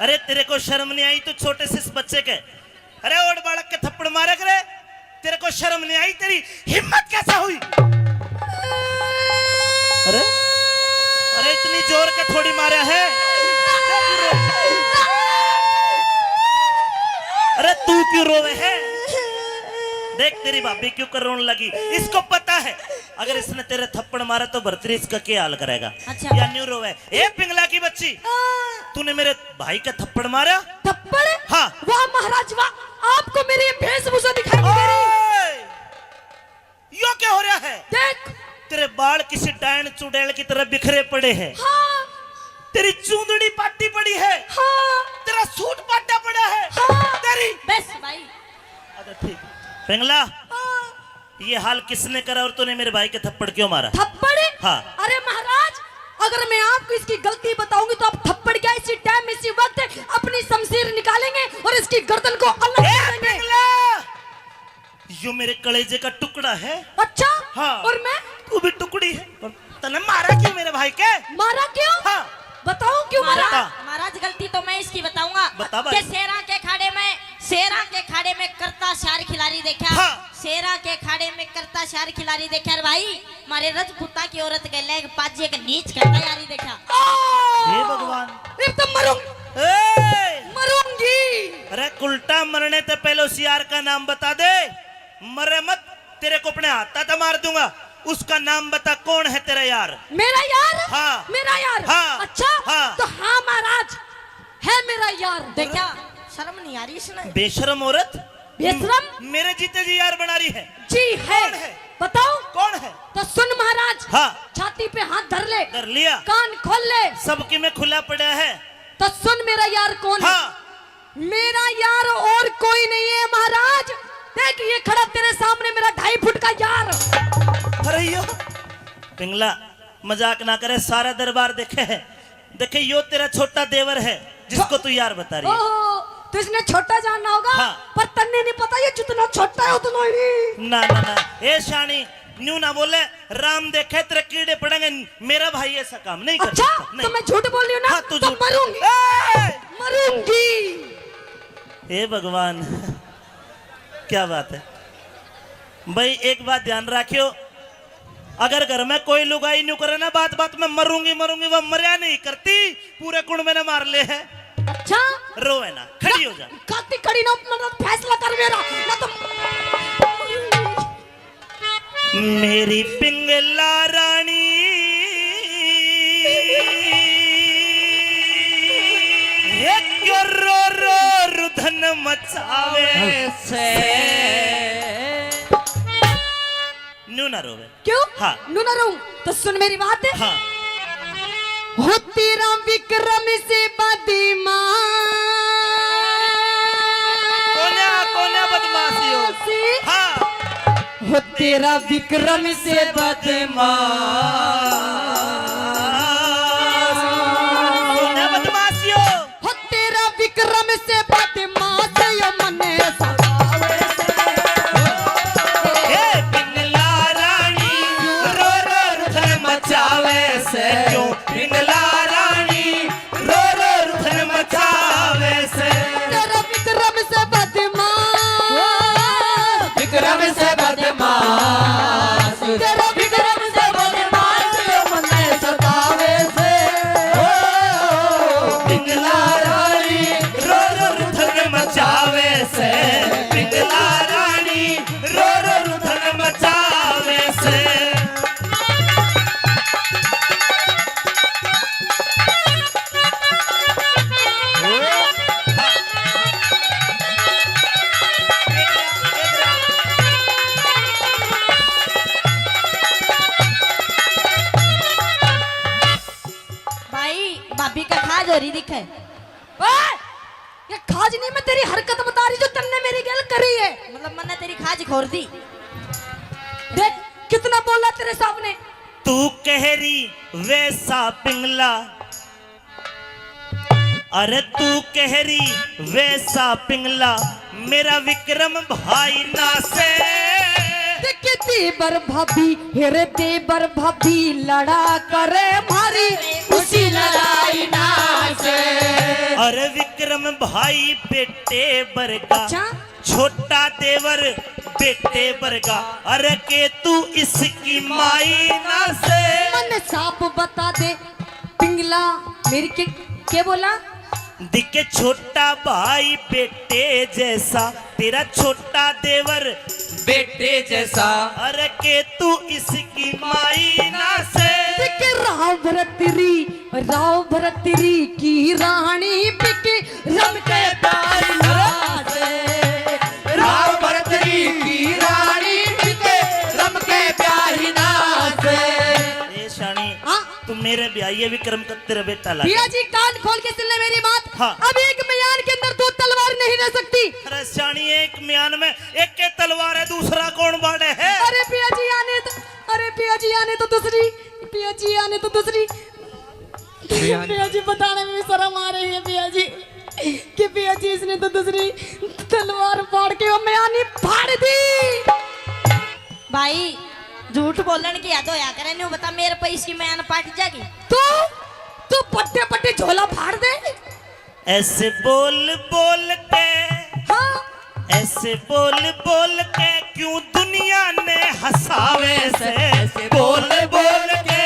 अरे तेरे को शर्म नहीं आई? तू छोटे से इस बच्चे के, अरे ओड़ बालक के थप्पड़ मारे करे, तेरे को शर्म नहीं आई? तेरी हिम्मत कैसे हुई? अरे, अरे इतनी जोर के थोड़ी मारा है। अरे तू क्यों रोवे है? देख तेरी भाभी क्यों कर रोने लगी। इसको पता है अगर इसने तेरे थप्पड़ मारा तो भरतरी इसका क्या हाल करेगा। अच्छा। या न्यू रोवे। ए पिंगला की बच्ची, हाँ। तूने मेरे भाई का थप्पड़ मारा? थप्पड़? हाँ। वाह महाराज वाह, आपको मेरी ये वेशभूषा दिखाई नहीं दे रही? ओए! यो क्या हो रहा है? देख। तेरे बाल किसी डायन चुड़ैल की तरह बिखरे पड़े हैं। हाँ। तेरी चूंदड़ी पाटी पड़ी है। हाँ। तेरा सूट पाटा पड़ा है। हाँ। तेरी बस भाई। अच्छा ठीक। पिंगला, हाँ। ये हाल किसने करा और तूने मेरे भाई के थप्पड़ क्यों मारा? थप्पड़? हाँ। अरे महाराज, अगर मैं आपको इसकी गलती बताऊंगी तो आप थप्पड़ क्या, इसी टाइम, इसी वक्त अपनी शमशीर निकालेंगे और इसकी गर्दन को अलग ए, कर देंगे। पिंगला! यो मेरे कलेजे का टुकड़ा है। अच्छा? हाँ। और मैं? तू भी टुकड़ी है। और तने मारा क्यों मेरे भाई के? मारा क्यों? हाँ। बताओ क्यों मारा? महाराज, बता। महाराज, गलती तो मैं इसकी बताऊंगा। बता भाई। के शेरा के खाड़े में, शेरा के खाड़े में करता शार खिलाड़ी देखा। हाँ। शेरा के खाड़े में करता शार खिलाड़ी देखा रे भाई। मारे रजपूता की औरत के लेग पाजे के नीच करता यारी देखा। हे भगवान। इब तो मरूं-, ए! मरूंगी। अरे उल्टा मरने ते पहले उस यार का नाम बता दे। मरे मत, तेरे को अपने हाथा ते मार दूंगा। उसका नाम बता, कौन है तेरा यार? मेरा यार? हाँ। मेरा यार? हाँ। अच्छा? हाँ। तो हाँ महाराज, है मेरा यार। देखा, शर्म नहीं आ रही इसने? बेशरम औरत। बेशरम? मेरे जीते जी यार बना रही है। जी है। कौन है? बताओ। कौन है? तो सुन महाराज, हाँ। छाती पे हाथ धर ले। धर लिया। कान खोल ले। सबकी में खुला पड़ा है। तो सुन मेरा यार कौन है? हाँ। मेरा यार और कोई नहीं है महाराज। देख ये खड़ा तेरे सामने मेरा ढाई फुट का यार। अरे यो पिंगला, मजाक ना करे, सारा दरबार देखे है। देखे यो तेरा छोटा देवर है जिसको छो-, तू यार बता रही है। ओहो, तो इसने छोटा जानना होगा, हाँ। पर तन्ने नहीं पता ये जितना छोटा है उतना ही। ना ना ना, ए शानी, न्यू ना बोले, राम देखे तेरे कीड़े पड़ेंगे, मेरा भाई ऐसा काम नहीं कर अच्छा, सकता, नहीं। तो मैं झूठ बोल रही हूँ ना, हाँ, तू तो झूठ। मरूंगी। ए! मरूंगी। हे भगवान, क्या बात है भाई। एक बात ध्यान रखियो, अगर घर में कोई लुगाई न्यू करे ना, बात बात में मरूंगी मरूंगी, वो मरया नहीं करती, पूरे कुण में ने मार ले है। अच्छा। रोवे ना, खड़ी हो जा। गलती खड़ी ना, मतलब फैसला कर मेरा, ना तो मेरी पिंगला रानी, हे क्यों रो रो रुधन मचावे से। न्यू ना रोवे। क्यों? हाँ। न्यू ना रोऊं? तो सुन मेरी बात। हाँ। हो तेरा विक्रम से बदमाश। कोन्या, कोन्या बदमाशियो। हाँ। हो तेरा विक्रम से बदमाश। कोन्या बदमाशियो। हो तेरा विक्रम से बदमाश यो मने सतावे से। हे पिंगला रानी, रो रो रुधन मचावे से। क्यों? पिंगला रानी, रो रो रुधन मचावे से। तेरा विक्रम से बदमाश। विक्रम से बदमाश। तेरा विक्रम से बदमाश यो मने सतावे से। ओ, पिंगला रानी, रो रो रुधन मचावे से। पिंगला रानी, रो रो रुधन मचावे से। भाई, भाभी का खाज हो रही दिखे। ओए! ये खाज नहीं, मैं तेरी हरकत बता रही जो तन्ने मेरी गैल करी है। मतलब मन्ने तेरी खाज खोर दी। देख कितना बोला तेरे सामने। तू कह रही वैसा पिंगला, अरे तू कह रही वैसा पिंगला, मेरा विक्रम भाई ना से। देख देवर भाभी, हेरे देवर भाभी लड़ा करे मारी उसी लड़ाई ना से। अरे विक्रम भाई बेटे बरगा, अच्छा? छोटा देवर बेटे बरगा। अरे के तू इसकी माई ना से। मन साफ बता दे पिंगला, मेरी के, के बोला? दिखे छोटा भाई बेटे जैसा, तेरा छोटा देवर बेटे जैसा। अरे के तू इसकी माई ना से। दिखे राव भरतरी, राव भरतरी की रानी बिके रम के प्यारी ना से। राव भरतरी की रानी बिके रम के प्यारी ना से। ए शानी, हाँ? तू मेरे ब्याई है विक्रम का तेरा बेटा लगा। भैया जी, कान खोल के सुन ले मेरी बात। हाँ। अब एक म्यान के अंदर दो तलवार नहीं रह सकती। अरे शानी, एक म्यान में एक के तलवार है, दूसरा कौन बाड़े है? अरे पिया जी आने तो, अरे पिया जी आने तो दूसरी, पिया जी आने तो दूसरी। पिया जी। पिया जी बताने में भी शर्म आ रही है पिया जी, कि पिया जी इसने तो दूसरी तलवार फाड़ के वो म्यानी फाड़ दी। भाई, झूठ बोलण की हद होया करे, न्यू बता, मेरे पे इसकी म्यान पाट जागी। तू, तू पट्टे पट्टे झोला फाड़ दे। ऐसे बोल बोल के, हाँ। ऐसे बोल बोल के क्यों दुनिया ने हंसावे से, ऐसे बोल बोल के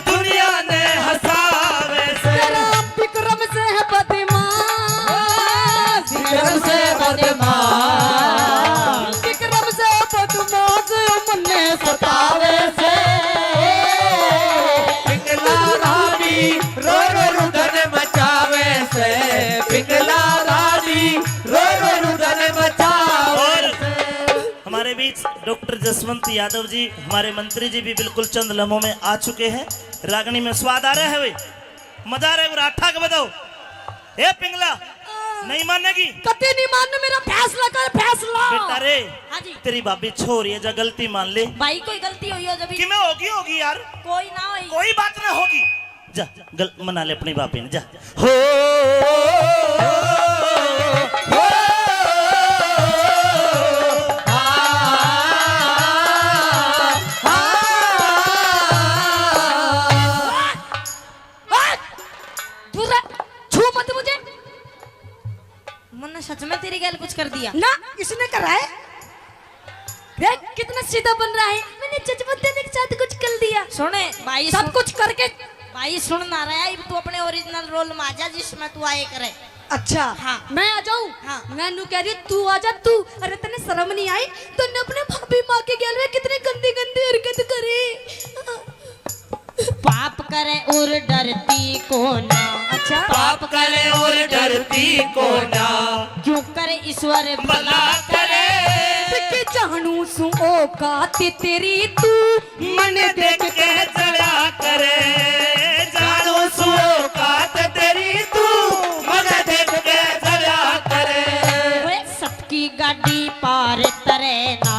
दुनिया ने हंसावे से। तेरा विक्रम से है बदमाश, विक्रम से बदमाश। विक्रम से बदमाश मन्ने सतावे से। पिंगला रानी रो रो रुदन मचावे से, पिंगला रानी रो रो रुदन मचावे से। हमारे बीच डॉक्टर जसवंत यादव जी, हमारे मंत्री जी भी बिल्कुल चंद लम्हों में आ चुके हैं। रागनी में स्वाद आ रहा है भाई, मजा आ रहा है, राठा के बताओ। ए पिंगला, नहीं मानेगी? कते नहीं मानना, मेरा फैसला कर, फैसला। बेटा रे, हाँ जी। तेरी भाभी छोरी है, जा गलती मान ले। भाई कोई गलती हुई हो जब कि मैं होगी, होगी यार। कोई ना होई। कोई बात ना होगी। जा, गल-, मना ले अपनी भाभी ने, जा। हो, हो, आ, आ, आ। आ! दूर रह, छू मत मुझे। मन्ने सच में तेरी गैल कुछ कर दिया? ना, इसने करा है। देख, कितना सीधा बन रहा है। मैंने जज्बात के साथ कुछ कर दिया। सुने, भाई, सब सुन। कुछ करके भाई, सुन ना रहा है, तू अपने ओरिजिनल रोल में आ जा, जिसमें तू आए करे। अच्छा, हाँ। मैं आ जाऊं? हाँ। मैं नू कह रही हूँ, तू आ जा, तू। अरे, तने शर्म नहीं आई? तूने अपने भाभी माँ के गैल में कितनी गंदी गंदी हरकत करी। पाप करे और डरती को ना। अच्छा। पाप करे और डरती को ना। क्यों करे ईश्वर भला करे। कि जानू सु औकात तेरी तू मन देख के जला करे। जानू सु औकात तेरी तू मन देख के जला करे। ओए सबकी गाड़ी पार तरे ना।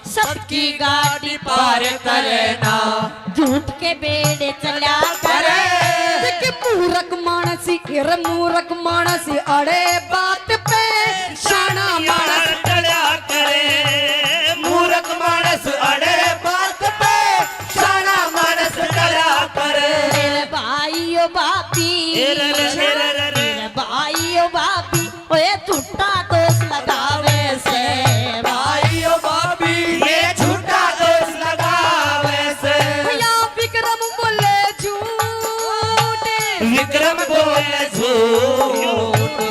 सबकी गाड़ी पार करे ना। झूठ के बेड़े चला करे। देख मूरख मानस, रे मूरख मानस अड़े बात पे शाना मानस टला करे। मूरख मानस अड़े बात पे शाना मानस टला करे। मेरे भाई ओ भाभी, ए रे रे रे रे रे। मेरे भाई ओ भाभी, ओए झूठा दोष लगावे से। भाई ओ भाभी, ये झूठा दोष लगावे से। या विक्रम बोले झूठ। विक्रम बोले झूठ।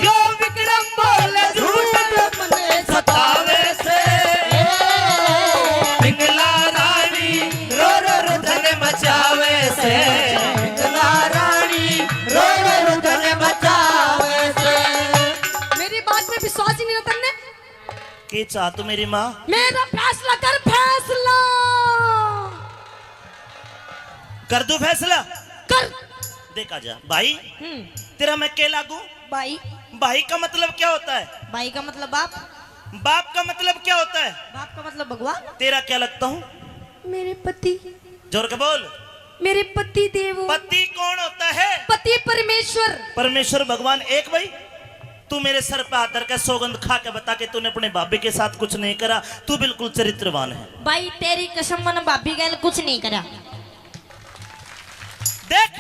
यो विक्रम बोले झूठ। मने सतावे से। पिंगला रानी रो रो रुदन मचावे से। पिंगला रानी रो रो रुदन मचावे से। मेरी बात में विश्वास ही नहीं होता ने। के चाह तू मेरी माँ? मेरा फैसला कर, फैसला। कर दूं फैसला? कर। देखा जा भाई, हम्म। तेरा मैं के लागू? भाई। भाई का मतलब क्या होता है? भाई का मतलब बाप। बाप का मतलब क्या होता है? बाप का मतलब भगवान। तेरा क्या लगता हूँ? मेरे पति। जोर के बोल। मेरे पति देव। पति कौन होता है? पति परमेश्वर। परमेश्वर भगवान एक भाई। तू मेरे सर पे हाथ धर के सौगंध खा के बता कि तूने अपने भाभी के साथ कुछ नहीं करा। तू बिल्कुल चरित्रवान है। भाई तेरी कसम, मैंने भाभी गैल कुछ नहीं करा। देख,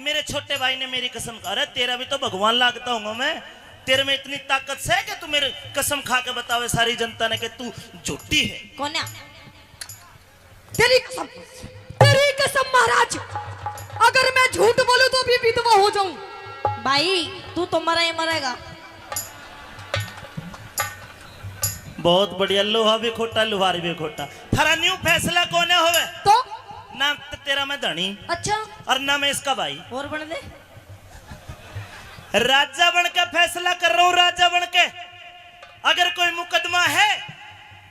मेरे छोटे भाई ने मेरी कसम खा, अरे तेरा भी तो भगवान लागता हूँ मैं। तेरे में इतनी ताकत से कि तू मेरे कसम खा के बतावे सारी जनता ने कि तू झूठी है। कोन्या। तेरी कसम, तेरी कसम महाराज, अगर मैं झूठ बोलूं तो अभी विधवा हो जाऊं। भाई, तू तो मरा ही मरेगा। बहुत बढ़िया, लोहा भी खोटा, लुहार भी खोटा। थारा न्यू फैसला कोने होवे? तो? ना तो तेरा मैं धनी। अच्छा। और ना मैं इसका भाई। और बन दे। राजा बन के फैसला कर रहा हूँ, राजा बन के। अगर कोई मुकदमा है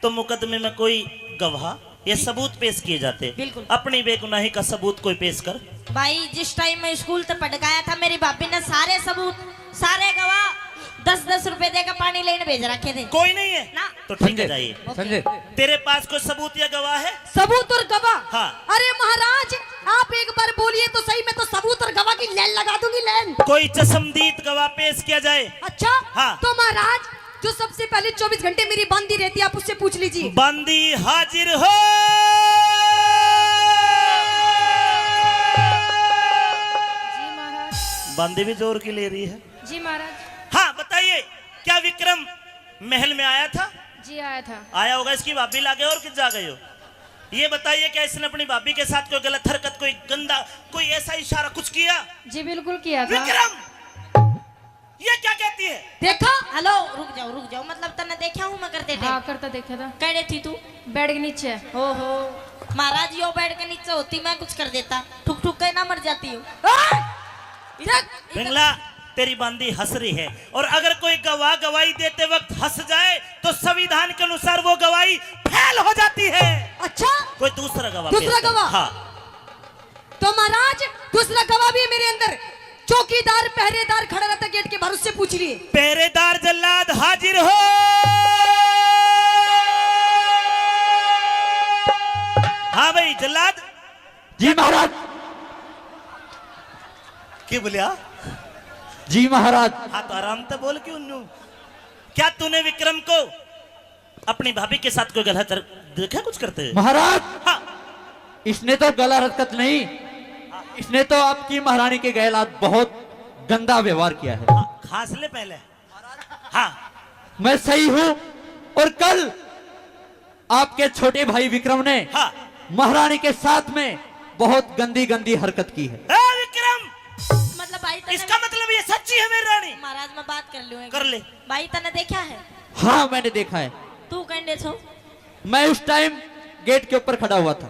तो मुकदमे में कोई गवाह या सबूत पेश किए जाते। बिल्कुल। अपनी बेगुनाही का सबूत कोई पेश कर। भाई, जिस टाइम मैं स्कूल तक पढ़ गया था, मेरी भाभी ने सारे सबूत, सारे गवाह दस दस रुपए देकर पानी लेने भेज रखे थे। कोई नहीं है? ना। तो ठीक है, संजय, जाइए। ओके। संजय। तेरे पास कोई सबूत या गवाह है? सबूत और गवाह? हाँ। अरे महाराज, आप एक बार बोलिए तो सही, मैं तो सबूत और गवाह की लाइन लगा दूंगी, लाइन। कोई चश्मदीद गवाह पेश किया जाए। अच्छा? हाँ। तो महाराज, जो सबसे पहले चौबीस घंटे मेरी बांदी रहती है, आप उससे पूछ लीजिए। बांदी हाजिर हो। जी महाराज। बांदी भी जोर की ले रही है। जी महाराज। हाँ, बताइए, क्या विक्रम महल में आया था? जी, आया था। आया होगा, इसकी भाभी लागे और कित जा गए हो? ये बताइए, क्या इसने अपनी भाभी के साथ कोई गलत हरकत, कोई गंदा, कोई ऐसा इशारा कुछ किया? जी, बिल्कुल किया था। विक्रम, ये क्या कहती है? देखा? हेलो, रुक जाओ, रुक जाओ। मतलब, तन्ने देखा हूँ मैं करते टाइम? हाँ, करता देखा था। कड़े थी तू? बेड के नीचे। ओहो, महाराज, यो बेड के नीचे होती, मैं कुछ कर देता। ठुक ठुक के ना मर जाती हूँ। आ! देख, पिंगला, तेरी बांदी हंस रही है, और अगर कोई गवाह गवाही देते वक्त हंस जाए तो संविधान के अनुसार वो गवाही फेल हो जाती है। अच्छा? कोई दूसरा गवाह दूसरा पेश कर। गवाह? हाँ। तो महाराज, दूसरा गवाह भी है मेरे अंदर, चौकीदार, पहरेदार खड़ा रहता गेट के बाहर, उससे पूछ लिए। पहरेदार जल्लाद हाजिर हो। हाँ भाई जल्लाद। जी महाराज। के बोलिया? जी महाराज। हाँ, तो आराम तो बोल क्यों न्यू? क्या तूने विक्रम को अपनी भाभी के साथ कोई गलत हर-, देखा कुछ करते हुए? महाराज, हाँ। इसने तो गलत हरकत नहीं, इसने तो आपकी महारानी के गैलात बहुत गंदा व्यवहार किया है। हाँ, खांस ले पहले। हाँ। मैं सही हूँ, और कल आपके छोटे भाई विक्रम ने हाँ। महारानी के साथ में बहुत गंदी गंदी हरकत की है। ए विक्रम! मतलब भाई तने इसका मतलब ये सच्ची है मेरी रानी? महाराज, मैं बात कर लूँ एक कर ले। भाई, तने देखा है? हाँ, मैंने देखा है। तू कहने छो? मैं उस टाइम गेट के ऊपर खड़ा हुआ था।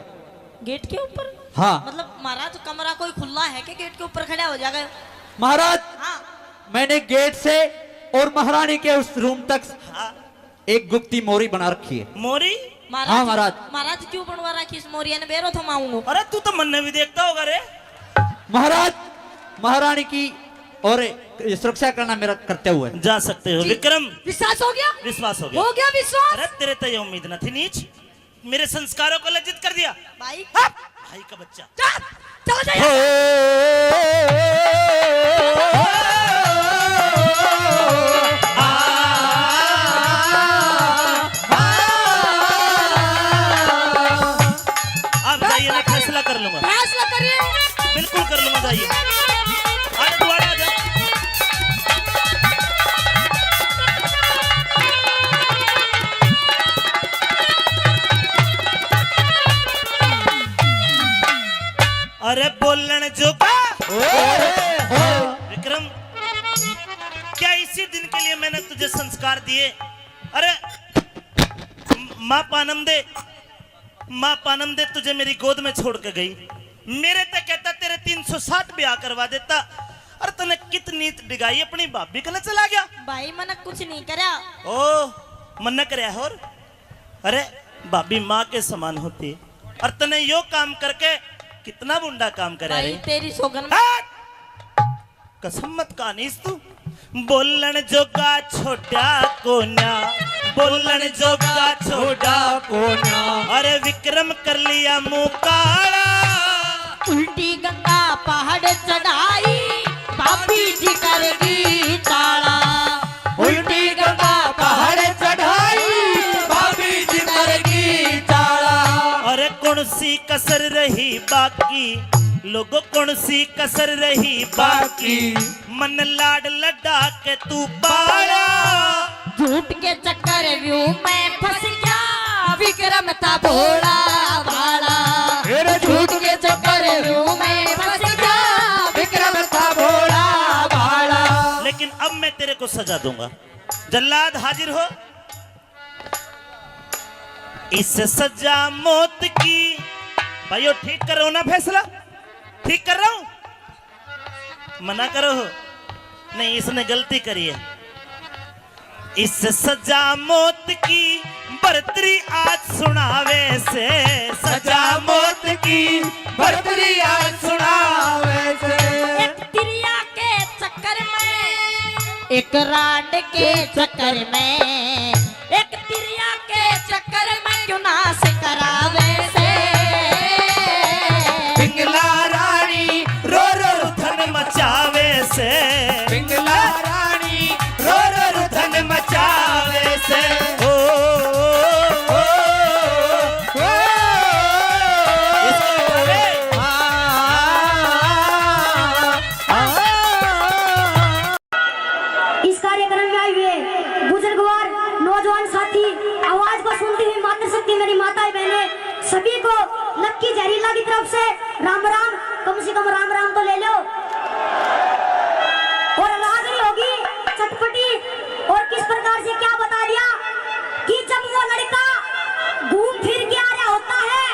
गेट के ऊपर? हाँ। मतलब महाराज, कमरा कोई खुला है कि गेट के ऊपर खड़ा हो जाएगा? महाराज, हाँ। मैंने गेट से और महारानी के उस रूम तक हाँ। एक गुप्ती मोरी बना रखी है। मोरी? महाराज, हाँ, महाराज। महाराज, क्यों बनवा रखी इस मोरिया ने? बेरो थमाऊंगा। अरे, तू तो मन्ने भी देखता होगा रे। महाराज, महारानी की और सुरक्षा करना मेरा कर्तव्य है। जा सकते हो। जी। विक्रम। विश्वास हो गया? विश्वास हो गया। हो गया विश्वास? अरे, तेरे तो ये उम्मीद न थी नीच। मेरे संस्कारों को लज्जित कर दिया। भाई। हट! भाई का बच्चा। चल, चला जा यहाँ से। आप जाइए, मैं फैसला कर लूंगा। फैसला करिए। बिल्कुल कर लूंगा, जाइए। अरे, तू आ जा। अरे बोलण जोगा। ओए, ओए। विक्रम, क्या इसी दिन के लिए मैंने तुझे संस्कार दिए? अरे माँ पानम दे, माँ पानम दे तुझे मेरी गोद में छोड़ के गई। मेरे ते कहता तेरे तीन सौ साठ ब्याह करवा देता। अरे तने कितनी डिगाई अपनी भाभी कने चला गया। भाई, मने कुछ नहीं करया। ओ, मन्ने करया और? अरे, भाभी माँ के समान होती है। और तने यो काम करके कितना बुंडा काम करया भाई, रे। तेरी सौगन। हट! कसम मत कानीस तू। बोलण जोगा छोड़ा कोन्या, बोलण जोगा छोड़ा कोन्या। अरे विक्रम कर लिया मुंह काला। उल्टी गंगा पहाड़ चढ़ाई, भाभी जी कर गई ताला। उल्टी गंगा पहाड़ चढ़ाई, भाभी जी कर गई ताला। अरे कौन सी कसर रही बाकी, लोगों, कौन सी कसर रही बाकी, मन लाड लडा के तू पाला। झूठ के चक्कर व्यू में फंस गया, विक्रम था भोला भाला। अरे झूठ के चक्कर व्यू में फंस गया, विक्रम था भोला भाला। लेकिन अब मैं तेरे को सजा दूंगा। जल्लाद हाजिर हो। इस सजा मौत की, भाइयों, ठीक कर रहा हूं ना फैसला? ठीक कर रहा हूं? मना करो। नहीं, इसने गलती करी है। इस सजा मौत की बरतरी आज सुनावे से, सजा मौत की बरतरी आज सुनावे से। एक तिरिया के चक्कर में, एक रांड के चक्कर में, एक तिरिया के चक्कर में क्यों नाश करावे से। पिंगला रानी रो रो रुधन मचावे से। पिंगला रानी रो रो रुधन मचावे से। ओ, ओ, ओ, ओ, ओ। इसको बोले। आ, आ, आ, आ, आ। इस कार्यक्रम में आए हुए बुजुर्गवार, नौजवान साथी, आवाज को सुनती हुई मातृशक्ति, मेरी माताएं बहनें, सभी को लक्की जहरीला की तरफ से राम राम। कम से कम राम राम तो ले लो। और रागनी होगी चटपटी, और किस प्रकार से क्या बता दिया कि जब वो लड़का घूम फिर के आ रहा होता है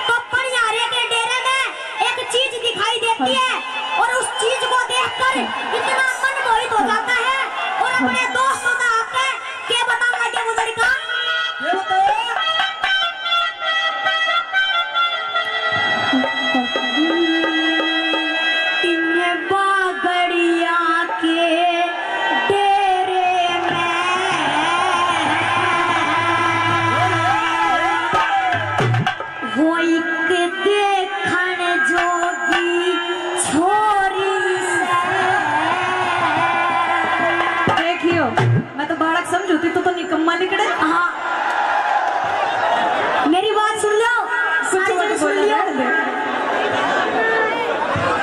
तो पनिहारे के डेरे में एक चीज दिखाई देती है और उस चीज को देखकर इतना मन मोहित हो जाता है और अपने दोस्तों का आके के बताऊंगा क्या वो लड़का? ये बताओ। इन बागड़िया के डेरे में वो एक देखण जोगी छोरी से। देखियो, मैं तो बालक समझू थी, तू तो निकम्मा निकले। हाँ, मेरी बात सुन लो, सारी जन सुन लियो।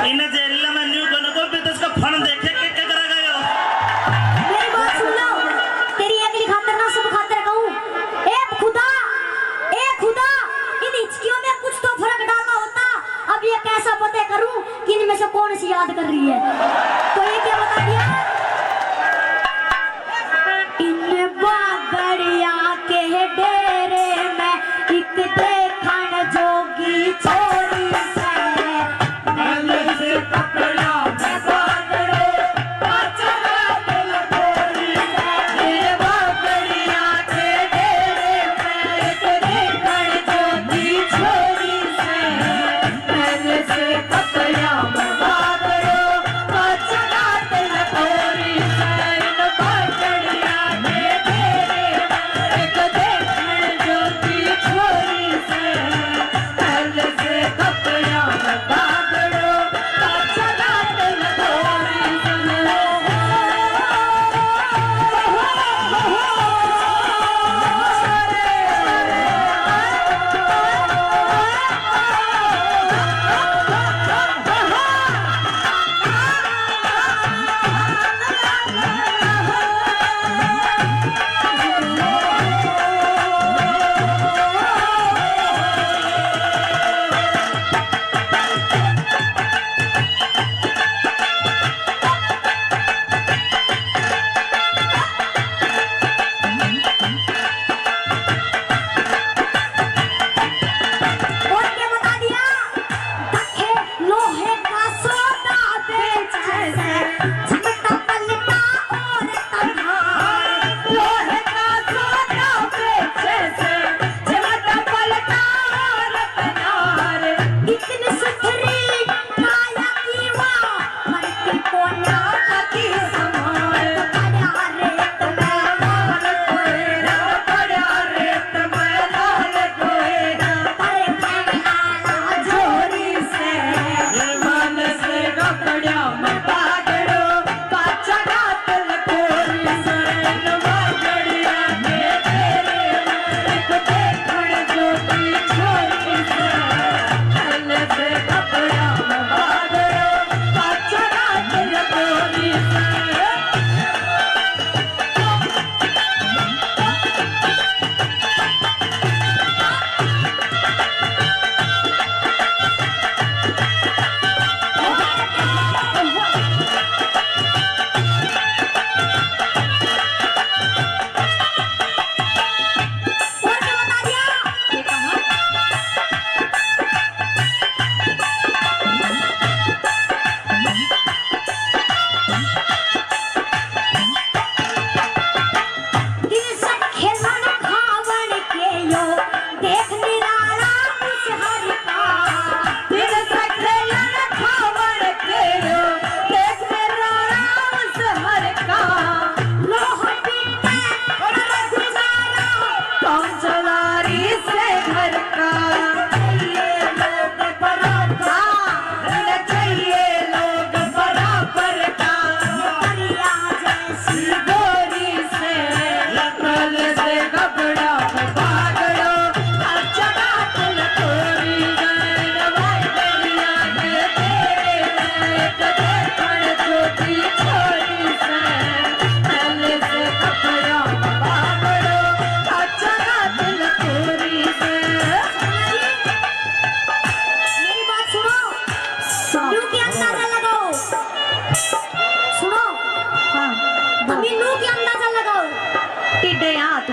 इन्हें जेल में न्यू गन को भी तो इसका फन देखे के, के करा गयो। मेरी बात सुन लो, तेरी एकली खातर ना सब खातर कहूँ। ए खुदा, ए खुदा, इन हिचकियों में कुछ तो फर्क डालना होता। अब ये कैसा पता करूं कि इनमें से कौन सी याद कर रही है? तो ये क्या बता दिया? इन बागड़िया के डेरे में एक देखण जोगी छोरी से।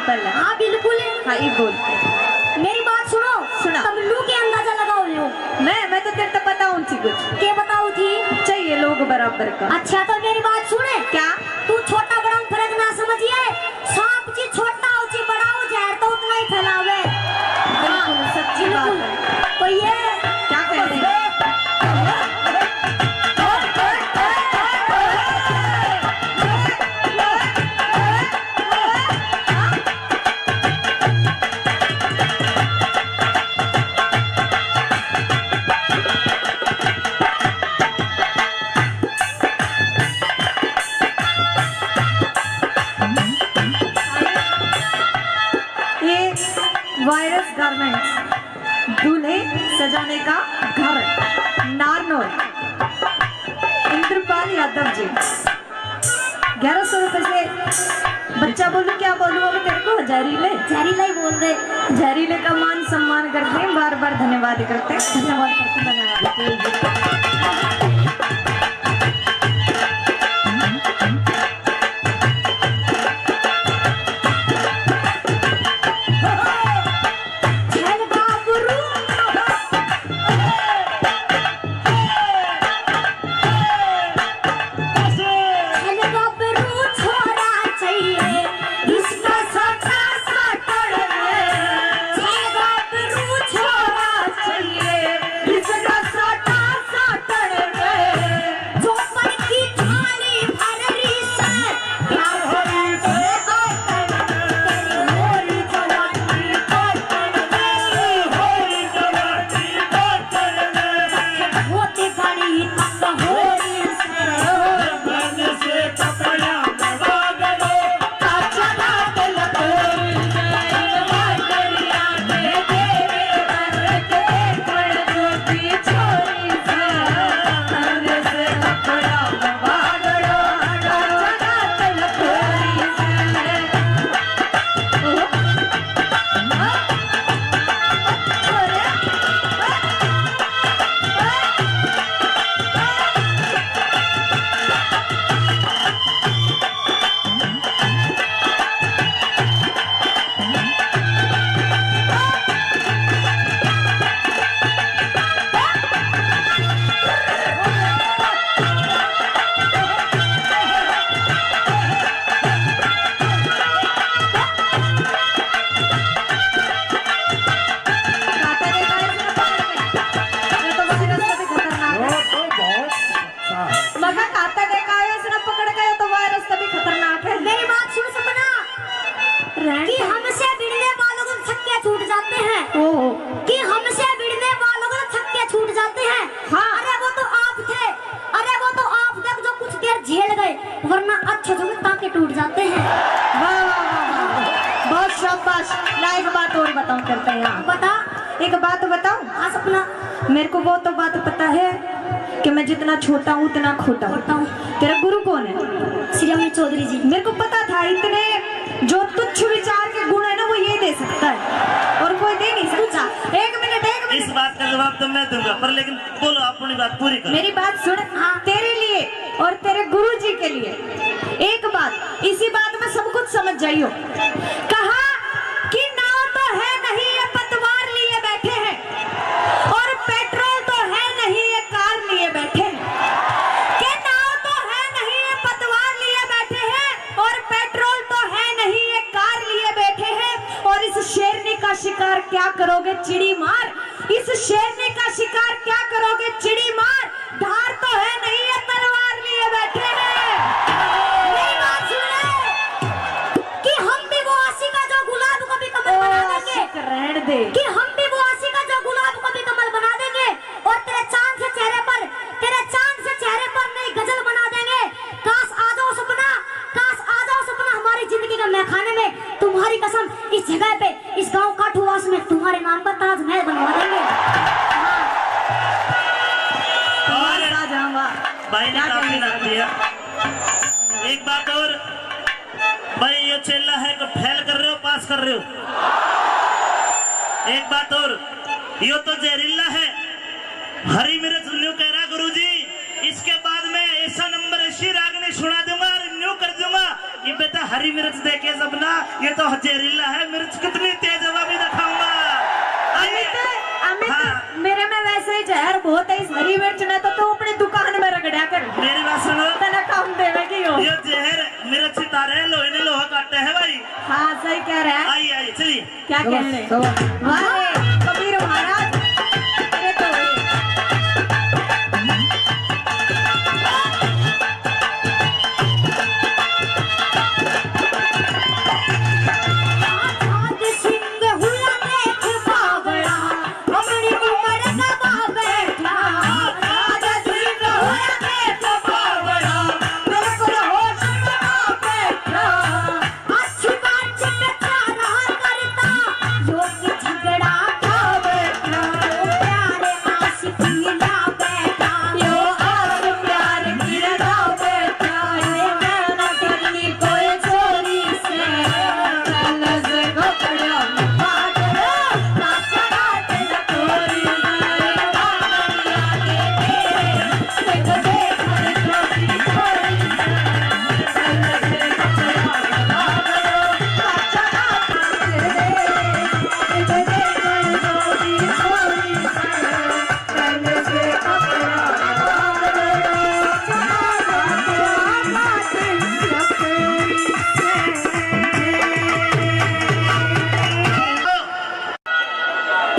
हाँ, बिल्कुल। हाँ, ये बोल। मेरी बात सुनो। सुना। तुम लू के अंदाजा लगाओ लो। मैं, मैं तो तेरे तो बताऊं थी कुछ। के बताओ थी? चाहिए लोग बराबर का। अच्छा, तो मेरी बात सुने। क्या? तू छोटा बड़ा में फर्क ना समझिए। सांप जी छोटा हो जी बड़ा हो, जहर तो उतना ही फैलावे। बिल्कुल, हाँ, सच्ची बात बिल्कुल। है। तो ये क्या कह रहे हैं? ये वायरस गारमेंट्स, दूल्हे सजाने का घर, नारनौल, इंद्रपाल यादव जी। ग्यारह सौ रुपए से बच्चा बोलूं, क्या बोलूं? अब तेरे को जहरीले, जहरीला ही बोल दे। जहरीले का मान सम्मान करते हैं, बार बार धन्यवाद करते हैं। धन्यवाद करते हैं, धन्यवाद। मगर कांटा देखा है, इसने पकड़ के, ये तो वायरस तभी खतरनाक है। मेरी बात सुन सपना, कि हमसे भिड़ने वालों को छक्के छूट जाते हैं। ओहो। कि हमसे भिड़ने वालों को छक्के छूट जाते हैं। हाँ। अरे वो तो आप थे, अरे वो तो आप थे जो कुछ देर झेल गए, वरना अच्छे जो टांके टूट जाते हैं। वाह, वाह, वाह, वाह। बहुत शाबाश। ला, एक बात और बताऊं, करते हैं यहाँ। बता। एक बात बताऊं? हाँ सपना। मेरे को वो तो बात पता है कि मैं जितना छोटा हूँ, उतना खोटा हूँ। खोटा हूँ। तेरा गुरु कौन है? श्री अमित चौधरी जी। मेरे को पता था, इतने जो तुच्छ विचार के गुण है ना, वो ये दे सकता है, और कोई दे नहीं सकता। एक मिनट, एक मिनट। इस बात का जवाब तो मैं दूंगा, पर लेकिन बोलो, अपनी बात पूरी करो। मेरी बात सुन। हाँ। तेरे लिए और तेरे गुरु जी के लिए एक बात, इसी बात में सब कुछ समझ जाइयो। कहा कि नाव तो है नहीं ये पतवार लिए बैठे हैं, और पेट्रोल तो है नहीं ये कार लिए बैठे हैं। कि नाव तो है नहीं ये पतवार लिए बैठे हैं, और पेट्रोल तो है नहीं ये कार लिए बैठे हैं। और इस शेरनी का शिकार क्या करोगे चिड़ी मार, इस शेरनी का शिकार क्या करोगे चिड़ी मार, धार तो है नहीं ये तलवार लिए बैठे हैं। मेरी बात सुन ले कि हम भी वो आशिक है जो गुलाब को भी कमल बना देंगे। आशिक रहने दे। कि हम भी वो आशिक है जो गुलाब को भी कमल बना देंगे, और तेरे चांद से चेहरे पर, तेरे चांद से चेहरे पर नई गजल बना देंगे। काश आ जाओ सपना, काश आ जाओ सपना हमारी जिंदगी के मैखाने में। तुम्हारी कसम, इस जगह पे, इस गांव काठूवास में तुम्हारे नाम पर ताजमहल बनवा देंगे। हाँ। और वाह, वाह। भाई ने क्या काफी कहने नाम दिया। एक बात और, भाई, यो चेला है, को फेल कर रहे हो, पास कर रहे हो? एक बात और, यो तो जहरीला है। हरी मिर्च न्यू कह रहा गुरुजी, इसके बाद मैं ऐसा नंबर, ऐसी रागनी सुना दूंगा और न्यू कर दूंगा कि बेटा हरी मिर्च देखे जब ना, ये तो जहरीला है, मिर्च कितनी तेज है, वो भी दिखाऊंगा। आइए। अमित, अमित, हाँ। मेरे में वैसे ही जहर बहुत है, इस हरी मिर्च में तो तू अपनी दुकान में रगड़ा कर। मेरी बात सुनो। तने काम देवे की हो। ये जहर मिर्च सितारे लोहे ने लोहा काटे है भाई। हाँ, सही कह रहा है। आइए, आइए, चलिए। क्या कहने? वाह रे, कबीर महाराज। अरे तो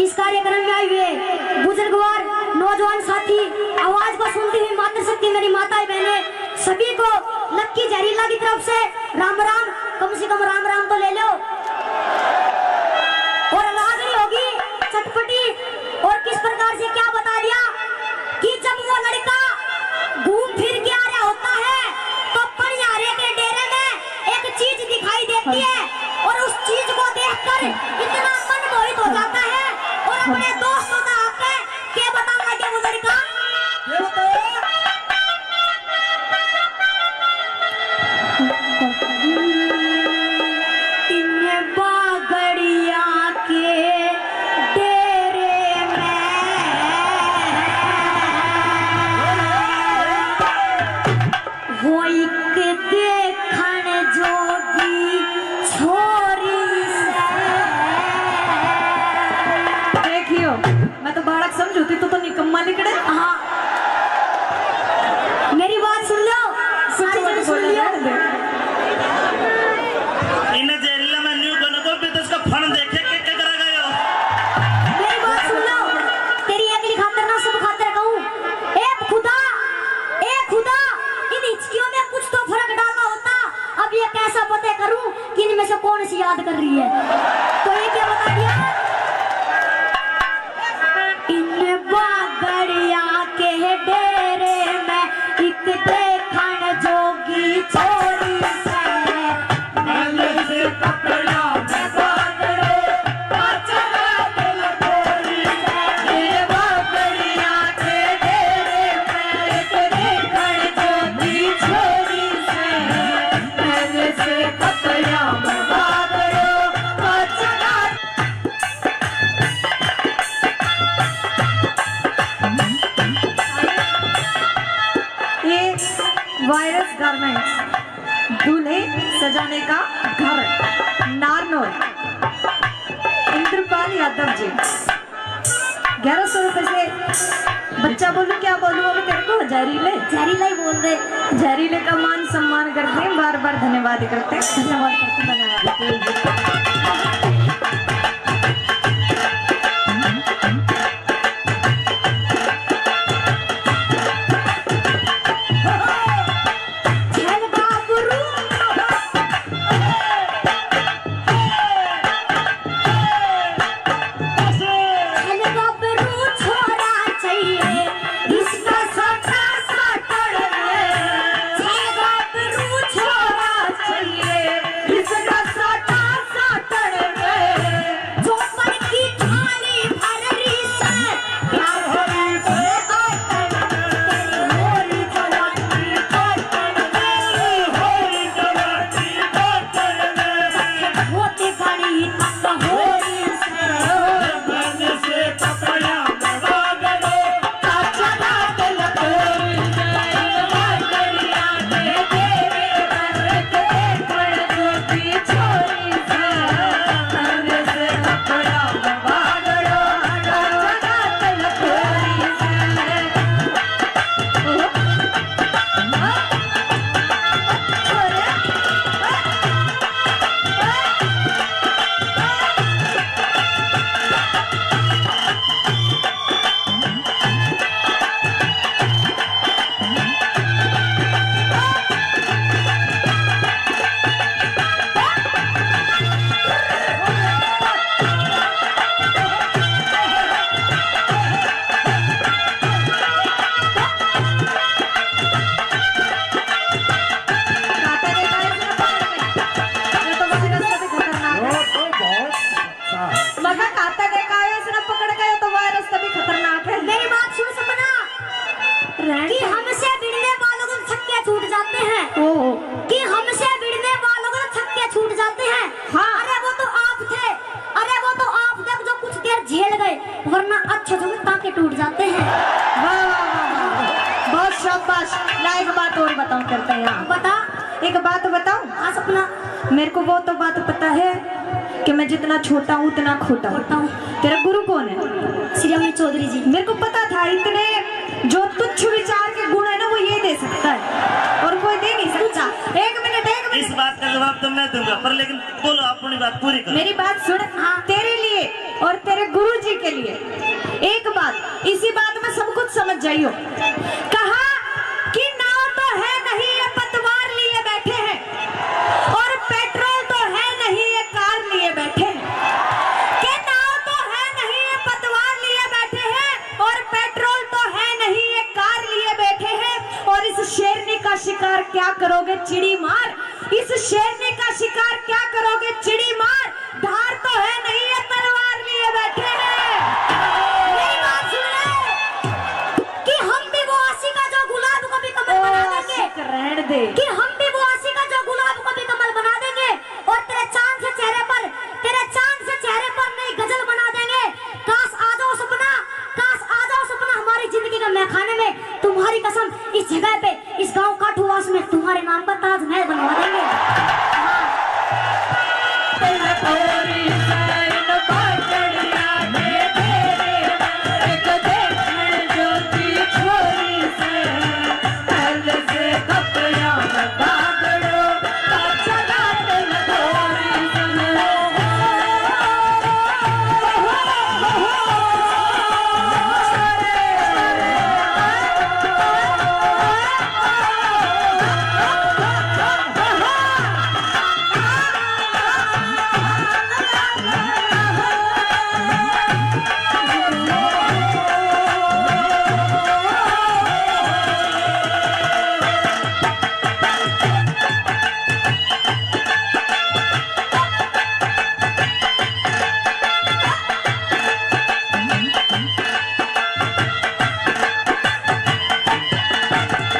इस कार्यक्रम में आए हुए बुजुर्गवार, नौजवान साथी, आवाज को सुनती हुई मातृशक्ति, मेरी माताएं बहनें, सभी को लक्की जहरीला की तरफ से राम राम। कम से कम राम राम तो ले लो। और रागनी होगी चटपटी, और किस प्रकार से क्या बता दिया कि जब वो लड़का घूम फिर के आ रहा होता है तो पनिहारे के डेरे में एक चीज दिखाई देती है और उस चीज को देखकर इतना मन मोहित हो जाता है और अपने दोस्तों का आके के बताऊंगा क्या वो लड़का? ये बताओ। इन बागड़िया के डेरे में हो एक देखण जोगी छोरी से। देखियो, मैं तो बालक समझू थी, तू तो निकम्मा लिकड़े। हाँ। मेरी बात सुन लो, सारी जन सुन लियो। इन्हें जेल में न्यू बन को भी तो इसका फन देखे के, के करा गयो। मेरी बात सुन लो, तेरी अगली खातर ना सब खातर कहूँ। ए खुदा, ए खुदा, इन हिचकियों में कुछ तो फर्क डालना होता। अब ये कैसा पता करूं कि इनमें से कौन सी याद कर रही है? तो ये क्या बता दिया? इन बागड़िया के डेरे में एक देखण जोगी छोरी से। ये वायरस गारमेंट्स, दूल्हे सजाने का घर, नारनौल, इंद्रपाल यादव जी। ग्यारह सौ रुपए से बच्चा बोलूं, क्या बोलूं अब तेरे को? जहरीले। जहरीला ही बोल दे। जहरीले का मान सम्मान करते हैं, बार बार धन्यवाद करते हैं। धन्यवाद करते हैं, धन्यवाद। एक बात और बताऊं, करते हैं यहाँ। बता। एक बात बताऊं? हाँ सपना। मेरे को वो तो बात पता है कि मैं जितना छोटा हूँ उतना खोटा हूँ। खोटा हूँ। तेरा गुरु कौन है? श्री अमित चौधरी जी। मेरे को पता था इतने जो तुच्छ विचार के गुण है ना, वो ये दे सकता है और कोई दे नहीं सकता। एक मिनट, एक मिनट। इस बात का जवाब तो मैं दूंगा, पर लेकिन बोलो, अपनी बात पूरी करो। मेरी बात सुन। हाँ। तेरे लिए और तेरे गुरु जी के लिए एक बात, इसी बात में सब कुछ समझ जाइयो। कहा कि नाव तो है नहीं ये पतवार लिए बैठे हैं और पेट्रोल तो है नहीं ये कार लिए बैठे हैं। कि नाव तो है नहीं ये पतवार लिए बैठे हैं और पेट्रोल तो है नहीं ये कार लिए बैठे हैं। और इस शेरनी का शिकार क्या करोगे चिड़ी मार, इस शेरनी का शिकार क्या करोगे चिड़ी मार, धार तो है नहीं ये तलवार लिए बैठे हैं। मेरी बात सुन ले कि हम भी वो आशिका जो गुलाब को भी कमल बना देंगे। आशिक रहन दे। कि हम भी वो आशिका जो गुलाब को भी कमल बना देंगे और तेरे चांद से चेहरे पर, तेरे चांद से चेहरे पर नई गजल बना देंगे। काश आ जाओ सपना, काश आ जाओ सपना हमारी जिंदगी के महखाने में। तुम्हारी कसम, इस जगह पे, इस गांव काठूवास में तुम्हारे नाम पर ताजमहल बनवा देंगे। हाँ।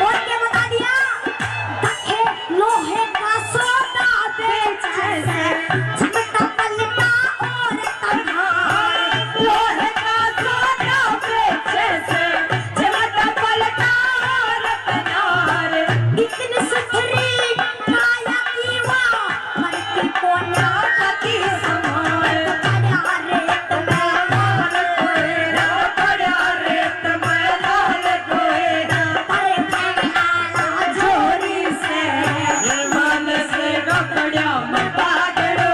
और क्या बता दिया? दखे लोहे का सौदा बेचे से, झमटा पलटा और तनहार। लोहे का सौदा बेचे से, झमटा पलटा और तनहार। इतनी सुथरी काया की वाह, मरती कोना पति समान। पड़ा रेत में लाल कोहरा, पड़ा रेत में लाल कोहरा। अरे पहला झोरी से, मन से कपड़ा में पागड़ो।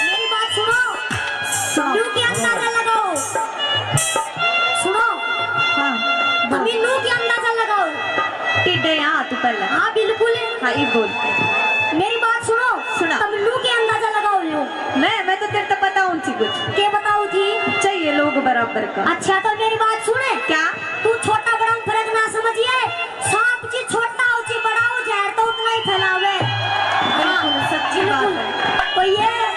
मेरी बात सुनो। सुनो। लू के अंदाजा लगाओ। सुनो। हाँ, बोल। अभी लू के अंदाजा लगाओ। टिड्डे यहाँ तू पहले। हाँ, बिल्कुल। हाँ, ये बोल। मेरी बात सुनो। सुना। तुम लू के अंदाजा लगाओ, लू। मैं, मैं तो तेरे तो बताऊँ थी कुछ। के बताओ थी? चाहिए लोग बराबर का। अच्छा, तो मेरी बात सुने। क्या? तू छोटा बड़ा में फर्क ना समझिए। सांप जी छोटा हो जी, बड़ा हो, जहर तो उतना ही फैलावे। बिल्कुल, हाँ, सच्ची बात बिल्कुल। है। तो ये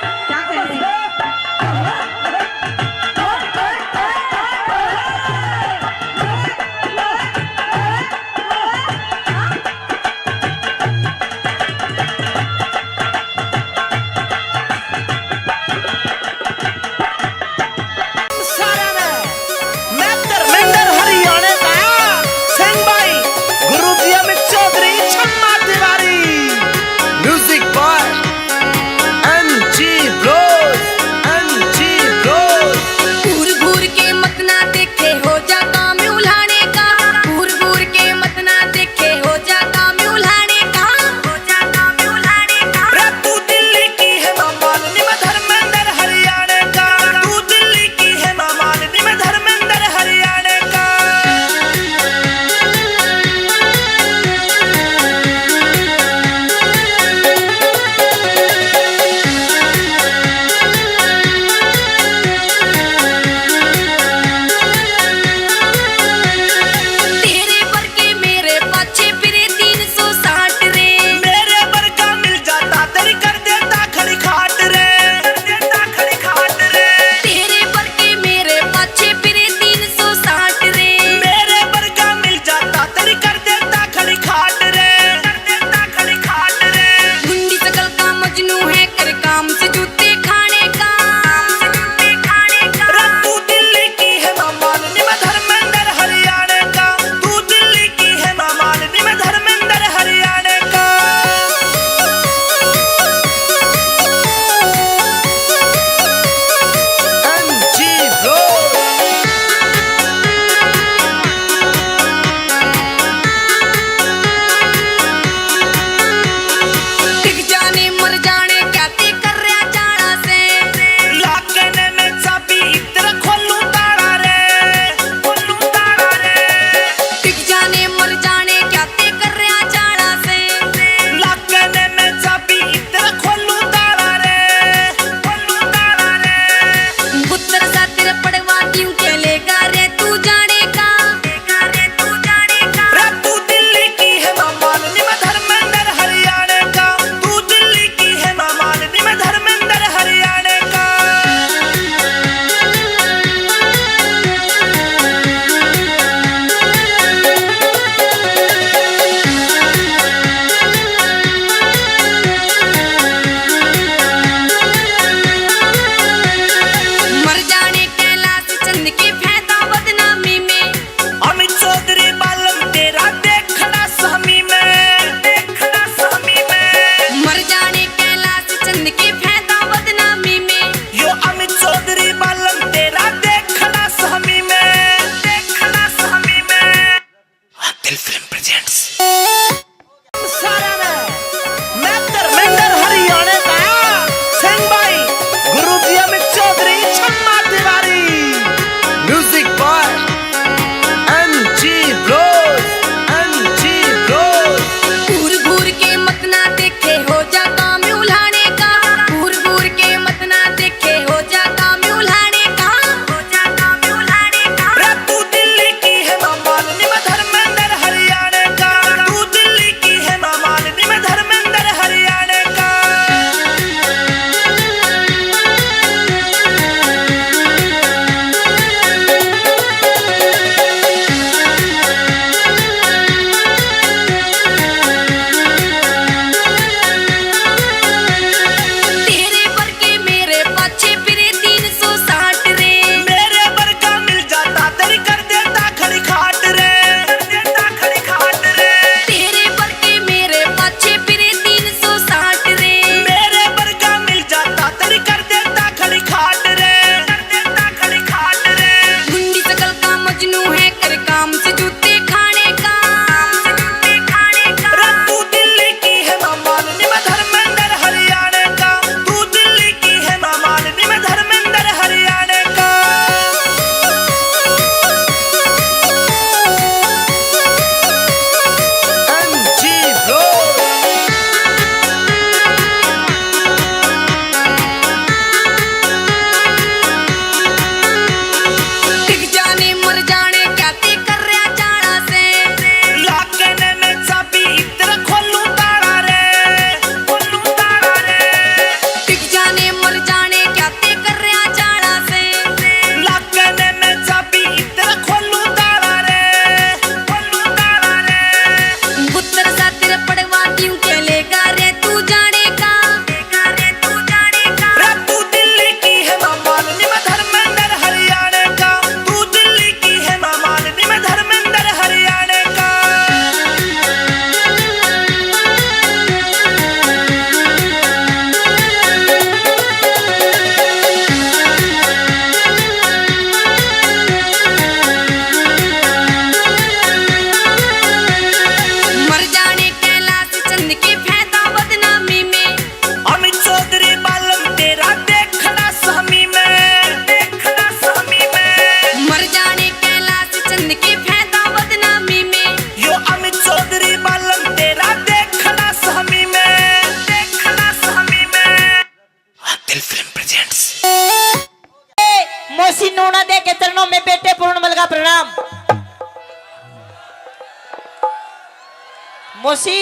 मौसी,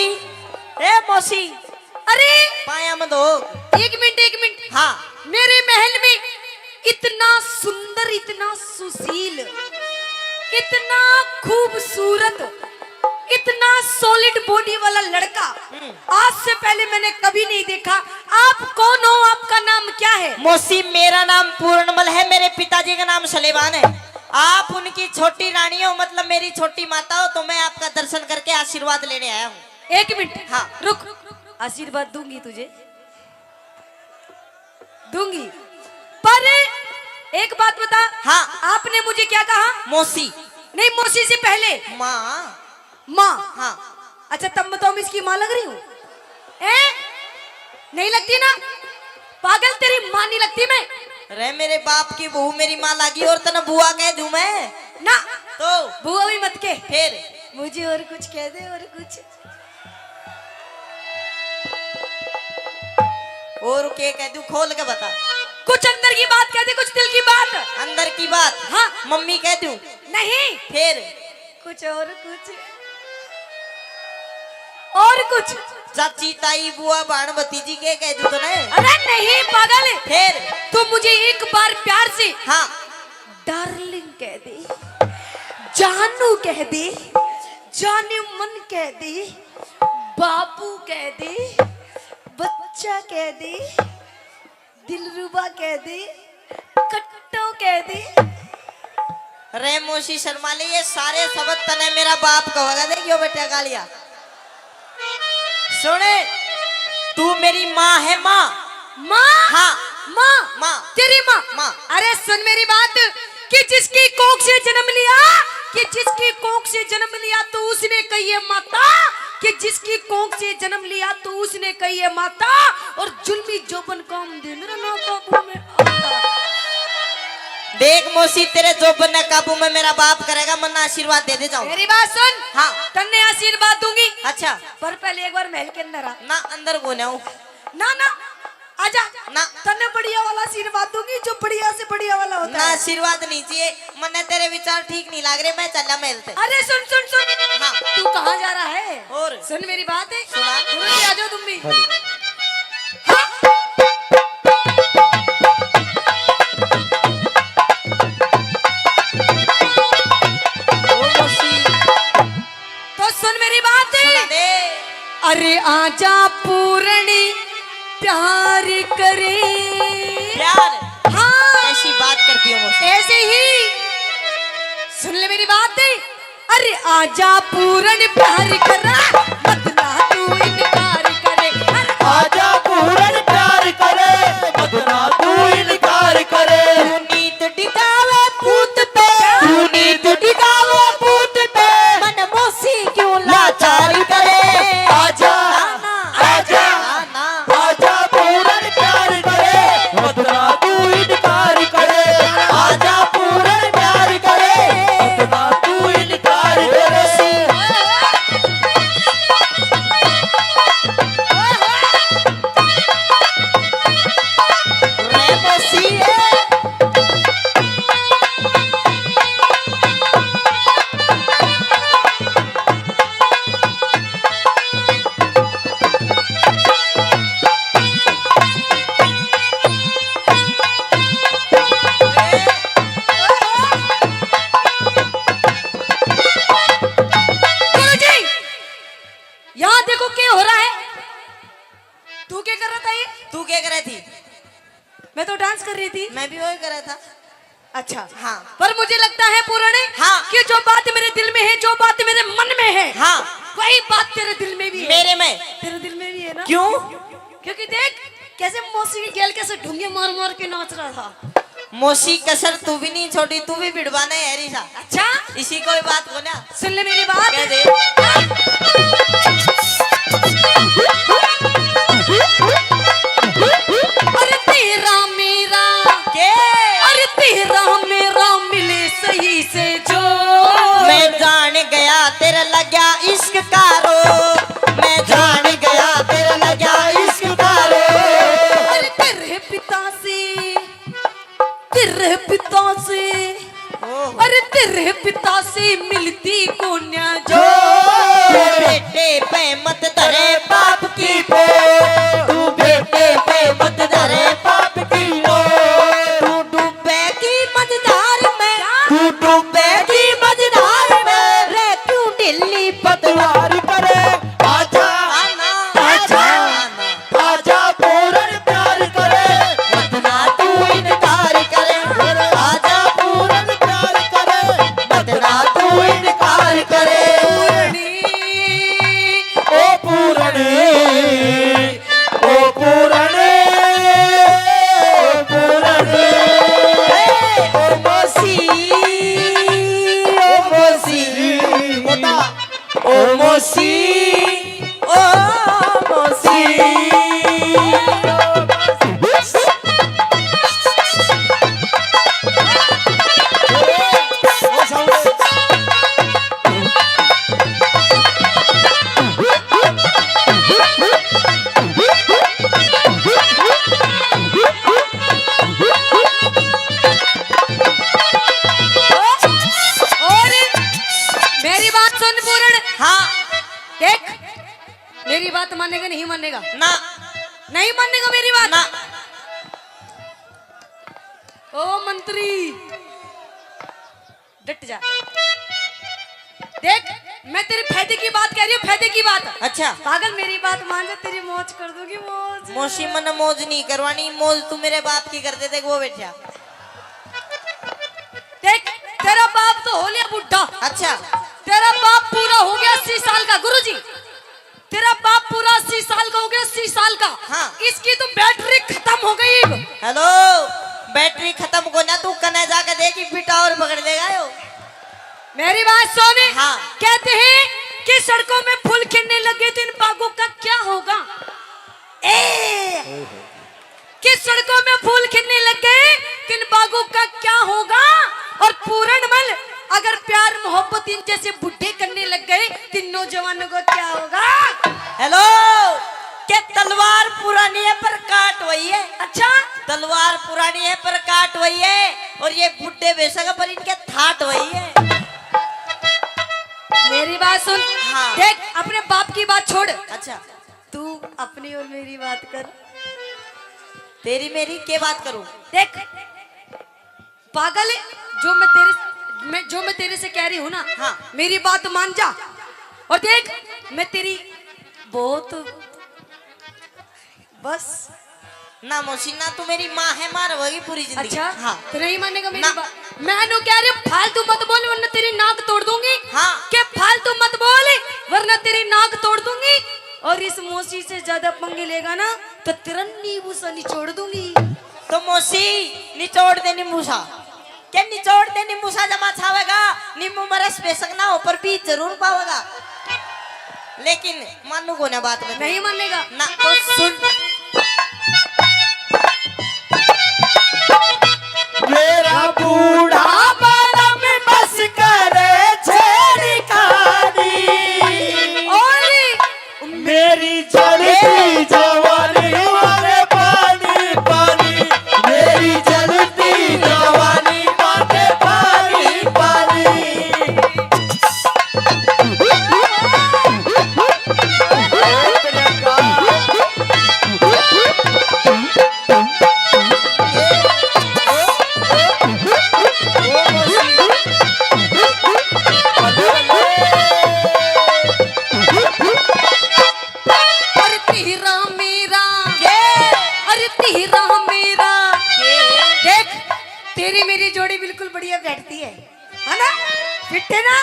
ए मौसी। अरे, पाया में दो। एक मिनट, एक मिनट। हाँ। मेरे महल में इतना सुंदर, इतना सुशील, इतना खूबसूरत, इतना सॉलिड बॉडी वाला लड़का हम्म। आज से पहले मैंने कभी नहीं देखा। आप कौन हो? आपका नाम क्या है? मौसी, मेरा नाम पूर्णमल है, मेरे पिताजी का नाम सलेमान है। आप उनकी छोटी रानी हो, मतलब मेरी छोटी माता हो, तो मैं आपका दर्शन करके आशीर्वाद लेने आया हूँ। एक मिनट। हाँ। रुक, आशीर्वाद दूंगी तुझे, दूंगी, पर एक बात बता। हाँ। आपने मुझे क्या कहा? मौसी। नहीं, मौसी से पहले माँ। माँ। हाँ। अच्छा, तब मैं तो इसकी माँ लग रही हूँ, हैं? नहीं लगती ना पागल, तेरी माँ नहीं लगती मैं। अरे, मेरे बाप की बहू मेरी माँ लागी और तने बुआ कह दूं मैं? ना। तो? बुआ भी मत के। फिर? मुझे और कुछ कह दे, और कुछ। और के कह दूं, खोल के बता। कुछ अंदर की बात कह दे, कुछ दिल की बात। अंदर की बात? हाँ। मम्मी कह दूं? नहीं। फिर? कुछ और कुछ, और कुछ। चाची, ताई, बुआ, भाण, भतीजी के कह दूं तने? अरे नहीं पागल। फिर? तू मुझे एक बार प्यार से हाँ। डार्लिंग कह दे, जानू कह दे, जाने मन कह दे, बाबू कह दे, बच्चा कह दे, दिलरुबा कह दे, कट्टो कह दे। रे मौसी शर्मा ले, ये सारे शब्द तने मेरा बाप कहेगा। देखियो बेटा कालिया, सुने, तू मेरी माँ है, माँ। माँ? हाँ। माँ? माँ। तेरी माँ? माँ। अरे सुन मेरी बात, कि जिसकी कोख से जन्म लिया, कि जिसकी कोख से जन्म लिया तो उसने कही है माता, कि जिसकी कोख से जन्म लिया तो उसने कही है माता, और जुल्मी जोबन काम दे मेरा ना काबू में आता। देख मौसी, तेरे जोबन ने काबू में मेरा बाप करेगा, मन्ना आशीर्वाद दे दे जाऊं। मेरी बात सुन। हाँ। तन्ने आशीर्वाद दूंगी। अच्छा। पर पहले एक बार महल के अंदर आ। ना, अंदर को ना हूँ। ना, ना, आजा। ना। तन्ने बढ़िया वाला आशीर्वाद दूंगी, जो बढ़िया से बढ़िया वाला होता ना, है। आशीर्वाद नहीं चाहिए, मन्ने तेरे विचार ठीक नहीं लाग रहे, मैं चला महल ते। अरे सुन, सुन, सुन। हाँ। तू कहाँ जा रहा है? और? सुन मेरी बात है। सुना। गुरु जी, आ जाओ तुम भी। हाँ। ओ मौसी। तो सुन मेरी बात। सुना दे। अरे आजा पूरणी प्यार करे। प्यार? हाँ। कैसी बात करती हो मुझसे? ऐसे ही। सुन ले मेरी बात। अरे आजा पूरणी प्यार करे, मत ना तू इनकार करे। अरे आजा पूरणी प्यार करे, मत ना तू इनकार करे। तू नीत टिकावे पूत पे, तू नीत टिकावे पूत पे, मन मौसी क्यों लाचार करे। आजा, ना, ना। आजा, ना, ना। आजा पूरन प्यार करे, मत ना तू इनकार करे। आजा पूरन प्यार करे, मत ना तू इनकार करे। गुरुजी, यहाँ देखो क्या हो रहा है। तू क्या कर रहा था ये? तू क्या कर रही थी? मैं तो डांस कर रही थी। मैं भी वही कर रहा था। अच्छा। हाँ। पर मुझे लगता है पूरणी, हाँ। कि जो बात मेरे दिल में है, जो बात मेरे मन में है, हाँ। वही बात तेरे दिल में भी है। मेरे में। तेरे दिल में भी है ना? क्यों? क्योंकि देख कैसे मौसी की गेल कैसे ढूंगे मार मार के नाच रहा था। मौसी कसर तू भी नहीं छोड़ी, तू भी भिड़वाना है री सा। अच्छा? इसी कोई बात को ना। सुन ले मेरी बात। कह दे। अरे तेरा मेरा। के? अरे तेरा मेरा मिले सही से जो। मैं जान गया तेरा लग्या इश्क का रो। मैं जान गया तेरा लग्या इश्क का रो। अरे तेरे पिता से, तेरे पिता से, ओह। अरे तेरे पिता से मिलती कोन्या जो। जो बेटे पे ओ मंत्री, डट जा। देख, मैं तेरे फायदे की बात कह रही हूँ, फायदे की बात। अच्छा। पागल, मेरी बात मान जा, तेरी मौज कर दूंगी, मौज। मौसी, मन्ने मौज नहीं करवानी, मौज तू मेरे बाप की कर दे, देख वो बैठा। देख, तेरा बाप तो हो लिया बुढ़ा। अच्छा। तेरा बाप पूरा हो गया अस्सी साल का, गुरुजी। तेरा बाप पूरा अस्सी साल का हो गया, अस्सी साल का। हाँ। इसकी तो बैटरी खत्म हो गई। हेलो, बैटरी खत्म को ना, तू कने जाके देख, बिटा और पकड़ लेगा यो। मेरी बात सुन। हाँ। कहते हैं कि सड़कों में फूल खिलने लगे तो इन बागों का क्या होगा? ए, कि सड़कों में फूल खिलने लग गए, तो इन बागों का क्या होगा? और पूरणमल, अगर प्यार मोहब्बत इन जैसे बूढ़े करने लग गए, तो इन नौजवानों को क्या होगा? हेलो, के तलवार पुरानी है पर काट वही है। अच्छा। तलवार पुरानी है पर काट वही है, और ये बूढ़े बेशक है पर इनके थाट वही है। मेरी बात सुन। हाँ। देख, अपने बाप की बात छोड़। अच्छा। तू अपनी और मेरी बात कर। तेरी मेरी के बात करूं? देख पागल, जो मैं तेरे, मैं, जो मैं तेरे से कह रही हूँ ना, हाँ। मेरी बात मान जा। और देख, मैं तेरी बहुत, बस। ना मौसी, ना तू मेरी माँ है, माँ रहोगी पूरी जिंदगी। अच्छा, हाँ। तो नहीं मानेगा मेरी ना। बात? मैं नु कह रही हूँ, फालतू मत बोल वरना तेरी नाक तोड़ दूंगी। हाँ। के फालतू मत बोल वरना तेरी नाक तोड़ दूंगी। और इस मौसी से ज्यादा पंगे लेगा ना तो तेरा नींबू सा निचोड़ दूंगी। तो मौसी, निचोड़ दे नींबू सा। के निचोड़ दे नींबू सा, जमा छावेगा। नींबू में रस बेशक ना हो पर बीज जरूर पावेगा। लेकिन मानू को ना बात में। नहीं मानेगा। ना। तो सुन। मेरा बूढ़ा बालम बस करे छेड़खानी। और मेरी जलती जवानी मारे पानी पानी, मेरी जलती जवानी मारे पानी पानी। अरे तेरा मेरा, के? अरे तेरा मेरा। के? देख, तेरी मेरी जोड़ी बिल्कुल बढ़िया बैठती है, है ना? फिट है ना?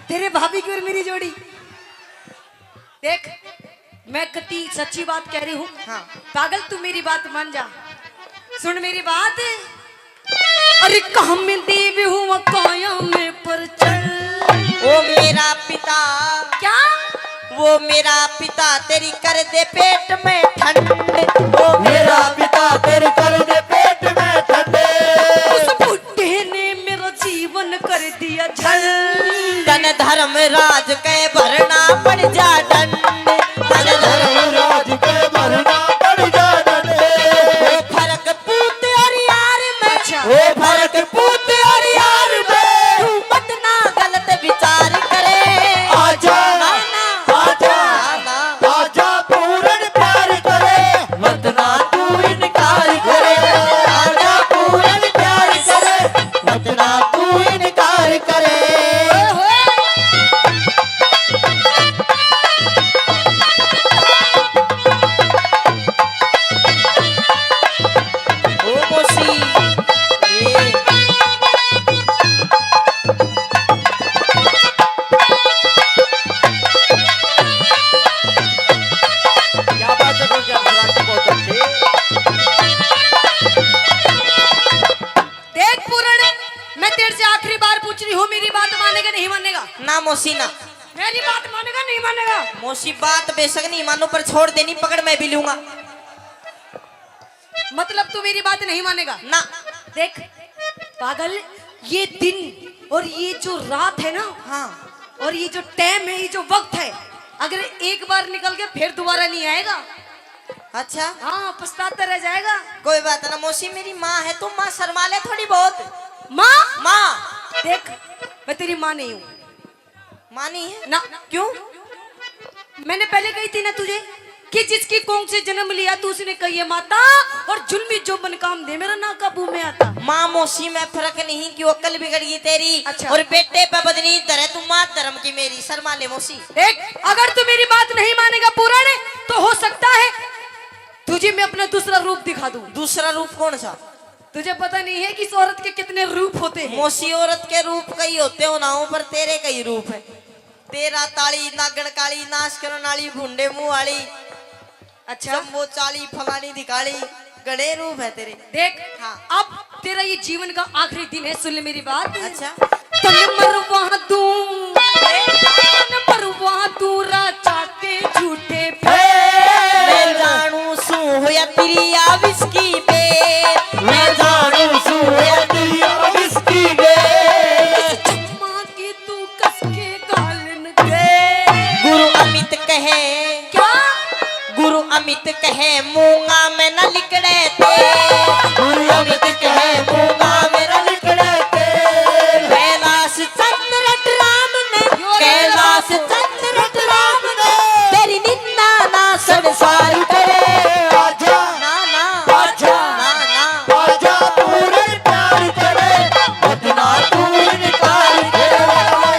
तेरे भाभी की और मेरी जोड़ी। देख, मैं कती सच्ची बात कह रही हूँ। हाँ। पागल, तू मेरी बात मान जा, सुन मेरी बात। अरे काम देव हुआ काया में पर चल। ओ मेरा पिता। क्या? वो मेरा पिता तेरी कर दे पेट में ठंड। वो मेरा मेरा पिता तेरी कर दे पेट में ठंड। उस बूढ़े ने मेरा जीवन कर दिया झंड। तन धर्मराज के भरना पड़ जा डंड। तन धर्मराज के भरना पड़ जा डंड। ओ फर्क पूत और यार में। अच्छा। ओ फर्क पूत और यार में। तू मत ना गलत विचार करे। आजा, ना, ना। आजा, ना, ना। आजा पूर्ण प्यार करे। मत ना तू इनकार करे। आजा पूर्ण प्यार करे। मत ना तू इनकार करे। ओ मौसी, ए। क्या बात है, बहुत अच्छी। देख पूरण, मैं तेरे से आखिरी बार पूछ रही हूँ, मेरी बात मानेगा नहीं मानेगा? ना मौसी ना। मेरी बात मानेगा नहीं मानेगा? मौसी बात बेशक नहीं मानू, पर छोड़ देनी पकड़ मैं भी लूंगा। मतलब तू मेरी बात नहीं मानेगा? ना। देख पागल, ये दिन और ये जो रात है ना, हाँ। और ये जो टाइम है, ये जो वक्त है, अगर एक बार निकल गया फिर दोबारा नहीं आएगा। अच्छा। हाँ, पछताता रह जाएगा। कोई बात ना मौसी, मेरी माँ है, तू माँ शर्मा ले थोड़ी बहुत। माँ? माँ। देख, मैं तेरी माँ नहीं हूँ। माँ नहीं है? ना। क्यों? मैंने पहले कही थी ना तुझे, कि जिसकी कोख से जन्म लिया तू, उसने कही है माता, और जुल्मी जोबन काम दे मेरा ना काबू में आता। माँ मौसी में फर्क नहीं कि वो अकल बिगड़ गई तेरी, अच्छा। और बेटे पे बदनी धरे तू माँ धर्म की मेरी, शर्मा ले मौसी। देख, अगर तू मेरी बात नहीं मानेगा पूरण, तो हो सकता है तुझे मैं अपना दूसरा रूप दिखा दूं। दूसरा रूप कौन सा? तुझे पता नहीं है कि इस औरत के कितने रूप होते हैं। मौसी, औरत के रूप कई होते हो ना हो, पर तेरे कई रूप है। तेरा ताली, नागण काली, नाश करण वाली, भूंडे मुंह वाली, अच्छा। जम्बो चाली, फलानी दिखाली, घणे रूप है तेरे। देख, हाँ। अब तेरा ये जीवन का आखिरी दिन है, सुन ले मेरी बात। अच्छा। तन मरवा दूं, तन मरवा दूं राजा के झूठे पे। मैं जानू सू होया तेरी आविस की बे, मैं जानू सू होया तेरी आविस की बे। चुम्मा की तू कस के गालन दे। गुरु अमित कहे, क्या? गुरु अमित कहे मूंगा में न लिकड़े ते। गुरु अमित कहे मूंगा में न लिकड़े ते। कैलाश चंद्र राम ने, कैलाश चंद्र राम ने तेरी निंदा ना संसार करे। आजा, ना, ना, आजा, ना, ना। आजा पूर्ण प्यार करे, मत ना तू इनकार करे।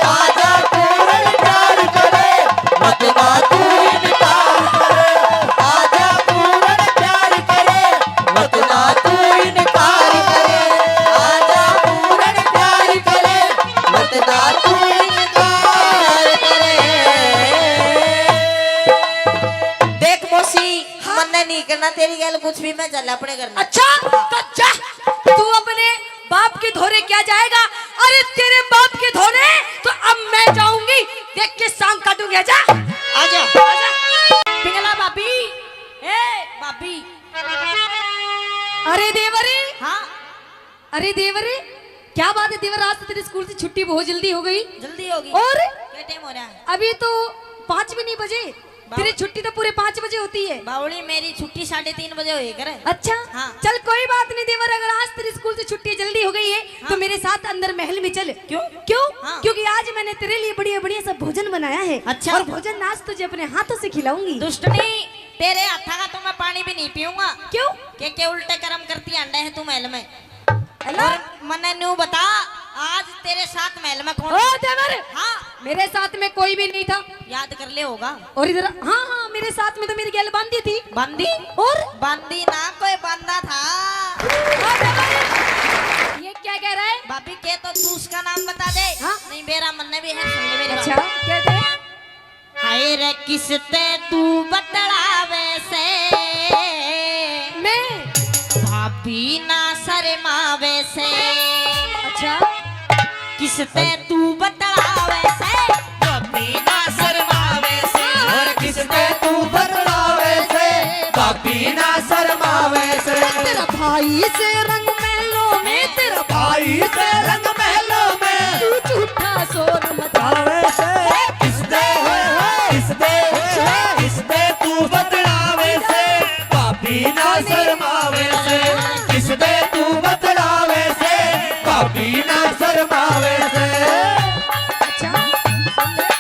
आजा पूर्ण प्यार करे, मत ना तू इनकार करे। आजा पूर्ण प्यार करे, मत ना तू इनकार करे। आजा पूर्ण प्यार करे, मत ना तू इनकार करे। देख मौसी, हाँ? मन्ने नहीं करना तेरी गैल कुछ भी, मैं चल अपने घर में। अच्छा, तो जा, तू अपने बाप के धोरे क्या जाएगा? अरे तेरे बाप के धोरे तो अब मैं जाऊंगी, देख के सांग काटूंगी। आजा, आजा। आजा। पिंगला भाभी, ए भाभी। अरे देवरे। हाँ। अरे देवरे, क्या बात है देवर, आज तो तेरे स्कूल से छुट्टी बहुत जल्दी हो गई। जल्दी होगी। और? क्या टाइम हो रहा है? अभी तो पाँच भी नहीं बजे। बाव- तेरी छुट्टी तो पूरे पाँच बजे होती है। बावली, मेरी छुट्टी साढ़े तीन बजे होए करे। अच्छा? हाँ। चल कोई बात नहीं देवर, अगर आज तेरे स्कूल से छुट्टी जल्दी हो गई है, हाँ। तो मेरे साथ अंदर महल में चल। क्यों? क्यों? हाँ। क्योंकि आज मैंने तेरे लिए बढ़िया बढ़िया सा भोजन बनाया है। अच्छा। और भोजन आज तुझे अपने हाथों से खिलाऊंगी। दुष्टनी, तेरे हाथा का तो मैं पानी भी नहीं पीऊंगा। क्यों? के, के उल्टे कर्म करती आंडे है तू महल में। हेलो? और मन्ने न्यू बता, आज तेरे साथ महल में कौन ओ था? देवर! हाँ। मेरे साथ में कोई भी नहीं था। याद कर ले होगा। और इधर, हाँ, हाँ, मेरे साथ में तो मेरी गैल बांदी थी। बांदी? और? बांदी ना, कोई बांदा था। ओ देवर! ये क्या कह रहा है? भाभी के तो तू उसका नाम बता दे। हाँ? नहीं, बेरा मन्ने भी है, सुन ले मेरी बात। अच्छा, क्या कह रहा है? हाय रे किसते तू बतलावे से, मैं? भाभी ना शर्मावे से। अच्छा। किसते तू बतलावे से, भाभी ना शर्मावे से। और किसते तू बतलावे से, भाभी ना शर्मावे से। तेरा भाई से रंग महलों में, तेरा भाई से रंग महलों में। तू झूठा शोर मचावे से। किसदे, किसदे, किसदे तू बतलावे से, भाभी ना शर्मावे से। किसदे तू बतलावे से, भाभी ना शर्मावे से। अच्छा, सुन ले।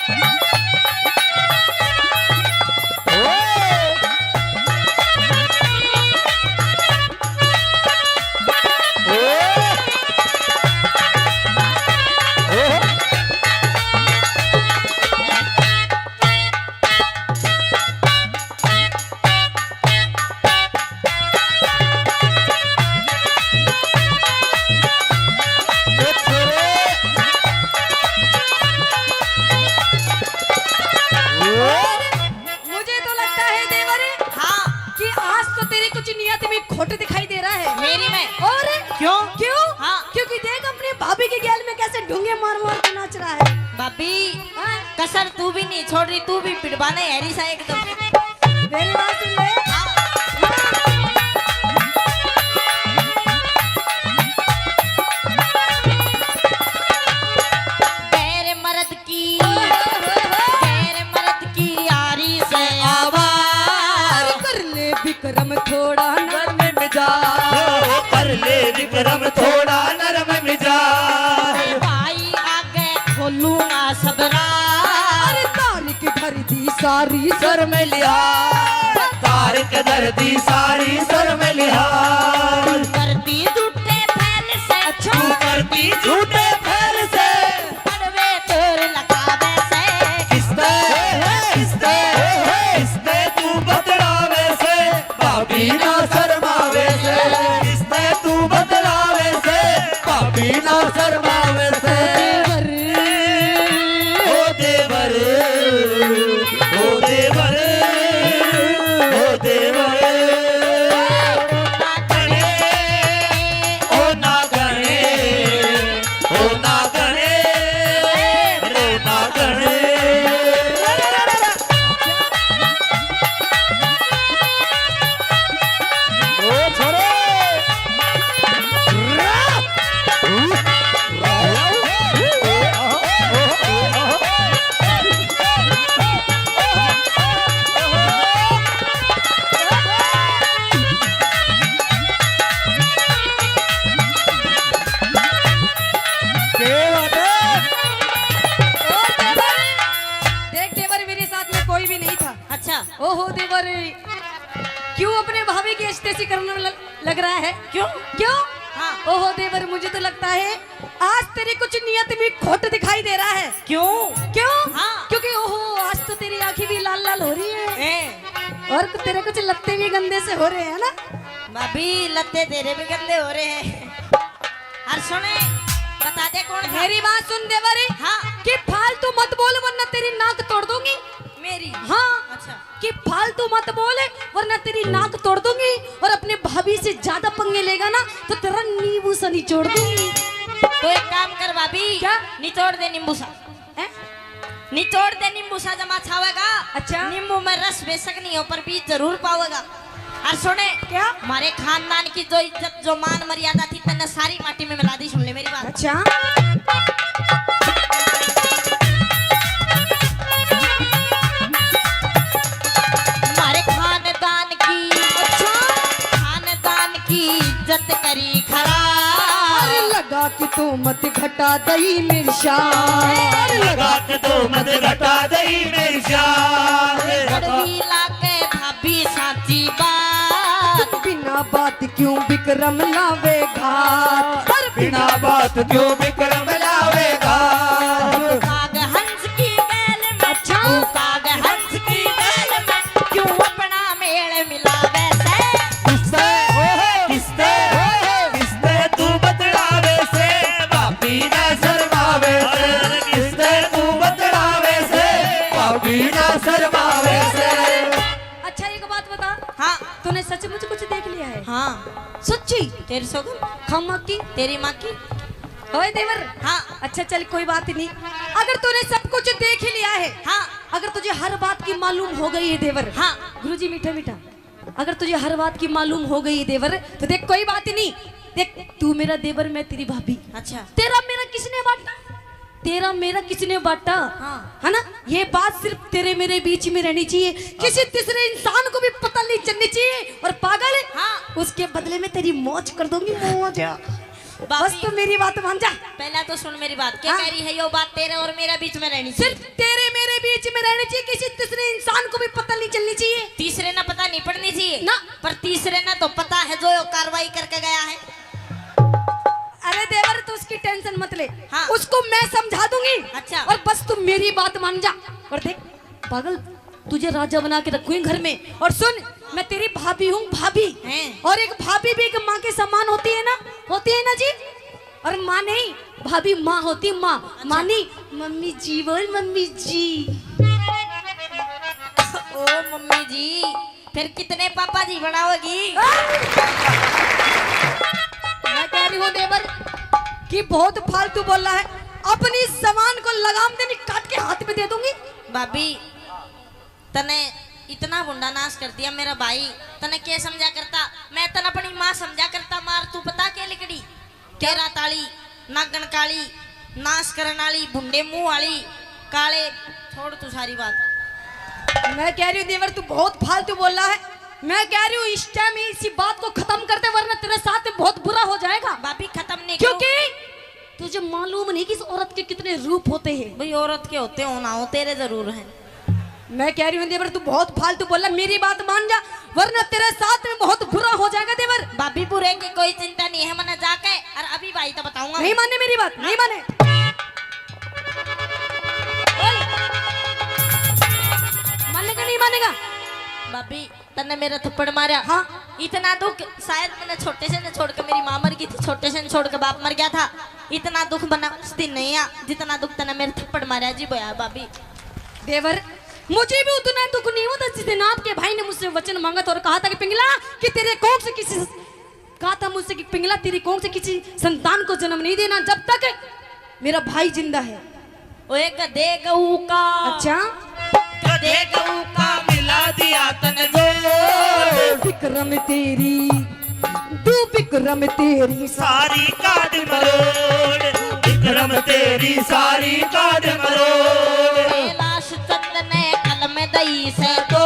मुझे तो लगता है देवर, हाँ। कि आज तो तेरी कुछ नियत में खोट दिखाई दे रहा है। मेरी में? और? क्यों? क्यों? हाँ। क्योंकि देख अपनी भाभी के गैल में कैसे ढूंगे मार मार के नाच रहा है। भाभी, हाँ? कसर तू भी नहीं छोड़ रही, तू भी पिटवाने है रिसा एकदम। मेरी बात सुन ले। हाँ। गैर मर्द की, गैर मर्द की यारी से आवार। कर ले विक्रम थोड़ा नरम मिजाज। ओ, कर ले विक्रम थोड़ा नरम मिजाज। भाई आगे खोलूंगा सब राज। अरे तारीख धर दी सारी शर्म लिया। कदर दी सारी शर्म लिहाज। करती झूठे फैल से। अच्छा। तू करती झूठे फैल से। पड़वे तोर लगावे से। किसते, किसते, किसते तू बतलावे से? भाभी ना शर्मावे से। किसते तू बतलावे से? भाभी ना शर्मावे से। देवर। ओ देवर, ओ देवर, ओ देवर। ओ ना गणे, ओ ना गणे, ओ ना गणे। ओ छोरे। क्या बात है? और देवर, देख देवर, मेरे साथ में कोई भी नहीं था। अच्छा। ओहो देवर, क्यों अपने भाभी की ऐसी तैसी करने ल-, लग रहा है? क्यों? क्यों? हाँ। ओहो देवर, मुझे तो लगता है आज तेरी कुछ नियत में खोट दिखाई दे रहा है। क्यों? क्यों? हाँ। क्योंकि ओहो, आज तो तेरी आंखें भी लाल लाल हो रही है। ए। और तेरे कुछ लत्ते भी गंदे से हो रहे हैं ना? भाभी, लत्ते तेरे भी गंदे हो रहे हैं। और सुने, बता दे कौन था? मेरी बात सुन देवर। हाँ। कि फालतू मत बोल वरना तेरी नाक तोड़ दूंगी। मेरी? हाँ। अच्छा। कि फालतू मत बोल वरना तेरी नाक तोड़ दूंगी, और अपने भाभी से ज्यादा पंगे लेगा ना तो तेरा नींबू सा निचोड़ दूंगी। तो एक काम कर भाभी। क्या? निचोड़ दे नींबू सा। हैं? निचोड़ दे नींबू सा, जमा छावेगा। अच्छा। नींबू में रस बेशक नहीं हो पर बीज जरूर पावेगा। और सुने, क्या? हमारे खानदान की जो इज्जत, जो मान मर्यादा थी, तन्ने सारी माटी में मिला दी। सुन ले मेरी बात। अच्छा। हमारे खानदान की, अच्छा। खानदान की इज्जत करी खराब। अरे लगा कि तू मत घटा दई मेरी शान। अरे लगा कि तू मत घटा दई मेरी शान। कड़वी लागे भाभी साची बात। बिना बात क्यों विक्रम लावे घात? पर बिना बात क्यों विक्रम लावे घात? काग हंस की गैल में, अच्छा। काग हंस की गैल में क्यों अपना मेल मिलावे से? किससे, किससे, किससे तू बतलावे से? भाभी ना शर्मावे से। किससे तू बतलावे से? भाभी ना शर्मावे से। अच्छा, एक बात बता। हाँ। तूने सचमुच कुछ देख लिया है? हाँ। सच्ची? तेरी सौगन। खम्मा की? तेरी माँ की। ओए देवर। हाँ। अच्छा चल, कोई बात नहीं, अगर तूने सब कुछ देख ही लिया है, हाँ। अगर तुझे हर बात की मालूम हो गई है देवर। हाँ। गुरुजी, मीठा मीठा। अगर तुझे हर बात की मालूम हो गई है देवर, तो देख, कोई बात नहीं। देख, तू मेरा देवर, मैं तेरी भाभी। अच्छा। तेरा मेरा किसने बांटा? तेरा मेरा किसने बांटा? हाँ। है ना? ये बात सिर्फ तेरे मेरे बीच में रहनी चाहिए, किसी तीसरे इंसान को भी पता नहीं चलनी चाहिए। और पागल, हाँ। उसके बदले में तेरी मौज कर दूंगी, मौज। बस भाभी, तू मेरी बात मान जा। पहला तो सुन मेरी बात। क्या हाँ। कह रही है यो बात, तेरे और मेरे बीच में रहनी चाहिए। सिर्फ तेरे मेरे बीच में रहनी चाहिए, किसी तीसरे इंसान को भी पता नहीं चलनी चाहिए। तीसरे ना पता नहीं पड़नी चाहिए। ना। पर तीसरे ना तो पता है जो यो कार्रवाई करके गया है। अरे देवर, तू उसकी टेंशन मत ले। हाँ। उसको मैं समझा दूंगी। अच्छा। और बस तू मेरी बात मान जा। और देख पागल, तुझे राजा बना के रखूंगी घर में। और सुन, मैं तेरी भाभी हूँ, भाभी। हैं? और एक भाभी भी एक माँ के समान होती है ना, होती है ना जी। और माँ नहीं, भाभी माँ होती, माँ। अच्छा। माँ नहीं, मम्मी जी बोल, मम्मी जी। ओ मम्मी जी, फिर कितने पापा जी बनाओगी? मैं कह रही हूँ देवर कि बहुत फालतू बोल रहा है, अपनी जबान को लगाम दे, नहीं काट के हाथ में दे दूंगी। भाभी, तने इतना गुंडा नाश कर दिया मेरा भाई, तने के समझा करता? मैं तने अपनी माँ समझा करता। मार तू पता के लिकड़ी? केरा ताली, नागन काली, नाश करन वाली, भुंडे मुंह वाली, काले। छोड़ तू सारी बात। मैं कह रही हूँ देवर, तू बहुत फालतू बोल रहा है। मैं कह रही हूँ इस टाइम ही इसी बात को खत्म कर दे, वरना तेरे साथ में बहुत बुरा हो जाएगा। भाभी, खत्म नहीं करूँ। क्योंकि तुझे मालूम नहीं कि इस औरत के कितने रूप होते हैं। भाई, औरत के होते हो ना हो, तेरे जरूर हैं। मैं कह रही हूँ देवर, तू बहुत फालतू बोल रहा, मेरी बात मान जा। वरना तेरे साथ में बहुत बुरा हो जाएगा देवर। भाभी, बुरे की कोई चिंता नहीं है, मैंने जाके और अभी भाई तो बताऊंगा। नहीं माने मेरी बात, नहीं माने। बोल। मानेगा, नहीं मानेगा? भाभी, तन्ने मेरा थप्पड़ मारा। हाँ। इतना दुख शायद मैंने छोटे से ने छोड़ के, मेरी माँ मर गई थी, छोटे से ने छोड़ के बाप मर गया था। इतना दुख मन्ने उस दिन नहीं आ जितना दुख तन्ने मेरे थप्पड़ मारा जी बोया भाभी। देवर, मुझे भी उतना दुख नहीं होता जिस दिन आपके भाई ने मुझसे वचन मांगा था और कहा था कि पिंगला, कि तेरे कोख से किसी, कहा था मुझसे कि पिंगला, तेरी कोख से किसी संतान को जन्म नहीं देना जब तक मेरा भाई जिंदा है। ओए गधे गऊ का। अच्छा। गधे गऊ का मिला दिया तने जोड़। विक्रम तेरी, तू विक्रम तेरी सारी काट मरोड़। विक्रम तेरी सारी काट मरोड़। कैलाश चंद ने कलम दई से तो।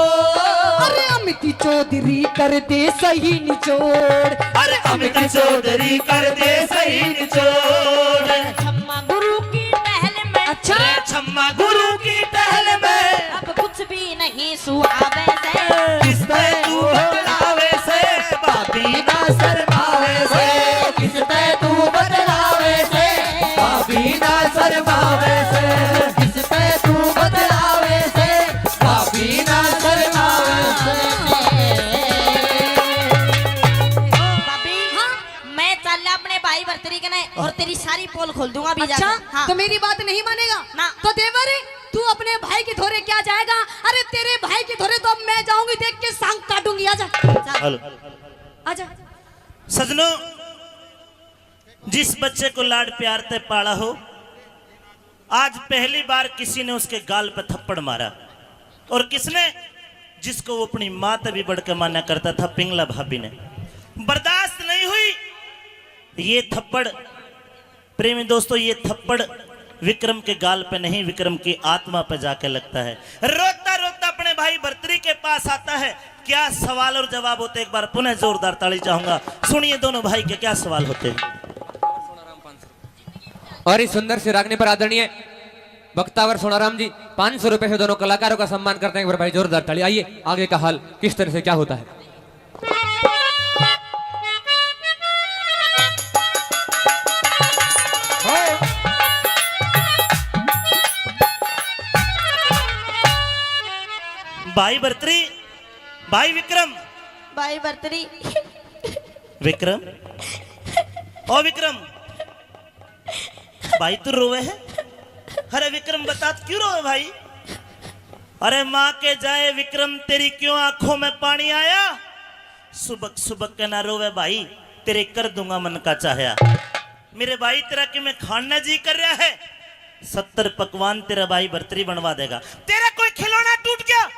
अरे अमित चौधरी कर दे सही निचोड़। अरे अमित चौधरी कर दे सही निचोड़। छम्मा गुरु की टहल में। अच्छा। अरे छम्मा गुरु की टहल में। अब कुछ भी नहीं सुहावे से। किस पे तू बतलावे से, भाभी ना शर्मावे से। किस पे तू बतलावे से, भाभी ना शर्मावे से। किस पे तू बतलावे से, भाभी ना शर्मावे से। भाभी, हाँ? मैं चाल्या अपने भाई भरतरी कने और तेरी सारी पोल खोल दूंगा अभी अच्छा? जाके। हाँ। तो मेरी बात नहीं मानेगा? ना। तो देवर, तू अपने भाई के धोरे क्या जाएगा? अरे तेरे भाई के धोरे तो अब मैं जाऊंगी, देख के सांग काटूंगी। आजा। चल। हेलो। आजा। सजनों, जिस बच्चे को लाड प्यार ते पाला हो, आज पहली बार किसी ने उसके गाल पे थप्पड़ मारा। और किसने? जिसको वो अपनी माँ ते भी बढ़ के माना करता था, पिंगला भाभी ने। बर्दाश्त नहीं हुई ये थप्पड़। प्रेमी दोस्तों, ये थप्पड़ विक्रम के गाल पे नहीं, विक्रम की आत्मा पे जाके लगता है। रोता रोता अपने भाई भरतरी के पास आता है। क्या सवाल और जवाब होते, एक बार पुनः जोरदार ताली चाहूंगा। सुनिए दोनों भाई के क्या सवाल होते हैं। और इस सुंदर सी रागनी पर आदरणीय वक्तावर सोनाराम जी पाँच सौ रुपए से दोनों कलाकारों का सम्मान करते हैं। एक बार भाई जोरदार ताली। आइए, आगे का हाल किस तरह से क्या होता है। भाई भरतरी, भाई विक्रम। भाई भरतरी। विक्रम, ओ विक्रम, भाई तू रोवे है? अरे विक्रम, बता, तू क्यों रोवे भाई? अरे माँ के जाए विक्रम, तेरी क्यों आंखों में पानी आया? सुबक सुबक के ना रोवे भाई, तेरे कर दूंगा मन का चाहया। मेरे भाई, तेरा कि मैं खाना जी कर रहा है? सत्तर पकवान तेरा भाई भरतरी बनवा देगा। तेरा कोई खिलौना टूट गया,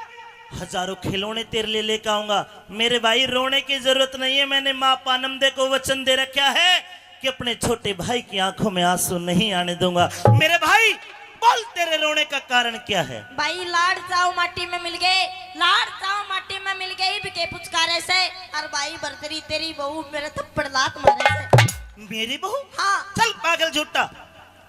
हजारों खिलौने तेरे लिए लेकर आऊंगा। मेरे भाई, रोने की जरूरत नहीं है, मैंने माँ पानमदे को वचन दे रखा है कि अपने छोटे भाई की आंखों में आंसू नहीं आने दूंगा। मेरे भाई, बोल, तेरे रोने का कारण क्या है? भाई, लाड़ चाव माटी में मिल गए, लाड़ चाव माटी में मिल गए, इब के पुचकारे से। और भाई भरतरी, तेरी बहू मेरे थप्पड़ लात मारे से। मेरी बहू? हाँ। चल पागल झूठा।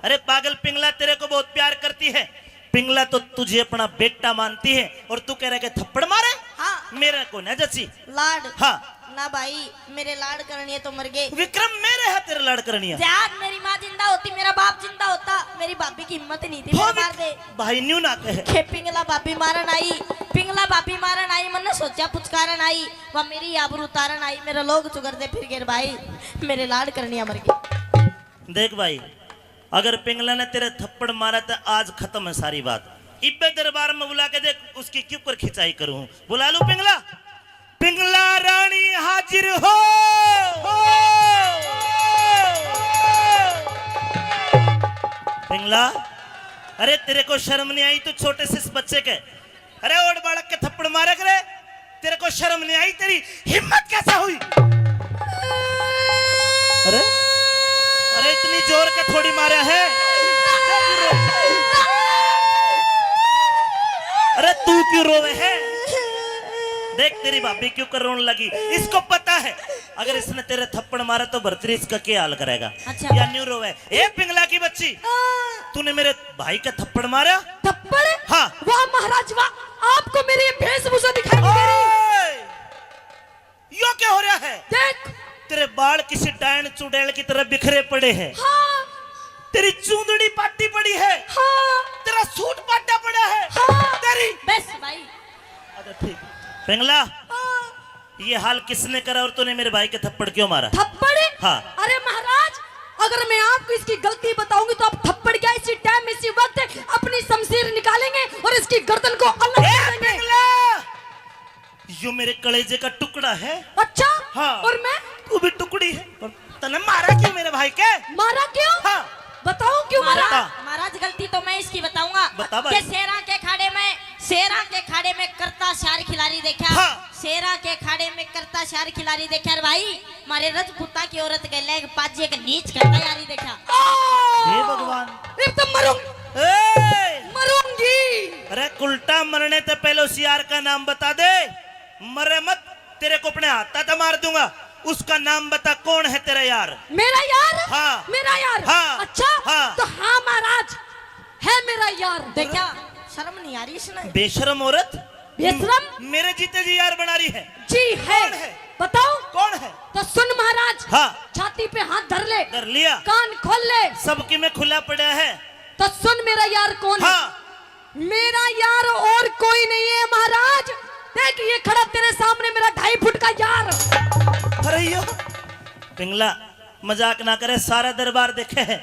अरे पागल पिंगला, तेरे को बहुत प्यार करती है। पिंगला तो तुझे अपना बेटा मानती है और तू कह रहा है कि थप्पड़ मारे? हाँ। मेरे को ना जची। लाड। हाँ। ना भाई, मेरे लाड करनिया तो मर गए। विक्रम, मेरे है तेरे लाड करनिया। यार, मेरी माँ जिंदा होती, मेरा बाप जिंदा होता, मेरी भाभी की हिम्मत नहीं थी, हो मेरा विक-, मार दे। भाई न्यू ना कहे। के पिंगला भाभी मारन आई, पिंगला भाभी मारन आई, मन्ने सोचा पुचकारन आई, वह मेरी आबरू उतारन आई, मेरा लोग चुगर दे फिर गेर भाई, मेरे लाड करनिया मर गए। देख भाई, अगर पिंगला ने तेरे थप्पड़ मारा तो आज खत्म है सारी बात। इब्बे दरबार में बुला के देख, उसकी क्यों कर खिंचाई करूं। बुला लूं पिंगला? पिंगला रानी हाजिर हो। पिंगला, अरे तेरे को शर्म नहीं आई? तू छोटे से इस बच्चे के, अरे ओड़ बालक के थप्पड़ मारे करे, तेरे को शर्म नहीं आई? तेरी हिम्मत कैसे हुई? अरे, अरे इतनी जोर के थोड़ी मारा है। अरे तू क्यों रोवे है? देख तेरी भाभी क्यों कर रोने लगी। इसको पता है अगर इसने तेरे थप्पड़ मारा तो भरतरी इसका क्या हाल करेगा। अच्छा। या न्यू रोवे। ए पिंगला की बच्ची, तूने मेरे भाई का थप्पड़ मारा? थप्पड़? हाँ। वाह महाराज वाह, आपको मेरी ये वेशभूषा दिखाई नहीं दे रही? ओए! यो क्या हो रहा है? देख। तेरे बाल किसी डायन चुड़ैल की तरह बिखरे पड़े हैं। हाँ। तेरी चूंदड़ी पाटी पड़ी है। हाँ। तेरा सूट पाटा पड़ा है। हाँ। तेरी बस भाई। अच्छा, ठीक। पिंगला, हाँ। ये हाल किसने करा और तूने मेरे भाई के थप्पड़ क्यों मारा? थप्पड़? हाँ। अरे महाराज, अगर मैं आपको इसकी गलती बताऊंगी तो आप थप्पड़ क्या, इसी टाइम, इसी वक्त अपनी शमशीर निकालेंगे और इसकी गर्दन को अलग ए, कर देंगे। पिंगला! यो मेरे कलेजे का टुकड़ा है। अच्छा? हाँ। और मैं? तू भी टुकड़ी है। और तने मारा क्यों मेरे भाई के? मारा क्यों? हाँ। बताओ क्यों मारा? बता। महाराज, गलती तो मैं इसकी बताऊंगा। बता भाई। के शेरा के खाड़े में, शेरा के खाड़े में करता शार खिलाड़ी देखा। हाँ। शेरा के खाड़े में करता शार खिलाड़ी देखा रे भाई। मारे रजपूता की औरत के लेग पाजे के नीच करता यारी देखा। ओ! हे भगवान। इब तो मरूं-, ए! मरूंगी। अरे उल्टा, मरने ते पहले उस यार का नाम बता दे। मरे मत, तेरे को अपने हाथा ते मार दूंगा। उसका नाम बता, कौन है तेरा यार? मेरा यार? हाँ। मेरा यार? हाँ। अच्छा? हाँ। तो हाँ महाराज, है मेरा यार। देखा, शर्म नहीं आ रही इसने? बेशरम औरत। बेशरम? मेरे जीते जी यार बना रही है। जी है। कौन है? बताओ। कौन है? तो सुन महाराज। हाँ। छाती पे हाथ धर ले। धर लिया। कान खोल ले। सबकी में खुला पड़ा है। तो सुन मेरा यार कौन है? हाँ। मेरा यार और कोई नहीं है महाराज। देख ये खड़ा तेरे सामने मेरा ढाई फुट का यार। अरे यो पिंगला, मजाक ना करे, सारा दरबार देखे है।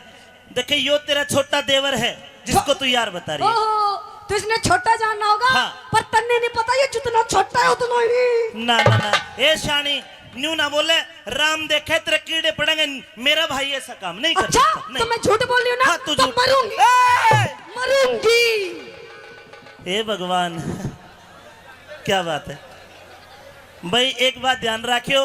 देखे, यो तेरा छोटा देवर है जिसको छो-, तू यार बता रही है। ओहो, तो इसने छोटा जानना होगा, हाँ। पर तन्ने नहीं पता ये जितना छोटा है उतना ही। ना, ना, ना। ए शानी, न्यू ना बोले, राम देखे तेरे कीड़े पड़ेंगे, मेरा भाई ऐसा काम नहीं कर अच्छा, सकता, नहीं। तो मैं झूठ बोल रही हूँ ना, हाँ, तू तो झूठ। मरूंगी। ए! मरूंगी। हे भगवान, क्या बात है भाई, एक बात ध्यान रखियो,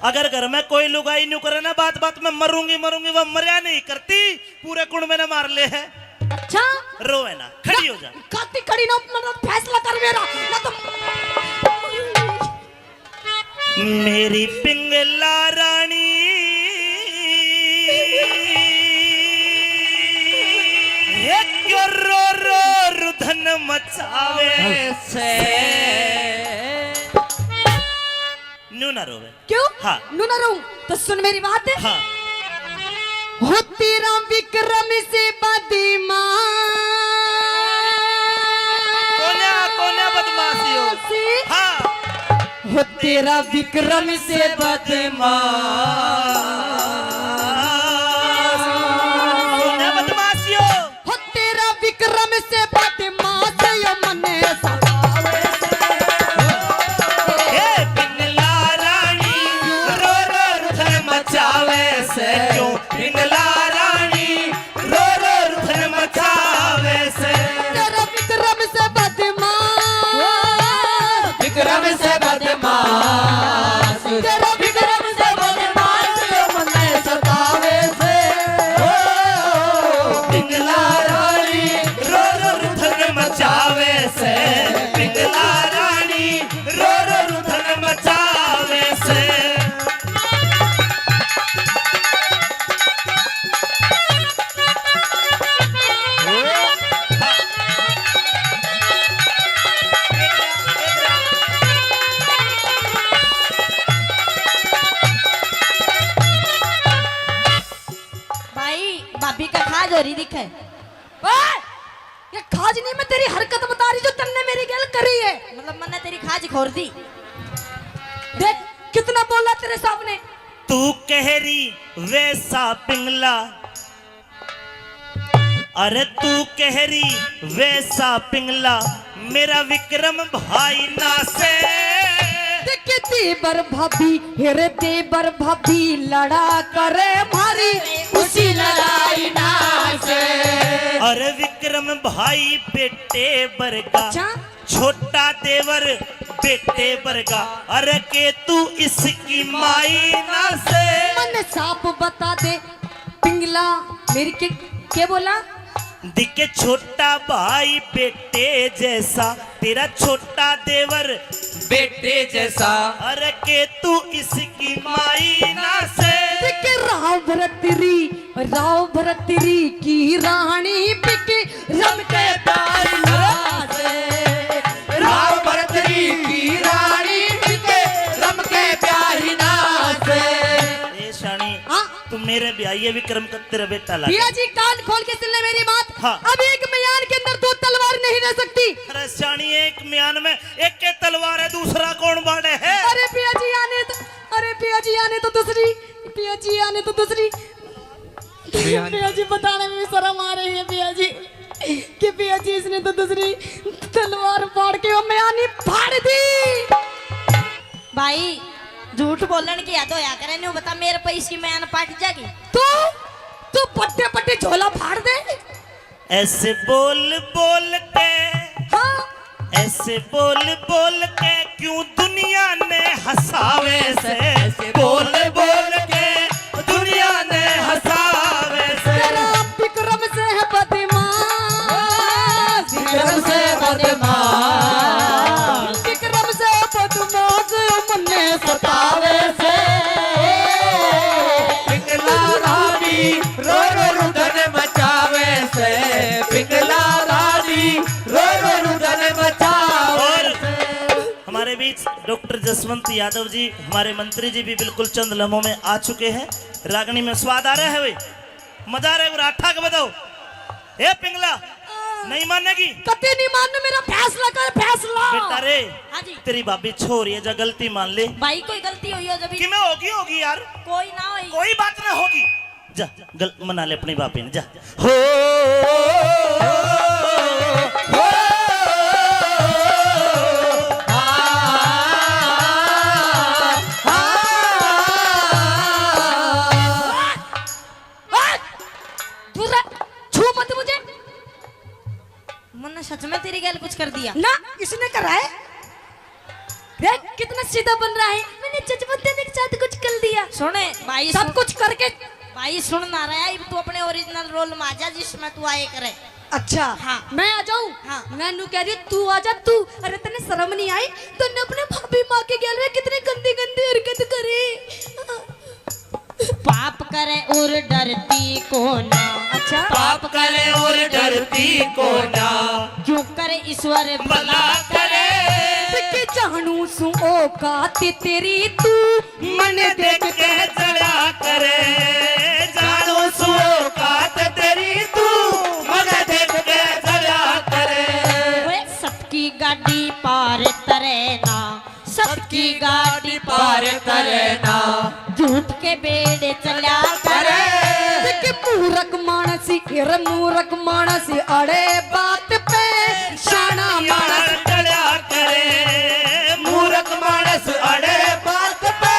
अगर घर में कोई लुगाई न्यू करे ना, बात बात में मरूंगी मरूंगी, वो मरया नहीं करती, पूरे कुण में ने मार ले है। अच्छा? रोवे ना, खड़ी हो जा। काती खड़ी ना, मतलब फैसला कर मेरा, ना तो मेरी पिंगला रानी, हे क्यों रो रो रुधन मचावे से। न्यू ना रोवे। क्यों? हाँ। न्यू ना रोऊं? तो सुन मेरी बात। हाँ। हो तेरा विक्रम से बदमाश। कोन्या, कोन्या बदमाशी हो। हाँ। हो तेरा विक्रम से बदमाश। कोन्या बदमाशी हो। हो तेरा विक्रम से बदमाश यो मने सतावे से। हे पिंगला रानी, रो रो रुधन मचावे से। क्यों पिंगला रानी, रो रो रुधन मचावे से। तेरा विक्रम से बदमाश। विक्रम से बदमाश। तेरा विक्रम से बदमाश यो मने सतावे से। ओ, पिंगला रानी रो रो रुधन मचावे से। पिंगला रानी रो रो रुधन मचावे से। भाई, भाभी का खाज हो रही दिखे। ओए! ये खाज नहीं, मैं तेरी हरकत बता रही जो तन्ने मेरी गैल करी है। मतलब, मन्ने तेरी खाज खोर दी। देख, कितना बोला तेरे सामने। तू कह रही वैसा पिंगला, अरे तू कह रही वैसा पिंगला, मेरा विक्रम भाई ना से। देख देवर भाभी, हेरे देवर भाभी लड़ा करे मारी उसी लड़ाई ना से। अरे विक्रम भाई बेटे बरगा, अच्छा? छोटा देवर बेटे बरगा, अरे के तू इसकी माई ना से। मन साफ बता दे पिंगला, मेरी के, के बोला? दिखे छोटा भाई बेटे जैसा, तेरा छोटा देवर बेटे जैसा। अरे के तू इसकी माई ना से। दिखे राव भरत री, राव भरत री की रानी बिक रम के तारी ना से। राव भरत री की रानी बिक रम तू मेरे ब्याह ये विक्रम का तेरा बेटा लागे। भैया जी, कान खोल के सुन ले मेरी बात। हाँ। अब एक म्यान के अंदर दो तलवार नहीं रह सकती। अरे सियाणी, एक म्यान में एक के तलवार है, दूसरा कौन बाड़े है? अरे भैया जी, आने तो, अरे भैया जी, आने तो दूसरी, भैया जी, आने तो दूसरी। भैया जी, बताने में भी शर्म आ रही है भैया जी, कि भैया जी, इसने तो दूसरी तलवार फाड़ के वो म्यानी फाड़ दी। भाई, झूठ बोलण की हद होया करे, न्यू बता, मेरे पे इसकी म्यान पाट जागी। तू, तू पट्टे पट्टे झोला फाड़ दे। ऐसे बोल बोल के, हाँ। ऐसे बोल बोल के क्यों दुनिया ने हंसावे से, ऐसे बोल बोल के दुनिया ने हंसावे से। तेरा विक्रम से है बदमाश, विक्रम से बदमाश। विक्रम से बदमाश मन्ने सतावे से। पिंगला रानी रो रो रुदन मचावे से, पिंगला रानी रो रो रुदन मचावे। और हमारे बीच डॉक्टर जसवंत यादव जी, हमारे मंत्री जी भी बिल्कुल चंद लम्हों में आ चुके हैं। रागनी में स्वाद आ रहा है भाई, मजा आ रहा है, राठा के बताओ। ए पिंगला, नहीं मानेगी? कतई नहीं मानने, मेरा फैसला कर, फैसला। बेटा रे, हाँ जी। तेरी भाभी छोरी है, जा गलती मान ले। भाई, कोई गलती हुई हो जब कि मैं होगी, होगी यार। कोई ना होई। कोई बात ना होगी। जा, गल-, मना ले अपनी भाभी ने, जा। हो, हो, हो, आ, आ, आ। ओए! दूर रह, छू मत मुझे। मन्ने सच में तेरी गैल कुछ कर दिया? ना, इसने करा है। देख, कितना सीधा बन रहा है। मैंने जज्बात के साथ कुछ कर दिया। सुने, भाई सब सुन, कुछ करके। भाई सुन ना रहा है, तू अपने ओरिजिनल रोल में आ जा जिसमें तू आए करे। अच्छा, हाँ। मैं आ जाऊं? हाँ। मैं नू कह रही हूँ, तू आ जा तू। अरे, तन्ने शर्म नहीं आई? तन्ने अपने भाभी माँ के गैल में कितनी गंदी गंदी हरकत करी। पाप करे और डरती को ना। अच्छा। पाप करे और डरती को ना। क्यों करे ईश्वर भला करे। कि जानू सू औकात तेरी तू मन देख के जला करे। जानू सू औकात तेरी तू मन देख के जला करे। ओए, सत की गाड़ी पार तरे ना। सत की गाड़ी पार करे ना। झूठ के बेड़े चला करे। देख मूरख मानस, एर मूरख मानस अड़े बात पे शाना मानस टला करे। मूरख मानस अड़े बात पे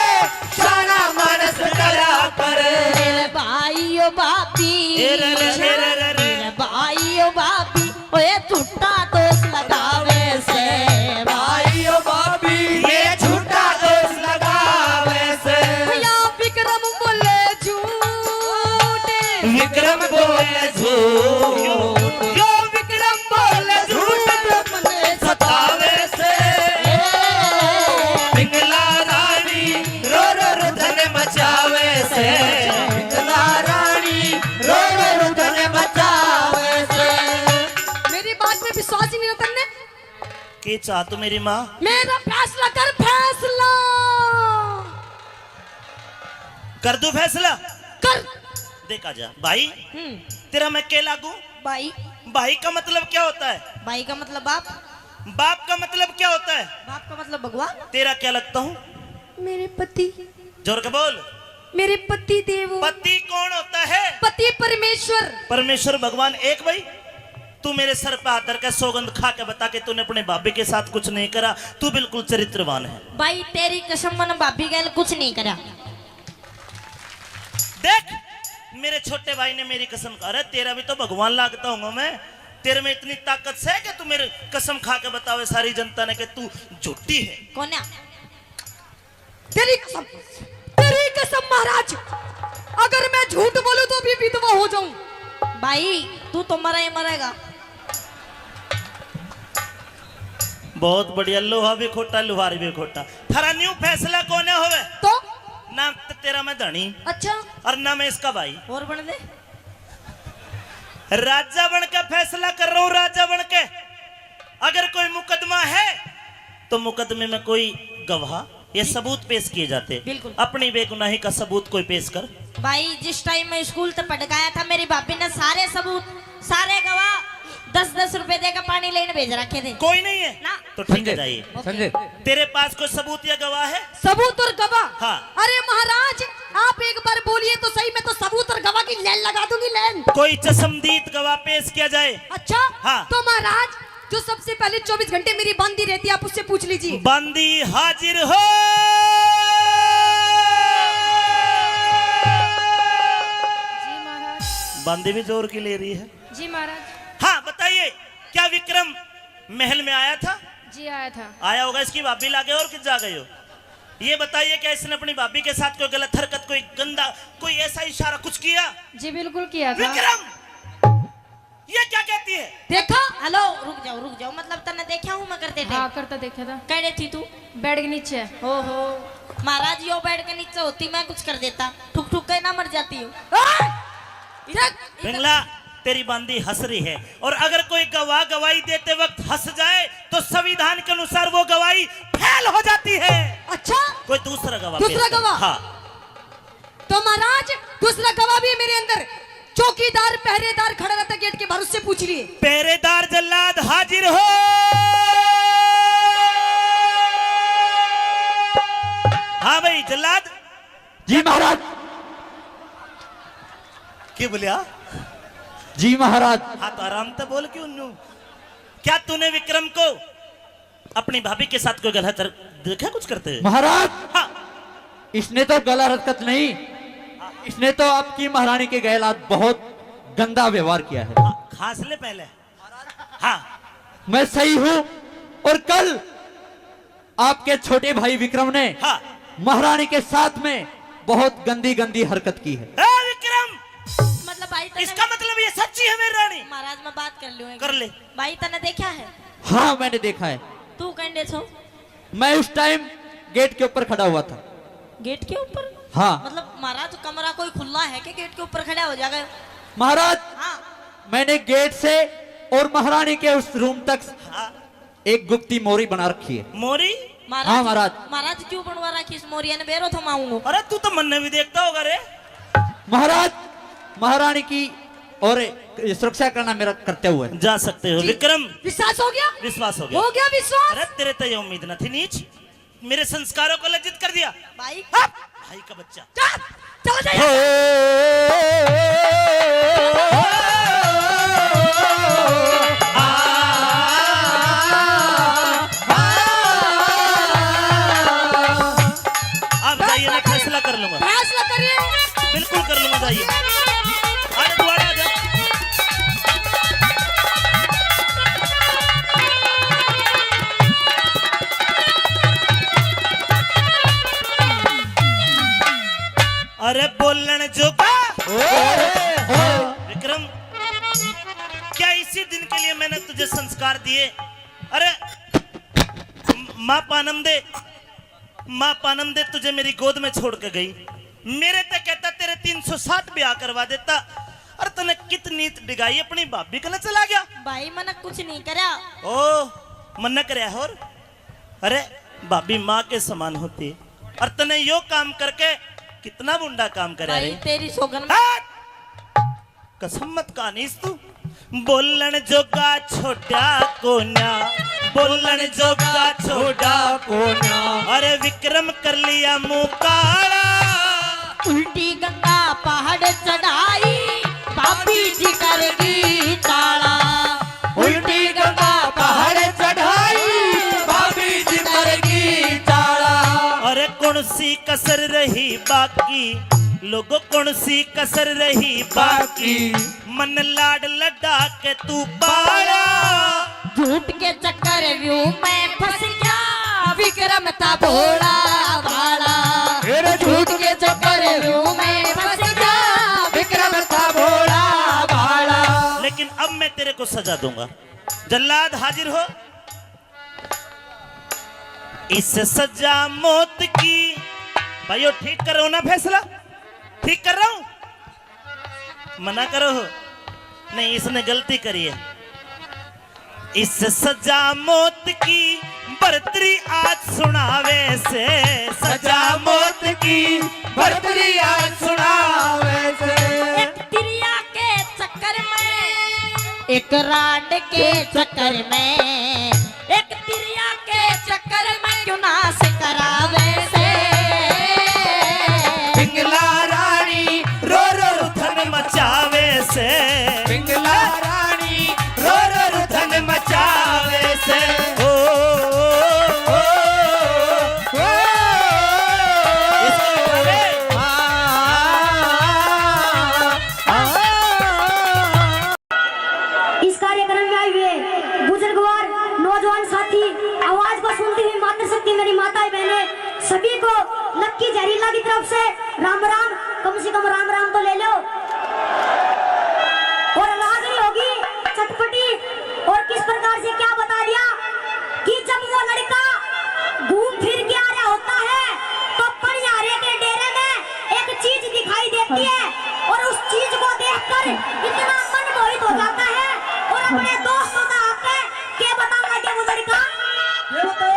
शाना मानस टला करे। मेरे भाई ओ भाभी, ए रे रे रे रे रे। मेरे भाई ओ भाभी, ओए झूठा दोष लगावे से। भाई ओ भाभी, ये झूठा दोष लगावे से। या विक्रम बोले झूठ। विक्रम बोले झूठ। यो विक्रम बोले झूठ। मन्ने सतावे से। पिंगला रानी रो रो रुदन मचावे से। पिंगला रानी रो रो रुदन मचावे से। मेरी बात पे विश्वास ही नहीं होता ने। के चाह तू मेरी माँ? मेरा फैसला कर, फैसला। कर दूं फैसला? कर। देख आजा भाई, हम्म। तेरा मैं के लागू? भाई। भाई का मतलब क्या होता है? भाई का मतलब बाप। बाप का मतलब क्या होता है? बाप का मतलब भगवान। तेरा क्या लगता हूँ? मेरे पति। जोर के बोल। मेरे पति देव। पति कौन होता है? पति परमेश्वर। परमेश्वर भगवान एक भाई। तू मेरे सर पे हाथ धर के सौगंध खा के बता कि तूने अपने भाभी के साथ कुछ नहीं करा। तू बिल्कुल चरित्रवान है। भाई, तेरी कसम, मैंने भाभी गैल कुछ नहीं करा। देख, मेरे छोटे भाई ने मेरी कसम खा, अरे तेरा भी तो भगवान लागता हूँ मैं। तेरे में इतनी ताकत से कि तू मेरी कसम खा के बतावे सारी जनता ने कि तू झूठी है। कौन है? तेरी कसम, तेरी कसम महाराज, अगर मैं झूठ बोलूं तो भी विधवा हो जाऊं। भाई, तू तो मरा ही मरेगा। बहुत बढ़िया, लोहा भी खोटा, लुहार भी खोटा। थारा न्यू फैसला कोने होवे? तो? ना त-, तेरा मैं धनी। अच्छा। और ना मैं इसका भाई। और बन दे। राजा बन के फैसला कर रहा हूँ, राजा बन के। अगर कोई मुकदमा है तो मुकदमे में कोई गवाह या सबूत पेश किए जाते। बिल्कुल। अपनी बेगुनाही का सबूत कोई पेश कर। भाई, जिस टाइम मैं स्कूल तक पढ़ गया था, मेरी भाभी ने सारे सबूत, सारे गवाह दस दस रुपए देकर पानी लेने भेज रखे थे। कोई नहीं है? ना। तो ठीक है, संजय, जाइए। संजय। तेरे पास कोई सबूत या गवाह है? सबूत और गवाह? हाँ। अरे महाराज, आप एक बार बोलिए तो सही, मैं तो सबूत और गवाह की लाइन लगा दूंगी, लाइन। कोई चश्मदीद गवाह पेश किया जाए। अच्छा? हाँ। तो महाराज, जो सबसे पहले चौबीस घंटे मेरी बांदी रहती है, आप उससे पूछ लीजिए। बांदी हाजिर हो। जी महाराज। बांदी भी जोर की ले रही है। जी महाराज। हाँ, बताइए, क्या विक्रम महल में आया था? जी, आया था। आया होगा, इसकी भाभी लागे और कित जा गए हो? ये बताइए, क्या इसने अपनी भाभी के साथ कोई गलत हरकत, कोई गंदा, कोई ऐसा इशारा कुछ किया? जी, बिल्कुल किया था। विक्रम, ये क्या कहती है? देखा? हेलो, रुक जाओ, रुक जाओ, मतलब तन्ने देखा हूँ मैं करते थे? हाँ, करता देखा था। कड़े थी तू? बेड के नीचे। ओहो, महाराज, यो बेड के नीचे होती, मैं कुछ कर देता, ठुक ठुक के ना मर जाती हूँ। ओए! इधर, इधर। पिंगला, तेरी बांदी हंस रही है, और अगर कोई गवाह गवाही देते वक्त हंस जाए तो संविधान के अनुसार वो गवाही फेल हो जाती है। अच्छा? कोई दूसरा गवाह दूसरा पेश कर। गवाह? हाँ। तो महाराज, दूसरा गवाह भी है मेरे अंदर, चौकीदार, पहरेदार खड़ा रहता गेट के बाहर, उससे पूछ लिए। पहरेदार जल्लाद हाजिर हो। हाँ भाई जल्लाद। जी महाराज। के बोलिया? जी महाराज। हाँ, तो आराम से बोल, क्यों न्यू? क्या तूने विक्रम को अपनी भाभी के साथ कोई गलत हर-, देखा कुछ करते हुए? महाराज, हाँ। इसने तो गलत हरकत नहीं, इसने तो आपकी महारानी के गैल आज बहुत गंदा व्यवहार किया है। हाँ, खांस ले पहले। हाँ। मैं सही हूँ, और कल आपके छोटे भाई विक्रम ने हाँ। महारानी के साथ में बहुत गंदी गंदी हरकत की है। ए विक्रम, मतलब भाई तने इसका मतलब ये सच्ची है मेरी रानी? महाराज, मैं बात कर लूँ एक? कर ले। भाई, तने देखा है? हाँ, मैंने देखा है। तू कहने छो? मैं उस टाइम गेट के ऊपर खड़ा हुआ था। गेट के ऊपर? हाँ। मतलब महाराज, कमरा कोई खुला है कि गेट के ऊपर खड़ा हो जाएगा? महाराज, हाँ। मैंने गेट से और महारानी के उस रूम तक हाँ। एक गुप्ती मोरी बना रखी है। मोरी? महाराज, हाँ, महाराज। महाराज, क्यों बनवा रखी इस मोरिया ने? बेरो थमाऊंगा। अरे, तू तो मन्ने भी देखता होगा रे। महाराज, महाराणी की और सुरक्षा करना मेरा कर्तव्य है। जा सकते हो। जी। विक्रम। विश्वास हो गया? विश्वास हो गया। हो गया विश्वास? अरे, तेरे तो ये उम्मीद ना थी नीच। मेरे संस्कारों को लज्जित कर दिया। भाई। हप! भाई का बच्चा। चल, चल जाइए। हो। आप जाइए, मैं फैसला कर लूंगा। फैसला करिए। बिल्कुल कर लूंगा, जाइए। अरे, दोबारा आ जा। अरे बोलण जोगा। ओए, ओए। विक्रम, क्या इसी दिन के लिए मैंने तुझे संस्कार दिए? अरे म-, माँ पानम दे, माँ पानम दे तुझे मेरी गोद में छोड़ के गई। मेरे ते कहता तेरे तीन सौ साठ ब्याह करवा देता। अरे तने कितनी डिगाई अपनी भाभी कने चला गया। भाई, मने कुछ नहीं करया। ओ, मन्ने करया होर? अरे, भाभी माँ के समान होती है। और तने यो काम करके कितना बुंडा काम करे भाई, रे। तेरी सोगन। हट! कसम मत कानीस तू। बोलण जोगा छोड़ा कोन्या, बोलण जोगा छोड़ा कोन्या। अरे विक्रम कर लिया मुंह काला। उल्टी गंगा पहाड़ चढ़ाई, भाभी जी कर गई ताला। उल्टी गंगा पहाड़ चढ़ाई, भाभी जी कर गई ताला। अरे कौन सी कसर रही बाकी, लोगो कौन सी कसर रही बाकी। मन लाड लड़ा के तू पाला। झूठ के चक्कर व्यू में फंस गया, विक्रम था भोला भाला। तेरे झूठ के चक्कर व्यू में फंस गया, विक्रम था भोला भाला। लेकिन अब मैं तेरे को सजा दूंगा। जल्लाद हाजिर हो। इस सजा मौत की, भाइयों, ठीक कर रहा हूं ना फैसला? ठीक कर रहा हूं? मना करो। नहीं, इसने गलती करी है। इस सजा मौत की बरतरी आज सुनावे से, सजा मौत की बरतरी आज सुनावे। एक रांड के चक्कर में, एक तिरिया के चक्कर में क्यों नाश करावे से। पिंगला रानी रो रो रुधन मचावे से। पिंगला रानी रो रो रुधन मचावे से। ओ, ओ, ओ, ओ, इसको गावे। आ, आ, आ, आ। इस कार्यक्रम में आए हुए बुजुर्गवार, नौजवान साथी, आवाज को सुनती हुई मातृशक्ति, मेरी माताएं बहनें, सभी को लक्की जहरीला की तरफ से राम राम। कम से कम राम राम तो ले लो। और रागनी होगी चटपटी, और किस प्रकार से क्या बता दिया कि जब वो लड़का घूम फिर के आ रहा होता है, तो पनिहारे के डेरे में एक चीज दिखाई देती है और उस चीज को देखकर इतना मन मोहित हो जाता है और अपने दोस्तों का आके के बताऊंगा के वो लड़का। ये बताओ।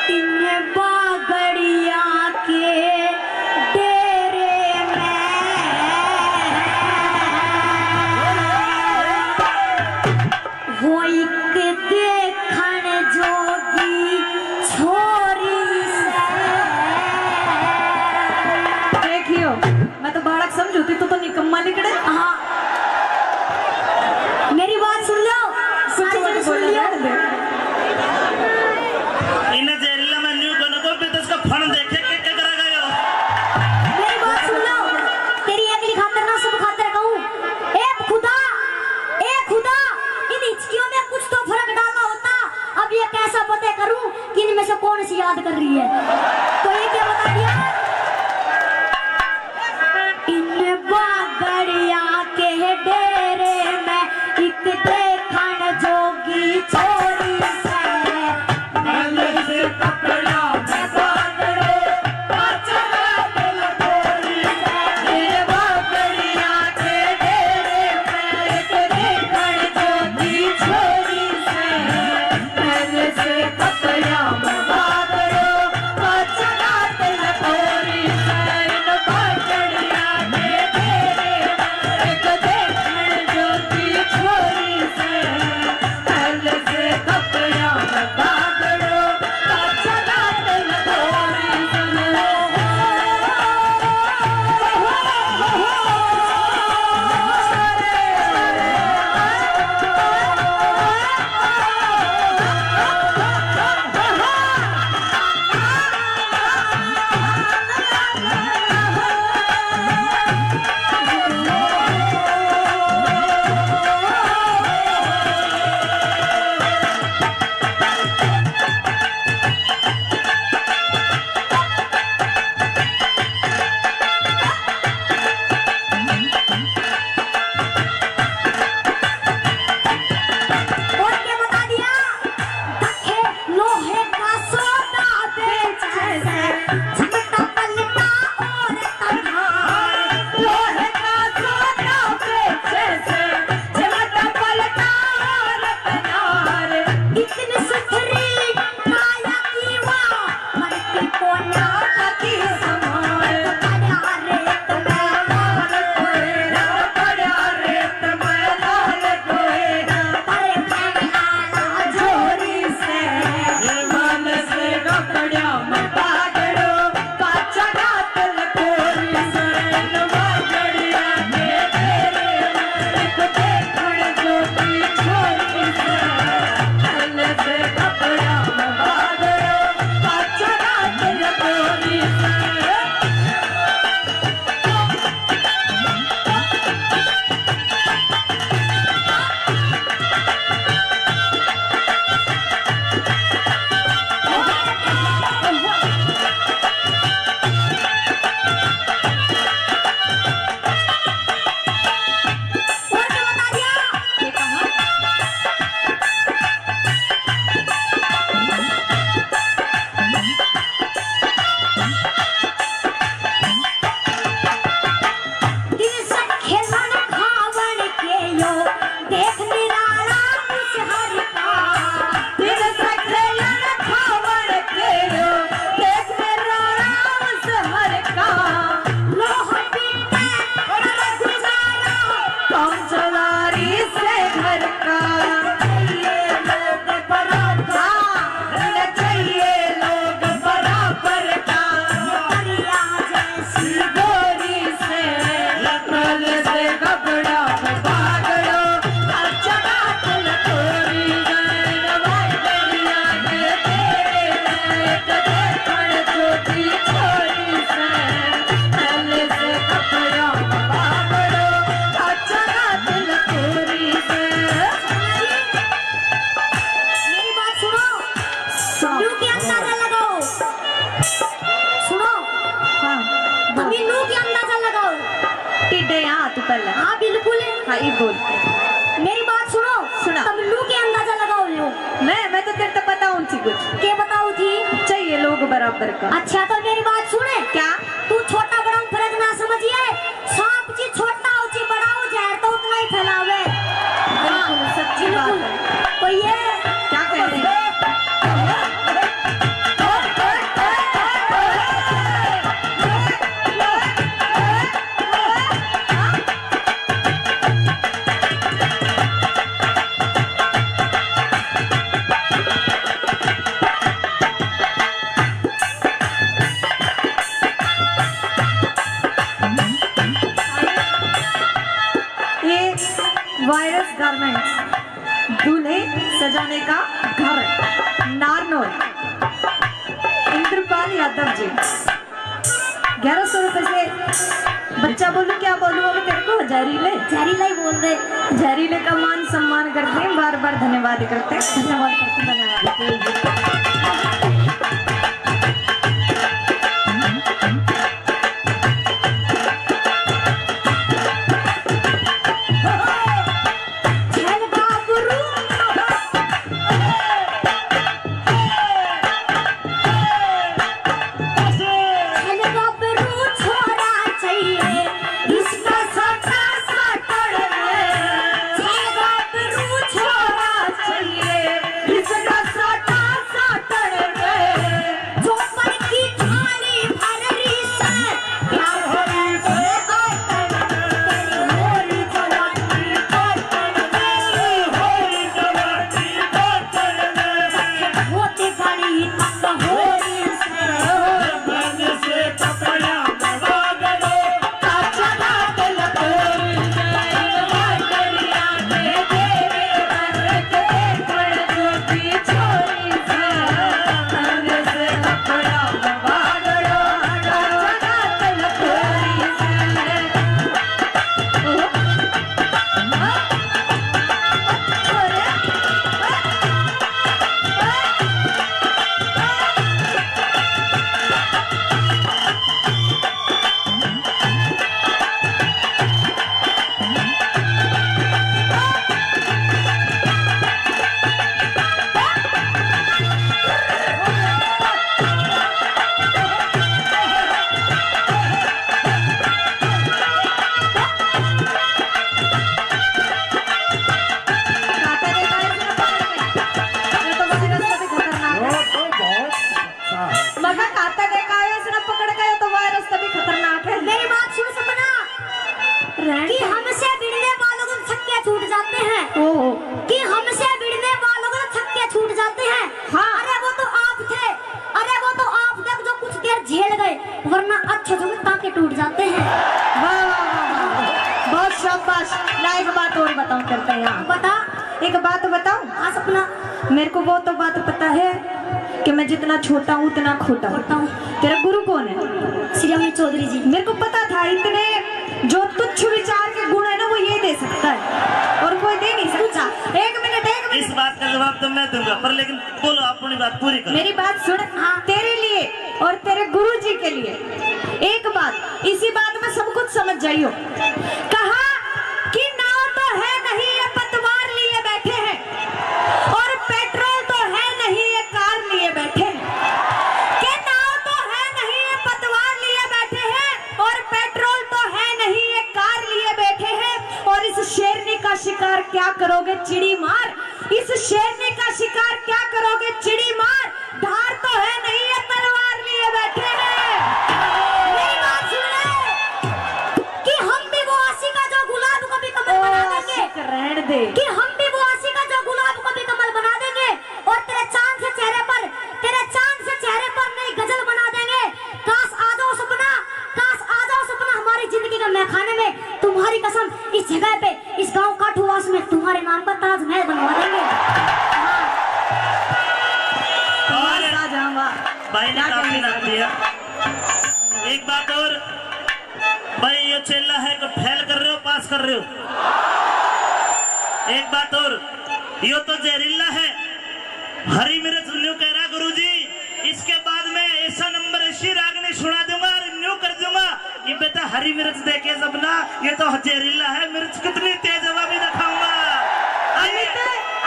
इन बागड़िया के डेरे में वो एक देखण जोगी छोरी से। देखियो, मैं तो बालक समझू थी, तू तो निकम्मा निकले। हाँ, मेरी बात सुन लो, सारी जन सुन लियो। इन जेल में न्यू गन को भी तो इसका फन देखे के, के करा गयो। मेरी बात सुन लो, तेरी एकली खातर ना सब खातर कहूँ। ए खुदा, ए खुदा, इन हिचकियों में कुछ तो फर्क डालना होता। अब ये कैसा पता करूं कि इनमें से कौन सी याद कर रही है? तो ये क्या बता दिया? इन बागड़िया के डेरे में एक देखण जोगी छोरी से। मैल से कपड़ा में बागड़ो, पाछा दिल थोड़ी से। इन बागड़िया के डेरे में एक देखण जोगी छोरी से। मैल से कपड़ा में बागड़ो, पाछा दिल थोड़ी से। इन बागड़िया के डेरे में एक देखण जोगी छोरी से। मैल से कपड़ा में बागड़ो, पाछा के अंदाजा लगाओ। सुनो। हाँ। तुम लू के अंदाजा लगाओ। टिड्डे यहाँ तू पहले। हाँ, बिल्कुल। हाँ, ये बोल। मेरी बात सुनो। सुना। तुम लू के अंदाजा लगाओ लो। मैं, मैं तो तेरे तो बताऊँ थी कुछ। के बताओ थी? चाहिए लोग बराबर का। अच्छा, तो मेरी बात सुने। क्या? तू छोटा बड़ा में फर्क ना समझिए। सांप जी छोटा हो जी बड़ा हो, जहर तो उतना ही फैलावे। बिल्कुल, सच्ची बात है। तो ये क्या कह रहे हैं? ये वायरस गारमेंट्स, दूल्हे सजाने का घर, नारनौल, इंद्रपाल यादव जी। ग्यारह सौ रुपए से बच्चा बोलूं, क्या बोलूं अब तेरे को? जहरीले। जहरीला ही बोल दे। जहरीले का मान सम्मान करते हैं, बार बार धन्यवाद करते हैं। धन्यवाद करते हैं, धन्यवाद। काटा देखा है इसने पकड़ के? ये तो वायरस से भी खतरनाक है। वो तो बहुत अच्छा है। मगर काटा देखा है इसने पकड़ के, ये तो वायरस से भी खतरनाक है। मेरी बात सुन सपना, कि हमसे भिड़ने वालों को छक्के छूट जाते हैं। ओहो। कि हमसे भिड़ने वालों को छक्के छूट जाते हैं। हाँ। अरे वो तो आप थे, अरे वो तो आप देख जो कुछ देर झेल गए, वरना अच्छे जो टांके टूट जाते हैं। वाह, वाह, वाह, वाह। बहुत शाबाश। ना एक बात और बताऊं, करते हैं यहाँ। बता। एक बात बताऊं? हाँ सपना। मेरे को वो तो बात पता है कि मैं जितना छोटा हूँ उतना खोटा हूँ। खोटा हूँ। तेरा गुरु कौन है? श्री अमित चौधरी जी। मेरे को पता था इतने जो तुच्छ विचार के गुण है ना, वो ये दे सकता है और कोई दे नहीं सकता। एक मिनट, एक मिनट। इस बात का जवाब तो मैं दूंगा, पर लेकिन बोलो, अपनी बात पूरी करो। मेरी बात सुन। हाँ। तेरे लिए और तेरे गुरु जी के लिए एक बात, इसी बात में सब कुछ समझ जाइयो। कहा कि नाव तो है नहीं ये पतवार लिए बैठे हैं, और पेट्रोल तो है नहीं ये कार लिए बैठे हैं। कि नाव तो है नहीं ये पतवार लिए बैठे हैं, और पेट्रोल तो है नहीं ये कार लिए बैठे हैं। और इस शेरनी का शिकार क्या करोगे चिड़ी मार, इस शेरनी का शिकार क्या करोगे चिड़ी मार, धार तो है नहीं ये तलवार लिए बैठे हैं। मेरी बात सुन ले कि हम भी वो आशिका जो गुलाब को भी कमल ओ, बना देंगे। आशिक रहन दे। कि हम भी वो आशिका जो गुलाब को भी कमल बना देंगे। और तेरे चांद से चेहरे पर, तेरे चांद से चेहरे पर नई गजल बना देंगे। काश आ जाओ सपना, काश आ जाओ सपना हमारी जिंदगी के मैखाने में। तुम्हारी कसम, इस जगह पे, इस गांव काठूवास में तुम्हारे नाम पर ताजमहल बनवा देंगे। हाँ। और आ जाऊंगा। भाई ने क्या काफी कहने नाम दिया। एक बात और, भाई ये चेला है तो फेल कर रहे हो, पास कर रहे हो? एक बात और, यो तो जहरीला है। हरी मिर्च न्यू कह रहा गुरुजी, हरी मिर्च देखे जब ना, ये तो जहरीला है, मिर्च कितनी तेज है, वो भी दिखाऊंगा। आइए। अमित,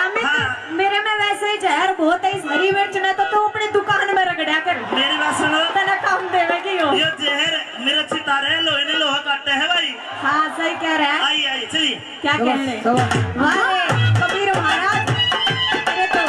अमित, हाँ। मेरे में वैसे ही जहर बहुत है, इस हरी मिर्च ने तो तू अपनी दुकान में रगड़ा कर। मेरी बात सुनो। तेरा काम देवे की हो। ये जहर मिर्च तारे लोहे ने लोहा काटे है भाई। हाँ, सही कह रहा है। आइए, आइए, चलिए। क्या कहने? वाह रे, कबीर महाराज, तेरे तो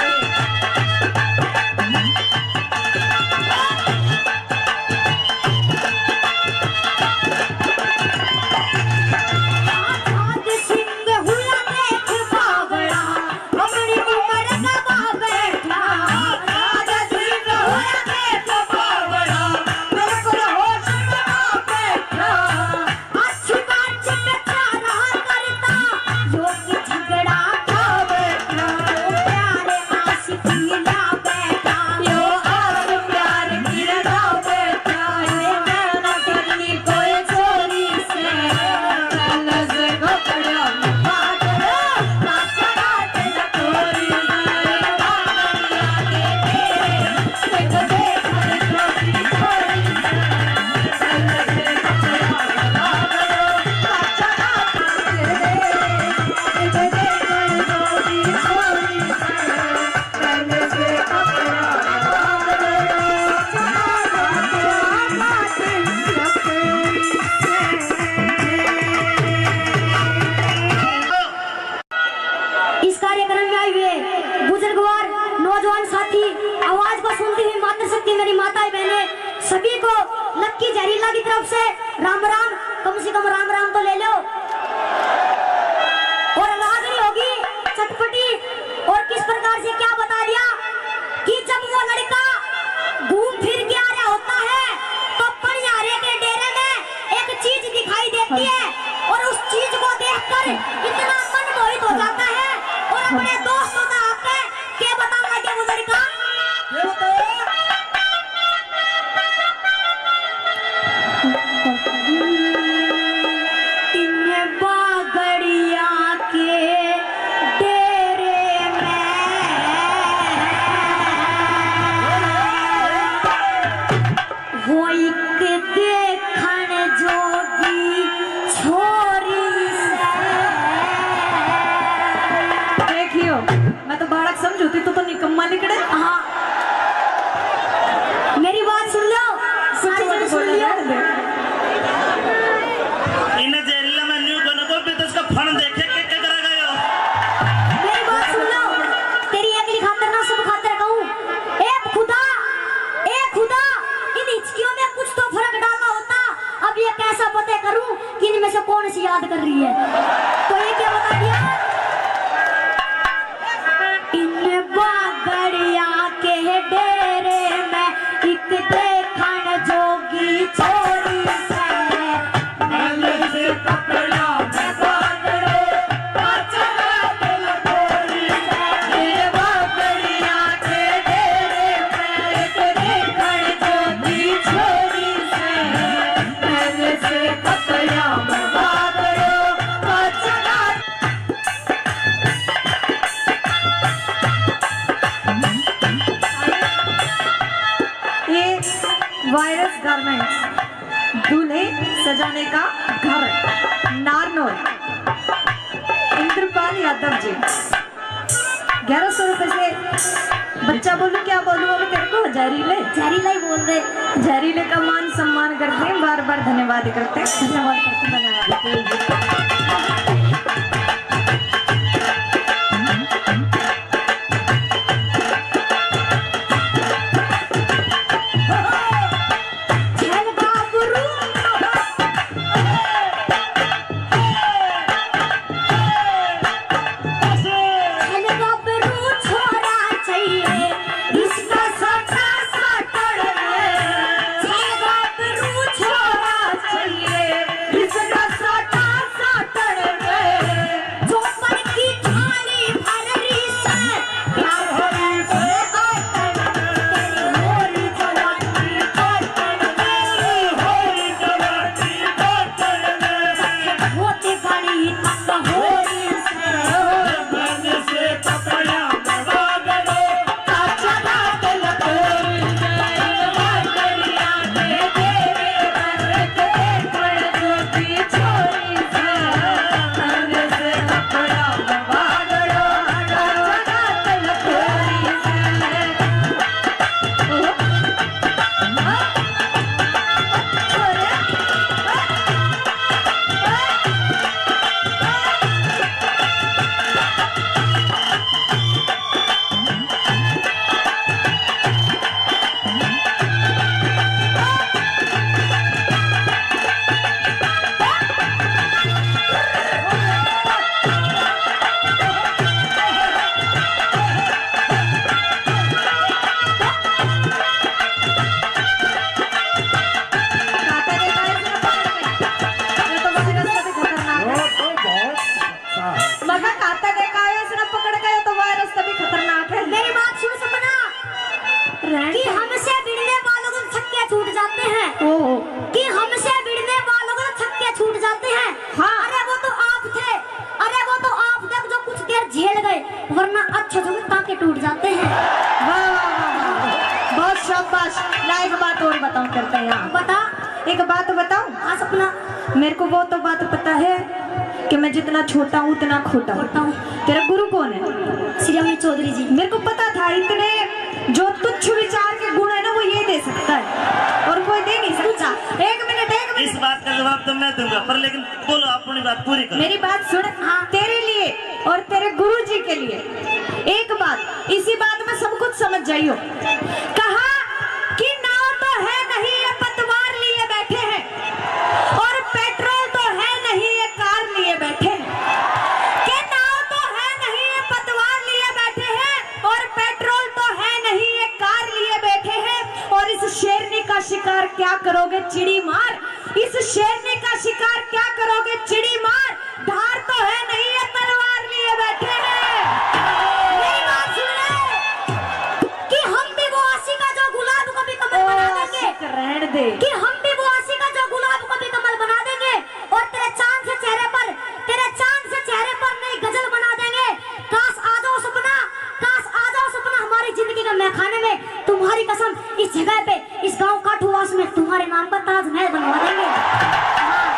इस कार्यक्रम में आए हुए बुजुर्गवार, नौजवान साथी, आवाज को सुनती हुई मातृशक्ति, मेरी माताएं, बहनें, सभी को लक्की जहरीला की तरफ से राम राम। कम से कम राम राम तो ले लो। और रागनी होगी चटपटी, और किस प्रकार से क्या बता दिया कि जब वो लड़का घूम फिर के आ रहा होता है तो पनिहारे के डेरे में एक चीज दिखाई देती है और उस चीज को देखकर इतना मन मोहित हो जाता है और अपने दोस्तों का आके के बताऊंगा के बुजुर्ग का? ये बताओ। इन बागड़िया के डेरे में वो एक देखण जोगी छोरी सै। देखियो, मैं तो बालक समझूती, तू तो निकम्मा निकले। हाँ। मेरी बात सुन लो, सारी जने सुन लियो। इन्हें जेल में न्यू बन को भी तो इसका फण देखे के, के करा गयो। मेरी बात सुन लो, तेरी एकली खातर ना, सब खातर कहूँ। ए खुदा, ए खुदा, इन हिचकियों में कुछ तो फर्क डालना होता। अब ये कैसा पता करूं कि इनमें से कौन सी याद कर रही है? तो ये क्या बता दिया? इन बागड़िया के डेरे में एक देखण जोगी छोरी सै। ये वायरस गारमेंट्स, दूल्हे सजाने का घर, नारनौल, इंद्रपाल यादव जी। ग्यारह सौ रुपए से बच्चा बोलूं, क्या बोलूं अब तेरे को? जहरीले। जहरीला ही बोल दे। जहरीले का मान सम्मान करते हैं, बार बार धन्यवाद करते हैं। धन्यवाद करते हैं, धन्यवाद। छूट जाते हैं। ओहो। कि हमसे भिड़ने वालों को तो छक्के छूट जाते हैं। हाँ। अरे वो तो आप थे, अरे वो तो आप थे जो कुछ देर झेल गए, वरना अच्छे जो टांके टूट जाते हैं। वाह, वाह, वाह, वाह। बहुत शाबाश। ना एक बात और बताऊं, करते हैं यहाँ। बता। एक बात बताऊं? हाँ, सपना। मेरे को वो तो बात पता है कि मैं जितना छोटा हूँ, उतना खोटा हूँ। खोटा हूँ। तेरा गुरु कौन है? श्री अमित चौधरी जी। मेरे को पता था, इतने जो तुच्छ विचार के गुण है ना, वो ये दे सकता है, और कोई दे नहीं सकता। एक मिनट, एक मिनट। इस बात का जवाब तो मैं दूंगा, पर लेकिन बोलो, अपनी बात पूरी करो। मेरी बात सुन। हाँ। तेरे लिए और तेरे गुरु जी के लिए एक बात, इसी बात में सब कुछ समझ जाइयो। कहा कि नाव तो है नहीं, ये पतवार लिए बैठे हैं, और पेट्रोल तो है नहीं, ये कार लिए बैठे हैं। कि नाव तो है नहीं, ये पतवार लिए बैठे हैं, और पेट्रोल तो है नहीं, ये कार लिए बैठे हैं। और इस शेरनी का शिकार क्या करोगे, चिड़ी मार। इस शेरनी का शिकार क्या करोगे, चिड़ी मार। धार तो है नहीं, ये तलवार लिए बैठे हैं। मेरी बात सुन ले कि हम भी वो आशिका जो गुलाब को भी कमल बना देंगे। आशिक, रहने दे। कि हम भी वो आशिका जो गुलाब को भी कमल बना देंगे, और तेरे चांद से चेहरे पर, तेरे चांद से चेहरे पर नई गजल बना देंगे। काश आ जाओ सपना, काश आ जाओ सपना हमारी जिंदगी के मैखाने में। तुम्हारी कसम, इस जगह पे, इस गांव काठूवास में तुम्हारे नाम पर ताजमहल बनवा देंगे। हाँ।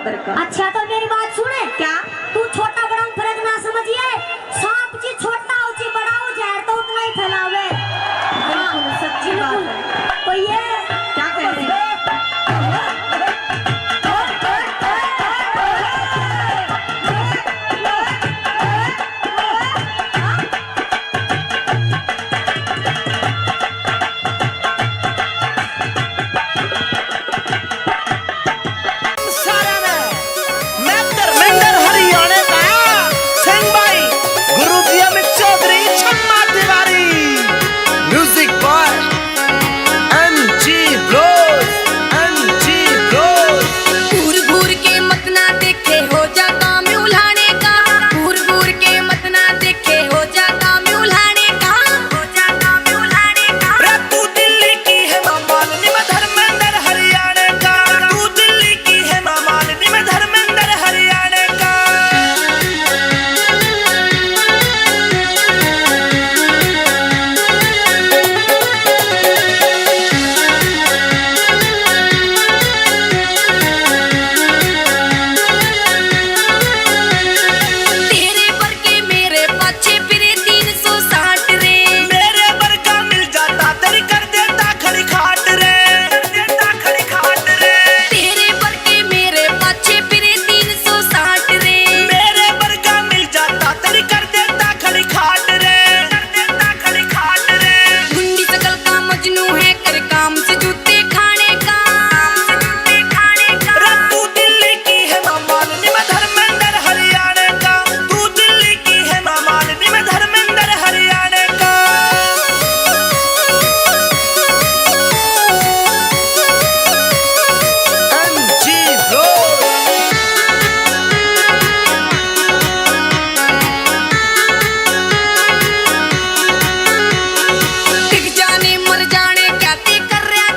अच्छा, तो मेरी बात सुने। क्या? तू छोटा बड़ा में फर्क ना समझिए। सांप जी छोटा हो, जी बड़ा हो, जहर तो उतना ही फैलावे। बिल्कुल, हाँ, सच्ची बात बिल्कुल। है। तो ये क्या कह रही है? सारा में मैं धर्मेंद्र हरियाणे का सिंह भाई, Guru ji Amit Chaudhary, Chhamma Tiwari, music by M G bros, M G bros. घूर घूर के मत ना देखे, हो जा काम उल्हाने का। घूर घूर के मत ना देखे, हो जा काम उल्हाने का। हो जा काम उल्हाने का। रे तू दिल्ली की हेमा मालिनी, मैं धर्मेंद्र हरियाणे का। तू दिल्ली की हेमा मालिनी, मैं धर्मेंद्र हरियाणे का। तेरे वर्गे मेरे पाछे फिरे तीन सौ साठ रे। मेरे वर्गा मिल जाता, तेरी कर देता खड़ी खाट रे। कर देता खड़ी खाट रे। तेरे वर्गे मेरे पाछे फिरे तीन सौ साठ रे। मेरे वर्गा मिल जाता, तेरी कर देता खड़ी खाट रे। कर देता खड़ी खाट रे। गुंडी शकल का मजनू है, कर काम से जूते खाने का। काम से जूते खाने का। रे तू दिल्ली की हेमा मालिनी, मैं धर्मेंद्र हरियाणे का। तू दिल्ली की हेमा मालिनी, मैं धर्मेंद्र हरियाणे का। M G Bros. टिक जाने मर जाने क्या ते कर रहा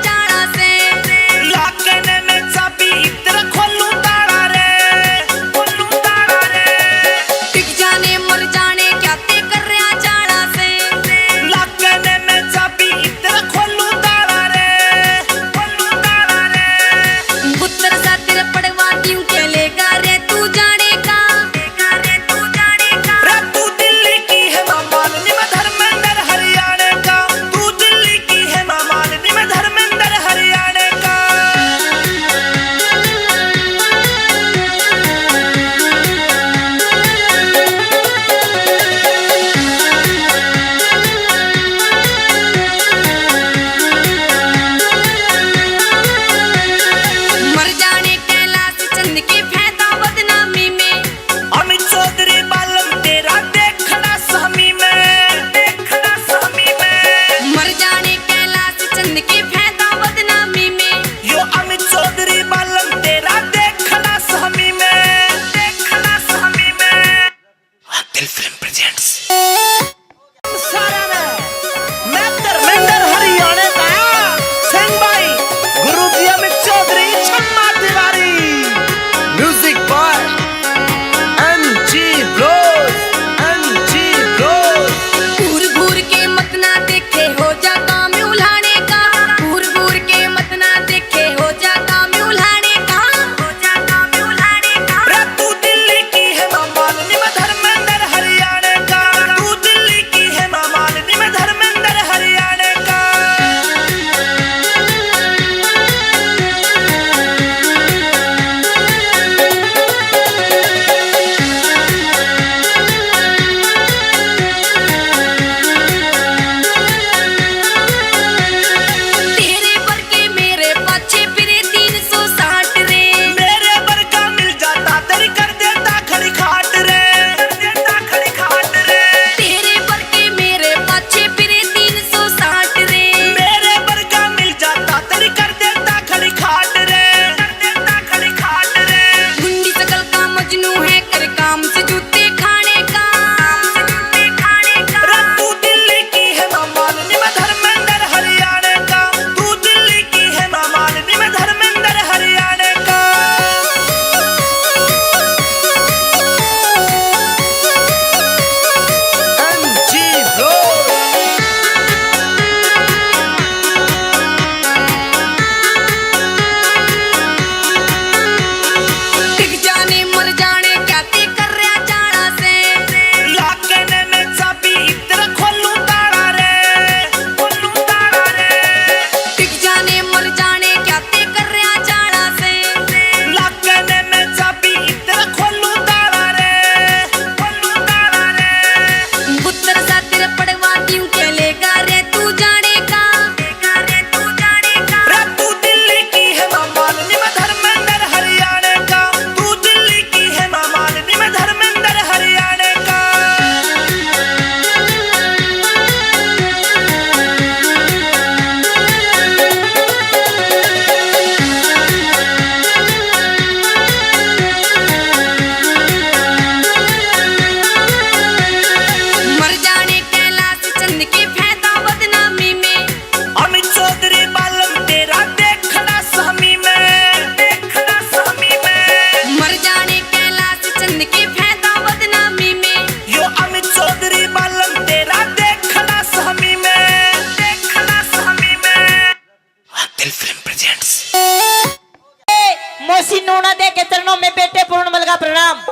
ए, मौसी नूना दे के चरणों में बेटे पूर्णमल का प्रणाम।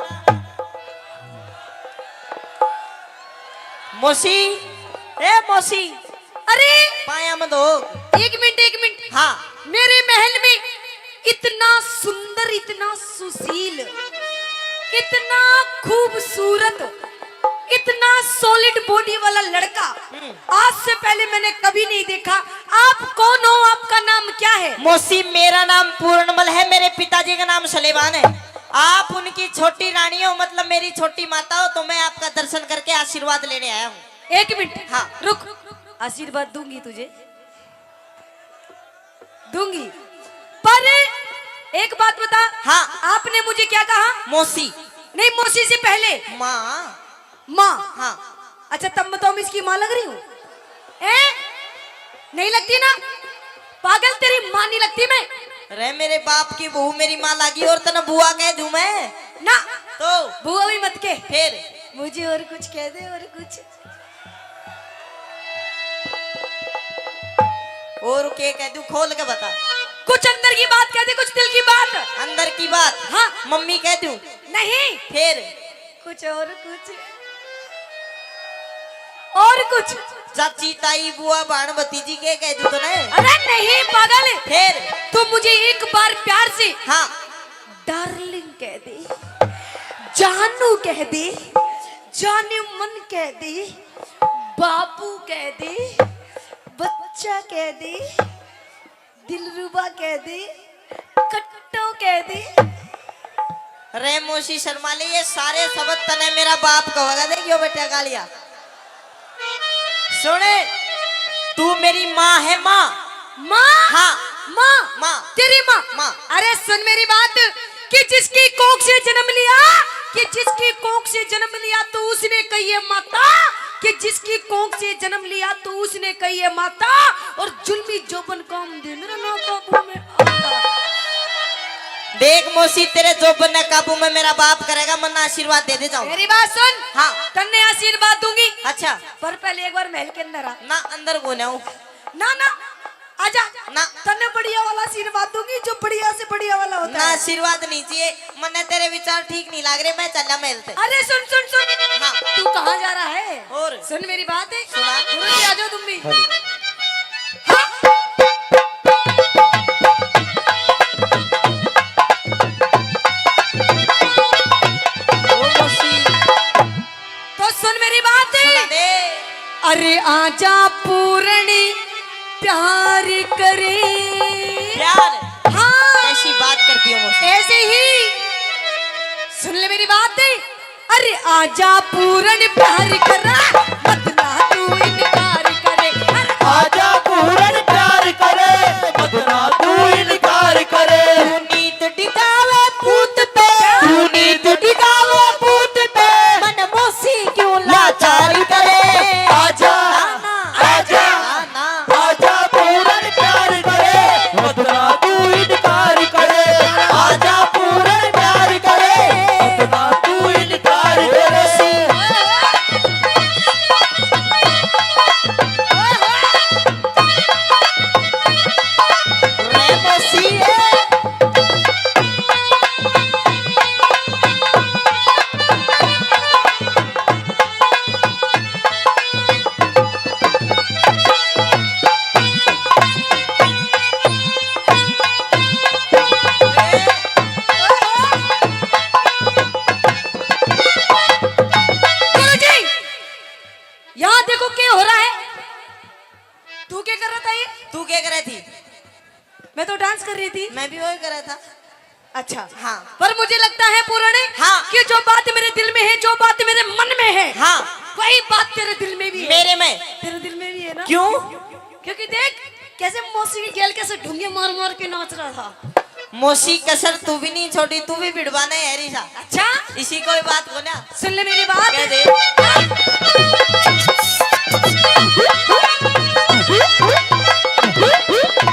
मौसी, ए मौसी, अरे! पाया मत हो। एक मिनट, एक मिनट। हाँ। मेरे महल में इतना सुंदर, इतना सुशील, इतना खूबसूरत, इतना solid body वाला लड़का हम्म। आज से पहले मैंने कभी नहीं देखा। आप कौन हो? आपका नाम क्या है? मौसी, मेरा नाम पूर्णमल है, मेरे पिताजी का नाम सलेमान है। आप उनकी छोटी रानी हो, मतलब मेरी छोटी माता हो, तो मैं आपका दर्शन करके आशीर्वाद लेने आया हूँ। एक मिनट, हाँ। रुक, आशीर्वाद दूंगी तुझे, दूंगी, पर एक बात बता। हाँ। आपने मुझे क्या कहा? मौसी। नहीं, मौसी से पहले माँ। माँ। हाँ। अच्छा, तब मैं तो इसकी माँ लग रही हूँ, हैं? नहीं लगती ना? पागल, तेरी माँ नहीं लगती मैं। रे मेरे बाप की बहू मेरी माँ लागी और तने बुआ कह दूं मैं? ना। तो? बुआ भी मत के। फिर? मुझे और कुछ कह दे, और कुछ। और के कह दूं, खोल के बता। कुछ अंदर की बात कह दे, कुछ दिल की बात। अंदर की बात? हाँ। मम्मी कह दूं? नहीं। फिर? कुछ और कुछ। और कुछ। चाची, ताई, बुआ, भाण, भतीजी के कह दूं तने? अरे नहीं पागल। फिर? तू मुझे एक बार प्यार से हाँ। Darling कह दे, जानू कह दे, जाने मन कह दे, बाबू कह दे, बच्चा कह दे, दिलरुबा कह दे, कट्टो कह दे। रे मौसी शर्मा ले, ये सारे शब्द तने मेरा बाप कहेगा। देखियो बेटा गालिया। सुने, तू मेरी माँ है, माँ। माँ? हाँ। माँ? माँ। तेरी माँ? माँ। अरे सुन मेरी बात, कि जिसकी कोख से जन्म लिया, कि जिसकी कोख से जन्म लिया तो उसने कही है माता, कि जिसकी कोख से जन्म लिया तो उसने कही है माता, और जुल्मी जोबन काम दे मेरा ना काबू में आता। देख मौसी, तेरे जोबन ने काबू में मेरा बाप करेगा, मन्ना आशीर्वाद दे दे जाऊं। मेरी बात सुन। हाँ। तन्ने आशीर्वाद दूंगी। अच्छा। पर पहले एक बार महल के अंदर आ। ना, अंदर को ना हूँ। ना, ना, आजा। ना। तन्ने बढ़िया वाला आशीर्वाद दूंगी, जो बढ़िया से बढ़िया वाला होता ना, है। आशीर्वाद नहीं चाहिए, मन्ने तेरे विचार ठीक नहीं लाग रहे, मैं चला महल से। अरे सुन, सुन, सुन। हाँ। तू कहाँ जा रहा है? और? सुन मेरी बात। सुना। गुरु जी, आ जाओ तुम भी। हाँ। ओ मौसी। तो सुन मेरी बात। सुना दे। अरे आजा पूरणी प्यार करे। प्यार? हाँ। कैसी बात करती हो मौसी? ऐसे ही। सुन ले मेरी बात। अरे आजा पूरण प्यार करा, मत ना तू इनकार करे। अरे आजा पूरण प्यार करे, मत ना तू इनकार करे। तू नीत टिकावे पूत पे, तू नीत टिकावे पूत पे, मन मौसी क्यों लाचार करे। आजा, ना, ना। आजा, ना, ना। आजा पूरण प्यार करे, मत ना तू इनकार करे। आजा पूरण प्यार करे, मत ना तू इनकार करे। गुरुजी, यहाँ देखो क्या हो रहा है। तू क्या कर रहा था ये? तू क्या कर रही थी? मैं तो डांस कर रही थी। मैं भी वही कर रहा था। अच्छा। हाँ। पर मुझे लगता है पूरणे, हाँ। कि जो बात मेरे दिल में है, जो बात मेरे मन में है, हाँ। वही बात तेरे दिल में भी है। मेरे में। तेरे दिल में भी है ना? क्यों? क्योंकि देख कैसे मौसी की गेल कैसे ढूंगे मार मार के नाच रहा था। मौसी कसर तू भी नहीं छोड़ी, तू भी भिड़वाना है री सा। अच्छा? इसी कोई बात को ना। सुन ले मेरी बात। कह दे।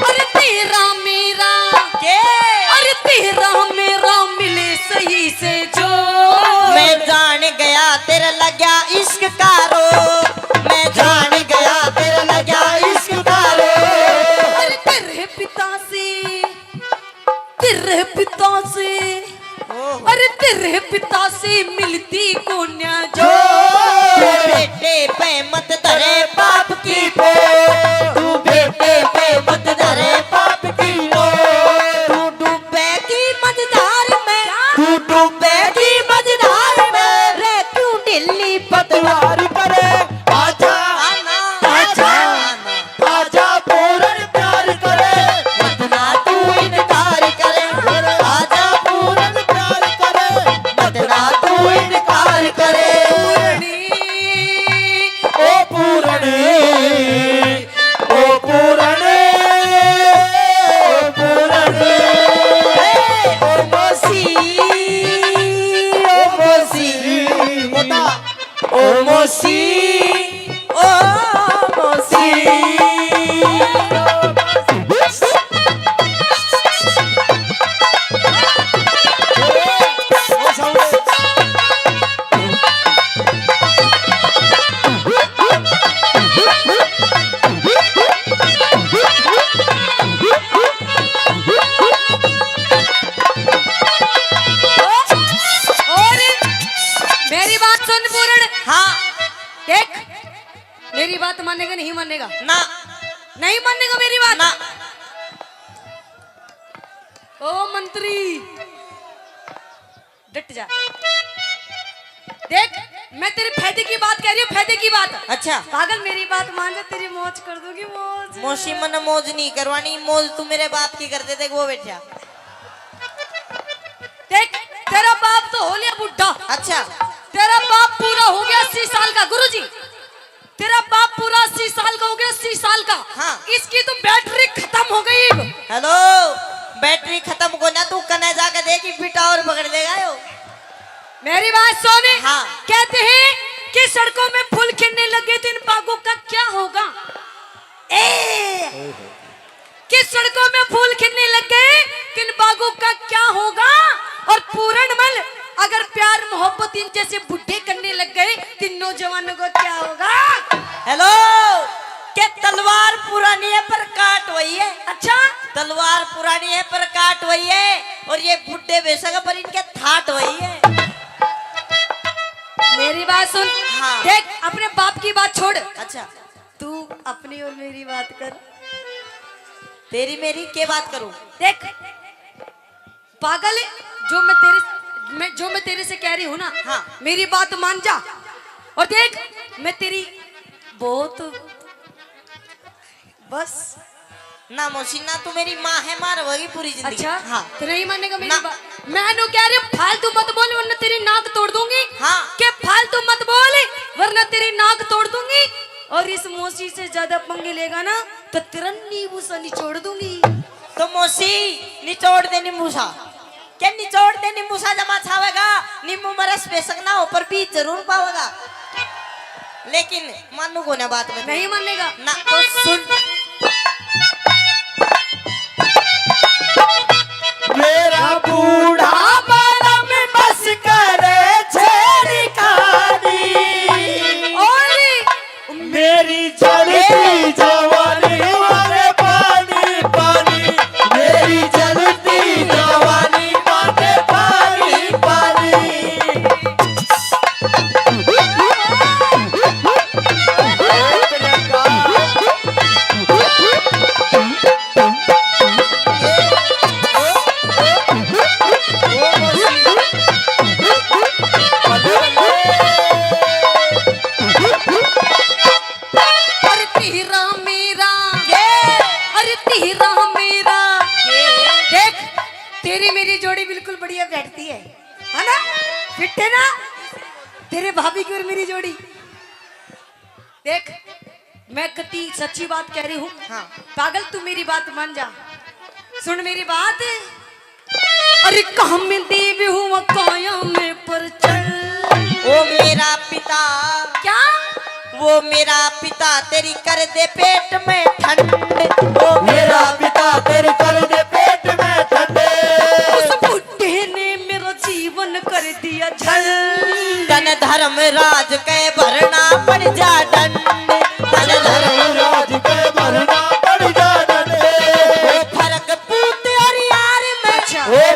अरे तेरा मेरा, के? अरे तेरा मेरा मिले सही से जो। मैं जान गया तेरे लग्या इश्क का रो, मैं जान गया तेरे लग्या इश्क का रो। अरे तेरे पिता से तेरे पिता से, ओहो। अरे तेरे पिता से मिलती कोन्या जो। जो बेटे पे मत धरे बाप की बोझ, तू बेटे पे मत धरे बाप की बोझ। तू डूबेगी मझधार में, क्या? तू डूबेगी मझधार में, रे क्यों ढीली पतवार करे। आजा, आना, आजा, आना। आजा पूरन प्यार करे, मत ना तू इनकार करे। आजा पूरन प्यार करे, मत ना तू इनकार करे। पूरनी। ओ पूरनी, ओ पूरनी, ओ पूरनी। ए, ओ मौसी, ओ मौसी। मोटा। ओ मौसी, ओ मौसी। और मेरी बात सुन पूरण। हाँ। देख, मेरी बात मानेगा, नहीं मानेगा? ना। नहीं मानेगा मेरी बात? ना। ओ मंत्री, डट जा। देख, मैं तेरे फायदे की बात कह रही हूँ, फायदे की बात। अच्छा। पागल, मेरी बात मान जा, तेरी मौज कर दूंगी, मौज। मौसी, मन्ने मौज नहीं करवानी, मौज तू मेरे बाप की कर दे। देख, वो बैठा। देख, तेरा बाप तो हो लिया बुढ़ा। अच्छा। तेरा बाप पूरा हो गया अस्सी साल का। गुरुजी, तेरा बाप पूरा अस्सी साल का हो गया, अस्सी साल का। हाँ। इसकी तो बैटरी खत्म हो गई। हेलो, बैटरी खत्म को ना, तू कने जाके देखी, बेटा और पकड़ लेगा यो। मेरी बात सुन। हाँ। कहते हैं कि सड़कों में फूल खिलने लगे तो इन बागों का क्या होगा? ए! कि सड़कों में फूल खिलने लग गए, तो इन बागों का क्या होगा? और पूरन मल, अगर प्यार मोहब्बत इन जैसे बुढ़े करने लग गए, तो इन नौजवानों का क्या होगा? हेलो, के तलवार पुरानी है पर काट वही है। अच्छा? तलवार पुरानी है पर काट वही है, और ये बुढ़े बेशक पर इनके थाट वही है। मेरी बात सुन। हाँ। देख, अपने बाप की बात छोड़। अच्छा। तू अपनी और मेरी बात कर। तेरी मेरी के बात करूं? देख पागल, जो मैं तेरे, मैं, जो मैं तेरे से कह रही हूँ ना, हाँ। मेरी बात मान जा। और देख, मैं तेरी बहुत, बस। ना मौसी ना, तू मेरी माँ है, माँ रहोगी पूरी जिंदगी। अच्छा? हाँ। तो नहीं मानेगा मेरी ना। बात? मैं नु कह रही हूँ, फालतू मत बोल वरना तेरी नाक तोड़ दूंगी। हाँ। के फालतू मत बोल वरना तेरी नाक तोड़ दूंगी। और इस मौसी से ज्यादा पंगे लेगा ना तो तेरा नींबू सा निचोड़ दूंगी। तो मौसी निचोड़ दे नींबू सा। के निचोड़ दे नींबू सा, जमा छावेगा, नींबू में रस बेशक ना हो पर बीज जरूर पावेगा। लेकिन मानू को ना बात में। नहीं मानेगा? ना। तो सुन। मेरा बूढ़ा बालम बस करे छेड़खानी। और मेरी जलती जवानी मारे पानी पानी, मेरी जलती जवानी मारे पानी पानी। अरे तेरा मेरा, ये। अरे तेरा मेरा। ये। देख, तेरी मेरी जोड़ी बिल्कुल बढ़िया बैठती है, है ना? फिट है ना? तेरे भाभी की और मेरी जोड़ी। देख, मैं कती सच्ची बात कह रही हूँ। हाँ। पागल, तू मेरी बात मान जा, सुन मेरी बात। अरे काम देव हुआ काया में पर चल। ओ मेरा पिता। क्या? वो मेरा पिता तेरी कर दे पेट में ठंड। ओ मेरा पिता तेरी कर दे पेट में ठंड। उस बुढ़े ने मेरा जीवन कर दिया झंड। तन धर्मराज के भरना पड़ जा दंड। तन धर्मराज के भरना पड़ जा दंड। ओ फर्क पूत और यार में। अच्छा। ओ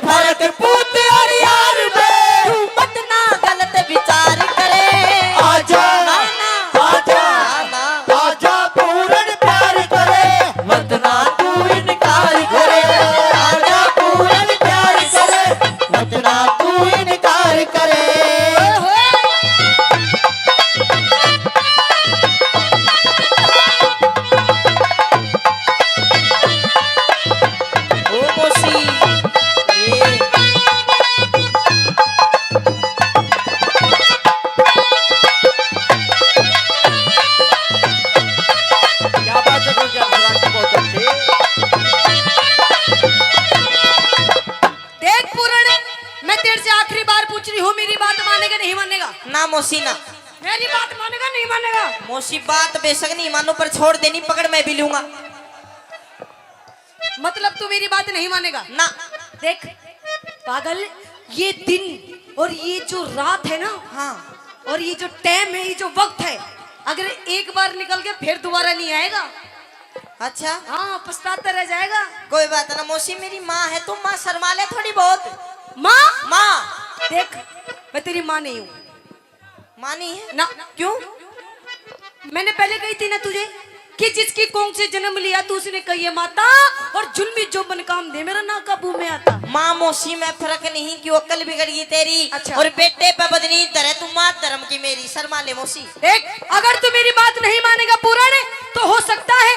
ना मौसी ना। मेरी बात मानेगा, नहीं मानेगा? मौसी, बात बेशक नहीं मानू, पर छोड़ देनी पकड़ मैं भी लूंगा। मतलब तू मेरी बात नहीं मानेगा ना? देख पागल, ये दिन और ये जो रात है ना, हाँ। और ये जो टाइम है, ये जो वक्त है, अगर एक बार निकल गया फिर दोबारा नहीं आएगा। अच्छा। हाँ, पछताता रह जाएगा। कोई बात ना मौसी, मेरी माँ है, तू माँ शर्मा ले थोड़ी बहुत। माँ? माँ। देख, मैं तेरी माँ नहीं हूँ। माँ नहीं है? ना। क्यों? मैंने पहले कही थी ना तुझे कि जिसकी कोख से जन्म लिया तू उसने कही है माता, और जुल्मी जो मन काम दे मेरा ना काबू में आता। माँ मौसी में फर्क नहीं, क्यों अक्ल बिगड़ गई तेरी? अच्छा। और बेटे पे बदनी धरे तू, माँ धर्म की मेरी, शर्मा ले मौसी। देख, अगर तू मेरी बात नहीं मानेगा पूरण, तो हो सकता है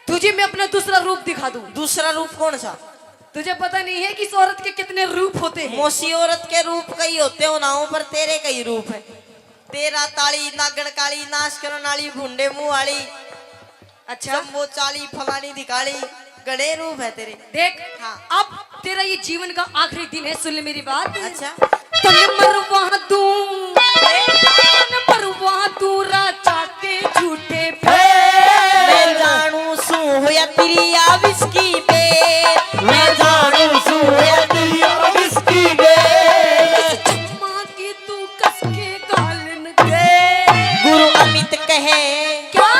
तुझे मैं अपना दूसरा रूप दिखा दूं। दूसरा रूप कौन सा? तुझे पता नहीं है कि इस औरत के कितने रूप होते हैं? मौसी, औरत के रूप कई होते हो ना हो, पर तेरे कई रूप है। तेरा ताली, नागण काली, नाश करण वाली, भुंडे मुंह वाली, अच्छा। शंभो चाली, फलानी दिखाली, घणे रूप है तेरे। देख, हाँ। अब तेरा ये जीवन का आखिरी दिन है, सुन ले मेरी बात। अच्छा। तन मरवा दूं, तन मरवा दूं राजा के झूठे पे। मैं जानू सू होया तेरी आ विस्की पे। मैं जानू सू होया तेरी आ विस्की पे। इस चम्मा की तू कस के गालन दे। गुरु अमित कहे। क्या?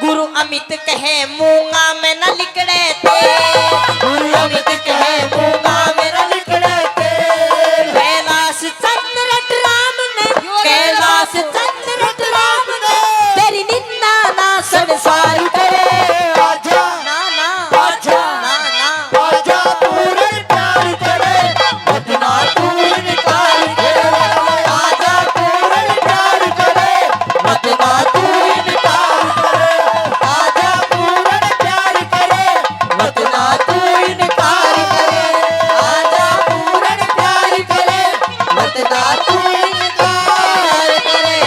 गुरु अमित कहे मूंगा में न लिकड़े ते। गुरु अमित कहे मूंगा में न लिकड़े ते। कैलाश चंद्र राम ने, यो रे। कैलाश चंद्र राम ने, तेरी निंदा ना संसार करे। आजा। ना, ना। आजा। ना, ना। आजा पूरे प्यार करे, मत ना तू इनकार करे। आजा पूरे प्यार करे, मत ना तू इनकार करे। आजा पूरे प्यार करे, मत ना तू इनकार करे। आजा पूरे प्यार करे, मत ना तू इनकार करे।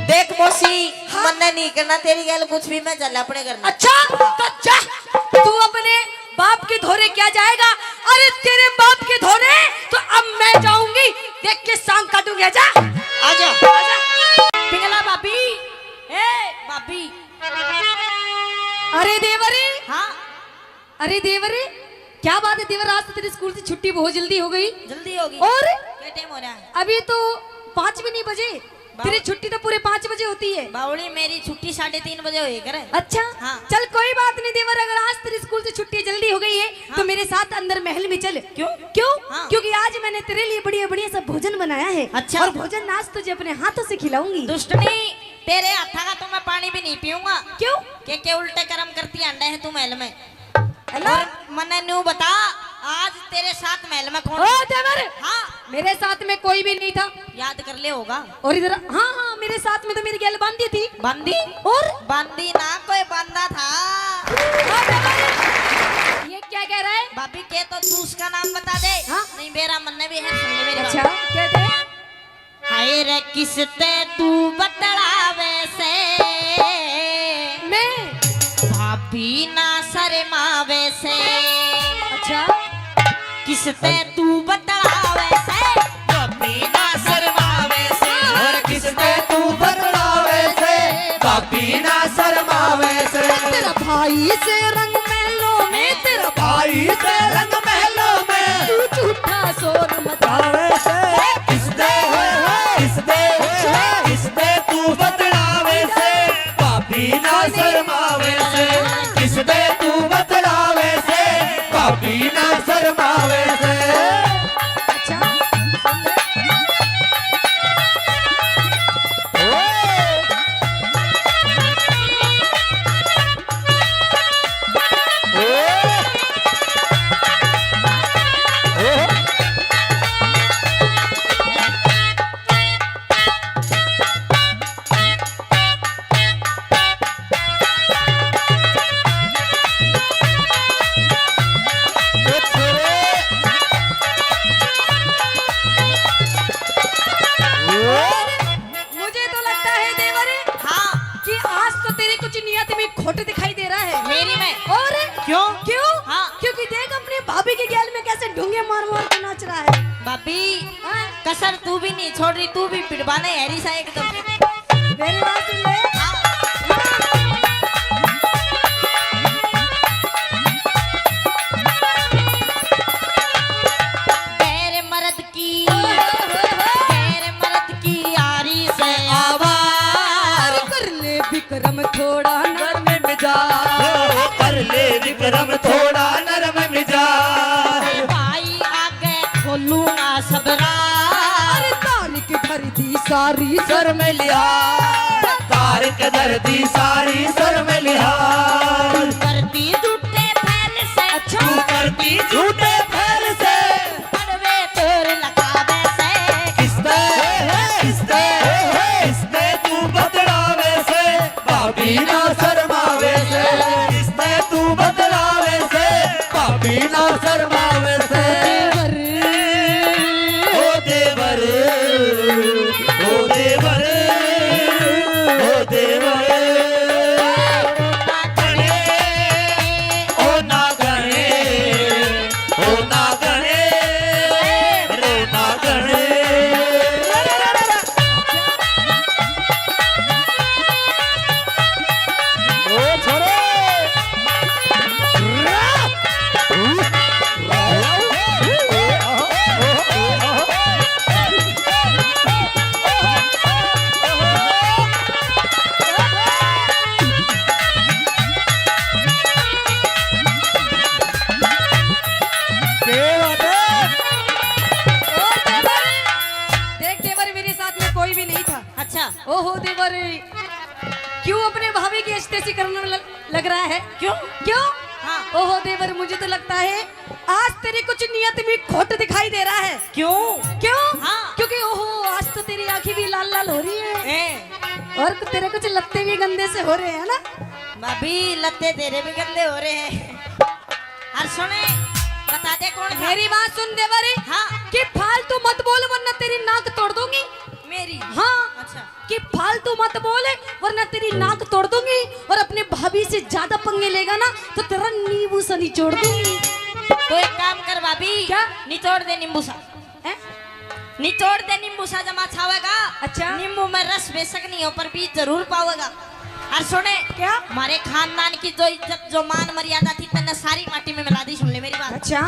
देख मौसी, हाँ। मन्ने नहीं करना तेरी गैल कुछ भी, मैं चल अपने घर में। अच्छा, तो जा, तू अपने बाप के धोरे क्या जाएगा? अरे तेरे बाप के धोरे तो अब मैं जाऊंगी, देख के सांग काटूंगी। आजा। आजा। आजा। पिंगला भाभी, ए भाभी। अरे देवरी। हाँ। अरे देवरी, क्या बात है देवर, आज तो तेरे स्कूल से छुट्टी बहुत जल्दी हो गई। जल्दी हो गई। और? क्या टाइम हो रहा है? अभी तो पाँच भी नहीं बजे। बावड़ी। तेरी छुट्टी तो पूरे पाँच बजे होती है। बावड़ी, मेरी छुट्टी साढ़े तीन बजे होए करे। अच्छा? हाँ। चल कोई बात नहीं देवर, अगर आज तेरे स्कूल से छुट्टी जल्दी हो गई है, हाँ। तो मेरे साथ अंदर महल में चल। क्यों? क्यों? हाँ। क्योंकि आज मैंने तेरे लिए बढ़िया बढ़िया सा भोजन बनाया है। अच्छा। और भोजन आज तुझे अपने हाथों से खिलाऊंगी। दुष्टनी, तेरे हाथा का तो मैं पानी भी नहीं पीऊंगा। क्यों? के, के उल्टे कर्म करती आंडे है तू महल में। है ना? और मन्ने न्यू बता, आज तेरे साथ महल में कौन ओ था? देवर, हाँ। मेरे साथ में कोई भी नहीं था। याद कर ले होगा। और इधर, हाँ, हाँ, मेरे साथ में तो मेरी गैल बांधी थी। बांधी? और? बांधी ना, कोई बांधा था। ओ देवर, ये क्या कह रहा है? भाभी के तो तू उसका नाम बता दे। हाँ? नहीं, बेरा मन्ने भी है, सुन ले मेरी बात। अच्छा, कह दे। हाय रे किसते तू बतलावे से, मैं? भाभी ना शर्मावे से। अच्छा। किसते तू बतलावे से, भाभी ना शर्मावे से। और किसते तू बतलावे से, भाभी ना शर्मावे से। तेरा भाई से रंग महलों में, तेरा भाई से रंग महलों में। तू झूठा शोर मचावे से। किसदे, किसदे, किसदे तू बतलावे से, भाभी ना शर्मावे से। किसदे तू बतलावे से, भाभी ना शर्मावे से। अच्छा। मुझे तो लगता है देवर, हाँ। कि आज तो तेरी कुछ नियत में खोट दिखाई दे रहा है। मेरी में? और? क्यों? क्यों? हाँ। क्योंकि देख अपनी भाभी के गैल में कैसे ढूंगे मार मार के नाच रहा है। भाभी, यार, तू भी नहीं छोड़ रही, तू भी पिटवाने है रिसा एकदम। मेरी बात सुन ले। गैर मर्द की, गैर मर्द की आरी से आवार। कर ले विक्रम थोड़ा नरम मिजाज। ओ, कर ले विक्रम थोड़ा नरम मिजाज। भाई आगे खोलूंगा सबरा। अरे तारिक धर दी सारी शर्म लिहाज। तारिक धर दी सारी शर्म लिहाज। करती झूठे फैल से। अच्छा। तू करती झूठे फैल से। पड़वे तोर लगावे से। किसते, किसते, किसते तू बतलावे से, भाभी ना शर्मावे से। किसते तू बतलावे से, भाभी ना शर्मावे से। देवर। ओ देवर, ओ देवर, ओ देवर। ओ नागणे, ओ नागणे, ओ नागणे। ओ छोरे। क्या बात है? और देवर, देख देवर, मेरे साथ में कोई भी नहीं था। अच्छा। ओहो देवर, क्यों अपने भाभी की इज्जत ऐसी करने ल-, लग रहा है? क्यों? क्यों? हाँ। ओहो देवर, मुझे तो लगता है आज तेरी कुछ नियत में खोट दिखाई दे रहा है। क्यों? क्यों? हाँ। क्योंकि ओहो, आज तो तेरी आंखें भी लाल लाल हो रही है। ए। और तेरे कुछ लत्ते भी गंदे से हो रहे हैं ना? भाभी, लत्ते तेरे भी गंदे हो रहे हैं। और सुने, बता दे कौन था? मेरी बात सुन देवर। हाँ। कि फालतू मत बोल वरना तेरी नाक तोड़ दूंगी। मेरी? हाँ। अच्छा। कि फालतू मत बोल वरना तेरी नाक तोड़ दूंगी, और अपने भाभी से ज्यादा पंगे लेगा ना तो तेरा नींबू सा निचोड़ दूंगी। तो एक काम कर भाभी। क्या? निचोड़ दे नींबू सा। हैं? निचोड़ दे नींबू सा जमा छावेगा। अच्छा। नींबू में रस बेशक नहीं हो पर बीज जरूर पावेगा। और सुने, क्या? हमारे खानदान की जो इज्जत, जो मान मर्यादा थी, तन्ने सारी माटी में मिला दी। सुन ले मेरी बात। अच्छा।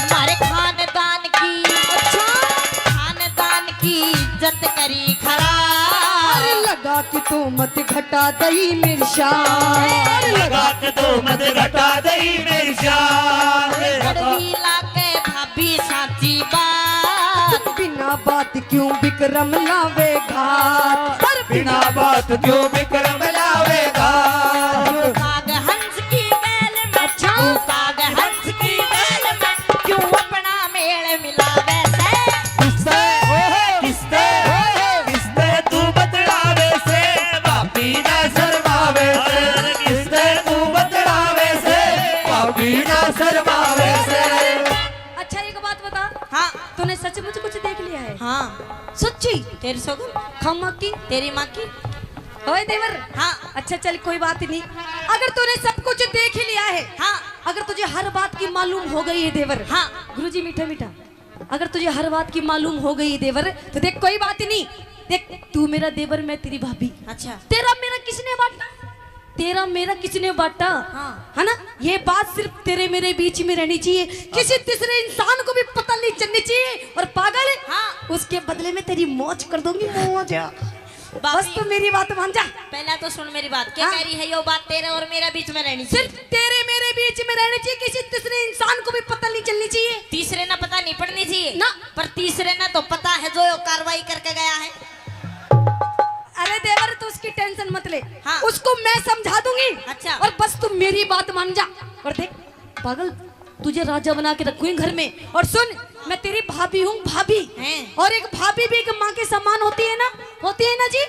हमारे खानदान की, अच्छा। खानदान की इज्जत करी खराब। अरे लगा के तू मत घटा दई मेरी शान। लगा के तू मत घटा दई मेरी शान। कड़वी लागे भाभी साची बात। बिना बात क्यों विक्रम लावे घात? पर बिना बात क्यों विक्रम लावे घात? काग हंस की गैल में, अच्छा। काग हंस की गैल में क्यों अपना मेल मिलावे से? किससे, किससे, किससे तू बतलावे से? भाभी ना शर्मावे से। किससे तू बतलावे से? भाभी ना शर्मावे से। अच्छा, एक बात बता। हाँ। तूने सचमुच कुछ देख लिया है? हाँ। सच्ची? तेरी सौगन। खम्मा की? तेरी माँ की। ओए देवर। हाँ। अच्छा चल, कोई बात नहीं। अगर तूने सब कुछ देख ही लिया है, हाँ। अगर तुझे हर बात की मालूम हो गई है देवर। हाँ। गुरुजी, मीठा मीठा। अगर तुझे हर बात की मालूम हो गई है देवर, तो देख, कोई बात ही नहीं। देख, तू मेरा देवर, मैं तेरी भाभी। अच्छा। तेरा मेरा किसने बांटा? तेरा मेरा किसने बांटा? हाँ। है ना? ये बात सिर्फ तेरे मेरे बीच में रहनी चाहिए, किसी तीसरे इंसान को भी पता नहीं चलनी चाहिए। और पागल, हाँ। उसके बदले में तेरी मौज कर दूंगी, मौज। बस भाभी, तू मेरी बात मान जा। पहला तो सुन मेरी बात। क्या हाँ। कह रही है यो बात? तेरे और मेरे बीच में रहनी चाहिए। सिर्फ तेरे मेरे बीच में रहनी चाहिए, किसी तीसरे इंसान को भी पता नहीं चलनी चाहिए। तीसरे ना पता नहीं पड़नी चाहिए ना। पर तीसरे ना तो पता है जो यो कार्रवाई करके गया है। अरे देवर, तू उसकी टेंशन मत ले। हाँ। उसको मैं समझा दूंगी। अच्छा। और बस तू मेरी बात मान जा। और देख पागल, तुझे राजा बना के रखूंगी घर में। और सुन, मैं तेरी भाभी हूँ, भाभी। हैं? और एक भाभी भी एक माँ के समान होती है ना, होती है ना जी।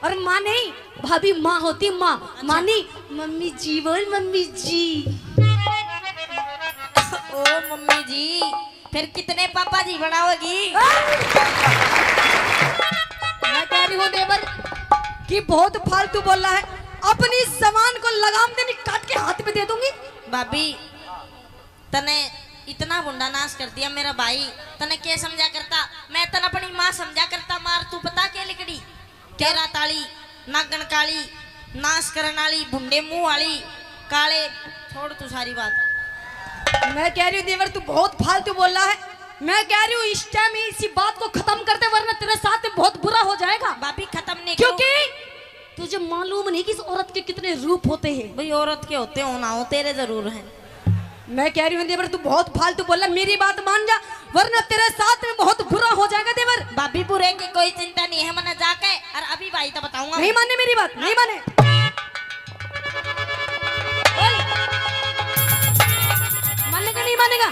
और माँ नहीं, भाभी माँ होती, माँ। अच्छा। माँ नहीं, मम्मी जी बोल, मम्मी जी। ओ मम्मी जी, फिर कितने पापा जी बनाओगी? मैं कह रही हूँ देवर कि बहुत फालतू बोल रहा है। अपनी जबान को लगाम दे, नहीं काट के हाथ में दे दूंगी। भाभी, तने इतना भुंडा नाश कर दिया मेरा भाई। तने के समझा करता, मैं तने अपनी माँ समझा करता। मार तू पता के लिकड़ी, तेरा ताली, नागण काली, नाश करण वाली, भुंडे मुंह वाली, काले। छोड़ तू सारी बात। मैं कह रही हूँ देवर, तू बहुत फालतू बोल रहा है। मैं कह रही हूँ इस टाइम इसी बात को खत्म कर दे, वरना तेरे साथ में बहुत बुरा हो जाएगा। भाभी, खत्म नहीं करूँ। क्योंकि तुझे मालूम नहीं कि इस औरत के कितने रूप होते हैं। भाई, औरत के होते हो ना हो, तेरे जरूर हैं। मैं कह रही हूँ देवर, तू बहुत फालतू बोल रहा, मेरी बात मान जा, वरना तेरे साथ में बहुत बुरा हो जाएगा देवर। भाभी, बुरे की कोई चिंता नहीं है, मैंने जाके और अभी भाई तो बताऊंगा। नहीं माने मेरी बात, नहीं माने। बोल। मानेगा, नहीं मानेगा?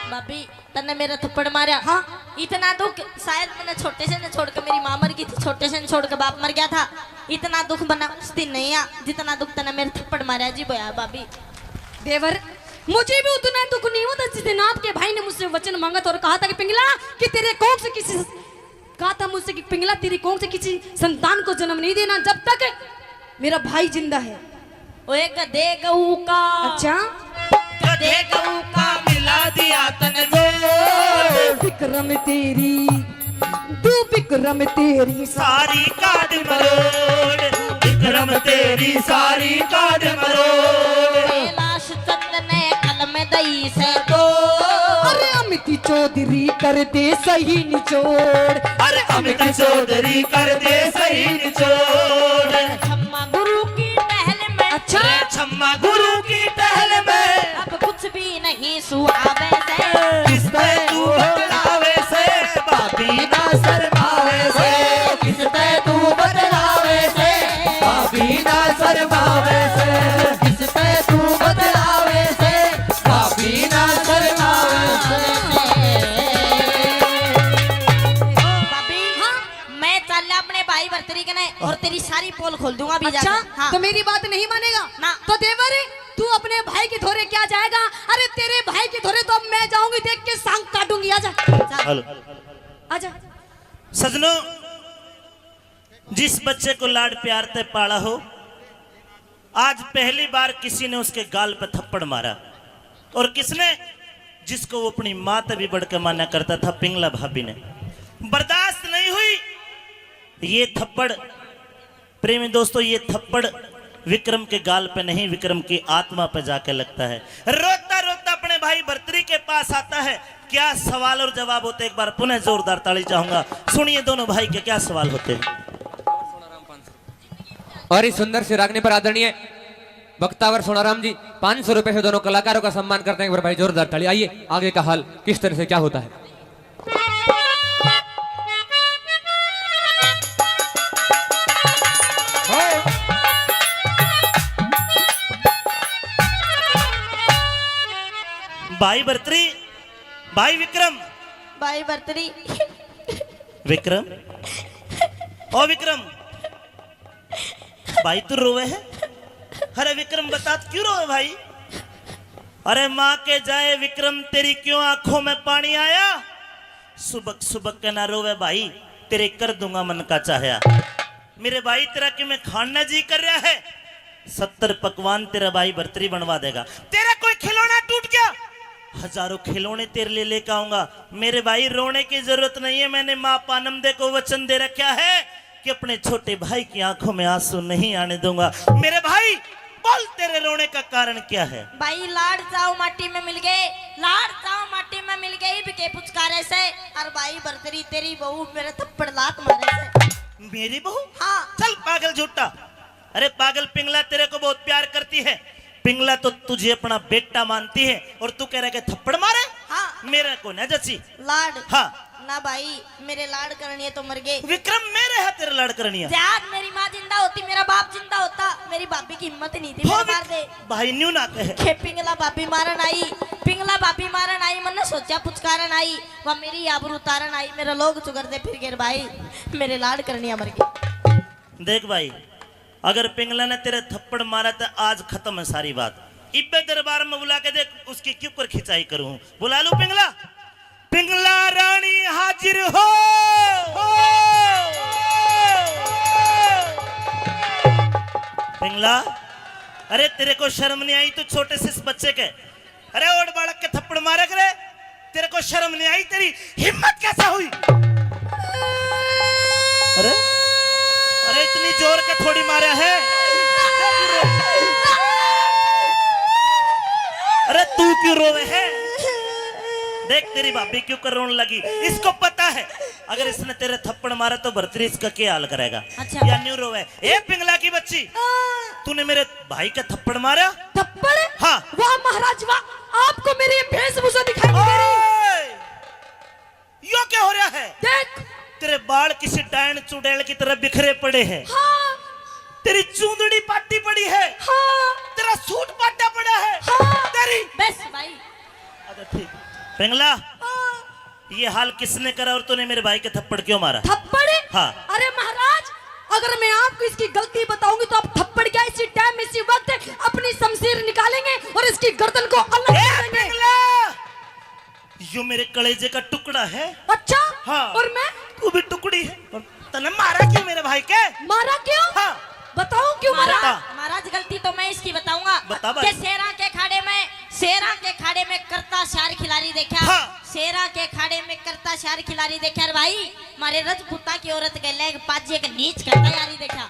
भाभी, तन्ने मेरा थप्पड़ मारा। हाँ। इतना दुख शायद मैंने छोटे से ने छोड़ के, मेरी माँ मर गई थी, छोटे से ने छोड़ के बाप मर गया था। इतना दुख मैंने उस दिन नहीं आ, जितना दुख तन्ने मेरे थप्पड़ मारा जी, बोया भाभी। देवर, मुझे भी उतना दुख नहीं होता जिस दिन आपके भाई ने मुझसे वचन मांगा था और कहा था कि पिंगला, कि तेरे कोख से किसी, कहा था मुझसे कि पिंगला, तेरी कोख से किसी संतान को जन्म नहीं देना जब तक मेरा भाई जिंदा है। ओए गधे गऊ का। अच्छा। गधे गऊ का मिला दिया तन जोड़। विक्रम तेरी, तू विक्रम तेरी सारी काट मरोड़। विक्रम तेरी सारी काट मरोड़। कैलाश चंद ने कलम दई से तो। अरे अमित चौधरी कर दे सही निचोड़। अरे अमित चौधरी कर दे सही निचोड़। छम्मा गुरु की टहल में। अच्छा। अरे छम्मा गुरु की टहल में। अब कुछ भी नहीं सुहावे से। किस पे तू बतलावे से, भाभी ना शर्मावे से। किस पे तू बतलावे से, भाभी ना शर्मावे से। किस पे तू बतलावे से, भाभी ना शर्मावे से। भाभी, हाँ? मैं चल अपने भाई भरतरी कने और तेरी सारी पोल खोल दूंगा अभी अच्छा, जाकर। हाँ। तो मेरी बात नहीं मानेगा? ना। तो देवर, तू अपने भाई के धोरे क्या जाएगा? अरे तेरे भाई के धोरे तो अब मैं जाऊंगी, देख के सांग काटूंगी। आजा। चल। हेलो। आजा। सजनों, जिस बच्चे को लाड प्यार ते पाला हो, आज पहली बार किसी ने उसके गाल पे थप्पड़ मारा। और किसने? जिसको वो अपनी माँ ते भी बढ़ के माना करता था, पिंगला भाभी ने। बर्दाश्त नहीं हुई ये थप्पड़। प्रेमी दोस्तों, ये थप्पड़ विक्रम के गाल पे नहीं, विक्रम की आत्मा पे जाके लगता है। रोता रोता अपने भाई भरतरी के पास आता है। क्या सवाल और जवाब होते, एक बार पुनः जोरदार ताली चाहूंगा। सुनिए दोनों भाई के क्या सवाल होते हैं। और इस सुंदर सी रागनी पर आदरणीय बख्तावर सोनाराम जी पाँच सौ रुपए से दोनों कलाकारों का सम्मान करते हैं। एक बार भाई जोरदार ताली। आइए, आगे का हाल किस तरह से क्या होता है। भाई भरतरी, भाई विक्रम। भाई भरतरी। विक्रम, ओ विक्रम, भाई तू रोवे है? अरे विक्रम, बता, तू क्यों रोवे भाई? अरे माँ के जाए विक्रम, तेरी क्यों आंखों में पानी आया? सुबक सुबक के ना रोवे भाई, तेरे कर दूंगा मन का चाहया। मेरे भाई, तेरा कि मैं खाना जी कर रहा है, सत्तर पकवान तेरा भाई भरतरी बनवा देगा। तेरा कोई खिलौना टूट गया, हजारों खिलौने तेरे लिए लेकर आऊंगा। मेरे भाई, रोने की जरूरत नहीं है, मैंने माँ पानमदे को वचन दे रखा है कि अपने छोटे भाई की आंखों में आंसू नहीं आने दूंगा। मेरे भाई, बोल, तेरे रोने का कारण क्या है? भाई, लाड चाव माटी में मिल गए, लाड चाव माटी में मिल गए, इब के पुचकारे से। और भाई भरतरी, तेरी बहू मेरे थप्पड़ लात मारे से। मेरी बहू? हाँ। चल पागल झूठा। अरे पागल पिंगला, तेरे को बहुत प्यार करती है। पिंगला तो तुझे अपना बेटा मानती है और तू कह रहा है कि थप्पड़ मारे? हाँ। मेरे को ना जची। लाड। हाँ। ना भाई, मेरे लाड करनिए तो मर गए। विक्रम, मेरे है तेरे लाड करनिया। आज मेरी माँ जिंदा होती, मेरा बाप जिंदा होता, मेरी भाभी की हिम्मत नहीं थी हो मेरे विक-, मार दे। भाई न्यू ना कहे। खे पिंगला भाभी मारन आई, पिंगला भाभी मारन आई, मन्ने सोचा पुचकारन आई, वह मेरी आबरू उतारन आई, मेरा लोग चुगरते फिर गए भाई, मेरे लाड करनिया मर गए। देख भाई, अगर पिंगला ने तेरे थप्पड़ मारा तो आज खत्म है सारी बात। इब्बे दरबार में बुला के देख, उसकी क्यों कर खिंचाई करूं। बुला लूं पिंगला? पिंगला रानी हाजिर हो। पिंगला, अरे, तेरे को शर्म नहीं आई, तू छोटे से इस बच्चे के, अरे, ओड़ बालक के थप्पड़ मारे करे, तेरे को शर्म नहीं आई? तेरी हिम्मत कैसे हुई? अरे, अरे, इतनी जोर के थोड़ी मारा है। अरे, तू क्यों रोवे है? देख, तेरी भाभी क्यों कर रोने लगी। इसको पता है, अगर इसने तेरे थप्पड़ मारा तो भरतरी इसका क्या हाल करेगा। अच्छा। या न्यू रोवे। ए पिंगला की बच्ची, हाँ। तूने मेरे भाई का थप्पड़ मारा? थप्पड़? हाँ। वाह महाराज वाह, आपको मेरी ये वेशभूषा दिखाई नहीं दे रही? ओए! यो क्या हो रहा है? देख। तेरे बाल किसी डायन चुड़ैल की तरह बिखरे पड़े हैं। हाँ। तेरी चूंदड़ी पाटी पड़ी है। हाँ। तेरा सूट पाटा पड़ा है। हाँ। तेरी बस भाई। अच्छा, ठीक। पिंगला, हाँ। ये हाल किसने करा और तूने मेरे भाई के थप्पड़ क्यों मारा? थप्पड़? हाँ। अरे महाराज, अगर मैं आपको इसकी गलती बताऊंगी तो आप थप्पड़ क्या, इसी टाइम, इसी वक्त अपनी शमशीर निकालेंगे और इसकी गर्दन को अलग ए, कर देंगे। पिंगला! यो मेरे कलेजे का टुकड़ा है। अच्छा? हाँ। और मैं? तू भी टुकड़ी है। और तने मारा क्यों मेरे भाई के? मारा क्यों? हाँ। बताओ क्यों मारा? महाराज, बता। महाराज, गलती तो मैं इसकी बताऊंगा। बता भाई। के शेरा के खाड़े में, शेरा के खाड़े में करता शार खिलाड़ी देखा। हाँ। शेरा के खाड़े में करता शार खिलाड़ी देखा रे भाई। मारे रजपूता की औरत के लेग पाजे के नीच करता यारी देखा।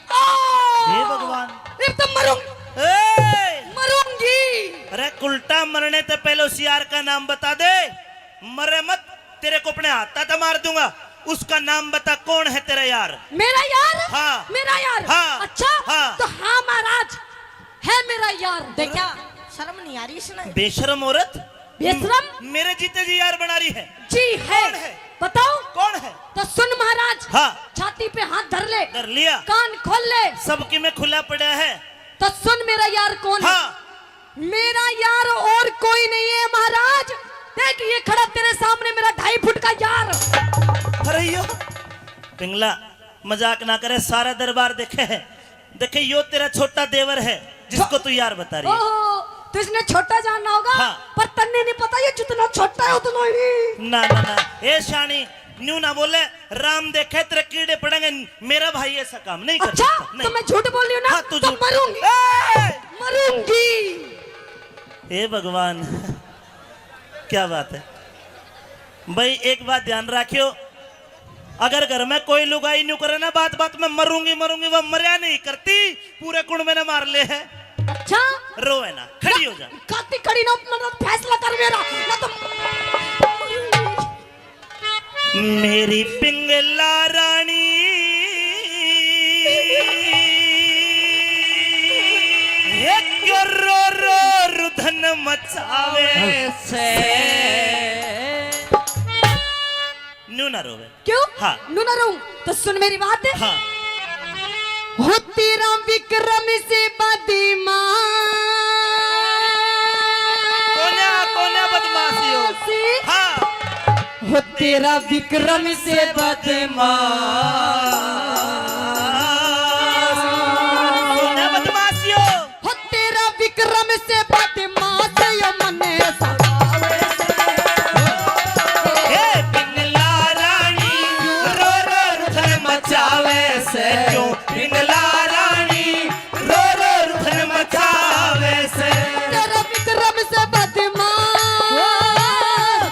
हे भगवान। इब तो मरूं। ए! मरूंगी। अरे, उल्टा मरने से पहले उस यार का नाम बता दे। मरे मत, तेरे को अपने हाथा तो मार दूंगा। उसका नाम बता, कौन है तेरा यार? मेरा यार? हाँ। मेरा यार? हाँ। अच्छा? हाँ। तो हाँ महाराज, है मेरा यार। देखा, शर्म नहीं आ रही इसने? बेशरम औरत। बेशरम? म-, मेरे जीते जी यार बना रही है। जी है। कौन है? बताओ। कौन है? तो सुन महाराज। हाँ। छाती पे हाथ धर ले। धर लिया। कान खोल ले। सबकी में खुला पड़ा है। तो सुन मेरा यार कौन है? हाँ। मेरा यार और कोई नहीं है महाराज। देख ये खड़ा तेरे सामने मेरा ढाई फुट का यार। अरे यो पिंगला, मजाक ना करे, सारा दरबार देखे है। देखे यो तेरा छोटा देवर है जिसको छो-, तू यार बता रही है। ओहो, तो इसने छोटा जानना होगा। हाँ। पर तन्ने नहीं पता ये जितना छोटा है उतना ही। ना, ना, ना। ए शानी, न्यू ना बोले, राम देखे तेरे कीड़े पड़ेंगे, मेरा भाई ऐसा काम नहीं कर अच्छा, सकता, नहीं। तो मैं झूठ बोल रही हूँ ना? हाँ, तू तो झूठ। मरूंगी। ए! मरूंगी। हे भगवान, क्या बात है भाई। एक बात ध्यान रखियो, अगर घर में कोई लुगाई न्यू करे ना, बात बात में मरूंगी मरूंगी, वो मरया नहीं करती, पूरे कुंड में ने मार ले है। अच्छा? रोवे ना, खड़ी हो जा। खाती खड़ी ना, मतलब फैसला कर मेरा, ना तो मेरी पिंगला रानी, हे क्यों रो रो रुधन मचावे से। न्यू ना रोवे। क्यों? हाँ। न्यू ना रोऊं? तो सुन मेरी बात। हाँ। हो तेरा विक्रम से बदमाश। कोन्या, कोन्या बदमाश यो। हाँ। हो तेरा विक्रम से बदमाश। कोन्या बदमाश यो। हो तेरा विक्रम से बदमाश यो मने सतावे से। हे पिंगला रानी, रो रो रुधन मचावे से। क्यों पिंगला रानी, रो रो रुधन मचावे से। तेरा विक्रम से बदमाश।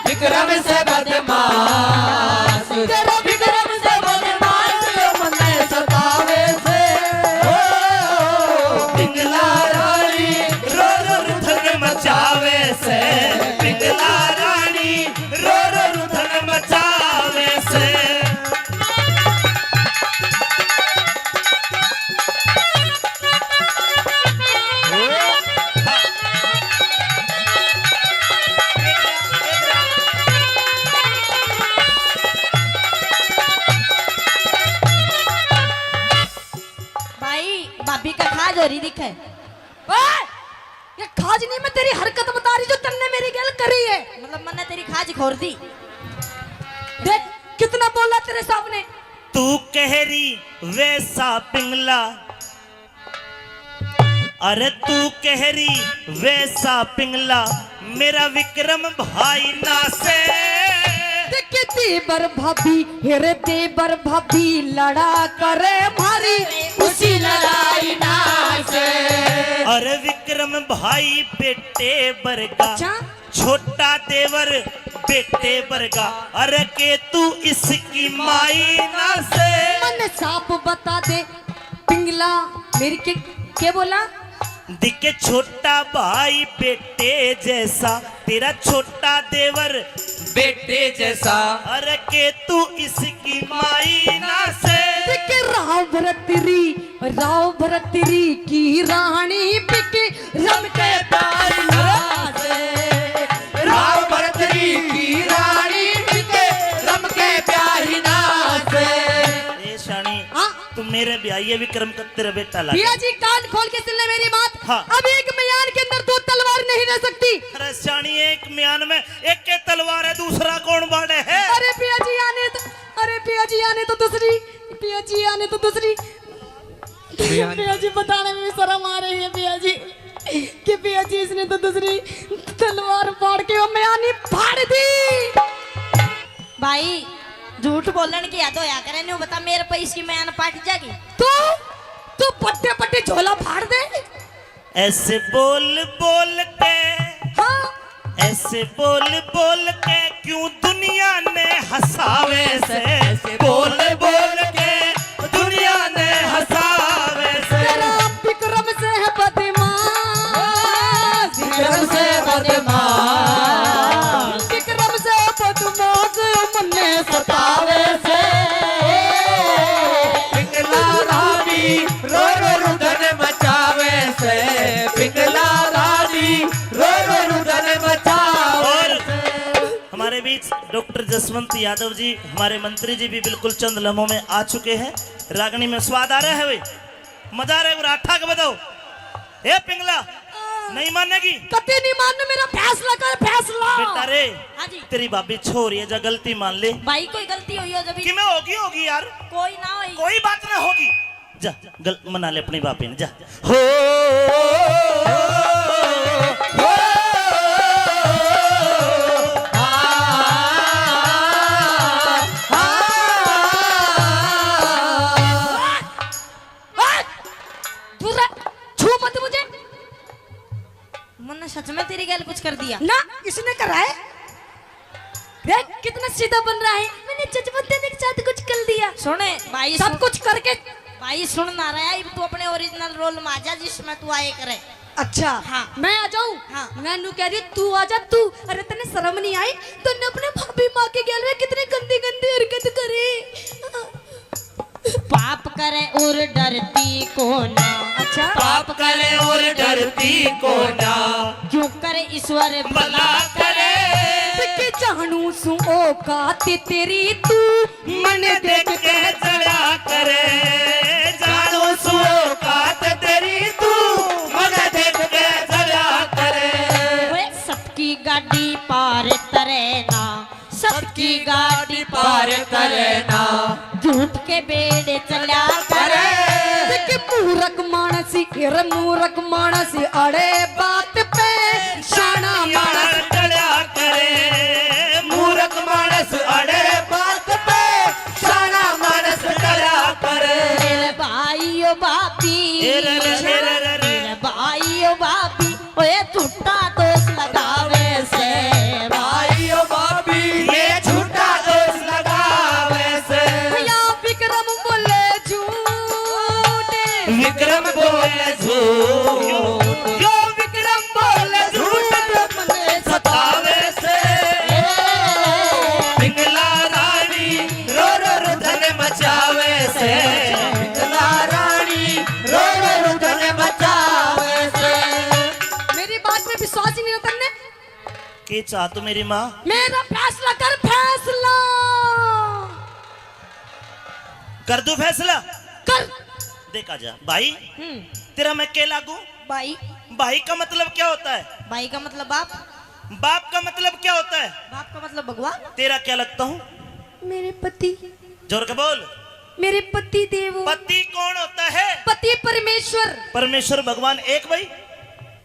विक्रम से बदमाश। तेरा विक्रम से बदमाश यो मने सतावे से। ओ, पिंगला रानी, रो रो रुधन मचावे से। पिंगला रानी, रो रो रुधन मचावे से। भाई, भाभी का खाज हो रही दिखे। ओए! ये खाज नहीं, मैं तेरी हरकत बता रही जो तन्ने मेरी गैल करी है। मतलब मन्ने तेरी खाज खोर दी। देख कितना बोला तेरे सामने। तू कह रही वैसा पिंगला, अरे तू कह रही वैसा पिंगला, मेरा विक्रम भाई ना से। देख देवर भाभी, हेरे देवर भाभी लड़ा करे मारी उसी लड़ाई ना से। अरे विक्रम भाई बेटे बरगा, अच्छा। छोटा देवर बेटे बरगा, अरे के तू इसकी माई ना से। मन साफ बता दे पिंगला, मेरी के, के बोला? दिखे छोटा भाई बेटे जैसा, तेरा छोटा देवर बेटे जैसा। अरे के तू इसकी माई ना से। दिखे राव भरतरी, राव भरतरी की रानी बिके रम के प्यारी ना से। राव भरतरी की रानी बिके रम के प्यारी ना से। ए शानी, हाँ। तू मेरे ब्याह ये विक्रम का तेरा बेटा लागे। भैया जी, कान खोल के सुन ले मेरी बात। हाँ। अब एक म्यान के अंदर दो तलवार नहीं रह सकती। अरे शानी, एक म्यान में एक के तलवार है, दूसरा कौन बाड़े है? अरे भैया जी, आने तो, अरे भैया जी, आने तो दूसरी, भैया जी, आने तो दूसरी। भैया जी, बताने में भी शर्म आ रही है भैया जी, कि भैया जी, इसने तो दूसरी तलवार फाड़ के वो म्यान ही फाड़ दी। भाई, झूठ बोलण की हद होया करे, न्यू बता, मेरे पे इसकी म्यान पाट जागी। तू, तू पट्टे पट्टे झोला फाड़ दे। ऐसे बोल बोल के, हाँ। ऐसे बोल बोल के क्यों दुनिया ने हंसावे से, ऐसे बोल बोल के दुनिया ने हंसावे से। तेरा विक्रम से है बदमाश, विक्रम से बदमाश। विक्रम से बदमाश मन्ने सतावे से। पिंगला रानी रो रो रुदन मचावे से, पिंगला रानी रो रो रुदन मचावे। और हमारे बीच डॉक्टर जसवंत यादव जी, हमारे मंत्री जी भी बिल्कुल चंद लम्हों में आ चुके हैं। रागनी में स्वाद आ रहा है भाई, मजा आ रहा है, राठा के बताओ। ए पिंगला, नहीं मानेगी? कतई नहीं मानना, मेरा फैसला कर, फैसला। बेटा रे, हाँ जी। तेरी भाभी छोरी है, जा गलती मान ले। भाई, कोई गलती हुई हो जब कि मैं होगी, होगी यार। कोई ना होई। कोई बात ना होगी। जा, गल-, मना ले अपनी भाभी ने, जा। हो, हो, हो, आ, आ, आ। ओए! दूर रह, छू मत मुझे। मन्ने सच में तेरी गैल कुछ कर दिया? ना, इसने करा है। देख, कितना सीधा बन रहा है। मैंने जजमंदन के साथ कुछ कर दिया। सुने, भाई, सब सुन। कुछ करके। भाई, सुन ना रहा है, तू अपने original role में आ जा, जिसमें तू आए करे। अच्छा, हाँ। मैं आ जाऊं? हाँ। मैं नू कह रही, तू आ जा, तू। अरे, तन्ने शर्म नहीं आई? तन्ने अपने भाभी माँ के गैल में कितनी गंदी गंदी हरकत करी। पाप करे और डरती को ना। अच्छा। पाप करे और डरती को ना। क्यों करे ईश्वर भला करे। कि जानू सू औकात तेरी तू मन देख के जला करे। जानू सू औकात तेरी तू मन देख के जला करे। ओए, सबकी गाड़ी पार तरे ना। सबकी गाड़ी पार करे ना। झूठ के बेड़े चला करे। देख मूरख मानस, रे मूरख मानस अड़े बात पे शाना मानस चला करे। मूरख मानस अड़े बात पे शाना मानस चला करे। मेरे भाई ओ भाभी, ए रे रे रे रे रे। मेरे भाई ओ भाभी, ओए झूठा दोष लगावे से। भाई ओ भाभी, ये झूठा दोष लगावे से। या विक्रम बोले झूठ। विक्रम बोले झूठ। यो विक्रम बोले झूठ। मन्ने सतावे से। पिंगला रानी रो रो रुदन मचावे से। पिंगला रानी रो रो रुदन मचावे से। मेरी बात पे विश्वास ही नहीं होता ने। के चाह तू मेरी माँ? मेरा फैसला कर, फैसला। कर दूं फैसला? कर। देख आजा भाई, हम्म। तेरा मैं के लागू? भाई। भाई का मतलब क्या होता है? भाई का मतलब बाप। बाप का मतलब क्या होता है? बाप का मतलब भगवान। तेरा क्या लगता हूँ? मेरे पति। जोर के बोल। मेरे पति देव। पति कौन होता है? पति परमेश्वर। परमेश्वर भगवान एक भाई।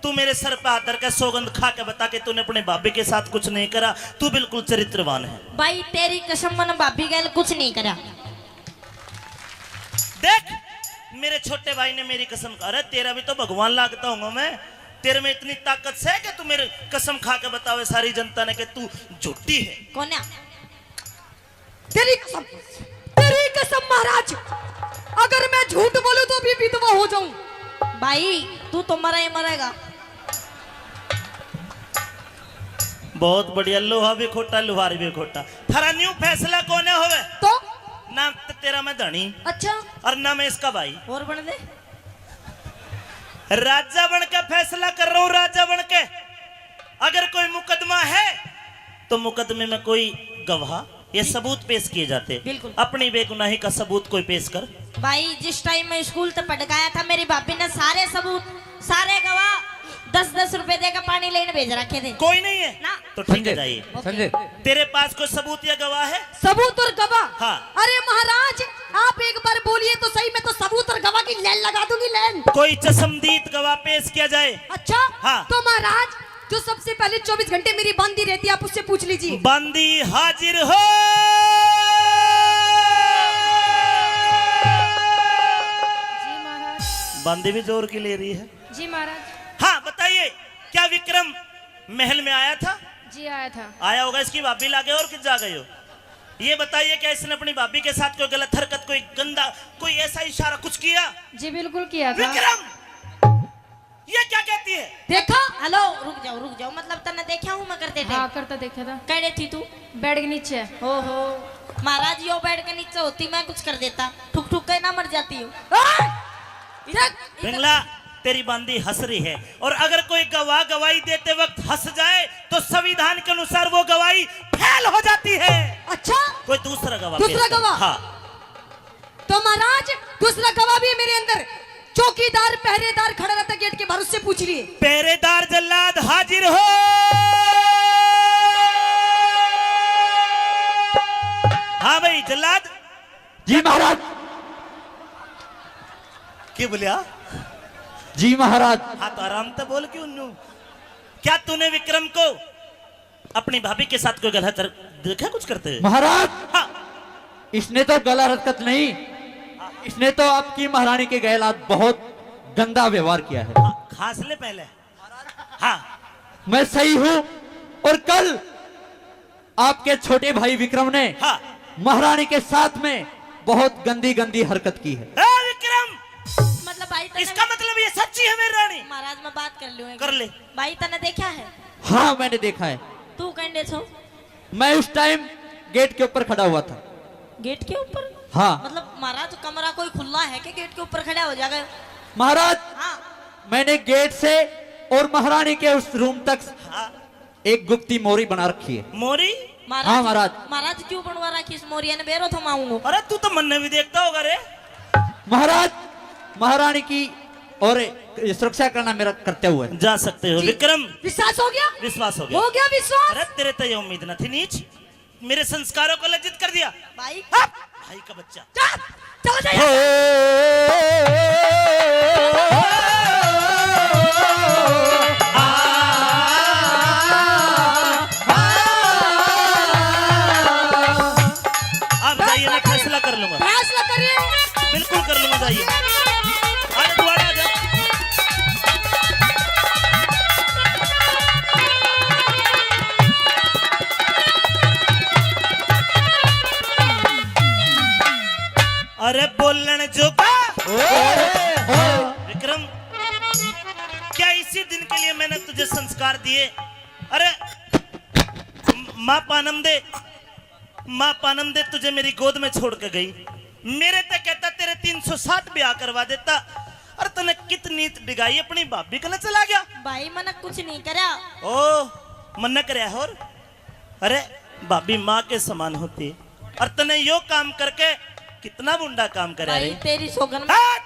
तू मेरे सर पे हाथ धर के सौगंध खा के बता कि तूने अपने भाभी के साथ कुछ नहीं करा, तू बिल्कुल चरित्रवान है। भाई, तेरी कसम, मैंने भाभी गैल कुछ नहीं करा। देख, मेरे छोटे भाई ने मेरी कसम खा, अरे तेरा भी तो भगवान लागता हूँ मैं। तेरे में इतनी ताकत से कि तू मेरी कसम खा के बतावे सारी जनता ने कि तू झूठी है। कोन्या, तेरी कसम, तेरी कसम महाराज, अगर मैं झूठ बोलूं तो भी विधवा हो जाऊं। भाई, तू तो मरा ही मरेगा। बहुत बढ़िया, लोहा भी खोटा, लुहार भी खोटा। थारा न्यू फैसला कोने होवे? तो ना तो तेरा मैं धनी अच्छा, और ना मैं इसका भाई। और बन दे। राजा बन के फैसला कर रहा हूं, राजा बन के। अगर कोई मुकदमा है तो मुकदमे में कोई गवाह या सबूत पेश किए जाते। बिल्कुल। अपनी बेगुनाही का सबूत कोई पेश कर। भाई, जिस टाइम मैं स्कूल तक पढ़ गया था, मेरी भाभी ने सारे सबूत, सारे गवाह दस दस रुपए देकर पानी लेने भेज रखे थे। कोई नहीं है ना। तो ठीक है, संजय, जाइए। संजय, तेरे पास कोई सबूत या गवाह है? सबूत और गवाह। हाँ। अरे महाराज, आप एक बार बोलिए तो सही, मैं तो सबूत और गवाह की लाइन लगा दूंगी, लाइन। कोई चश्मदीद गवाह पेश किया जाए। अच्छा। हाँ। तो महाराज, जो सबसे पहले चौबीस घंटे मेरी बांदी रहती है, आप उससे पूछ लीजिए। बांदी हाजिर हो। जी महाराज। बांदी भी जोर की ले रही है। जी महाराज। हाँ, बताइए, क्या विक्रम महल में आया था? जी आया था। आया होगा, इसकी भाभी लागे और कित जा गई हो? ये बताइए, क्या इसने अपनी भाभी के साथ कोई गलत हरकत, कोई गंदा, कोई ऐसा इशारा कुछ किया? जी बिल्कुल किया था। विक्रम, ये क्या कहती है? देखा? हेलो, रुक जाओ, रुक जाओ। मतलब, तन्ने देखा हूँ मैं करते थे? हाँ, करता देखा था। कड़े थी तू? बेड के नीचे। ओहो, महाराज, यो बेड के नीचे होती, मैं कुछ कर देता। ठुक ठुक के ना मर जाती हो। पिंगला, तेरी बांदी हंस रही है, और अगर कोई गवाह गवाही देते वक्त हंस जाए तो संविधान के अनुसार वो गवाही फेल हो जाती है। अच्छा, कोई दूसरा गवाह दूसरा पेश कर। गवाह? हाँ। तो महाराज, दूसरा गवाह भी मेरे अंदर, चौकीदार, पहरेदार खड़ा रहता गेट के बाहर, उससे पूछ लिए। पहरेदार जल्लाद हाजिर हो। हाँ भाई जल्लाद। जी महाराज। के बोलिया? जी महाराज। हाँ, तो आराम तो बोल, क्यों न्यू? क्या तूने विक्रम को अपनी भाभी के साथ कोई गलत हर-, देखा कुछ करते हुए? महाराज, हाँ। इसने तो गलत हरकत नहीं, इसने तो आपकी महारानी के गैलात बहुत गंदा व्यवहार किया है। हाँ, खांस ले पहले। हाँ। मैं सही हूँ, और कल आपके छोटे भाई विक्रम ने हाँ। महारानी के साथ में बहुत गंदी गंदी हरकत की है। ए विक्रम, मतलब भाई, तन्ने इसका मतलब ये सच्ची है मेरी रानी? महाराज, मैं बात कर लूँ एक कर ले। मिनट। भाई, तन्ने देखा है? हाँ, मैंने देखा है। तू कहने छो? मैं उस टाइम गेट के ऊपर खड़ा हुआ था। गेट के ऊपर? हाँ। मतलब महाराज, कमरा कोई खुला है कि गेट के ऊपर खड़ा हो जाएगा? महाराज, हाँ। मैंने गेट से और महारानी के उस रूम तक एक गुप्ती मोरी बना रखी है। मोरी? महाराज, हाँ, महाराज। महाराज, क्यों बनवा रखी इस मोरिया ने? बेरो थमाऊंगा। अरे, तू तो मन्ने भी देखता होगा रे। महाराज, महारानी की और सुरक्षा करना मेरा कर्तव्य है। जा सकते हो। जी। विक्रम, विश्वास हो गया? विश्वास हो गया। हो गया विश्वास? अरे, तेरे तो ये उम्मीद न थी, नीच। मेरे संस्कारों को लज्जित कर दिया। भाई, हट! भाई का बच्चा। जा, चला जा। आप जाइए, मैं फैसला कर लूंगा। फैसला करिए। बिल्कुल कर लूंगा, जाइए। अरे, तू आ जा। अरे, बोलण जोगा। विक्रम, क्या इसी दिन के लिए मैंने तुझे संस्कार दिए? अरे, माँ पानम दे, माँ पानम दे तुझे मेरी गोद में छोड़ के गई। मेरे ते कहता, तेरे तीन सौ साठ ब्याह करवा देता। और तने कितनी डिगाई, अपनी भाभी कने चला गया। भाई, मने कुछ नहीं करया। ओ, मन्ने करया और? अरे, भाभी माँ के समान होती है। और तने यो काम करके कितना बुंडा काम करया भाई, रे। तेरी सोगन। हट!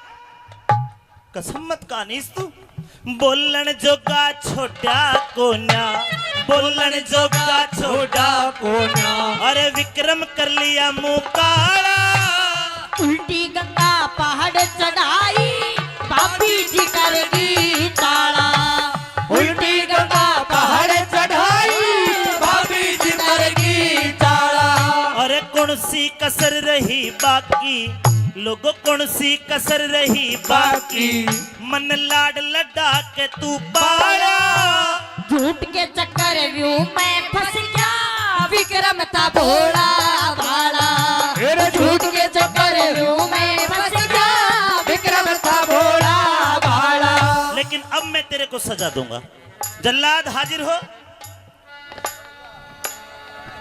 कसम मत कानीस तू। बोलण जोगा छोड़ा कोन्या, बोलण जोगा छोड़ा कोन्या। अरे विक्रम कर लिया मुंह काला। उल्टी गंगा पहाड़ चढ़ाई, भाभी जी कर गई ताला। उल्टी गंगा पहाड़ चढ़ाई, भाभी जी कर गई ताला। अरे कौन सी कसर रही बाकी, लोगों, कौन सी कसर रही बाकी, मन लाड लडा के तू पाला। झूठ के चक्कर व्यू में फंस गया, विक्रम था भोला भाला। अरे झूठ के चक्कर व्यू में फंस गया, विक्रम था भोला भाला। लेकिन अब मैं तेरे को सजा दूंगा। जल्लाद हाजिर हो।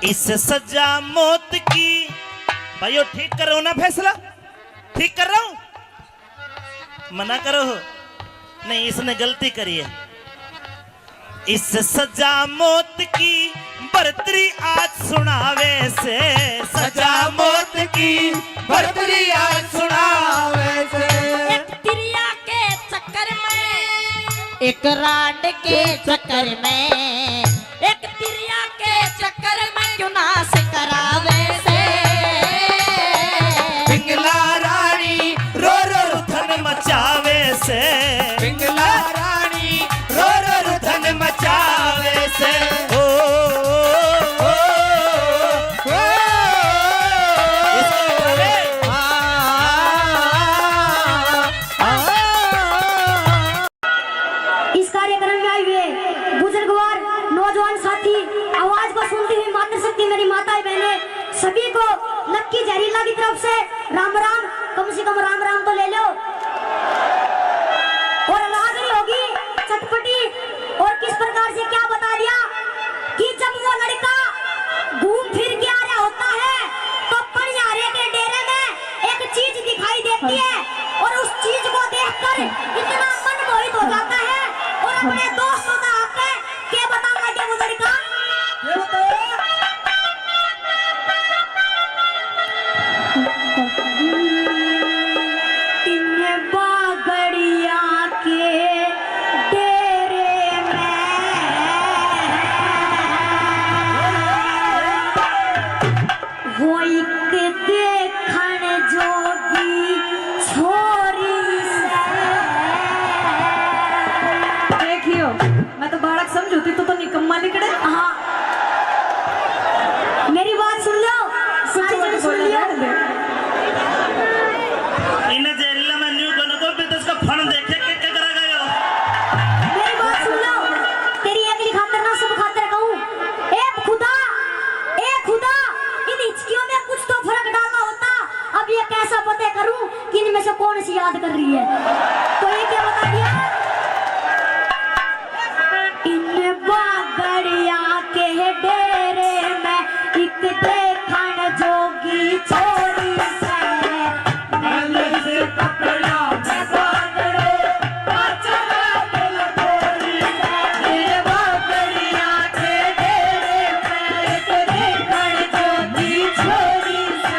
इस सजा मौत की, भाइयों, ठीक कर रहा हूं ना फैसला? ठीक कर रहा हूं? मना करो। नहीं, इसने गलती करी है। इस सजा मौत की बरतरी आज सुनावे से, सजा मौत की बरतरी आज सुनावे से। एक तिरिया के चक्कर में, एक रांड के चक्कर में, एक तिरिया के चक्कर में क्यों नाश करावे से। पिंगला रानी रो रो रुधन मचावे से। पिंगला रानी रो रो रुधन मचावे से। ओ, ओ, ओ, ओ, ओ। इस कार्यक्रम में आए हुए बुजुर्गवार, नौजवान साथी, आवाज को सुनती हुई मातृशक्ति, मेरी माताएं, बहनें, सभी को लक्की जहरीला की तरफ से राम राम। कम से कम राम राम तो ले लो। और रागनी होगी चटपटी, और किस प्रकार से क्या बता दिया कि जब वो लड़का घूम फिर के आ रहा होता है, तो पनिहारे के डेरे में एक चीज दिखाई देती है और उस चीज को देखकर इतना मन मोहित हो जाता है और अपने दोस्तों का आके के बताऊंगा, के वो लड़का? ये बताओ। इन बागड़िया के डेरे में वो एक देखण जोगी छोरी से। देखियो, मैं तो बालक समझूती, तू तो निकम्मा निकले। हाँ, मेरी बात सुन लो, सारी जन सुन लियो। इन्हें जेल में न्यू बन को भी तो इसका फण देखे के, के करा गयो। मेरी बात सुन लो, तेरी एकली खातर ना सब खातर कहूँ। ए खुदा, ए खुदा, इन हिचकियों में कुछ तो फर्क डालना होता। अब ये कैसा पता करूँ कि इनमें से कौन सी याद कर रही है? तो ये क्या बता दिया? इन बागड़िया के डेरे में एक देखण जोगी छोरी से। मैल से कपड़ा में बागड़ो, पाछा दिल थोड़ी से। इन बागड़िया के डेरे में एक देखण जोगी छोरी से।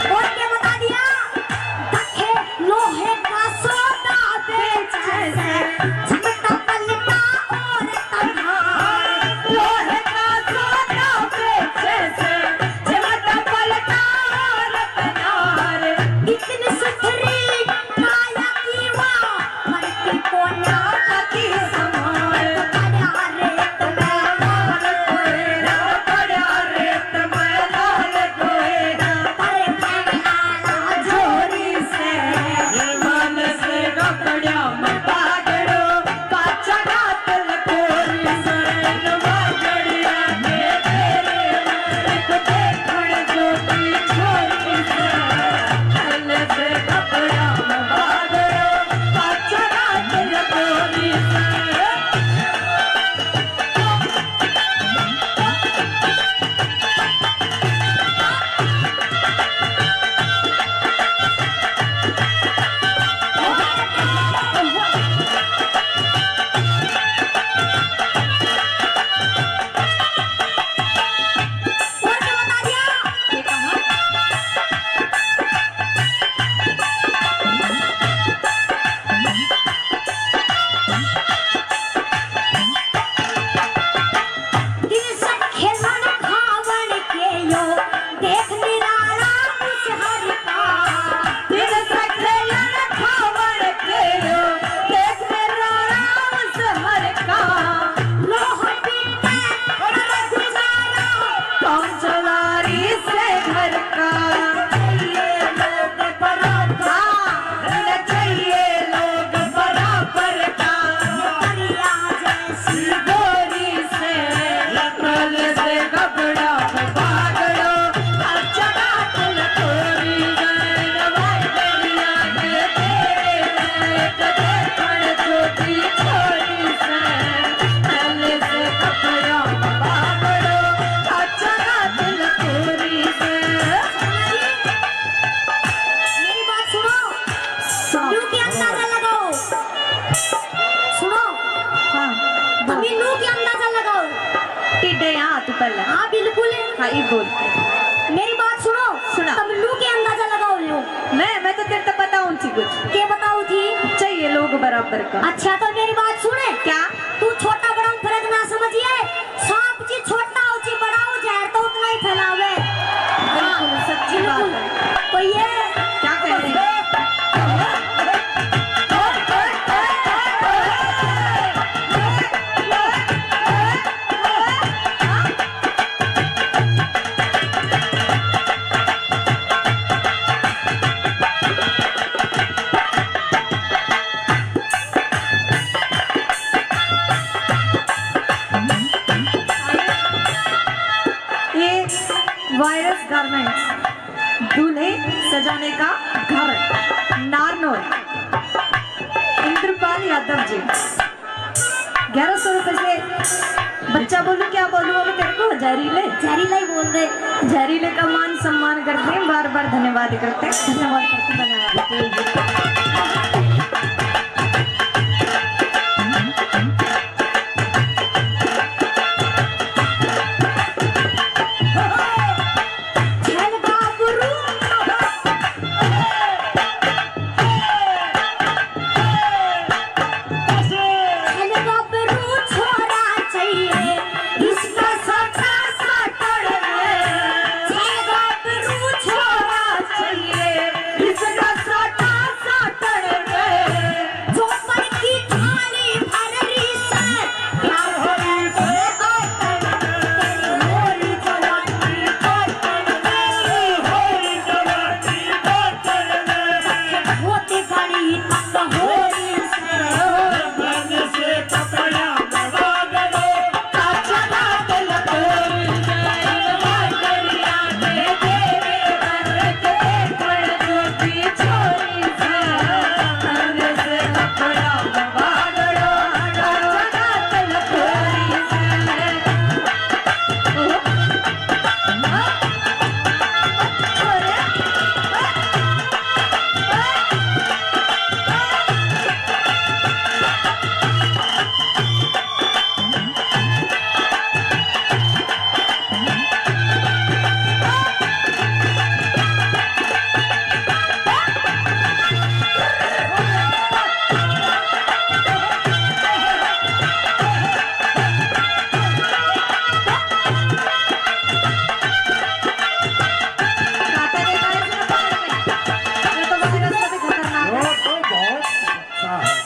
और क्या बता दिया? दखे लोहे का सौदा बेचे से, झमटा पलटा और तलवार। लोहे का सौदा बेचे से, झमटा पलटा और तलवार। इतनी सुथरी काया की वाह, मर के कोना की समान। पड़ा रेत में लाल कोयला, पड़ा रेत में लाल कोयला। अरे, पहला जोरी से, ये मन से टिड्डे यहाँ तू पहले। हाँ, बिल्कुल। हाँ, ये बोल। मेरी बात सुनो। सुना। तुम नू के अंदाजा लगाओ लो। मैं, मैं तो तेरे तो बताऊँ थी कुछ। के बताओ थी? चाहिए लोग बराबर का। अच्छा, तो मेरी बात सुने। क्या? तू छोटा बड़ा में फर्क ना समझिए। सांप जी छोटा हो जी बड़ा हो, जहर तो उतना ही फैलावे। बिल्कुल, सच्ची बात है। तो ये क्या कह रहे हैं? ये वायरस गारमेंट्स, दूल्हे सजाने का घर, नारनौल, इंद्रपाल यादव जी। ग्यारह सौ रुपए से बच्चा बोलूं, क्या बोलूं अब तेरे को? जहरीले। जहरीला ही बोल दे। जहरीले का मान सम्मान करते हैं, बार बार धन्यवाद करते हैं। धन्यवाद करते हैं, धन्यवाद।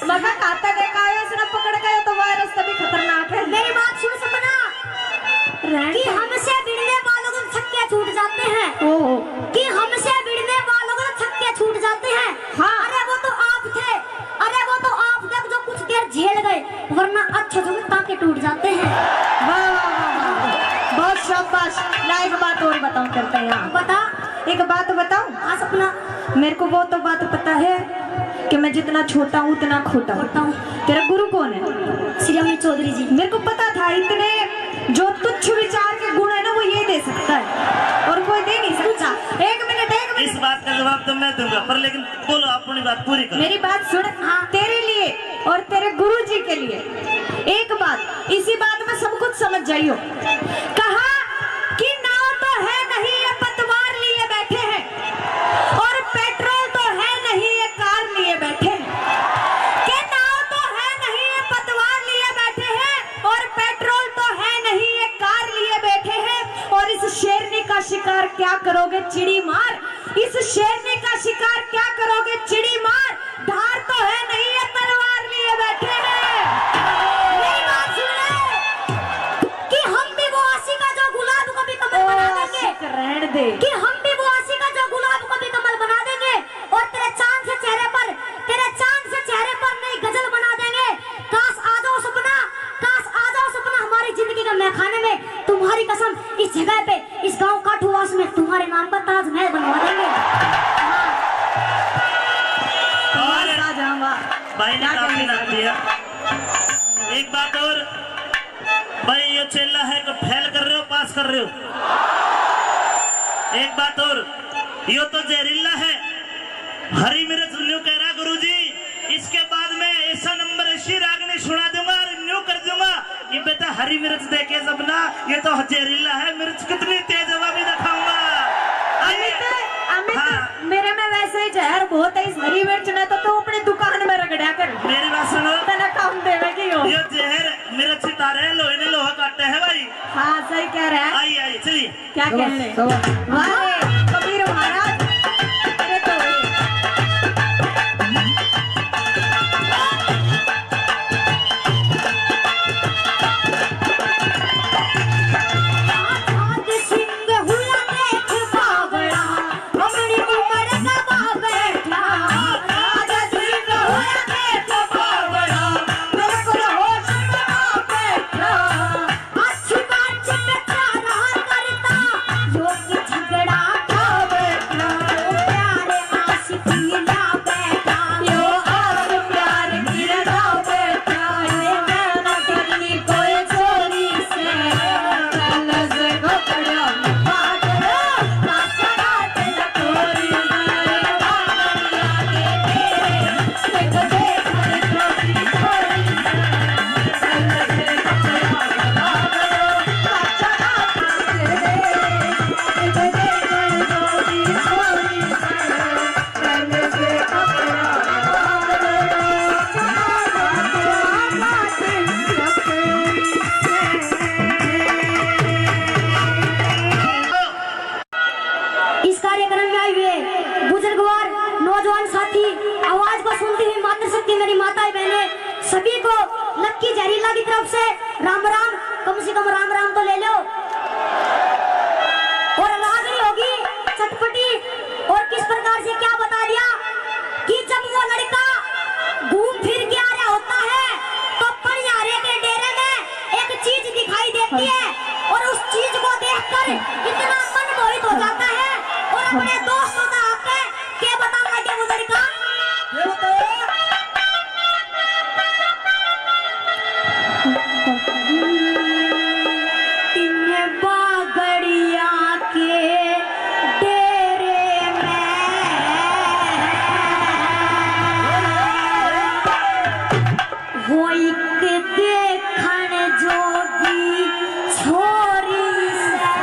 मगर कांटा लेकर आयो, उसने पकड़ के, ये तो वायरस तभी खतरनाक है। मेरी बात सुन सपना, कि हमसे भिड़ने वालों को छक्के छूट जाते हैं। ओहो। कि हमसे भिड़ने वालों को छक्के छूट जाते हैं। हाँ। अरे वो तो आप थे, अरे वो तो आप थे जो कुछ देर झेल गए, वरना अच्छे जो टांके टूट जाते हैं। वाह, वाह, वाह, वाह। बहुत शाबाश। ला, एक बात और बताऊं, करते हैं यहाँ। बता। एक बात बताऊं? हाँ सपना। मेरे को वो तो बात पता है कि मैं जितना छोटा हूँ, उतना खोटा हूँ। खोटा हूँ। तेरा गुरु कौन है? श्री अमित चौधरी जी। मेरे को पता था, इतने जो तुच्छ विचार के गुण है ना, वो ये दे सकता है, और कोई दे नहीं सकता। एक मिनट, एक मिनट। इस बात का जवाब तो मैं दूंगा, पर लेकिन बोलो, अपनी बात पूरी करो। मेरी बात सुन। हाँ। तेरे लिए और तेरे गुरु जी के लिए एक बात, इसी बात में सब कुछ समझ जाइयो। कहा कि नाव तो है नहीं ये पतवार लिए बैठे हैं, और पेट्रोल तो है नहीं ये कार लिए बैठे हैं। कि नाव तो है नहीं ये पतवार लिए बैठे हैं, और पेट्रोल तो है नहीं ये कार लिए बैठे हैं। और इस शेरनी का शिकार क्या करोगे चिड़ी मार, इस शेरनी का शिकार क्या करोगे चिड़ी मार, धार तो है नहीं ये तलवार लिए बैठे हैं। मेरी बात सुन ले कि हम भी वो आशिक है जो गुलाब को भी कमल बना देंगे। आशिक रहने दे। कि हम भी वो आशिक है जो गुलाब को भी कमल बना देंगे, और तेरे चांद से चेहरे पर, तेरे चांद से चेहरे पर नई गजल बना देंगे। काश आ जाओ सपना, काश आ जाओ सपना हमारी जिंदगी के मैखाने में। तुम्हारी कसम, इस जगह पे, इस गांव काठूवास में तुम्हारे नाम पर ताजमहल बनवा देंगे। हाँ। और आ जाऊंगा। भाई ने काफी नाम दिया। एक बात और, भाई ये चेला है कि फेल कर रहे हो, पास कर रहे हो? एक बात और, यो तो जहरीला है। हरी मिर्च न्यू कह रहा गुरुजी, इसके बाद में ऐसा नंबर, ऐसी रागनी सुना दूंगा और न्यू कर दूंगा। ये बेटा हरी मिर्च देखे सब ना, ये तो जहरीला है, मिर्च कितनी तेज है वो भी दिखाऊंगा। अमित, अमित, हाँ। मेरे में वैसे ही जहर बहुत है, इस हरी मिर्च ने तो तू अपनी दुकान में रगड़ा कर। मेरी बात सुनो। तने काम देवे की हो। ये जहर मिर्च तारे लोहे ने लोहा काटे है भाई। हाँ, सही कह रहा है। आइए, आइए, चलिए। क्या कहने? वाह रे, कबीर महाराज। अरे तो इस कार्यक्रम में आए हुए बुजुर्गवार, नौजवान साथी, आवाज को सुनती हुई मातृशक्ति, मेरी माताएं, बहनें, सभी को लक्की जहरीला की तरफ से राम राम। कम से कम राम राम तो ले लो। और रागनी होगी चटपटी, और किस प्रकार से क्या बता दिया कि जब वो लड़का घूम फिर के आ रहा होता है तो पनिहारे के डेरे में एक चीज दिखाई देती है और उस चीज को देखकर इतना मन मोहित हो जाता है और अपने दोस्तों का आके के बताऊं मैं, के वो लड़का? ये बताओ। इन बागड़िया के डेरे में हो एक देखण जोगी छोरी से।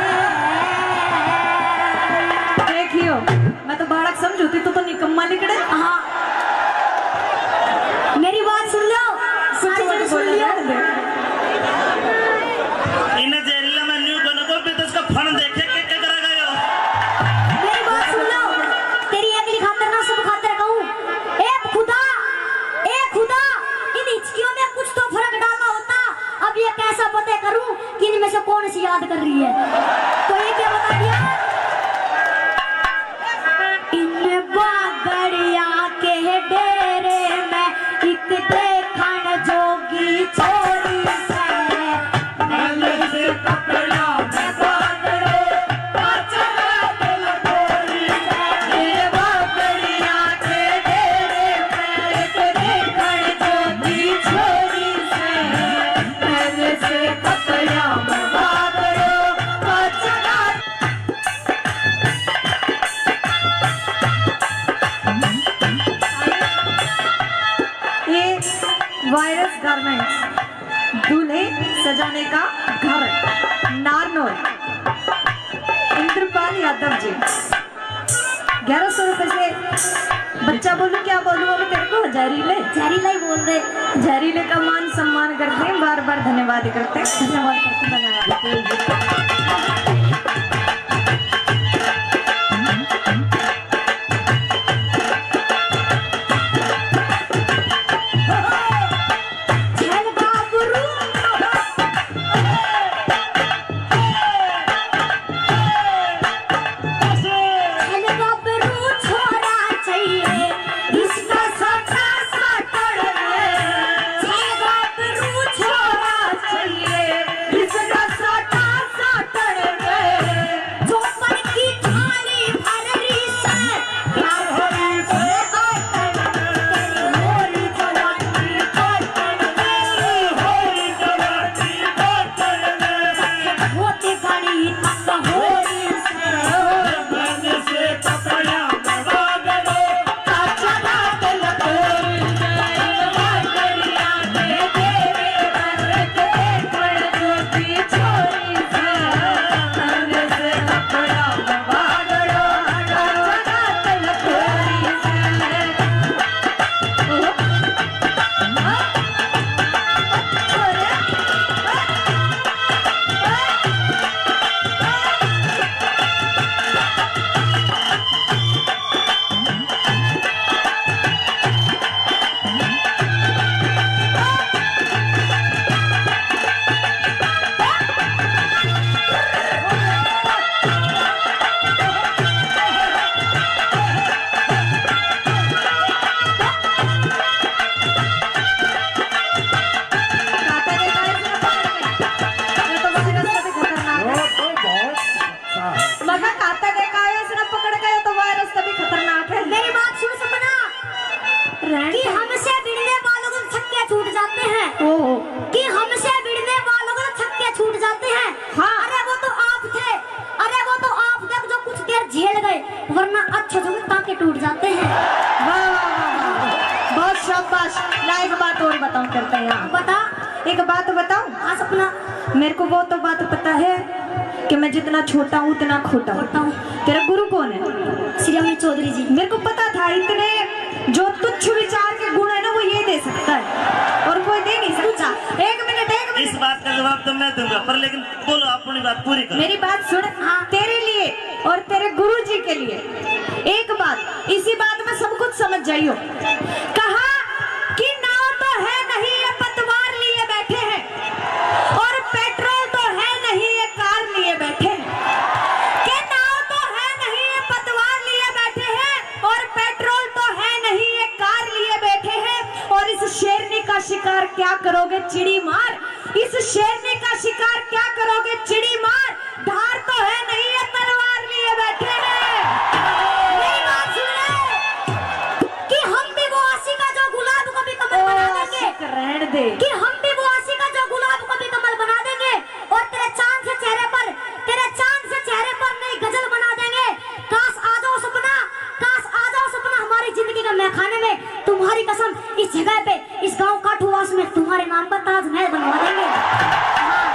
देखियो, मैं तो बालक समझू थी, तू तो निकम्मा निकले। हाँ। मेरी बात सुन लो, सारे जने सुन लियो। इन्हें जेल में न्यू बन को भी तो इसका फन देखे के, के करा गयो। मेरी बात सुन लो, तेरी एकली खातर ना सब खातर कहूँ। ए खुदा, ए खुदा, इन हिचकियों में कुछ तो फर्क डालना होता। अब ये कैसा पता करूं कि इनमें से कौन सी याद कर रही है? तो ये क्या बता दिया? इन बागड़िया के डेरे में एक देखण जोगी छोरी से। ये वायरस गारमेंट्स, दूल्हे सजाने का घर, नारनौल, इंद्रपाल यादव जी। ग्यारह सौ रुपए से बच्चा बोलूं, क्या बोलूं अब तेरे को? जहरीले। जहरीला ही बोल दे। जहरीले का मान सम्मान करते हैं, बार बार धन्यवाद करते हैं। धन्यवाद करते हैं, धन्यवाद। शाबाश। ला, एक बात और बताऊं, करते हैं यहाँ। बता। एक बात बताऊं? हाँ, सपना। मेरे को वो तो बात पता है कि मैं जितना छोटा हूँ, उतना खोटा हूँ। खोटा हूँ। तेरा गुरु कौन है? श्री अमित चौधरी जी। मेरे को पता था, इतने जो तुच्छ विचार के गुण है ना, वो ये दे सकता है, और कोई दे नहीं सकता। एक मिनट, एक मिनट। इस बात का जवाब तो मैं दूंगा, पर लेकिन बोलो, अपनी बात पूरी करो। मेरी बात सुन। हाँ। तेरे लिए और तेरे गुरु जी के लिए एक बात, इसी बात में सब कुछ समझ जाइयो। कहा कि नाव तो है नहीं, ये पतवार लिए बैठे हैं, और पेट्रोल तो है नहीं, ये कार लिए बैठे हैं। कि नाव तो है नहीं, ये पतवार लिए बैठे हैं, और पेट्रोल तो है नहीं, ये कार लिए बैठे हैं। और इस शेरनी का शिकार क्या करोगे, चिड़ी मार। इस शेरनी का शिकार क्या करोगे, चिड़ी मार। धार तो है नहीं, ये तलवार लिए बैठे हैं। मेरी बात सुन ले कि हम भी वो आशिका जो गुलाब को भी कमल बना देंगे। आशिक रहने दे। कि हम भी वो आशिका जो गुलाब को भी कमल बना देंगे, और तेरे चांद से चेहरे पर, तेरे चांद से चेहरे पर नई गजल बना देंगे। काश आ जाओ सपना, काश आ जाओ सपना हमारी जिंदगी के महखाने में। तुम्हारी कसम, इस जगह पे, इस गांव काठूवास में तुम्हारे नाम पर ताजमहल बनवा देंगे। हाँ।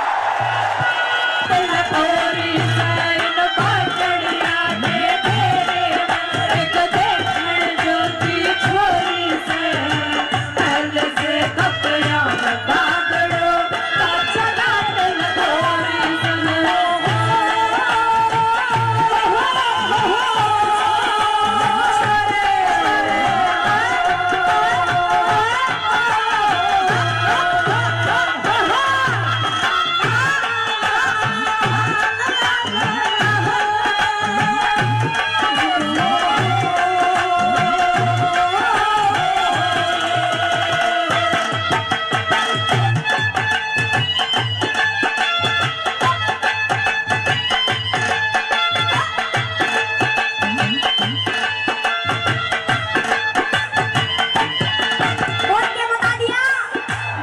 और क्या बता दिया?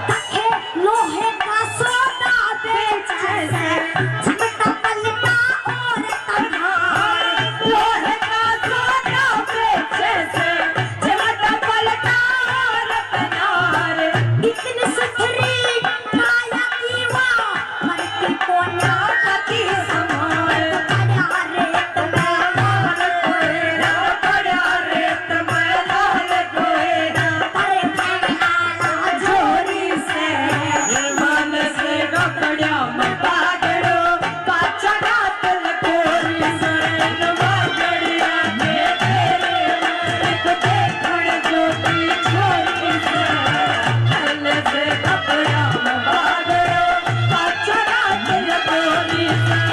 दखे लोहे का सौदा बेचे से, झमटा पलटा और तलवार। लोहे का सौदा बेचे से, झमटा पलटा और तलवार। इतनी सुथरी काया की वाह, मरती कोन्या पति समान। पड़ा रेत में लाल कोयरा, पड़ा रेत में लाल कोयरा। पर फैला जोरी से, मानस कपड़ा में पागड़ो, पाछा गातल कोरी सैन वागड़िया के तेरे। एक देखण जोगी छोरी से, पहले से कपड़ा में पागड़ो, पाछा गातल कोरी सैन।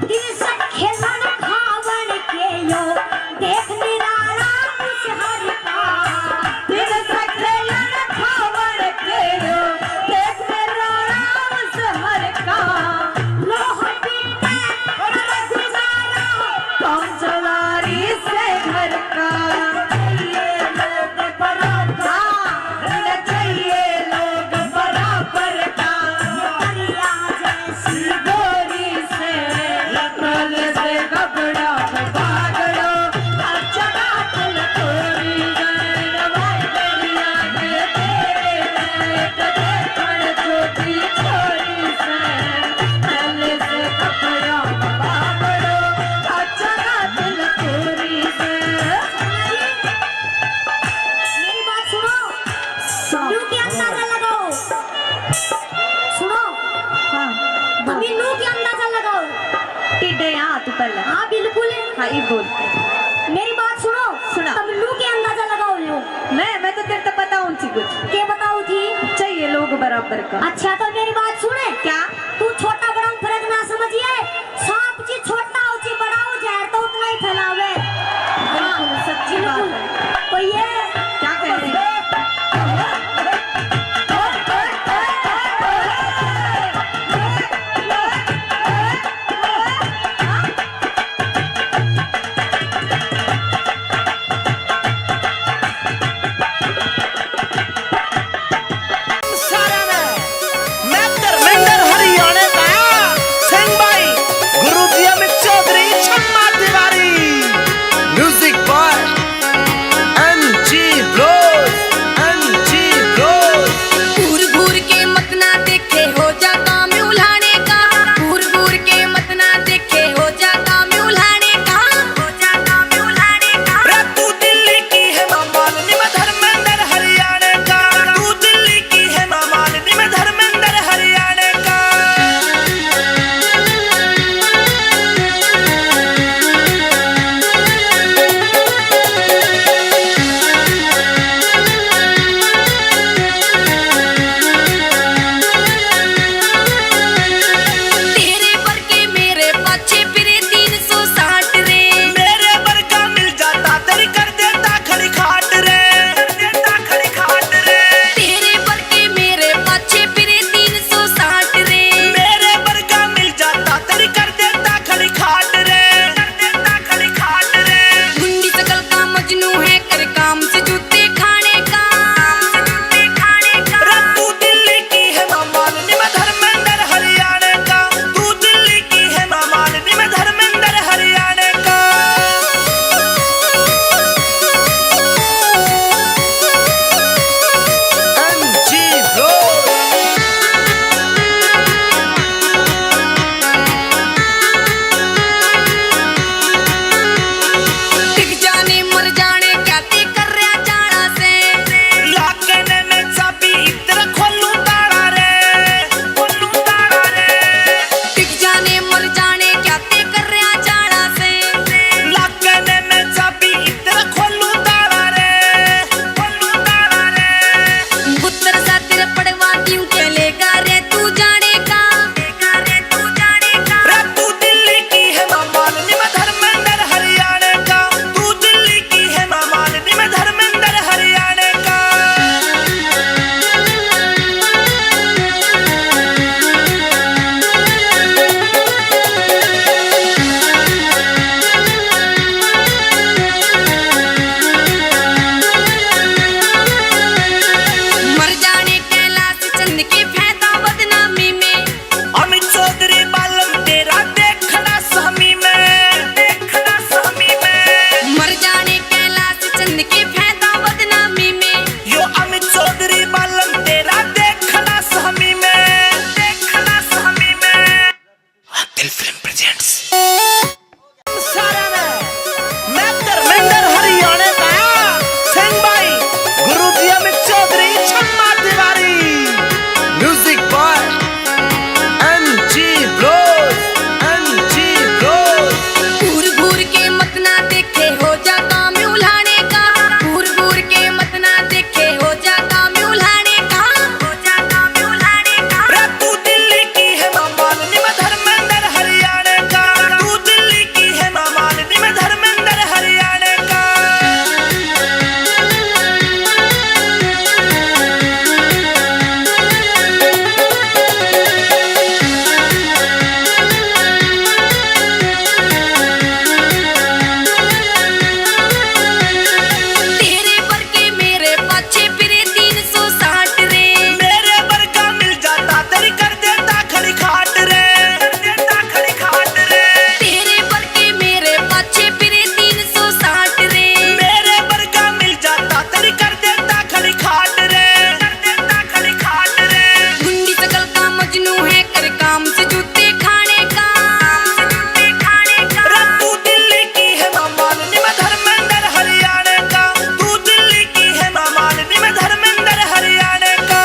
दिन से खेलण खावण के यो, देख निराला उस हर का। दिन से खेलण खावण के यो, देख निराला उस हर का। लोह पीटे और गुजारा, काम चलारी से घर का। चाहिए लोग बराबर। हाँ। चाहिए लोग बराबर का। दरिया जैसी गोरी से लकल से कपड़ा में बागड़ो, अच्छा बात लकोरी जान भाई दरिया के तेरे एक देखण छोटी छोरी से लकल से कपड़ा में बागड़ो, अच्छा बात लकोरी से। मेरी बात सुनो। हाँ। न्यू के अंदाजा लगाओ। सुनो। हाँ, बोल। अभी न्यू के अंदाजा लगाओ। टिड्डे यहाँ तू पहले। हाँ, बिल्कुल। हाँ, ये बोल। मेरी बात सुनो। सुना। तब न्यू के अंदाजा लगाओ यो। मैं, मैं तो तेरे तो बताऊँ थी कुछ। के बताओ थी? चाहिए लोग बराबर का। अच्छा, तो मेरी बात सुने। क्या? तू छोटा बड़ा में फर्क ना समझिए। सांप जी छोटा हो जी बड़ा हो, जहर तो उतना ही फैलावे। बिल्कुल, हाँ, सच्ची बात बिल्कुल। है। काम से जूते खाने का, काम से जूते खाने का। रे तू दिल्ली की हेमा मालिनी, मैं धर्मेंद्र हरियाणा का। तू दिल्ली की हेमा मालिनी, मैं धर्मेंद्र हरियाणा का। MG bro. टिक जाने मर जाने क्या ते कर रहा जाना से। लाकने में चाबी इधर खोलूं ताला रे, खोलूं ताला रे। टिक जाने मर जाने क्या ते कर रहा जाना से। लाकने में चाबी इधर खोलूं ताला रे, खोलूं ताला रे। गुत्तर सा तेरे पड़वा क्यों के लेगा रे तू जाने का। रे तू दिल्ली की हेमा मालिनी, मैं धर्मेंद्र हरियाणा का। तू दिल्ली की हेमा मालिनी, मैं धर्मेंद्र हरियाणा का। मर जाने कैलाश चंद के फायदा बदनामी में। अमित चौधरी बालम तेरा देखना सहमी में, देखना सहमी में। मर जाने कैलाश चंद के फायदा बदनामी में। यो अमित चौधरी बालम तेरा देखना सहमी में, देखना सहमी में। दिल फिल्म प्रेजेंट्स। सारा ने मैं धर्मेंद्र हरियाणा का सिंह भाई Guru ji Amit Chaudhary Chhamma Tiwari. Music by MG Bros, MG Bros. घूर घूर के मत ना देखे हो जा काम उलाने का। घूर घूर के मत ना देखे हो जा काम उलाने का। हो जा काम उलाने का। रे तू दिल्ली की हेमा मालिनी, मैं धर्मेंद्र हरियाणा का। तू दिल्ली की हेमा मालिनी, मैं धर्मेंद्र हरियाणा का। तेरे वर्गे मेरे पाछे फिरे तीन सौ साठ रे। मेरे वर्गा मिल जाता तेरी कर देता खड़ी खाट रे, कर देता खड़ी खाट रे। तेरे वर्गे मेरे पाछे फिरे तीन सौ साठ रे। मेरे वर्गा मिल जाता तेरी कर देता खड़ी खाट रे, कर देता खड़ी खाट रे। गुंडी सकल का मजनू है कर काम से जूते खाने का, काम से जूते खाने का। रे तू दिल्ली की हेमा मालिनी, मैं धर्मेंद्र हरियाणा का। तू दिल्ली की हेमा मालिनी, मैं धर्मेंद्र हरियाणा का।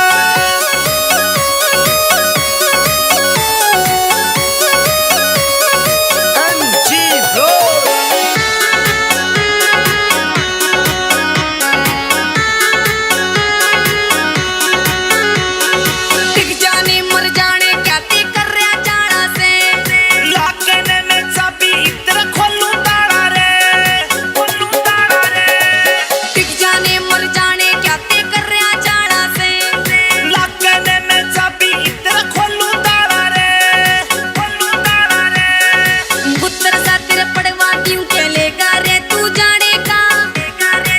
MG bro. टिक जाने मर जाने क्या ते कर रहा जाना से। लाकने में चाबी इधर खोलूं ताला रे, खोलूं ताला रे। टिक जाने मर जाने क्या ते कर रहा जाना से। लाकने में चाबी इधर खोलूं ताला रे, खोलूं ताला रे। पुत्र सा तेरे पड़वा क्यों के लेगा रे तू जाने का। रे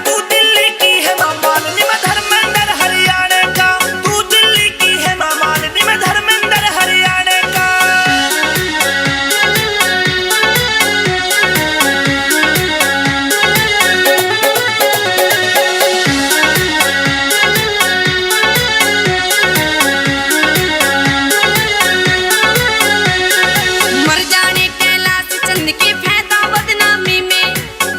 तू दिल्ली की हेमा मालिनी, मैं धर्मेंद्र हरियाणा का। तू दिल्ली की हेमा मालिनी, मैं धर्मेंद्र हरियाणा का। मर जाने कैलाश चंद के फायदा बदनामी में।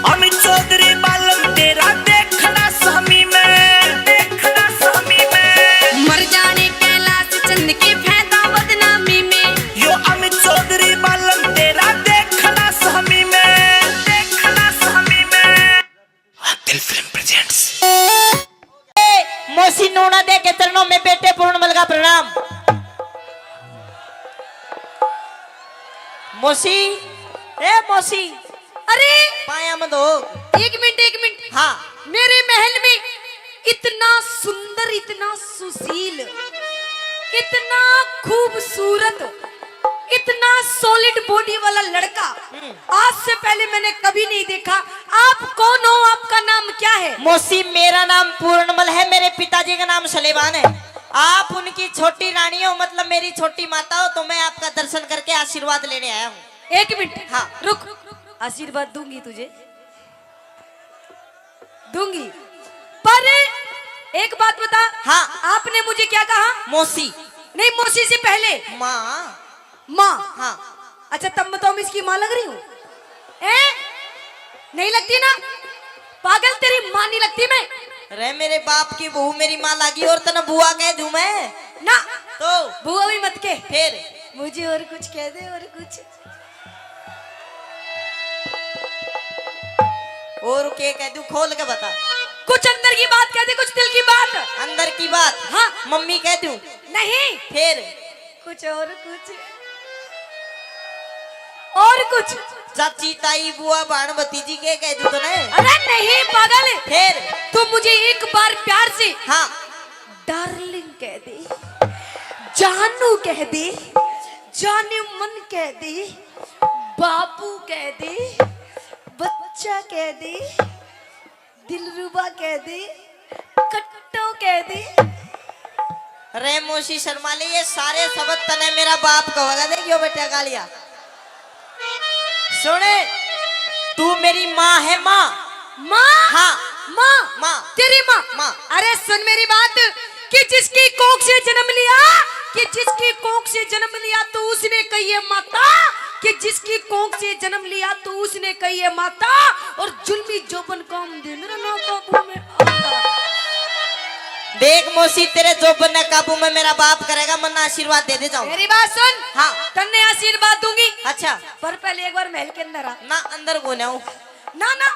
अमित चौधरी बालम तेरा देखना सहमी में, देखना सहमी में। मर जाने कैलाश चंद के फायदा बदनामी में। यो अमित चौधरी बालम तेरा देखना सहमी में, देखना सहमी में। दिल फिल्म प्रेजेंट्स। ए, मौसी नूना दे के चरणों में बेटे पूर्णमल का प्रणाम। मौसी, ए मौसी। अरे! पाया मत हो। एक मिनट, एक मिनट। हाँ। मेरे महल में इतना सुंदर, इतना सुशील, इतना खूबसूरत, इतना सॉलिड बॉडी वाला लड़का आज से पहले मैंने कभी नहीं देखा। आप कौन हो, आपका नाम क्या है? मौसी, मेरा नाम पूरणमल है, मेरे पिताजी का नाम सलेमान है। आप उनकी छोटी रानी हो, मतलब मेरी छोटी माता हो, तो मैं आपका दर्शन करके आशीर्वाद लेने आया हूँ। एक मिनट। हाँ। रुक, आशीर्वाद दूंगी तुझे, दूंगी, पर एक बात बता। हाँ। आपने मुझे क्या कहा? मौसी। नहीं, मौसी से पहले। माँ। माँ। हाँ। अच्छा, तब मैं तो इसकी माँ लग रही हूँ, हैं? नहीं लगती ना पागल, तेरी माँ नहीं लगती मैं। अरे, मेरे बाप की बहू मेरी माँ लागी और तने बुआ कह दूं मैं? ना। तो? बुआ भी मत के। फिर? मुझे और कुछ कह दे, और कुछ। और के कह दूं, खोल के बता। कुछ अंदर की बात कह दे, कुछ दिल की बात। अंदर की बात? हाँ। मम्मी कह दूं? नहीं। फिर? कुछ और कुछ। और कुछ। चाची, ताई, बुआ, भाण, भतीजी, के कह दूं तने? अरे नहीं पागल। फिर? तू मुझे एक बार प्यार से, हाँ, डार्लिंग कह दे, जानू कह दे, जाने मन कह दे, बाबू कह दे, बच्चा कह दे, दिलरुबा कह दे, कट्टो कह दे। रे मौसी शर्मा ले, ये सारे शब्द तने मेरा बाप कहेगा। देखियो बेटा गालिया। सुने, तू मेरी माँ है, माँ। माँ? हाँ। माँ? माँ। तेरी माँ? माँ। अरे सुन मेरी बात, कि जिसकी कोख से जन्म लिया, कि जिसकी कोख से जन्म लिया तो उसने कही है माता, कि जिसकी कोख से जन्म लिया तो उसने कही है माता, और जुल्मी जोबन काम दे मेरा ना काबू में आता। देख मौसी, तेरे जोबन ने काबू में मेरा बाप करेगा, मन्ना आशीर्वाद दे दे जाओ। मेरी बात सुन। हाँ। तन्ने आशीर्वाद दूंगी। अच्छा। पर पहले एक बार महल के अंदर आ। ना, अंदर को ना हूँ। ना, ना,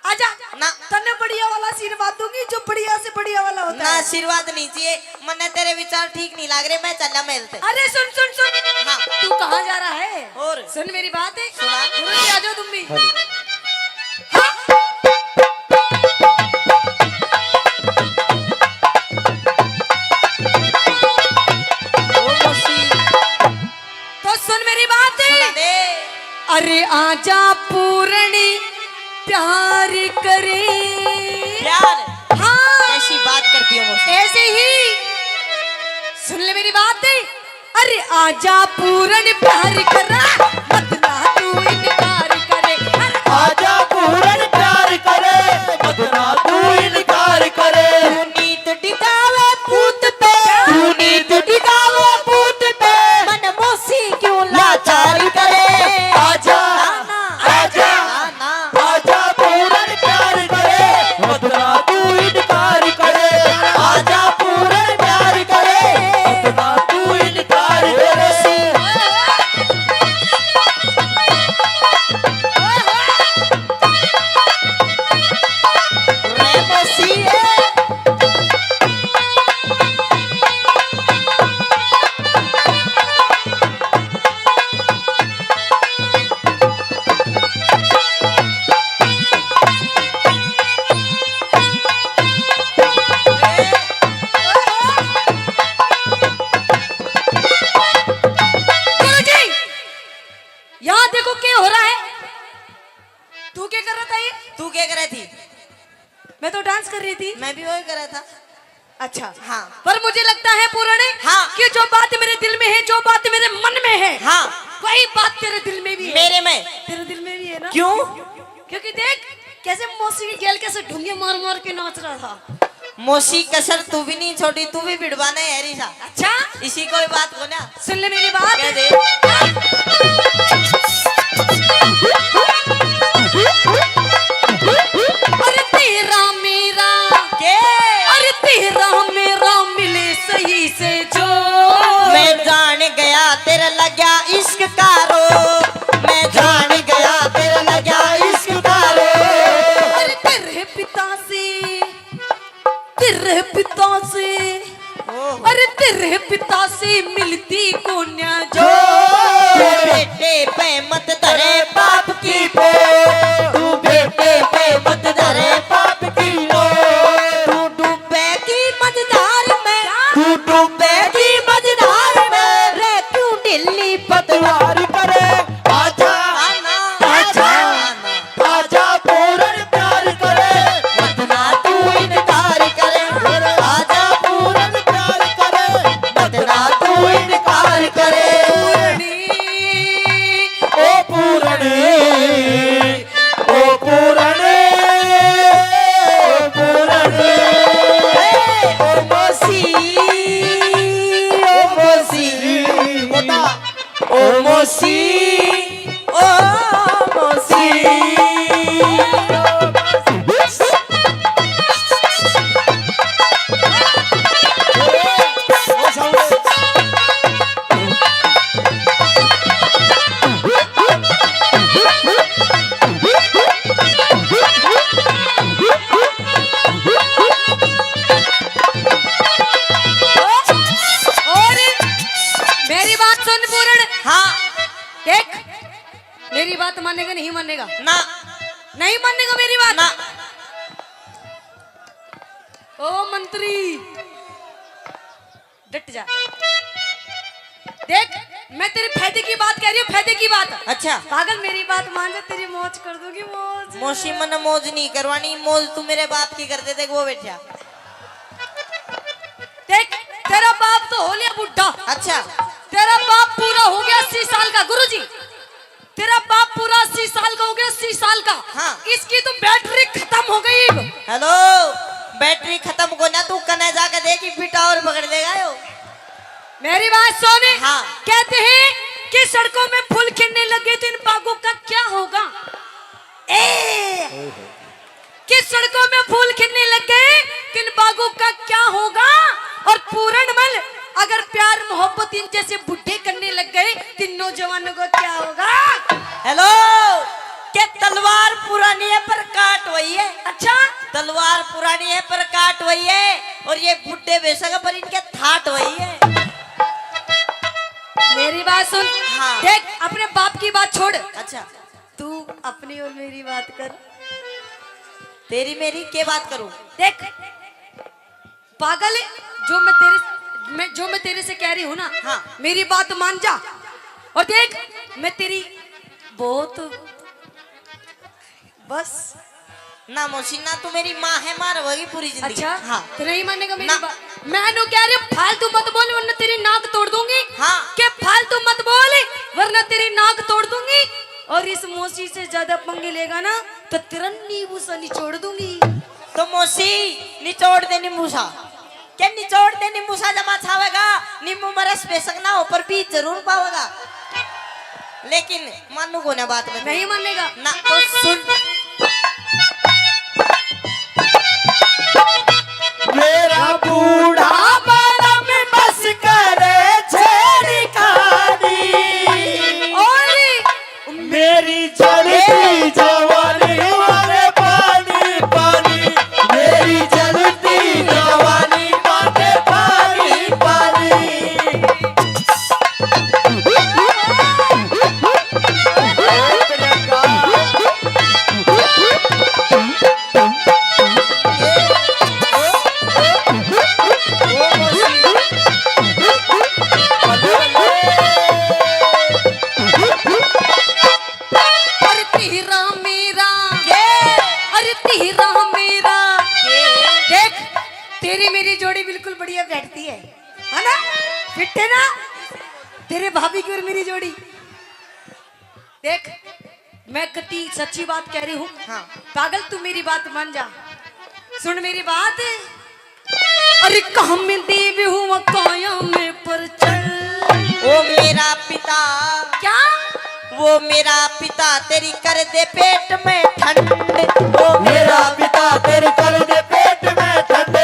आजा। ना। तन्ने बढ़िया वाला आशीर्वाद दूंगी, जो बढ़िया से बढ़िया वाला होता ना, है। आशीर्वाद नहीं चाहिए, मन्ने तेरे विचार ठीक नहीं लाग रहे, मैं चला महल ते। अरे सुन, सुन, सुन। हाँ। तू कहाँ जा रहा है? और? सुन मेरी बात है। सुना। गुरु जी, आ जाओ तुम भी। हाँ। ओ मौसी। तो सुन मेरी बात। सुना दे। अरे आजा पूरणी प्यार करे। प्यार? हाँ। कैसी बात करती हो मौसी? ऐसे ही। सुन ले मेरी बात। अरे आजा पूरण प्यार करा, मत ना तू इनकार करे। अरे आजा पूरण प्यार करे, मत ना तू इनकार करे। तू नीत टिकावे पूत पे, तू नीत टिकावे पूत पे। मन मौसी क्यों लाचार करे। आजा, ना, ना। आजा, ना, ना। आजा पूरण प्यार करे, मत ना तू इनकार करे। आजा पूरण प्यार करे, मत ना तू इनकार करे। गुरुजी, यहाँ देखो क्या हो रहा है। तू क्या कर रहा था ये? तू क्या कर रही थी? मैं तो डांस कर रही थी। मैं भी वही कर रहा था। अच्छा। हाँ। पर मुझे लगता है पूरणे, हाँ। कि जो बात मेरे दिल में है, जो बात मेरे मन में है, हाँ। वही बात तेरे दिल में भी है। मेरे में। तेरे दिल में भी है ना? क्यों? क्योंकि देख कैसे मौसी की गेल कैसे ढूंगे मार मार के नाच रहा था। मौसी कसर तू भी नहीं छोड़ी, तू भी भिड़वाना है री सा। अच्छा? इसी कोई बात को ना। सुन ले मेरी बात। कह दे। अरे तेरा मेरा। के? अरे तेरा मेरा मिले सही से जो। मैं जान गया तेरा लग्या इश्क का रो। मैं जान गया तेरा लग्या इश्क का रो। अरे तेरे पिता से, तेरे पिता से, ओहो। अरे तेरे पिता से मिलती कोन्या जो। तू बेटे पे मत धरे पाप की पो, तू बेटे पे मत धरे पाप की पो। तू डूबे की मझधार में, क्या? तू डूबे की मझधार में, रे क्यों ढीली पतवार तेरी। डट जा। देख, मैं तेरे फायदे की बात कह रही हूँ, फायदे की बात। अच्छा। पागल, मेरी बात मान जा, तेरी मौज कर दूंगी, मौज। मौसी, मने मौज नहीं करवानी, मौज तू मेरे बाप की कर दे। देख, वो बैठा। देख, तेरा बाप तो हो लिया बुढ़ा। अच्छा। तेरा बाप पूरा हो गया अस्सी साल का, गुरुजी। तेरा बाप पूरा अस्सी साल का हो गया, अस्सी साल का। हाँ। इसकी तो बैटरी खत्म हो गई। हेलो, बैटरी खत्म को ना, तू कने जाके देख, बेटा और पकड़ लेगा यो। मेरी बात सुन। हाँ। कहते हैं कि सड़कों में फूल खिलने लगे तो इन बागों का क्या होगा? ए! कि सड़कों में फूल खिलने लग गए, तो इन बागों का क्या होगा? और पूरणमल, अगर प्यार मोहब्बत इन जैसे बूढ़े करने लग गए, तो इन नौजवानों को क्या होगा? हेलो, के तलवार पुरानी है पर काट वही है। अच्छा? तलवार पुरानी है पर काट वही है, और ये बूढ़े बेशक पर इनके थाट वही है। मेरी बात सुन। हाँ। देख, अपने बाप की बात छोड़। अच्छा। तू अपनी और मेरी बात कर। तेरी मेरी के बात करूं? देख पागल, जो मैं तेरे, मैं, जो मैं तेरे से कह रही हूँ ना, हाँ। मेरी बात मान जा। और देख, मैं तेरी बहुत, बस। ना मौसी, ना तू मेरी माँ है, माँ रहोगी पूरी जिंदगी। अच्छा? हाँ। तो नहीं मानेगा मेरी ना। बात? मैं नु कह रही हूँ, फालतू मत बोल वरना तेरी नाक तोड़ दूंगी। हाँ। के फालतू मत बोल वरना तेरी नाक तोड़ दूंगी। और इस मौसी से ज्यादा पंगे लेगा ना तो तेरा नींबू सा निचोड़ दूंगी। तो मौसी, निचोड़ दे नींबू सा। के निचोड़ दे नींबू सा, जमा छावेगा। नींबू में रस बेशक ना हो पर बीज जरूर पावेगा। लेकिन मानू को ना बात बता। नहीं मानेगा? ना। तो सुन। मेरा बूढ़ा बड़ा में बस करे छेड़खानी। और मेरी जलती जवानी मारे पानी पानी, मेरी जलती जवानी मारे पानी पानी। अरे तेरा मेरा, के? अरे तेरा मेरा। के? देख, तेरी मेरी जोड़ी बिल्कुल बढ़िया बैठती है, है ना? फिट है ना? तेरे भाभी की और मेरी जोड़ी। देख, मैं कती सच्ची बात कह रही हूँ। हाँ। पागल, तू मेरी बात मान जा, सुन मेरी बात। अरे काम देव हुआ काया में पर चल। ओ मेरा पिता। क्या? वो मेरा पिता तेरी कर दे पेट में ठंड। ओ मेरा पिता तेरी कर दे पेट में ठंड।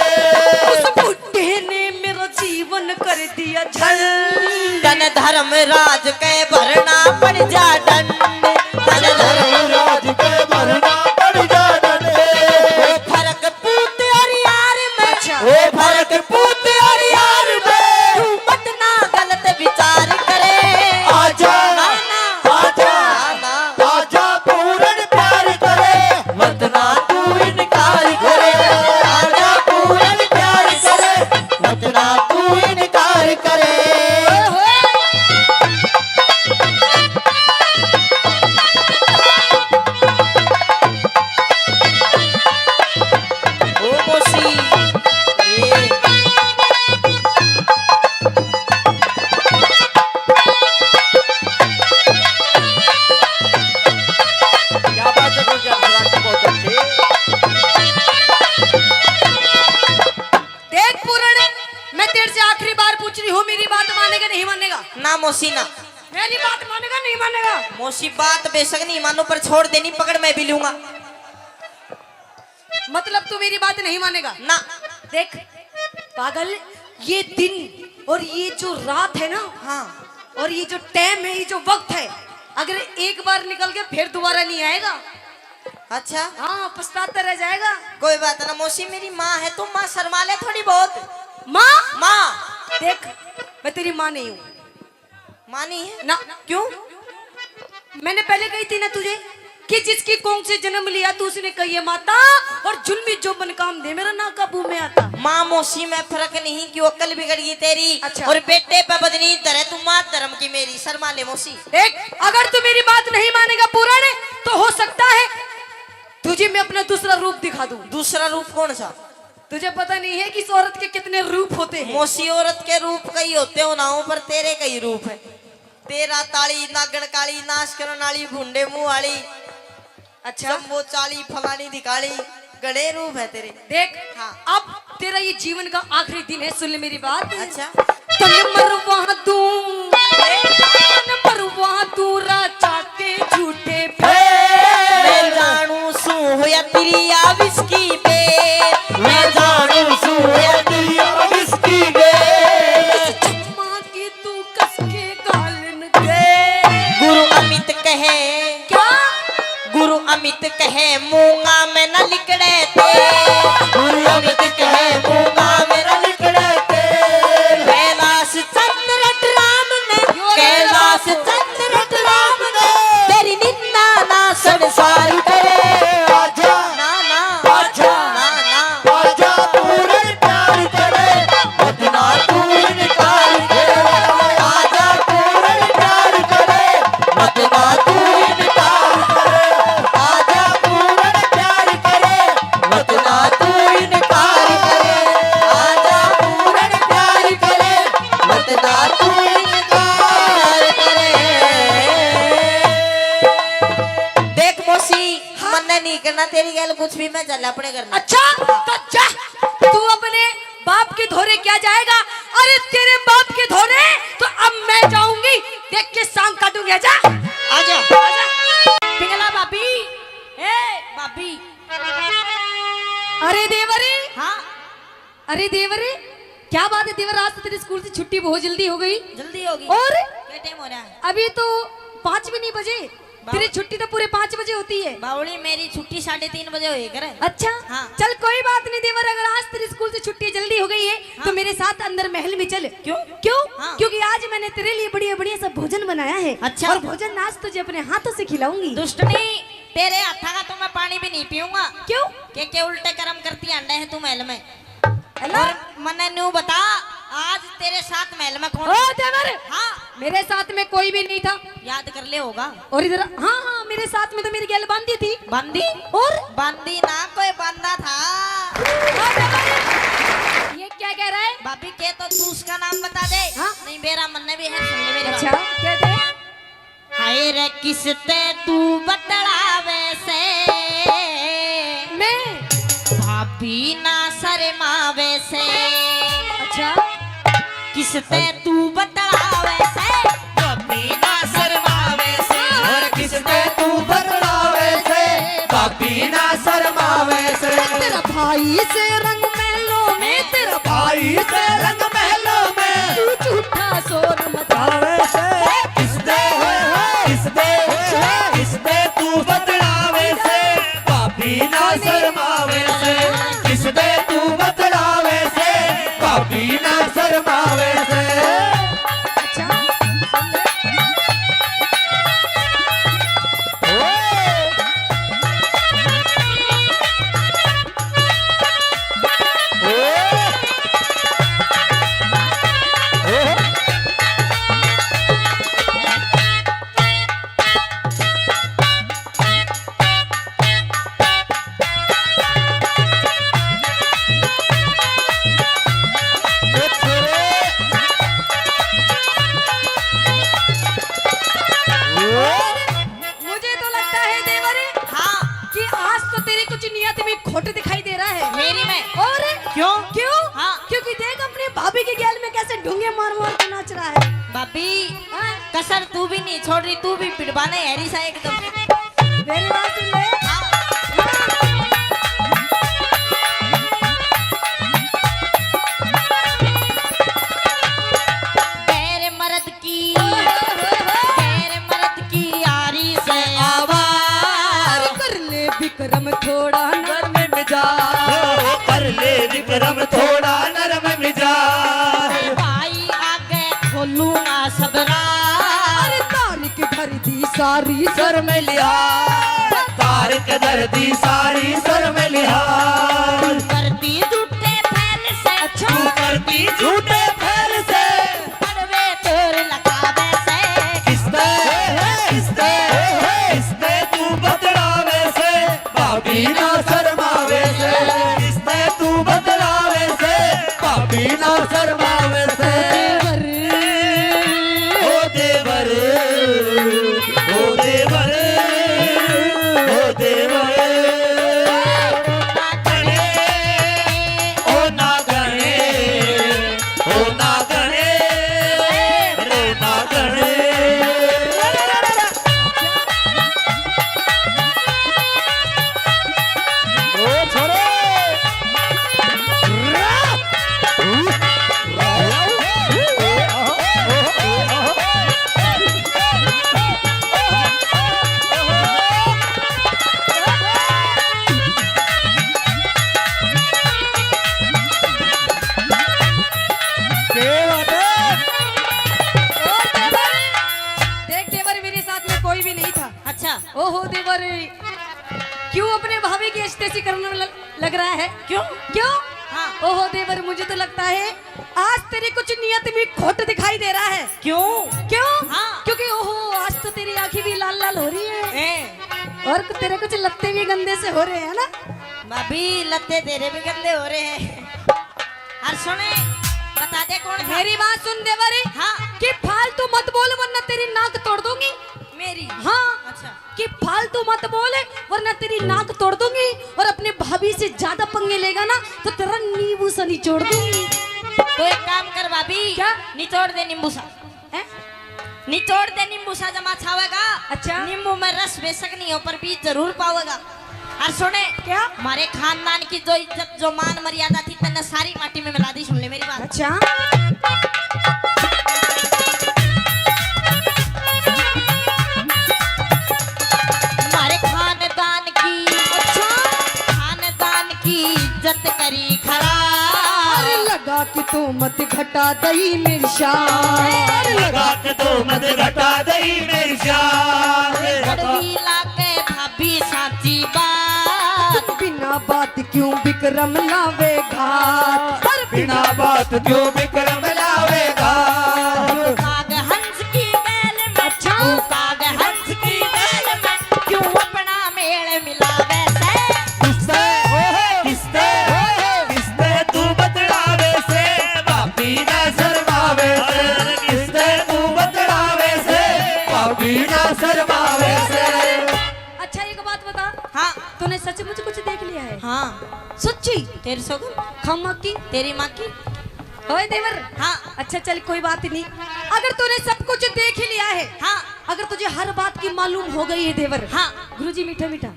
उस बुढ़े ने मेरा जीवन कर दिया झंड। तन धर्मराज के भरना पड़ जा डंड। तन धर्मराज के भरना पड़ जा डंड। ओ फर्क पूत और यार में। अच्छा। ओ फर्क पूत और यार में। तू मत ना गलत विचार करे। आजा, ना, ना। आजा, ना, ना। आजा पूरन प्यार करे। मत ना तू इनकार करे। आजा पूरन प्यार करे। मत ना तू इनकार करे। ओ मौसी, ए। क्या बात है गुलजार, बहुत अच्छे। देख पूरण, मैं तेरे से आखिरी बार पूछ रही हूँ, मेरी बात मानेगा नहीं मानेगा? ना मौसी ना। मेरी बात मानेगा नहीं मानेगा? मौसी बात बेशक नहीं मानो पर छोड़ देनी पकड़ मैं भी लूंगा। मतलब तू मेरी बात नहीं मानेगा? ना। देख पागल, ये दिन और ये जो रात है ना, हाँ। और ये जो टाइम है, ये जो वक्त है, अगर एक बार निकल गया फिर दोबारा नहीं आएगा। अच्छा। हाँ, पछताता रह जाएगा। कोई बात ना मौसी, मेरी माँ है, तू माँ शर्मा ले थोड़ी बहुत। माँ? माँ। देख, मैं तेरी माँ नहीं हूँ। माँ नहीं है? ना। क्यों? मैंने पहले कही थी ना तुझे, कि जिसकी कोख से जन्म लिया तू, उसने कहिए माता, और जुल्मी जोबन काम दे मेरा ना काबू में आता। माँ मौसी में फर्क नहीं, क्यों अक्ल बिगड़ गई तेरी। अच्छा। और बेटे पे बदनी धरे तू, माँ धर्म की मेरी, शर्मा ले मौसी। देख, अगर तू मेरी बात नहीं मानेगा पूरण, तो हो सकता है तुझे मैं अपना दूसरा रूप दिखा दूं। दूसरा रूप कौन सा? तुझे पता नहीं है कि इस औरत के कितने रूप होते हैं। मौसी, औरत के रूप कई होते हो ना हो, पर तेरे कई रूप है। तेरा ताली, नागण काली, नाश करण वाली, भूंडे मुंह वाली, अच्छा। जम्बो चाली, फलानी ढिकाली, घणे रूप है तेरे। देख, हाँ। अब तेरा ये जीवन का आखिरी दिन है, सुन ले मेरी बात। अच्छा। तन मरवा दूं, तन मरवा दूं राजा के झूठे पे। मैं जानू सू होया तेरी या विस्की पे, मैं जानू सू होया तेरी या विस्की पे। इस चम्मा की तू कस के गालन दे। गुरु अमित कहे। क्या? गुरु अमित कहे मूंगा में न लिकड़े ते। गुरु अमित कहे मूंगा में न लिकड़े ते। कैलाश चंद्र राम ने, यो कैलाश चंद्र राम ने तेरी निंदा ना संसार करे। आजा। ना, ना। आजा। ना, ना। आजा पूरण प्यार करे, मत ना तू इनकार करे। आजा पूरण प्यार करे, मत ना तू इनकार करे। आजा पूरण प्यार करे, मत ना तू इनकार करे। आजा पूरण प्यार करे, मत ना तू इनकार करे। देख मौसी, हाँ। मन्ने नहीं करना तेरी गैल कुछ भी, मैं चल अपने घर में। अच्छा, तो जा, तू अपने बाप के धोरे क्या जाएगा? अरे तेरे बाप के धोरे तो अब मैं जाऊंगी, देख के सांग काटूंगी। आजा। आजा। आजा। पिंगला भाभी, ए भाभी। अरे देवरी। हाँ। अरे देवरी, क्या बात है देवर, आज तो तेरे स्कूल से छुट्टी बहुत जल्दी हो गई। जल्दी होगी। और? क्या टाइम हो रहा है? अभी तो पाँच भी नहीं बजे। बावली। तेरी छुट्टी तो पूरे पाँच बजे होती है। बावली, मेरी छुट्टी साढ़े तीन बजे होए करे। अच्छा। हाँ। चल कोई बात नहीं देवर, अगर आज तेरे स्कूल से छुट्टी जल्दी हो गई है, हाँ। तो मेरे साथ अंदर महल में चल। क्यों? क्यों? हाँ। क्योंकि आज मैंने तेरे लिए बढ़िया बढ़िया सा भोजन बनाया है। अच्छा। और भोजन आज तुझे अपने हाथों से खिलाऊंगी। दुष्टनी, तेरे हाथा का तो मैं पानी भी नहीं पीऊंगा। क्यों? के, के उल्टे कर्म करती आंडे है तू महल में। है ना? और मन्ने न्यू बता, आज तेरे साथ महल में कौन? ओ देवर! हाँ। मेरे साथ में कोई भी नहीं था। याद कर ले होगा। और इधर, हाँ, हाँ, मेरे साथ में तो मेरी गैल बांदी थी। बांदी? और? बांदी ना, कोई बांदा था। ओ देवर! ये क्या कह रहा है? भाभी के तो तू उसका नाम बता दे। हाँ? नहीं, बेरा मन्ने भी है, सुन ले मेरी बात। अच्छा, क्या दे? हाय रे किसते तू बतलावे से, मैं? भाभी ना शर्मावे से। अच्छा। किसते तू बतलावे से, भाभी ना शर्मावे से। और किसते तू बतलावे से, भाभी ना शर्मावे से। तेरा भाई से रंग महलों में, तेरा भाई से रंग महलों में। तू झूठा शोर मचावे से। किसदे, किसदे, किसदे तू बतलावे से, भाभी ना शर्मावे से। किसदे तू बतलावे से, भाभी ना शर्मावे से। अच्छा, सुन ले। ओ। मुझे तो लगता है देवर, हाँ। कि आज तो तेरी कुछ नियत में खोट दिखाई दे रहा है। मेरी में? और? क्यों? क्यों? हाँ। क्योंकि देख अपनी भाभी के गैल में कैसे ढूंगे मार मार के नाच रहा है। भाभी, हाँ? कसर तू भी नहीं छोड़ रही, तू भी पिड़वाने हैरी सा एकदम। मेरी बात सुन ले। हाँ। हाँ। गैर मर्द की, गैर मर्द की यारी से आवार। कर ले विक्रम थोड़ा नरम मिजाज। कर ले विक्रम थोड़ा नरम मिजाज। भाई आगे खोलूंगा सब राज। अरे तारीख भर दी सारी शर्म लिया। कदर दी सारी शर्म लिहाज। करती झूठे फैल से। अच्छा। तू करती झूठे फैल से। बड़वे तोर लगावे से। किसते, किसते, किसते तू बतलावे से? भाभी ना शर्मावे से। किसते तू बतलावे से? भाभी ना शर्मावे से। देवर। ओ देवर, ओ देवर, ओ देवर। ओ नागणे, ओ नागणे, ओ नागणे। ओ छोरे। क्या बात है? और देवर, देख देवर, मेरे साथ में कोई भी नहीं था। अच्छा। ओहो देवर, क्यों अपने भाभी की ऐसी तैसी करने में ल-, लग रहा है? क्यों? क्यों? हाँ। ओहो देवर, मुझे तो लगता है आज तेरी कुछ नियत में खोट दिखाई दे रहा है। क्यों? क्यों? हाँ। क्योंकि ओहो, आज तो तेरी आंखें भी लाल लाल हो रही है। ए। और तेरे कुछ लत्ते भी गंदे से हो रहे हैं ना? भाभी, लत्ते तेरे भी गंदे हो रहे हैं। और सुने, बता दे कौन था? मेरी बात सुन देवर। हाँ। कि फालतू मत बोल वरना तेरी नाक तोड़ दूंगी। मेरी? हाँ। अच्छा। कि फालतू मत बोल वरना तेरी नाक तोड़ दूंगी, और अपने भाभी से ज्यादा पंगे लेगा ना तो तेरा नींबू सा निचोड़ दूंगी। तो एक काम कर भाभी। क्या? निचोड़ दे नींबू सा। हैं? निचोड़ दे नींबू सा, जमा छावेगा। अच्छा। नींबू में रस बेशक नहीं हो पर बीज जरूर पावेगा। और सुने, क्या? हमारे खानदान की जो इज्जत, जो मान मर्यादा थी, तन्ने सारी माटी में मिला दी। सुन ले मेरी बात। अच्छा। हमारे खानदान की, अच्छा। खानदान की इज्जत करी खराब। अरे लगा के तो मत घटा दई मेरी शान। अरे लगा के तो मत घटा दई मेरी शान। कड़वी लागे भाभी साची बात। बिना बात क्यों विक्रम लावे घात? अरे बिना बात क्यों विक्रम लावे घात? काग हंस की गैल में, अच्छा। काग हंस की गैल में क्यों अपना मेल मिलावे से? किसते, किसते, किसते तू बतलावे से? भाभी ना शर्मावे से। किसते तू बतलावे से? भाभी ना शर्मावे से। अच्छा, एक बात बता। हाँ। तूने सचमुच कुछ देख लिया है? हाँ। सच्ची? तेरी सगुन। खम्मा की? तेरी माँ की। ओए देवर। हाँ। अच्छा चल, कोई बात नहीं, अगर तूने सब कुछ देख ही लिया है, हाँ। अगर तुझे हर बात की मालूम हो गई है देवर, हाँ। गुरुजी मीठा मीठा,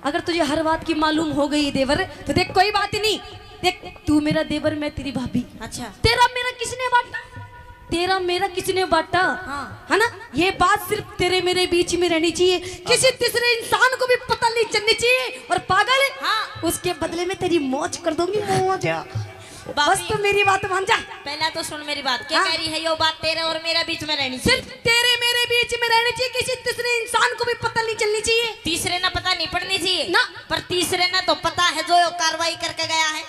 अगर तुझे हर बात की मालूम हो गई है देवर, तो देख कोई बात नहीं, देख तू मेरा देवर, मैं तेरी भाभी। अच्छा। तेरा मेरा किसने बांटा? तेरा मेरा किसने बांटा? हाँ। है ना? ये बात सिर्फ तेरे मेरे बीच में रहनी चाहिए, किसी तीसरे इंसान को भी पता नहीं चलनी चाहिए। और पागल, हाँ। उसके बदले में तेरी मौज कर दूंगी, मौज। भाभी, बस तू मेरी बात मान जा। पहला तो सुन मेरी बात। क्या हाँ। कह रही है यो बात, तेरे और मेरा बीच में रहनी चाहिए। सिर्फ तेरे मेरे बीच में रहनी चाहिए, किसी तीसरे इंसान को भी पता नहीं चलनी चाहिए। तीसरे ना पता नहीं पड़नी चाहिए। ना। पर तीसरे ना तो पता है जो यो कार्रवाई करके गया है।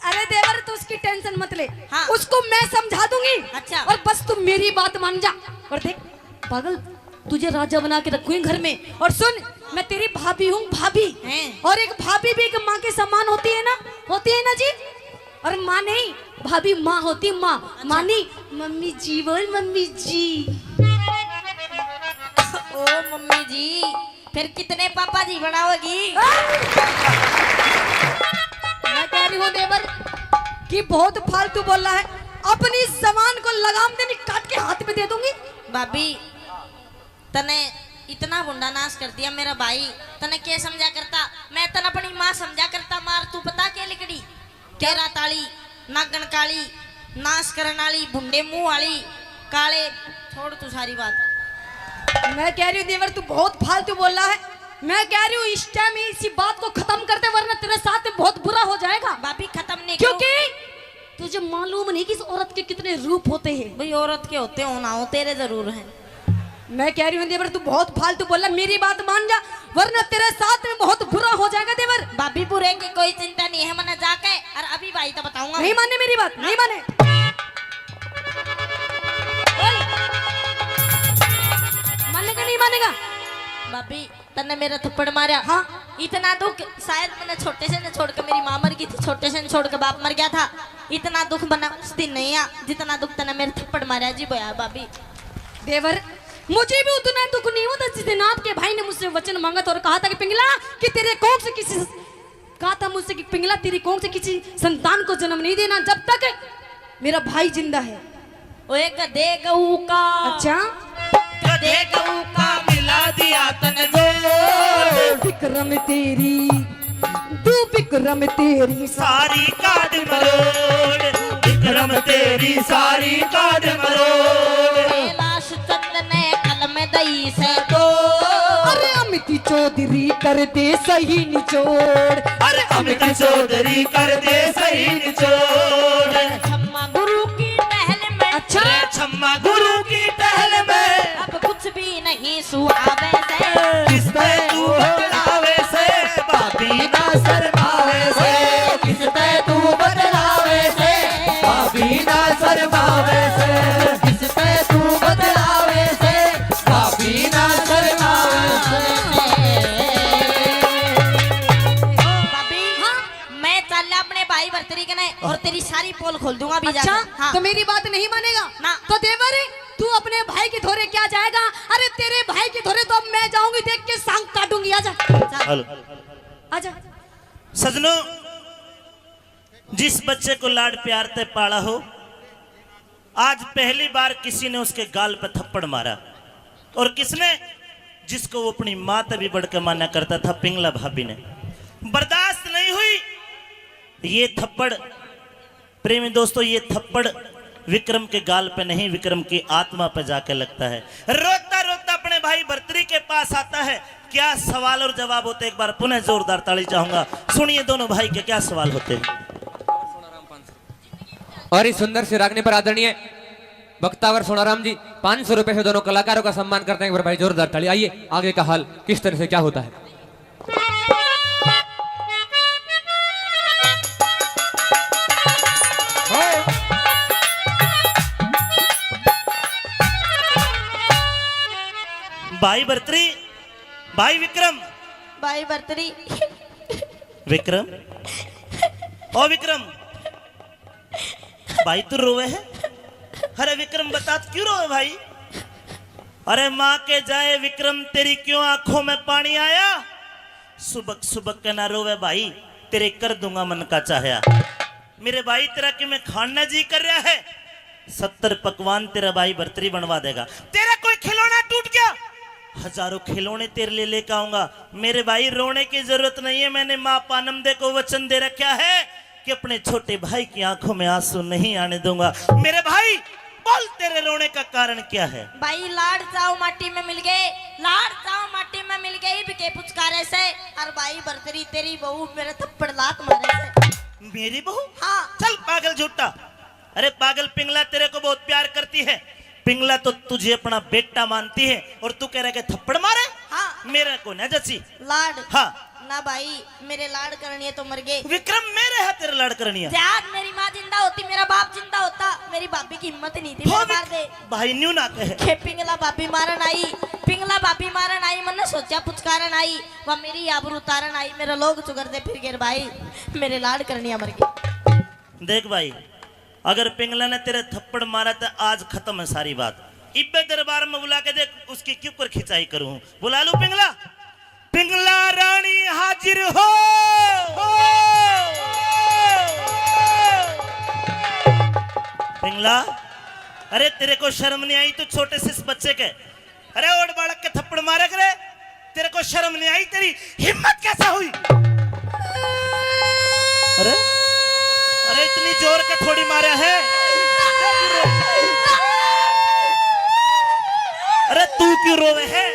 अरे देवर, तू उसकी टेंशन मत ले। हाँ। उसको मैं समझा दूंगी। अच्छा। और बस तू मेरी बात मान जा। और देख पागल, तुझे राजा बना के रखूंगी घर में। और सुन, मैं तेरी भाभी हूँ, भाभी। हैं? और एक भाभी भी एक माँ के समान होती है ना, होती है ना जी। और माँ नहीं, भाभी माँ होती, माँ। अच्छा। माँ नहीं, मम्मी जी बोल, मम्मी जी। ओ मम्मी जी, फिर कितने पापा जी बनाओगी? मैं कह रही हूँ देवर कि बहुत फालतू बोल रहा है, अपनी जबान को लगाम दे, नहीं काट के हाथ में दे दूंगी। भाभी, तने इतना भुंडा नाश कर दिया मेरा भाई, तने के समझा करता? मैं तने अपनी माँ समझा करता। मार तू पता के लिकड़ी? केरा ताली, नागन काली, नाश करन वाली, भुंडे मुंह वाली, काले। छोड़ तू सारी बात। मैं कह रही हूँ देवर, तू बहुत फालतू बोल रहा है। मैं कह रही हूँ इस टाइम इसी बात को खत्म कर दे, वरना तेरे साथ बहुत बुरा हो जाएगा। भाभी, खत्म नहीं करो। क्योंकि तुझे मालूम नहीं कि इस औरत के कितने रूप होते हैं। भाई, औरत के होते हो ना हो, तेरे जरूर हैं। मैं कह रही हूँ देवर, तू बहुत फालतू बोल रहा, मेरी बात मान जा। वरना तेरे साथ में बहुत बुरा हो जाएगा देवर। भाभी, बुरे की कोई चिंता नहीं है, मैंने जाके और अभी भाई तो बताऊंगा। नहीं माने मेरी बात, नहीं माने। बोल। मानेगा, नहीं मानेगा? भाभी, तन्ने मेरा थप्पड़ मारा। हाँ। इतना दुख, शायद मैंने छोटे से ने छोड़ के, मेरी माँ मर गई थी, छोटे से ने छोड़ के बाप मर गया था। इतना दुख मना उस दिन नहीं आ, जितना दुख तन्ने मेरे थप्पड़ मारा जी बोया भाभी। देवर, मुझे भी उतना दुख नहीं होता जिस दिन आपके भाई ने मुझसे वचन मांगा था और कहा था कि पिंगला, कि तेरे कोख से किसी, कहा था मुझसे कि पिंगला, तेरी कोख से किसी संतान को जन्म नहीं देना जब तक मेरा भाई जिंदा है। ओए गधे गऊ का। अच्छा। गधे गऊ का मिला दिया तन जोड़। विक्रम तेरी, तू विक्रम तेरी सारी काट मरोड़। विक्रम तेरी सारी काट मरोड़। कैलाश चंद ने कलम दई से तो। अरे अमित चौधरी कर दे सही निचोड़। अरे अमित चौधरी कर दे सही निचोड़। छम्मा गुरु की टहल में। अच्छा। अरे छम्मा गुरु की टहल में। अब कुछ भी नहीं सुहावे से। किस पे तू बतलावे से, भाभी ना शर्मावे से। किस पे तू बतलावे से, भाभी ना शर्मावे से। किस पे तू बतलावे से, भाभी ना शर्मावे से। भाभी, हाँ? मैं चाल्या अपने भाई भरतरी कने और तेरी सारी पोल खोल दूंगा अभी अच्छा, जाके। हाँ। तो मेरी बात नहीं मानेगा? ना। तो देवर, तू अपने भाई के धोरे क्या जाएगा? अरे तेरे भाई के धोरे तो अब मैं जाऊंगी, देख के सांग काटूंगी। आजा। चल। हेलो। आजा। सजनों, जिस बच्चे को लाड प्यार ते पाला हो, आज पहली बार किसी ने उसके गाल पे थप्पड़ मारा। और किसने? जिसको वो अपनी माँ ते भी बढ़ के माना करता था, पिंगला भाभी ने। बर्दाश्त नहीं हुई ये थप्पड़। प्रेमी दोस्तों, ये थप्पड़ विक्रम के गाल पे नहीं, विक्रम की आत्मा पे जाके लगता है। रोता रोता अपने भाई भरतरी के पास आता है। क्या सवाल और जवाब होते, एक बार पुनः जोरदार ताली चाहूंगा। सुनिए दोनों भाई के क्या सवाल होते हैं। और इस सुंदर सी रागनी पर आदरणीय बख्तावर सोनाराम जी पाँच सौ रुपए से दोनों कलाकारों का सम्मान करते हैं। एक बार भाई जोरदार ताली। आइए, आगे का हाल किस तरह से क्या होता है। भाई भरतरी, भाई विक्रम। भाई भरतरी। विक्रम, ओ विक्रम, भाई तू रोवे है? अरे विक्रम, बता, तू क्यों रोवे भाई? अरे माँ के जाए विक्रम, तेरी क्यों आंखों में पानी आया? सुबक सुबक के ना रोवे भाई, तेरे कर दूंगा मन का चाहया। मेरे भाई, तेरा कि मैं खान ना जी कर रहा है? सत्तर पकवान तेरा भाई भरतरी बनवा देगा। तेरा कोई खिलौना टूट गया, हजारों खिलौने तेरे लिए लेकर आऊंगा। मेरे भाई, रोने की जरूरत नहीं है। मैंने माँ पानम दे को वचन दे रखा है कि अपने छोटे भाई की आंखों में आंसू नहीं आने दूंगा। मेरे भाई, बोल, तेरे रोने का कारण क्या है? भाई, लाड चाव माटी में मिल गए, लाड चाव माटी में मिल गए, इब के पुचकारे से। और भाई भरतरी, तेरी बहू मेरे थप्पड़ लात मारे से। मेरी बहू? हाँ। चल पागल झूठा। अरे पागल पिंगला, तेरे को बहुत प्यार करती है। पिंगला तो तुझे अपना बेटा मानती है और तू कह रहा है कि थप्पड़ मारे? हाँ। मेरे को ना जची। लाड। हाँ। ना भाई, मेरे लाड करनिया तो मर गए। विक्रम, मेरे है तेरे लाड करनिया। यार, मेरी माँ जिंदा होती, मेरा बाप जिंदा होता, मेरी भाभी की हिम्मत नहीं थी, हो मेरे विक-, मार दे। भाई न्यू ना कहे। के पिंगला भाभी मारन आई, पिंगला भाभी मारन आई, मन्ने सोचा पुचकारन आई, वह मेरी आबरू उतारन आई, मेरा लोग चुगरते फिर गए भाई, मेरे लाड करनिया मर गए। देख भाई, अगर पिंगला ने तेरे थप्पड़ मारा तो आज खत्म है सारी बात। इब्बे दरबार में बुला के देख, उसकी क्यों कर खिंचाई करूं। बुला लूं पिंगला? पिंगला रानी हाजिर हो। पिंगला, अरे तेरे को शर्म नहीं आई? तू छोटे से इस बच्चे के, अरे ओड़ बालक के थप्पड़ मारे करे, तेरे को शर्म नहीं आई? तेरी हिम्मत कैसे हुई? अरे, अरे इतनी जोर के थोड़ी मारा है। अरे तू क्यों रोवे है?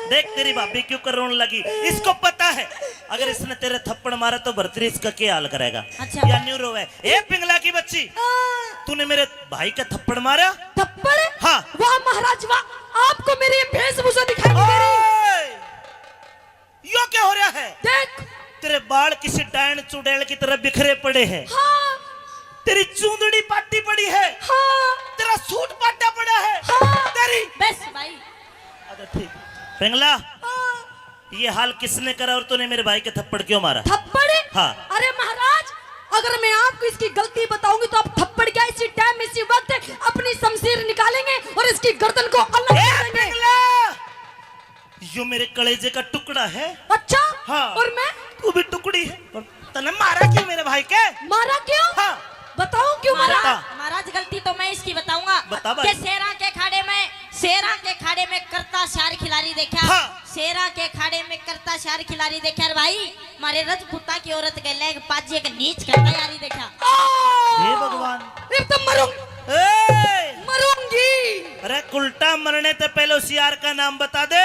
देख तेरी भाभी क्यों कर रोने लगी। इसको पता है अगर इसने तेरे थप्पड़ मारा तो भरतरी इसका क्या हाल करेगा। अच्छा। या न्यू रोवे। ए पिंगला की बच्ची, हाँ। तूने मेरे भाई का थप्पड़ मारा? थप्पड़? हाँ। वाह महाराज वाह, आपको मेरी ये वेशभूषा दिखाई नहीं दे रही? ओए! हो रहा है? देख। तेरे बाल किसी डायन चुड़ैल की तरह बिखरे पड़े हैं। हाँ। तेरी चूंदड़ी पाटी पड़ी है। हाँ। तेरा सूट पाटा पड़ा है। हाँ। तेरी बस भाई। अच्छा, ठीक। पिंगला, हाँ। ये हाल किसने करा और तूने मेरे भाई के थप्पड़ क्यों मारा? थप्पड़? हाँ। अरे महाराज, अगर मैं आपको इसकी गलती बताऊंगी तो आप थप्पड़ क्या, इसी टाइम, इसी वक्त अपनी शमशीर निकालेंगे और इसकी गर्दन को अलग ए, कर देंगे। पिंगला! यो मेरे कलेजे का टुकड़ा है। अच्छा? हाँ। और मैं? तू भी टुकड़ी है। और तने मारा क्यों मेरे भाई के? मारा क्यों? हाँ। बताओ क्यों मारा? बता। महाराज, गलती तो मैं इसकी बताऊंगा। बता भाई। के शेरा के खाड़े में, शेरा के खाड़े में करता शार खिलाड़ी देखा। हाँ। शेरा के खाड़े में करता शार खिलाड़ी देखा रे भाई। मारे रजपूता की औरत के लेग पाजे के नीच करता यारी देखा। हे भगवान। ये तो मरूं-, ए! मरूंगी। अरे उल्टा मरने ते पहले उस यार का नाम बता दे।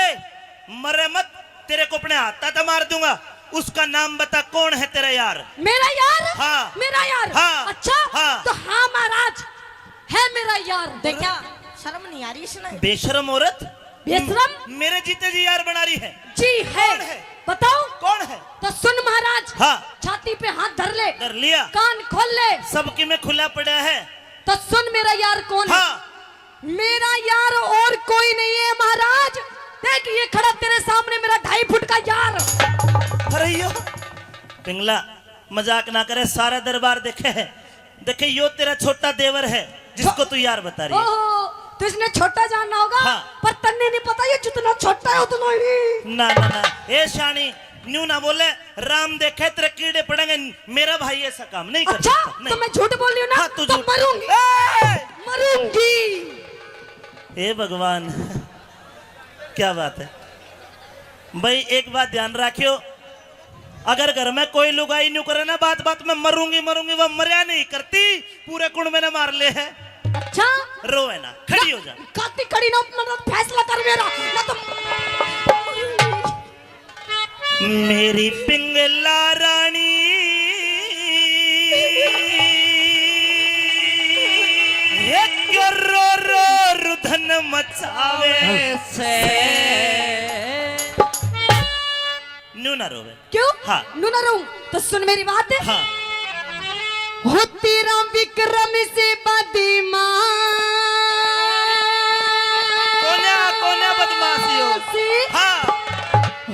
मरे मत, तेरे को अपने हाथा ते मार दूंगा। उसका नाम बता, कौन है तेरा यार? मेरा यार? हाँ। मेरा यार? हाँ। अच्छा? हाँ। तो हाँ महाराज, है मेरा यार। देखा, शर्म नहीं आ रही इसने? बेशरम औरत। बेशरम? मेरे जीते जी यार बना रही है। जी है। कौन है? बताओ। कौन है? तो सुन महाराज। हाँ। छाती पे हाथ धर ले। धर लिया। कान खोल ले। सबकी में खुला पड़ा है। तो सुन मेरा यार कौन है? हाँ। मेरा यार और कोई नहीं है महाराज। देख ये खड़ा तेरे सामने मेरा ढाई फुट का यार। अरे यो पिंगला, मजाक ना करे, सारा दरबार देखे है। देखे यो तेरा छोटा देवर है जिसको छो-, तू यार बता रही है। ओहो, तो इसने छोटा जानना होगा। हाँ। पर तन्ने नहीं पता ये जितना छोटा है उतना ही। ना ना ना, ए शानी, न्यू ना बोले, राम देखे तेरे कीड़े पड़ेंगे, मेरा भाई ऐसा काम नहीं कर अच्छा, सकता, नहीं। तो मैं झूठ बोल रही हूँ ना, हाँ, तू तो झूठ। मरूंगी। ए! मरूंगी। हे भगवान, क्या बात है भाई। एक बात ध्यान रखियो, अगर घर में कोई लुगाई न्यू करे ना, बात बात में मरूंगी मरूंगी, वो मरया नहीं करती, पूरे कुण में ने मार ले है। अच्छा। रोवे ना, खड़ी हो जा। काती खड़ी ना, मतलब फैसला कर मेरा, ना तो मेरी पिंगला रानी, हे क्यों रो रो रुधन मचावे से। न्यू ना रोवे। क्यों? हाँ। न्यू ना रोऊं? तो सुन मेरी बात। हाँ। हो तेरा विक्रम से बदमाश। कोन्या, कोन्या बदमाश यो। हाँ।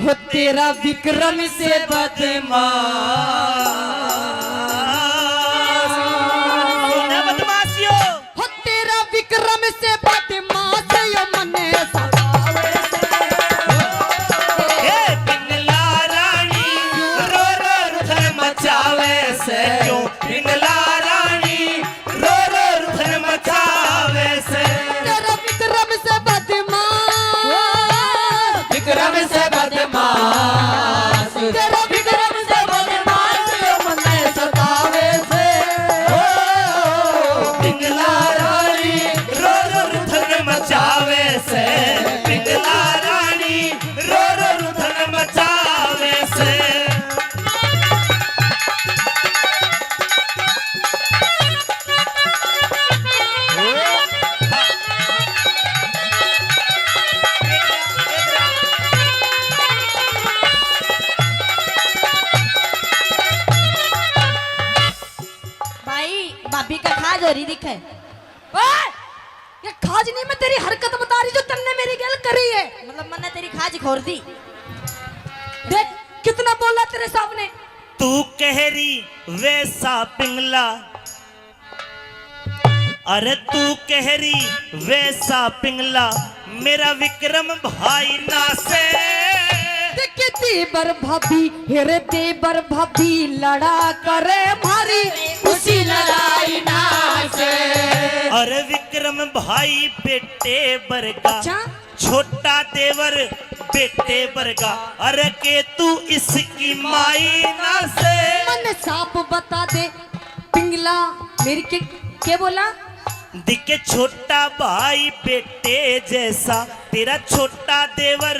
हो तेरा विक्रम से बदमाश। कोन्या बदमाश यो। हो तेरा विक्रम से बदमाश यो मने सतावे से। हे पिंगला रानी, रो रो रुधन मचावे से। क्यों? पिंगला रानी, रो रो रुधन मचावे से। तेरा विक्रम से बदमाश। विक्रम से बदमाश। तेरा विक्रम से बदमाश यो मने सतावे से। ओ, पिंगला रानी रो रो रुधन मचावे से। पिंगला रानी रो रो रुधन मचावे से। भाई, भाभी का खाज हो रही दिखे। ओए, ये खाज नहीं, मैं तेरी हरकत बता रही जो तन्ने मेरी गैल करी है। मतलब, मन्ने तेरी खाज खोर दी। देख, कितना बोला तेरे सामने। तू कह रही वैसा पिंगला, अरे तू कह रही वैसा पिंगला, मेरा विक्रम भाई ना से। देख देवर भाभी, हेरे देवर भाभी लड़ा करे मारी उसी लड़ाई ना से। अरे विक्रम भाई बेटे बरगा, अच्छा? छोटा देवर बेटे बरगा, अरे के तू इसकी माई ना से। मन साफ बता दे पिंगला, मेरी के, के बोला? दिखे छोटा भाई बेटे जैसा, तेरा छोटा देवर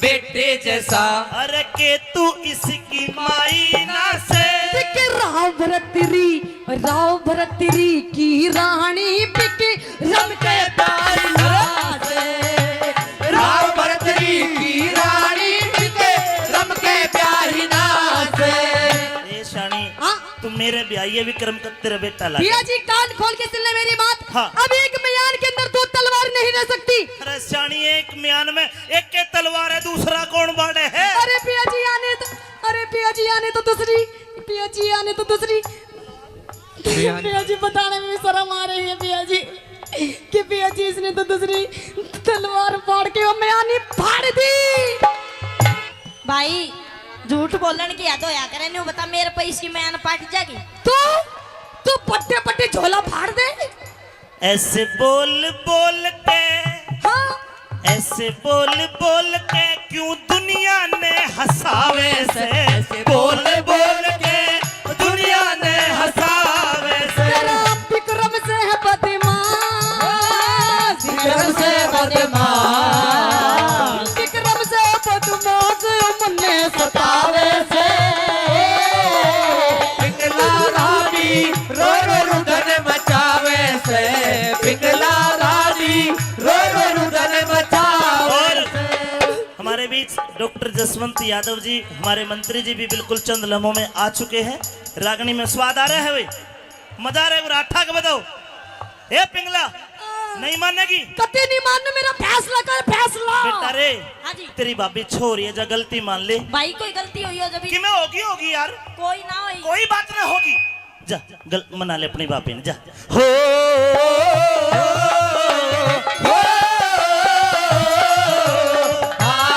बेटे जैसा। अरे के तू इसकी माई ना से। दिखे राव भरतरी, राव भरतरी की रानी बिके रम के प्यार ना से। राव भरतरी की रानी बिके रम के प्यार मेरे ब्याई है विक्रम का तेरा बेटा लागे। भैया जी, कान खोल के सुन ले मेरी बात। हाँ। अब एक म्यान के अंदर दो तलवार नहीं रह सकती। अरे सियाणी, एक म्यान में एक के तलवार है, दूसरा कौन बाड़े है? अरे भैया जी, आने तो, अरे भैया जी, आने तो दूसरी, भैया जी, आने तो दूसरी। भैया जी। भैया जी, बताने में भी शर्म आ रही है भैया जी, कि भैया जी, इसने तो दूसरी तलवार फाड़ के वो म्यान ही फाड़ दी। भाई, झूठ बोलण की हद होया करे, न्यू बता, मेरे पे इसकी म्यान पाट जाएगी। तू, तू पट्टे पट्टे झोला फाड़ दे। ऐसे बोल बोल के, हाँ। ऐसे बोल बोल के क्यों दुनिया ने हंसावे से, ऐसे बोल बोल के दुनिया ने हंसावे से। तेरा विक्रम से है बदमाश, विक्रम से बदमाश, विक्रम से बदमाश मन्ने सतावे से। पिंगला रानी रो रो रुदन मचावे से, पिंगला रानी रो रो रुदन मचावे से। हमारे बीच डॉक्टर जसवंत यादव जी, हमारे मंत्री जी भी बिल्कुल चंद लम्हों में आ चुके हैं। रागनी में स्वाद आ रहा है भाई, मजा आ रहा है, राठा के बताओ। ए पिंगला, नहीं मानेगी? कते नहीं मानना, मेरा फैसला कर, फैसला। बेटा रे, हाँ जी। तेरी भाभी छोरी है, जा गलती मान ले। भाई, कोई गलती हुई हो जब कि मैं होगी, होगी यार। कोई ना होई। कोई बात ना होगी। जा, गल-, मना ले अपनी भाभी ने, जा। हो, हो, हो, हाँ,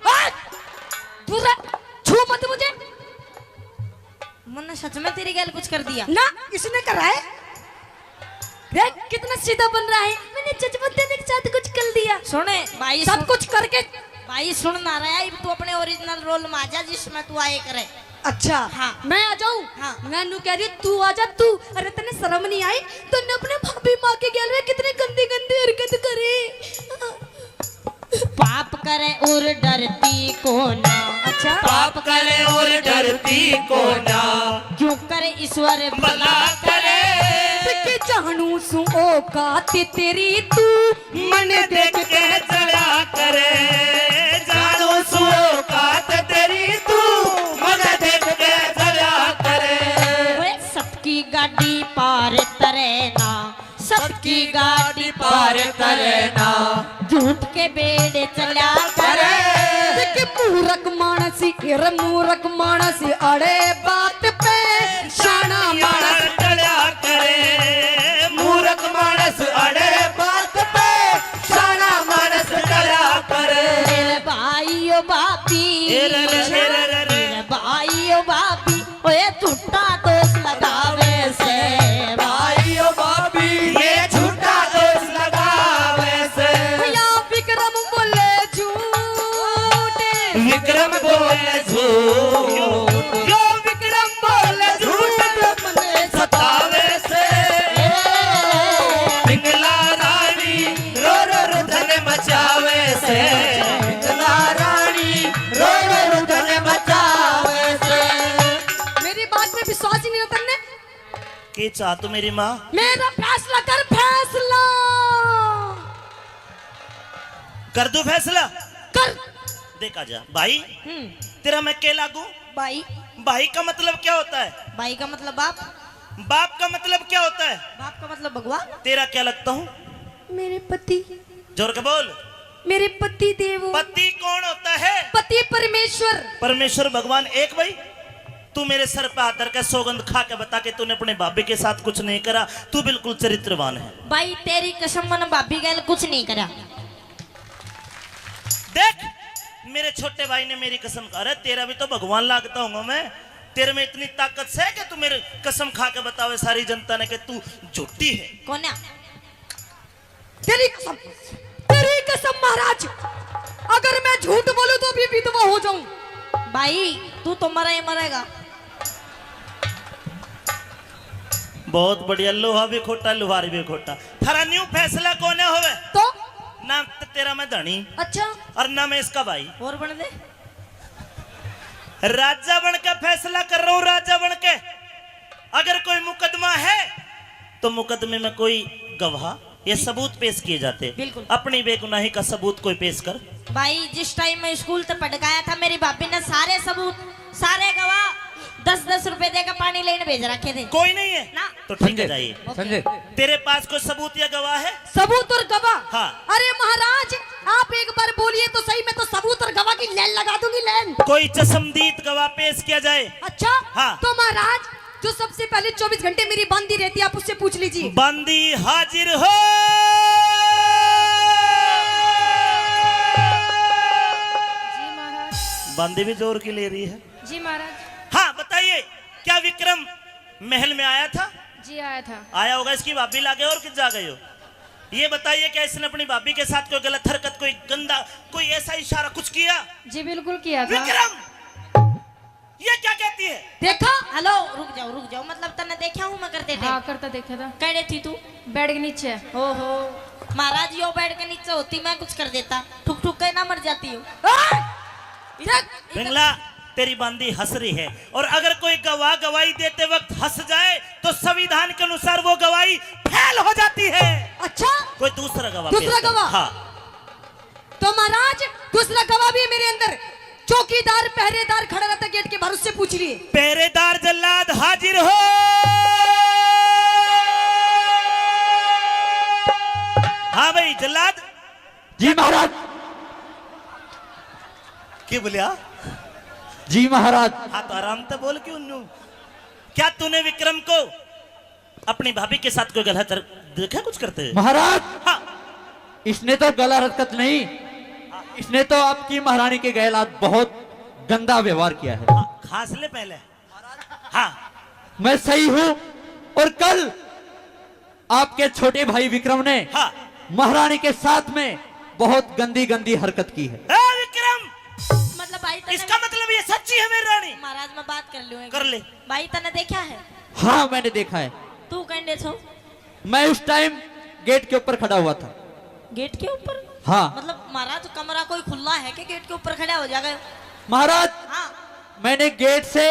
हाँ। दूर रह, छू मत मुझे। मन्ने सच में तेरी गैल कुछ कर दिया? ना, इसने करा है। देख, कितना सीधा बन रहा है। मैंने जजमंते के साथ कुछ कर दिया। सुने, भाई, सब सुन। कुछ करके। भाई, सुन ना रहा है, तू अपने ओरिजिनल रोल में आ जा, जिसमें तू आए करे। अच्छा, हाँ। मैं आ जाऊं? हाँ। मैं नू कह रही हूँ, तू आ जा, तू। अरे, तन्ने शर्म नहीं आई? तन्ने अपने भाभी माँ के गैल में कितनी गंदी गंदी हरकत करी। पाप करे और डरती को ना। अच्छा। पाप करे और डरती को ना। क्यों करे ईश्वर भला करे। कि जानू सू औकात तेरी तू मन देख के जला करे। जानू सू औकात तेरी तू मन देख के जला करे। ओए सबकी गाड़ी पार तरे ना। सबकी गाड़ी पार करे ना। झूठ के बेड़े चला करे। देख मूरख मानस, रे मूरख मानस, अड़े बात पे शाना मानस टला करे। मूरख मानस अड़े बात पे शाना मानस टला करे। मेरे भाई ओ भाभी, ए रे रे रे रे रे। मेरे भाई ओ भाभी, ओए झूठा दोष लगावे से। भाई ओ भाभी, ये झूठा दोष लगावे से। या विक्रम बोले झूठ। विक्रम बोले झूठ। यो विक्रम बोले झूठ। मन्ने सतावे से। पिंगला रानी रो रो रुदन मचावे से। पिंगला रानी रो रो रुदन मचावे से। मेरी बात में विश्वास ही नहीं होता ने। के चाह तू मेरी माँ? मेरा फैसला कर, फैसला। कर दूं फैसला? कर। देखा जा भाई, हम्म। तेरा मैं के लागू? भाई। भाई का मतलब क्या होता है? भाई का मतलब बाप। बाप का मतलब क्या होता है? बाप का मतलब भगवान। तेरा क्या लगता हूँ? मेरे पति। जोर के बोल। मेरे पति देव। पति कौन होता है? पति परमेश्वर। परमेश्वर भगवान एक भाई। तू मेरे सर पे हाथ धर के सौगंध खा के बता कि तूने अपने भाभी के साथ कुछ नहीं करा। तू बिल्कुल चरित्रवान है। भाई, तेरी कसम, मैंने भाभी गैल कुछ नहीं करा। देख, मेरे छोटे भाई ने मेरी कसम खा, अरे, तेरा भी तो भगवान लागता हूँ मैं। तेरे में इतनी ताकत से कि तू मेरे कसम खा के बतावे सारी जनता ने कि तू झूठी है। कौन है? तेरी कसम, तेरी कसम महाराज, अगर मैं झूठ बोलूं तो अभी विधवा हो जाऊं। भाई, तू तो मरा ही मरेगा। बहुत बढ़िया, लोहा भी खोटा, लुहार भी खोटा। थारा न्यू फैसला कोने होवे? तो? ना त-, तेरा मैं धनी। अच्छा। और ना मैं इसका भाई। और बन दे। राजा बन के फैसला कर रहा हूँ, राजा बन के। अगर कोई मुकदमा है तो मुकदमे में कोई गवाह ये सबूत पेश किए जाते। बिल्कुल। अपनी बेगुनाही का सबूत कोई पेश कर। भाई, जिस टाइम मैं स्कूल तक पढ़ के आया था, मेरी भाभी ने सारे सबूत, सारे गवाह दस दस रुपए देकर पानी लेने भेज रखे थे। कोई नहीं है? ना। तो ठीक है, संजय, जाइए। ओके। संजय। तेरे पास कोई सबूत या गवाह है? सबूत और गवाह? हाँ। अरे महाराज, आप एक बार बोलिए तो सही, मैं तो सबूत और गवाह की लाइन लगा दूंगी, लाइन। कोई चश्मदीद गवाह पेश किया जाए। अच्छा? हाँ। तो महाराज, जो सबसे पहले चौबीस घंटे मेरी बांदी रहती है, आप उससे पूछ लीजिए। बांदी हाजिर हो। जी महाराज। बांदी भी जोर की ले रही है। जी महाराज। हाँ, बताइए, क्या विक्रम महल में आया था? जी, आया था। आया होगा, इसकी भाभी लागे और कित जा गए हो? ये बताइए, क्या इसने अपनी भाभी के साथ कोई गलत हरकत, कोई गंदा, कोई ऐसा इशारा कुछ किया? जी, बिल्कुल किया था। विक्रम, ये क्या कहती है? देखा? हेलो, रुक जाओ, रुक जाओ। मतलब, तन्ने देखा हूँ मैं करते थे? हाँ, करता देखा था। कड़े थी तू? बेड के नीचे। ओहो, महाराज, यो बेड के नीचे होती, मैं कुछ कर देता। ठुक ठुक के ना मर जाती हूँ। आ! देख, पिंगला, तेरी बांदी हंस रही है, और अगर कोई गवाह गवाही देते वक्त हंस जाए, तो संविधान के अनुसार वो गवाही फेल हो जाती है। अच्छा? कोई दूसरा गवाह दूसरा पेश कर। गवाह? हाँ। तो महाराज, दूसरा गवाह भी है मेरे अंदर। चौकीदार, पहरेदार खड़ा रहता गेट के बाहर, उससे पूछ लिए। पहरेदार जल्लाद हाजिर हो। हाँ भाई जल्लाद। जी महाराज। के बोलिया? जी महाराज। हाँ, तो आराम तो बोल, क्यों न्यू? क्या तूने विक्रम को अपनी भाभी के साथ कोई गलत हर-, देखा कुछ करते हुए? महाराज, हाँ। इसने तो गलत हरकत नहीं, इसने तो आपकी महारानी के गैलात बहुत गंदा व्यवहार किया है। हाँ, खांस ले पहले। हाँ। मैं सही हूँ, और कल आपके छोटे भाई विक्रम ने हाँ। महारानी के साथ में बहुत गंदी गंदी हरकत की है। ए विक्रम! मतलब भाई तने इसका मतलब ये सच्ची है मेरी रानी? महाराज, मैं बात कर लूँ एक कर ले। भाई, तने देखा है? हाँ, मैंने देखा है। तू कहने छो? मैं उस टाइम गेट के ऊपर खड़ा हुआ था। गेट के ऊपर? हाँ। मतलब महाराज, कमरा कोई खुला है कि गेट के ऊपर खड़ा हो जाएगा? महाराज, हाँ। मैंने गेट से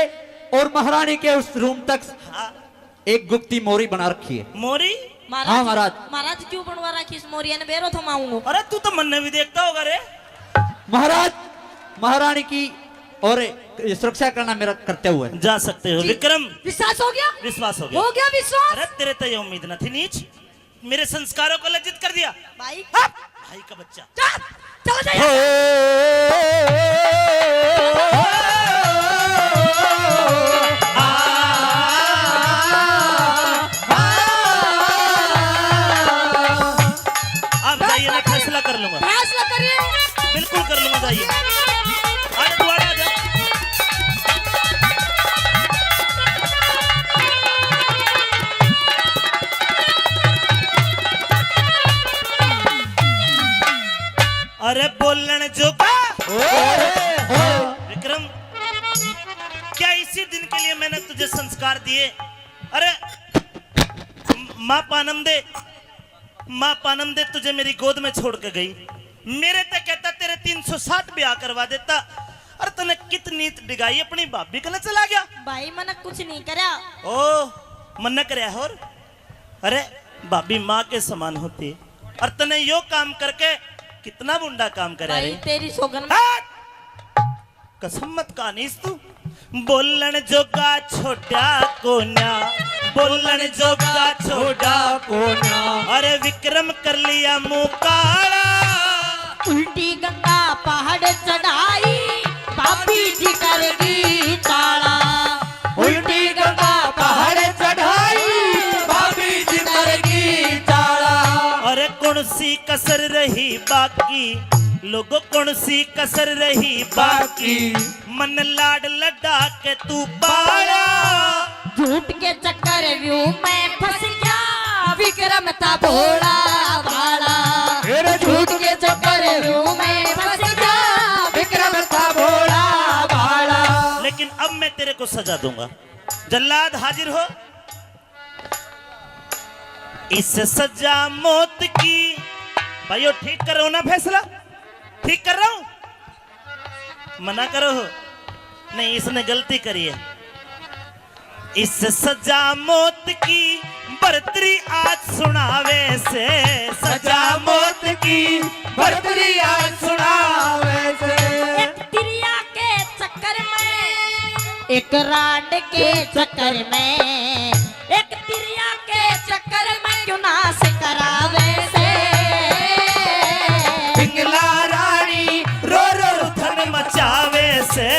और महारानी के उस रूम तक हाँ। एक गुप्ती मोरी बना रखी है। मोरी? महाराज, हाँ, महाराज। महाराज, क्यों बनवा रखी इस मोरिया ने? बेरो थमाऊंगा। अरे, तू तो मन्ने भी देखता होगा रे। महाराज, महारानी की और सुरक्षा करना मेरा कर्तव्य है। जा सकते हो। जी। विक्रम। विश्वास हो गया? विश्वास हो गया। हो गया विश्वास? अरे, तेरे तो ये उम्मीद न थी नीच। मेरे संस्कारों को लज्जित कर दिया। भाई। हाँ, भाई का बच्चा। चल, चल जाइए। आप जाइए, मैं फैसला कर लूंगा। फैसला करिए। बिल्कुल कर लूंगा, जाइए। अरे, तू आ जा। अरे बोलण जोगा। ओए, ओए। विक्रम, क्या इसी दिन के लिए मैंने तुझे संस्कार दिए? अरे माँ पानम दे, माँ पानम दे तुझे मेरी गोद में छोड़ के गई। मेरे ते कहता तेरे तीन सौ साठ ब्याह करवा देता। अरे तने कितनी डिगाई अपनी भाभी कने चला गया। भाई, मन्ने कुछ नहीं करया। ओ, मन्ने करया और? अरे, भाभी माँ के समान होती है। और तने यो काम करके कितना बुंडा काम करया भाई, रे। तेरी सौगन। हट! कसम मत कानीस तू। बोलण जोगा छोड़ा कोन्या, बोलण जोगा छोड़ा कोन्या। अरे विक्रम कर लिया मुंह काला। उल्टी गंगा पहाड़ चढ़ाई, भाभी जी कर गई ताला। उल्टी गंगा पहाड़ चढ़ाई, भाभी जी कर गई ताला। अरे कौन सी कसर रही बाकी, लोगों कौन सी कसर रही बाकी। मन लाड लडा के तू पाला। झूठ के चक्कर व्यू में फंस गया, विक्रम था भोला भाला। तेरे झूठ के चक्कर व्यू में फंस गया, विक्रम था भोला भाला। लेकिन अब मैं तेरे को सजा दूंगा। जल्लाद हाजिर हो। इस सजा मौत की, भाइयों, ठीक कर रहा हूं ना फैसला? ठीक कर रहा हूं? मना करो। नहीं, इसने गलती करी है। इस सजा मौत की भरतरी आज सुनावे से सजा मौत की, भरतरी आज सुनावे से। एक तिरिया के चक्कर में, एक राड के चक्कर में, एक तिरिया के चक्कर में क्यों नाश करावे से। पिंगला रानी रो रो रुधन मचावे से।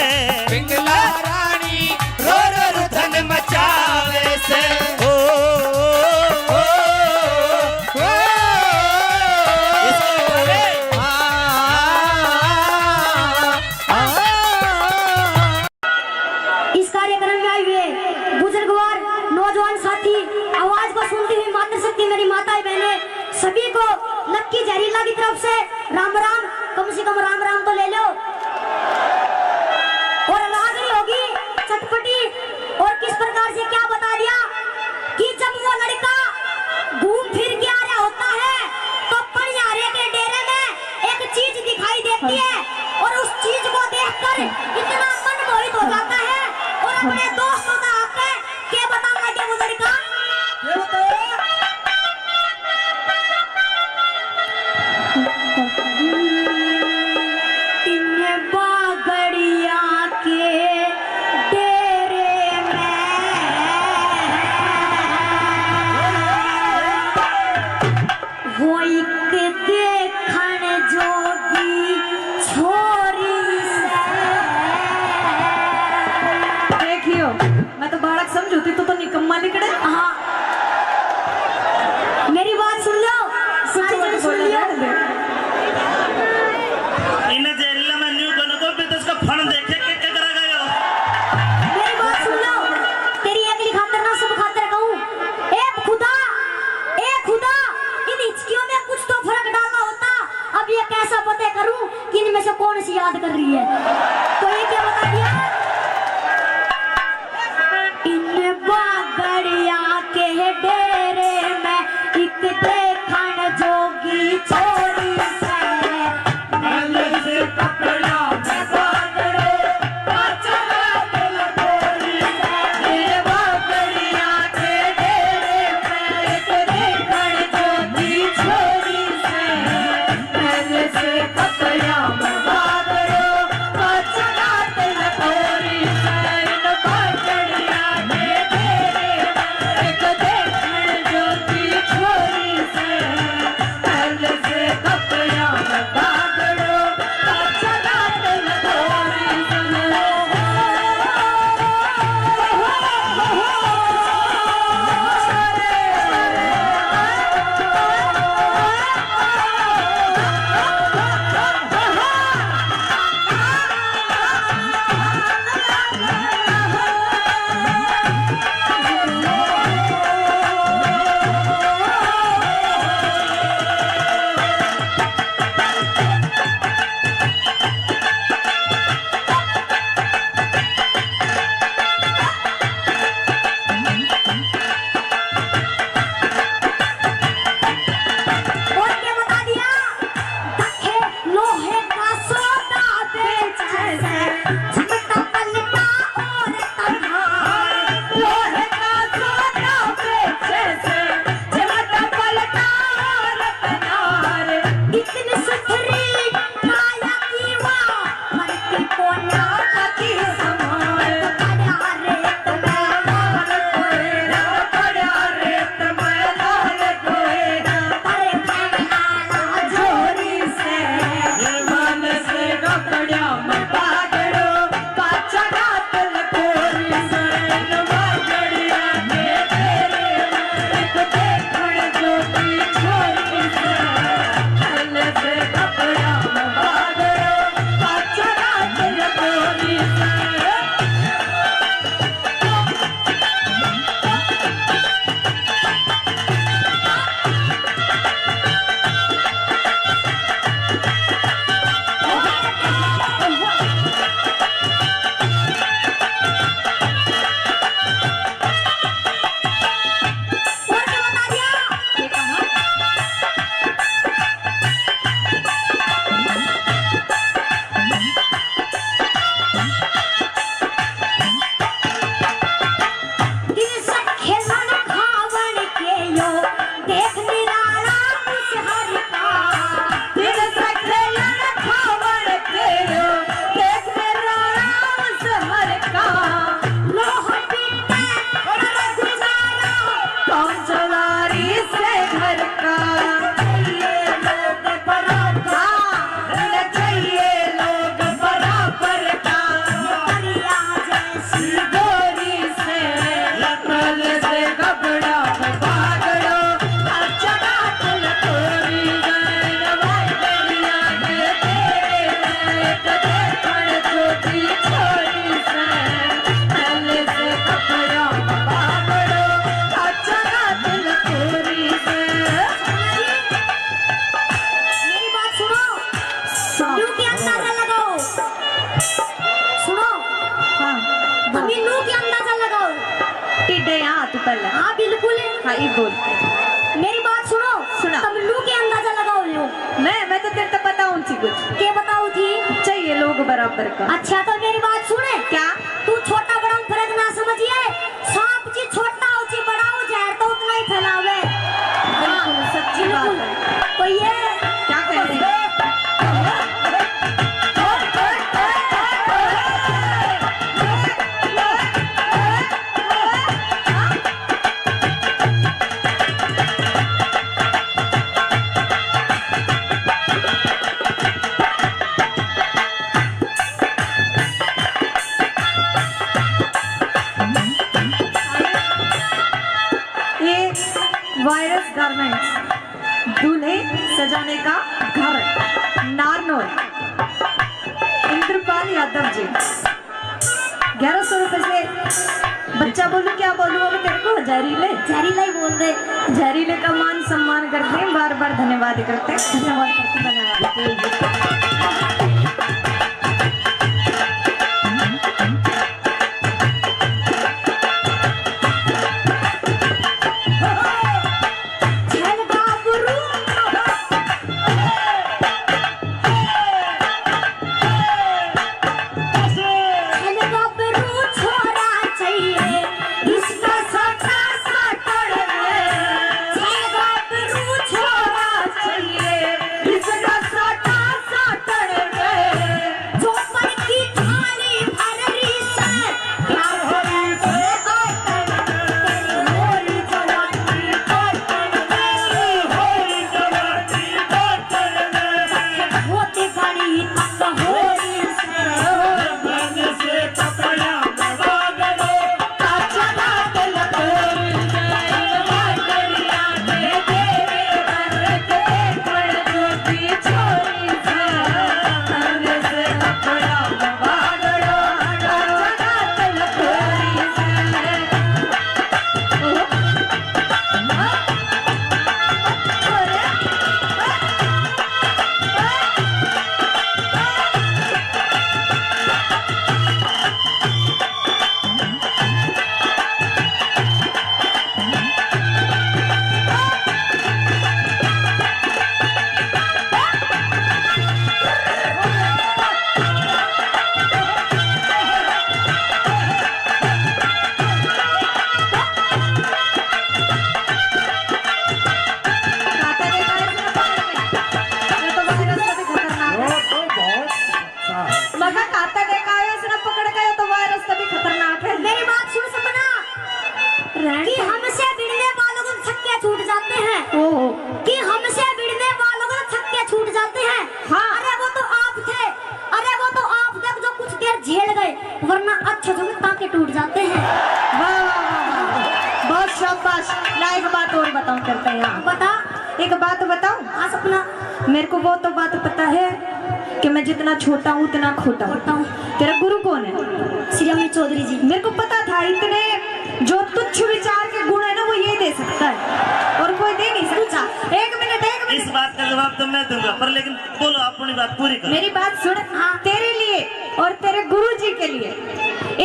पिंगला रानी रो रो रुधन मचावे से। ओ, ओ, ओ, ओ, ओ। इसको बोले। आ, आ, आ, आ, आ। इस कार्यक्रम में आए हुए बुजुर्गवार, नौजवान साथी, आवाज को सुनती हुई मातृशक्ति, मेरी माताएं बहनें, सभी को लक्की जहरीला की तरफ से राम राम। कम से कम राम राम तो ले लो। और रागनी होगी चटपटी। और किस प्रकार से क्या बता दिया कि जब वो लड़का घूम फिर के आ रहा होता है तो पनिहारे के डेरे में एक चीज दिखाई देती है और उस चीज को देखकर इतना मनमोहित हो जाता है और अपने दोस्तों का आके के बताऊंगा क्या वो लड़का? ये बताओ। इन बागड़िया के डेरे में वो एक देखण जोगी छोरी से। देखियो, मैं तो बालक समझू थी, तू तो निकम्मा निकले। हाँ, मेरी बात सुन लो, सारी जन सुन लियो। इन्हें जेल में न्यू बन को भी तो इसका फण देखे के, के करा गयो। मेरी बात सुन लो, तेरी एकली खातर ना सब खातर कहूँ। ए खुदा, ए खुदा, इन हिचकियों में कुछ तो फर्क डालना होता। अब ये कैसा पता करूँ कि इनमें से कौन सी याद कर रही है? तो ये क्या बता दिया? इन बागड़िया के डेरे में एक देखण जोगी छोरी से। महल से कपड़ा में बागड़ो, पाछला दिल गोरी से। इन बागड़िया के डेरे में एक देखण जोगी छोरी से। महल से कपड़ा में बागड़ो, लू की अंदाजा लगाओ। सुनो। हाँ, बोल। अभी लू की अंदाजा लगाओ। टिड्डे यहाँ तू पहले। हाँ, बिल्कुल। हाँ, ये बोल। मेरी बात सुनो। सुना। तुम लू की अंदाजा लगाओ लू। मैं, मैं तो तेरे तो बताऊँ थी कुछ। क्या बताओ थी? चाहिए लोग बराबर का। अच्छा, तो मेरी बात सुने। क्या? तू छोटा बड़ा में फर्क ना समझिए। सांप जी छोटा हो जी बड़ा हो, जहर तो उतना ही फैलावे। बिल्कुल, सच्ची बात है। तो ये क्या कह रहे हैं? ये वायरस गारमेंट्स, दूल्हे सजाने का घर, नारनौल, इंद्रपाल यादव जी। ग्यारह सौ रुपए से बच्चा बोलूं, क्या बोलूं अब तेरे को? जहरीले। जहरीला ही बोल दे। जहरीले का मान सम्मान करते हैं, बार बार धन्यवाद करते हैं। धन्यवाद करते हैं, धन्यवाद। काटा देखा है इसने पकड़ के? ये तो वायरस से भी खतरनाक है। वो तो बहुत अच्छा है। मगर काटा देखा है इसने पकड़ के, ये तो वायरस से भी खतरनाक है। मेरी बात सुन सपना, रहन कि दे। हमसे भिड़ने वालों को छक्के छूट जाते हैं। ओहो। कि हमसे भिड़ने वालों को छक्के छूट जाते हैं। हाँ। अरे वो तो आप थे, अरे वो तो आप थे जो कुछ देर झेल गए, वरना अच्छे जो टांके टूट जाते हैं। वाह, वाह, वाह, वाह। बहुत शाबाश। ला एक बात और बताऊं, करते हैं यहाँ। बता। एक बात बताऊं? हाँ सपना। मेरे को वो तो बात पता है कि मैं जितना छोटा हूँ उतना खोटा हूँ। खोटा हूँ। तेरा गुरु कौन है? श्री अमित चौधरी जी। मेरे को पता था इतने जो तुच्छ विचार के गुण है ना, वो ये दे सकता है और कोई दे नहीं सकता। एक मिनट, एक मिनट। इस बात का जवाब तो मैं दूंगा, पर लेकिन बोलो, अपनी बात पूरी करो। मेरी बात सुन। हाँ। तेरे लिए और तेरे गुरु जी के लिए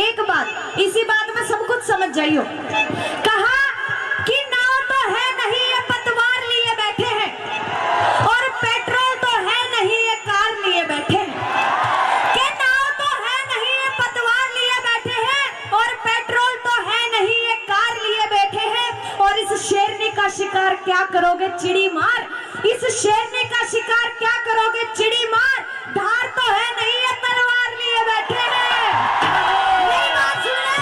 एक बात, इसी बात में सब कुछ समझ जाइयो। कहा कि नाव तो है नहीं ये पतवार लिए बैठे हैं, और पेट्रोल तो है नहीं ये कार लिए बैठे हैं। के नाव तो है नहीं ये पतवार लिए बैठे हैं, और पेट्रोल तो है नहीं ये कार लिए बैठे हैं। और इस शेरनी का शिकार क्या करोगे चिड़ी मार, इस शेरनी का शिकार क्या करोगे चिड़ी मार, धार तो है नहीं ये तलवार लिए बैठे हैं। मेरी बात सुन ले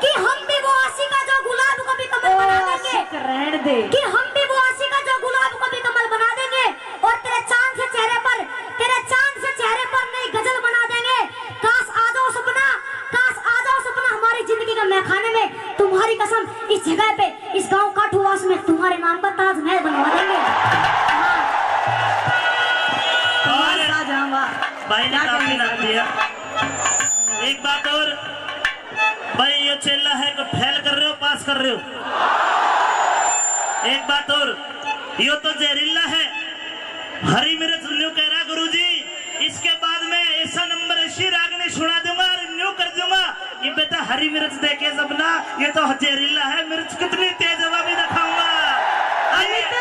कि हम भी वो आशिक है जो गुलाब को भी कमल ओ, बना देंगे। आशिक रहन दे। कि हम भी वो आशिक है जो गुलाब को भी कमल बना देंगे। और तेरे चांद से चेहरे पर, तेरे चांद से चेहरे पर नई गजल बना देंगे। काश आ जाओ सपना, काश आ जाओ सपना हमारी जिंदगी के महखाने में। तुम्हारी कसम, इस जगह पे, इस गांव काठूवास में तुम्हारे नाम पर ताजमहल बनवा देंगे। हाँ। और वाह, शाहजहां, वाह। भाई ने क्या काफी कहने नाम दिया। एक बात और, भाई, यो चेला है, को फेल कर रहे हो, पास कर रहे हो? एक बात और, यो तो जहरीला है। हरी मिर्च न्यू कह रहा गुरुजी, हरी मिर्च देखे जब ना, ये तो जहरीला है, मिर्च कितनी तेज है, वो भी दिखाऊंगा। आइए। अमित,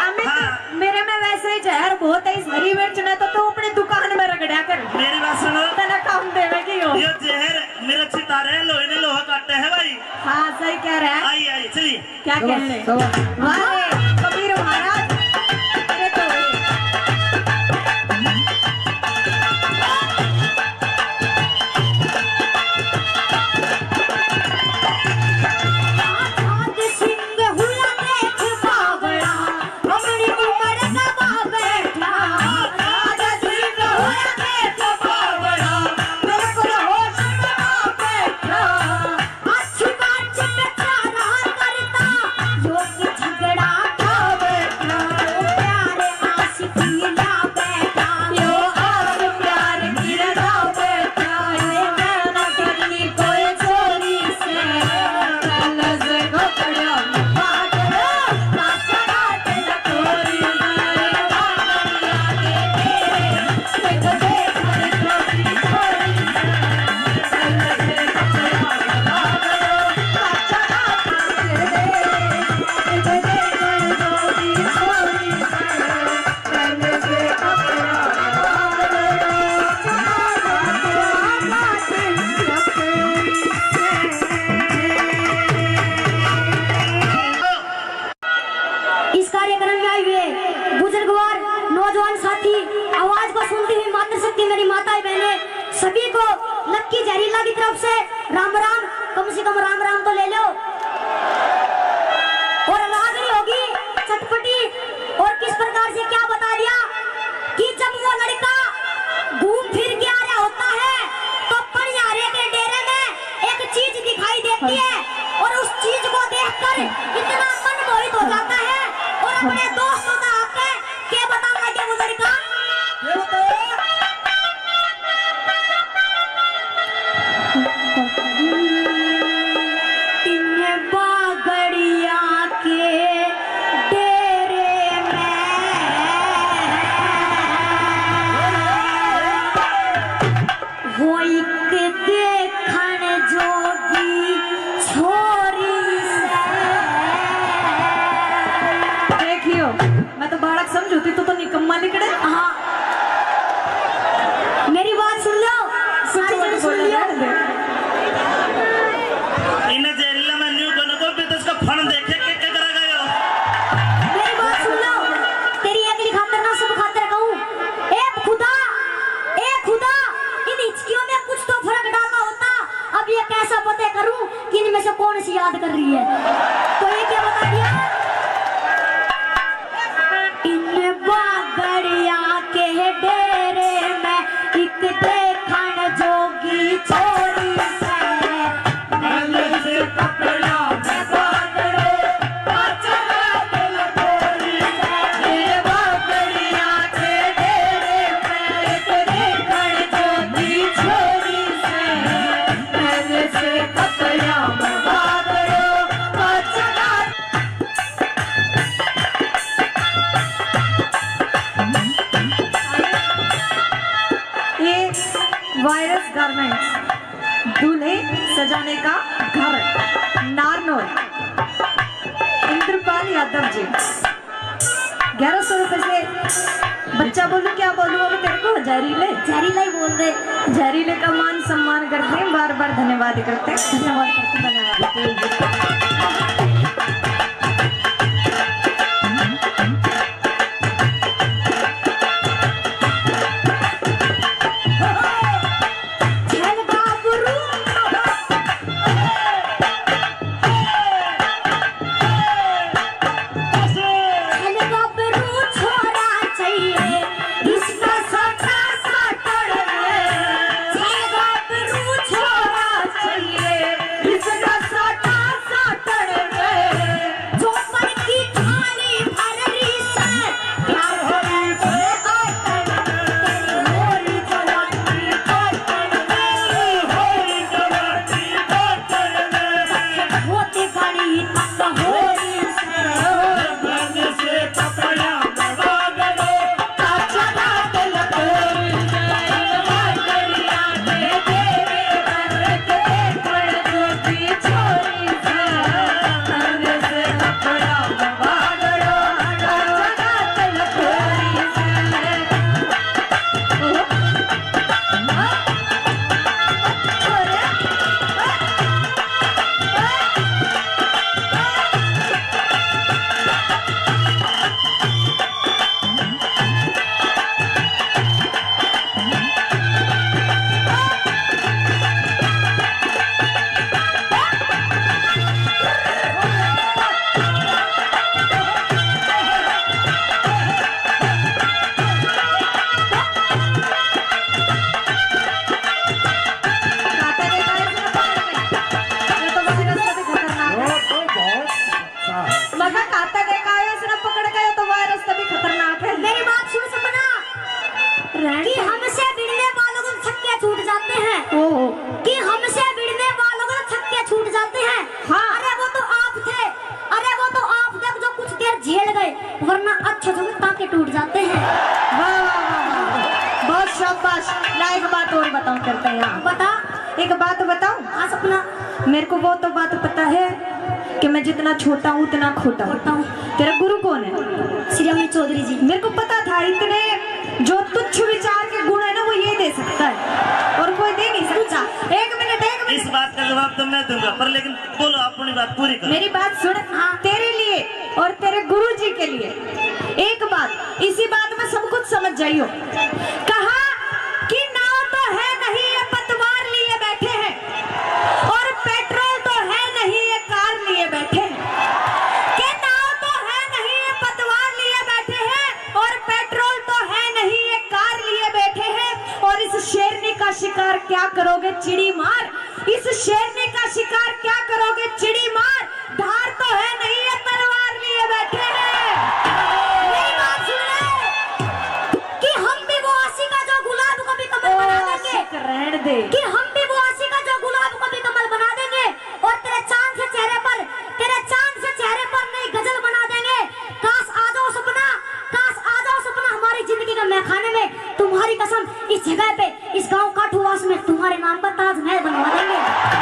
अमित, हाँ। मेरे में वैसे ही जहर बहुत है, इस हरी मिर्च ने तो तू अपनी दुकान में रगड़ा कर। मेरी बात सुनो। तने काम देवे की हो। ये जहर मिर्च तारे लोहे ने लोहा काटे है भाई। हाँ, सही कह रहा है। आइए, आइए, चलिए। क्या कहने? वाह रे, कबीर महाराज। अरे तो इस कार्यक्रम में आए हुए बुजुर्गवार, नौजवान साथी, आवाज को सुनती हुई मातृशक्ति, मेरी माताएं बहनें, सभी को लक्की जहरीला की तरफ से राम राम। कम से कम राम राम तो ले लो। और रागनी होगी चटपटी, और किस प्रकार से क्या बता दिया कि जब वो लड़का घूम फिर के आ रहा होता है तो पनिहारे के डेरे में एक चीज दिखाई देती है और उस चीज को देखकर इतना मन मोहित हो जाता है और अपने दोस्तों का आके के बताऊंगा ये वो लड़का। ये बताओ। इन बागड़िया के डेरे में हो एक देखण जोगी छोरी से। देखियो, मैं तो बालक समझू थी, तू तो निकम्मा लिकड़े। हाँ। मेरी बात सुन लो। कुछ सारी मत सुन बोलो, लियो। रहने दे। इन्हें जेल में न्यू बन को भी तो इसका फण देखे के, के करा गयो। मेरी बात सुन लो। तेरी अगली खातर ना सब खातर कहूँ। ए खुदा, ए खुदा, इन हिचकियों में कुछ तो फर्क डालना होता। अब ये कैसा पता करूं कि इनमें से कौन सी याद कर रही है? तो ये क्या बता दिया? इन बागड़िया के डेरे में एक देखण जोगी छोरी से। ये वायरस गारमेंट्स, दूल्हे सजाने का घर, नारनौल, इंद्रपाल यादव जी। ग्यारह सौ रुपए से बच्चा बोलूं, क्या बोलूं, अब तेरे को जहरीले। जहरीला ही बोल दे। जहरीले का मान सम्मान करते हैं, बार बार धन्यवाद करते हैं। धन्यवाद करते हैं, धन्यवाद। ओहो। कि हमसे भिड़ने वालों को तो छक्के छूट जाते हैं। हाँ। अरे वो तो आप थे, अरे वो तो आप थे जो कुछ देर झेल गए, वरना अच्छे जो टांके टूट जाते हैं। वाह, वाह, वाह, वाह, वाह। बहुत शाबाश। ला, एक बात और बताऊं, करते हैं यहाँ। बता। एक बात बताऊं? हाँ, सपना। मेरे को वो तो बात पता है कि मैं जितना छोटा हूँ, उतना खोटा हूँ। खोटा हूँ। तेरा गुरु कौन है? श्री अमित चौधरी जी। मेरे को पता था, इतने जो तुच्छ विचार के गुण है ना, वो ये दे सकता है, और कोई दे नहीं सकता। एक मिनट, एक मिनट। इस बात का जवाब तो मैं दूंगा, पर लेकिन बोलो, अपनी बात पूरी करो। मेरी बात सुन। हाँ। तेरे लिए और तेरे गुरु जी के लिए एक बात, इसी बात में सब कुछ समझ जाइयो। कहा कि नाव तो है नहीं, ये पतवार लिए बैठे हैं, और पेट्रोल तो है नहीं, ये कार लिए बैठे हैं। कि नाव तो है नहीं, ये पतवार लिए बैठे हैं, और पेट्रोल तो है नहीं, ये कार लिए बैठे हैं। और इस शेरनी का शिकार क्या करोगे, चिड़ी मार? इस शेरनी का शिकार क्या करोगे, चिड़ी मार? धार तो है नहीं, ये तलवार लिए बैठे हैं। मेरी बात सुन ले कि हम भी वो आशिक है जो गुलाब को भी कमल बना देंगे। आशिक रहने दे। कि हम भी वो आशिक है जो गुलाब को भी कमल बना देंगे। और तेरे चांद से चेहरे पर, तेरे चांद से चेहरे पर नई गजल बना देंगे। काश आ जाओ सपना, काश आ जाओ सपना हमारी जिंदगी के मैखाने में। तुम्हारी कसम, इस जगह पे, इस गांव काठूवास में तुम्हारे नाम पर ताजमहल बनवा देंगे।